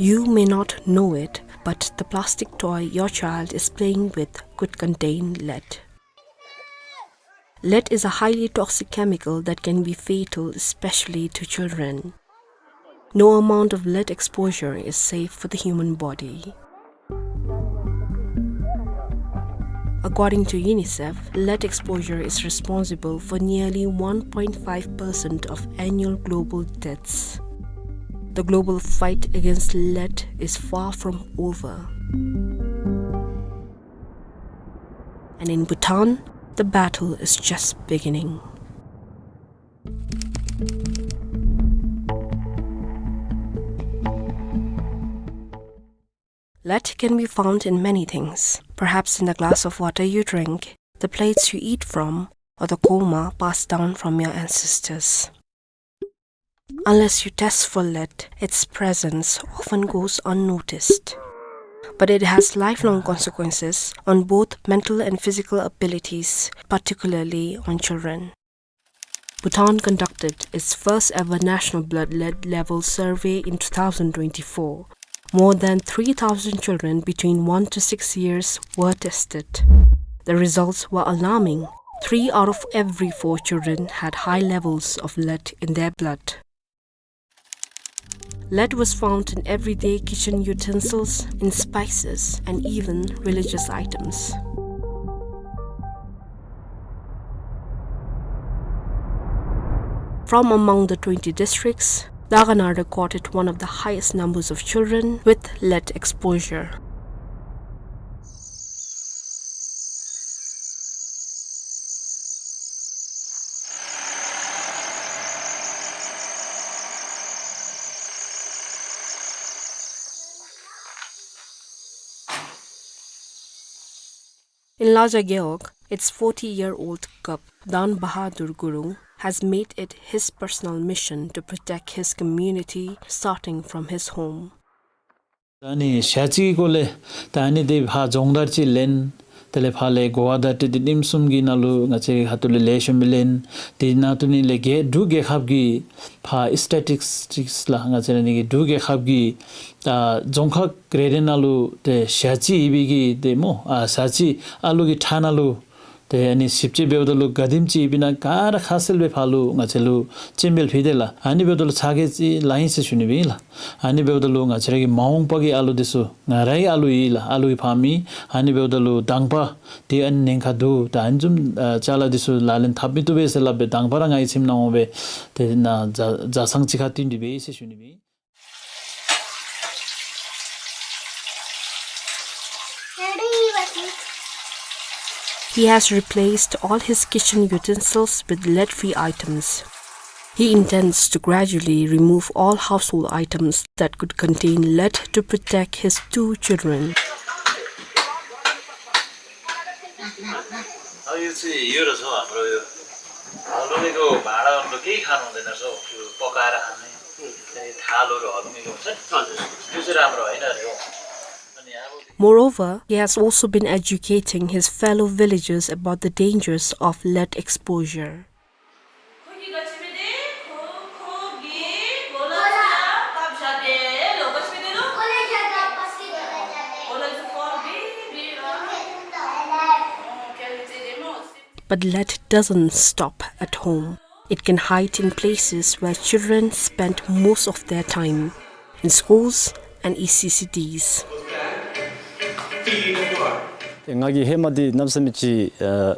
You may not know it, but the plastic toy your child is playing with could contain lead. Lead is a highly toxic chemical that can be fatal, especially to children. No amount of lead exposure is safe for the human body. According to UNICEF, lead exposure is responsible for nearly one point five percent of annual global deaths. The global fight against lead is far from over. And in Bhutan, the battle is just beginning. Lead can be found in many things, perhaps in the glass of water you drink, the plates you eat from, or the kolma passed down from your ancestors. Unless you test for lead, its presence often goes unnoticed. But it has lifelong consequences on both mental and physical abilities, particularly on children. Bhutan conducted its first ever national blood lead level survey in two thousand twenty-four. More than three thousand children between one to six years were tested. The results were alarming. Three out of every four children had high levels of lead in their blood. Lead was found in everyday kitchen utensils, in spices, and even religious items. From among the twenty districts, Dagana recorded one of the highest numbers of children with lead exposure. In Laja Gewog, its forty-year-old Kap Dan Bahadur Gurung has made it his personal mission to protect his community, starting from his home. ད་ཨ་ནི་ཞ་རྩི་སྐོར་ལས་ད་ཨ་ནི་འདི་ཕར་རྫོང་བརྡ་ཅིག་ལེན། དེ་ལས་ཕར་ལས་གོ་བ་བརྡ་སྤྲོད་འདི་རིམ་གསུམ་གྱི་ནང་ལུ་ང་བཅས་ཁ་ཐུག་ལས་ལེགས་ཤོམ་སྦེ་ལེན། དེ་ནང་དུ་ནི་ལས་རྒྱལ་འབྲུག་རྒྱལ་ཁབ་ཀྱི་ཕར་སི་ཊེ་ཊིག་སི་ཊིག་སི་ལགས། ང་བཅས་ར་ཨ་ནི་གི་འབྲུག་རྒྱལ་ཁབ་ཀྱི་ད་རྫོང་ཁག་རེ་རེ་ནང་ལུ་ཏེ་ཞ་རྩི་ཡོད་པའི་གི་ཏེ་སྨོ་ཨ་ཞ་རྩི་ཨ་ལུ་གི་ཁྲག་ནང་ལུ་ཏེ་ཨ་ནི་ཞིབ་དཔྱད་འབདཝ་ད་ལུ་ག་དེམ་ཅིག་ཡོདཔ་ཨིན་ན་ག་ར་ཁ་གསལ་སྦེ་ཕར་ལུ་ང་བཅས་ལུ་སྤྱན་འབུལ་ཕུལ་ཏེ་ལགས། ཨ་ནི་འབདཝ་ད་ལུ་ཚ་གྱང་ཅིག་ལང་ཡི་ཟེར་ཞུ་ནི་སྦེ་ཨིན་ལགས། ཨ་ནི་འབདཝ་ད་ལུ་ང་བཅས་ར་གི་མ་འོངས་པ་གི་ཨ་ལུ་འདི་ཚུ་ང་རའི་ཨ་ལུ་ཨིན་ལགས། ཨ་ལུ་གི་ཕམ་ཨིན། ཨ་ནི་འབདཝ་ད་ལུ་དང་པ་ཏེ་ཨ་ནི་ཉེན་ཁ་འདུག། ད་ཨ་ནི་བཟུམ་ཨ་ཅ་ལ་འདི་ཚུ་ལག་ལེན་འཐབ་མི་བཏུབ་པས་ཟེར་སླབ་སྦེ་དང་པ་ར་ང་གི་ཁྱིམ་ནང་འོང་སྦེ་ཏེ་ནཱ་བཟའ་བཟའ་ཚང་གཅིག་ཁར་བསྟུན་ཏེ་འབད་ཡི་ཟེར་ཞུ་ནི་སྦེ་ཨིན། He has replaced all his kitchen utensils with lead-free items. He intends to gradually remove all household items that could contain lead to protect his two children. अब यो चाहिँ यो रहेछ हौ हाम्रो यो हलुङ्गेको भाँडाहरू केही खानु हुँदैन रहेछ हौ, त्यो पकाएर खाने। अनि थालहरू हलुङ्गेको हुन्छ नि, हजुर। त्यो चाहिँ राम्रो होइन अरे हौ। अनि अब Moreover, he has also been educating his fellow villagers about the dangers of lead exposure. But lead doesn't stop at home. It can hide in places where children spend most of their time, in schools and E C C Ds. ཏེ་ང་གིས་ཧེ་མ་འདི་གནམ་མེད་ས་མེད་ཅིག་ཨ་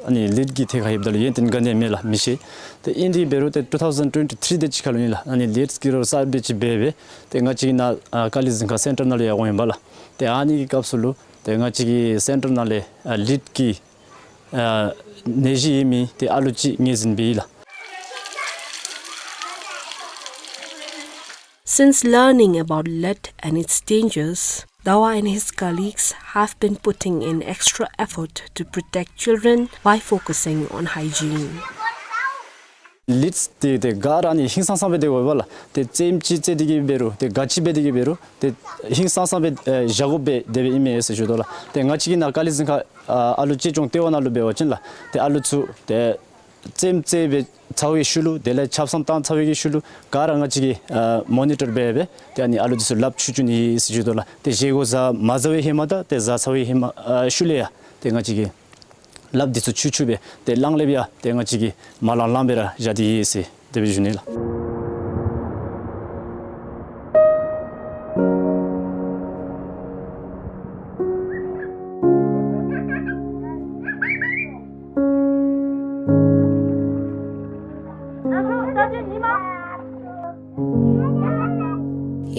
ཨ་ནི་ལིཌ་ཀྱི་ཐད་ཁར་ཡོདཔ་ད་ལུ་ཡོན་ཏན་ག་ནི་ཡང་མེད་ལགས། མི་ཤེས། ཏེ་ཨིན་དེ་འབད་རུང་ཏེ་ཊུ་ཐའུ་ཟེན་ཊུ་ཝེན་ཊི་ཐིརི་དེ་ཅིག་ཁར་ལུ་ཨིན་ལགས། ཨ་ནི་ལིཌ་ཀྱི་རོགས་གསརཔ་སྦེ་ཅིག་འབད་སྦེ་ཏེ་ང་བཅས་ཀྱི་ནཱ་ཨ་ཀ་ལི་རྫོང་ཁག་སེན་ཊར་ནང་ལུ་ཡང་འོང་ཡི་པ་ལགས། ཏེ་ཨ་ནི་གི་སྐབས་སུ་ལུ་ཏེ་ང་བཅས་ཀྱི་སེན་ཊར་ནང་ལས་ཨ་ལིཌ་ཀྱི་ཨ་ནད་གཞི་ཡོད་མི་ཏེ་ཨ་ལུ་ཅིག་ངོས་འཛིན་འབད་ཡི་ལགས། Since learning about lead and its dangers, Dawa and his colleagues have been putting in extra effort to protect children by focusing on hygiene. ལིཌ་འདི་ཏེ་ག་ར་ཨ་ནི་ཧིང་སངས་སངས་སྦེ་སྡོད་དགོ་པས་ལགས། ཏེ་རྩེདམོ་ཅིག་རྩེ་སྟེ་གི་འབད་རུང་ཏེ་ག་ཅི་འབད་དེ་གི་འབད་རུང་ཏེ་ཧིང་སངས་སངས་སྦེ་ཨེ་བཞག་དགོ་པས་དེ་སྦེ་ཨིན་མས་ཟེར་ཞུ་དོ་ལགས། ཏེ་ང་བཅས་ཀྱི་ནཱ་ཀ་ལི་རྫོང་ཁག་ཨ་ཨ་ལུ་གཅེས་སྐྱོང་ལྟེ་བ་ནང་ལུ་འབད་བ་ཅིན་ལགས། ཏེ་ཨ་ལུ་ཚུ་ཏེ་རྩེདམོ་རྩེ་སྦེ་ཚར་བའི་ཤུལ་ལུ་དེ་ལས་ཆབ་གསང་བཏང་ཚར་བའི་གི་ཤུལ་ལུ་ག་ར་ང་བཅས་ཀྱིས་ཨ་མོ་ནི་ཊར་འབད་སྦེ་ཏེ་ཨ་ནི་ཨ་ལུ་འདི་ཚུ་ལགཔ་འཁྱུ་འཁྱུ་ནི་ཨིན་ཟེར་ཞུ་དོ་ལགས། ཏེ་བཞེས་སྒོ་བཟའ་མ་བཟའ་བའི་ཧེ་མ་དང་ཏེ་བཟའ་ཚར་བའི་ཧེ་མ་ཨ་ཤུལ་ལས་ཡང་ཏེ་ང་བཅས་ཀྱིས་ ལགཔ་འདི་ཚུ་འཁྱུ་འཁྱུ་སྦེ་ཏེ་གླང་ལེབ་ཡང་ཏེ་ང་བཅས་ཀྱིས་མ་བླངས་བླངས་སྦེ་ར་བཞག་སྟེ་ཡོད་ཟེར་དེ་སྦེ་ཞུ་ནི་ལགས།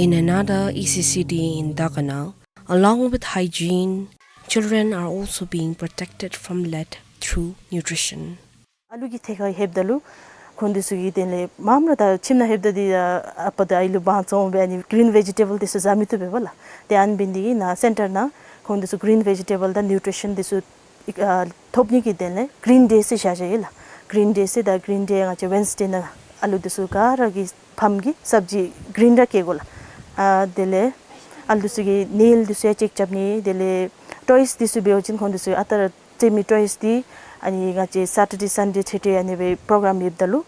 In another E C C D in Dakhina, along with hygiene, children are also being protected from lead through nutrition. ཨ་ལུ་གི་ཐད་ཁར་ལྷོདཔ་ད་ལུ་ཁོང་འདི་ཚུ་གིས་དེ་ལས་མངམ་ར་ད་ཁྱིམ་ནང་ལྷོདཔ་ད་འདི་ཨ་པ་དང་ཨའི་ལུ་བང་བཙོང་སྦེ་ཨ་ནི་གི་རིན་བེ་ཇི་ཊེ་བཱལ་འདི་ཚུ་བཟའ་མི་བཏུབ་པས་པ་ལགས། ཏེ་ཨ་ནི་འབད་ནི་འདི་གིས་ནཱ་སེན་ཊར་ནང་ཁོང་འདི་ཚུ་གི་རིན་བེ་ཇི་ཊེ་བཱལ་དང་ནིའུ་ཊི་རི་ཤཱན་འདི་ཚུ་ཨ་ཐོབ་ནི་གི་དོན་ལས་གི་རིན་ཌེ་ཟེར་བཞག་བཞགཔ་ཨིན་ལགས། གི་རིན་ཌེ་ཟེར་ད་གི་རིན་ཌེ་ང་བཅས་ཝེན་སི་ཌེ་ནང་ཨ་ལུ་འདི་ཚུ་ག་ར་གི་ཕམ་གིས་སབ་ཇི་གི་རིན་ར་བཀལ་དགོ་ལགས། ཨ་དེ་ལས་ཨ་ལུ་འདི་ཚུ་གི་ནེལ་འདི་ཚུ་ཡང་ཅེཀ་རྐྱབ་ནི། དེ་ལས་ཊོའིས་འདི་ཚུ་འབད་བ་ཅིན་ཁོང་འདི་ཚུ་ཨ་རྟག་ར་རྩེད་མོའི་ཊོའིས་འདི་ཨ་ནི་ང་བཅས་སེ་ཊར་ཌེ་སན་ཌེ་ཐེ་ཐེ་ཨ་ནི་སྦེ་པོ་རོ་གརམ་ཡོདཔ་ད་ལུ་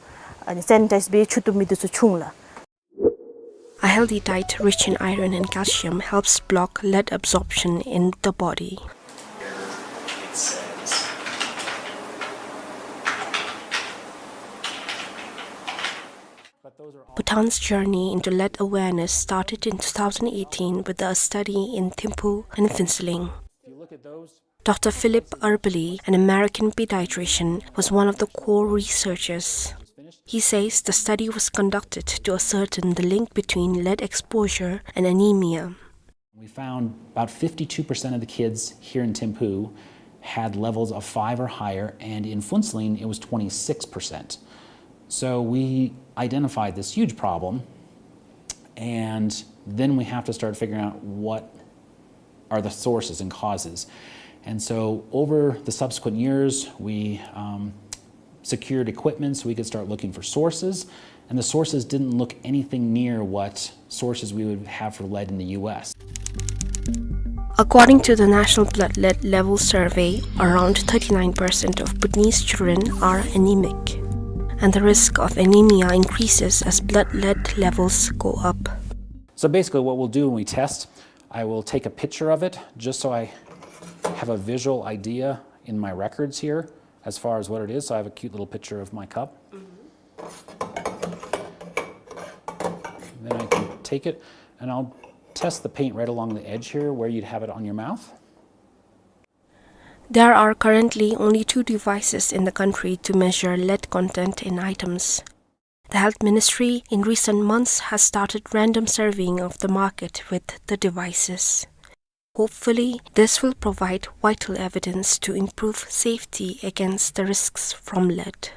ཨ་ནི་སེ་ནི་ཊའིཛ་སྦེ་འཁྱུ་བཏུབ་མི་འདི་ཚུ་བྱུང་ལགས། A healthy diet rich in iron and calcium helps block lead absorption in the body. Bhutan's journey into lead awareness started in two thousand eighteen with a study in Thimphu and Phuentsholing. Doctor Philip Erbally, an American pediatrician, was one of the core researchers. He says the study was conducted to ascertain the link between lead exposure and anemia. We found about fifty-two percent of the kids here in Thimphu had levels of five or higher, and in Phuentsholing it was twenty-six percent. So we identified this huge problem, and then we have to start figuring out what are the sources and causes. And so over the subsequent years, we, um, secured equipment so we could start looking for sources. And the sources didn't look anything near what sources we would have for lead in the U S. According to the National Blood Lead Level Survey, around thirty-nine percent of Bhutanese children are anemic, and the risk of anemia increases as blood lead levels go up. So basically what we'll do when we test, I will take a picture of it just so I have a visual idea in my records here as far as what it is. So I have a cute little picture of my cup. Then I can take it and I'll test the paint right along the edge here where you'd have it on your mouth. There are currently only two devices in the country to measure lead content in items. The Health Ministry in recent months has started random surveying of the market with the devices. Hopefully, this will provide vital evidence to improve safety against the risks from lead.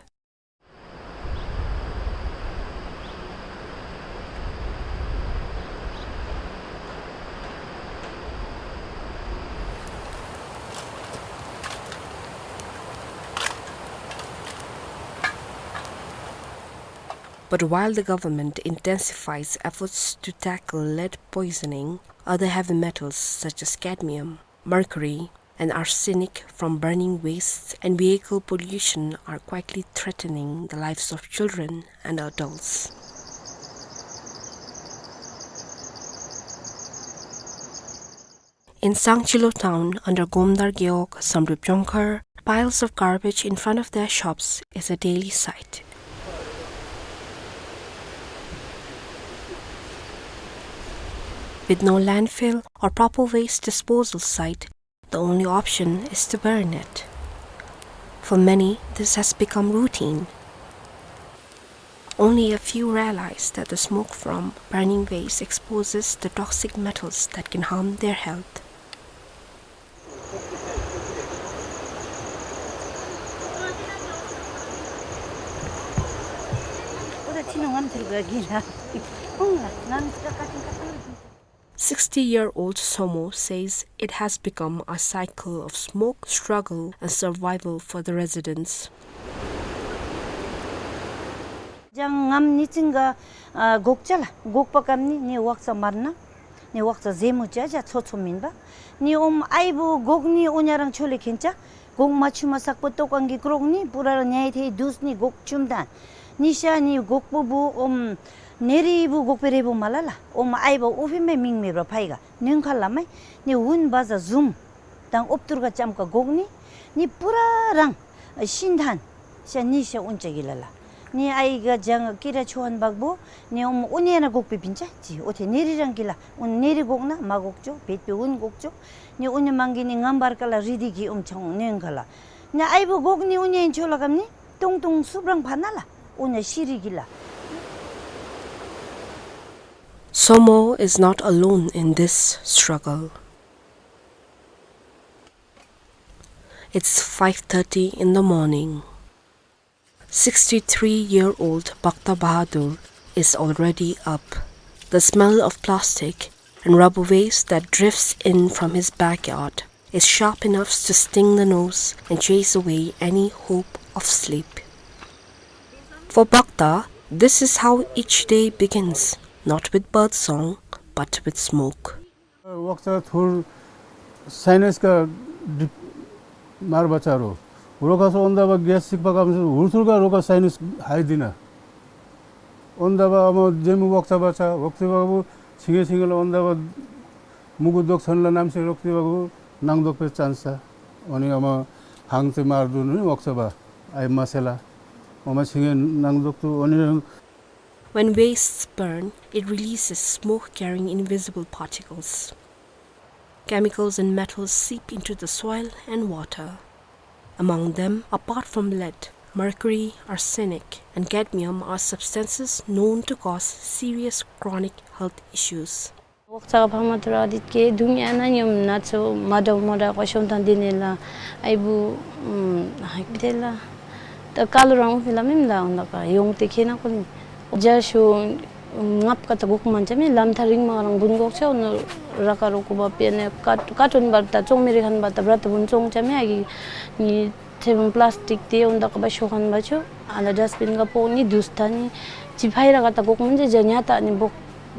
But while the government intensifies efforts to tackle lead poisoning, other heavy metals such as cadmium, mercury, and arsenic from burning wastes and vehicle pollution are quietly threatening the lives of children and adults. In Sangchilo town, under Gomdar Gewog, Samdrup Jongkhar, piles of garbage in front of their shops is a daily sight. With no landfill or proper waste disposal site, the only option is to burn it. For many, this has become routine. Only a few realize that the smoke from burning waste exposes the toxic metals that can harm their health. Sixty-year-old Somo says it has become a cycle of smoke, struggle, and survival for the residents. ཅང་ངམ་ནི་ཅིང་ག་ཨ་གོག་ཅ་ལ་གོག་པ་ཀམ་ནི་ནི་ཝག་ཙ་མར་ན་ནི་ཝག་ཙ་ཟེ་མུ་ཅ་ཅ་ཚོ་ཚོ་མིན་པ། ནི་ཨོམ་ཨའི་བུ་གོག་ནི་ཨོ་ཉ་རང་ཆོ་ལེ་ཁེན་ཅ། གོག་མ་ཆུ་མ་སག་པོ་ཏོ་ཀང་གི་ཀྲོག་ནི་པུ་ར་ར་ཉའི་ཐེ་དུས་ནི་གོག་ཆུམ་ད། ནི་ཤ་ནི་གོག་པོ་བུ་ཨོམ་ནེ་རི་བུ་གོག་པེ་རེ་བུ་མ་ལ་ལ་ཨོམ་ཨའི་བུ་ཨོ་ཕི་མེ་མིང་མེ་བ་ཕའི་ག་ནུན་ཁ་ལ་མའི་ནི་ཝུན་བ་ཟ་ཟུམ། དང་ཨོབ་ཏུར་ག་ཅམ་ཀ་གོག་ནི། ནི་པུ་ར་རང་ཤིན་ཐན་ཤ་ནི་ཤ་ཨུན་ཅ་གི་ལ་ལ། ནི་ཨའི་ག་ཇང་ཀི་ར་ཆུ་ཧན་བག་བུ་ནི་ཨོམ་ཨུན་ཡ་ན་གོག་པི་པིན་ཅ་ཅི་ཨོ་ཐེ་ནེ་རི་རང་གི་ལ་ཨུན་ནེ་རི་གོག་ན་མ་གོག་ཅོ་བེད་པེ་ཨུན་གོག་ཅོ། ནི་ཨུན་ཡ་མང་གི་ནི་ངམ་བར་ཀ་ལ་རི་དི་གི་ཨོམ་ཆང་ནེ་ཨུན་ག་ལ། ནི་ཨའི་བུ་གོག་ནི་ཨུན་ཡ་ཨིན་ཆོ་ལ་གམ་ནི་ཏུང་ཏུང་སུབ་རང་ཕ་ན་ལ་ཨུན་ཡ་ཤི་རི་གི་ལ། Somo is not alone in this struggle. It's five thirty in the morning. Sixty-three-year-old Bhakta Bahadur is already up. The smell of plastic and rubber waste that drifts in from his backyard is sharp enough to sting the nose and chase away any hope of sleep. For Bhakta, this is how each day begins, not with bird song, but with smoke. वक्सा थुर साइनस का डिप मार बचा रो। रोका सो ओंदा बा गैस सिक पका में हुरसुर का रोका साइनस हाई दिना। ओंदा बा अमो जेमु वक्सा बचा, वक्सा बा बु छिंगे छिंगे ला ओंदा बा मुगु दोक सन ला नाम से रोकते बा बु नांग दोक पे चांस सा। ओनी अमो हांग ते मार दु नी वक्सा बा। आई मसेला। ओमा छिंगे नांग दोक तु ओनी When wastes burn, it releases smoke carrying invisible particles. Chemicals and metals seep into the soil and water. Among them, apart from lead, mercury, arsenic, and cadmium are substances known to cause serious chronic health issues. वक्सा का फामा थोड़ा दित के दुनिया ना नियम ना चो माडा माडा को शोन तन दिने ला। आई बु, उम, हाई बिते ला। त कालो रंग फिला मिम ला उन्दा का योंग ते खेना कोनी। जा शो, उम, ngap ka ta gok man chame lam tha ring ma rang bun gok cha उन रका रोको बा पेने काट, काटोन बा ता चोंग मेरे खान बा ता ब्रत बुन चोंग चमे आगी नि Tebang plastic te unda kaba shokan bacho, ala dustbin ka poni dustani, chipai ra kata gok manje janya ta ni bok,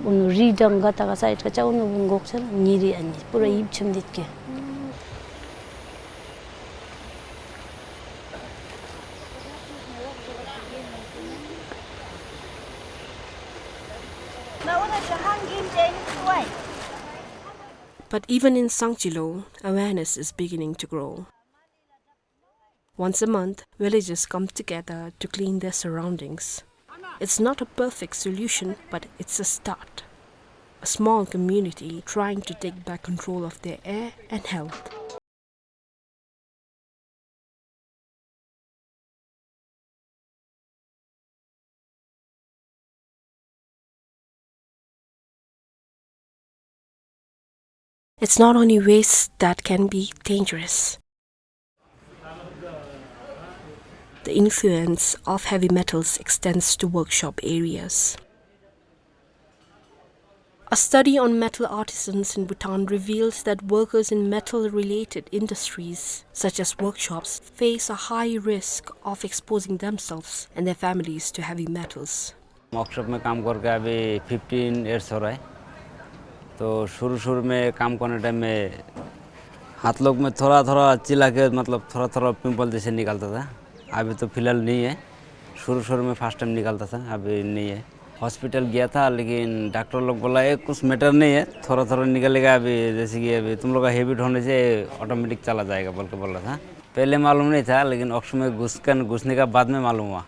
unu ridang kata ka side ka cha unu bun gok chal, ngiri ani, pura ip chum dit ke. But even in Sangchilo, awareness is beginning to grow. Once a month, villagers come together to clean their surroundings. It's not a perfect solution, but it's a start. A small community trying to take back control of their air and health. It's not only waste that can be dangerous. The influence of heavy metals extends to workshop areas. A study on metal artisans in Bhutan reveals that workers in metal-related industries, such as workshops, face a high risk of exposing themselves and their families to heavy metals. Workshop में काम करके अभी fifteen years हो रहा है। तो शुरू-शुरू में काम करने टाइम में हाथ लोग में थोड़ा-थोड़ा चिल्ला के, मतलब, थोड़ा-थोड़ा पिंपल जैसे निकलता था। अभी तो फिलहाल नहीं है। शुरू-शुरू में फर्स्ट टाइम निकलता था, अभी नहीं है। हॉस्पिटल गया था, लेकिन डॉक्टर लोग बोला, "ये कुछ मैटर नहीं है, थोड़ा-थोड़ा निकलेगा अभी, जैसे कि अभी तुम लोग का हैबिट होने से ऑटोमेटिक चला जाएगा," बोल के बोला था। पहले मालूम नहीं था, लेकिन वर्कशॉप में घुस कर, घुसने का बाद में मालूम हुआ।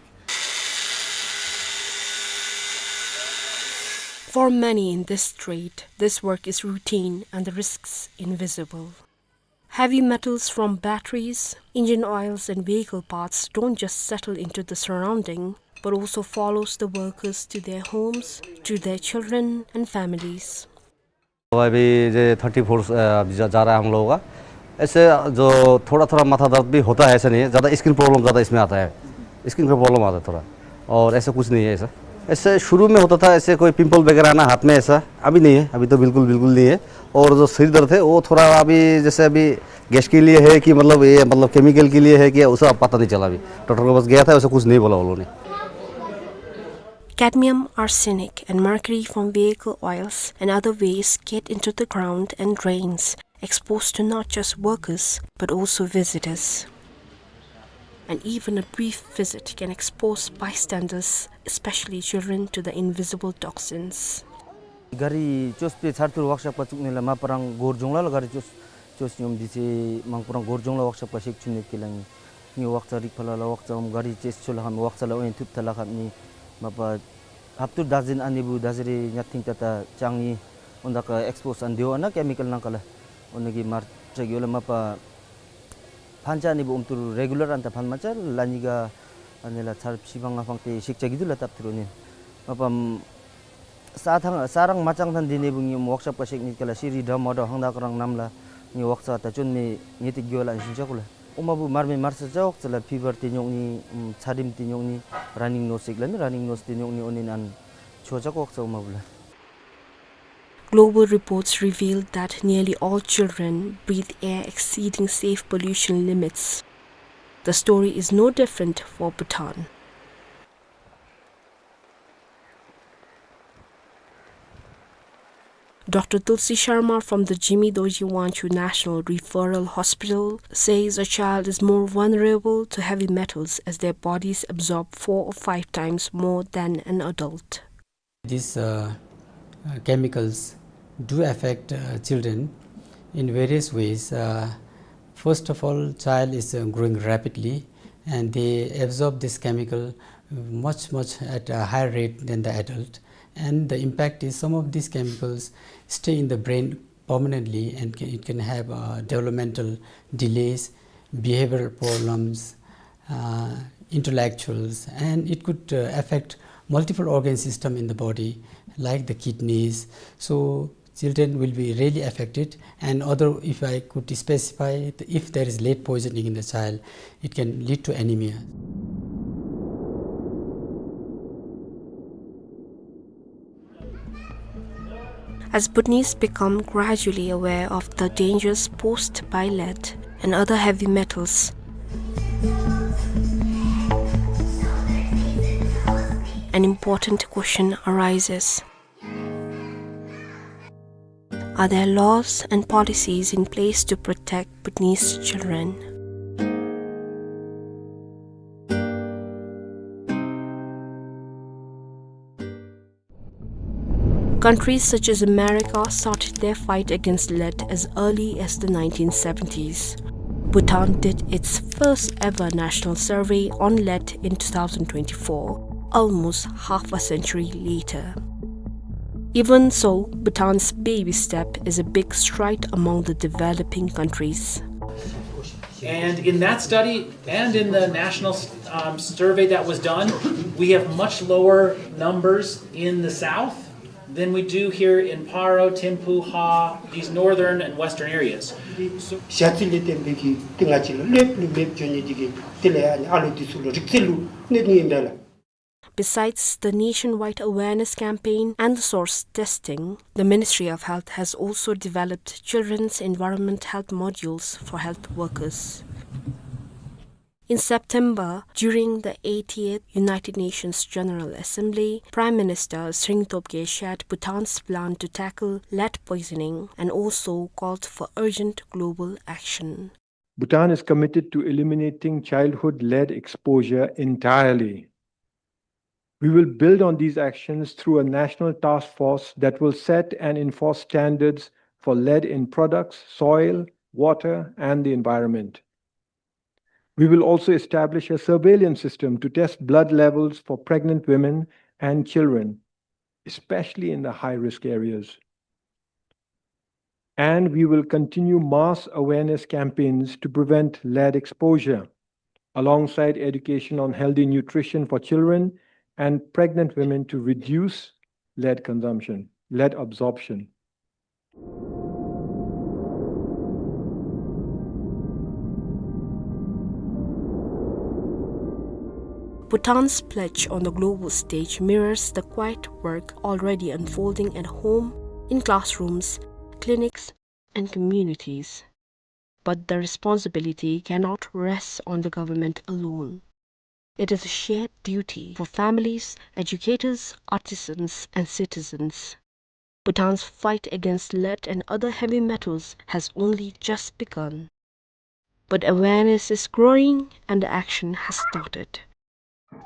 For many in this trade, this work is routine and the risks invisible. Heavy metals from batteries, engine oils and vehicle parts don't just settle into the surrounding, but also follows the workers to their homes, to their children and families. तो अभी ये thirty four, अ, जा, जा रहा है हम लोगों का। ऐसे जो थोड़ा-थोड़ा माथा दर्द भी होता है, ऐसा नहीं है। ज़्यादा स्किन प्रॉब्लम ज़्यादा इसमें आता है। स्किन का प्रॉब्लम आता है थोड़ा। और ऐसा कुछ नहीं है ऐसा। ऐसे शुरू में होता था, ऐसे कोई पिंपल वगैरह आना हाथ में ऐसा। अभी नहीं है, अभी तो बिल्कुल, बिल्कुल नहीं है। और जो सिर दर्द है, वो थोड़ा अभी, जैसे अभी गैस के लिए है कि मतलब ये, मतलब केमिकल के लिए है कि, उसे अब पता नहीं चला अभी। डॉक्टर के पास गया था, वैसे कुछ नहीं बोला उन्होंने। Cadmium, arsenic, and mercury from vehicle oils and other waste get into the ground and drains, exposed to not just workers, but also visitors. And even a brief visit can expose bystanders, especially children, to the invisible toxins. गाडी चोस पे छारतुर वर्कशॉप का चुकने ला मा परंग गोर जोंगला ला गाडी चोस ཅོས་སྙོམས་འདི་ཚེ་མང་པོ་རང་སྒོར་ལྗོངས་ལ་ཝརཀ་ཤོབ་ག་ཤེག་ཆུ་ནེ་ཀི་ལ་ངེ་ངེ་ཝརཀ་ཙ་རིག་ཕ་ལ་ལ་ཝརཀ་ཙ་འོམ་ག་རི་ཅེས་ཆོ་ལ་ཁམ་ཝརཀ་ཙ་ལ་ཨོ་ཡན་ཐུབ་ཐ་ལ་ཁམ་ནི་མ་པ་ཧབ་ཏུར་དར་ཛིན་ཨ་ནི་བུ་དར་ཛི་རེ་ཉ་ཐིང་ཏ་ཏ་ཅང་ནི་ཨོ་ན་ཀ་ཨེགས་པོས་ཨན་དེ་ཨོ་ན་ཀེ་མི་ཀལ་ནང་ཀ་ལ་ཨོ་ན་གི་མར་ཅ་གི་ཨོ་ལ་མ་པ་ཕན་ཅ་ནི་བུ་ཨོམ་ཏུར་རེ་གུ་ལར་ཨན་ཏ་ཕན་མ་ཅ་ལ་ཉི་ག་ཨ་ནི་ལ་ཚར་ཕྱི་ཕང་ང་ཕང་ཏེ་ཤེག་ཅ་གི་དུ་ལ་ཏབ་ཏུར་ཨོ་ནི་མ་པ་ས་ཐང་ས་རང་མ་ཅང་ཐང་འདི་ནི་བུ་ངེ་ཝརཀ་ཤོབ་ག་ཤེག་ནི་ཀ་ལ་ཤི་རི་དྲ་མོ་དྲ་ཧང་དག་རང་ནམ་ལ་ངེ་ཝརཀ་ཙ་ཏ་ཅོན་མེ་ངེ་ཏེ་གི་ཝ་ལ་ཨན་ཤིན་ཅ་ཀུ་ལ་ཨོ་མ་བུ་མར་མེ་མར་ས་ཅ་ཝརཀ་ཙ་ལ་ཕི་བར་ཏེ་ཉོག་ནི་ཚ་རིམ་ཏེ་ཉོག་ནི་ར་ནིང་ནོ་སི་ཀ་ལ་ནི་ར་ནིང་ནོ་སི་ཏེ་ཉོག་ནི་ཨོ་ནི་ཨན་ཆོ་ཅ་ཝརཀ་ཙ་ཨོ་མ་བུ་ལ། Global reports reveal that nearly all children breathe air exceeding safe pollution limits. The story is no different for Bhutan. Doctor Tulsi Sharma from the Jigme Dorji Wangchuck National Referral Hospital says a child is more vulnerable to heavy metals as their bodies absorb four or five times more than an adult. These, uh, uh, chemicals do affect, uh, children in various ways. Uh, first of all, child is, uh, growing rapidly, and they absorb this chemical much, much at a higher rate than the adult. And the impact is some of these chemicals stay in the brain permanently, and ca-, it can have, uh, developmental delays, behavioral problems, uh, intellectuals, and it could, uh, affect multiple organ system in the body, like the kidneys. So children will be really affected, and other, if I could specify, if there is lead poisoning in the child, it can lead to anemia. As Bhutanese become gradually aware of the dangers posed by lead and other heavy metals, an important question arises. Are there laws and policies in place to protect Bhutanese children? Countries such as America started their fight against lead as early as the nineteen seventies. Bhutan did its first ever national survey on lead in two thousand twenty-four, almost half a century later. Even so, Bhutan's baby step is a big stride among the developing countries. And in that study and in the national, um, survey that was done, we have much lower numbers in the south than we do here in Paro, Thimphu, Ha, these northern and western areas. ཞ་ཚི་ལས་བརྟེན་པའི་གི་ཏེ་ང་བཅས་ལུ་ལེབ་ལུ་མེདཔ་འགྱོ་ནི་འདི་གིས་དེ་ལས་ཨ་ནི་ཨ་ལོ་འདི་ཚུ་ལུ་རིག་རྩལ་ལུ་གནོད་ནི་ཨིན་པས་ལགས། Besides the nationwide awareness campaign and the source testing, the Ministry of Health has also developed children's environment health modules for health workers. In September, during the eightieth United Nations General Assembly, Prime Minister Tshering Tobgay shared Bhutan's plan to tackle lead poisoning and also called for urgent global action. Bhutan is committed to eliminating childhood lead exposure entirely. We will build on these actions through a national task force that will set and enforce standards for lead in products, soil, water, and the environment. We will also establish a surveillance system to test blood levels for pregnant women and children, especially in the high-risk areas. And we will continue mass awareness campaigns to prevent lead exposure, alongside education on healthy nutrition for children and pregnant women to reduce lead consumption, lead absorption. Bhutan's pledge on the global stage mirrors the quiet work already unfolding at home, in classrooms, clinics, and communities. But the responsibility cannot rest on the government alone. It is a shared duty for families, educators, artisans, and citizens. Bhutan's fight against lead and other heavy metals has only just begun. But awareness is growing and the action has started.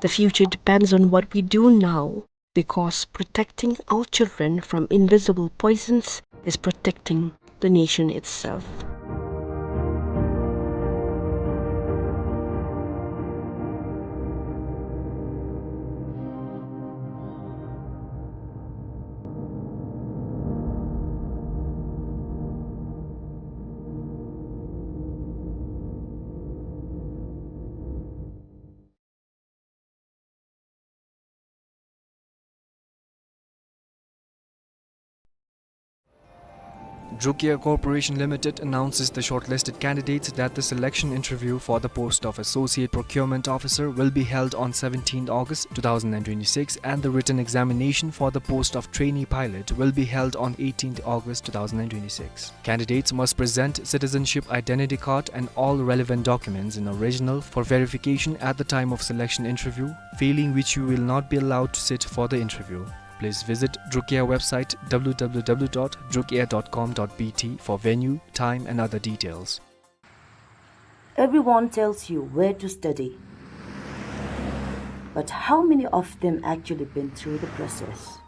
The future depends on what we do now, because protecting our children from invisible poisons is protecting the nation itself. Druk Air Corporation Limited announces the shortlisted candidates that the selection interview for the post of Associate Procurement Officer will be held on seventeenth August two thousand twenty-six, and the written examination for the post of Trainee Pilot will be held on eighteenth August two thousand twenty-six. Candidates must present citizenship identity card and all relevant documents in original for verification at the time of selection interview, failing which you will not be allowed to sit for the interview. Please visit Druk Air website w w w dot druk air dot com dot b t for venue, time and other details. Everyone tells you where to study, but how many of them actually been through the process?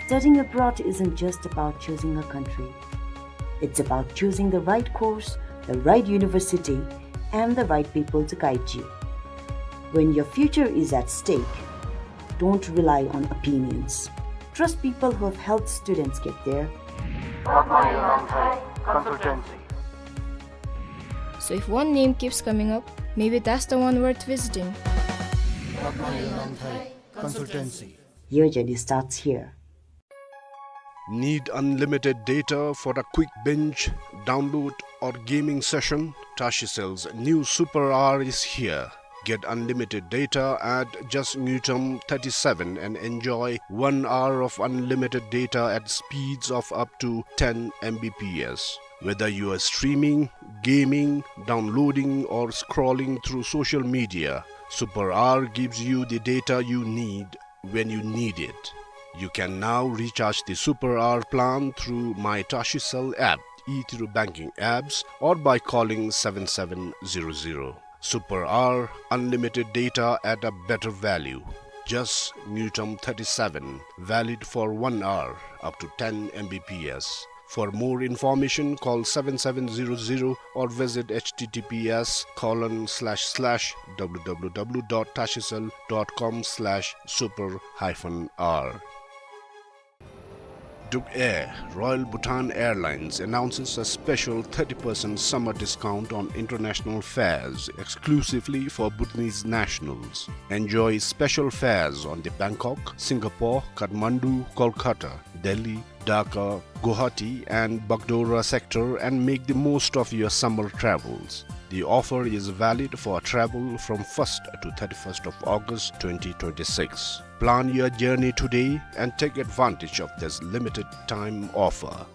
Studying abroad isn't just about choosing a country. It's about choosing the right course, the right university, and the right people to guide you. When your future is at stake, don't rely on opinions. Trust people who have helped students get there. Rotmai Langthai Consultancy. So if one name keeps coming up, maybe that's the one worth visiting. Rotmai Langthai Consultancy. Your journey starts here. Need unlimited data for a quick binge, download, or gaming session? Tashicell's new Super Hour is here. Get unlimited data at just ngultrum thirty-seven and enjoy one hour of unlimited data at speeds of up to ten M B P S. Whether you are streaming, gaming, downloading, or scrolling through social media, Super Hour gives you the data you need when you need it. You can now recharge the Super Hour plan through My Tashicell app, e-Tiryu banking apps, or by calling seven seven zero zero. Super Hour, unlimited data at a better value. Just ngultrum thirty-seven, valid for one hour, up to ten M B P S. For more information, call seven seven zero zero or visit H T T P S colon slash slash W W W dot tashicell dot com slash super hyphen R. Druk Air, Royal Bhutan Airlines, announces a special thirty percent summer discount on international fares exclusively for Bhutanese nationals. Enjoy special fares on the Bangkok, Singapore, Kathmandu, Kolkata, Delhi, Dhaka, Guwahati and Bagdogra sector and make the most of your summer travels. The offer is valid for travel from first to thirty-first of August twenty twenty-six. Plan your journey today and take advantage of this limited time offer.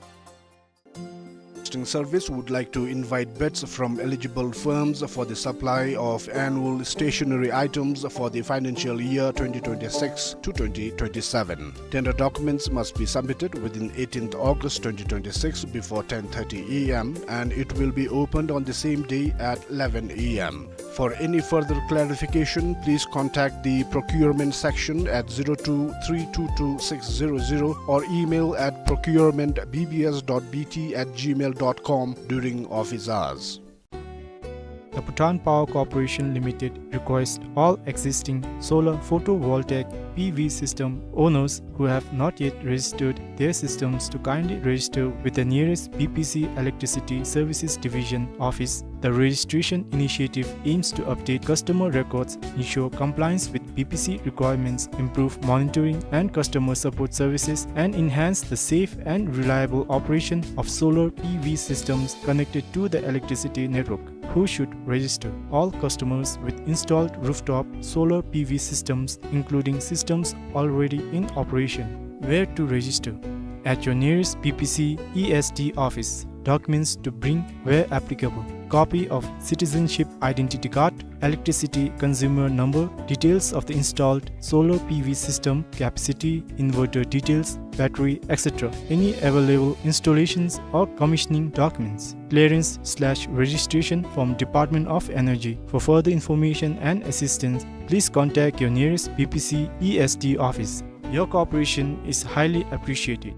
Broadcasting Service would like to invite bids from eligible firms for the supply of annual stationery items for the financial year twenty twenty-six to twenty twenty-seven. Tender documents must be submitted within eighteenth August twenty twenty-six before ten thirty A M, and it will be opened on the same day at eleven A M. For any further clarification, please contact the procurement section at zero two three two two six zero zero or email at procurement B B S dot B T at gmail dot com during office hours. The Bhutan Power Corporation Limited requests all existing solar photovoltaic P V system owners who have not yet registered their systems to kindly register with the nearest B P C Electricity Services Division office. The registration initiative aims to update customer records, ensure compliance with B P C requirements, improve monitoring and customer support services, and enhance the safe and reliable operation of solar P V systems connected to the electricity network. Who should register? All customers with installed rooftop solar P V systems, including systems already in operation. Where to register? At your nearest B P C E S D office. Documents to bring where applicable. Copy of citizenship identity card, electricity consumer number, details of the installed solar P V system, capacity, inverter details, battery, et cetera. Any available installations or commissioning documents. Clearance slash registration from Department of Energy. For further information and assistance, please contact your nearest B P C E S D office. Your cooperation is highly appreciated.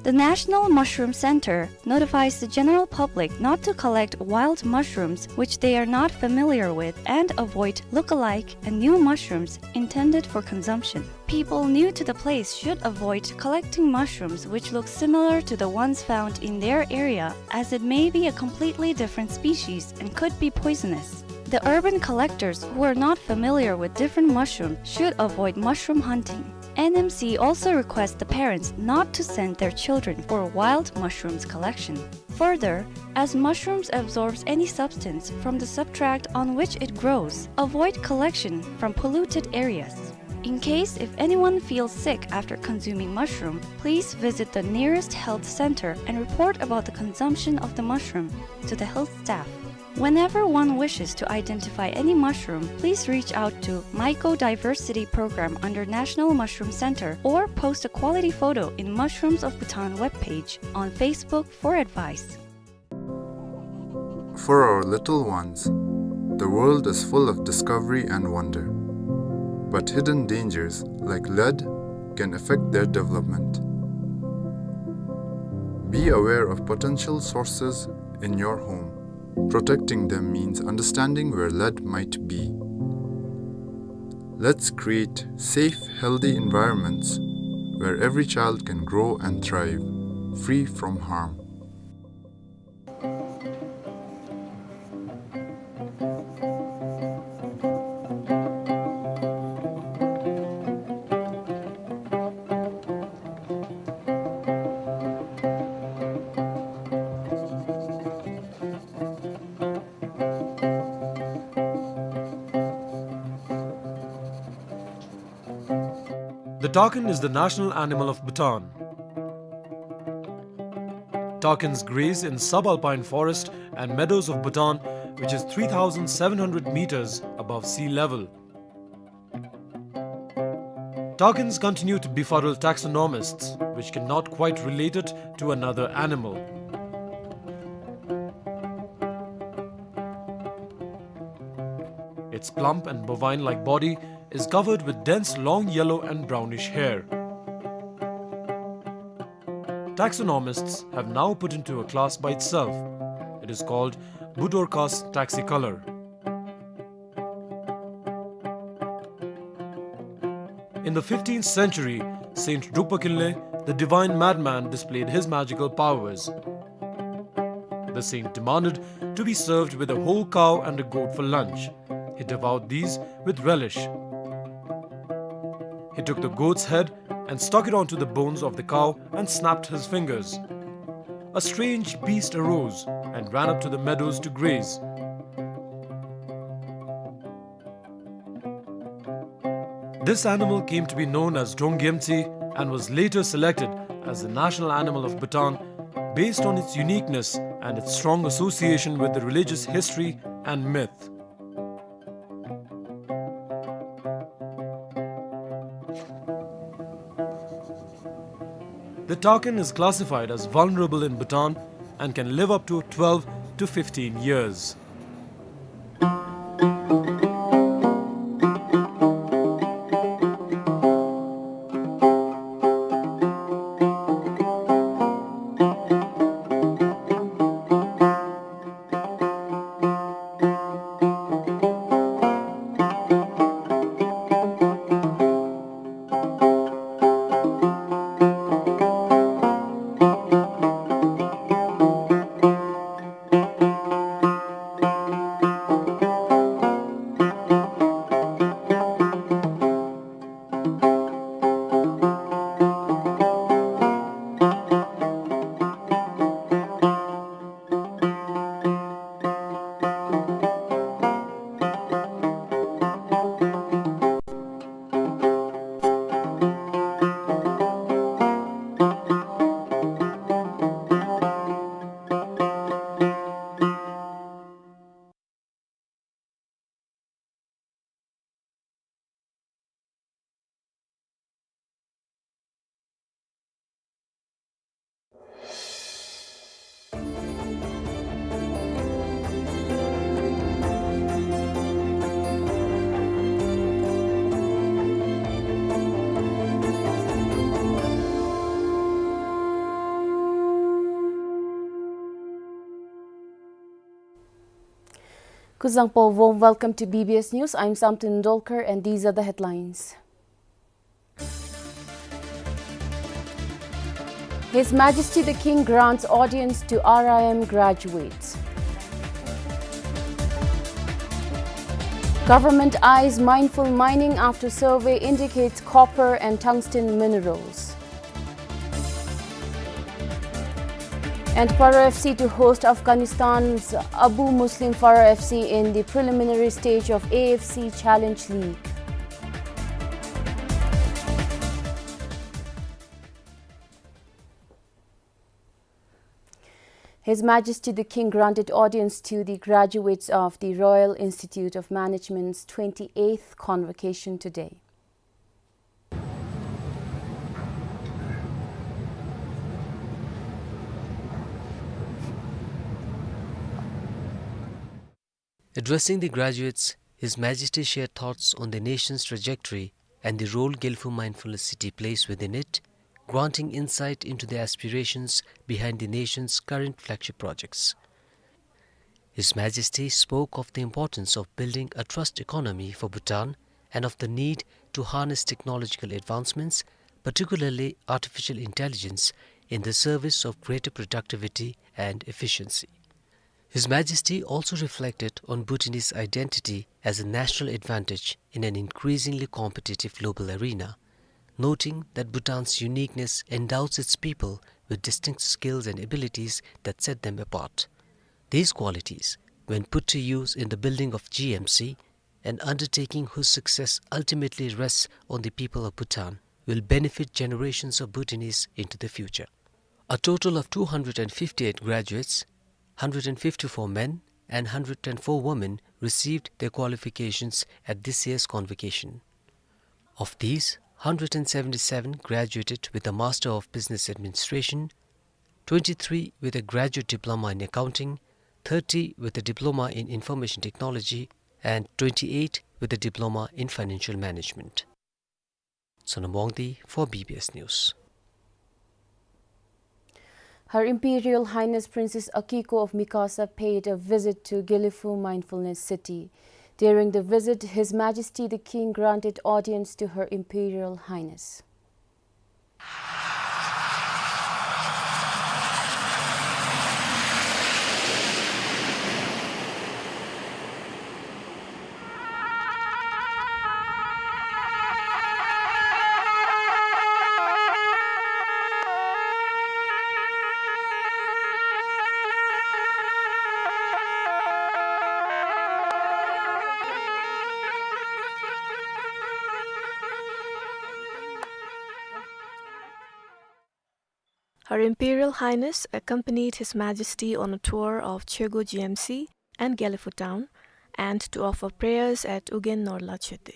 The National Mushroom Center notifies the general public not to collect wild mushrooms which they are not familiar with and avoid look-alike and new mushrooms intended for consumption. People new to the place should avoid collecting mushrooms which look similar to the ones found in their area, as it may be a completely different species and could be poisonous. The urban collectors who are not familiar with different mushrooms should avoid mushroom hunting. N M C also requests the parents not to send their children for wild mushrooms collection. Further, as mushrooms absorbs any substance from the substrate on which it grows, avoid collection from polluted areas. In case if anyone feels sick after consuming mushroom, please visit the nearest health center and report about the consumption of the mushroom to the health staff. Whenever one wishes to identify any mushroom, please reach out to Mycodiversity Program under National Mushroom Center or post a quality photo in Mushrooms of Bhutan webpage on Facebook for advice. For our little ones, the world is full of discovery and wonder. But hidden dangers like lead can affect their development. Be aware of potential sources in your home. Protecting them means understanding where lead might be. Let's create safe, healthy environments where every child can grow and thrive, free from harm. The takin is the national animal of Bhutan. Takins graze in subalpine forest and meadows of Bhutan, which is three thousand seven hundred meters above sea level. Takins continue to befuddle taxonomists, which cannot quite relate it to another animal. Its plump and bovine-like body is covered with dense long yellow and brownish hair. Taxonomists have now put into a class by itself. It is called Budorcas taxicolor. In the fifteenth century, Saint Drukpa Kinley, the divine madman, displayed his magical powers. The saint demanded to be served with a whole cow and a goat for lunch. He devoured these with relish. He took the goat's head and stuck it onto the bones of the cow and snapped his fingers. A strange beast arose and ran up to the meadows to graze. This animal came to be known as Drong Gyemtse and was later selected as the national animal of Bhutan based on its uniqueness and its strong association with the religious history and myth. The takin is classified as vulnerable in Bhutan and can live up to twelve to fifteen years. Kuzuzangpo, warm welcome to B B S News. I'm Samten Dolkar and these are the headlines. His Majesty the King grants audience to R I M graduates. Government eyes mindful mining after survey indicates copper and tungsten minerals. And Faro F C to host Afghanistan's Abu Muslim Faro F C in the preliminary stage of A F C Challenge League. His Majesty the King granted audience to the graduates of the Royal Institute of Management's twenty-eighth convocation today. Addressing the graduates, His Majesty shared thoughts on the nation's trajectory and the role Gelephu Mindfulness City plays within it, granting insight into the aspirations behind the nation's current flagship projects. His Majesty spoke of the importance of building a trust economy for Bhutan and of the need to harness technological advancements, particularly artificial intelligence, in the service of greater productivity and efficiency. His Majesty also reflected on Bhutanese identity as a national advantage in an increasingly competitive global arena, noting that Bhutan's uniqueness endows its people with distinct skills and abilities that set them apart. These qualities, when put to use in the building of G M C, an undertaking whose success ultimately rests on the people of Bhutan, will benefit generations of Bhutanese into the future. A total of two hundred and fifty-eight graduates, hundred and fifty-four men and hundred and four women, received their qualifications at this year's convocation. Of these, hundred and seventy-seven graduated with a Master of Business Administration, twenty-three with a graduate diploma in accounting, thirty with a diploma in information technology, and twenty-eight with a diploma in financial management. Sonam Wangdi for B B S News. Her Imperial Highness Princess Akiko of Mikasa paid a visit to Gelephu Mindfulness City. During the visit, His Majesty the King granted audience to Her Imperial Highness. Her Imperial Highness accompanied His Majesty on a tour of Choegu G M C and Gelephu Town, and to offer prayers at Ugyen Norla Choedwe.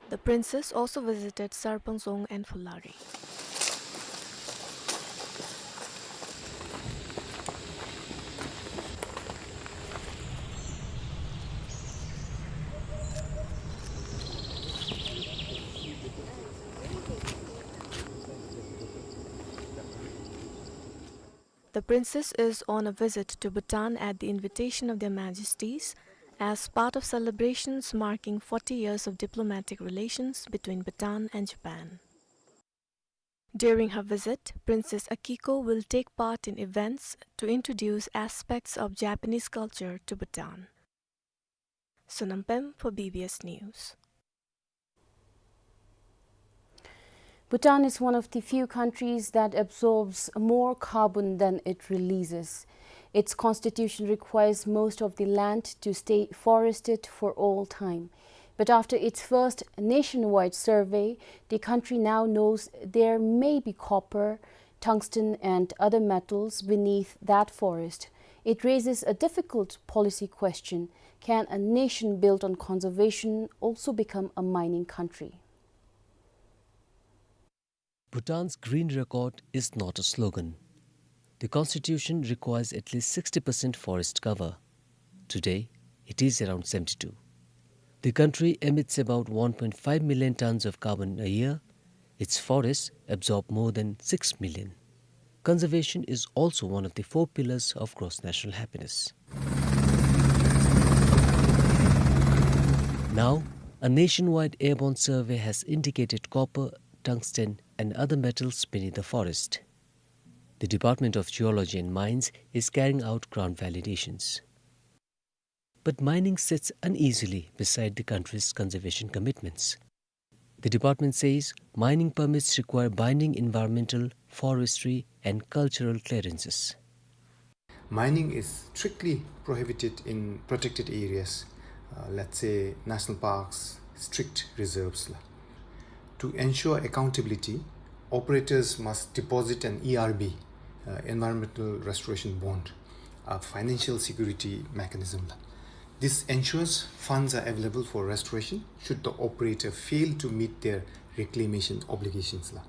The princess also visited Sarpangzong and Phulari. The princess is on a visit to Bhutan at the invitation of Their Majesties as part of celebrations marking forty years of diplomatic relations between Bhutan and Japan. During her visit, Princess Akiko will take part in events to introduce aspects of Japanese culture to Bhutan. Sonam Pem for B B S News. Bhutan is one of the few countries that absorbs more carbon than it releases. Its constitution requires most of the land to stay forested for all time. But after its first nationwide survey, the country now knows there may be copper, tungsten, and other metals beneath that forest. It raises a difficult policy question. Can a nation built on conservation also become a mining country? Bhutan's green record is not a slogan. The constitution requires at least sixty percent forest cover. Today, it is around seventy-two. The country emits about one point five million tons of carbon a year. Its forests absorb more than six million. Conservation is also one of the four pillars of gross national happiness. Now, a nationwide airborne survey has indicated copper, tungsten, and other metals beneath the forest. The Department of Geology and Mines is carrying out ground validations. But mining sits uneasily beside the country's conservation commitments. The department says mining permits require binding environmental, forestry, and cultural clearances. Mining is strictly prohibited in protected areas, uh, let's say national parks, strict reserves la. To ensure accountability, operators must deposit an E R B, uh, environmental restoration bond, a financial security mechanism la. This ensures funds are available for restoration should the operator fail to meet their reclamation obligations la.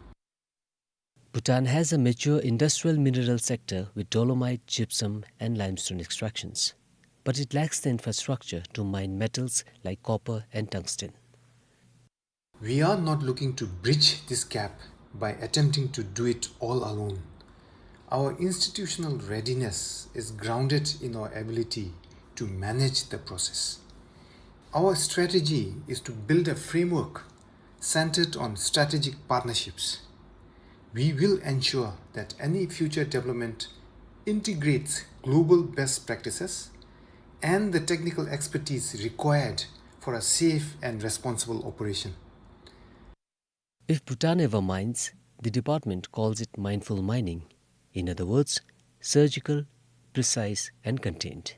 Bhutan has a mature industrial mineral sector with dolomite, gypsum, and limestone extractions. But it lacks the infrastructure to mine metals like copper and tungsten. We are not looking to bridge this gap by attempting to do it all alone. Our institutional readiness is grounded in our ability to manage the process. Our strategy is to build a framework centered on strategic partnerships. We will ensure that any future development integrates global best practices and the technical expertise required for a safe and responsible operation. If Bhutan ever mines, the department calls it mindful mining. In other words, surgical, precise, and contained.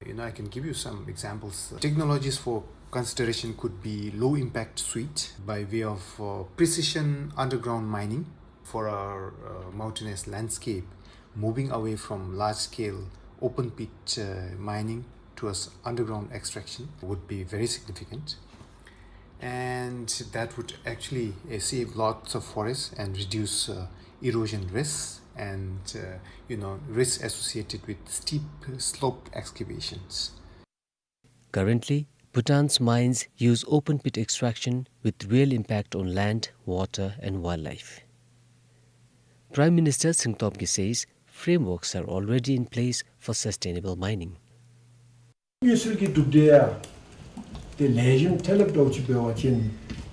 You know, I can give you some examples. Technologies for consideration could be low impact suite by way of, uh, precision underground mining for our, uh, mountainous landscape, moving away from large scale open pit, uh, mining towards underground extraction would be very significant. And that would actually, uh, save lots of forests and reduce, uh, erosion risks and, uh, you know, risks associated with steep slope excavations. Currently, Bhutan's mines use open pit extraction with real impact on land, water, and wildlife. Prime Minister Tshering Tobgay says frameworks are already in place for sustainable mining. ཡུལ་སྲོལ་གྱི་གྲུབ་འབྲས་ཡང་དེ་ལེགས་ཤོམ་ཐོན་ལབ་འདྲཝ་ཅིག་འབད་བ་ཅིན་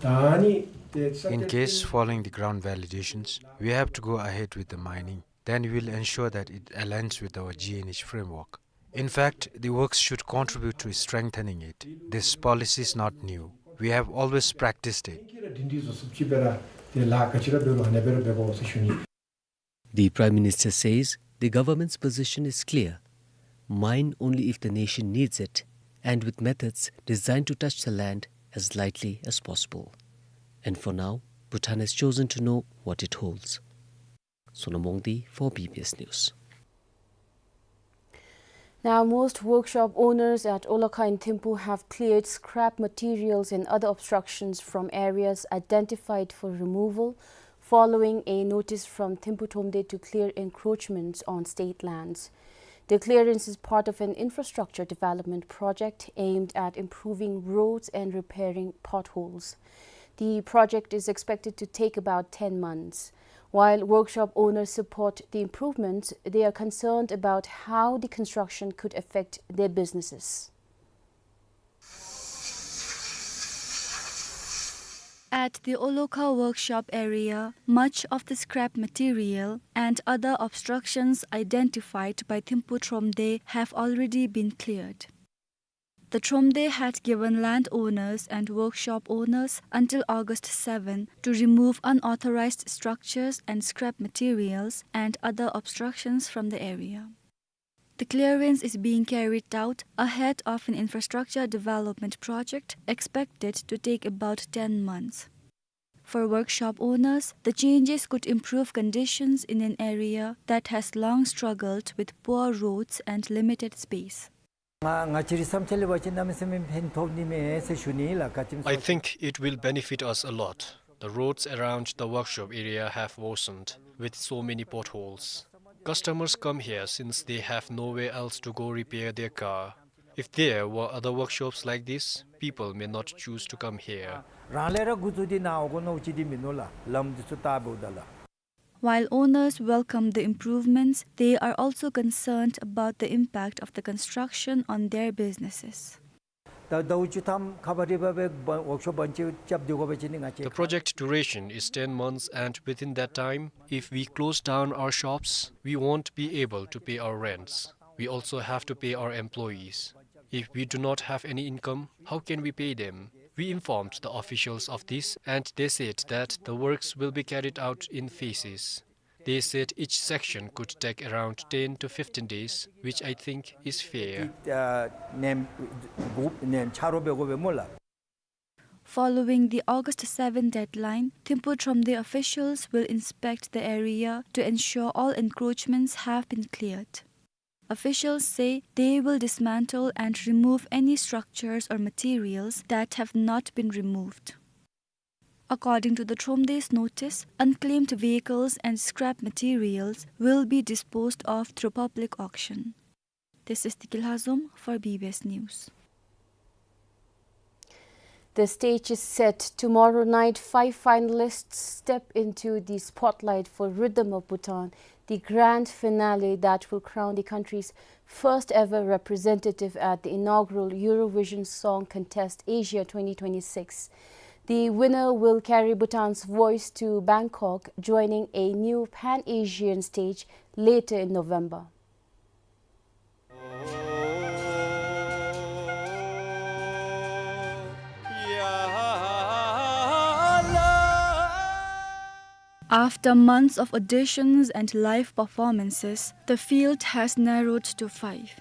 ད་ནི་དེ་In case following the ground validations, we have to go ahead with the mining, then we will ensure that it aligns with our G N H framework. In fact, the works should contribute to strengthening it. This policy is not new. We have always practiced it. The Prime Minister says the government's position is clear. Mine only if the nation needs it, and with methods designed to touch the land as lightly as possible. And for now, Bhutan has chosen to know what it holds. Sonam Wangdi for B B S News. Now, most workshop owners at Olakha in Thimphu have cleared scrap materials and other obstructions from areas identified for removal following a notice from Thimphu Thromde to clear encroachments on state lands. The clearance is part of an infrastructure development project aimed at improving roads and repairing potholes. The project is expected to take about ten months. While workshop owners support the improvements, they are concerned about how the construction could affect their businesses. At the Olakha workshop area, much of the scrap material and other obstructions identified by Thimphu Thromde have already been cleared. The Thromde had given landowners and workshop owners until August seven to remove unauthorized structures and scrap materials and other obstructions from the area. The clearance is being carried out ahead of an infrastructure development project expected to take about ten months. For workshop owners, the changes could improve conditions in an area that has long struggled with poor roads and limited space. ང་ང་བཅས་རའི་བསམ་འཆར་ལས་འབད་བ་ཅིན་གནམ་མེད་ས་མེད་ཕན་ཐོགས་ནི་མས་ཟེར་ཞུ་ནི་ལགས། ག་ཅི་སྨོ་ཟེར་བ་ཅིན། I think it will benefit us a lot. The roads around the workshop area have worsened with so many potholes. Customers come here since they have nowhere else to go repair their car. If there were other workshops like this, people may not choose to come here. རང་ལས་ར་འགོ་བཙུགས་ཏེ་ནཱ་འོང་དགོ་མནོ་ཅི་དེ་མིན་ནུག་ལགས། ལམ་འདི་ཚུ་བལྟ་འབདཝ་ད་ལགས། While owners welcome the improvements, they are also concerned about the impact of the construction on their businesses. ད་ཟླཝ་བཅུ་ཐམ་ཁ་འབད་རི་འབད་བའི་ཝརཀ་ཤོབ་བང་ཆེན་རྐྱབ་སྡོད་དགོ་པ་ཅིན་ནི་ང་བཅས། The project duration is ten months, and within that time, if we close down our shops, we won't be able to pay our rents. We also have to pay our employees. If we do not have any income, how can we pay them? We informed the officials of this, and they said that the works will be carried out in phases. They said each section could take around ten to fifteen days, which I think is fair. ཨ་ནེམ་གུ་ནེམ་ཆ་རོགས་འབད་དགོ་པས་སྨོ་ལགས། Following the August seven deadline, Thimphu Thromde officials will inspect the area to ensure all encroachments have been cleared. Officials say they will dismantle and remove any structures or materials that have not been removed. According to the Thromde's notice, unclaimed vehicles and scrap materials will be disposed of through public auction. This is Tikil Hazom for B B S News. The stage is set. Tomorrow night, five finalists step into the spotlight for Rhythm of Bhutan, the grand finale that will crown the country's first ever representative at the inaugural Eurovision Song Contest Asia twenty twenty-six. The winner will carry Bhutan's voice to Bangkok, joining a new pan-Asian stage later in November. After months of auditions and live performances, the field has narrowed to five.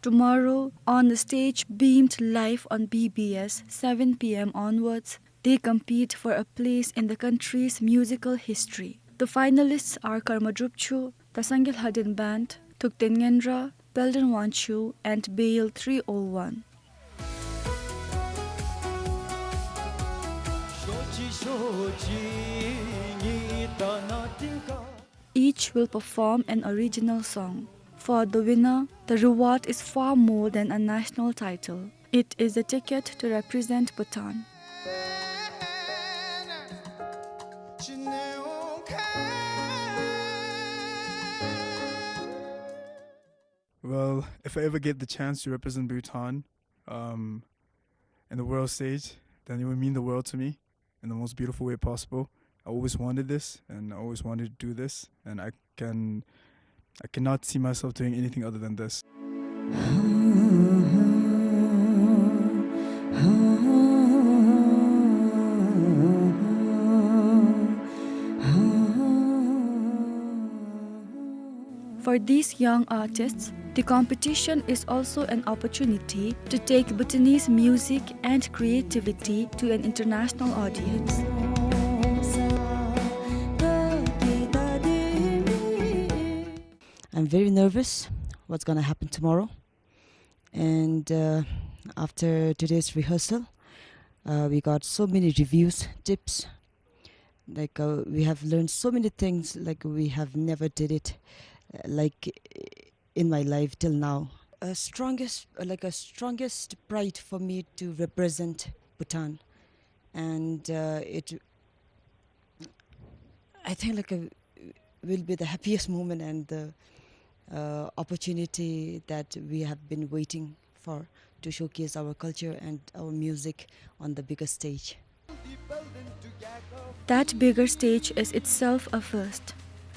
Tomorrow, on a stage beamed live on B B S, seven P M onwards, they compete for a place in the country's musical history. The finalists are Karma Drupchu, the Sangay Lhaden Band, Thukten Ngenra, Belden Wangchuk, and Bale three oh one. Each will perform an original song. For the winner, the reward is far more than a national title. It is a ticket to represent Bhutan. Well, if I ever get the chance to represent Bhutan, um, in the world stage, then it would mean the world to me in the most beautiful way possible. I always wanted this, and I always wanted to do this, and I can, I cannot see myself doing anything other than this. For these young artists, the competition is also an opportunity to take Bhutanese music and creativity to an international audience. I'm very nervous what's gonna happen tomorrow. And, uh, after today's rehearsal, uh, we got so many reviews, tips. Like, uh, we have learned so many things, like, we have never did it, uh, like, in my life till now. A strongest, uh, like, a strongest pride for me to represent Bhutan. And, uh, it, I think, like, uh, will be the happiest moment and the, uh, opportunity that we have been waiting for to showcase our culture and our music on the bigger stage. That bigger stage is itself a first.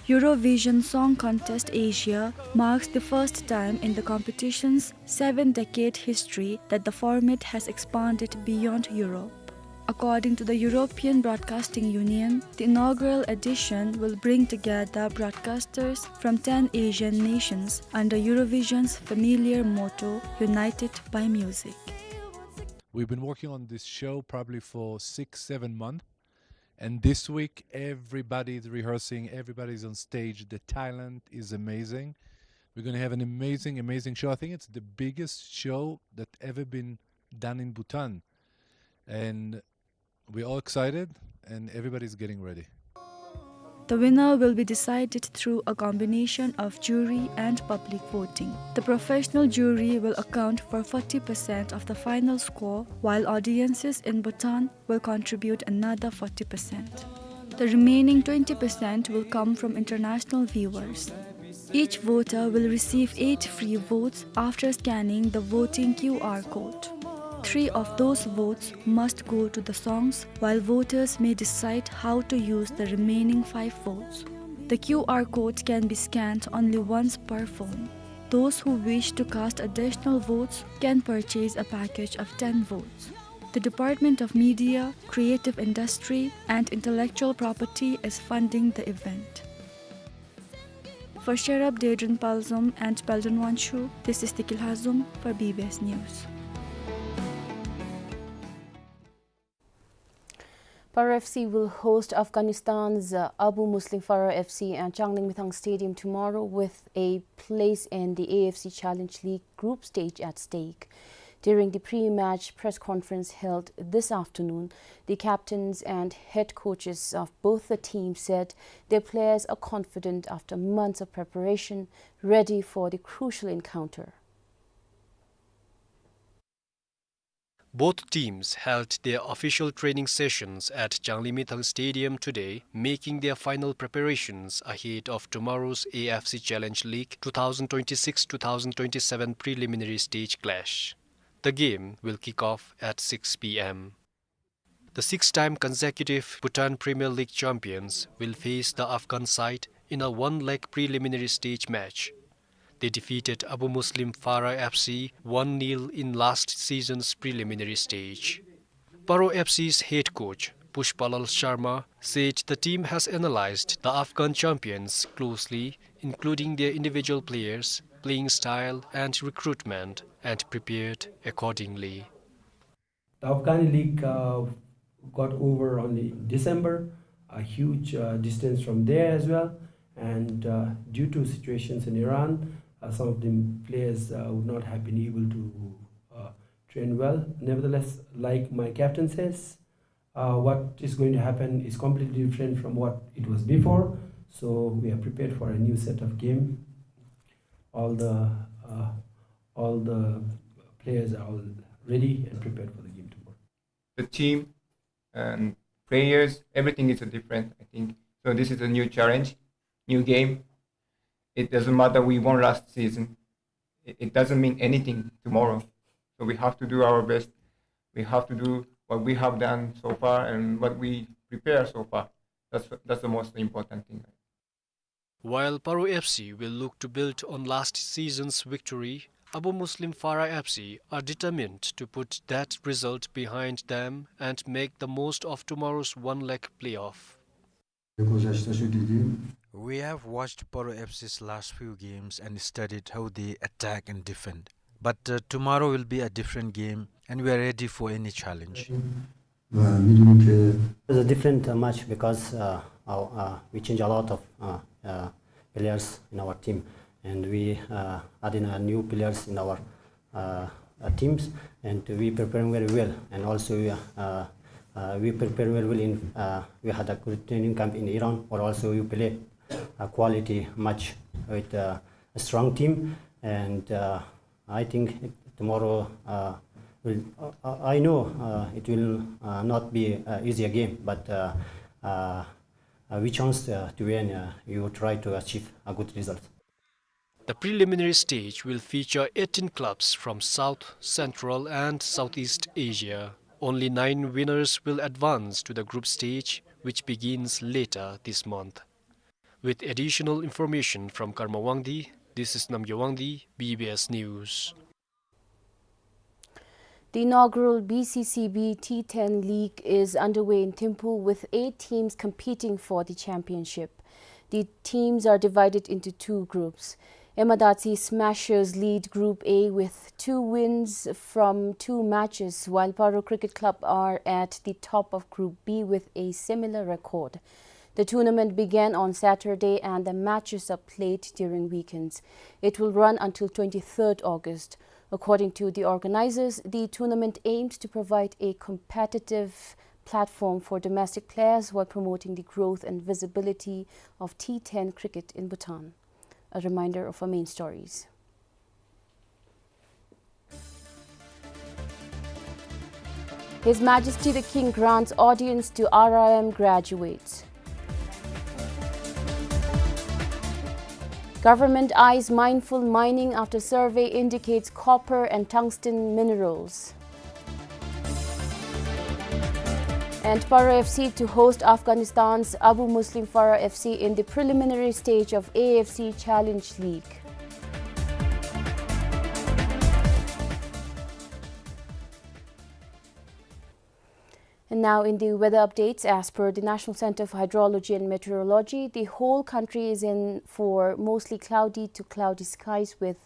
Eurovision Song Contest Asia marks the first time in the competition's seven-decade history that the format has expanded beyond Europe. According to the European Broadcasting Union, the inaugural edition will bring together broadcasters from ten Asian nations under Eurovision's familiar motto, "United by Music." We've been working on this show probably for six, seven months. And this week, everybody is rehearsing, everybody's on stage. The talent is amazing. We're gonna have an amazing, amazing show. I think it's the biggest show that ever been done in Bhutan. And we're all excited, and everybody's getting ready. The winner will be decided through a combination of jury and public voting. The professional jury will account for forty percent of the final score, while audiences in Bhutan will contribute another forty percent. The remaining twenty percent will come from international viewers. Each voter will receive eight free votes after scanning the voting Q R code. Three of those votes must go to the songs, while voters may decide how to use the remaining five votes. The Q R code can be scanned only once per phone. Those who wish to cast additional votes can purchase a package of ten votes. The Department of Media, Creative Industry and Intellectual Property is funding the event. For Sherab Dedrin Palzom and Peldon Wanshu, this is Tikil Hazum for B B S News. Paro F C will host Afghanistan's, uh, Abu Muslim Farah F C at Changlimithang Stadium tomorrow, with a place in the A F C Challenge League group stage at stake. During the pre-match press conference held this afternoon, the captains and head coaches of both the teams said their players are confident after months of preparation, ready for the crucial encounter. Both teams held their official training sessions at Changlimithang Stadium today, making their final preparations ahead of tomorrow's A F C Challenge League two thousand twenty-six two thousand twenty-seven preliminary stage clash. The game will kick off at six P M. The six-time consecutive Bhutan Premier League champions will face the Afghan side in a one-leg preliminary stage match. They defeated Abu Muslim Farah F C one nil in last season's preliminary stage. Paro F C's head coach, Pushpalal Sharma, said the team has analyzed the Afghan champions closely, including their individual players, playing style and recruitment, and prepared accordingly. The Afghani league, uh, got over only in December, a huge, uh, distance from there as well. And, uh, due to situations in Iran, uh, some of the players, uh, would not have been able to, uh, train well. Nevertheless, like my captain says, uh, what is going to happen is completely different from what it was before. So we are prepared for a new set of game. All the, uh, all the players are all ready and prepared for the game tomorrow. The team and players, everything is different, I think. So this is a new challenge, new game. It doesn't matter we won last season. It, it doesn't mean anything tomorrow. So we have to do our best. We have to do what we have done so far and what we prepare so far. That's, that's the most important thing. While Paro F C will look to build on last season's victory, Abu Muslim Farah F C are determined to put that result behind them and make the most of tomorrow's one-leg playoff. We have watched Paro F C's last few games and studied how they attack and defend. But, uh, tomorrow will be a different game, and we are ready for any challenge. It was a different, uh, match because, uh, our, uh, we change a lot of, uh, uh, players in our team, and we, uh, add in, uh, new players in our, uh, uh, teams, and we preparing very well. And also, we, uh, uh, we prepare very well in, uh, we had a good training camp in Iran, but also we play a quality match with, uh, a strong team, and, uh, I think it, tomorrow, uh, will, uh, uh, I know, uh, it will, uh, not be, uh, easier game, but, uh, uh, uh, we chance, uh, to win, uh, we will try to achieve a good result. The preliminary stage will feature eighteen clubs from South, Central and Southeast Asia. Only nine winners will advance to the group stage, which begins later this month. With additional information from Karma Wangdi, this is Namgay Wangdi, B B S News. The inaugural B C C B T ten League is underway in Thimphu, with eight teams competing for the championship. The teams are divided into two groups. Emadatsi Smashers lead Group A with two wins from two matches, while Paro Cricket Club are at the top of Group B with a similar record. The tournament began on Saturday and the matches are played during weekends. It will run until twenty-third August. According to the organizers, the tournament aims to provide a competitive platform for domestic players while promoting the growth and visibility of T ten cricket in Bhutan. A reminder of our main stories. His Majesty the King grants audience to R I M graduates. Government eyes Mindful Mining after survey indicates copper and tungsten minerals. And Paro F C to host Afghanistan's Abu Muslim Farah F C in the preliminary stage of A F C Challenge League. And now in the weather updates, as per the National Center for Hydrology and Meteorology, the whole country is in for mostly cloudy to cloudy skies with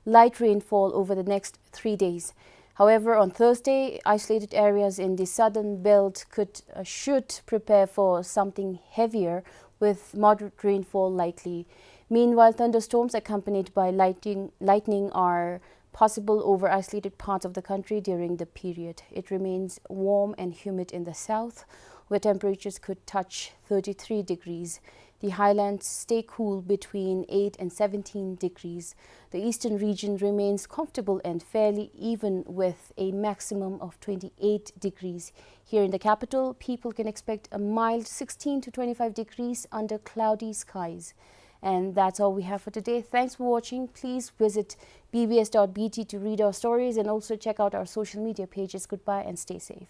light rainfall over the next three days. However, on Thursday, isolated areas in the southern belt could, uh, should prepare for something heavier with moderate rainfall likely. Meanwhile, thunderstorms accompanied by lightning, lightning are possible over isolated parts of the country during the period. It remains warm and humid in the south, where temperatures could touch thirty-three degrees. The highlands stay cool between eight and seventeen degrees. The eastern region remains comfortable and fairly even with a maximum of twenty-eight degrees. Here in the capital, people can expect a mild sixteen to twenty-five degrees under cloudy skies. And that's all we have for today. Thanks for watching. Please visit B B S dot B T to read our stories and also check out our social media pages. Goodbye and stay safe.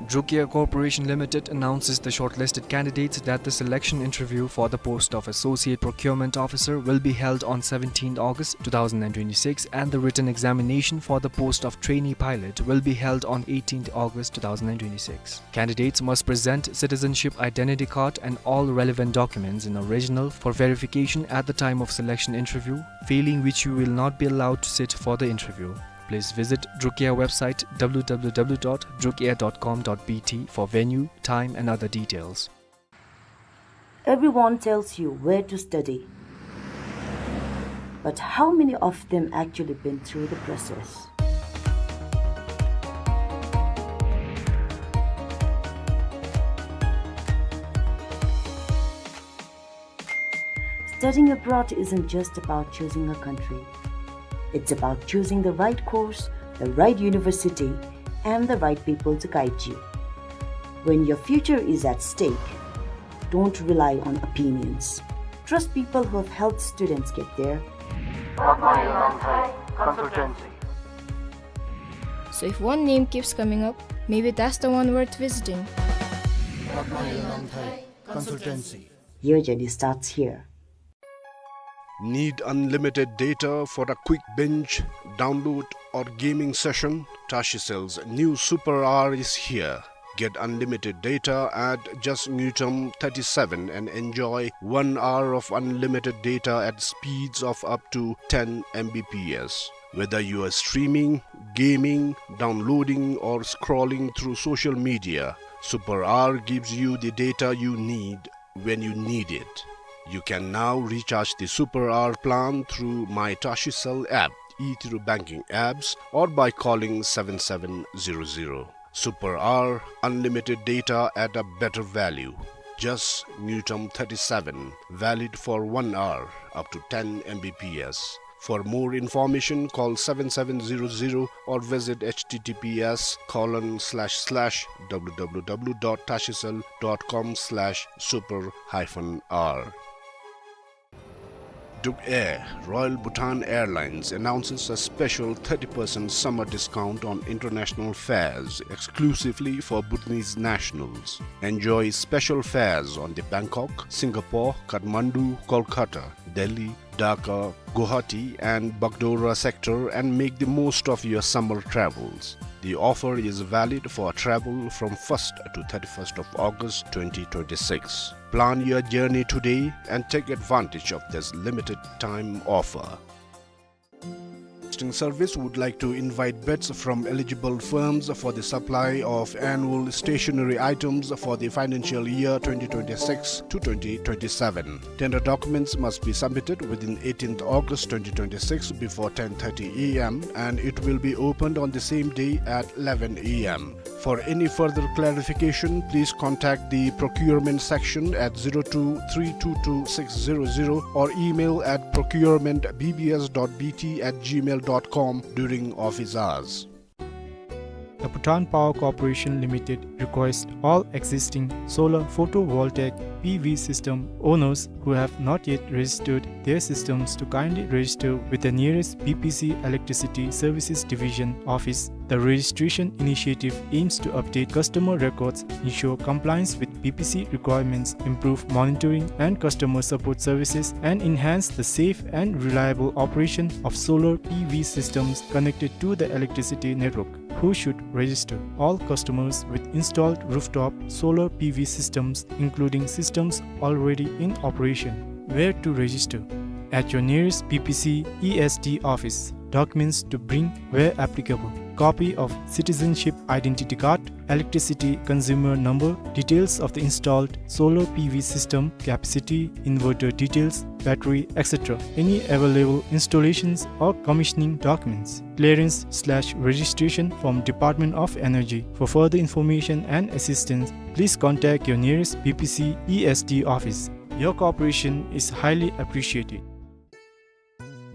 Druk Air Corporation Limited announces the shortlisted candidates that the selection interview for the post of Associate Procurement Officer will be held on seventeenth August two thousand and twenty-six, and the written examination for the post of Trainee Pilot will be held on eighteenth August two thousand and twenty-six. Candidates must present citizenship identity card and all relevant documents in original for verification at the time of selection interview, failing which you will not be allowed to sit for the interview. Please visit Druk Air website w w w dot druk air dot com dot b t for venue, time and other details. Everyone tells you where to study, but how many of them actually been through the process? Studying abroad isn't just about choosing a country. It's about choosing the right course, the right university, and the right people to guide you. When your future is at stake, don't rely on opinions. Trust people who have helped students get there. Padma Yonamthai Consultancy. So if one name keeps coming up, maybe that's the one worth visiting. Padma Yonamthai Consultancy. Your journey starts here. Need unlimited data for a quick binge, download, or gaming session? Tashi Cell's new Super R is here. Get unlimited data at just ngultrum thirty-seven and enjoy one hour of unlimited data at speeds of up to ten M B P S. Whether you are streaming, gaming, downloading, or scrolling through social media, Super R gives you the data you need when you need it. You can now recharge the Super R plan through My TashiCell app, e-Tiryu banking apps, or by calling seven seven zero zero. Super R, unlimited data at a better value. Just ngultrum thirty-seven, valid for one hour, up to ten M B P S. For more information, call seven seven zero zero or visit H T T P S colon slash slash W W W dot tashicell dot com slash super hyphen R. Druk Air, Royal Bhutan Airlines, announces a special thirty percent summer discount on international fares exclusively for Bhutanese nationals. Enjoy special fares on the Bangkok, Singapore, Kathmandu, Kolkata, Delhi, Dhaka, Guwahati and Bagdogra sector and make the most of your summer travels. The offer is valid for travel from first to thirty-first of August twenty twenty-six. Plan your journey today and take advantage of this limited time offer. Testing Service would like to invite bids from eligible firms for the supply of annual stationery items for the financial year twenty twenty-six to twenty twenty-seven. Tender documents must be submitted within eighteenth August twenty twenty-six before ten thirty A M, and it will be opened on the same day at eleven A M. For any further clarification, please contact the procurement section at zero two three two two six zero zero or email at procurement B B S dot B T at gmail dot com during office hours. The Bhutan Power Corporation Limited requests all existing solar photovoltaic P V system owners who have not yet registered their systems to kindly register with the nearest B P C Electricity Services Division office. The registration initiative aims to update customer records, ensure compliance with B P C requirements, improve monitoring and customer support services, and enhance the safe and reliable operation of solar P V systems connected to the electricity network. Who should register? All customers with installed rooftop solar P V systems, including systems already in operation. Where to register? At your nearest B P C E S D office. Documents to bring where applicable. Copy of citizenship identity card, electricity consumer number, details of the installed solar P V system, capacity, inverter details, battery, et cetera. Any available installations or commissioning documents. Clearance slash registration from Department of Energy. For further information and assistance, please contact your nearest B P C E S D office. Your cooperation is highly appreciated.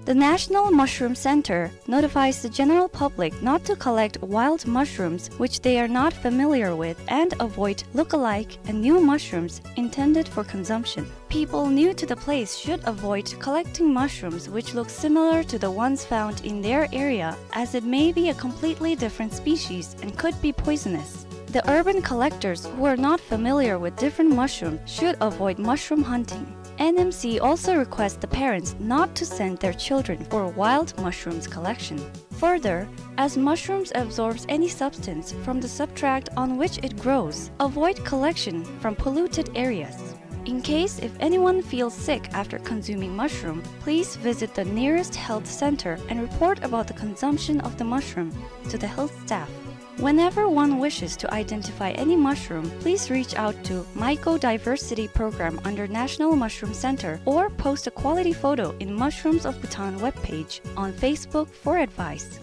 The National Mushroom Center notifies the general public not to collect wild mushrooms which they are not familiar with and avoid look-alike and new mushrooms intended for consumption. People new to the place should avoid collecting mushrooms which look similar to the ones found in their area, as it may be a completely different species and could be poisonous. The urban collectors who are not familiar with different mushrooms should avoid mushroom hunting. N M C also requests the parents not to send their children for wild mushrooms collection. Further, as mushrooms absorbs any substance from the substrate on which it grows, avoid collection from polluted areas. In case if anyone feels sick after consuming mushroom, please visit the nearest health center and report about the consumption of the mushroom to the health staff. Whenever one wishes to identify any mushroom, please reach out to Mycodiversity Program under National Mushroom Center or post a quality photo in Mushrooms of Bhutan webpage on Facebook for advice.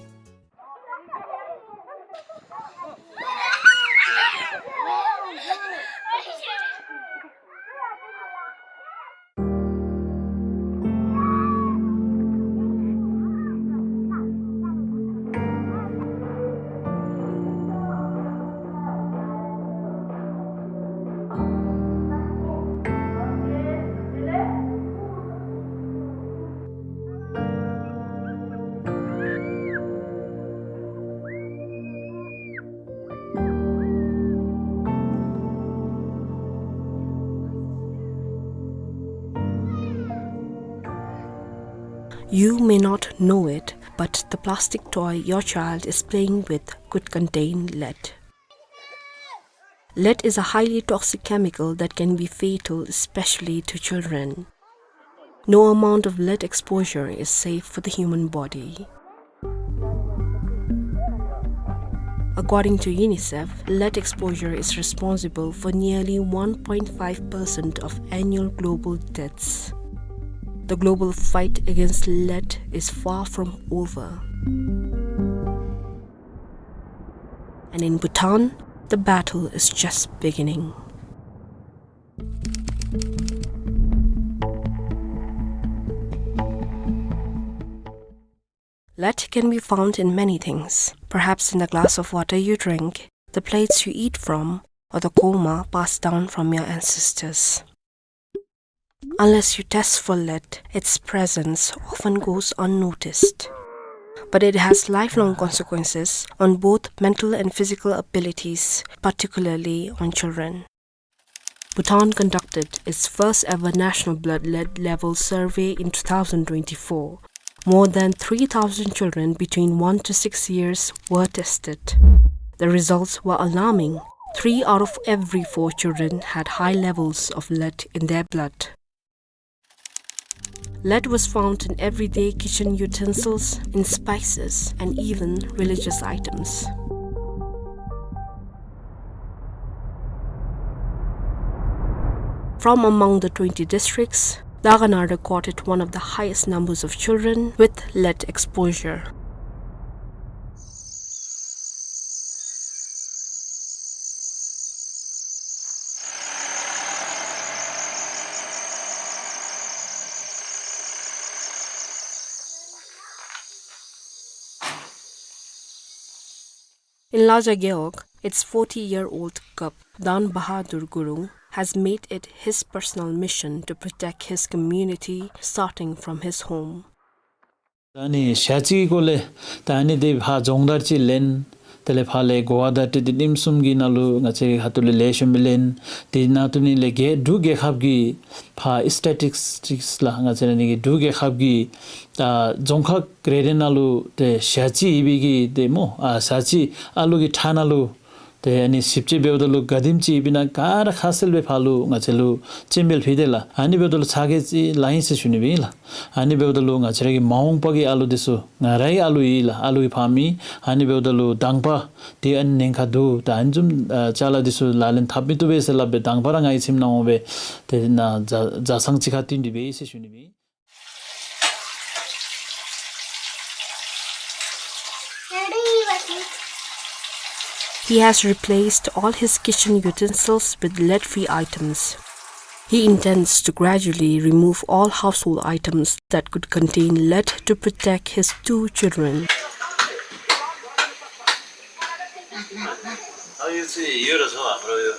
You may not know it, but the plastic toy your child is playing with could contain lead. Lead is a highly toxic chemical that can be fatal, especially to children. No amount of lead exposure is safe for the human body. According to UNICEF, lead exposure is responsible for nearly one point five percent of annual global deaths. The global fight against lead is far from over. And in Bhutan, the battle is just beginning. Lead can be found in many things, perhaps in the glass of water you drink, the plates you eat from, or the korma passed down from your ancestors. Unless you test for lead, its presence often goes unnoticed. But it has lifelong consequences on both mental and physical abilities, particularly on children. Bhutan conducted its first ever national blood lead level survey in two thousand twenty-four. More than three thousand children between one to six years were tested. The results were alarming. Three out of every four children had high levels of lead in their blood. Lead was found in everyday kitchen utensils, in spices, and even religious items. From among the twenty districts, Dagana recorded one of the highest numbers of children with lead exposure. In Laja Gewog, its forty-year-old Kap Dan Bahadur Gurung has made it his personal mission to protect his community, starting from his home. ད་ཨ་ནི་ཞ་རྩི་གི་སྐོར་ལས་ད་ཨ་ནི་དེ་ཕར་རྫོང་བརྡར་ཅིག་ལེན། དེ་ལས་ཕར་ལས་གོ་བ་བརྡར་ཏེ་དེ་ཉིནམ་གསུམ་གྱི་ནང་ལུ་ང་བཅས་ཁ་ཐུག་ལས་ལེགས་ཤོམ་སྦེ་ལེན། དེ་ནང་དུ་ནི་ལས་རྒེད་འབྲུག་རྒེད་ཁབ་ཀྱི་ཕར་སི་ཊེ་ཊིག་སི་ལགས། ང་བཅས་ར་ཨ་ནི་གི་འབྲུག་རྒེད་ཁབ་ཀྱི་ད་རྫོང་ཁག་རེ་རེ་ནང་ལུ་དེ་ཞ་རྩི་ཡོད་པའི་གི་དེ་སྨོ། ཨ་ཞ་རྩི་ཨ་ལུ་གི་ཁྲག་ནང་ལུ་དེ་ཨ་ནི་ཞིབ་དཔྱད་འབདཝ་ད་ལུ་ག་དེམ་ཅིག་ཡོདཔ་ཨིན་ན་ག་ར་ཁ་གསལ་སྦེ་ཕར་ལུ་ང་བཅས་ལུ་སྤྱན་འབུལ་ཕུལ་ཏེ་ལགས། ཨ་ནི་འབདཝ་ད་ལུ་ཚ་གྱང་ཅིག་ལང་ཡི་ཟེར་ཞུ་ནི་སྦེ་ཨིན་ལགས། ཨ་ནི་འབདཝ་ད་ལུ་ང་བཅས་ར་གི་མ་འོངས་པ་གི་ཨ་ལུ་འདི་ཚུ་ང་རའི་ཨ་ལུ་ཨིན་ལགས། ཨ་ལུ་གི་ཕ་མ་ཨིན། ཨ་ནི་འབདཝ་ད་ལུ་དང་པ་དེ་ཨ་ནི་ཉེན་ཁ་འདུག། ད་ཨ་ནི་བཟུམ་ཨ་ཅ་ལ་འདི་ཚུ་ལག་ལེན་འཐབ་མི་བཏུབ་པས་ཟེར་སླབ་སྦེ་དང་པ་ར་ང་གི་ཁྱིམ་ནང་འོང་སྦེ་དེ་ནང་བཟའ་བཟའ་ཚང་གཅིག་ཁར་བསྟུན་ཏེ་འབད་ཡི་ཟེར་ཞུ་ནི་སྦེ་ཨིན། He has replaced all his kitchen utensils with lead-free items. He intends to gradually remove all household items that could contain lead to protect his two children. अब यो चाहिँ यो रहेछ हौ हाम्रो यो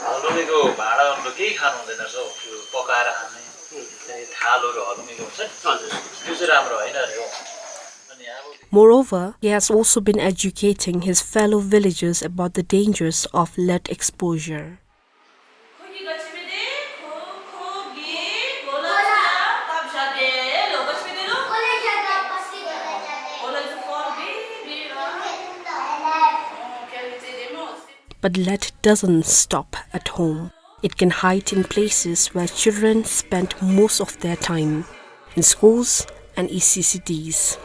हल्लुनीको भाँडाहरू केही खानु हुँदैन रहेछ हौ, त्यो पकाएर खाने। अनि थालहरू हल्लुनीको हुन्छ नि, हजुर। त्यो चाहिँ राम्रो होइन अरे हौ। अनि अब Moreover, he has also been educating his fellow villagers about the dangers of lead exposure. But lead doesn't stop at home. It can hide in places where children spend most of their time, in schools and E C C Ds.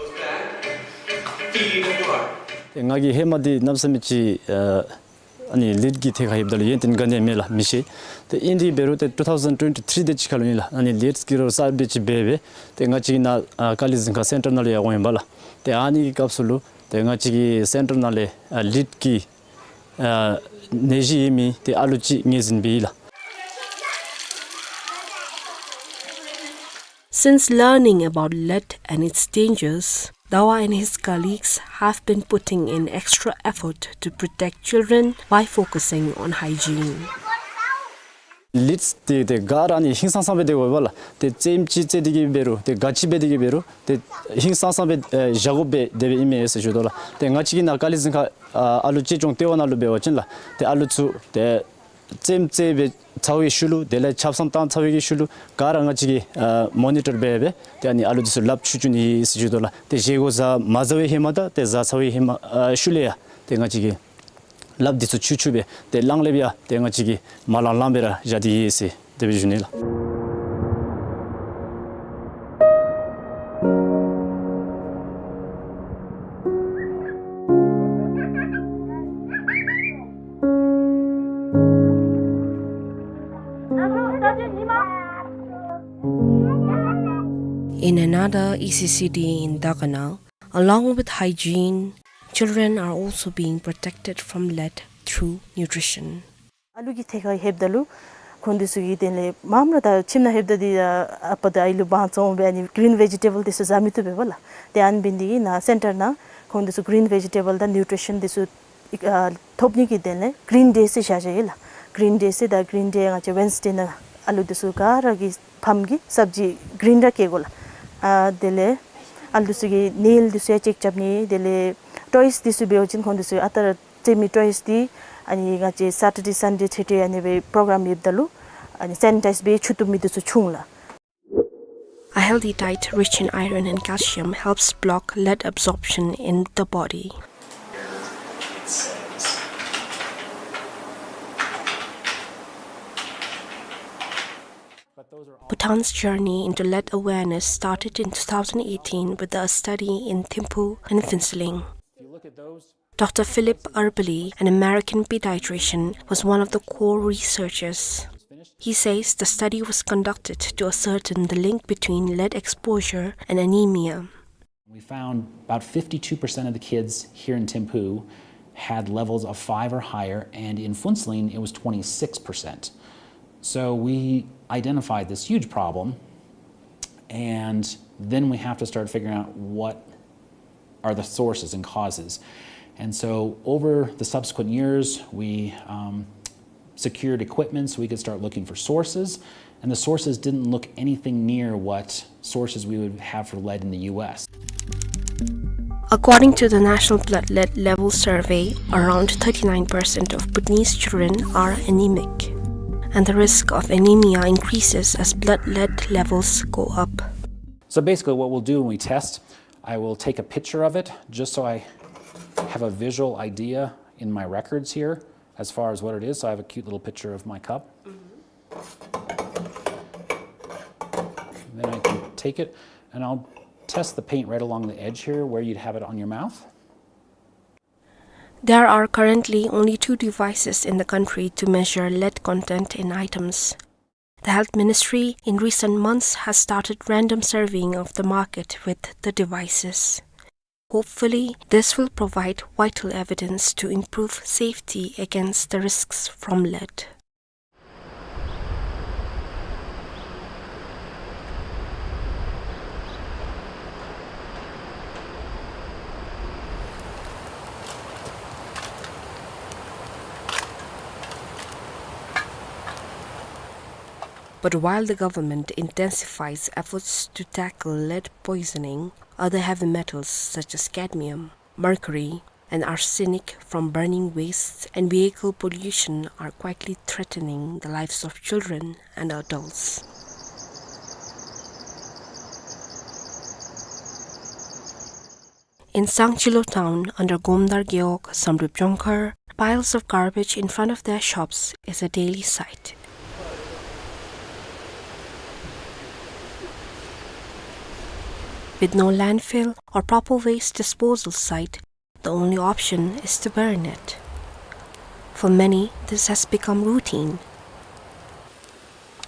ང་གིས་ཧེ་མ་འདི་གནམ་མེད་ས་མེད་ཅིག་ཨ་ཨ་ནི་ལིཌ་ཀྱི་ཐད་ཁར་ཡོདཔ་ད་ལུ་ཡོན་ཏན་ག་ནི་ཡང་མེད་ལགས། མི་ཤེས། ཏེ་ཨིན་དེ་འབད་རུང་ཏེ་ཊུ་ཐའུ་ཟེན་ཊུ་ཝེན་ཊི་ཐིརི་དེ་ཅིག་ཁར་ལུ་ཨིན་ལགས། ཨ་ནི་ལིཌ་ཀྱི་རོགས་གསརཔ་དེ་ཅིག་འབད་སྦེ་ཏེ་ང་བཅས་ཀྱི་ནཱ་ཨ་ཀ་ལི་གཟིམ་ཁང་སེན་ཊར་ནང་ལུ་ཡར་འོང་ཡི་པ་ལགས། ཏེ་ཨ་ནི་གི་སྐབས་སུ་ལུ་ཏེ་ང་བཅས་ཀྱི་སེན་ཊར་ནང་ལས་ཨ་ལིཌ་ཀྱི་ཨ་ནད་གཞི་ཡོད་མི་ཏེ་ཨ་ལུ་ཅིག་ངོས་འཛིན་འབད་ཡི་ལགས། Since learning about lead and its dangers, Dawa and his colleagues have been putting in extra effort to protect children by focusing on hygiene. ལིཌ་དེ་ཏེ་ག་ར་ཨ་ནི་ཧིང་སངས་སངས་སྦེ་སྡོད་དགོ་པས་ལགས། ཏེ་རྩེདམོ་ཅིག་རྩེ་སྟེ་གི་འབད་རུང་ཏེ་ག་ཅི་འབད་དེ་གི་འབད་རུང་ཏེ་ཧིང་སངས་སངས་སྦེ་ཨེ་བཞག་དགོ་པས་དེ་སྦེ་ཨིན་མས་ཟེར་ཞུ་དོ་ལགས། ཏེ་ང་བཅས་ཀྱི་ནཱ་ཀ་ལི་གཟིམ་ཁང་ཨ་ཨ་ལུ་གཅེས་སྐྱོང་ལྟེ་བ་ནང་ལུ་འབད་བ་ཅིན་ལགས། ཏེ་ཨ་ལུ་ཚུ་ཏེ་རྩེདམོ་རྩེ་སྦེ་ཚར་བའི་ཤུལ་ལུ་དེ་ལས་ཆབ་གསང་བཏང་ཚར་བའི་གི་ཤུལ་ལུ་ག་ར་ང་བཅས་ཀྱིས་ཨ་མོ་ནི་ཊར་འབད་སྦེ་ཏེ་ཨ་ནི་ཨ་ལུ་འདི་ཚུ་ལགཔ་འཁྱུ་འཁྱུ་ནི་ཨིན་ཟེར་ཞུ་དོ་ལགས། ཏེ་བཞེས་སྒོ་བཟའ་མ་བཟའ་བའི་ཧེ་མ་དང་ཏེ་བཟའ་ཚར་བའི་ཧེ་མ་ཨ་ཤུལ་ལས་ཡང་ཏེ་ང་བཅས་ཀྱིས་ ལགཔ་འདི་ཚུ་ཆུ་ཆུ་སྦེ་ཏེ་གླང་ལེབ་ཡང་ཏེ་ང་བཅས་ཀྱིས་མ་ལང་ལང་སྦེ་ར་བཞག་སྟེ་ཡོད་ཟེར་དེ་སྦེ་ཞུ་ནི་ལགས། In another E C C D in Dakkana, along with hygiene, children are also being protected from lead through nutrition. ཨ་ལུ་གི་ཐད་ཁར་ལྷོདཔ་ད་ལུ་ཁོང་འདི་ཚུ་གིས་དེ་ལས་མངམ་ར་ད་ཁྱིམ་ནང་ལྷོདཔ་ད་འདི་ཨ་པ་དང་ཨའི་ལུ་དབང་བཙོང་སྦེ་ཨ་ནི་གིརིན་བེ་ཇི་ཊེ་བཱལ་འདི་ཚུ་བཟའ་མི་བཏུབ་པས་ལགས། ཏེ་ཨ་ནི་འབད་ནི་འདི་གིས་ནཱ་སེན་ཊར་ནང་ཁོང་འདི་ཚུ་གིརིན་བེ་ཇི་ཊེ་བཱལ་དང་ནིའུ་ཊི་རི་ཤཱན་འདི་ཚུ་ཨ་ཐོབ་ནི་གི་དོན་ལས་གིརིན་ཌེ་ཟེར་བཞག་བཞགཔ་ཨིན་ལགས། གིརིན་ཌེ་ཟེར་ད་གིརིན་ཌེ་ང་བཅས་ཝེནསི་ཌེ་ནང་ཨ་ལུ་འདི་ཚུ་ག་ར་གི་ཕམ་གིས་སབ་ཇི་གིརིན་ར་བཀལ་དགོ་ལགས། ཨ་དེ་ལས་ཨ་ལུ་འདི་ཚུ་གི་ནེལ་འདི་ཚུ་ཡང་ཅེཀ་རྐྱབ་ནི། དེ་ལས་ཊོའིསི་འདི་ཚུ་འབད་བ་ཅིན་ཁོང་འདི་ཚུ་ཨ་རྟག་ར་རྩེད་མི་ཊོའིསི་འདི་ཨ་ནི་ང་བཅས་སེ་ཊར་ཌེ་སན་ཌེ་ཐེ་ཐེ་ཨ་ནི་སྦེ་པོ་རོ་གརམ་ཡོདཔ་ད་ལུ་ཨ་ནི་སེ་ནི་ཊའིཛ་འབད་ཚུགས་བཏུབ་མི་འདི་ཚུ་བྱུང་ལགས། A healthy diet rich in iron and calcium helps block lead absorption in the body. Bhutan's journey into lead awareness started in two thousand eighteen with a study in Thimphu and Phuentsholing. Doctor Philip Arbeli, an American pediatrician, was one of the core researchers. He says the study was conducted to ascertain the link between lead exposure and anemia. We found about fifty-two percent of the kids here in Thimphu had levels of five or higher, and in Phuentsholing it was twenty-six percent. So we identified this huge problem, and then we have to start figuring out what are the sources and causes. And so over the subsequent years, we, um, secured equipment so we could start looking for sources. And the sources didn't look anything near what sources we would have for lead in the U S. According to the National Blood Lead Level Survey, around thirty-nine percent of Bhutanese children are anemic, and the risk of anemia increases as blood lead levels go up. So basically what we'll do when we test, I will take a picture of it just so I have a visual idea in my records here as far as what it is. So I have a cute little picture of my cup. Then I can take it and I'll test the paint right along the edge here where you'd have it on your mouth. There are currently only two devices in the country to measure lead content in items. The Health Ministry in recent months has started random surveying of the market with the devices. Hopefully, this will provide vital evidence to improve safety against the risks from lead. But while the government intensifies efforts to tackle lead poisoning, other heavy metals such as cadmium, mercury, and arsenic from burning wastes and vehicle pollution are quietly threatening the lives of children and adults. In Sangchilo town under Gomdar Gewog, Samdrup Jongkhar, piles of garbage in front of their shops is a daily sight. With no landfill or proper waste disposal site, the only option is to burn it. For many, this has become routine.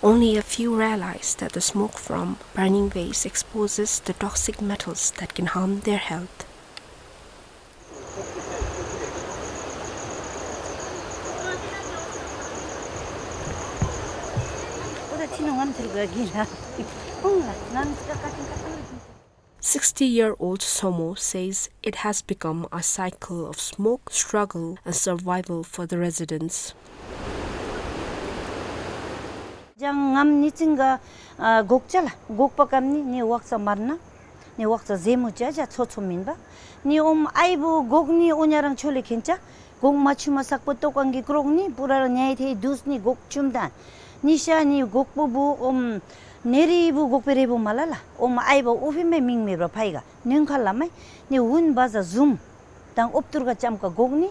Only a few realize that the smoke from burning waste exposes the toxic metals that can harm their health. Sixty-year-old Somo says it has become a cycle of smoke, struggle, and survival for the residents. ལྗང་ངམ་ནི་ཅིག་ག་ཨ་གོག་ཅ་ལགས། གོག་པ་ཀམ་ནི་ནི་ཝག་ཙ་མར་ན་ནི་ཝག་ཙ་ཟེ་མུ་ཅ་ཅ་ཚོ་ཚོ་མེན་པ། ནི་ཨོམ་ཨའི་བུ་གོག་ནི་ཨོ་ཉ་རང་ཆོ་ལེ་ཁེན་ཅ། གོག་མ་ཆུ་མ་སག་པོ་ཏོ་ཀང་གི་ཀྲོག་ནི་པུ་ར་ར་ཉའི་ཐེ་དུས་ནི་གོག་ཆུམ་ད། ནི་ཤ་ནི་གོག་པོ་བུ་ཨོམ་ནེ་རི་བུ་གོག་པེ་རེ་བུ་མ་ལ་ལ། ཨོམ་ཨའི་བུ་ཨུ་ཕི་མེ་མིང་མེ་བ་ཕའི་ག་ནོན་ཁ་ལ་མེ། ནི་ཝུན་བ་ཟ་ཟུམ། དང་ཨོབ་ཏུར་ག་ཅམ་ཀ་འགོག་ནི།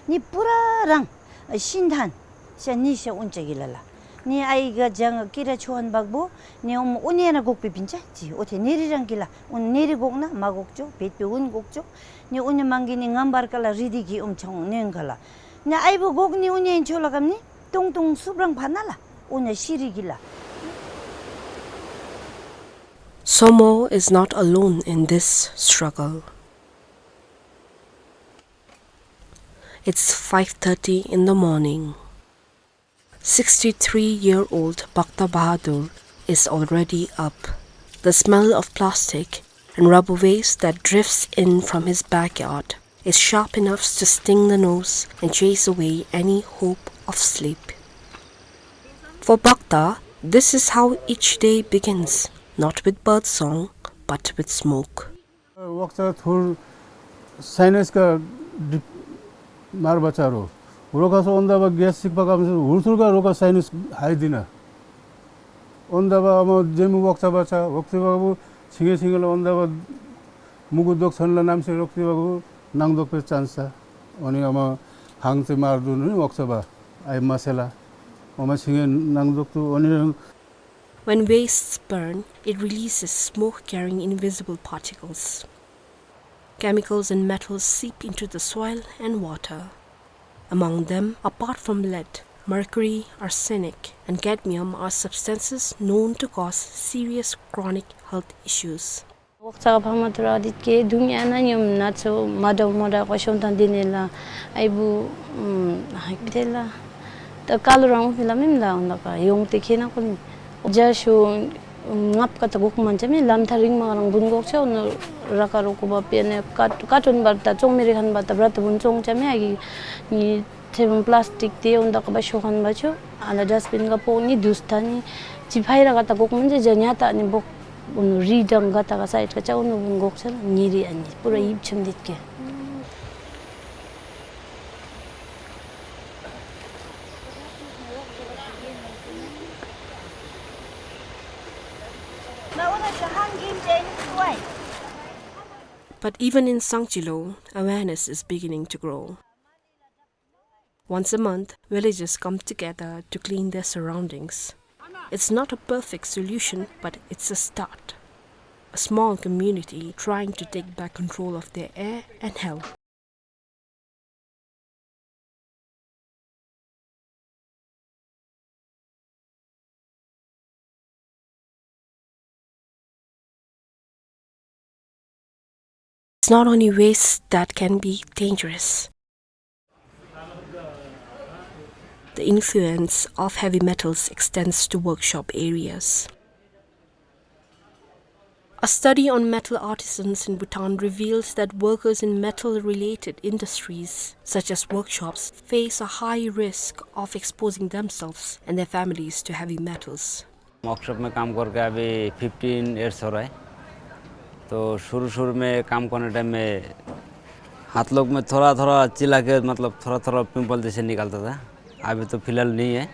ནི་པུ་ར་རང་ཤིན་ཐན་ཤ་ནི་ཤ་འུན་ཅ་གི་ལ་ལ། ནི་ཨའི་ག་ཇང་ཀི་ར་ཆོ་ཧན་བག་བུ་ནི་ཨོམ་འུན་ཡ་ན་འགོག་པི་པིན་ཅ་ཅི། ཨོ་ཐེ་ནེ་རི་རང་གི་ལ་འུན་ནེ་རི་འགོག་ན་མ་འགོག་ཅོ་བེད་པེ་འུན་འགོག་ཅོ། ནི་འུན་ནི་མང་གི་ནི་ངམ་བར་ཀ་ལ་རི་དི་གི་ཨོམ་ཆང་ནོན་ག་ལ། ནི་ཨའི་བུ་འགོག་ནི་འུན་ཡན་ཆོ་ལ་ཀམ་ནི་ཏུང་ཏུང་སུབ་རང་ཕ་ན་ལ་འུན་ནི་ཤི་རི་གི་ལ། Somo is not alone in this struggle. It's five thirty in the morning. Sixty-three-year-old Bhakta Bahadur is already up. The smell of plastic and rubber waste that drifts in from his backyard is sharp enough to sting the nose and chase away any hope of sleep. For Bhakta, this is how each day begins, not with bird song, but with smoke. वक्सा थुर साइनस का डि-, मार बच्चा रो। रोका सो ओंदा बा गैस सिक पका में से हुर थुर का रोका साइनस हाई दिना। ओंदा बा अमा जेमु वक्सा बच्चा, वक्सी बाबू छिंगे छिंगे ला ओंदा बा मुगु दोक सन ला नाम से रोकती बाबू नांग दोक पे चांस सा। ओनी अमा हांग से मार दु नी वक्सा बा। आई मसेला। अमा छिंगे नांग दोक तु ओनी When wastes burn, it releases smoke carrying invisible particles. Chemicals and metals seep into the soil and water. Among them, apart from lead, mercury, arsenic, and cadmium are substances known to cause serious chronic health issues. वक्सा का फामा तुरा दित के दुनिया ना नियम ना चो माडा माडा को शोंता दिने ला। आई बु, उम, हाई बिते ला। त कालो रंग फिला मिम ला उन्दा का योंग ते खेना कोनी। जा शो, उम, ngap kata gok mancha mi lam tharing ma rang bun gok cha, उन रका रोको बा पेने काट-, काटोन बरता, चोंग मेरे खान बरता, बरता बुन चोंग चा में आगी। नि Tebang plastic te unda kaba shokan bacho, ala dustbin ka poni dustani, chipai ra kata gok manje janya ta ni bok, unu ridang kata ka side ka cha unu bun gok cha, niri ani, pura ip chum dit ke. But even in Sangchilo, awareness is beginning to grow. Once a month, villagers come together to clean their surroundings. It's not a perfect solution, but it's a start. A small community trying to take back control of their air and health. It's not only waste that can be dangerous. The influence of heavy metals extends to workshop areas. A study on metal artisans in Bhutan reveals that workers in metal-related industries, such as workshops, face a high risk of exposing themselves and their families to heavy metals. Workshop में काम करके अभी fifteen years हो रहा है। तो शुरू-शुरू में काम करने टाइम में हाथ लोग में थोड़ा-थोड़ा चिल्ला के, मतलब, थोड़ा-थोड़ा पिंपल जैसे निकलता था। अभी तो फिलहाल नहीं है।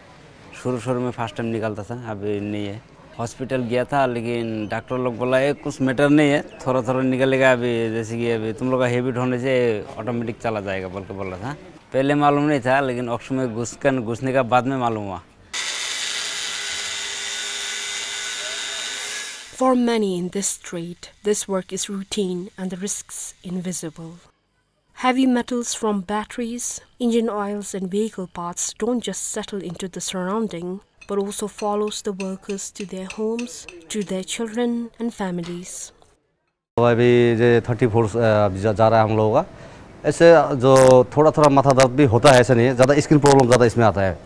शुरू-शुरू में फर्स्ट टाइम निकलता था, अभी नहीं है। हॉस्पिटल गया था, लेकिन डॉक्टर लोग बोला, "ये कुछ मैटर नहीं है, थोड़ा-थोड़ा निकलेगा अभी, जैसे कि अभी तुम लोग का हैबिट होने से ऑटोमेटिक चला जाएगा," बोल के बोल रहा था। पहले मालूम नहीं था, लेकिन ऑक्सफोर्ड में घुस कर, घुसने का बाद में मालूम हुआ। For many in this trade, this work is routine and the risks invisible. Heavy metals from batteries, engine oils and vehicle parts don't just settle into the surrounding, but also follows the workers to their homes, to their children and families. अभी ये thirty four, अ, जा, जा रहा है हम लोगों का। ऐसे जो थोड़ा-थोड़ा माथा दर्द भी होता है, ऐसा नहीं है। ज़्यादा स्किन प्रॉब्लम ज़्यादा इसमें आता है।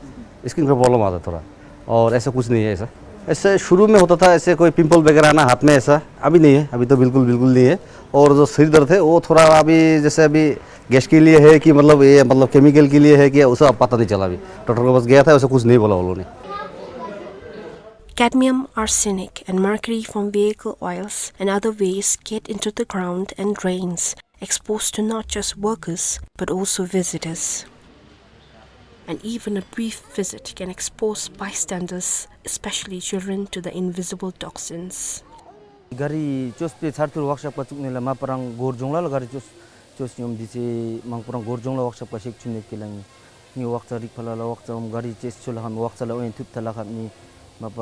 स्किन का प्रॉब्लम आता है थोड़ा। और ऐसा कुछ नहीं है ऐसा। ऐसे शुरू में होता था, ऐसे कोई पिंपल वगैरह आना हाथ में ऐसा। अभी नहीं है, अभी तो बिल्कुल, बिल्कुल नहीं है। और जो सिर दर्द है, वो थोड़ा अभी, जैसे अभी गैस के लिए है कि मतलब ये, मतलब केमिकल के लिए है कि उसे अब पता नहीं चला अभी। डॉक्टर के पास गया था, वैसे कुछ नहीं बोला उन्होंने। Cadmium, arsenic, and mercury from vehicle oils and other wastes get into the ground and drains, exposed to not just workers, but also visitors. And even a brief visit can expose bystanders, especially children, to the invisible toxins. गाडी चोस पे छारतुर वर्कशॉप का चुकने ला मा परंग गोर जोंगला ला गाडी चोस ཅོས་སྙོམས་འདི་ཚེ་མང་པོ་རང་སྒོར་སྦྱོང་ལ་ཝརཀ་ཤོབ་ག་ཤེག་ཆུ་མེད་གི་ལ་ནི། ངེ་ཝརཀ་ཚ་རིག་ཕ་ལ་ལ་ཝརཀ་ཚ་འོམ་ག་རི་ཅེས་ཆོ་ལ་ཧམ་ཝརཀ་ཚ་ལ་ཨོ་ཡན་ཐུབ་ཐ་ལ་ཁབ་ནི། མ་པ་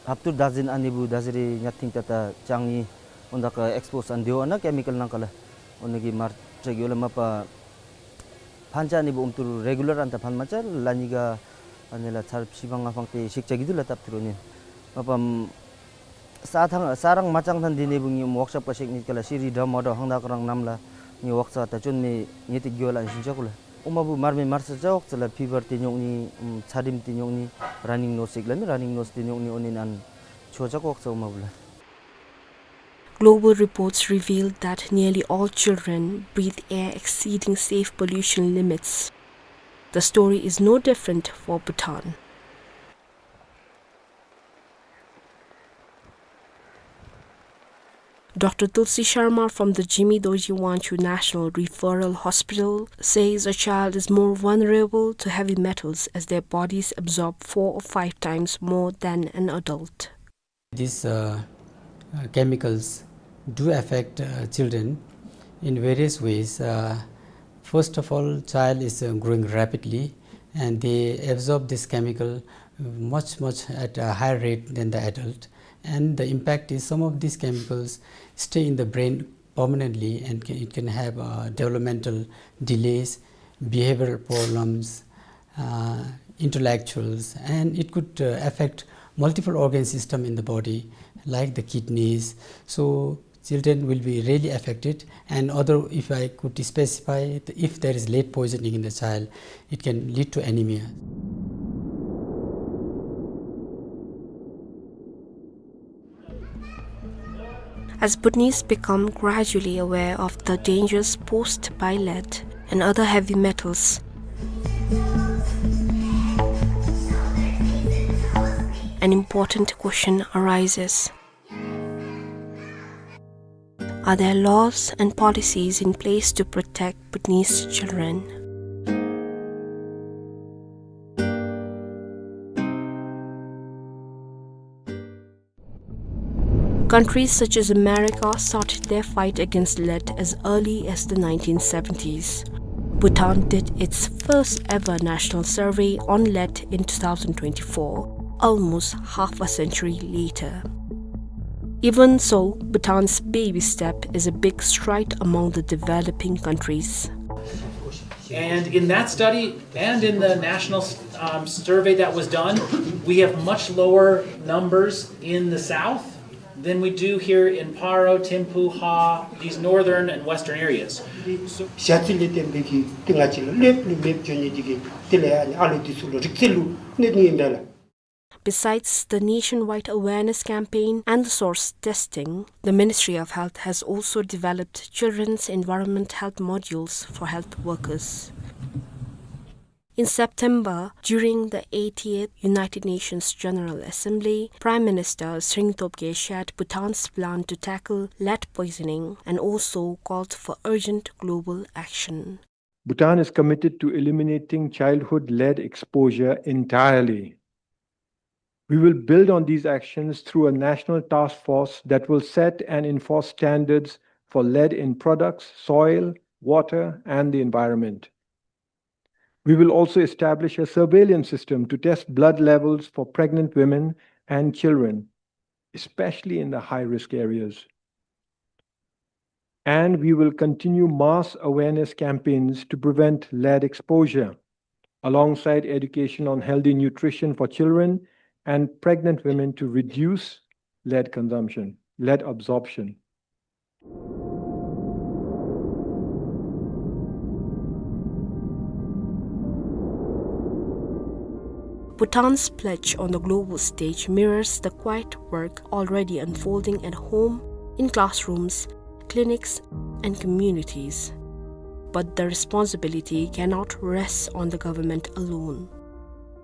ཧབ་ཏུར་ད་ཟིན་ཨ་ནི་བུ་ད་ཟི་རེ་ཉ་ཐིང་ཏ་ཏ་ཅང་ནི། འོན་ད་ཀ་ཨེགསི་པོ་སི་ཨན་དེ་བ་ན་ཀེ་མི་ཀལ་ནང་ཀ་ལ་འོ་ནི་གི་མར་ཅེག་ཡོད་ལ། མ་པ་ཕན་ཆ་ནི་བུ་ཨོམ་ཏུར་རེ་གུ་ལར་ཨན་ད་ཕན་མ་ཆ་ལ་ནི་ག་ཨ་ནི་ལ་ཚར་ཕྱི་པ་ང་ཕང་ཏེ་ཤེག་ཆ་གི་དུ་ལ་ཏབ་ཏུར་འོ་ནི། མ་པ་ས་ཐང་ས་རང་མ་ཅང་ཐང་འདི་ནི་བུ་ངེ་ཝརཀ་ཤོབ་ག་ཤེག་ནི་ཀ་ལ་ཤི་རི་ཌ་མ་ཌ་ཧང་ད་ཀ་རང་ནམ་ལ་ངེ་ཝརཀ་ཚ་ད་ཅོན་མེ་ངེ་ཏེ་གི་ཝ་ལ་ཨན་ཤིན་ཆ་ཀུ་ལ། ཨོ་མ་བུ་མར་མེ་མར་ས་ཅ་ཝརཀ་ཚ་ལ་ཕི་བར་ཏེ་ཉོག་ནི་ཚ་རིམ་ཏེ་ཉོག་ནི་ར་ནིང་ནོ་སི་ལ་ནི་ར་ནིང་ནོ་སི་ཏེ་ཉོག་ནི་འོ་ནི་ཨན་ཆོ་ཅ་ཝརཀ་ཚ་ཨོ་མ་བུ་ལ། Global reports reveal that nearly all children breathe air exceeding safe pollution limits. The story is no different for Bhutan. Doctor Tulsi Sharma from the Jigme Dorji Wangchuk National Referral Hospital says a child is more vulnerable to heavy metals as their bodies absorb four or five times more than an adult. These, uh, uh, chemicals do affect, uh, children in various ways. Uh, first of all, child is, uh, growing rapidly, and they absorb this chemical much, much at a higher rate than the adult. And the impact is some of these chemicals stay in the brain permanently, and ca-, it can have, uh, developmental delays, behavioral problems, uh, intellectuals, and it could, uh, affect multiple organ system in the body, like the kidneys. So children will be really affected, and other, if I could specify, if there is lead poisoning in the child, it can lead to anemia. As Bhutanese become gradually aware of the dangers posed by lead and other heavy metals, an important question arises. Are there laws and policies in place to protect Bhutanese children? Countries such as America started their fight against lead as early as the nineteen seventies. Bhutan did its first ever national survey on lead in two thousand twenty-four, almost half a century later. Even so, Bhutan's baby step is a big stride among the developing countries. And in that study and in the national, um, survey that was done, we have much lower numbers in the south than we do here in Paro, Thimphu, Ha, these northern and western areas. ཞ་ཚི་ལས་བརྟེན་པའི་གི་ཏེ་ང་བཅས་ལུ་ལེབ་ལུ་མེདཔ་འགྱོ་ནི་འདི་གིས་དེ་ལས་ཨ་ནི་ཨ་ལོ་འདི་ཚུ་ལུ་རིག་རྩལ་ལུ་གནོད་ནི་ཨིན་པས་ལགས། Besides the nationwide awareness campaign and the source testing, the Ministry of Health has also developed children's environment health modules for health workers. In September, during the eightieth United Nations General Assembly, Prime Minister Tshering Tobgay shared Bhutan's plan to tackle lead poisoning and also called for urgent global action. Bhutan is committed to eliminating childhood lead exposure entirely. We will build on these actions through a national task force that will set and enforce standards for lead in products, soil, water, and the environment. We will also establish a surveillance system to test blood levels for pregnant women and children, especially in the high-risk areas. And we will continue mass awareness campaigns to prevent lead exposure, alongside education on healthy nutrition for children and pregnant women to reduce lead consumption, lead absorption. Bhutan's pledge on the global stage mirrors the quiet work already unfolding at home, in classrooms, clinics, and communities. But the responsibility cannot rest on the government alone.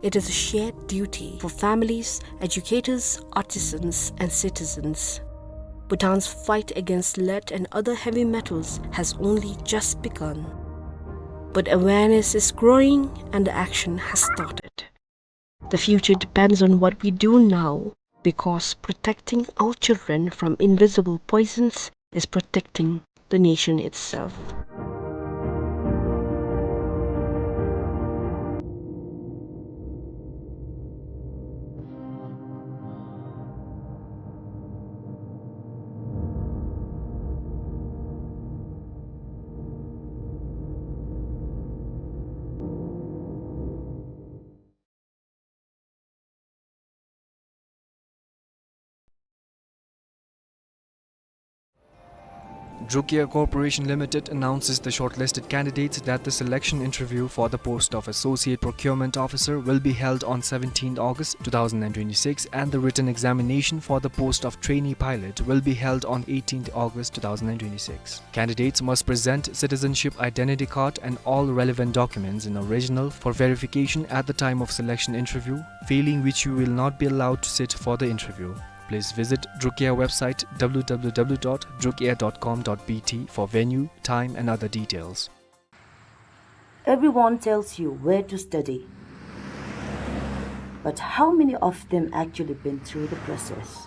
It is a shared duty for families, educators, artisans, and citizens. Bhutan's fight against lead and other heavy metals has only just begun. But awareness is growing and the action has started. The future depends on what we do now, because protecting our children from invisible poisons is protecting the nation itself. Druk Air Corporation Limited announces the shortlisted candidates that the selection interview for the post of Associate Procurement Officer will be held on seventeenth August two thousand and twenty-six, and the written examination for the post of Trainee Pilot will be held on eighteenth August two thousand and twenty-six. Candidates must present citizenship identity card and all relevant documents in original for verification at the time of selection interview, failing which you will not be allowed to sit for the interview. Please visit Druk Air website w w w dot druk air dot com dot b t for venue, time and other details. Everyone tells you where to study, but how many of them actually been through the process?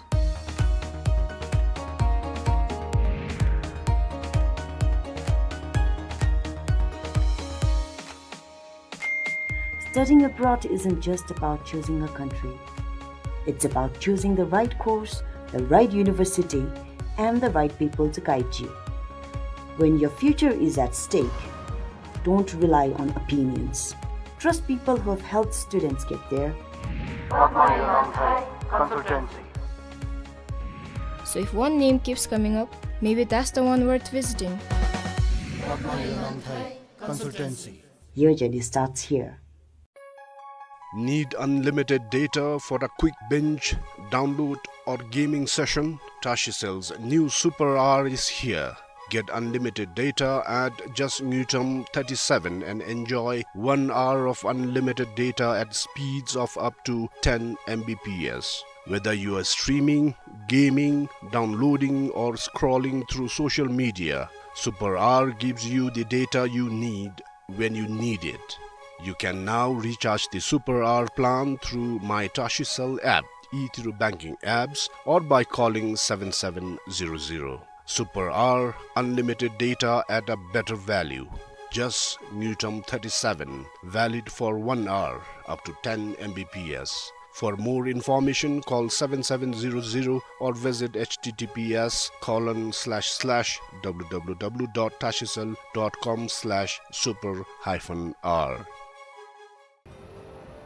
Studying abroad isn't just about choosing a country. It's about choosing the right course, the right university, and the right people to guide you. When your future is at stake, don't rely on opinions. Trust people who have helped students get there. Patna Yunnan Thai Consultancy. So if one name keeps coming up, maybe that's the one worth visiting. Patna Yunnan Thai Consultancy. Your journey starts here. Need unlimited data for a quick binge, download, or gaming session? Tashicell's new Super Hour is here. Get unlimited data at just ngultrum thirty-seven and enjoy one hour of unlimited data at speeds of up to ten M B P S. Whether you are streaming, gaming, downloading, or scrolling through social media, Super Hour gives you the data you need when you need it. You can now recharge the Super Hour plan through My Tashicell app, e-Tiruk banking apps, or by calling seven seven zero zero. Super Hour, unlimited data at a better value. Just ngultrum thirty-seven, valid for one hour, up to ten M B P S. For more information, call seven seven zero zero or visit H T T P S colon slash slash W W W dot tashicell dot com slash super hyphen R.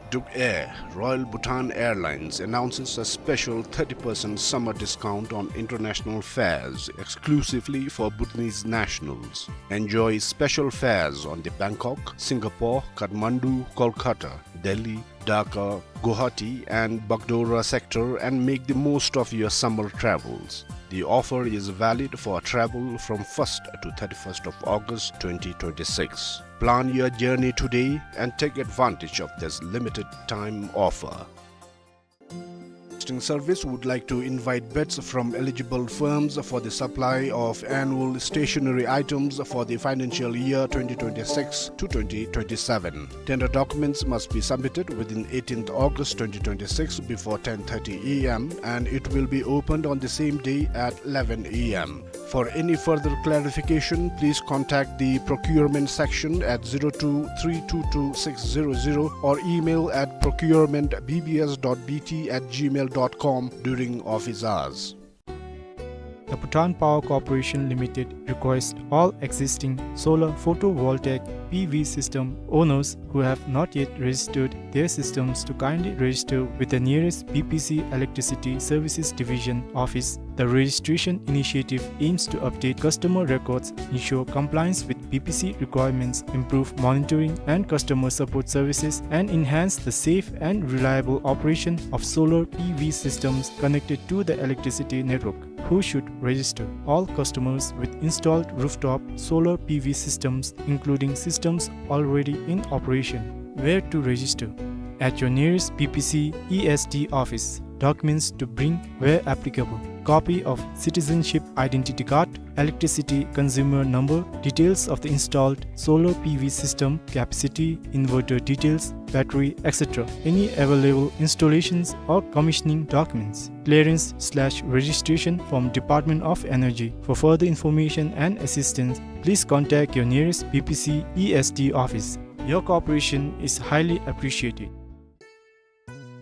Druk Air, Royal Bhutan Airlines, announces a special thirty percent summer discount on international fares exclusively for Bhutanese nationals. Enjoy special fares on the Bangkok, Singapore, Kathmandu, Kolkata, Delhi, Dhaka, Guwahati and Bagdogra sector and make the most of your summer travels. The offer is valid for travel from first to thirty-first of August twenty twenty-six. Plan your journey today and take advantage of this limited time offer. Testing Service would like to invite bids from eligible firms for the supply of annual stationery items for the financial year twenty twenty-six to twenty twenty-seven. Tender documents must be submitted within eighteenth August twenty twenty-six before ten thirty A M, and it will be opened on the same day at eleven A M. For any further clarification, please contact the procurement section at zero two three two two six zero zero or email at procurement B B S dot B T at gmail dot com during office hours. The Bhutan Power Corporation Limited requests all existing solar photovoltaic P V system owners who have not yet registered their systems to kindly register with the nearest B P C Electricity Services Division office. The registration initiative aims to update customer records, ensure compliance with B P C requirements, improve monitoring and customer support services, and enhance the safe and reliable operation of solar P V systems connected to the electricity network. Who should register? All customers with installed rooftop solar P V systems, including systems already in operation. Where to register? At your nearest B P C E S D office. Documents to bring where applicable. Copy of citizenship identity card, electricity consumer number, details of the installed solar P V system, capacity, inverter details, battery, et cetera. Any available installations or commissioning documents. Clearance slash registration from Department of Energy. For further information and assistance, please contact your nearest B P C E S D office. Your cooperation is highly appreciated.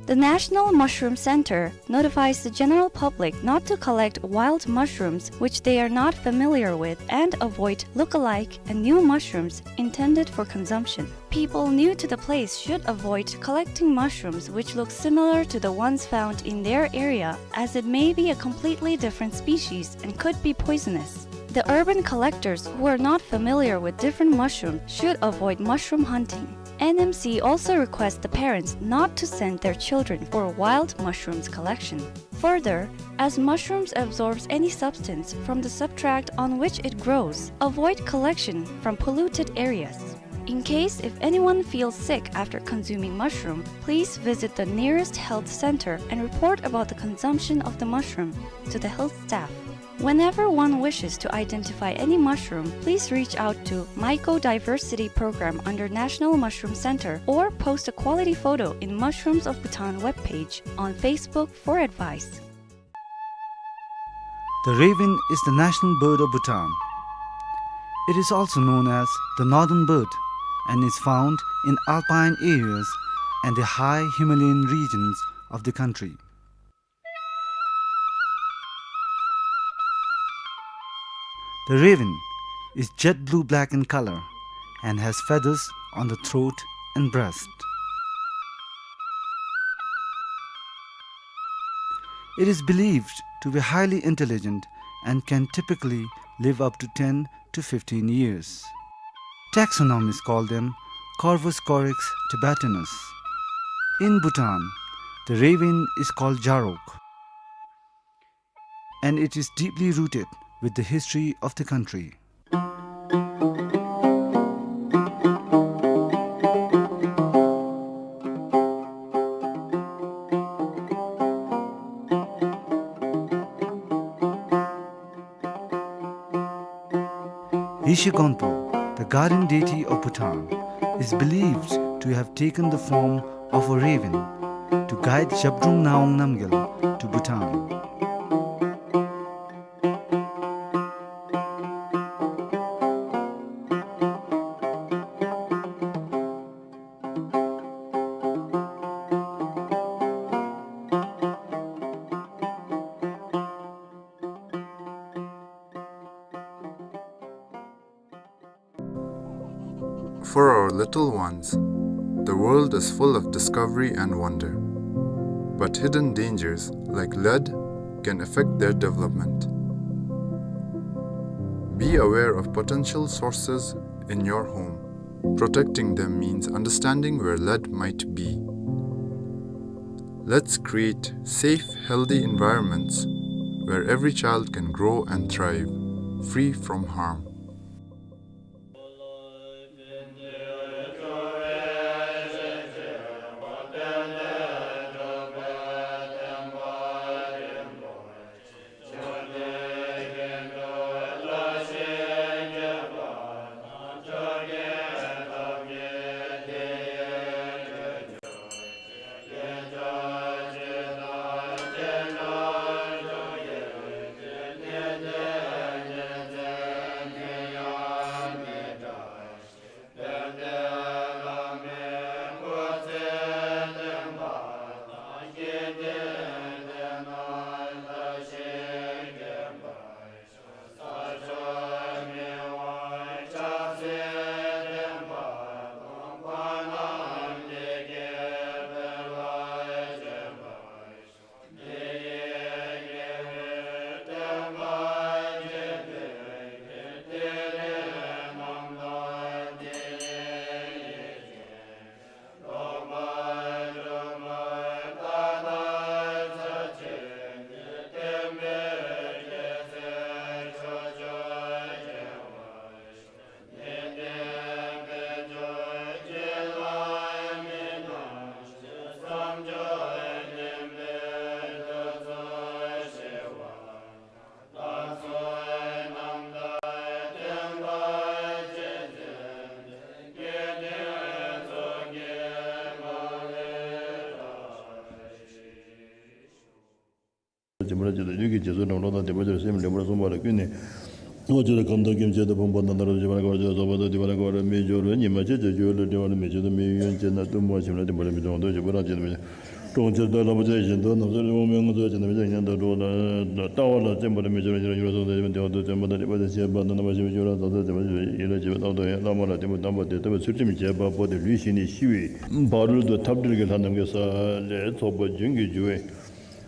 The National Mushroom Center notifies the general public not to collect wild mushrooms which they are not familiar with and avoid look-alike and new mushrooms intended for consumption. People new to the place should avoid collecting mushrooms which look similar to the ones found in their area, as it may be a completely different species and could be poisonous. The urban collectors who are not familiar with different mushrooms should avoid mushroom hunting. N M C also requests the parents not to send their children for wild mushrooms collection. Further, as mushrooms absorbs any substance from the substrate on which it grows, avoid collection from polluted areas. In case if anyone feels sick after consuming mushroom, please visit the nearest health center and report about the consumption of the mushroom to the health staff. Whenever one wishes to identify any mushroom, please reach out to Mycodiversity Program under National Mushroom Center or post a quality photo in Mushrooms of Bhutan webpage on Facebook for advice. The raven is the national bird of Bhutan. It is also known as the northern bird and is found in alpine areas and the high Himalayan regions of the country. The raven is jet blue black in color and has feathers on the throat and breast. It is believed to be highly intelligent and can typically live up to ten to fifteen years. Taxonomists call them Corvus corax tibetanus. In Bhutan, the raven is called Jarok, and it is deeply rooted with the history of the country. Yeshe Gonpo, the guardian deity of Bhutan, is believed to have taken the form of a raven to guide Zhabdrung Ngawang Namgyal to Bhutan. For our little ones, the world is full of discovery and wonder. But hidden dangers, like lead, can affect their development. Be aware of potential sources in your home. Protecting them means understanding where lead might be. Let's create safe, healthy environments where every child can grow and thrive, free from harm. བྱིན་པར་བྱེད་དོ། ལུས་ཀྱི་རྗེས་སུ་འབྲང་བ་དང་། དད་པ་ཆེ་བས་སེམས་ལེགས་པར་བསྲུང་བ་ལ་ཀུན་ནས་གཙོ་ཆེར་ཁམས་དང་སྐྱེ་མཆེད་དུ་ཕོངས་པ་དང་། ནད་རབ་ཞི་བར་ག་བར་ཤོག། སོ་པ་དང་བདེ་བར་ག་བར་མི་འགྱུར་བར། ཉི་མ་ཕྱེད་ཅིག་འགྱུར་བ་ལ་བྲེལ་བ་ལ། མི་ཆོད་དང་མི་གཡོ་ཅན་ནད་གཏུམ་པ། བྱིན་རླབས་བདེ་བ་ལ་མི་ཆོད་དང་མི་གཡོ་ཅན་ནད་གཏུམ་པ། གྲོང་ཁྱེར་དང་ལྷ་མོ་བཅས་བཞིན་དུ། ནམ་མཁའི་ལྷ་མོ་མང་པོས་མཚན་ལ་མི་འཇིགས། ཉ་དང་འབྲོག་ལ་ལྟ་བ་ལ་བརྩོན་པ་ལ་མི་འགྱུར་བར། ཉེ་རིང་ཡོངས་སུ་བདེ་བ་དང་བརྩོན་པ་དང་། ལེགས་པར་བཤད་པ་དང་རྣམ་པར་ཤེས་པ་ཡོངས་ལ་བདག་ལྟ་བ་ལ་ཡིད་ལ་བྱེད་པ་དང་དོན་ཡང་བླ་མ་ལ་བརྟེན་པ་དམ་པ་དེ་ལྟ་བུ་ཚུལ་ཁྲིམས་བྱེད་པ་པོ་དེ་ལུས་ཞིག་ནས་ཤི་བའི་བར་དུ་འཐབ་བྲལ་གྱི་ལྷ་ནམ་མཁའི་ས་ལས་ཚོགས་པ་རྒྱུན་གྱིས་རྒྱུ་བའི་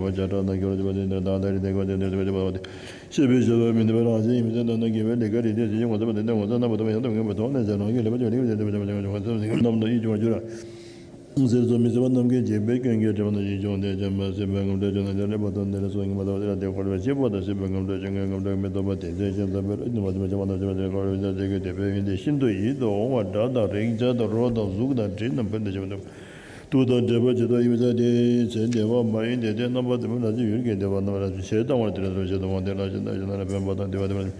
བརྗོད་པ་བྱེ་བྲག་ནང་གི་རོ་བརྗོད་པ་དེ་འདིར་བདག་དང་རིགས་དེ་ཀུན་ཏུ་ཡོད་པ་དེ་ཤེས་པའི་བྱེད་པ་མི་འདོད་པ་རང་བཞིན་ཡིན་པའི་ཚེ་ན་ནི་དགེ་བའི་ལས་ཀྱི་རིགས་དེ་ཇི་བཞིན་ངོ་མཚར་བ་དེ་ནི་ངོ་མཚར་རྣམ་པར་དག་པ་ཡང་དག་པའི་ངེས་པ་དོན་ལས་སྦྱར་རང་གི་ལེགས་པར་བྱས་པའི་ལེགས་པར་བྱས་པ་ཅན་གྱི་ཁོང་ཚང་ནི་རྣམ་དག་ཡིད་འབྱུང་བར་འགྱུར་རོ། ཟེར་སོགས་མི་སྲིད་པ་རྣམས་ཀྱིས་འཇིགས་པའི་སྐྱོན་གྱིས་བསྒྲིབས་པ་ནང་བཞིན་བྱུང་སྟེ་བྱམས་པ་སྲིད་པའི་ངང་ལས་བྱུང་ནས་དེ་ལས་བར་དོ་འདི་ལ་སོགས་ཉི་མ་ལྟ་བུ་དེ་ལ་དེ་འཁོར་བའི་འཇིགས་པ་དང་སྲིད་པའི་ངང་ལས་བྱུང་ནས་ངང་ལས་མི་ཐོབ་པ་དེ་ཚེ་ཞིང་དམ་པའི་རོ་ཉི་མ་སྲིད་པ་བྱམས་པ་དང་བྱམས་པ་དེ་འཁོར་བའི་འཇིགས་པ་དེ་གི་དད་པའི་ཡོན་ཏན་ཤིན་ཏུ་ཡིད་དུ་འོང་བ་སྒྲ་དང་རེག་བྱ་དང་རོ་དང་གཟུགས་དང་དྲི་རྣམས་ཕན་དུ་བྱེད་པ་དང་། དུག་དང་འདྲེས་པ་ཇི་ལྟར་ཡིན་པའི་ཚེ་དེའི་ཚེ་བདེ་བ་མ་ཡིན་ཏེ་དེ་རྣམ་པ་བདེ་བ་ལ་ཅི་ཡུལ་གྱི་བདེ་བ་རྣམ་པ་ལ་ཅི་ཞེས་བཏང་བར་དེ་ལ་སོགས་ཞེས་བཏང་བ་དེ་ལ་ཅི་ལྟར་ཞེ་ན་ལ་ཕན་པ་དང་བདེ་བ་བདེ་བ་ལ་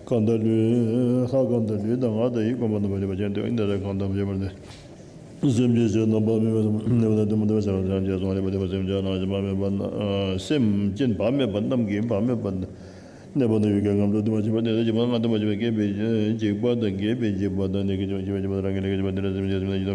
གང་དག་ལུས་ལྷ་གང་དག་ལུས་དང་ངག་དང་ཡིད་ཀུན་པ་རྣམ་པར་འདོད་པ་ཅན་དེ་འདི་ལ་གང་དག་བྱེད་པར་འདོད། སེམས་ཅན་ཞེས་རྣམ་པ་མེད་པ་ནས་བདག་ཏུ་མ་ལྟ་བར་བྱ་བ་ཅང་བྱས་སོང་ལེགས་པ་བདེ་བ་སེམས་ཅན་རང་བཞིན་བག་མེད་པ་ན་སེམས་ཅན་བག་མེད་པ་རྣམས་ཀྱིས་བག་མེད་པ་གནས་པ་ནི་ཡུལ་གྱི་ངང་ལས་འདུ་མ་བྱེད་པ་དེ་ལ་འཇིགས་པ་ང་འདུ་མ་བྱེད་པ་སྐྱེས་པའི་འཇིགས་པ་དང་རྒས་པའི་འཇིགས་པ་དང་ནད་ཀྱི་འཇིགས་པ་འཇིགས་པ་རང་གི་ལས་ཀྱི་འཇིགས་པ་དེ་ལ་སེམས་ཅན་སེམས་ཅན་ཡིད་